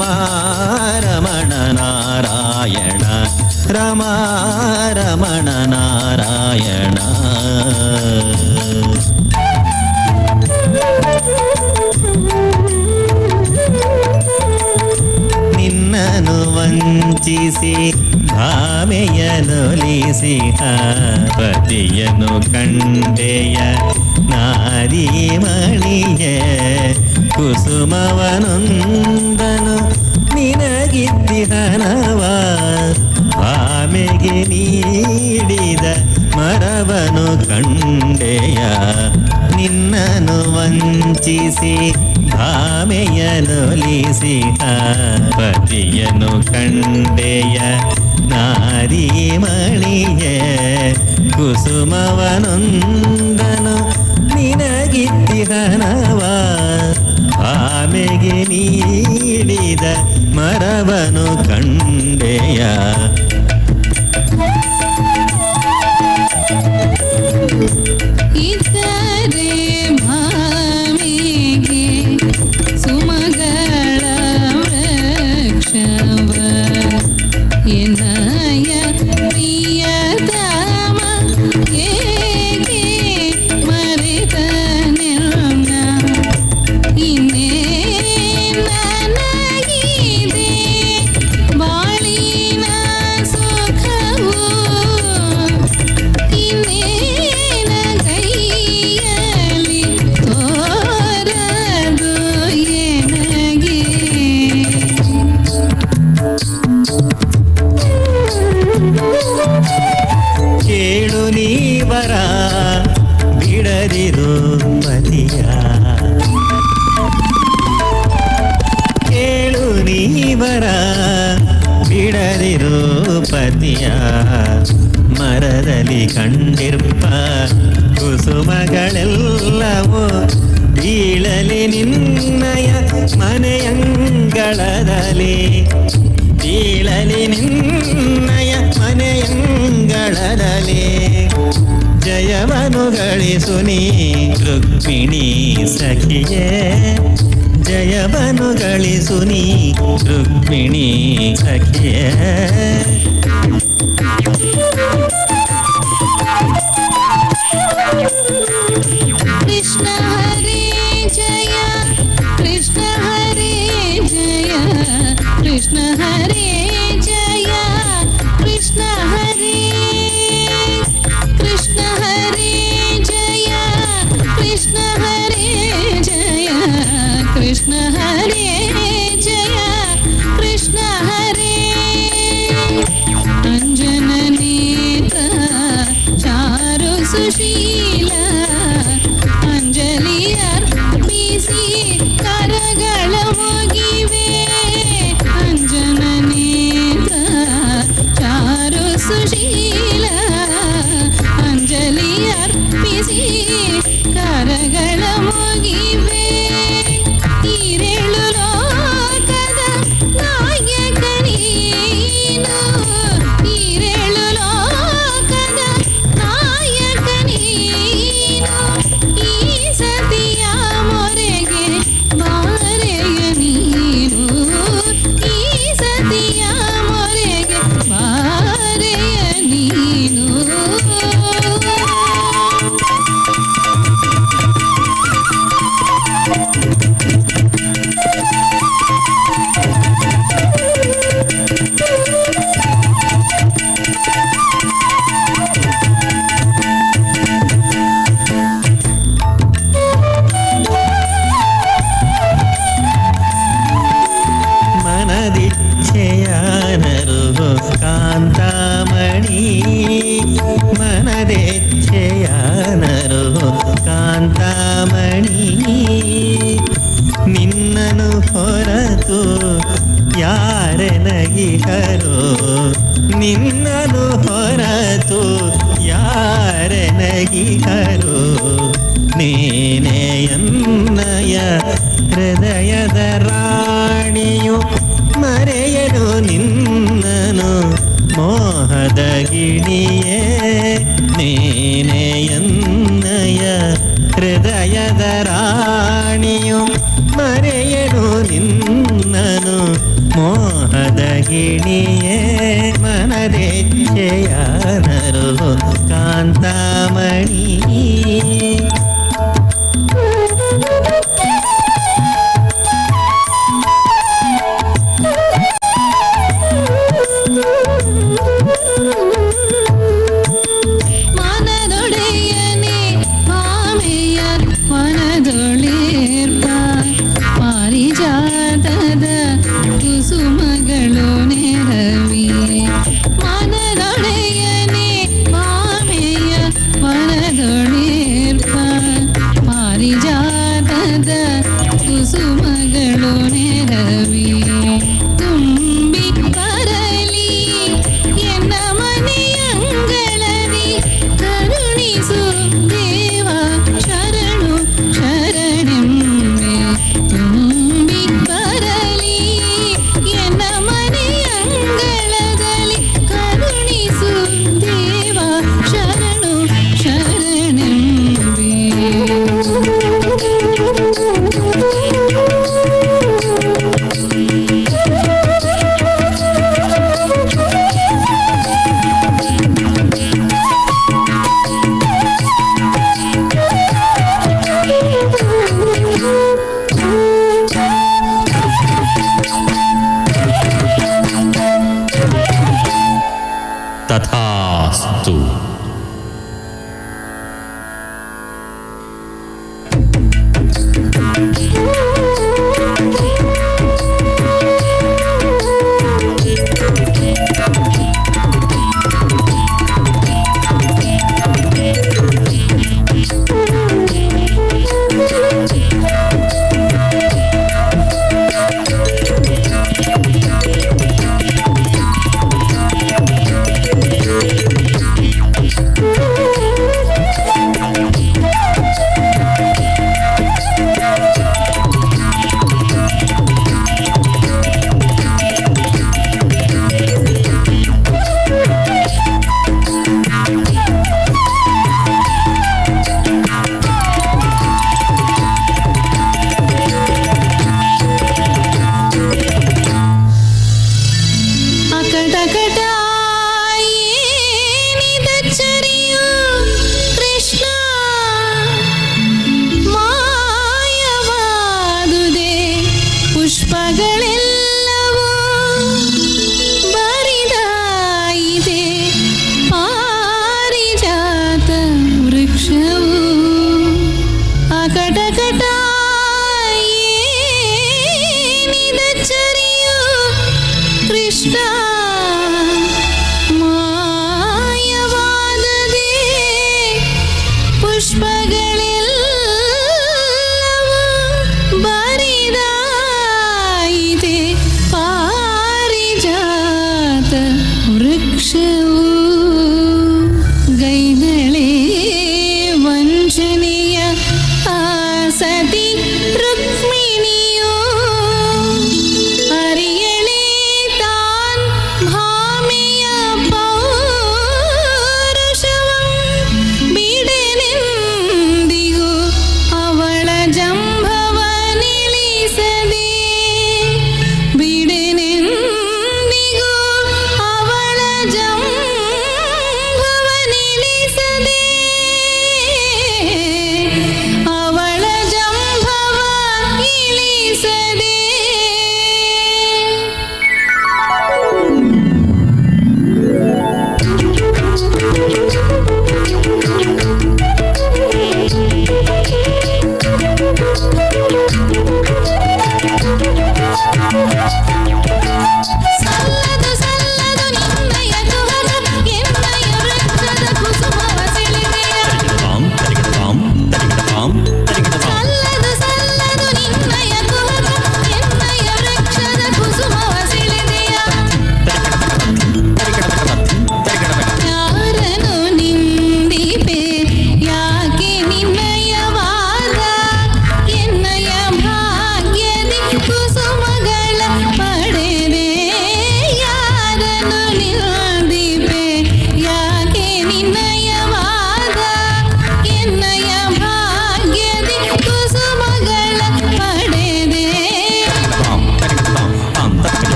ರಮಾ ರಮಣ ನಾರಾಯಣ ರಮಾ ರಮಣ ನಾರಾಯಣ. ನಿನ್ನನು ವಂಚಿಸಿ ಭಾಮೆಯನೊಲಿಸಿ ಪತಿಯನು ಕಂಡೆಯ ನಾರಿಮಣಿಯೇ ಕುಸುಮವನೊಂದನು ನಿನಗಿದ್ದಿಹನವ ಭಾಮೆಗೆ ನೀಡಿದ ಮರವನು ಕಂಡೆಯ. ನಿನ್ನನು ವಂಚಿಸಿ ಭಾಮೆಯನೊಲಿಸಿ ಪತಿಯನು ಕಂಡೆಯ ನಾರಿಮಣಿಯೇ ಕುಸುಮವನೊಂದನು ನಿನಗಿದ್ದಿಹನವ ಭಾಮೆಗೆ ನೀಡಿದ ಮರವನು ಕಂಡೆಯ. ಇತರೆ ಭಾಮೆಗೆ ಸುಮಗಳ ವೃಕ್ಷವ ಎನ್ನಯ ಪ್ರಿಯತಮ ಏಕೆ ಮರೆತನೆನ್ನ ಇನ್ನೇ ನನಗಿದೆ ಬಾಳಿನ ಸುಖವು ಇನ್ನೇನ ಕೈಯಲ್ಲಿ ತೋರದು ಎನಗೆ. ಕೇಳು ನೀವರ ಬಿಡದಿರು ಪತಿಯ, ಕೇಳು ನೀವರ ಬಿಡದಿರು ಪತಿಯ, ಮರದಲ್ಲಿ ಕಂಡಿರ್ಪ ಕುಸುಮಗಳೆಲ್ಲವೂ ಬೀಳಲಿ ನಿನ್ನಯ ಮನೆಯಂಗಳದಲ್ಲಿ, ಬೀಳಲಿ ನಿನ್ನಯ ಮನೆಯಂಗಳದಲ್ಲಿ. ಜಯವನು ಗಳಿಸು ನೀ ರುಕ್ಮಿಣಿ ಸಖಿಯೇ, ಜಯವನು ಗಳಿಸು ನೀ ರುಕ್ಮಿಣಿ ಸಖಿಯೇ. ಕೃಷ್ಣ ಹರೇ ಜಯ ಕೃಷ್ಣ ಹರೇ ಜಯ ಕೃಷ್ಣ ಹರೇ ಜಯ ಕೃಷ್ಣ ಹರೇ ಕೃಷ್ಣ ಹರೇ ಜಯ ಕೃಷ್ಣ ಹರೇ ಜಯ ಕೃಷ್ಣ ಹರೇ ಜಯ ಕೃಷ್ಣ ಹರೇ. ಅಂಜನ ನೇತ್ರ ಚಾರು ಸುಶೀಲ ಅಂಜಲಿ ಅರ್ಪಿಸಿ ಕರಗಳ ಮುಗಿವೆ. ಅಂಜನ ನೇತ್ರ ಚಾರು ಸುಶೀಲ ಅಂಜಲಿ ಅರ್ಪಿಸಿ ಕರಗಳ ಮುಗಿವೆ. ಈರೇಳು ಲೋಕದ ನಾಯಕ ನೀನು, ಈರೇಳು ಲೋಕದ ನಾಯಕ ನೀನು, ಈ ಸತಿಯ ಮೊರೆಗೆ ಬಾರೆಯ ನೀನು, ಈ ಸತಿಯ ಮೊರೆಗೆ ಬಾರೆಯ ನೀನು. ಮನದಿಚ್ಛೆಯಾನರು ಕಾಂತಾಮಣಿ, ಮನದೆಚ್ಛೆಯಾನರು ಕಾಂತಾಮಣಿ, ನಿನ್ನನು ಹೊರತು ಯಾರೆನಗಿಹರು, ನಿನ್ನನು ಹೊರತು ಯಾರೆನಗಿಹರು, ನೀನೇ ಎನ್ನಯ ಹೃದಯದ ರಾಣಿಯು ಮರೆಯಲು ನಿನ್ನನು ಮೋಹದ ಗಿಣಿಯೇ, ನೀನೇ ಎನ್ನಯ ಹೃದಯದ ರಾಣಿಯು ಮರೆಯಲು ನಿನ್ನನು ರಾಗಿಣಿಯೇ ಮನದೆಚ್ಚೆಯ ನರು ಕಾಂತಾಮಣಿ. ಮನದೊಡೆಯನೆ ಮಾಮೆಯ ಮನದೊಳೇರ್ಪ ಪಾರಿಜಾತದ ಕುಸುಮಗಳು ನೆರವಿ. ಮನದೊಡೆಯನೆ ಮಾಮೆಯ ಮನದೊಳೇರ್ಪ.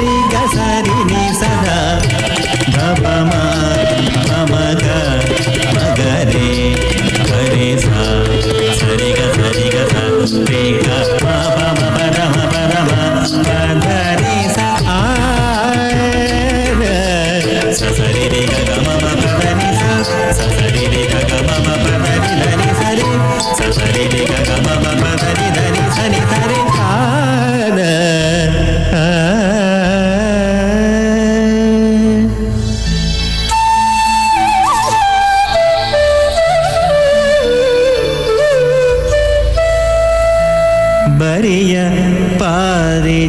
ರಿ ಗ ಸರಿ ನಿ ಸದಾ ಧ ಪ ಮ ಮ ಮ ಗ ಮ ಗ ರೇ ಗ ರೇ ಸ ಸರಿ ಗ ಸರಿ ಗ ಸ ರೇ ಗ ಮ ಪ ಮ ಪ the ಮ ಪ the ಮ ಪ the ರಿ ಸ ಆ ರ ಸ ಸರಿ ರಿ ಗ ಗ ಮ ಮ ಪ the ನಿ ಸ ಸ ಸರಿ ರಿ ಗ ಗ ಮ ಮ ಪ the ನಿ the ನಿ ಸ ರಿ ಸ ಸರಿ ರಿ ಗ ಗ ಮ ಮ ಪ the ನಿ the ನಿ ಸ ನಿ ಸ ರಿ ಆ ರ ಆ. ಬರಿಯ ಪಾರಿಜಾತವಿದು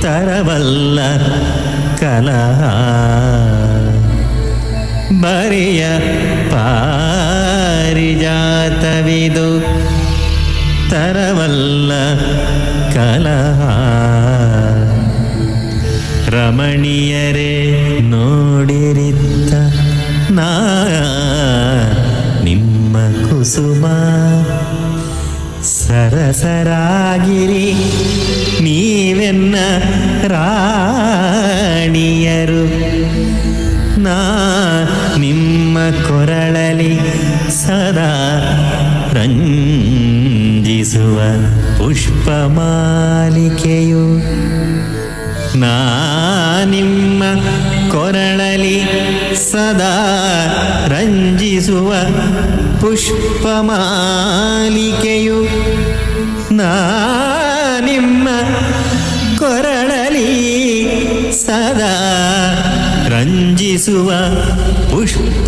ತರವಲ್ಲ ಕಲಹ, ಬರಿಯ ಪಾರಿಜಾತವಿದು ತರವಲ್ಲ ಕಲಹ. ರಮಣೀಯರೇ ನೋಡಿರಿತ್ತ ನಾ ನಿಮ್ಮ ಕುಸುಮ, ಸರಸರಾಗಿರಿ ನೀವೆನ್ನ ರಾಣಿಯರು, ನಾ ನಿಮ್ಮ ಕೊರಳಲಿ ಸದಾ ರಂಜಿಸುವ ಪುಷ್ಪಮಾಲಿಕೆಯು, ನಾ ನಿಮ್ಮ ಕೊರಳಲಿ ಸದಾ ರಂಜಿಸುವ ಪುಷ್ಪಮಾಲಿಕೆಯು, ನಾ ನಿಮ್ಮ ಕೊರಳಲಿ ಸದಾ ರಂಜಿಸುವ ಪುಷ್ಪಮಾಲಿಕೆಯು.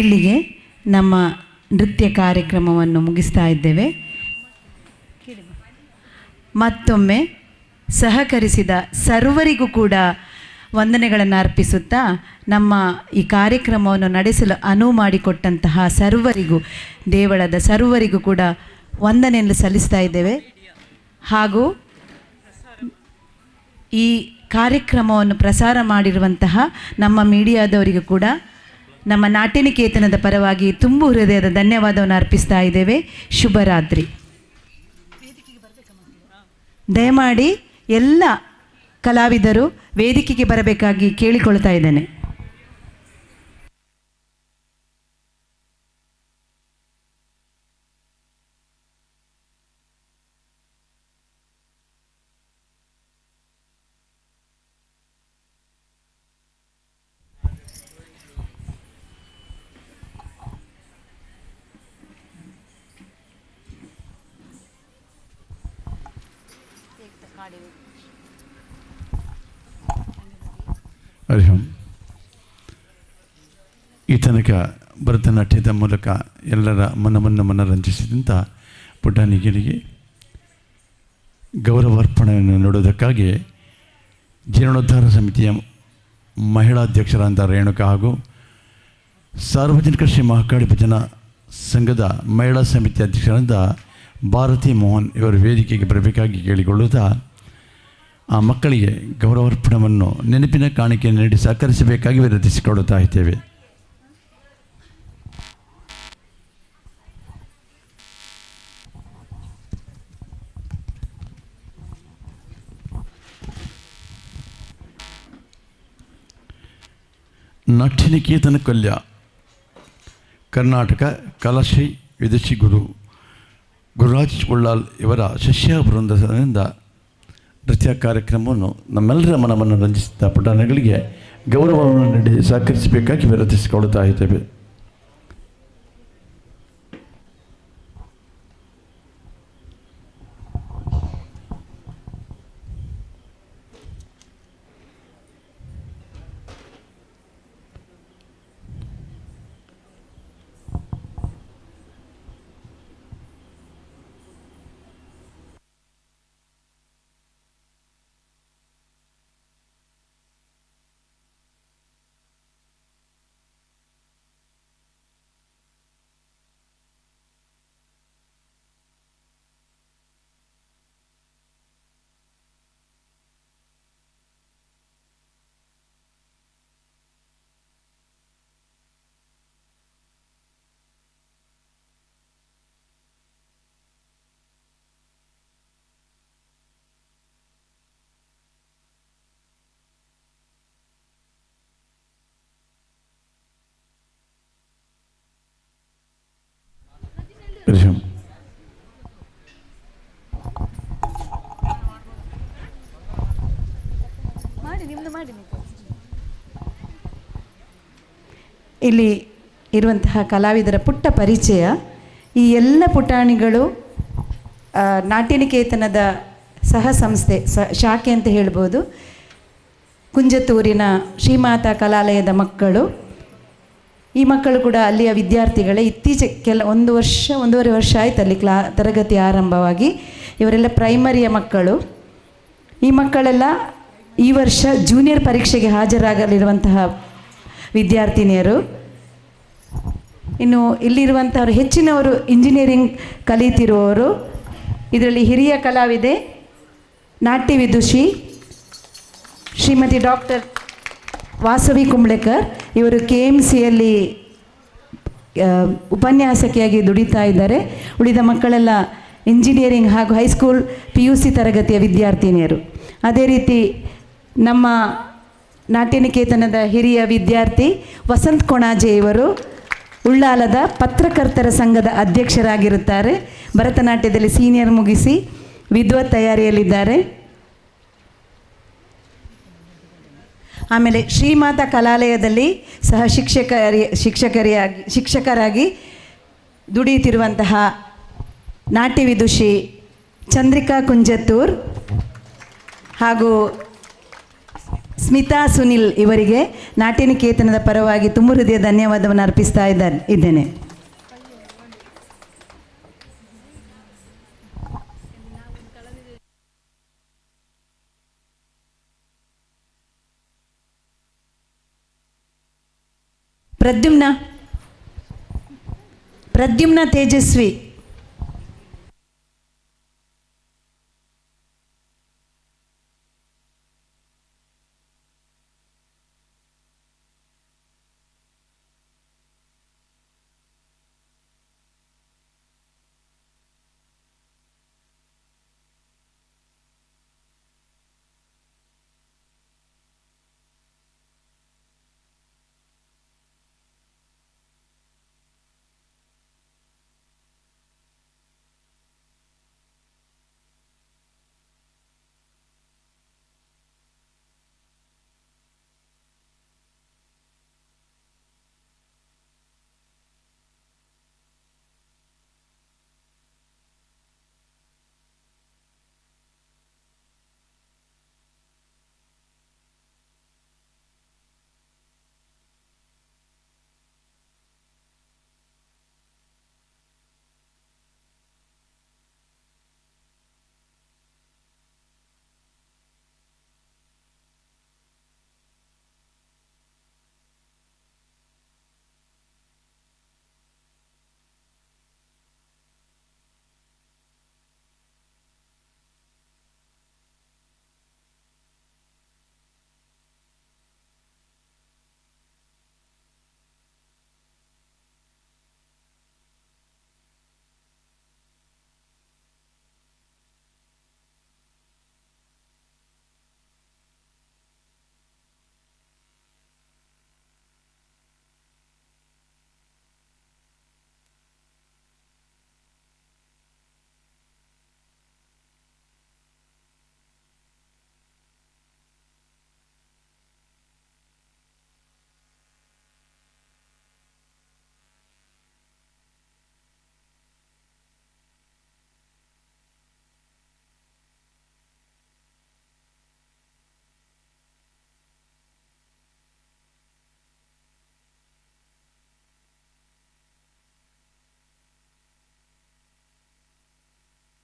ಇಲ್ಲಿಗೆ ನಮ್ಮ ನೃತ್ಯ ಕಾರ್ಯಕ್ರಮವನ್ನು ಮುಗಿಸ್ತಾ ಇದ್ದೇವೆ. ಮತ್ತೊಮ್ಮೆ ಸಹಕರಿಸಿದ ಸರ್ವರಿಗೂ ಕೂಡ ವಂದನೆಗಳನ್ನು ಅರ್ಪಿಸುತ್ತಾ ನಮ್ಮ ಈ ಕಾರ್ಯಕ್ರಮವನ್ನು ನಡೆಸಲು ಅನುವು ಮಾಡಿಕೊಟ್ಟಂತಹ ಸರ್ವರಿಗೂ, ದೇವಳದ ಸರ್ವರಿಗೂ ಕೂಡ ವಂದನೆಯನ್ನು ಸಲ್ಲಿಸ್ತಾ ಇದ್ದೇವೆ. ಹಾಗೂ ಈ ಕಾರ್ಯಕ್ರಮವನ್ನು ಪ್ರಸಾರ ಮಾಡಿರುವಂತಹ ನಮ್ಮ ಮೀಡಿಯಾದವರಿಗೂ ಕೂಡ ನಮ್ಮ ನಾಟ್ಯನಿಕೇತನದ ಪರವಾಗಿ ತುಂಬು ಹೃದಯದ ಧನ್ಯವಾದವನ್ನು ಅರ್ಪಿಸ್ತಾ ಇದ್ದೇವೆ. ಶುಭರಾತ್ರಿ. ದಯಮಾಡಿ ಎಲ್ಲ ಕಲಾವಿದರು ವೇದಿಕೆಗೆ ಬರಬೇಕಾಗಿ ಕೇಳಿಕೊಳ್ತಾ ಇದ್ದೇನೆ. ಹರಿ ಓಂ. ಈ ತನಕ ಭರತನಾಟ್ಯದ ಮೂಲಕ ಎಲ್ಲರ ಮನವನ್ನು ಮನರಂಜಿಸಿದಂಥ ಪುಟಾಣಿಗಳಿಗೆ ಗೌರವಾರ್ಪಣೆಯನ್ನು ನೀಡುವುದಕ್ಕಾಗಿ ಜೀರ್ಣೋದ್ಧಾರ ಸಮಿತಿಯ ಮಹಿಳಾಧ್ಯಕ್ಷರಾದ ರೇಣುಕಾ ಹಾಗೂ ಸಾರ್ವಜನಿಕ ಶ್ರೀ ಮಹಾಕಾಳಿ ಭಜನಾ ಸಂಘದ ಮಹಿಳಾ ಸಮಿತಿ ಅಧ್ಯಕ್ಷರಾದ ಭಾರತಿ ಮೋಹನ್ ಇವರು ವೇದಿಕೆಗೆ ಬರಬೇಕಾಗಿ ಕೇಳಿಕೊಳ್ಳುತ್ತಾ ಆ ಮಕ್ಕಳಿಗೆ ಗೌರವಾರ್ಪಣವನ್ನು ನೆನಪಿನ ಕಾಣಿಕೆಯನ್ನು ನೀಡಿ ಸಹಕರಿಸಬೇಕಾಗಿ ವಿನಂತಿಸಿಕೊಳ್ಳುತ್ತಾ ಇದ್ದೇವೆ. ನಾಟ್ಯನಿಕೇತನ ಕೊಲ್ಯ ಕರ್ನಾಟಕ ಕಲಾಶ್ರೀ ವಿದೇಶಿ ಗುರು ಗುರುರಾಜ್ ಉಳ್ಳಾಲ್ ಇವರ ಶಿಷ್ಯ ವೃಂದದಿಂದ ನೃತ್ಯ ಕಾರ್ಯಕ್ರಮವನ್ನು ನಮ್ಮೆಲ್ಲರ ಮನವನ್ನು ರಂಜಿಸಿದ ಪುಟಾಣಿಗಳಿಗೆ ಗೌರವವನ್ನು ನೀಡಿ ಸಹಕರಿಸಬೇಕಾಗಿ ವಿನಂತಿಸಿಕೊಳ್ಳುತ್ತಾ ಇದ್ದೇವೆ. ಇಲ್ಲಿ ಇರುವಂತಹ ಕಲಾವಿದರ ಪುಟ್ಟ ಪರಿಚಯ. ಈ ಎಲ್ಲ ಪುಟಾಣಿಗಳು ನಾಟ್ಯನಿಕೇತನದ ಸಹ ಸಂಸ್ಥೆ ಶಾಖೆ ಅಂತ ಹೇಳ್ಬೋದು. ಕುಂಜತೂರಿನ ಶ್ರೀಮಾತಾ ಕಲಾಲಯದ ಮಕ್ಕಳು. ಈ ಮಕ್ಕಳು ಕೂಡ ಅಲ್ಲಿಯ ವಿದ್ಯಾರ್ಥಿಗಳೇ. ಇತ್ತೀಚೆಗೆ ಒಂದು ವರ್ಷ ಒಂದೂವರೆ ವರ್ಷ ಆಯಿತು ಅಲ್ಲಿ ತರಗತಿ ಆರಂಭವಾಗಿ. ಇವರೆಲ್ಲ ಪ್ರೈಮರಿಯ ಮಕ್ಕಳು. ಈ ಮಕ್ಕಳೆಲ್ಲ ಈ ವರ್ಷ ಜೂನಿಯರ್ ಪರೀಕ್ಷೆಗೆ ಹಾಜರಾಗಲಿರುವಂತಹ ವಿದ್ಯಾರ್ಥಿನಿಯರು. ಇನ್ನು ಇಲ್ಲಿರುವಂಥವರು ಹೆಚ್ಚಿನವರು ಇಂಜಿನಿಯರಿಂಗ್ ಕಲಿತಿರುವವರು. ಇದರಲ್ಲಿ ಹಿರಿಯ ಕಲಾವಿದೆ ನಾಟ್ಯ ವಿದುಷಿ ಶ್ರೀಮತಿ ಡಾಕ್ಟರ್ ವಾಸವಿ ಕುಂಬ್ಳೆಕರ್. ಇವರು KMCಯಲ್ಲಿ ಉಪನ್ಯಾಸಕಿಯಾಗಿ ದುಡಿತಾ ಇದ್ದಾರೆ. ಉಳಿದ ಮಕ್ಕಳೆಲ್ಲ ಇಂಜಿನಿಯರಿಂಗ್ ಹಾಗೂ ಹೈಸ್ಕೂಲ್ PUC ತರಗತಿಯ ವಿದ್ಯಾರ್ಥಿನಿಯರು. ಅದೇ ರೀತಿ ನಮ್ಮ ನಾಟ್ಯನಿಕೇತನದ ಹಿರಿಯ ವಿದ್ಯಾರ್ಥಿ ವಸಂತ್ ಕೊಣಾಜೆ ಇವರು ಉಳ್ಳಾಲದ ಪತ್ರಕರ್ತರ ಸಂಘದ ಅಧ್ಯಕ್ಷರಾಗಿರುತ್ತಾರೆ. ಭರತನಾಟ್ಯದಲ್ಲಿ ಸೀನಿಯರ್ ಮುಗಿಸಿ ವಿದ್ವತ್ ತಯಾರಿಯಲ್ಲಿದ್ದಾರೆ. ಆಮೇಲೆ ಶ್ರೀಮಾತಾ ಕಲಾಲಯದಲ್ಲಿ ಸಹ ಶಿಕ್ಷಕರಾಗಿ ದುಡಿಯುತ್ತಿರುವಂತಹ ನಾಟ್ಯ ವಿದುಷಿ ಚಂದ್ರಿಕಾ ಕುಂಜತ್ತೂರ್ ಹಾಗೂ ಸ್ಮಿತಾ ಸುನಿಲ್ ಇವರಿಗೆ ನಾಟ್ಯನಿಕೇತನದ ಪರವಾಗಿ ತುಂಬ ಹೃದಯ ಧನ್ಯವಾದವನ್ನು ಅರ್ಪಿಸ್ತಾ ಇದ್ದೇನೆ. ಪ್ರದ್ಯುಮ್ನ ತೇಜಸ್ವಿ.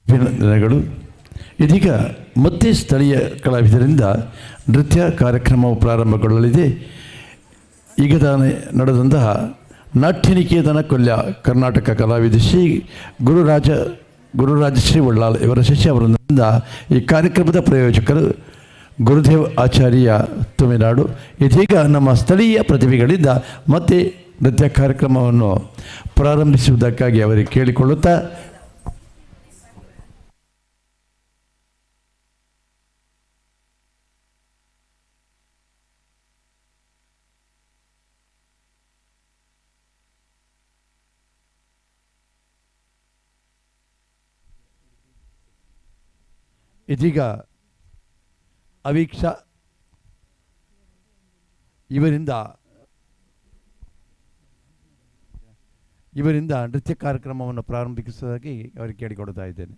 ಅಭಿನಂದನೆಗಳು. ಇದೀಗ ಮತ್ತೆ ಸ್ಥಳೀಯ ಕಲಾವಿದರಿಂದ ನೃತ್ಯ ಕಾರ್ಯಕ್ರಮವು ಪ್ರಾರಂಭಗೊಳ್ಳಲಿದೆ. ಈಗ ತಾನೇ ನಡೆದಂತಹ ನಾಟ್ಯನಿಕೇತನ ಕೊಲ್ಯ ಕರ್ನಾಟಕ ಕಲಾವಿದ ಶ್ರೀ ಗುರುರಾಜ ಶ್ರೀ ಒಳ್ಳಾಲ್ ಇವರ ಶಿಷ್ಯ ಅವರಿಂದ ಈ ಕಾರ್ಯಕ್ರಮದ ಪ್ರಾಯೋಜಕರು ಗುರುದೇವ್ ಆಚಾರ್ಯ ತಮಿಳುನಾಡು. ಇದೀಗ ನಮ್ಮ ಸ್ಥಳೀಯ ಪ್ರತಿಭೆಗಳಿಂದ ಮತ್ತೆ ನೃತ್ಯ ಕಾರ್ಯಕ್ರಮವನ್ನು ಪ್ರಾರಂಭಿಸುವುದಕ್ಕಾಗಿ ಅವರಿಗೆ ಕೇಳಿಕೊಳ್ಳುತ್ತಾ, ಇದೀಗ ಅವೀಕ್ಷಾ ಇವರಿಂದ ನೃತ್ಯ ಕಾರ್ಯಕ್ರಮವನ್ನು ಪ್ರಾರಂಭಿಸುವುದಾಗಿ ಅವರಿಗೆ ಕೇಳಿಕೊಡುತ್ತಾ ಇದ್ದೇನೆ.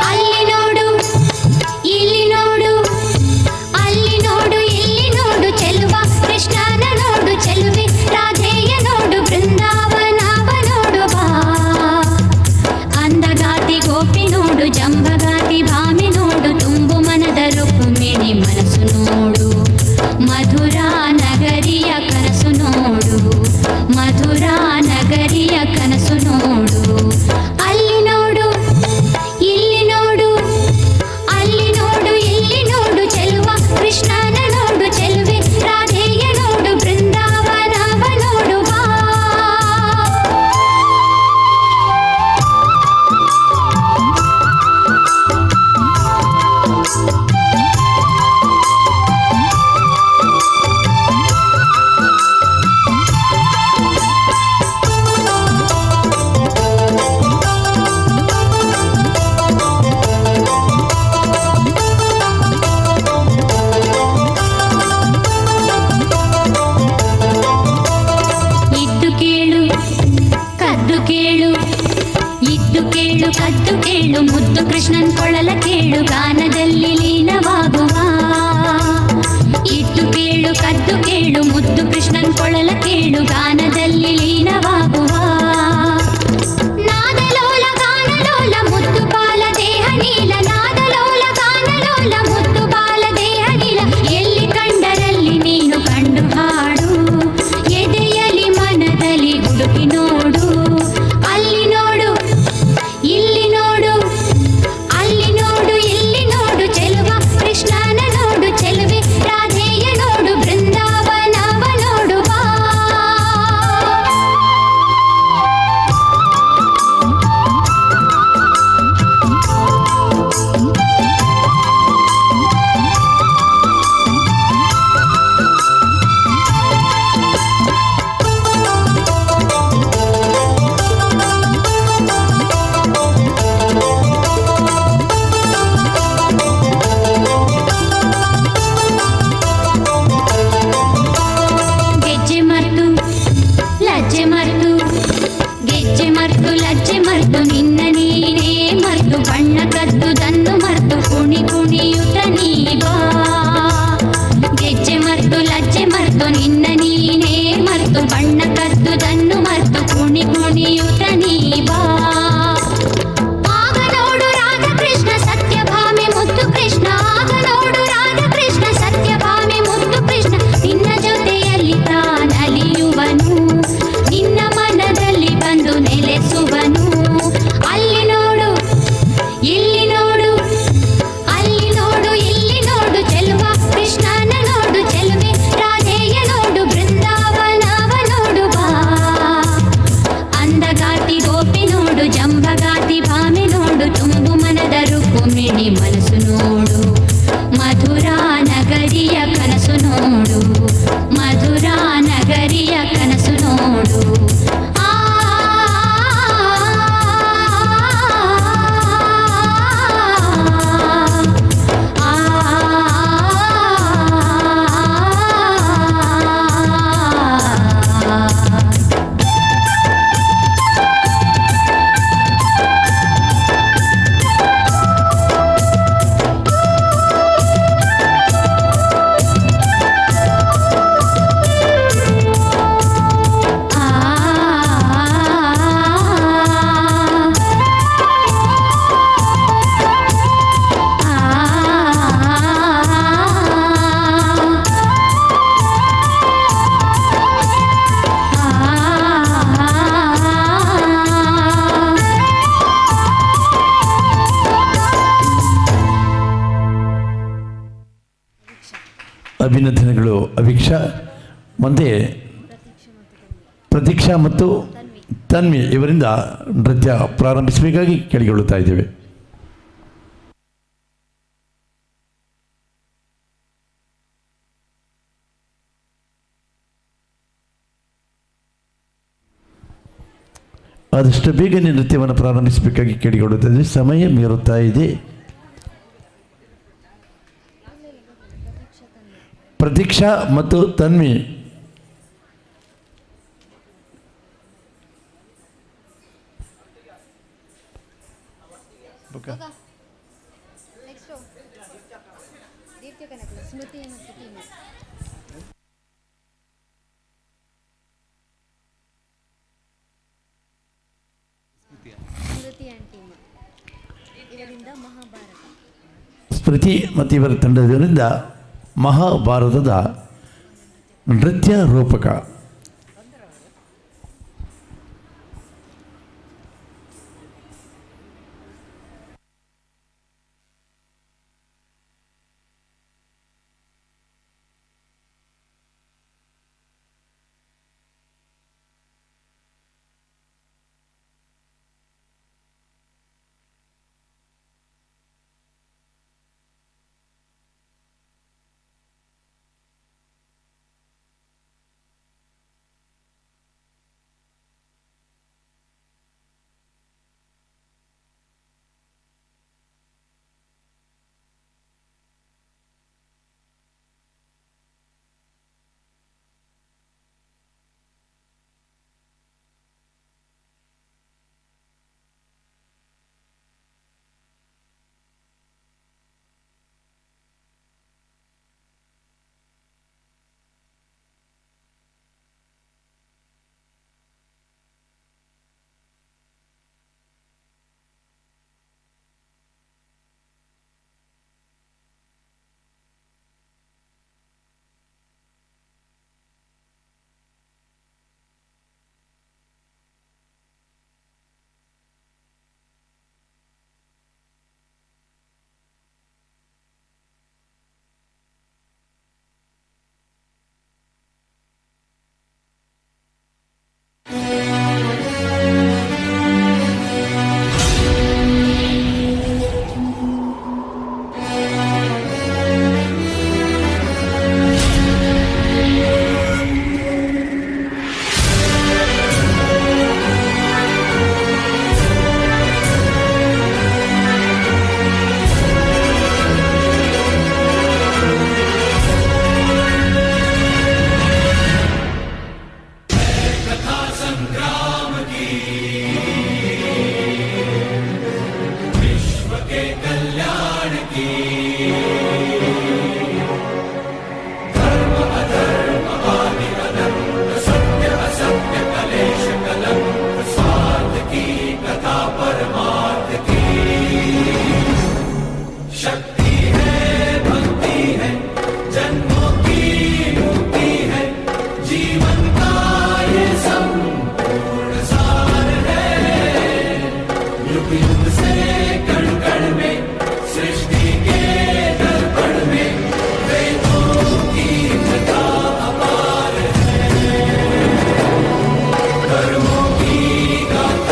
ಅಲ್ಲಿ ನೋಡು ಇಲ್ಲಿ ನೋಡು ಅಲ್ಲಿ ನೋಡು ಇಲ್ಲಿ ನೋಡು ಚೆಲುವ ಕೃಷ್ಣನ ನೋಡು ಚೆಲುವೆ ರಾಧೆಯ ನೋಡು ಬೃಂದಾವನವ ನೋಡು ಬಾ ಅಂದಗಾತಿ ಗೋಪಿ ನೋಡು ಜಂಬಗಾತಿ ಭಾಮಿ ನೋಡು ತುಂಬು ಮನದ ರುಕ್ಮಿಣಿ ಮನಸ್ಸು ನೋಡು ಮಧುರಾ ನಗರಿಯ ಕನಸು ನೋಡು ಮಧುರಾ ನಗರಿಯ ಕನಸು ನೋಡು ಅಲ್ಲಿ ನೋಡು ಇಲ್ಲಿ ನೋಡು ಅಲ್ಲಿ ನೋಡು ಇಲ್ಲಿ ನೋಡು ಚೆಲುವ ಕೃಷ್ಣನ ನೋಡು ಚೆಲುವೆ ರಾಧೆಯ ನೋಡು ಬೃಂದಾವನವ ನೋಡು ಬಾ. ಇದ್ದು ಕೇಳು ಕದ್ದು ಕೇಳು ಇದ್ದು ಕೇಳು ಕದ್ದು ಕೇಳು ಮುದ್ದು ಕೃಷ್ಣನ್ ಕೊಳಲ ಕೇಳು ಗಾನದಲ್ಲಿ ಲೀನವಾಗುವ ಇದ್ದು ಕೇಳು ಕದ್ದು ಕೇಳು ಮುದ್ದು ಕೃಷ್ಣನ್ ಕೊಳಲ ಕೇಳು ಗಾನದಲ್ಲಿ ಲೀನವಾಗುವ ನಾದಲೋಲ ಗಾನಲೋಲ ಮುದ್ದು ಬಾಲ ದೇಹ ನೀಲ ನಾದಲೋಲ ಗಾನಲೋಲ ಮುದ್ದು ಬಾಲ ದೇಹ ನೀಲ ಎಲ್ಲಿ ಕಂಡರಲ್ಲಿ ನೀನು ಕಂಡು ಹಾಡು ಎದೆಯಲಿ ಮನದಲ್ಲಿ ಹುಡುಕಿ ನೋಡು ಅಲ್ಲಿ ನೋಡು ಇಲ್ಲಿ ನೋಡು ಅಲ್ಲಿ ನೋಡು ಇಲ್ಲಿ ನೋಡು ಚೆಲುವ ಕೃಷ್ಣನ ನೋಡು ಚೆಲುವೆ ರಾಧೆಯ ನೋಡು ಬೃಂದಾವನವ ನೋಡು ಬಾ. ಗೆಜ್ಜೆ ಮರ್ತು ಲಜ್ಜೆ ಮರ್ತು ಗೆಜ್ಜೆ ಮರ್ತು ಲಜ್ಜೆ ಮರ್ತು ನಿನ್ನ ನೀನೇ ಮರ್ತು ಬಣ್ಣ ಕದ್ದುದನ್ನು ಮರ್ತು ಕುಣಿ ಕುಣಿಯುತ್ತ ನೀ ಬಾ. ಗೆಜ್ಜೆ ಮರ್ತು ಲಜ್ಜೆ ಮರ್ತು ನಿನ್ನ ನೀನೇ ಮರ್ತು ಬಣ್ಣ ಕದ್ದುದನ್ನು ಮರ್ತು ಕುಣಿ ಕುಣಿಯುತ್ತ ನೀ ಬಾ. ಆಗ ನೋಡು ರಾಧ ಕೃಷ್ಣ ಸತ್ಯಭಾಮೆ ಮುದ್ದು ಕೃಷ್ಣ. ಗಾತಿ ಗೋಪಿ ನೋಡು, ಜಂಬಗಾತಿ ಭಾಮೆ ನೋಡು, ತುಂಬು ಮನದ ರುಕುಮಿಣಿ ಮನಸ್ಸು ನೋಡು, ಮಧುರಾ ನಗರಿಯ ಕನಸು ನೋಡು, ಮಧುರಾ ನಗರಿಯ ಕನಸು ನೋಡು. ಆ ಅಭಿನಂದನೆಗಳು ಅಭಿಕ್ಷಾ. ಮುಂದೆ ಪ್ರತೀಕ್ಷಾ ಮತ್ತು ತನ್ವಿ ಇವರಿಂದ ನೃತ್ಯ ಪ್ರಾರಂಭಿಸಬೇಕಾಗಿ ಕೇಳಿಕೊಳ್ಳುತ್ತಾ ಇದ್ದೇವೆ. ಆದಷ್ಟು ಬೇಗನೆ ನೃತ್ಯವನ್ನು ಪ್ರಾರಂಭಿಸಬೇಕಾಗಿ ಕೇಳಿಕೊಳ್ಳುತ್ತಾ ಇದ್ದೇವೆ. ಸಮಯ ಮೀರುತ್ತಾ ಇದೆ. ಪ್ರತೀಕ್ಷಾ ಮತ್ತು ತನ್ವಿ ಸ್ಮೃತಿ ಮತ್ತು ಇವರ ತಂಡದವರಿಂದ ಮಹಾಭಾರತದ ನೃತ್ಯ ರೂಪಕ. कर्मों की गाथा।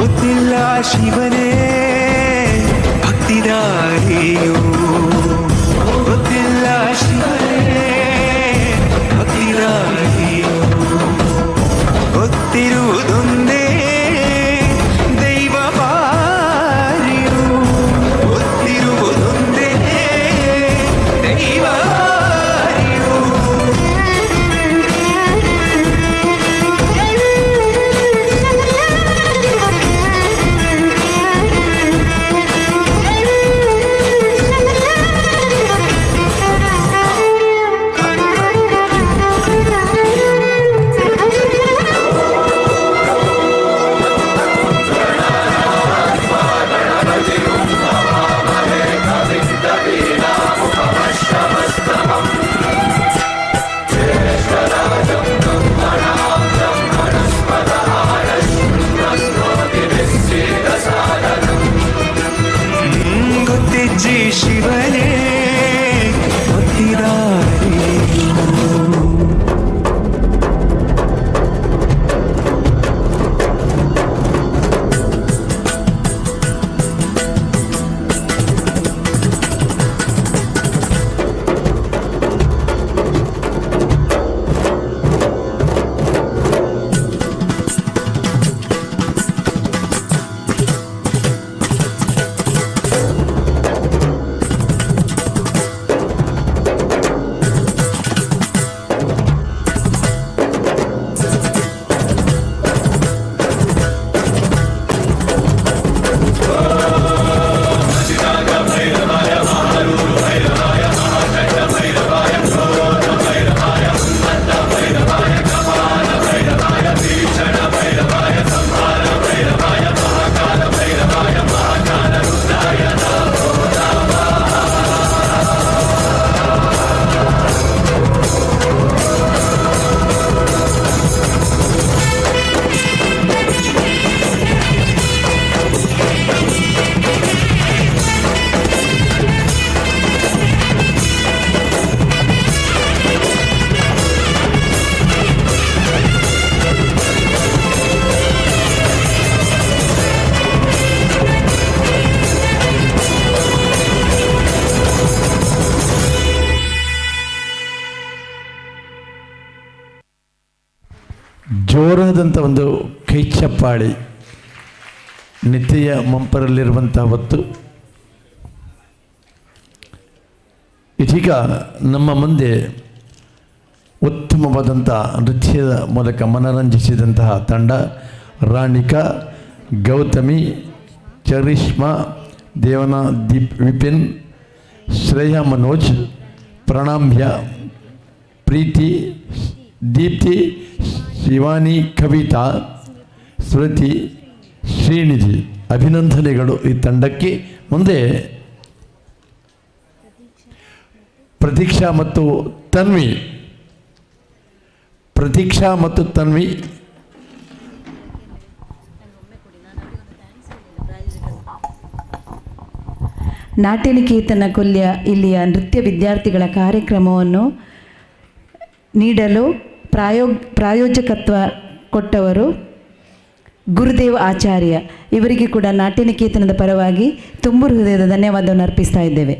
ಗೊತ್ತಿಲ್ಲ ಶಿವನೇ ಭಕ್ತಿದಾರಿಯು, ಗೊತ್ತಿಲ್ಲ ಶಿವನೇ ಭಕ್ತಿದಾರಿಯು, ಗೊತ್ತಿರುವುದೊಂದೇ ದೈವ ಬಾರಿಯು, ಗೊತ್ತಿರುವುದೊಂದೇ ದೈವ ಬಾರಿಯು. ಗೊತ್ತಿಜ್ಜಿ ಶಿವನೇ ಗೊತ್ತಿದಾರಿಯು. ಜೋರಾದಂಥ ಒಂದು ಕೈ ಚಪ್ಪಾಳಿ ನಿತ್ಯ ಮಂಪರಲ್ಲಿರುವಂಥ ಹೊತ್ತು. ಇದೀಗ ನಮ್ಮ ಮುಂದೆ ಉತ್ತಮವಾದಂಥ ನೃತ್ಯದ ಮೂಲಕ ಮನರಂಜಿಸಿದಂತಹ ತಂಡ ರಾಣಿಕಾ, ಗೌತಮಿ, ಚರಿಷ್ಮಾ, ದೇವನ ದೀಪ್, ವಿಪಿನ್, ಶ್ರೇಯಾ ಮನೋಜ್, ಪ್ರಣಾಮ್ಯ, ಪ್ರೀತಿ, ದೀಪ್ತಿ, ಶಿವಾನಿ, ಕವಿತಾ, ಸ್ಮೃತಿ, ಶ್ರೀನಿಧಿ. ಅಭಿನಂದನೆಗಳು ಈ ತಂಡಕ್ಕೆ. ಮುಂದೆ ಪ್ರತೀಕ್ಷಾ ಮತ್ತು ತನ್ವಿ, ಪ್ರತೀಕ್ಷಾ ಮತ್ತು ತನ್ವಿ. ನಾಟ್ಯನಿಕೇತನ ಕೊಲ್ಯ ಇಲ್ಲಿಯ ನೃತ್ಯ ವಿದ್ಯಾರ್ಥಿಗಳ ಕಾರ್ಯಕ್ರಮವನ್ನು ನೀಡಲು ಪ್ರಾಯೋಜಕತ್ವ ಕೊಟ್ಟವರು ಗುರುದೇವ್ ಆಚಾರ್ಯ ಇವರಿಗೆ ಕೂಡ ನಾಟ್ಯನಿಕೇತನದ ಪರವಾಗಿ ತುಂಬು ಹೃದಯದ ಧನ್ಯವಾದವನ್ನು ಅರ್ಪಿಸ್ತಾ ಇದ್ದೇವೆ.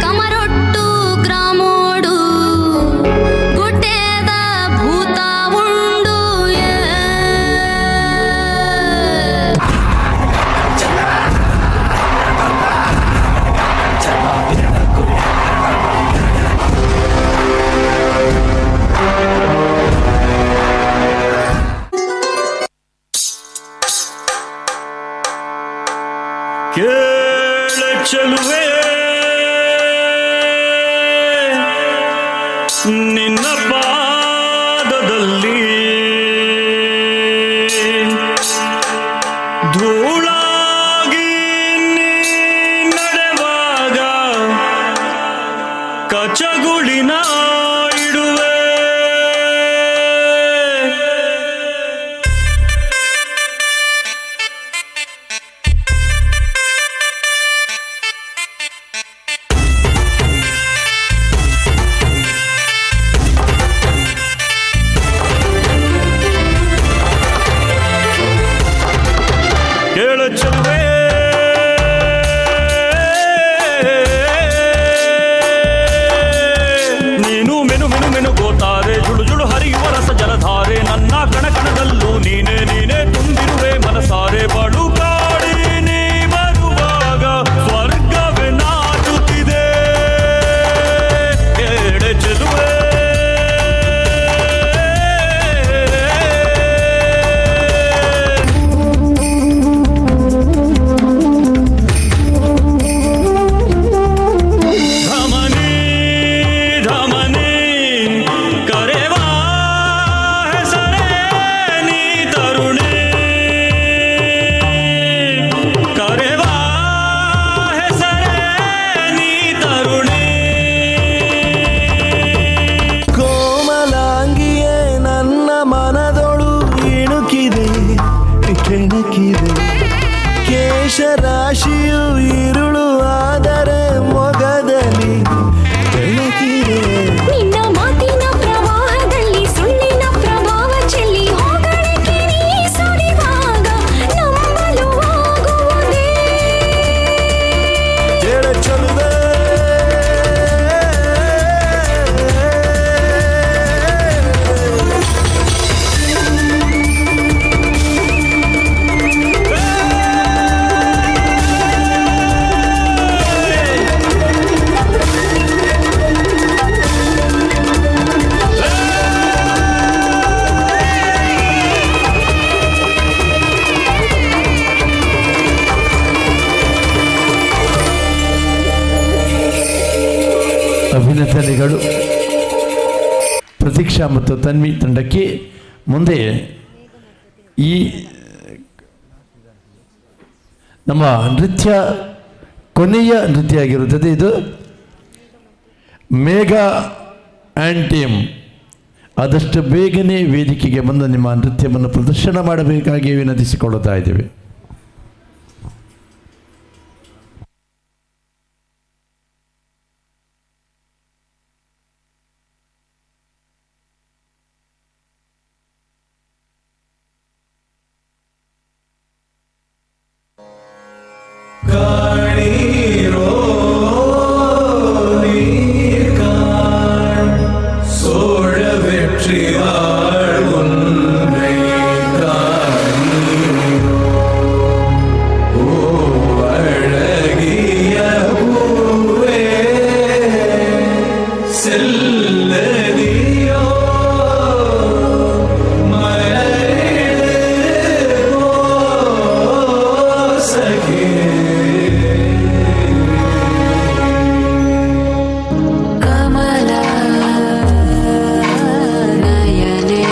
ಕಮರೊಟ್ಟು ಗ್ರಾಮೋಡು ಗುಡ್ಡೆದ ಭೂತ ಉಂಡು. ಪಾದದಲ್ಲಿ ಧೂಳಾಗಿ ನೀ ನಡೆವಾಗ ಕಚಗುಳಿನ ಇಡುವೆ. ಕೇಳು ಚೆಲುವೆ, ನೀನು ಮೆನು ಮೆನು ಮೆನು ಗೋತಾರೆ, ಜುಳು ಜುಳು ಹರಿಯುವ ರಸ ಜಲಧಾರೆ, ನನ್ನ ಕಣ ಕಣದಲ್ಲೂ ನೀನೇ ನೀನೇ ತುಂಬಿರುವೆ ಮನಸಾರೆ. ಬಳು ಕಾಡಿ ನೀ ಬರುವಾಗ ಸ್ವರ್ಗವೇ ನಾಚುತ್ತಿದೆ. ಕೇಳೆ ಚೆಲುವೆ. ಧಮನಿ ಧಮನಿ ಕರೆವಾ ಹೆಸರೇ ನೀ ತರುಣಿ, ಕರೆವಾ ಹೆಸರೇ ನೀ ತರುಣಿ. ಕೋಮಲಾಂಗಿಯೇ ನನ್ನ ಮನದೊಳು ಇಣುಕಿದೆ ಕೆಣಕಿದೆ, ಕೇಶರಾಶಿಯು ಇರುಳು ಆದರೆ ಮೊಗದಲ್ಲಿ ಬೆಳಕಿದೆ. ನಿನ್ನ ಮಾತಿನ ಪ್ರವಾಹದಲ್ಲಿ ಸುಳ್ಳಿನ ಪ್ರಭಾವ ಚೆಲ್ಲಿ ಹೊಗಳಿಕೆ ನೀ ಸುರಿವಾಗ ನಂಬಲು ಆಗುವುದೇ? ಕೇಳ ಚೆಲುವೆ, ಅಭಿನಂದನೆಗಳು ಪ್ರತೀಕ್ಷಾ ಮತ್ತು ತನ್ವಿ ತಂಡಕ್ಕೆ. ಮುಂದೆ ಈ ನಮ್ಮ ನೃತ್ಯ ಕೊನೆಯ ನೃತ್ಯ ಆಗಿರುತ್ತದೆ. ಇದು ಮೇಘಾ ಆ್ಯಂಡ್ ಟೀಮ್ ಆದಷ್ಟು ಬೇಗನೆ ವೇದಿಕೆಗೆ ಬಂದು ನಿಮ್ಮ ನೃತ್ಯವನ್ನು ಪ್ರದರ್ಶನ ಮಾಡಬೇಕಾಗಿ ವಿನಂತಿಸಿಕೊಳ್ಳುತ್ತಾ ಇದ್ದೇವೆ. ಕಾಣೀರೋ நீர்காண் சோழ வெற்றி வாழ் காணீரோ ஓ அழகிய பூவே செல்லதியோ மலரிடு சகே. ಕಮಲ ನಯನೆ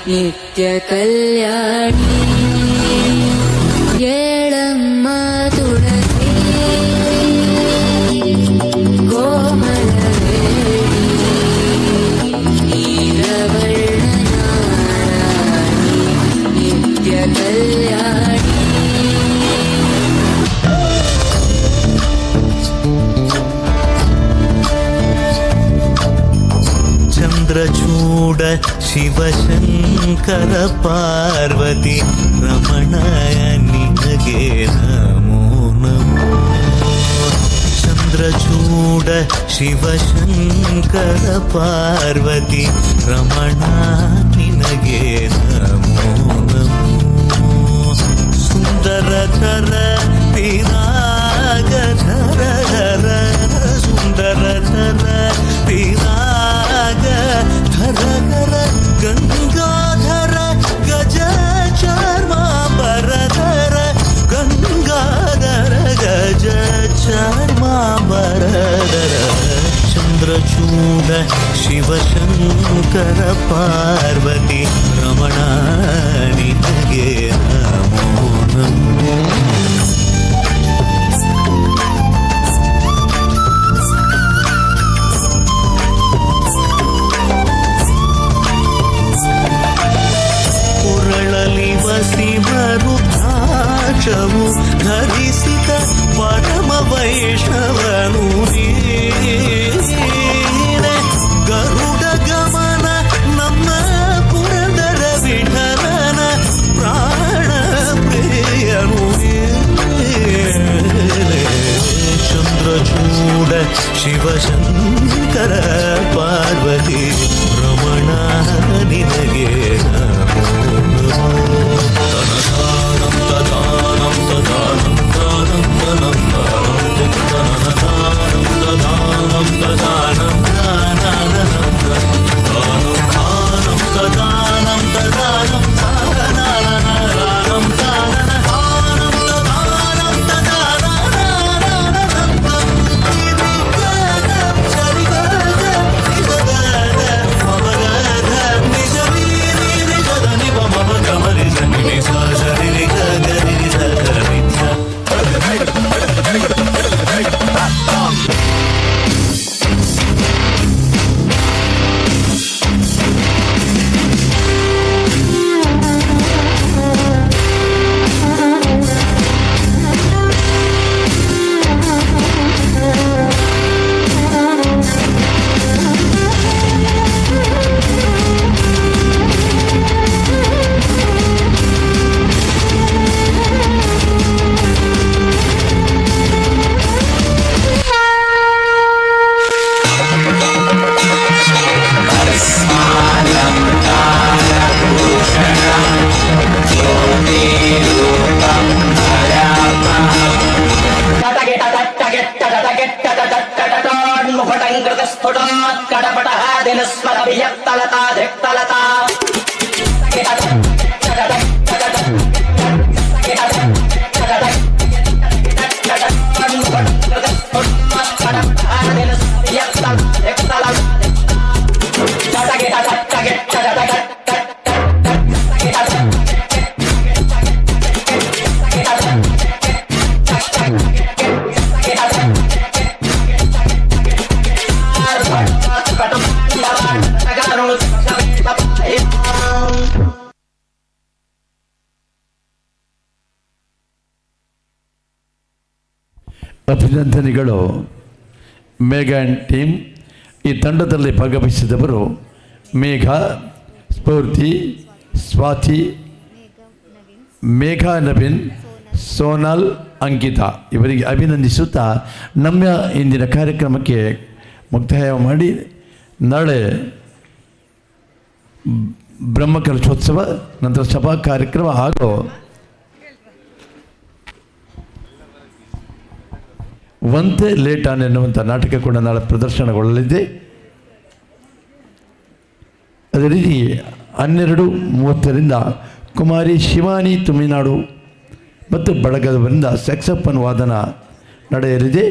ನಿತ್ಯ ಕಲ್ಯಾಣಿ ಏಳಮ್ಮ ತುಳಸಿ ಕೋಮಲವೇಣಿ ನೀಲವರ್ಣನಾರಾಯಣಿ ನಿತ್ಯ ಕಲ್ಯಾಣಿ. ಚಂದ್ರಚೂಡ ಶಿವಶಂಕರ ಪಾರ್ವತಿ ರಮಣ ನಿನಗೆ ನಮೋ ನಮೋ. ಚಂದ್ರಚೂಡ ಶಿವಶಂಕರ ಪಾರ್ವತಿ ರಮಣ ನಿನಗೆ ನಮೋ ನಮೋ. ಸುಂದರಧರ ಪಿನಾಗಧರ ಧರ ಸುಂದರಧರ ಪಿನಾಗ ಧರ ಧರ ಗಂಗಾಧರ ಗಜ ಚರ್ಮಾಂಬರಧರ ಗಂಗಾಧರ ಗಜ ಚರ್ಮಾಂಬರಧರ. ಚಂದ್ರಚೂಡ ಶಿವಶಂಕರ ಪಾರ್ವತಿ ರಮಣ ನಿನಗೆ ನಮೋ ನಮೋ. ಕೊರಳಲಿ ವಸಿಮರುದ್ರಾಕ್ಷವು ಧರಿಸಿದ ಪರಮ ವೈಷ್ಣವನು ನೀನೆ. ಗರುಡ ಗಮನ ನಮ್ಮ ಪುರಂದರ ವಿಠಲನ ಪ್ರಾಣ ಪ್ರಿಯನು ನೀನೆ. ಚಂದ್ರಚೂಡ ಶಿವಶಂಕರ ಪಾರ್ವತಿ ರಮಣ ನಿನಗೆ ನಮೋ ನಮೋ. ತನದಾನಂ ತದಾನಂ ತದಾನಂ ತಾನಂ ತನಂ ತಾನಂ ತನದಾನಂ ತದಾನಂ ತದಾನಂ ತಾನಾನಂ ತಾನಂ ತಾನಂ ತದಾನಂ ತದಾನಂ ತಾನಾನಂ ತಾನನ ತಾನಂ ತದಾನಂ ತದಾನಂ ಅಭಿನಂದನೆಗಳು ಮೇಘ ಆ್ಯಂಡ್ ಟೀಮ್. ಈ ತಂಡದಲ್ಲಿ ಭಾಗವಹಿಸಿದವರು ಮೇಘ, ಸ್ಫೂರ್ತಿ, ಸ್ವಾತಿ, ಮೇಘಾ ನವೀನ್, ಸೋನಾಲ್, ಅಂಕಿತಾ ಇವರಿಗೆ ಅಭಿನಂದಿಸುತ್ತಾ ನಮ್ಮ ಇಂದಿನ ಕಾರ್ಯಕ್ರಮಕ್ಕೆ ಮುಕ್ತಾಯ ಮಾಡಿ ನಾಳೆ ಬ್ರಹ್ಮಕಲಶೋತ್ಸವ, ನಂತರ ಸಭಾ ಕಾರ್ಯಕ್ರಮ ಹಾಗೂ ವಂತೆ ಲೇಟಾನ್ ಎನ್ನುವಂಥ ನಾಟಕ ಕೂಡ ನಾಳೆ ಪ್ರದರ್ಶನಗೊಳ್ಳಲಿದೆ. ಅದೇ ರೀತಿ 12:30ರಿಂದ ಕುಮಾರಿ ಶಿವಾನಿ ತುಮಿನಾಡು ಮತ್ತು ಬಳಗದವರಿಂದ ಸ್ಯಾಕ್ಸೋಫೋನ್ ವಾದನ ನಡೆಯಲಿದೆ.